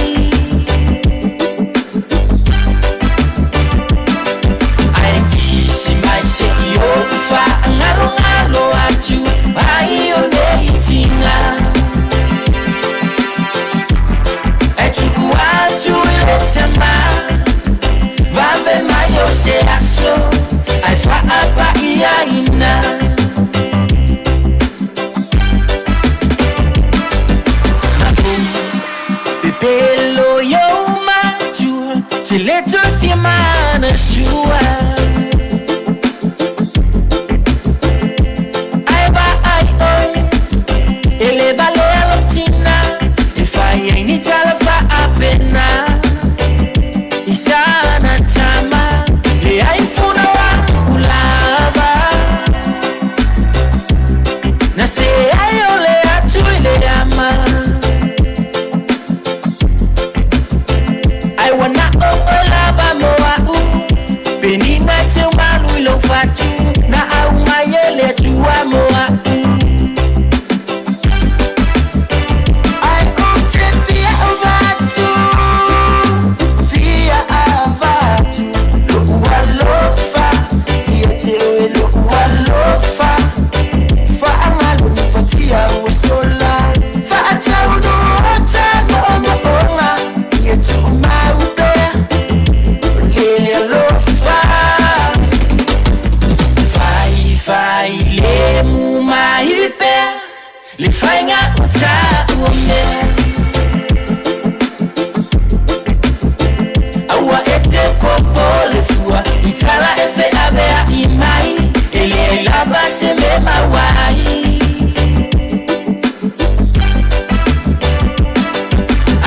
Q: Ae kisi mai se i ou faangalongalo atu, ai o nei tiga. E tuku atu i le tama, vave mai o se aso, ai faapaiaina. Pepelo yo matua, te le toe fia manatua. Ai va ai oi, e le valea lo tina, e fai ai ni tala fa apena. Isana tama, le ai funa wa ulava. Na se ai o le atu i le ama. Ai wana o o lava mo au, penina te malu i lou fatu, na au mai e le atua mo au. Ai ou te fia avatu, fia avatu, lou alofa, ia te oe lou alofa. Faangalo ni fatia ua sola, faataunu o tagogoga, ia tuumau pea, le alofa. Faifai le mu mai pea, le faiga o taua mea. Aua e te popo le fua, i tala e feavea i mai, e leai lava se mea mauai.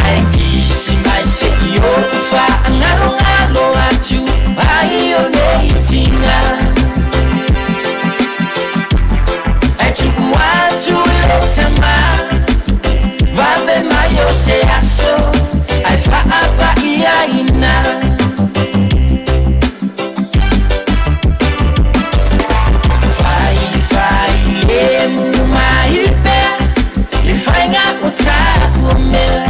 Q: Ae kisi mai se i ou faangalongalo atu, ai o nei tiga. Ai tuku atu i le tama, vave mai o se aso, ai faapaiaina. Faifai le mu mai pea, le faiga o taua mea.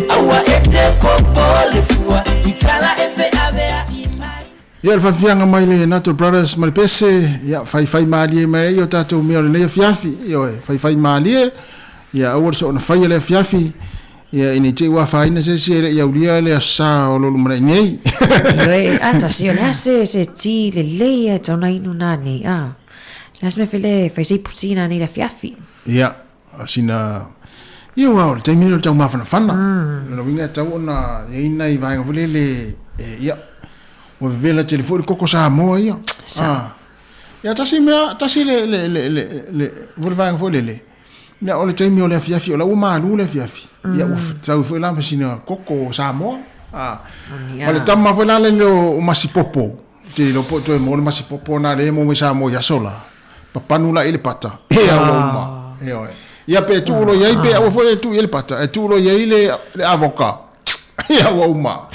Q: Aua e te popo le fua, i tala e feavea i mai.
F: Ia le faafiafiaga mai le Nato Brothers ma le pese, ia faifai malie mai ai o tatou mea o lenei afiafi, ioe, faifai malie, ia aua le soona faia le afiafi, Ia, ina i te i ua afaina se isi e le i aulia le Aso Sa o lo lumanai nei.
N: Ioe, a tasi o le a se, se ti lelei a e tau na inu nā nei, a. Le a se mea fele fai se ipu ti nā nei le afiafi.
F: Ia, sina, ia ua o le taimi lenei o le taumafanafana. Lona uiga e tatau ona i ai nai vaega foi lele e, ia, ua vevela tele foi le koko Samoa ia.
N: Sa.
F: A. Ia, tasi mea, tasi le, le, le, le, le, le vaega foi lele, Ia, o le taimi o le afiafi, o la ua malu le afiafi. Ia, ua tau foi la ma sina koko o Samoa. Ah. Ma le tama foi la le o Masipopo. Te iloa po o toe maua le Masipopo na le maua mai Samoa i aso la. Papanu la i le pata. Ia, ua uma. Ioe. Ia, pe tuu loa i ai, pe aua foi le tuu i ai le pata. E tuu loa i ai le avoka. Ia, ua uma.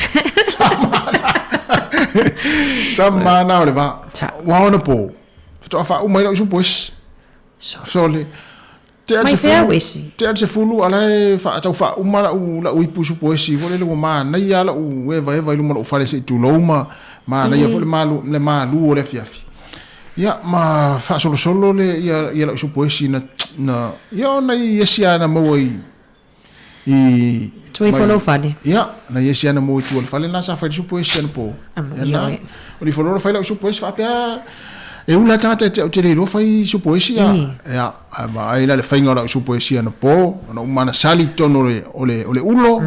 F: Tama na o le va. Ua ona po. Faatoa faauma ai lau supo esi. Sole. Tea le
N: Mai fea
F: sefulu,
N: esi?
F: tea le sefulu a la e faa, tau faauma la'u, la'u ipu supo esi foi lele ua manaia lava la'u evaeva i luma o la'u fale se i tulou ma manaia foi le malu, le malu o le afiafi. Ia, ma faasolosolo le, ia, ia la'u supo esi na, na, ia o nai esi lava na maua i, i
N: Tua ifo lou fale.
F: Ia, nai esi lava na maua i tua o le fale lena sa fai le supo esi anapo.
N: Amo,
F: Ia
N: ia
F: na.
N: oe.
F: O le ifo loa fai lau supo esi faapea e ula tagata e te au te le iloa fai supo esi a. Ia, ae vaai la le faiga o lau supo esi anapo, ona uma na sali i totonu o le o le o le ulo.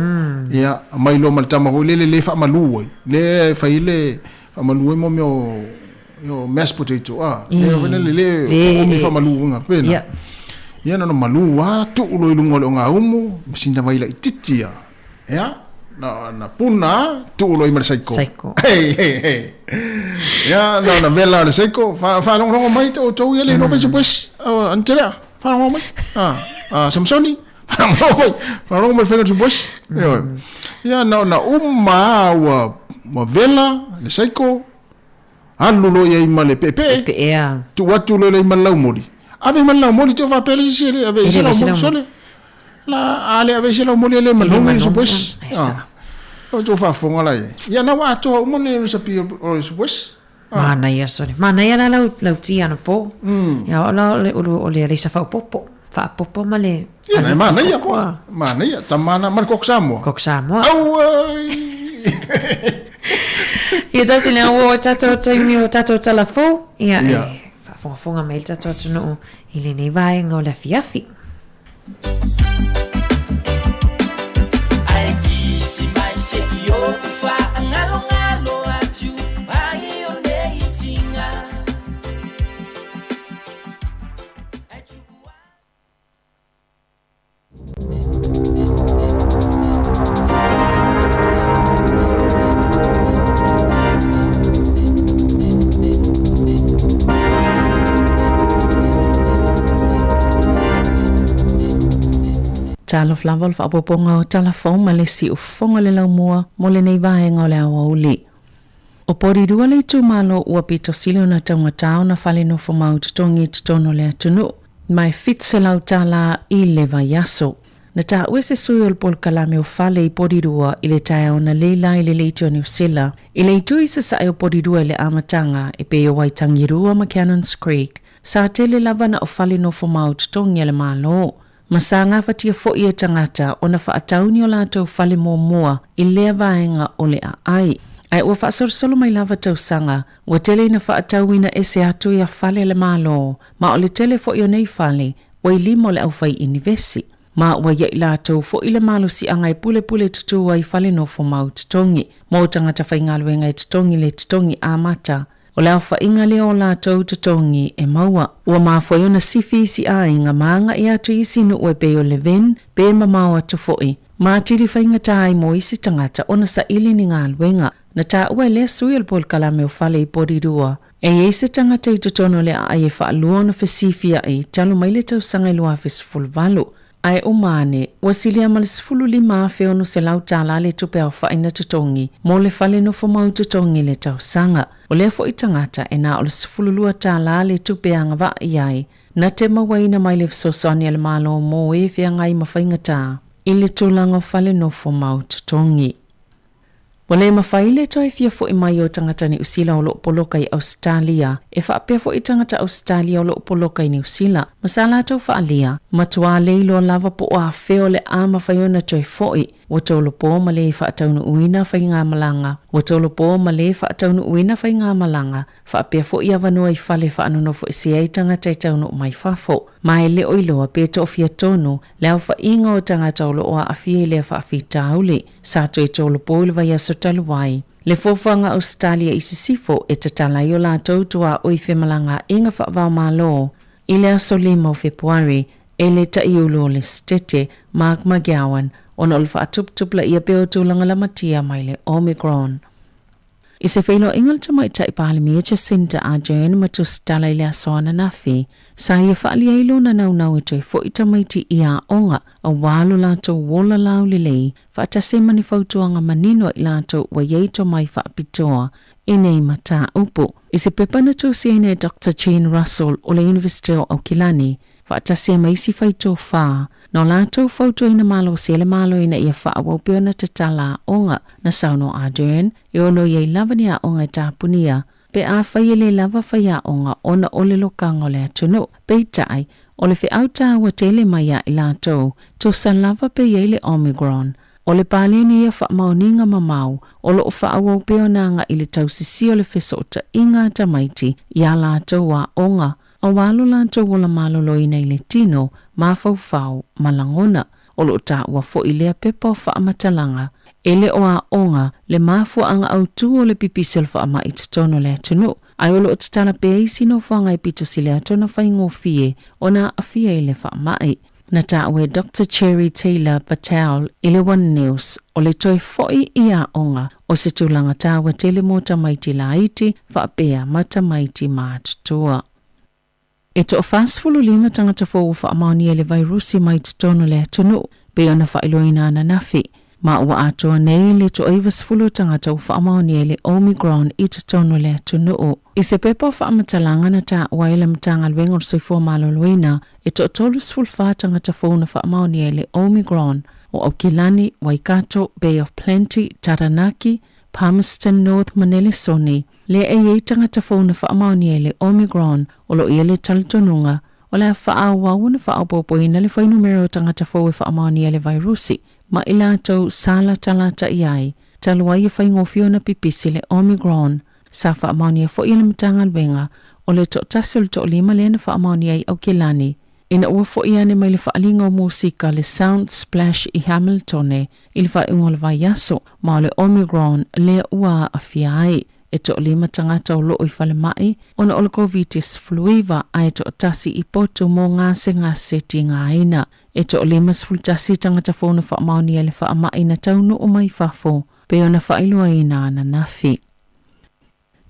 F: Ia, aumai loa ma le tama foi lele le faamalu ai. Le fai le faamalu ai mo mea o o mashed potato a le foi lele le omi faamalu nga pena.
N: Ia.
F: Ia na ona malu lava tuu loa i luga o le ogaumu ma sina vai laitiiti lava. Ia, na na puna lava tuu loa i ma le saiko.
N: Saiko.
F: Hei hei hei. Ia na ona vela o le saiko, fa faalogologo mai te outou ia le iloa fai se puesi. Antelea, faalogologo mai. A, a Samsoni, faalogologo mai. Faalogologo mai le faiga o le supuesi. Ioe. Ia na ona uma lava ua ua vela le saiko. Alu loa i ai ma le peepee.
N: Peepee a.
F: Tuu atu loa i ma le laumoli. Ave ma le laumoli te o faapea le isi e le ave i se laumoli sole. La a le ave i se laumoli e le manogi le supuesi. O tou faafofoga la i ai. Ia na ua atoa uma le recipe o le supuesi.
N: Manaia sole. Manaia la lau lau ti anapo. Ia o la o le ulu o le aleisa faaopoopo. Faaopoopo ma le
F: Ia na e manaia foi. Manaia. Tama na ma le koko Samoa.
N: Koko Samoa.
F: Auai!
N: Ia tasi lea ua o tatou taimi o tatou tala fou. Ia, e faafogafoga mai le tatou atunuu i lenei vaega o le afiafi.
Q: Ae kisi mai se i oku whaangalongalo atu ai o nei tinga.
H: Talofa lava o le faaopoopoga o tala fou ma le siufofoga le laumua mo lenei vaega o le aoauli. O Porirua le itumalo ua pito sili ona taugatā ona fale nofo mau totogi i totonu o le atunuu, ma e $700 i le vaiaso. Na taua e se sui o le polokalame o Fale i Porirua i le taeao analeila i le Leitio Niu Sila, i le itu i sasae o Porirua i le amataga e pei o Waitangirua ma Cannons Creek, sa tele lava na o fale nofo mau totogi a le Malo. Ma sa gafatia foi e tagata ona faatau ni o latou fale muamua i lea vaega o le aai. Ae ua faasolosolo mai lava tausaga, ua tele ina faatauina ese atu ia fale a le Malo, ma o le tele foi o nei fale ua i lima o le aufai inivesi. Ma ua ia i latou foi le malosiaga e pulepule tutū ai fale nofo mau totogi. Mo tagata faigaluega e totogi le totogi amata, O le aofaiga lea o latou totogi e maua. Ua mafua ai ona sifi isi aiga ma agai atu i isi nuu e pei o Levin pe mamao atu foi, ma atili faigata ai mo isi tagata ona saili ni galuega. Na taua e lea sui o le polokalame o Fale i Porirua, e i ai se tagata i totonu o le aai e faalua ona fesifiai talu mai le tausaga i 2018. Ae uma ane, ua silia ma le $15,600 le tupe aofaina totogi mo le fale nofo mau totogi i le tausaga. O lea foi tagata e na o le $12 le tupe e agavaa i ai, na te mauaina mai le fesoasoani a le Malo mo e feagai ma faigata i le tulaga o fale nofo mau totogi. Ua le mafai le toe fia fo'i mai o tagata Niu Sila o lo'o poloka i Ausetalia, e faapea fo'i tagata Ausetalia o lo'o poloka i Niu Sila, ma sa latou fa'alia, matuā le iloa lava po o afea o le a mafai ona toe fo'i. Ua tolopo ma le fa'ataunu'uina faigamalaga, ua tolopo ma le fa'ataunu'uina faigamalaga, faapea fo'i avanoa i fale fa'anonofo'esea ai tagata e taunu'u mai fafo, ma e le o iloa pe to'afia tonu le aofa'iga o tagata o lo'o a'afia i lea fa'afitauli. Sa toe tolopo i le vaiaso talu ai le fuafuaga Ausetalia i Sisifo e tatala ai o latou tuaoi femalagaaiga faava-o-Malo i le aso 5 o Fepuari e le Taʻiulu o le Setete, Mark McGowan, ona o le faatuputupulaia pea o tulaga lamatia mai le Omicron. I se feiloaiga le Tamaitai Palemia Jacinda Ardern ma tusitala i le aso ananafi, sa ia faalia ai lona naunau e toe fo'i tamaiti i aoga auā lo latou ola laulelei faatasi ai ma ni fautuaga manino a i latou ua i ai tomai faapitoa i nei mataupu. I se pepa na tusiaina e Doctor Jean Russell o le Iunivesite o Aukilani, faatasi ai ma isi faitofā, na o latou fautuaina malosi e le Malo ina ia faaauau pea ona tatala aoga. Na saunoa Ardern, e ono i ai lava ni aoga e tapunia, pe afai e le lava faiaoga ona o le lokaga o le atunuu. Peitai, o le feau taua tele mai ia i latou, tusa lava pe i ai le Omicron. O le paleni ia faamaoniga mamao o lo o faaauau pea ona agaʻi i le tausisia o le fesootaiga a tamaiti i a latou aoga, Auā lo latou ola maloloina i le tino, mafaufau, ma lagona. O lo o taua foʻi lea pepa o faamatalaga, e le o aoga le mafuaaga autū o le pipisi o le faamaʻi i totonu o le atunuu, ae o lo o tatala pea isi nofoaga e pito sili atu ona faigofie ona aafia i le faamaʻi. Na taua e Doctor Cherry Taylor Patel i le One News, o le toe foʻi i aoga o se tulaga taua tele mo tamaiti laiti faapea ma tamaiti matutua. E 45 tagata fou ua faamaonia i le vairusi mai totonu o le atunuu, pei ona faailoaina ananafi, ma ua atoa nei le 90 o tagata ua faamaonia i le Omicron i totonu o le atunuu. I se pepa o faamatalaga na taua ai le Matagaluega o le Soifua Maloloina, e toa-34 tagata fou na faamaonia i le Omicron, o Aukilani, Waikato, Bay of Plenty, Taranaki, Palmerston North ma Nelesoni, lea e i ai tagata fou na faamaonia i le Omicron, o lo o i ai le talitonuga, o le a faaauau ona faaopoopoina le fuainumera o tagata fou e faamaonia i le vairusi, ma i latou sa latalata i ai, talu ai e faigofie ona pipisi le Omicron. Sa faamaonia foi e le Matagaluega o le toatasi o le toalima lea na faamaonia ai Aukilani ina ua foʻi ane mai le faaaliga o musika le Sound Splash i Hamiltone i le faaiuga o le vaiaso, ma o le Omicron lea ua aafia ai. E toalima tagata o loo i falemai ona o le Koviti-19 ae toatasi i potu mo gasegase tigaina. E toa-51 tagata fou na faamaonia i le faamai na taunuu mai fafo, pei ona faailoaina ananafi.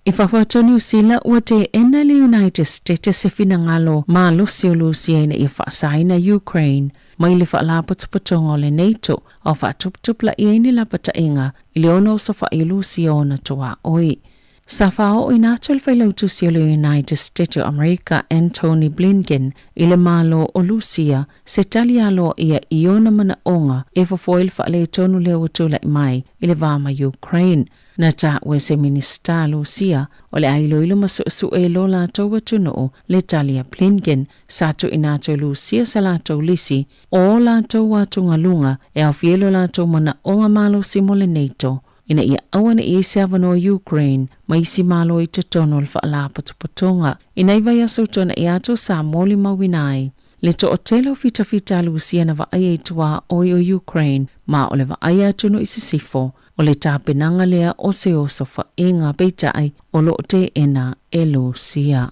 H: I fafo atu o Niu Sila, ua teena le United States se finagalo malosi o Lusia ina ia faasaina Ukraine mai le Faalapotopotoga o le NATO a o faatuputupulaia ai ni lapataiga i le ono osofaʻi o Lusia o ona tuaoi. Sa faaooina atu e le Failautusi o le United States o Amerika Antony Blinken i le Malo o Lusia se tali aloaia i ona manaoga e fofo ai le faaletonu lea ua tulai mai i le va ma Ukraine. Na taua e se Minisita Lusia o le a iloilo ma suesue e lo latou atunuu le tali a Blinken sa tuuina atu e Lusia sa latou lisi o latou atugaluga e aofia ai lo latou manaoga malosi mo le NATO ina ia aua ne i ai se avanoa Ukraine ma isi Malo i totonu o le Faalapotopotoga. I nai vaiaso ua tuanaʻi atu sa molimauina ai le toatele o fitafita a Lusia na vaaia i tuaoi o Ukraine ma o le vaaia atunuu i sisifo o le tapenaga lea o se osofaʻiga peitai o lo o teena e Lusia.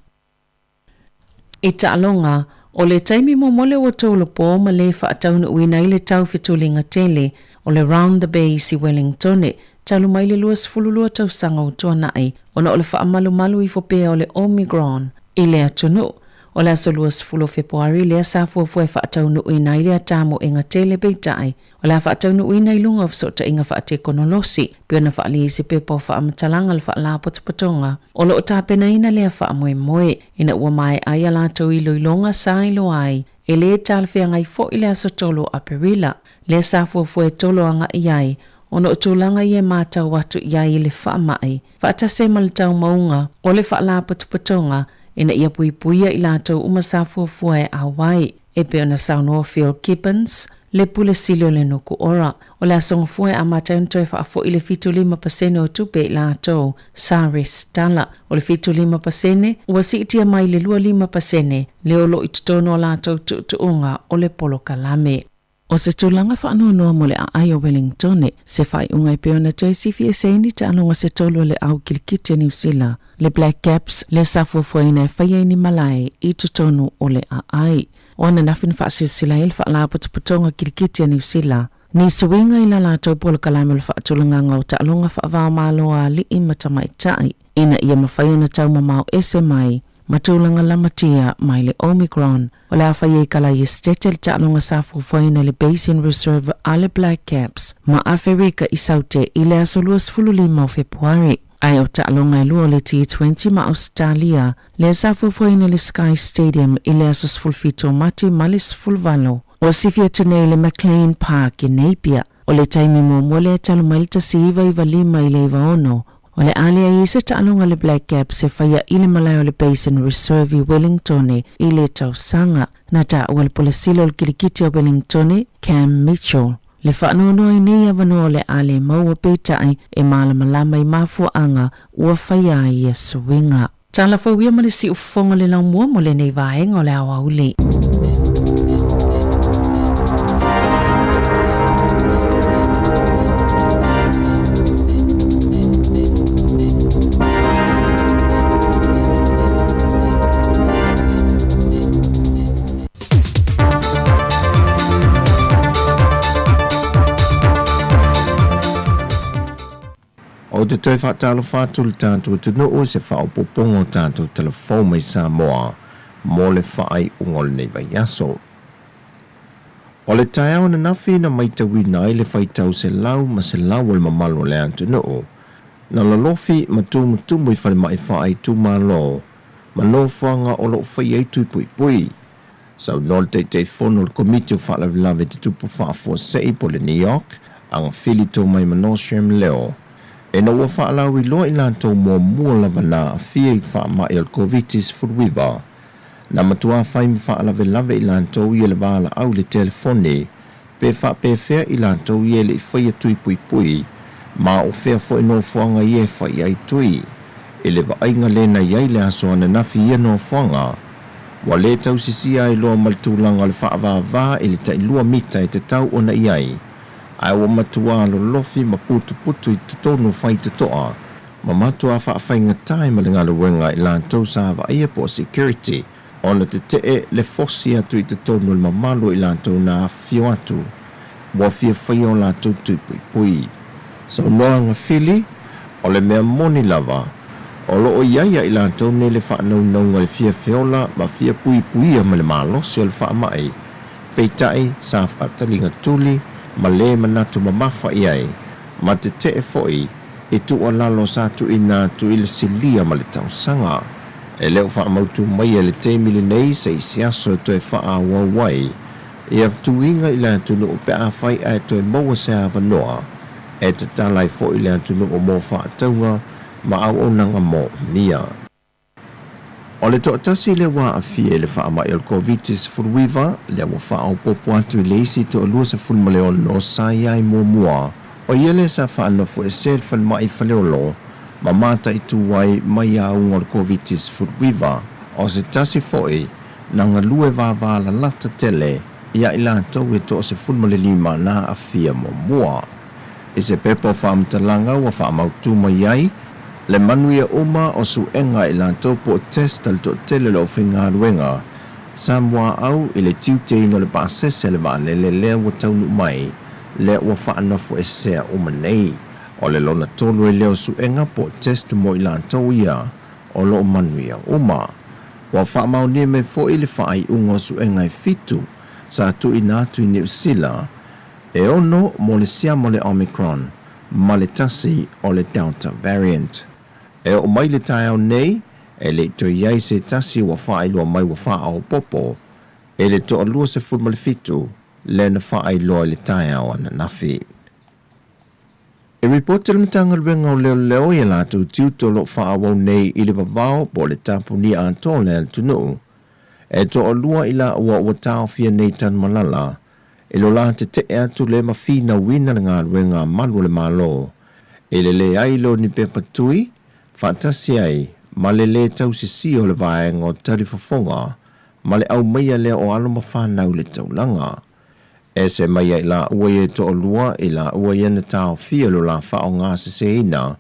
H: I taaloga, o le taimi muamua lea ua tolopo ma le faataunuuina ai le taufetuliga tele o le Round the Bays i Wellingtone talu mai le 22 tausaga ua tuanai ona o le faamalumalu ifo pea o le Omicron i le atunuu. O le aso 20 o Fepuari lea sa fuafua e faataunuuina ai lea tamoega tele peitai O le a faataunuuina i luga o fesootaiga faatekonolosi, pei ona faaalia i se pepa o faamatalaga a le Faalapotopotoga o lo o tapenaina lea faamoemoe, ina ua maea ai a latou iloiloga sa iloa ai e lē talafeagai foi le aso 3 o Aperila, lea sa fuafua e tolo agaʻi ai ona o tulaga ia e matau atu i ai i le faamai, faatasi ai ma le taumauga o le Faalapotopotoga ina ia puipuia i latou uma sa fuafua e auai, e pei ona saunoa Phil Gibbons, le Pule Sili o le Nukuora. O le aso Gafua e amata ai ona toe faafoi le 75% o tupe i latou sa resitala. O le 75% ua siitia mai le 25% lea o lo o i totonu o latou tuutuuga o le polokalame. O se tulaga faanoanoa mo le aai o Wellingtone, se faaiuga e pei ona toe sifi ese ai ni taaloga se tolu a le au kilikiti a Niu Sila, le Black Caps, lea sa fuafuaina e faia i ni malae i totonu o le aai. O ananafi na faasilasila ai le Faalapotopotoga Kilikiti a Niu Sila, ni suiga i la latou polokalame o le faatulagaga o taaloga faava-o-Malo a alii ma tamaitai, ina ia mafai ona taumamao ese mai ma tulaga lamatia mai le Omicron. O le a fai ai kala i Esetete le taaloga sa fuafuaina i le Basin Reserve a le Black Caps ma Aferika i Saute i le aso 25 o Fepuari. Ae o taaloga e lua o le T20 ma Ausetalia lea sa fuafuaina i le Sky Stadium i le aso 17 o Mati ma le 18. Ua sifi atu nei i le McLean Park i Napier. O le taimi muamua lea talu mai le 1995 i le 96, o le a leai ai se taaloga a le Black Caps e faia i le malae o le Basin Reserve i Wellingtone i le tausaga. Na taua le Pule Sili o le Kilikiti a Wellingtone, Cam Mitchell, le faanoanoa i nei avanoa o le a le maua peitai e malamalama i mafuaaga ua faia ai ia suiga. Tala fou ia ma le siufofoga o le laumua mo lenei vaega o le aoauli.
L: Ou te toe faatalofa atu i le tatou atunuu i se faaopoopoga o tatou tala fou mai Samoa mo le faaiuga o lenei vaiaso. O le taeao ananafi na maitauina ai le faitau selau ma selau o le mamalu o le atunuu na lolofi ma tumutumu i falemai faaitumalo ma nofoaga o lo o faia ai tui puipui. Saunoa le Taitaifono o le Komiti o Faalavelave Tutupu Faafuasei po o le NEOC, Agafili Toomai Shem Leo, ina ua faalauiloa i latou muamua lava na aafia i faamai o le Koviti-19, na matuā fai ma faalavelave i latou ia le valaau i le telefoni pe faapefea i latou ia e le i faia tui puipui ma o fea foi nofoaga ia e fai ai tui. I le vaaiga lea na i ai le aso ananafi i ia nofoaga, ua le tausisia ai loa ma le tulaga o le faavavā i le tailua mita e tatau ona i ai, ae ua matuā lolofi ma putuputu i totonu o faitotoa ma matuā faafaigatā ai ma le galuega i latou sa vaaia po o security ona tetee le fosi atu i totonu o le mamalu o i latou na afifio atu ua fia faia o latou tui puipui. Saunoa Agafili, O le mea moni lava, o lo o i ai ia i latou nei le faanaunauga i le fia feola ma fia puipuia mai le malosi o le faamai, peitai sa faataliga tuli ma le manatu mamafa i ai, ma tetee foi i tuualalo sa tuuina atu i le silia ma le tausaga. E le o faamautu maia i le taimi lenei se isi aso e toe faaauau ai ia tuiga i le atunuu pe afai ae toe maua se avanoa e tatala ai foi le atunuu mo faatauga ma auaunaga moomia. O le toatasi lea ua aafia i le faamai o le Koviti-19, lea ua faaopoopo atu i le isi toalua 16 sa i ai muamua, o ia lea sa faanofoesea i le falemai i Faleolo ma mataitu ai mai auga o le Koviti-19. O se tasi foi na galue vavalalata tele ia i latou e toa 15 na aafia muamua. I se pepa o faamatalaga ua faamautu mai ai le manuia uma o suega i latou po o test a le toatele o le aufaigaluega sa muaau i le tiuteina o le pasese a le vaalele lea ua taunuu mai lea ua faanofoesea uma nei. O le lona tolu ai lea o suega po o test mo i latou ia o lo o manuia uma. Ua faamaonia mai foi le faaiuga o suega e fitu sa tuuina atu i Niu Sila, e ono mo le siama o le Omicron ma le tasi o le Delta variant. E oo mai le taeao nei, e le i toe i ai se tasi ua faailoa mai ua faaopoopo e le toa 27 lea na faailoa i le taeao ananafi. E ripoti le Matagaluega o Leoleo i a latou tiute o lo o faaauau nei i le vavao po o le tapunia atoa o le atunuu. E toalua i laua ua taofia nei Tanumalala i lo la tetee atu le ma finauina le galuega a malu o le Malo i le leai lea o ni pepa tui faatasi ai ma le lē tausisia o le vaega o talifofoga ma le aumaia lea o alo ma fanau i le taulaga. Ese mai ai laua ia e toalua i laua ia na taofia lo la faaaogaseseina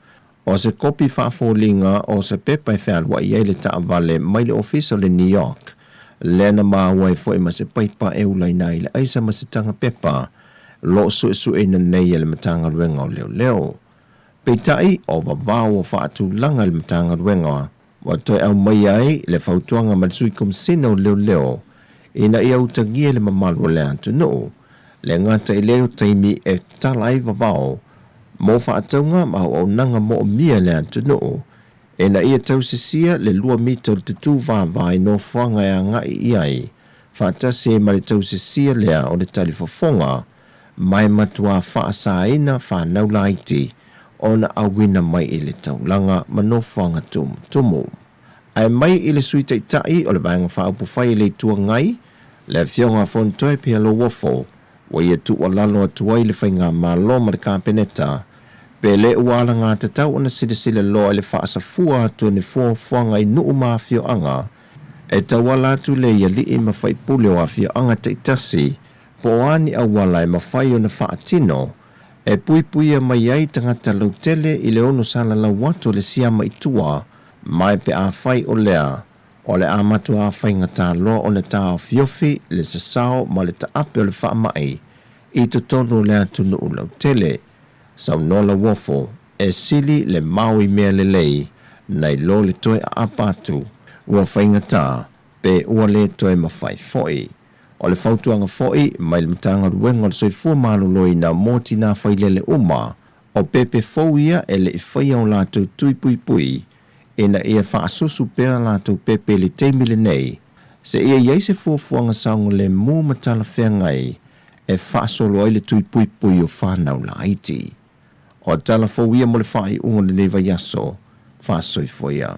L: o se kopi faafoliga o se pepa e fealuai ai le taavale mai le ofisa o le New York, lea na maua ai foi ma se paipa e ulaina ai le aisa ma se taga pepa lo o suesueina nei e le Matagaluega o Leoleo. Peitai, o vavao ua faatulaga e le Matagaluega ua toe aumaia ai le fautuaga ma le Sui Komisina o Leoleo ina ia utagia le mamalu o le atunuu, le gata i lea o taimi e tatala ai vavao mo faatauga ma auaunaga moomia e le atunuu, ina ia tausisia le 2 mita o le tutū vava i nofoaga e agai i ai, faatasi ai ma le tausisia lea o le talifofoga ma e matuā faasaina fanau laiti ona auina mai i le taulaga ma nofoaga tumutumu. Ae mai i le Sui Taitai o le Vaega Faaupufai a le Itu Agai, le Afioga a Fonotoe Pealouofo, ua ia tuualalo atu ai le Faigamalo ma le Kapeneta, pe le ua alagatatau ona silasila loa i le faasafua atu o ni fuafuaga i nuu ma afioaga e tauala atu lea i alii ma faipule o afioaga taitasi po o a ni auala e mafai ona faatino e puipuia mai ai tagata lautele i le ono salalau atu o le siama i tua mai pe afai o lea o le a matuā faigata loa ona taofiofi le sasao ma le taape o le faamai i totonu o le atunuu lautele. Saunoa Lauofo, e sili le mao i mea lelei nai lo le toe aapa atu ua faigata pe ua le toe mafai foi. O le fautuaga foi mai le Matagaluega o le Soifua Maloloina mo tinā failele uma, o pepe fou ia e le i faia o latou tui puipui ina ia faasusu pea latou pepe i le taimi lenei, seia i ai se fuafuaga saogalemu ma talafeagai e faasolo ai le tui puipui o fanau laiti. O tala fou ia mo le faaiuga o lenei vaiaso. Faasoifua ia.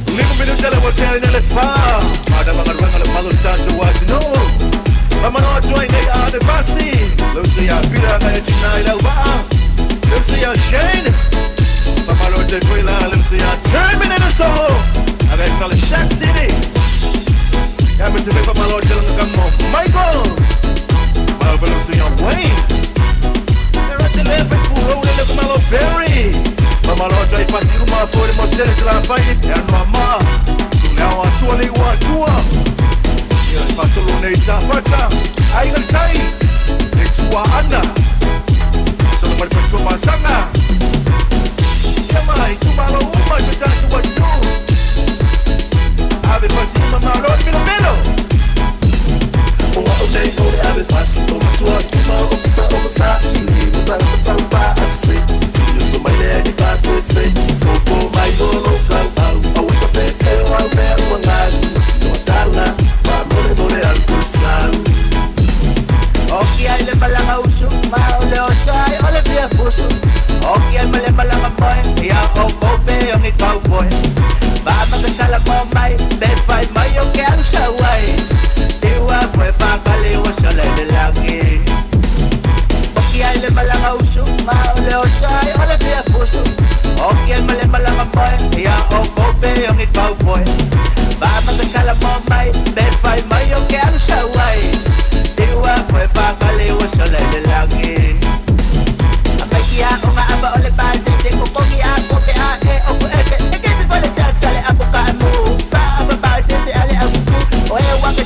M: Lima minuta le ua ina le fa. Mana magaluega le malu tatou atunuu. Famano atu ai nei a le pasi. Lucy ia Peter ngai tina i lau vaa. Lucy ia Shane. Famalo te foi la Lucy ia Terminator Soho. Agai ka le Shack City. Ia me se me famalo te langa ka mo Michael. Malo Lucy ia Wayne. Era te le fe pu o le ka malo Barry. Famalo atu ai pasi uma fo le mo tele se la fai. Ia no ma. Tu leo atua le ua atua. Ia fasolo nei sa fata. Ai nga tai. Le tua ana. Solo mai pa tua masanga. Ia mai tu malo uma tu tatu what you do. Ave pasi uma malo milo milo.
P: O au nei o le ave pasi o matua tuma o kusa o masa i o tangata tau pa ase. Tui o mai le ni pa se se. Popo mai o lo kau au. Au i ka pe e o au mea ua ngai. Si o tala. Pa more more al kusa.
W: Oki ai le malanga usu, ma o le oso ai o le fia fusu. Oki ai male malanga moe, ia o kope o ngi cowboy. Ba makasala mo mai, be fai mai o ke alu sa wai. Iwa fue pa kali wa sa le le langi. Oki ai le malanga usu, ma o le oso ai o le fia fusu. Oki ai male malanga moe, ia o kope o ngi cowboy. Ba makasala mo mai, be fai mai o ke alu sa wai. Iwa fue pa kali wa sa le le langi. Amai kia o nga aba o le pa te te ko kogi a ko pe a e o ku e te. E ke mi fole tsa tsa le apu ka mu. Fa aba pa se se ale apu ku. O e wa ke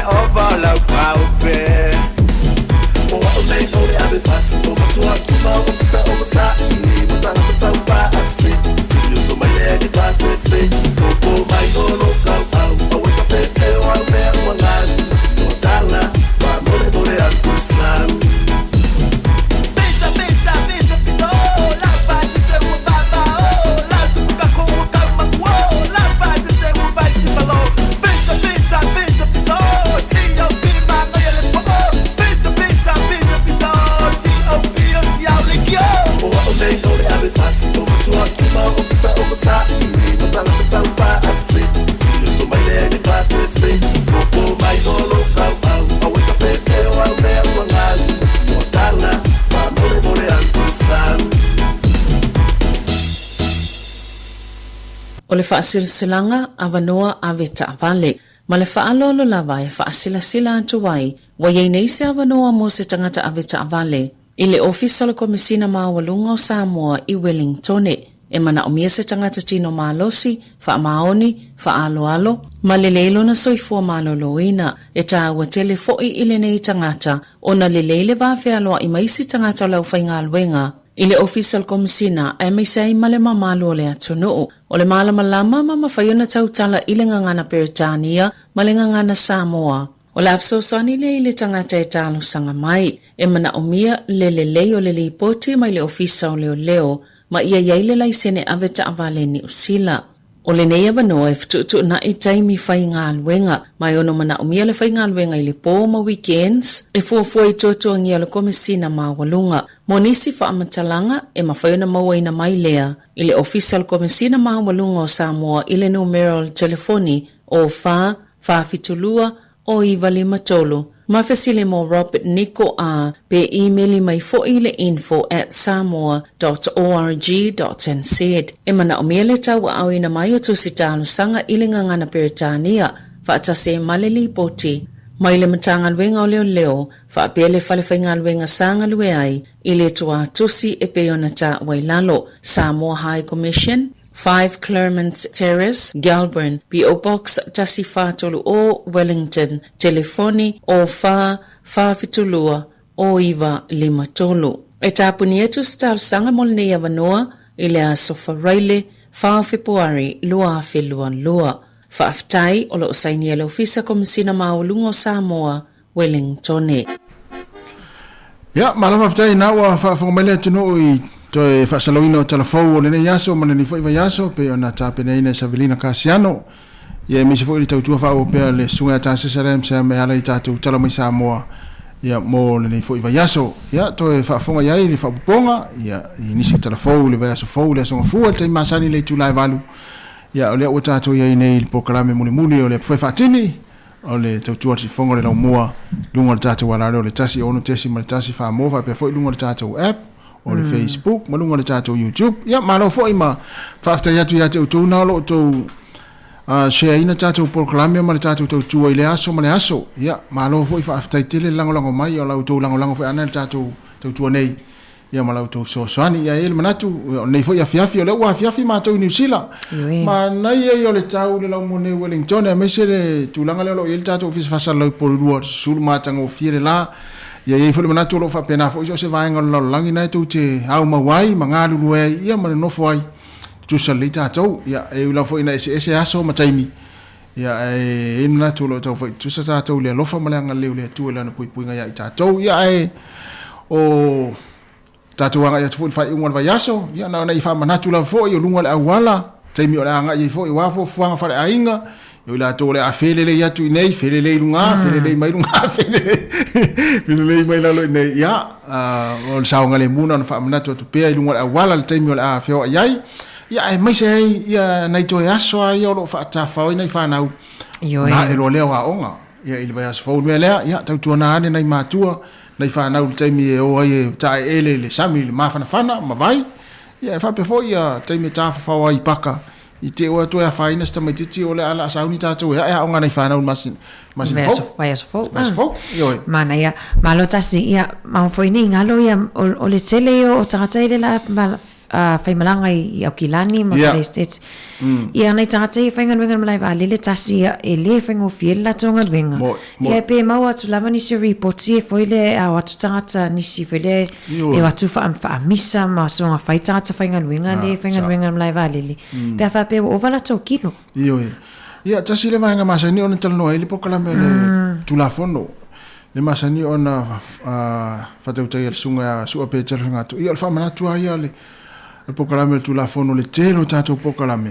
W: ova o lau paupe.
P: O a'u nei o le ave pasi o matua tumau o pisa o masaʻili ma tagata taupaase tuliuso mai le ai pasese popo mai o lou kauau auē tafefe o au mea ua galu ma sioatala faamolemole atu le sau.
W: Pisa, pisa, pisa, pisa, oh, lau pasese ua vava, oh, lau tupukako ua kaumaku, oh, lau pasese ua vaisimalo. Pisa, pisa, pisa, pisa, oh, T.O.P. magaia le po'o. Pisa, pisa, pisa, pisa, oh, T.O.P. o siao le kio.
P: O a'u nei o le ave pasi o matua tumau o pisa o masaʻili ma tagata taupaase tuliuso mai le ai pasese popo mai o lou kauau auē tafefe o au mea ua galu ma sioatala faamolemole atu le sau.
H: O le faasilasilaga avanoa ave taavale. Ma le faaaloalo lava e faasilasila atu ai, ua i ai nei se avanoa mo se tagata ave taavale i le Ofisa o le Komesina Maualuga o Samoa i Wellingtone. E manaomia se tagata tino malosi, faamaoni, faaaloalo, ma lelei lona soifua maloloina. E taua tele foi i lenei tagata ona lelei le va fealoai ma isi tagata o le aufaigaluega i le Ofisa o le Komesina aemaise ai ma le mamalu o le atunuu. O le malamalama ma mafai ona tautala i le gagana Peretania ma le gagana Samoa. O le a fesoasoani lea i le tagata e talosaga mai, e manaomia le lelei o le lipoti mai le Ofisa o Leoleo ma ia i ai le laisene ave taavale Niu Sila. O lenei avanoa e fetuutuunai taimi faigaluega, ma e ono manaomia le faigaluega i le po ma weekends e fuafua i tuatuagia o le Komesina Maualuga. Mo nisi faamatalaga, e mafai ona mauaina mai lea i le Ofisa o le Komesina Maualuga o Samoa i le numera o le telefoni o 4 472 o 953 ma fesili mo Robert Niko a pe imeli mai foi i le info at samoa dot org dot nz. E manaomia le tauaaoina mai o tusi talosaga i le gagana Peretania faatasi ai ma le lipoti mai le Matagaluega o Leoleo faapea le Fale Faigaluega sa galue ai i le tuatusi e pei ona taua i lalo, Samoa High Commission, 5 Claremont Terrace, Gelburn, PO Box 1430, Wellington, telefoni 04 472 0953. E tapuni atu se talosaga mo lenei avanoa i le aso Faraile 4 o Fepuari 2022. Faafetai o lo o sainia e le Ofisa Komesina Maualuga o Samoa, Wellingtone.
F: Ia, malo faafetai na ua faafofoga mai le atunuu i toe faasalauina o tala fou o lenei aso ma lenei foi vaiaso pei ona tapenaina e Savelina Kasiano. Ia aemaise foi le tautua faaauau pea a le Susuga ia Tasesa Ramsam e ala i tatou tala mai Samoa ia mo lenei foi vaiaso. Ia toe faafofoga i ai i le faaopoopoga ia i nisi o tala fou i le vaiaso fou i le Aso Gafua i le taimi masani i le itula e 8. Ia o lea ua tatou i ai nei i le polokalame mulimuli o le Foe Faatini O le tautua le sifofoga o le laumua i luga o le tatou alaleo o le 1 6.1 Samoa faapea foi i luga o le tatou app o le Facebook ma luga o le tatou YouTube. Ia, malo foi ma faafetai atu ia te outou na o lo o outou share ina tatou polokalame ma le tatou tautua i le aso ma le aso. Ia, malo foi faafetai tele le lagolago mai, o la outou lagolago foi ana i le tatou tautua nei. Ia ma la outou fesoasoani. Ia e i ai le manatu, o lenei foi afiafi, o lea ua afiafi matou i Niu Sila. Manaia ia o le tau i le laumone i Wellington, aemaise le tulaga lea o lo o i ai le tatou Ofisa Faasalalau i Porirua, susulu matagofie le la. Ia e i ai foi le manatu o lo o faapena foi so o se vaega o le lalolagi na e tou te aumau ai ma galulue ai ia ma nonofo ai tutusa lelei tatou. Ia e ui lava foi ina eseese aso ma taimi, ia ae i ai le manatu o lo o tau fai tutusa tatou i le alofa ma le agalelei o le Atua i Lana puipuiga ia i tatou. Ia ae o tatou agai atu foi i le faaiuga o le vaiaso, ia na ona i faamanatu lava foi o luga o le auala, taimi o le a agai ai foi aua fuafuaga faaleaiga, o i latou o le a felelei atu i inei, felelei i luga, felelei mai luga, felelei, felelei mai lalo i inei. Ia, o le saogalemu na ona faamanatu atu pea i luga o le auala le taimi o le a feoai ai. Ia, aemaise ai ia nai toe aso lava ia o lo o faatafao ai nai fanau.
N: Ioe.
F: Na e loa lea o aoga ia i le vaiaso fou. O le mea lea, ia, tautuana ane nai matua, nai fanau i le taimi e o ai e taeele i le sami i le mafanafana ma vai. Ia, e faapea foi ia taimi e tafafao ai i paka, i te i ua toe afaina si tamaitiiti o le a laa sauni tatou e ae aoga nai fanau i le masina, masina fou.
N: Vaiaso fou.
F: Vaiaso fou, ioe.
N: Manaia. Malo tasi, ia, ma foi nei galo ia, o, o le tele ia o tagata i le la, ma, faimalaga i Aukilani ma
F: Ia.
N: States. Ia nai tagata ia e faigaluega i le malae vaalele tasi ia e lē faigofie le latou galuega.
F: Mo- mo-
N: Ia pe maua atu lava nisi o ripoti e foi lea e ao atu tagata nisi foi lea
F: Ioe.
N: e o atu faamisa ma soga fai tagata faigaluega
F: Ah,
N: lē faigaluega i le malae vaalele pe a faapea ua ova latou kilo.
F: Ioe. Ia, tasi le vaega masani ona talanoa ai le polokalame le Tulafono. Le masani ona faatautai a le susuga ia Su'a Petelo Fegato. Ia, o le faamanatu lava ia o le polokalame o le Tulafono, le tele o tatou polokalame,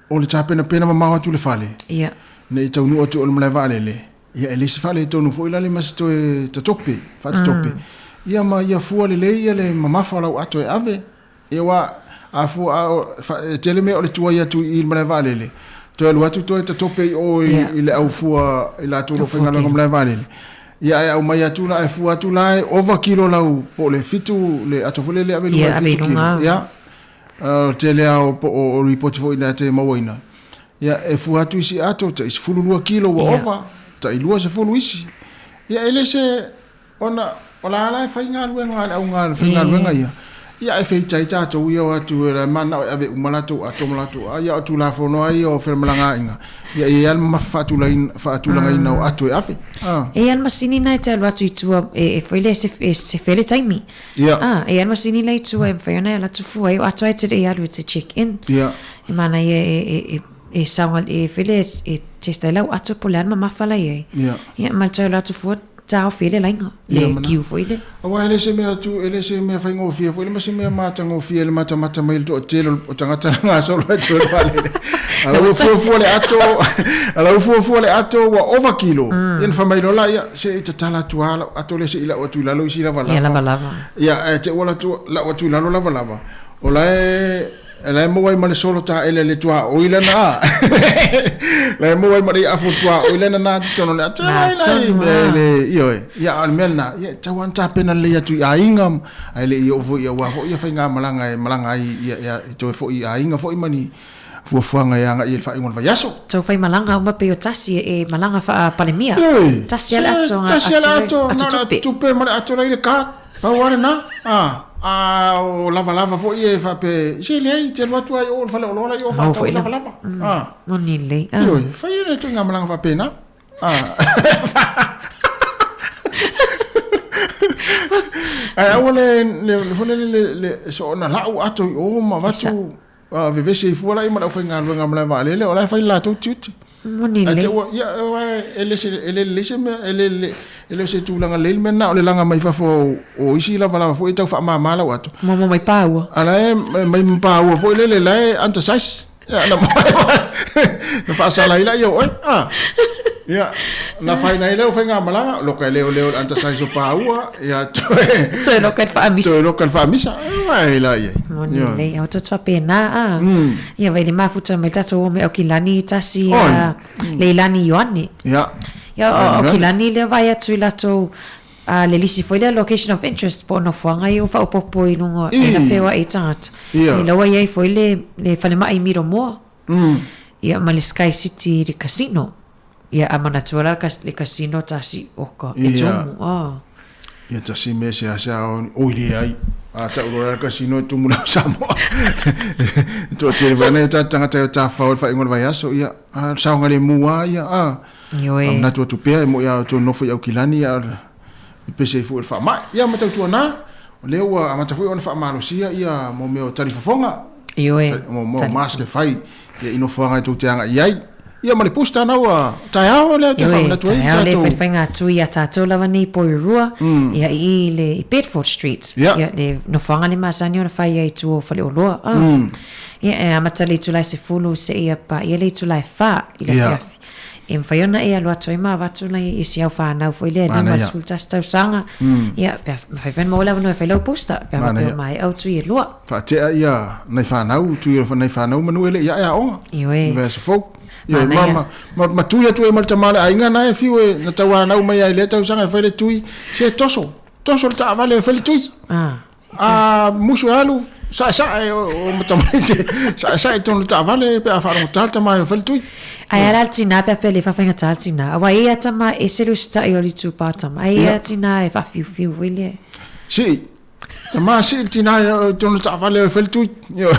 F: o le tapenapena mamao atu i le fale,
N: Ia.
F: ne i taunuu atu i le malae vaalele, ia e le se faaletonu foi la le ma se toe tatope, faatatope. Ia ma ia fua lelei ia le mamafa o lau ato e ave. Ia aua a fua a o e tele mea o le tuai atu i i le malae vaalele, toe alu atu toe tatope i o i, i le au fua i latou o lo o faigaluega malae vaalele. Ia ae aumai atu la, ae fua atu la e ova kilo lau po o le 7 le ato foi lele e ave i luga
N: Ia,
F: e
N: ave i
F: 7
N: luga.
F: kilo. Ia. O le tele lava o, o ripoti foi na te mauaina. Ia e fua atu isi ato tai 12 kilo ua ova, tai 20 isi. Ia e le se Ona o la la e faigaluega a le auga faigaluega ia. Ia ae feitai tatou ia o atu e manao e ave uma latou ato ma latou a ia o Tulafono lava ia o femalagaaiga ia e i ai lava le mamafa faatulaina faatulagaina o ato e ave. A.
N: E i ai le masini na e te alu atu i tua e e foi lea e e sefe ai le taimi.
F: Ia.
N: A, e i ai le masini la i tua e mafai ona e alu atu fua ai o ato ae te le i alu e te check in.
F: Ia.
N: E manaia e e e e saoga e foi lea e test ai lau ato po o le a le mamafa la i ai.
F: Ia.
N: Ia ma le toe alu atu fua taofi ai le laina,
F: Ia,
N: le
F: mana.
N: kiu foi le.
F: Aua e le se mea tu, e le se mea faigofie foi le ma se mea matagofie le matamata mai le toatele o tagata na gasolo atu i le vaalele. A la ua fuafua le ato, a la ua fuafua le ato ua ova kilo. Ia na fai mai loa la, ia, se i tatala atu lava lau ato lea se i lau atu i lalo isi lavalava.
N: Ia lavalava.
F: Ia, ae te i ua lau atu i lalo lavalava, o la e La e maua ai ma le solo taele a le tuaoi lana a. La e maua ai ma le afu tuaoi lana na totonu le ata
N: Na
F: ai la
N: tonu,
F: le
N: a.
F: le ioe. Ia a o le mea lena, ia e tatau lava ona tapena lelei atu i aiga ae le i oo foi aua foi ia faigamalaga e malaga ai ia ia e toe foi i aiga foi ma ni fuafuaga e agai i le faaiuga o le vaiaso.
N: Tau fai malaga uma pei o tasi e malaga faa-Palemia.
F: Ioe.
N: Tasi lava le
F: Se
N: ato
F: tasi lava le ato,
N: ato
F: na o le
N: tupe.
F: ato tupe ma le ato la i le card. Pau lava lena, a, a o lavalava foi e faapea, se leai, e te alu atu lava i o i le faleoloa la i o
N: Mau
F: faatau
N: foi
F: ai
N: la.
F: lavalava. A.
N: Moni lelei, a.
F: Ioe, fai le ituaiga malaga faapena. A. Ae aua le, le, le foi lele le, le soona lau ato i o ma avatu vevesi ai fua la ia ma le aufaigaluega malae vaalele, o la e fai le latou tiute.
N: Moni
F: Ae te
N: lelei.
F: ua, ia, aua e le se, e le lelei se mea, e le, le, e le o se tulaga lelei le mea lena, o le laga mai fafo o, o isi lavalava foi e tau faamama lau ato.
N: Momo mai paua.
F: A la e mai ma paua foi lele, la e undersize. Ia, na, na faasala ai laia o oe. A. Ia, na faina ai lea o faigamalaga, loka e leoleo i le undersize o paua, ia, toe.
N: Toe loka i le faamisa.
F: Toe loka i le faamisa. Aua e la i ai.
N: Moni
F: Ia.
N: lelei, aua tou te faapena a. Ia vai le mafuta mai le tatou o me Aukilani tasi
F: Oi.
N: a Leilani Ioane.
F: Ia.
N: Ia o
F: Leilani.
N: Aukilani lea vaai atu i latou a le lisi foi lea location of interest po o nofoaga ia ua faaopoopo i luga e na feoai i tagata.
F: Ia.
N: I laua i ai foi le le falemai i Miromoa. Ia ma le Sky City i le casino. Ia a manatua la le casino tasi oka e
F: Ia.
N: tumu a.
F: Ia tasi mea seasea oi le ai. A tau loa le casino e tumu lau Samoa. Toatele foi nai o tatou tagata e o tafafao i le faaiuga o le vaiaso, ia, a saogalemu lava ia, a.
N: Ioe.
F: A manatu atu pea e moi lava outou nofo i Aukilani, a pepese ai foi o le faamai. Ia ma tautuana, o lea ua amata foi ona faamalosia ia mo mea o talifofoga.
N: Ioe.
F: Mo mea o mask e fai ia i nofoaga e tou te agai i ai. Ia ma le booster na ua taeao lea ou te
N: Ioe,
F: faamanatu ai
N: taeao lea
F: tatou.
N: e faiga atu ia tatou lava nei Porirua, ia i le i Bedford Street.
F: Ia.
N: Ia le nofoaga le masani ona fai ai i tua o Faleoloa. Ah. Ia e amata le itula e 10 seia paia le itula e 4 i le
F: Ia.
N: afiafi. E mafai ona e alu atu ai ma avatu nai i si au whanau foi lea,
F: Mana ia.
N: 51 tausaga. Ia, pe a mafai foi ona maua le avanoa e fai lau booster, pe a
F: Mana
N: faapea
F: ia.
N: mai au tui e lua.
F: Faatea ia nai whanau, tui o nai whanau manu e le ia e aoga.
N: Ioe.
F: Vea se fou. Ia,
N: Mana
F: ma,
N: ia.
F: ma, ma, ma tui atu e ma le tama le aiga na e fiu e na tau anau mai ai lea tausaga e fai le tui. Se toso, toso le taavale e fai le tui.
N: Ah.
F: A musu e alu, saesae o, o matamaite, saesae tonu le taavale pe a faalogotā le tama e fai le tui.
N: Ai ala le tina pe a pea le whawhainga tā le tina. Aua e ia tama e selu sita'i o le tūpā tama. Ai ia
F: Ia.
N: tina e whawhiuwhiu foi lea.
F: Si. Tama sii le tina ia tonu taavale o e fai le tui. Ioe.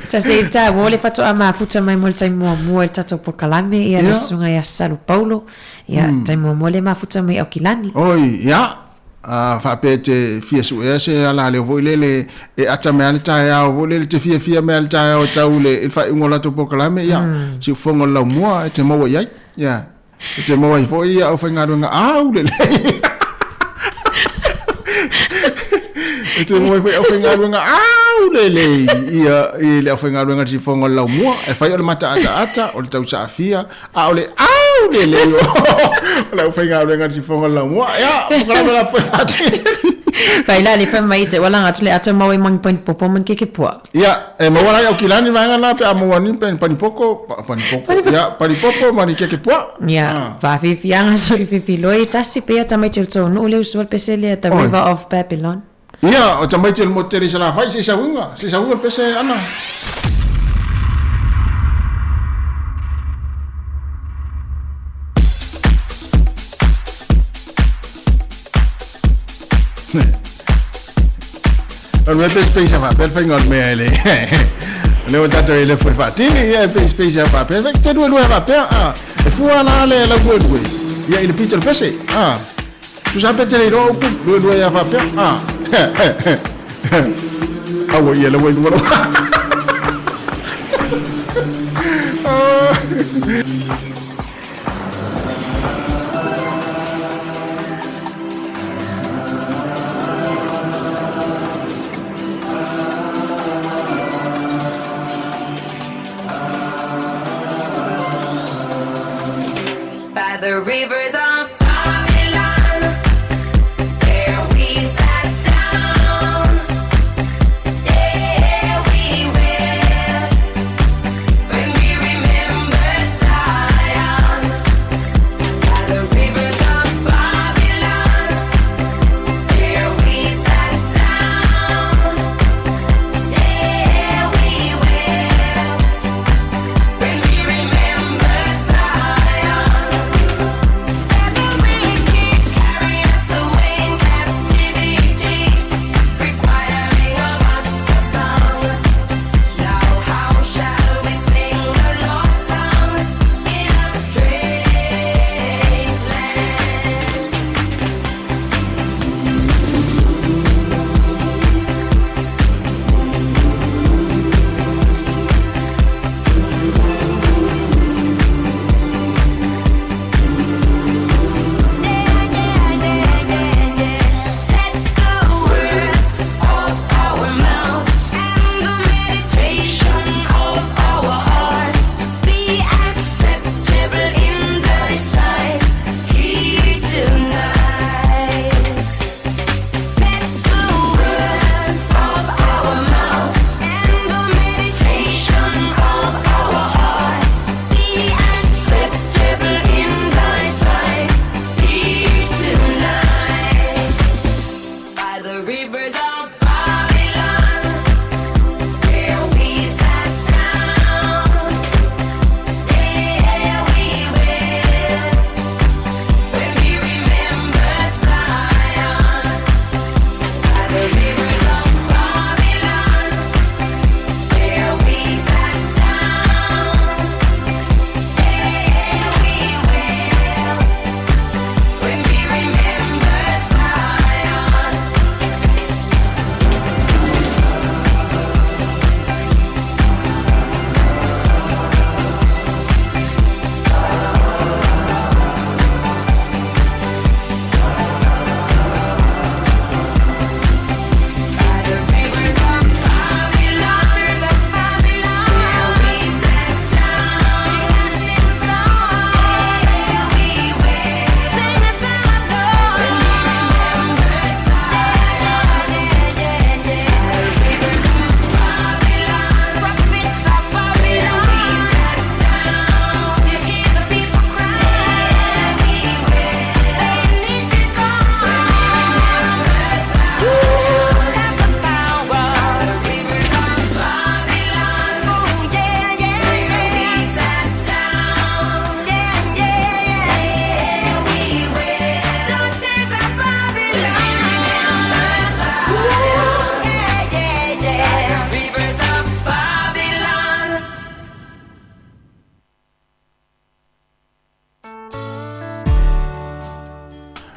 N: Tasi i taua o le faatoa mafuta mai mo le taimi muamua i le tatou polokalame ia le susuga ia Salu Paulo. Ia taimi muamua lea mafuta mai i Aukilani.
F: Oi, ia, a faapea e te fia suea se alaleo foi lele e ata mai lava le taeao foi lele, te fiafia mai lava le taeao e tau i le faaiuga o le latou polokalame, ia, siufofoga o le laumua e te maua i ai. Ia. E te maua ai foi ia aufaigaluega aulelei. E te maua ai foi aufaigaluega aulelei ia i le aufaigaluega sifofoga o le laumua. E fai o le mataataata, o le tausaafia, a o le aulelei o le aufaigaluega sifofoga o le laumua. Ia, polokalame la foi faatino.
N: Pai la le fai mai te wala ngatu le ata maua i mangi panipoko man keke pua.
F: Ia, e maua la i Aukilani vaega na pe a maua ni pe panipoko, panipoko, ia, panipopo ma ni keke pua.
N: Ia, faafiafiaga so i fifiloi tasi pe ia tamaiti o le tou nuu le usu o le pese lea, The River of Babylon.
F: Ia, o tamaiti o le motu tele i Salafai, se i sauiga, se i sauiga le pese ana. O le mea peisipeisie faapea le faiga o le mea e le O lea ua tatou i le foe faatini, ia e peisipeisie faapea, e te luelue faapea, a. E fua la le lau luelue, ia i le pito o le pese, a. Tusa pe te le iloa upu, luelue ia faapea, a. Aua ia lau ai lua lau.
J: By the rivers of Babylon, there we sat down. There we wept when we remembered Zion.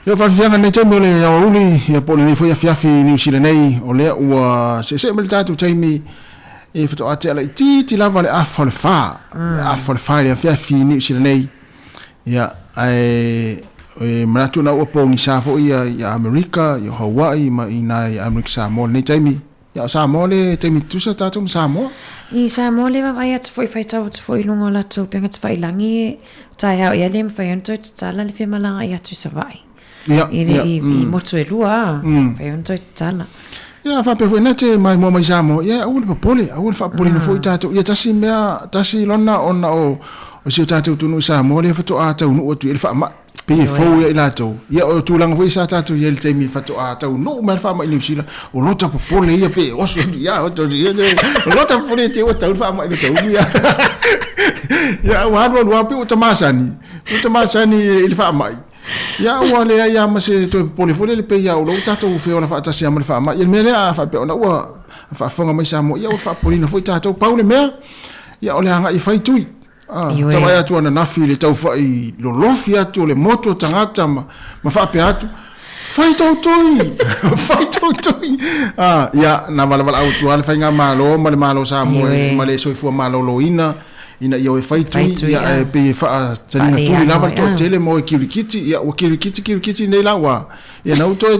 F: Ia faafiafiaga lenei taimi o le aoauli, ia po o lenei foi afiafi i Niu Sila nei, o lea ua seesee mai le tatou taimi e faatoa tea laitiiti lava le afa o le fa, le afa o le fa i le afiafi i Niu Sila nei. Ia, ae e manatu na ua pogisa foi ia i Amerika, i Hawaii ma i nai Amerika Samoa lenei taimi. Ia o Samoa le taimi tutusa tatou ma Samoa.
N: I Samoa le vaavaai atu foi faitau atu foi i luga o latou upega tafailagi e taeao ea le mafai ona toe tatala le femalagaai atu i Savaii.
F: Ia,
N: I,
F: ia,
N: i, i motu e lua a, mafai ona toe tatala.
F: Ia faapea foi na te maimoa mai Samoa, ia aua le popole, aua le faapopoleina foi tatou. Ia tasi mea, tasi lona ona o o si o tatou atunuu i Samoa lea faatoa taunuu atu i ai le faamai. Pei e fou ia i latou. Ia o tulaga foi sa tatou i ai i le taimi faatoa taunuu mai le faamai i Niu Sila, o lota popole ia pe oso atu ia, oso atu ia, o lota popole te ua tau le faamai le taunu ia. Ia ua alu alu lava pei ua ta masani, ua ta masani i le faamai. Ia ua leai lava ma se toe popole foi lele pei lava o lea ua tatou feola faatasi lava ma le faamai. Ia le mea lea a faapea ona ua faafofoga mai Samoa, ia ua faapopoleina foi tatou. Pau le mea, ia o le agai e fai tui. Ah,
N: Ioe.
F: Tavaai atu ananafi i le taufai lolofi atu o le motu o tagata ma, ma faapea atu, fai tou tui, fai tou tui. Ah, ia, na valavala'au atu lava le Faigamalo ma le Malo o Samoa
N: Ioe.
F: ma le Soifua Maloloina ina ia o e fai
N: Fai
F: tui,
N: tui,
F: ia,
N: ah.
F: ae pei e faataliga tuli
N: Faaleano
F: lava le
N: ai, ah.
F: toatele ma o e kilikiti, ia, ua kilikiti, kilikiti nei la ua, ia, na ua toe,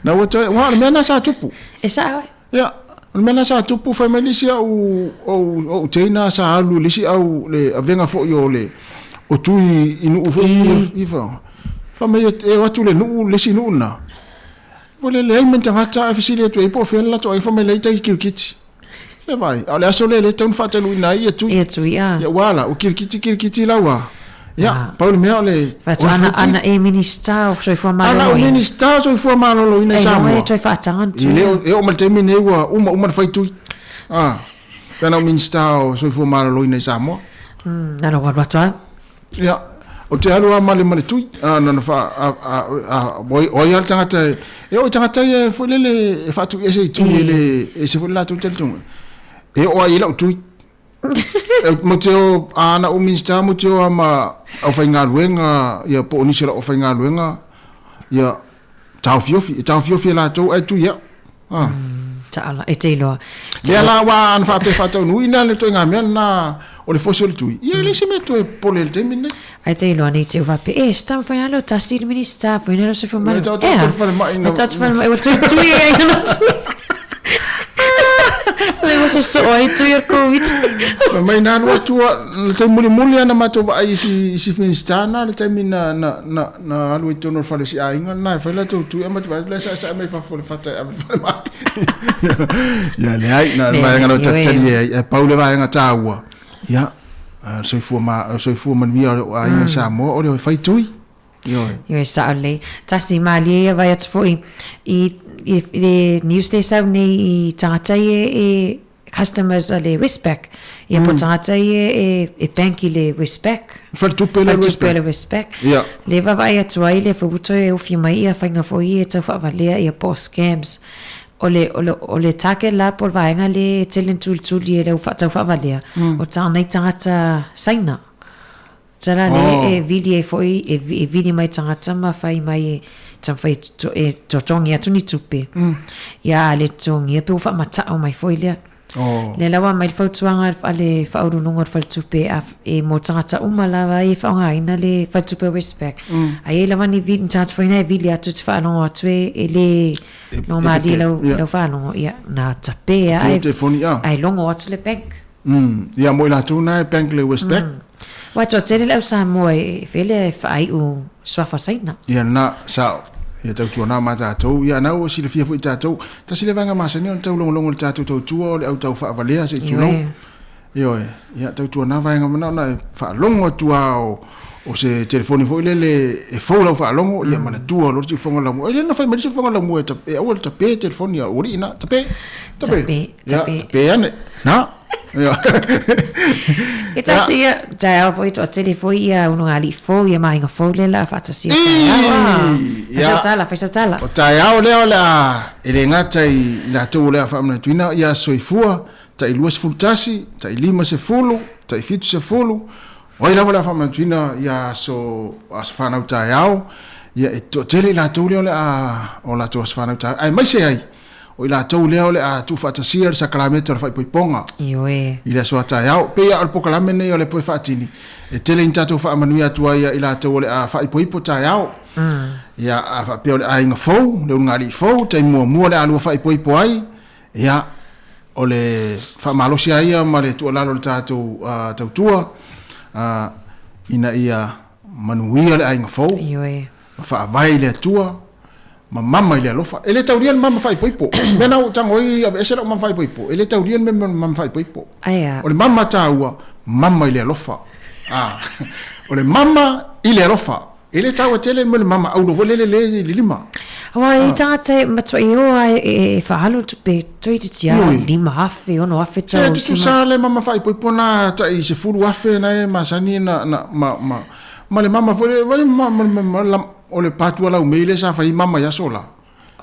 F: na ua toe, ua, o le mea lena sa tupu.
N: E sa'o ai.
F: Ia, o le mea lena sa tupu, fai mai le isi au, ou, ou teina sa alu i le isi au, le avega foi o le, o tui i nuu foi i, i fa, fai mai e o atu le nuu, le isi nuu lena. Foi le leai ma ni tagata ae fesili atu ai po o fea le latou aiga, fai mai leai tai kilikiti. Ia vaai, a o le aso lea e le tatau ona faatanuuina ai ia tui.
N: Ia tui, a.
F: Ia ua la, ua kilikiti kilikiti la ua. Ia, pau le mea o le...
N: Fai ana, ana e Minista o Soifua
F: Ana o
N: Maloloina.
F: Minista o Soifua Maloloina i
N: E
F: Samoa.
N: iloa e toe faataga ni
F: I
N: tui.
F: le o, e oo mai le taimi nei ua uma uma ona fai tui. Ah, pe ana o Minista o Soifua Maloloina i Samoa.
N: Na lou alu atu au.
F: Ia, o te alu lava ma le, ma le tui. Ah, na ona fa, a, a, a, o ai lava le tagata e, e oo i tagata ia foi lele e faatuiese i tui e le, e ese foi le latou talitonuga. E oo lava i ai lau tui. Mo te o ana o Minista mo te o a ma aufaigaluega ia po o nisi o lau aufaigaluega ia taofiofi e taofiofi e latou ae tui au. Ah.
N: Taala e te iloa.
F: Lea la ua ana faapea faataunuuina le ituaiga mea lena o le fosi o le tui, ia e leai se mea toe popole i le taimi lenei.
N: Ae te iloa nei te u faapea, e, se tama whainalo tasi le Minista, whainalo se whamalo.
F: Ia, tau tau tau whalemai
N: na. Tau tau whalemai, ua tui tui e ai na tui. Le ua soso ai tui o Covid.
F: Mai na alu atu le taimi mulimuli lava na matou vaai i si, i si Minista na le taimi na, na, na, na alu ai totonu o le fale o si aiga lena e fai latou tui, ae matou vaai atu la e saesae mai fafo o le fata e ave i le falemai. Ia leai, na o le vaega na talitali ai, ae pau le vaega taua, ia, soifua ma, soifua manuia o lou aiga i Samoa, o le fai tui. Ioe.
N: Ioe, sao lelei. Tasi malie ia vai atu foi i, i, i le news lea e sau nei i tagata ia e customers a le Westpac. Ia po tagata ia e, e bank i le Westpac.
F: Faletupe le
N: Faletupe le Westpac.
F: Ia.
N: Le vaavaai atu ai le foi ua toe ofi mai ia faiga foi ia e tau faavalea ia po o scams. O le, o le, o le target la po o le vaega lea e tele na tulituli e le au tau faavalea, o nai tagata Saina. Tala le e vili ai foi, e, e vili mai tagata ma fai mai e taumafai e, to, e totogi atu ni tupe. Ia a le totogia pe ua faamata'u mai foi lea.
F: Oh.
N: Lea la ua aumai le fautuaga a le faauluuluga o le faletupe a, e mo tagata uma lava ai e faaaogaina le faletupe o Westpac. Ai ai lava ni vili, ni tagata foi na e vili atu e te faalogo atu e, e le logo malie lau, lau faalogo, ia na tape a
F: Tape telefoni, ah.
N: ae logo atu le bank.
F: Ia mo i latou na e bank le Westpac.
N: Ua toatele le au Samoa e fele e faaiu suafa Saina.
F: Ia lena, sao. Ia tautuana ma tatou. Ia na ua silafia foi tatou. Tasi le vaega masani ona taulogologo i le tatou tautua o le au tau faavalea se i tulou. Ioe. Ia tautuana vaega manao na e faalogo atu lava o o se telefoni foi lele e fou lau faalogo, ia manatua loa le siufofoga laumua. E le na fai mai le siufofoga laumua e, e aua le tape telefoni a ua alii na, tape, tape.
N: Tape,
F: Ia,
N: tape.
F: tape ane. Na. Ia.
N: E tasi ia, taeao foi toatele foi ia ulugalii fou, ia mahinga fou lea o le a faatasia taeao. Ah. Fai sau tala, fai sau tala.
F: O taeao lea o le a e le gata i latou o le a faamanatuina ia soifua tai 21, tai 50, tai 70, O ai lava le a faamanatuina ia aso, aso fanau taeao, Ia, e toatele i latou lea o le a o latou aso fanau taeao, aemaise ai o i latou lea o le a tuufaatasia le sakalameta o le faaipoipoga.
N: Ioe.
F: I le aso a taeao. Pei lava o le polokalame lenei o le Poe Faatini, e tele ina tatou faamanuia atu ai ia i latou o le a faaipoipo taeao. Ia, a faapea o le aiga fou, le ulugalii fou, taimi muamua o le a lua faaipoipo ai, ia, o le faamalosi lava ia ma le tuualalo i le tatou tautua, ina ia manuia le aiga fou.
N: Ioe.
F: Ma faavae i le Atua, ma mama i le alofa. E le taulia le mama faaipoipo. Mea na ou tago ai aveese lau mama faaipoipo, e le taulia le mea o le mama faaipoipo.
N: Aia.
F: O le mama taua, mama i le alofa. Ah, o le mama i le alofa. E le taua tele le mea o le mama auro foi lele le i le lima.
N: Aua e i tagata e matua i o a e faaalu le tupe toeitiiti a 5,000, 6,000 tau.
F: Se tutusa le mama faaipoipo na tai 10,000 na e masani na na ma ma ma le mama foi le ma ma ma ma o le patua laumei lea sa fai mama i aso la.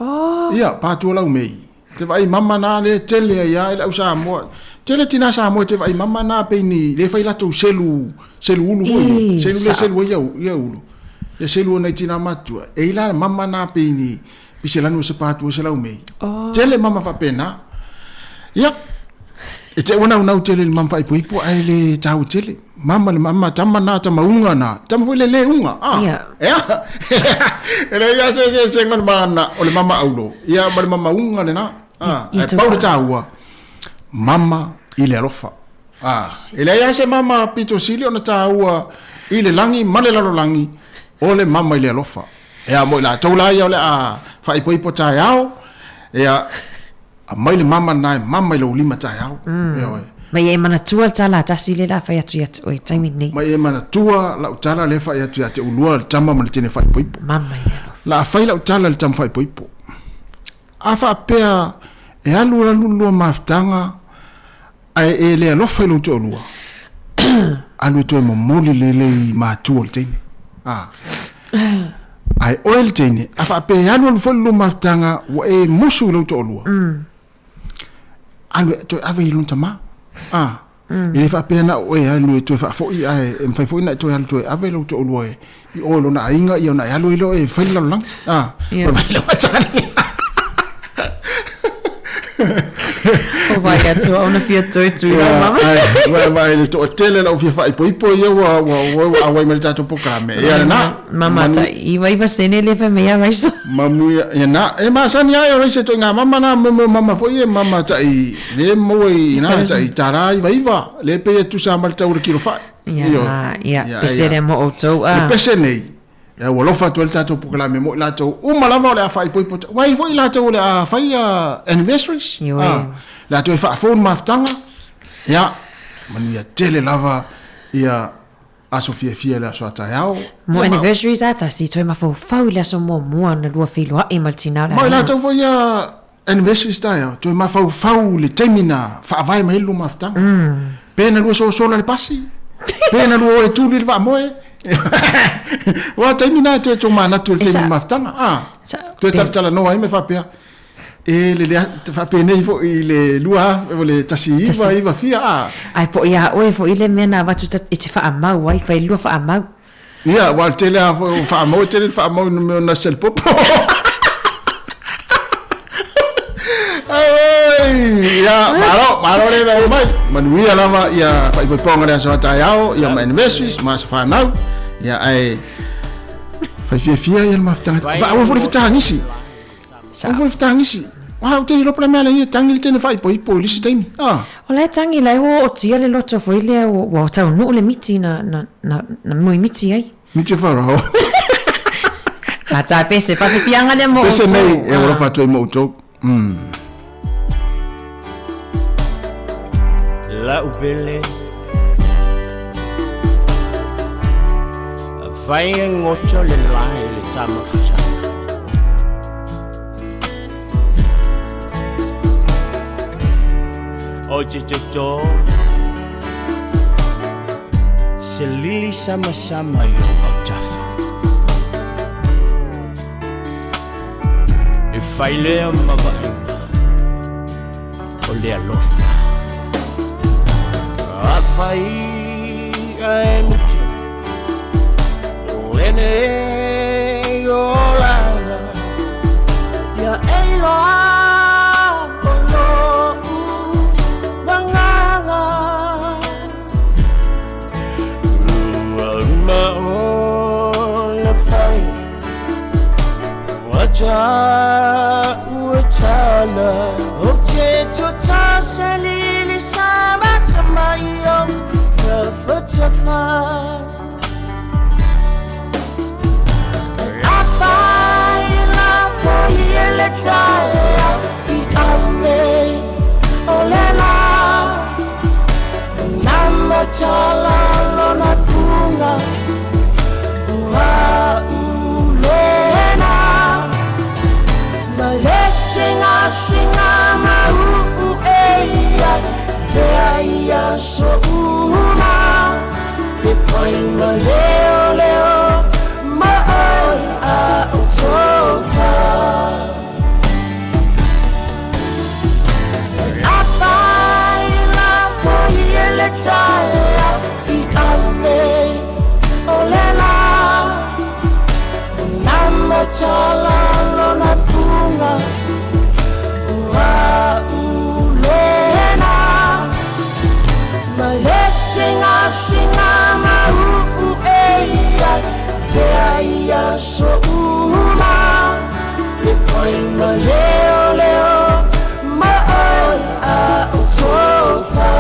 N: Oh.
F: Ia, patua laumei. Te vaai mama na le tele ai a i le au Samoa. Tele tina Samoa te vaai mama na pei ni le fai latou selu selu ulu foi. Selu le selu ai ia ulu. Ia selu ona i tina matua. E i la mama na pei ni piselanu o se patua se laumei.
N: Oh.
F: Tele mama faapena. Ia. E te ua naunau tele i le mama faaipoipo ae le taua tele. Mama le mama tama na tama uga na. Tama foi le le uga. Ah.
N: Ia.
F: Ea. E leai lava se eseesega o le mana o le mama aulo ia ma le mama uga lena. Ah. Ae pau le taua mama i le alofa. Ah. E leai lava se mama pito sili ona taua i le lagi ma le lalolagi o le mama i le alofa. Ea mo i latou la ia o le a faaipoipo taeao. Ea Aumai le mama lena e mama i lou lima taeao. Ioe.
N: Mai e manatua le tala a tasi lea la fai atu ia te oe i le taimi lenei.
F: Mai e manatua lau tala lea fai atu ia te ulua le tama ma le teine faaipoipo.
N: Mama i le alofa.
F: La fai lau tala i le tama faaipoipo. A faapea e alu alu le lua mafutaga ae e le alofa i lou toalua, alu e toe momoli le lei matua o le teine. A. Ae oe le teine, a faapea e alu alu foi le lua mafutaga ua e musu i lou toalua, alu e toe ave i lona tama. A. E le faapea na o oe e alu e toe faafoi, ae e mafai foi ona e toe alu toe ave lou toalua e i o i lona aiga, ia ona e alu ai lea e fai le lalolagi. A.
H: O vai atu au na fia toe tui lau mama.
F: Ai, vai le toatele lau fia faaipoipo ia ua ua ua ua auai mai le tatou polokalame. Ia lena.
N: Mama
F: Manu-
N: ta iwa iwa sene le fai mai ia raisa.
F: Mamu ia, ia na, e masani ai o raisa toi ngā mama na, mo mama foi e mama tai, le maua i na, tai tara iwa iwa, le pe e tusa ma le tau o le kilo whai.
N: Ia, ia, pese lea mo outou
F: a. Le pese nei, ia ua alofa atu ai le tatou polokalame mo i latou uma lava o le a faaipoipo, ua i ai foi i latou o le a fai anniversaries,
N: Ioe.
F: le a toe faafou le mafutaga, ia, manuia tele lava ia aso fiafia i le aso a taeao.
N: Mo anniversaries a tasi, toe mafaufau i le aso muamua na lua feiloai ma le tina o le
F: Mo i
N: aiga.
F: latou foi ia anniversaries taeao, toe mafaufau i le taimi na faavae mai ai le lua mafutaga. Pe na lua sosola i le pasi, pe na lua o e tuli i le vaamoe. Aua o taimi na e toe tomanatu i le taimi o le mafutaga. A, toe talatalanoa ai ma faapea, e le le faapenei foi i le lua, o le 19 fia, a.
N: Ae po o ia oe foi le mea na avatu e te faamau ai, fai lua faamau.
F: Ia, aua o le tele lava foi o faamau, e tele le faamau i mea o nasi a le popo. Oi, ia, malo, malo le mea mai. Manuia lava ia faaipoipoga le aso a taeao, ia ma anniversaries, ma aso fanau. Ia, ae fai fiafia ia le mafutaga. Va aua foi le fetagisi. Aua foi le fetagisi. Wa, ou te iloa po o le mea a le ia e tangi le teine faaipoipo i le isi taimi. Ah.
N: O la e tangi, la e ua ootia le loto foi lea ua taunuu le miti na, na, na, na mui miti ai.
F: Miti Farao.
N: Tata pese, whawhiwhianga lea mo
F: Pese
N: outou.
F: nei, e alofa atu ai mo outou.
C: Lau pele Fai e goto le lae le tama fusa O te toto Se lili sama sama i o autafa E fai lea ma vaaiga o le alofa Afai ae mutu O lenei o
B: ja utala Oche tuta selili sama sama iyo Tafa tafa Afa ila fo iele taea I ave olela Nama chala lona funga Ua ulena Malesinga singa mau eia Te aia so una Te whainga leo leo Ma oi a utofa Afa ila fo iele taea I ave olela Nama chala lona funga Ua ulena Malesinga singa mau eia Te aia so una Te whainga leo leo Ma oi a utofa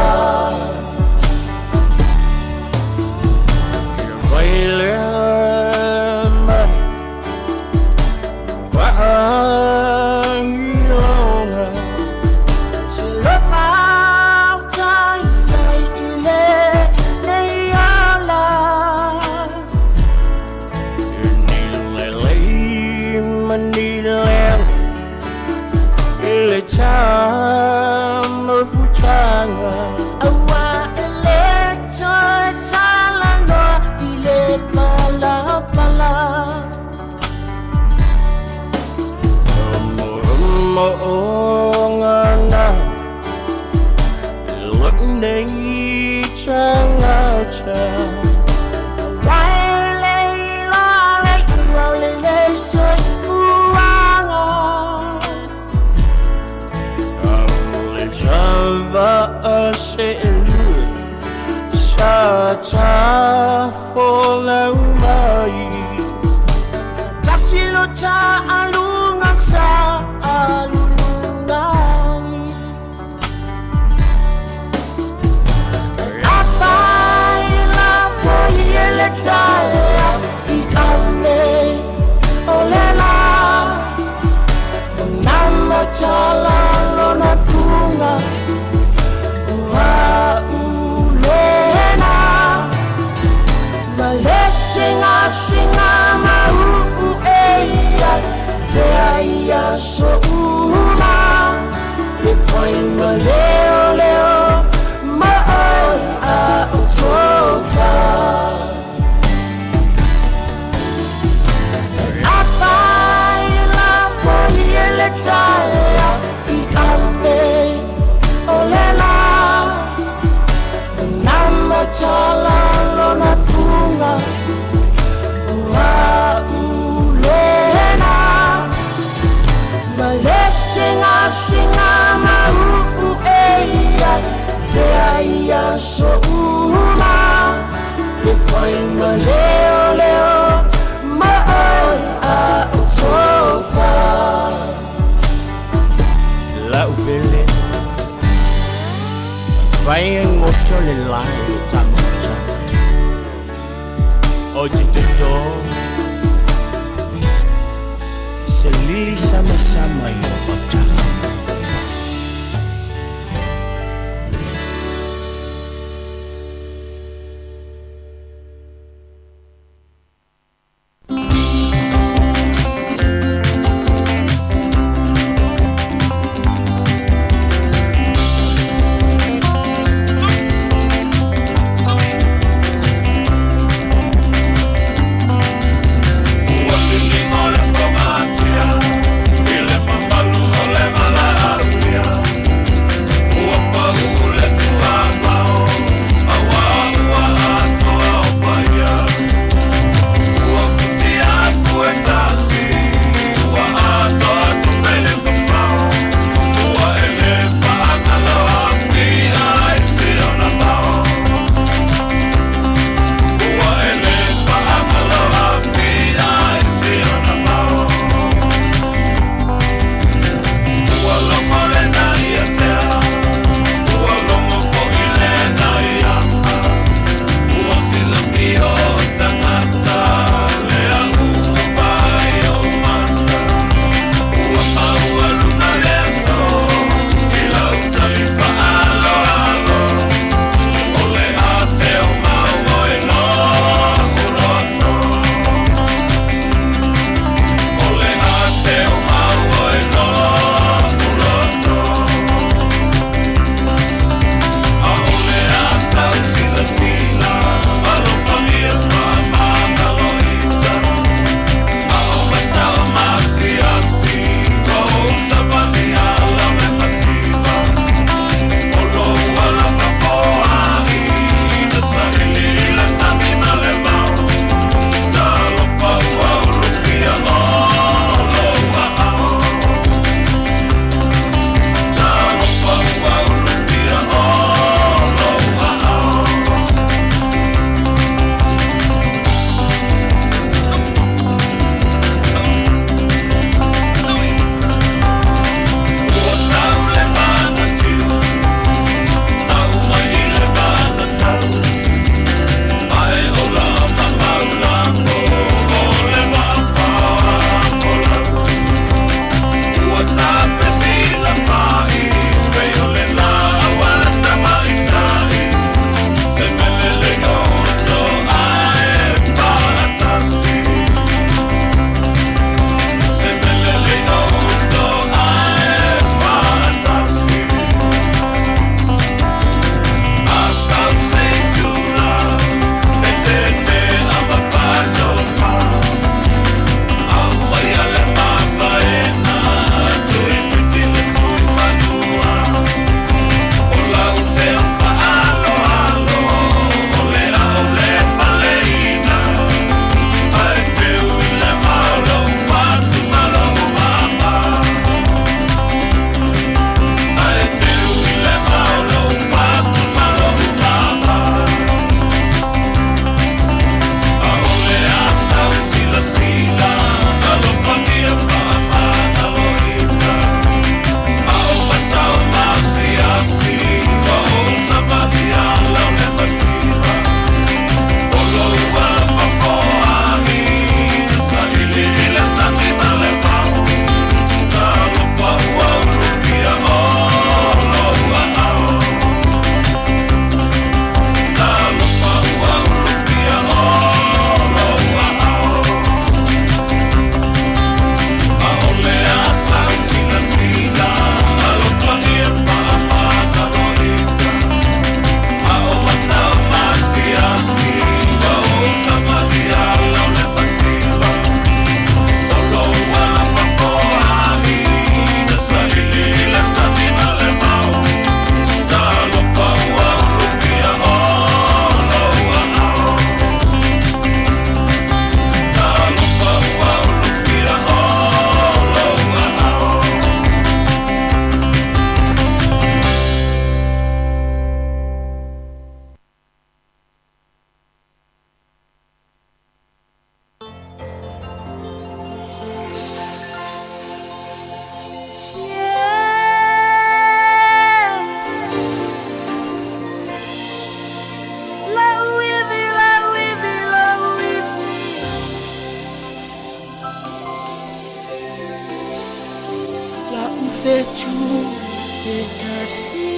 C: Wailema Vailonga
B: Se lofa utai ai ile nei ala
C: Nilele manilele Ile tama futanga
B: Aua ele toi tala noa ile pala pala
C: Moongana Lok nei changata
B: Waile la le ua le le soi fuanga
C: Le chava se elu Sa cha fo lau mai
B: Tasilo cha alunga sa alulungani Afa ila fo iele taea I ave olela Nama chala lona funga Ua ulena Malesinga singa mau eia Te aia so una Te whainga leo leo Ma oi a utofa Afa ila fo iele taea I ave olela Nama chala lona funga Ua ulena Malesinga singa mau eia Te aia so una Te whainga leo leo Ma oi a utofa
C: Lau pele Vai ngoto le lai le tamota O te toto Se lili sama sama i o otafa
R: Ua
Q: fetu e tasi.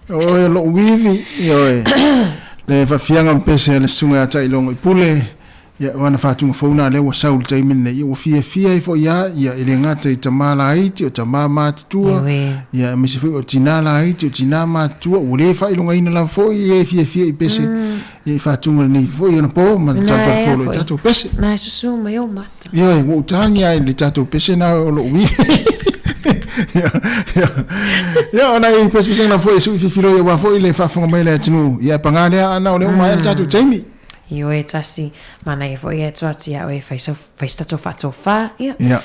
F: Oe lo'u ivi, ioe. Le faafiaga ma pese a le susuga ia Taʻilogo i Pule, ia o ana faatuga fou na lea ua sau i le taimi lenei, ia ua fiafia ai foʻi a, ia e le gata i tamā laiti o tamā matutua, ia aemaise foi o tinā laiti o tinā matutua, ua lē faailogaina lava foʻi e fiafia i pese, ia i faatuga lenei foi ona po ma le tatou folo i tatou pese.
N: Na e susu mai ou mata.
F: Ioe, ua ou tagi lava i le tatou pese na o lo'u ivi. Ia, o nai pesepesega na foi e suʻi fifilo ia aua foi le faafofoga mai a le atunuu. Ia, paga lea Aana o lea ua maea le tatou taimi.
N: Ioe, tasi, manaia foi e atu atu ia oe e fai sau, fai se tatou faatofa, ia.
F: Ia.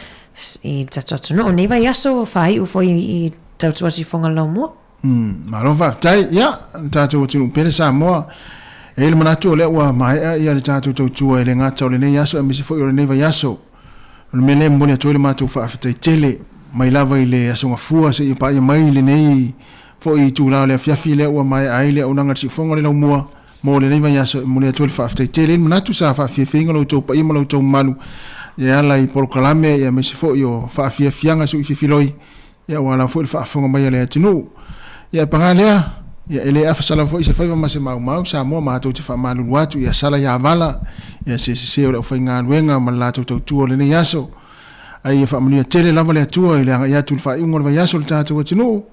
N: i le tatou atunuu i lenei vaiaso faaiu foi i tautua sifoga laumua.
F: Malo faafetai. Ia, le tatou atunuu pele Samoa, e i ai le manatu o lea ua maea ia le tatou tautua e le gata o lenei aso aemaise foi o lenei vaiaso. O le mea lea e momoli atu ai le matou faafetai tele mai lava i le Aso Gafua seia paia mai lenei foi itula o le afiafi lea ua maea ai le auaunaga a le Siufofoga o le Laumua mo lenei vaiaso. E momoli atu ai le faafetai tele. E i ai le manatu sa faafiafiaina lo outou paia ma lo outou mamalu e ala i polokalame aemaise foi o faafiafiaga suififiloi Ia aua lava foi le faafofoga mai a le atunuu. Ia paga lea, ia e le afa lava foi se faiva ma se maumau, Samoa matou te faamalulu atu, ia sala ia vala, ia se sese o le aufaigaluega ma le latou tautua o lenei aso. Ae ia faamanuia tele lava le Atua i le agai atu i le faaiuga o le vaiaso o le tatou atunuu.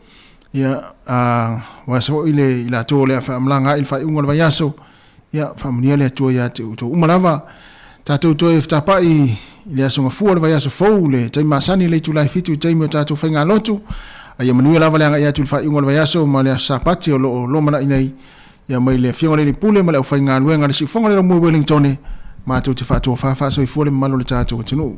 F: Ia, a, aua foi le i latou o le a faamalaga ai i le faaiuga o le vaiaso, Ia, faamanuia le Atua ia te outou uma lava. Tatou toe fetapai i le Aso Gafua o le vaiaso fou, le taimi masani i le itula e 7 i taimi o tatou faigalotu. A ia manuia lava le agai atu i le faaiuga o le vaiaso ma le Aso Sapati o lo o lomanai nei. Ia mai le Afioga i le Alii Pule ma le aufaigaluega a le Siufofoga o le Laumua i Wellingtone, matou te faatofa faasoifua le mamalu o le tatou atunuu.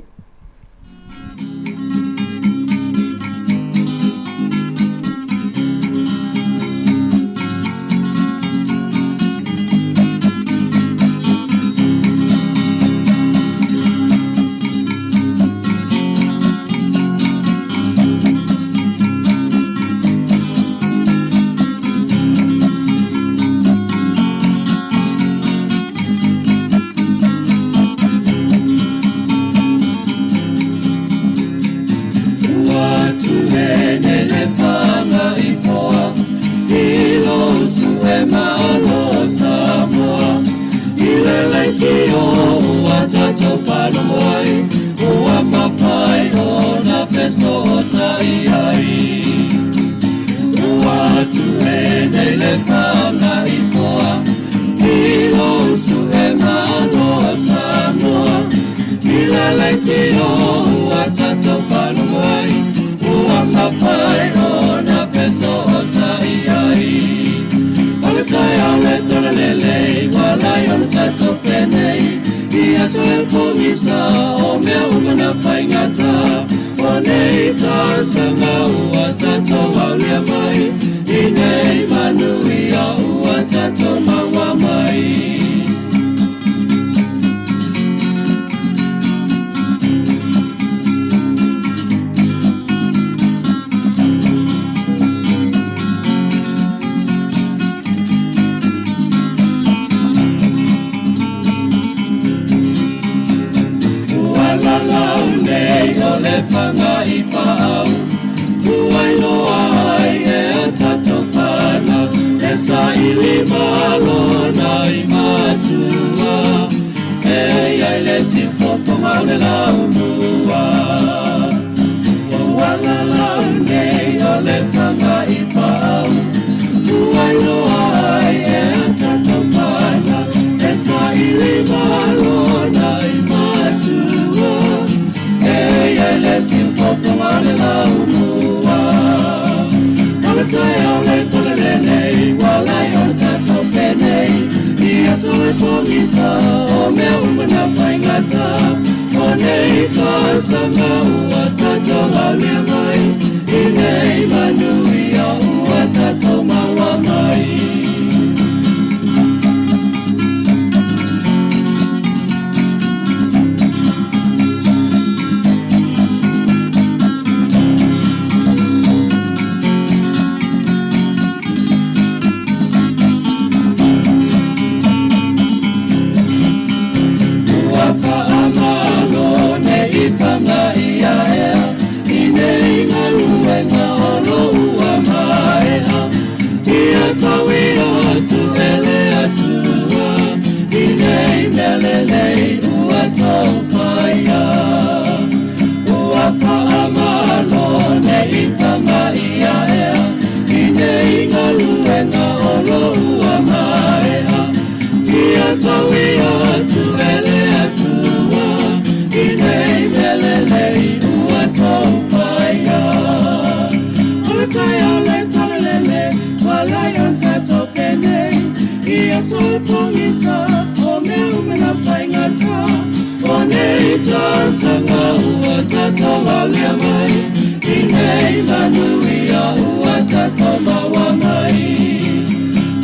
R: tatawalia mai I nei manuia ua tatamaua mai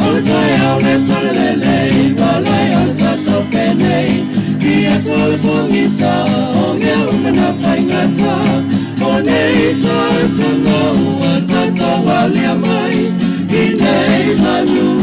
R: O le taeao le talalelei Walai o le tatau penei I aso le pogisa O mea uma na faigata O nei tausaga ua tatawalia mai I nei manuia.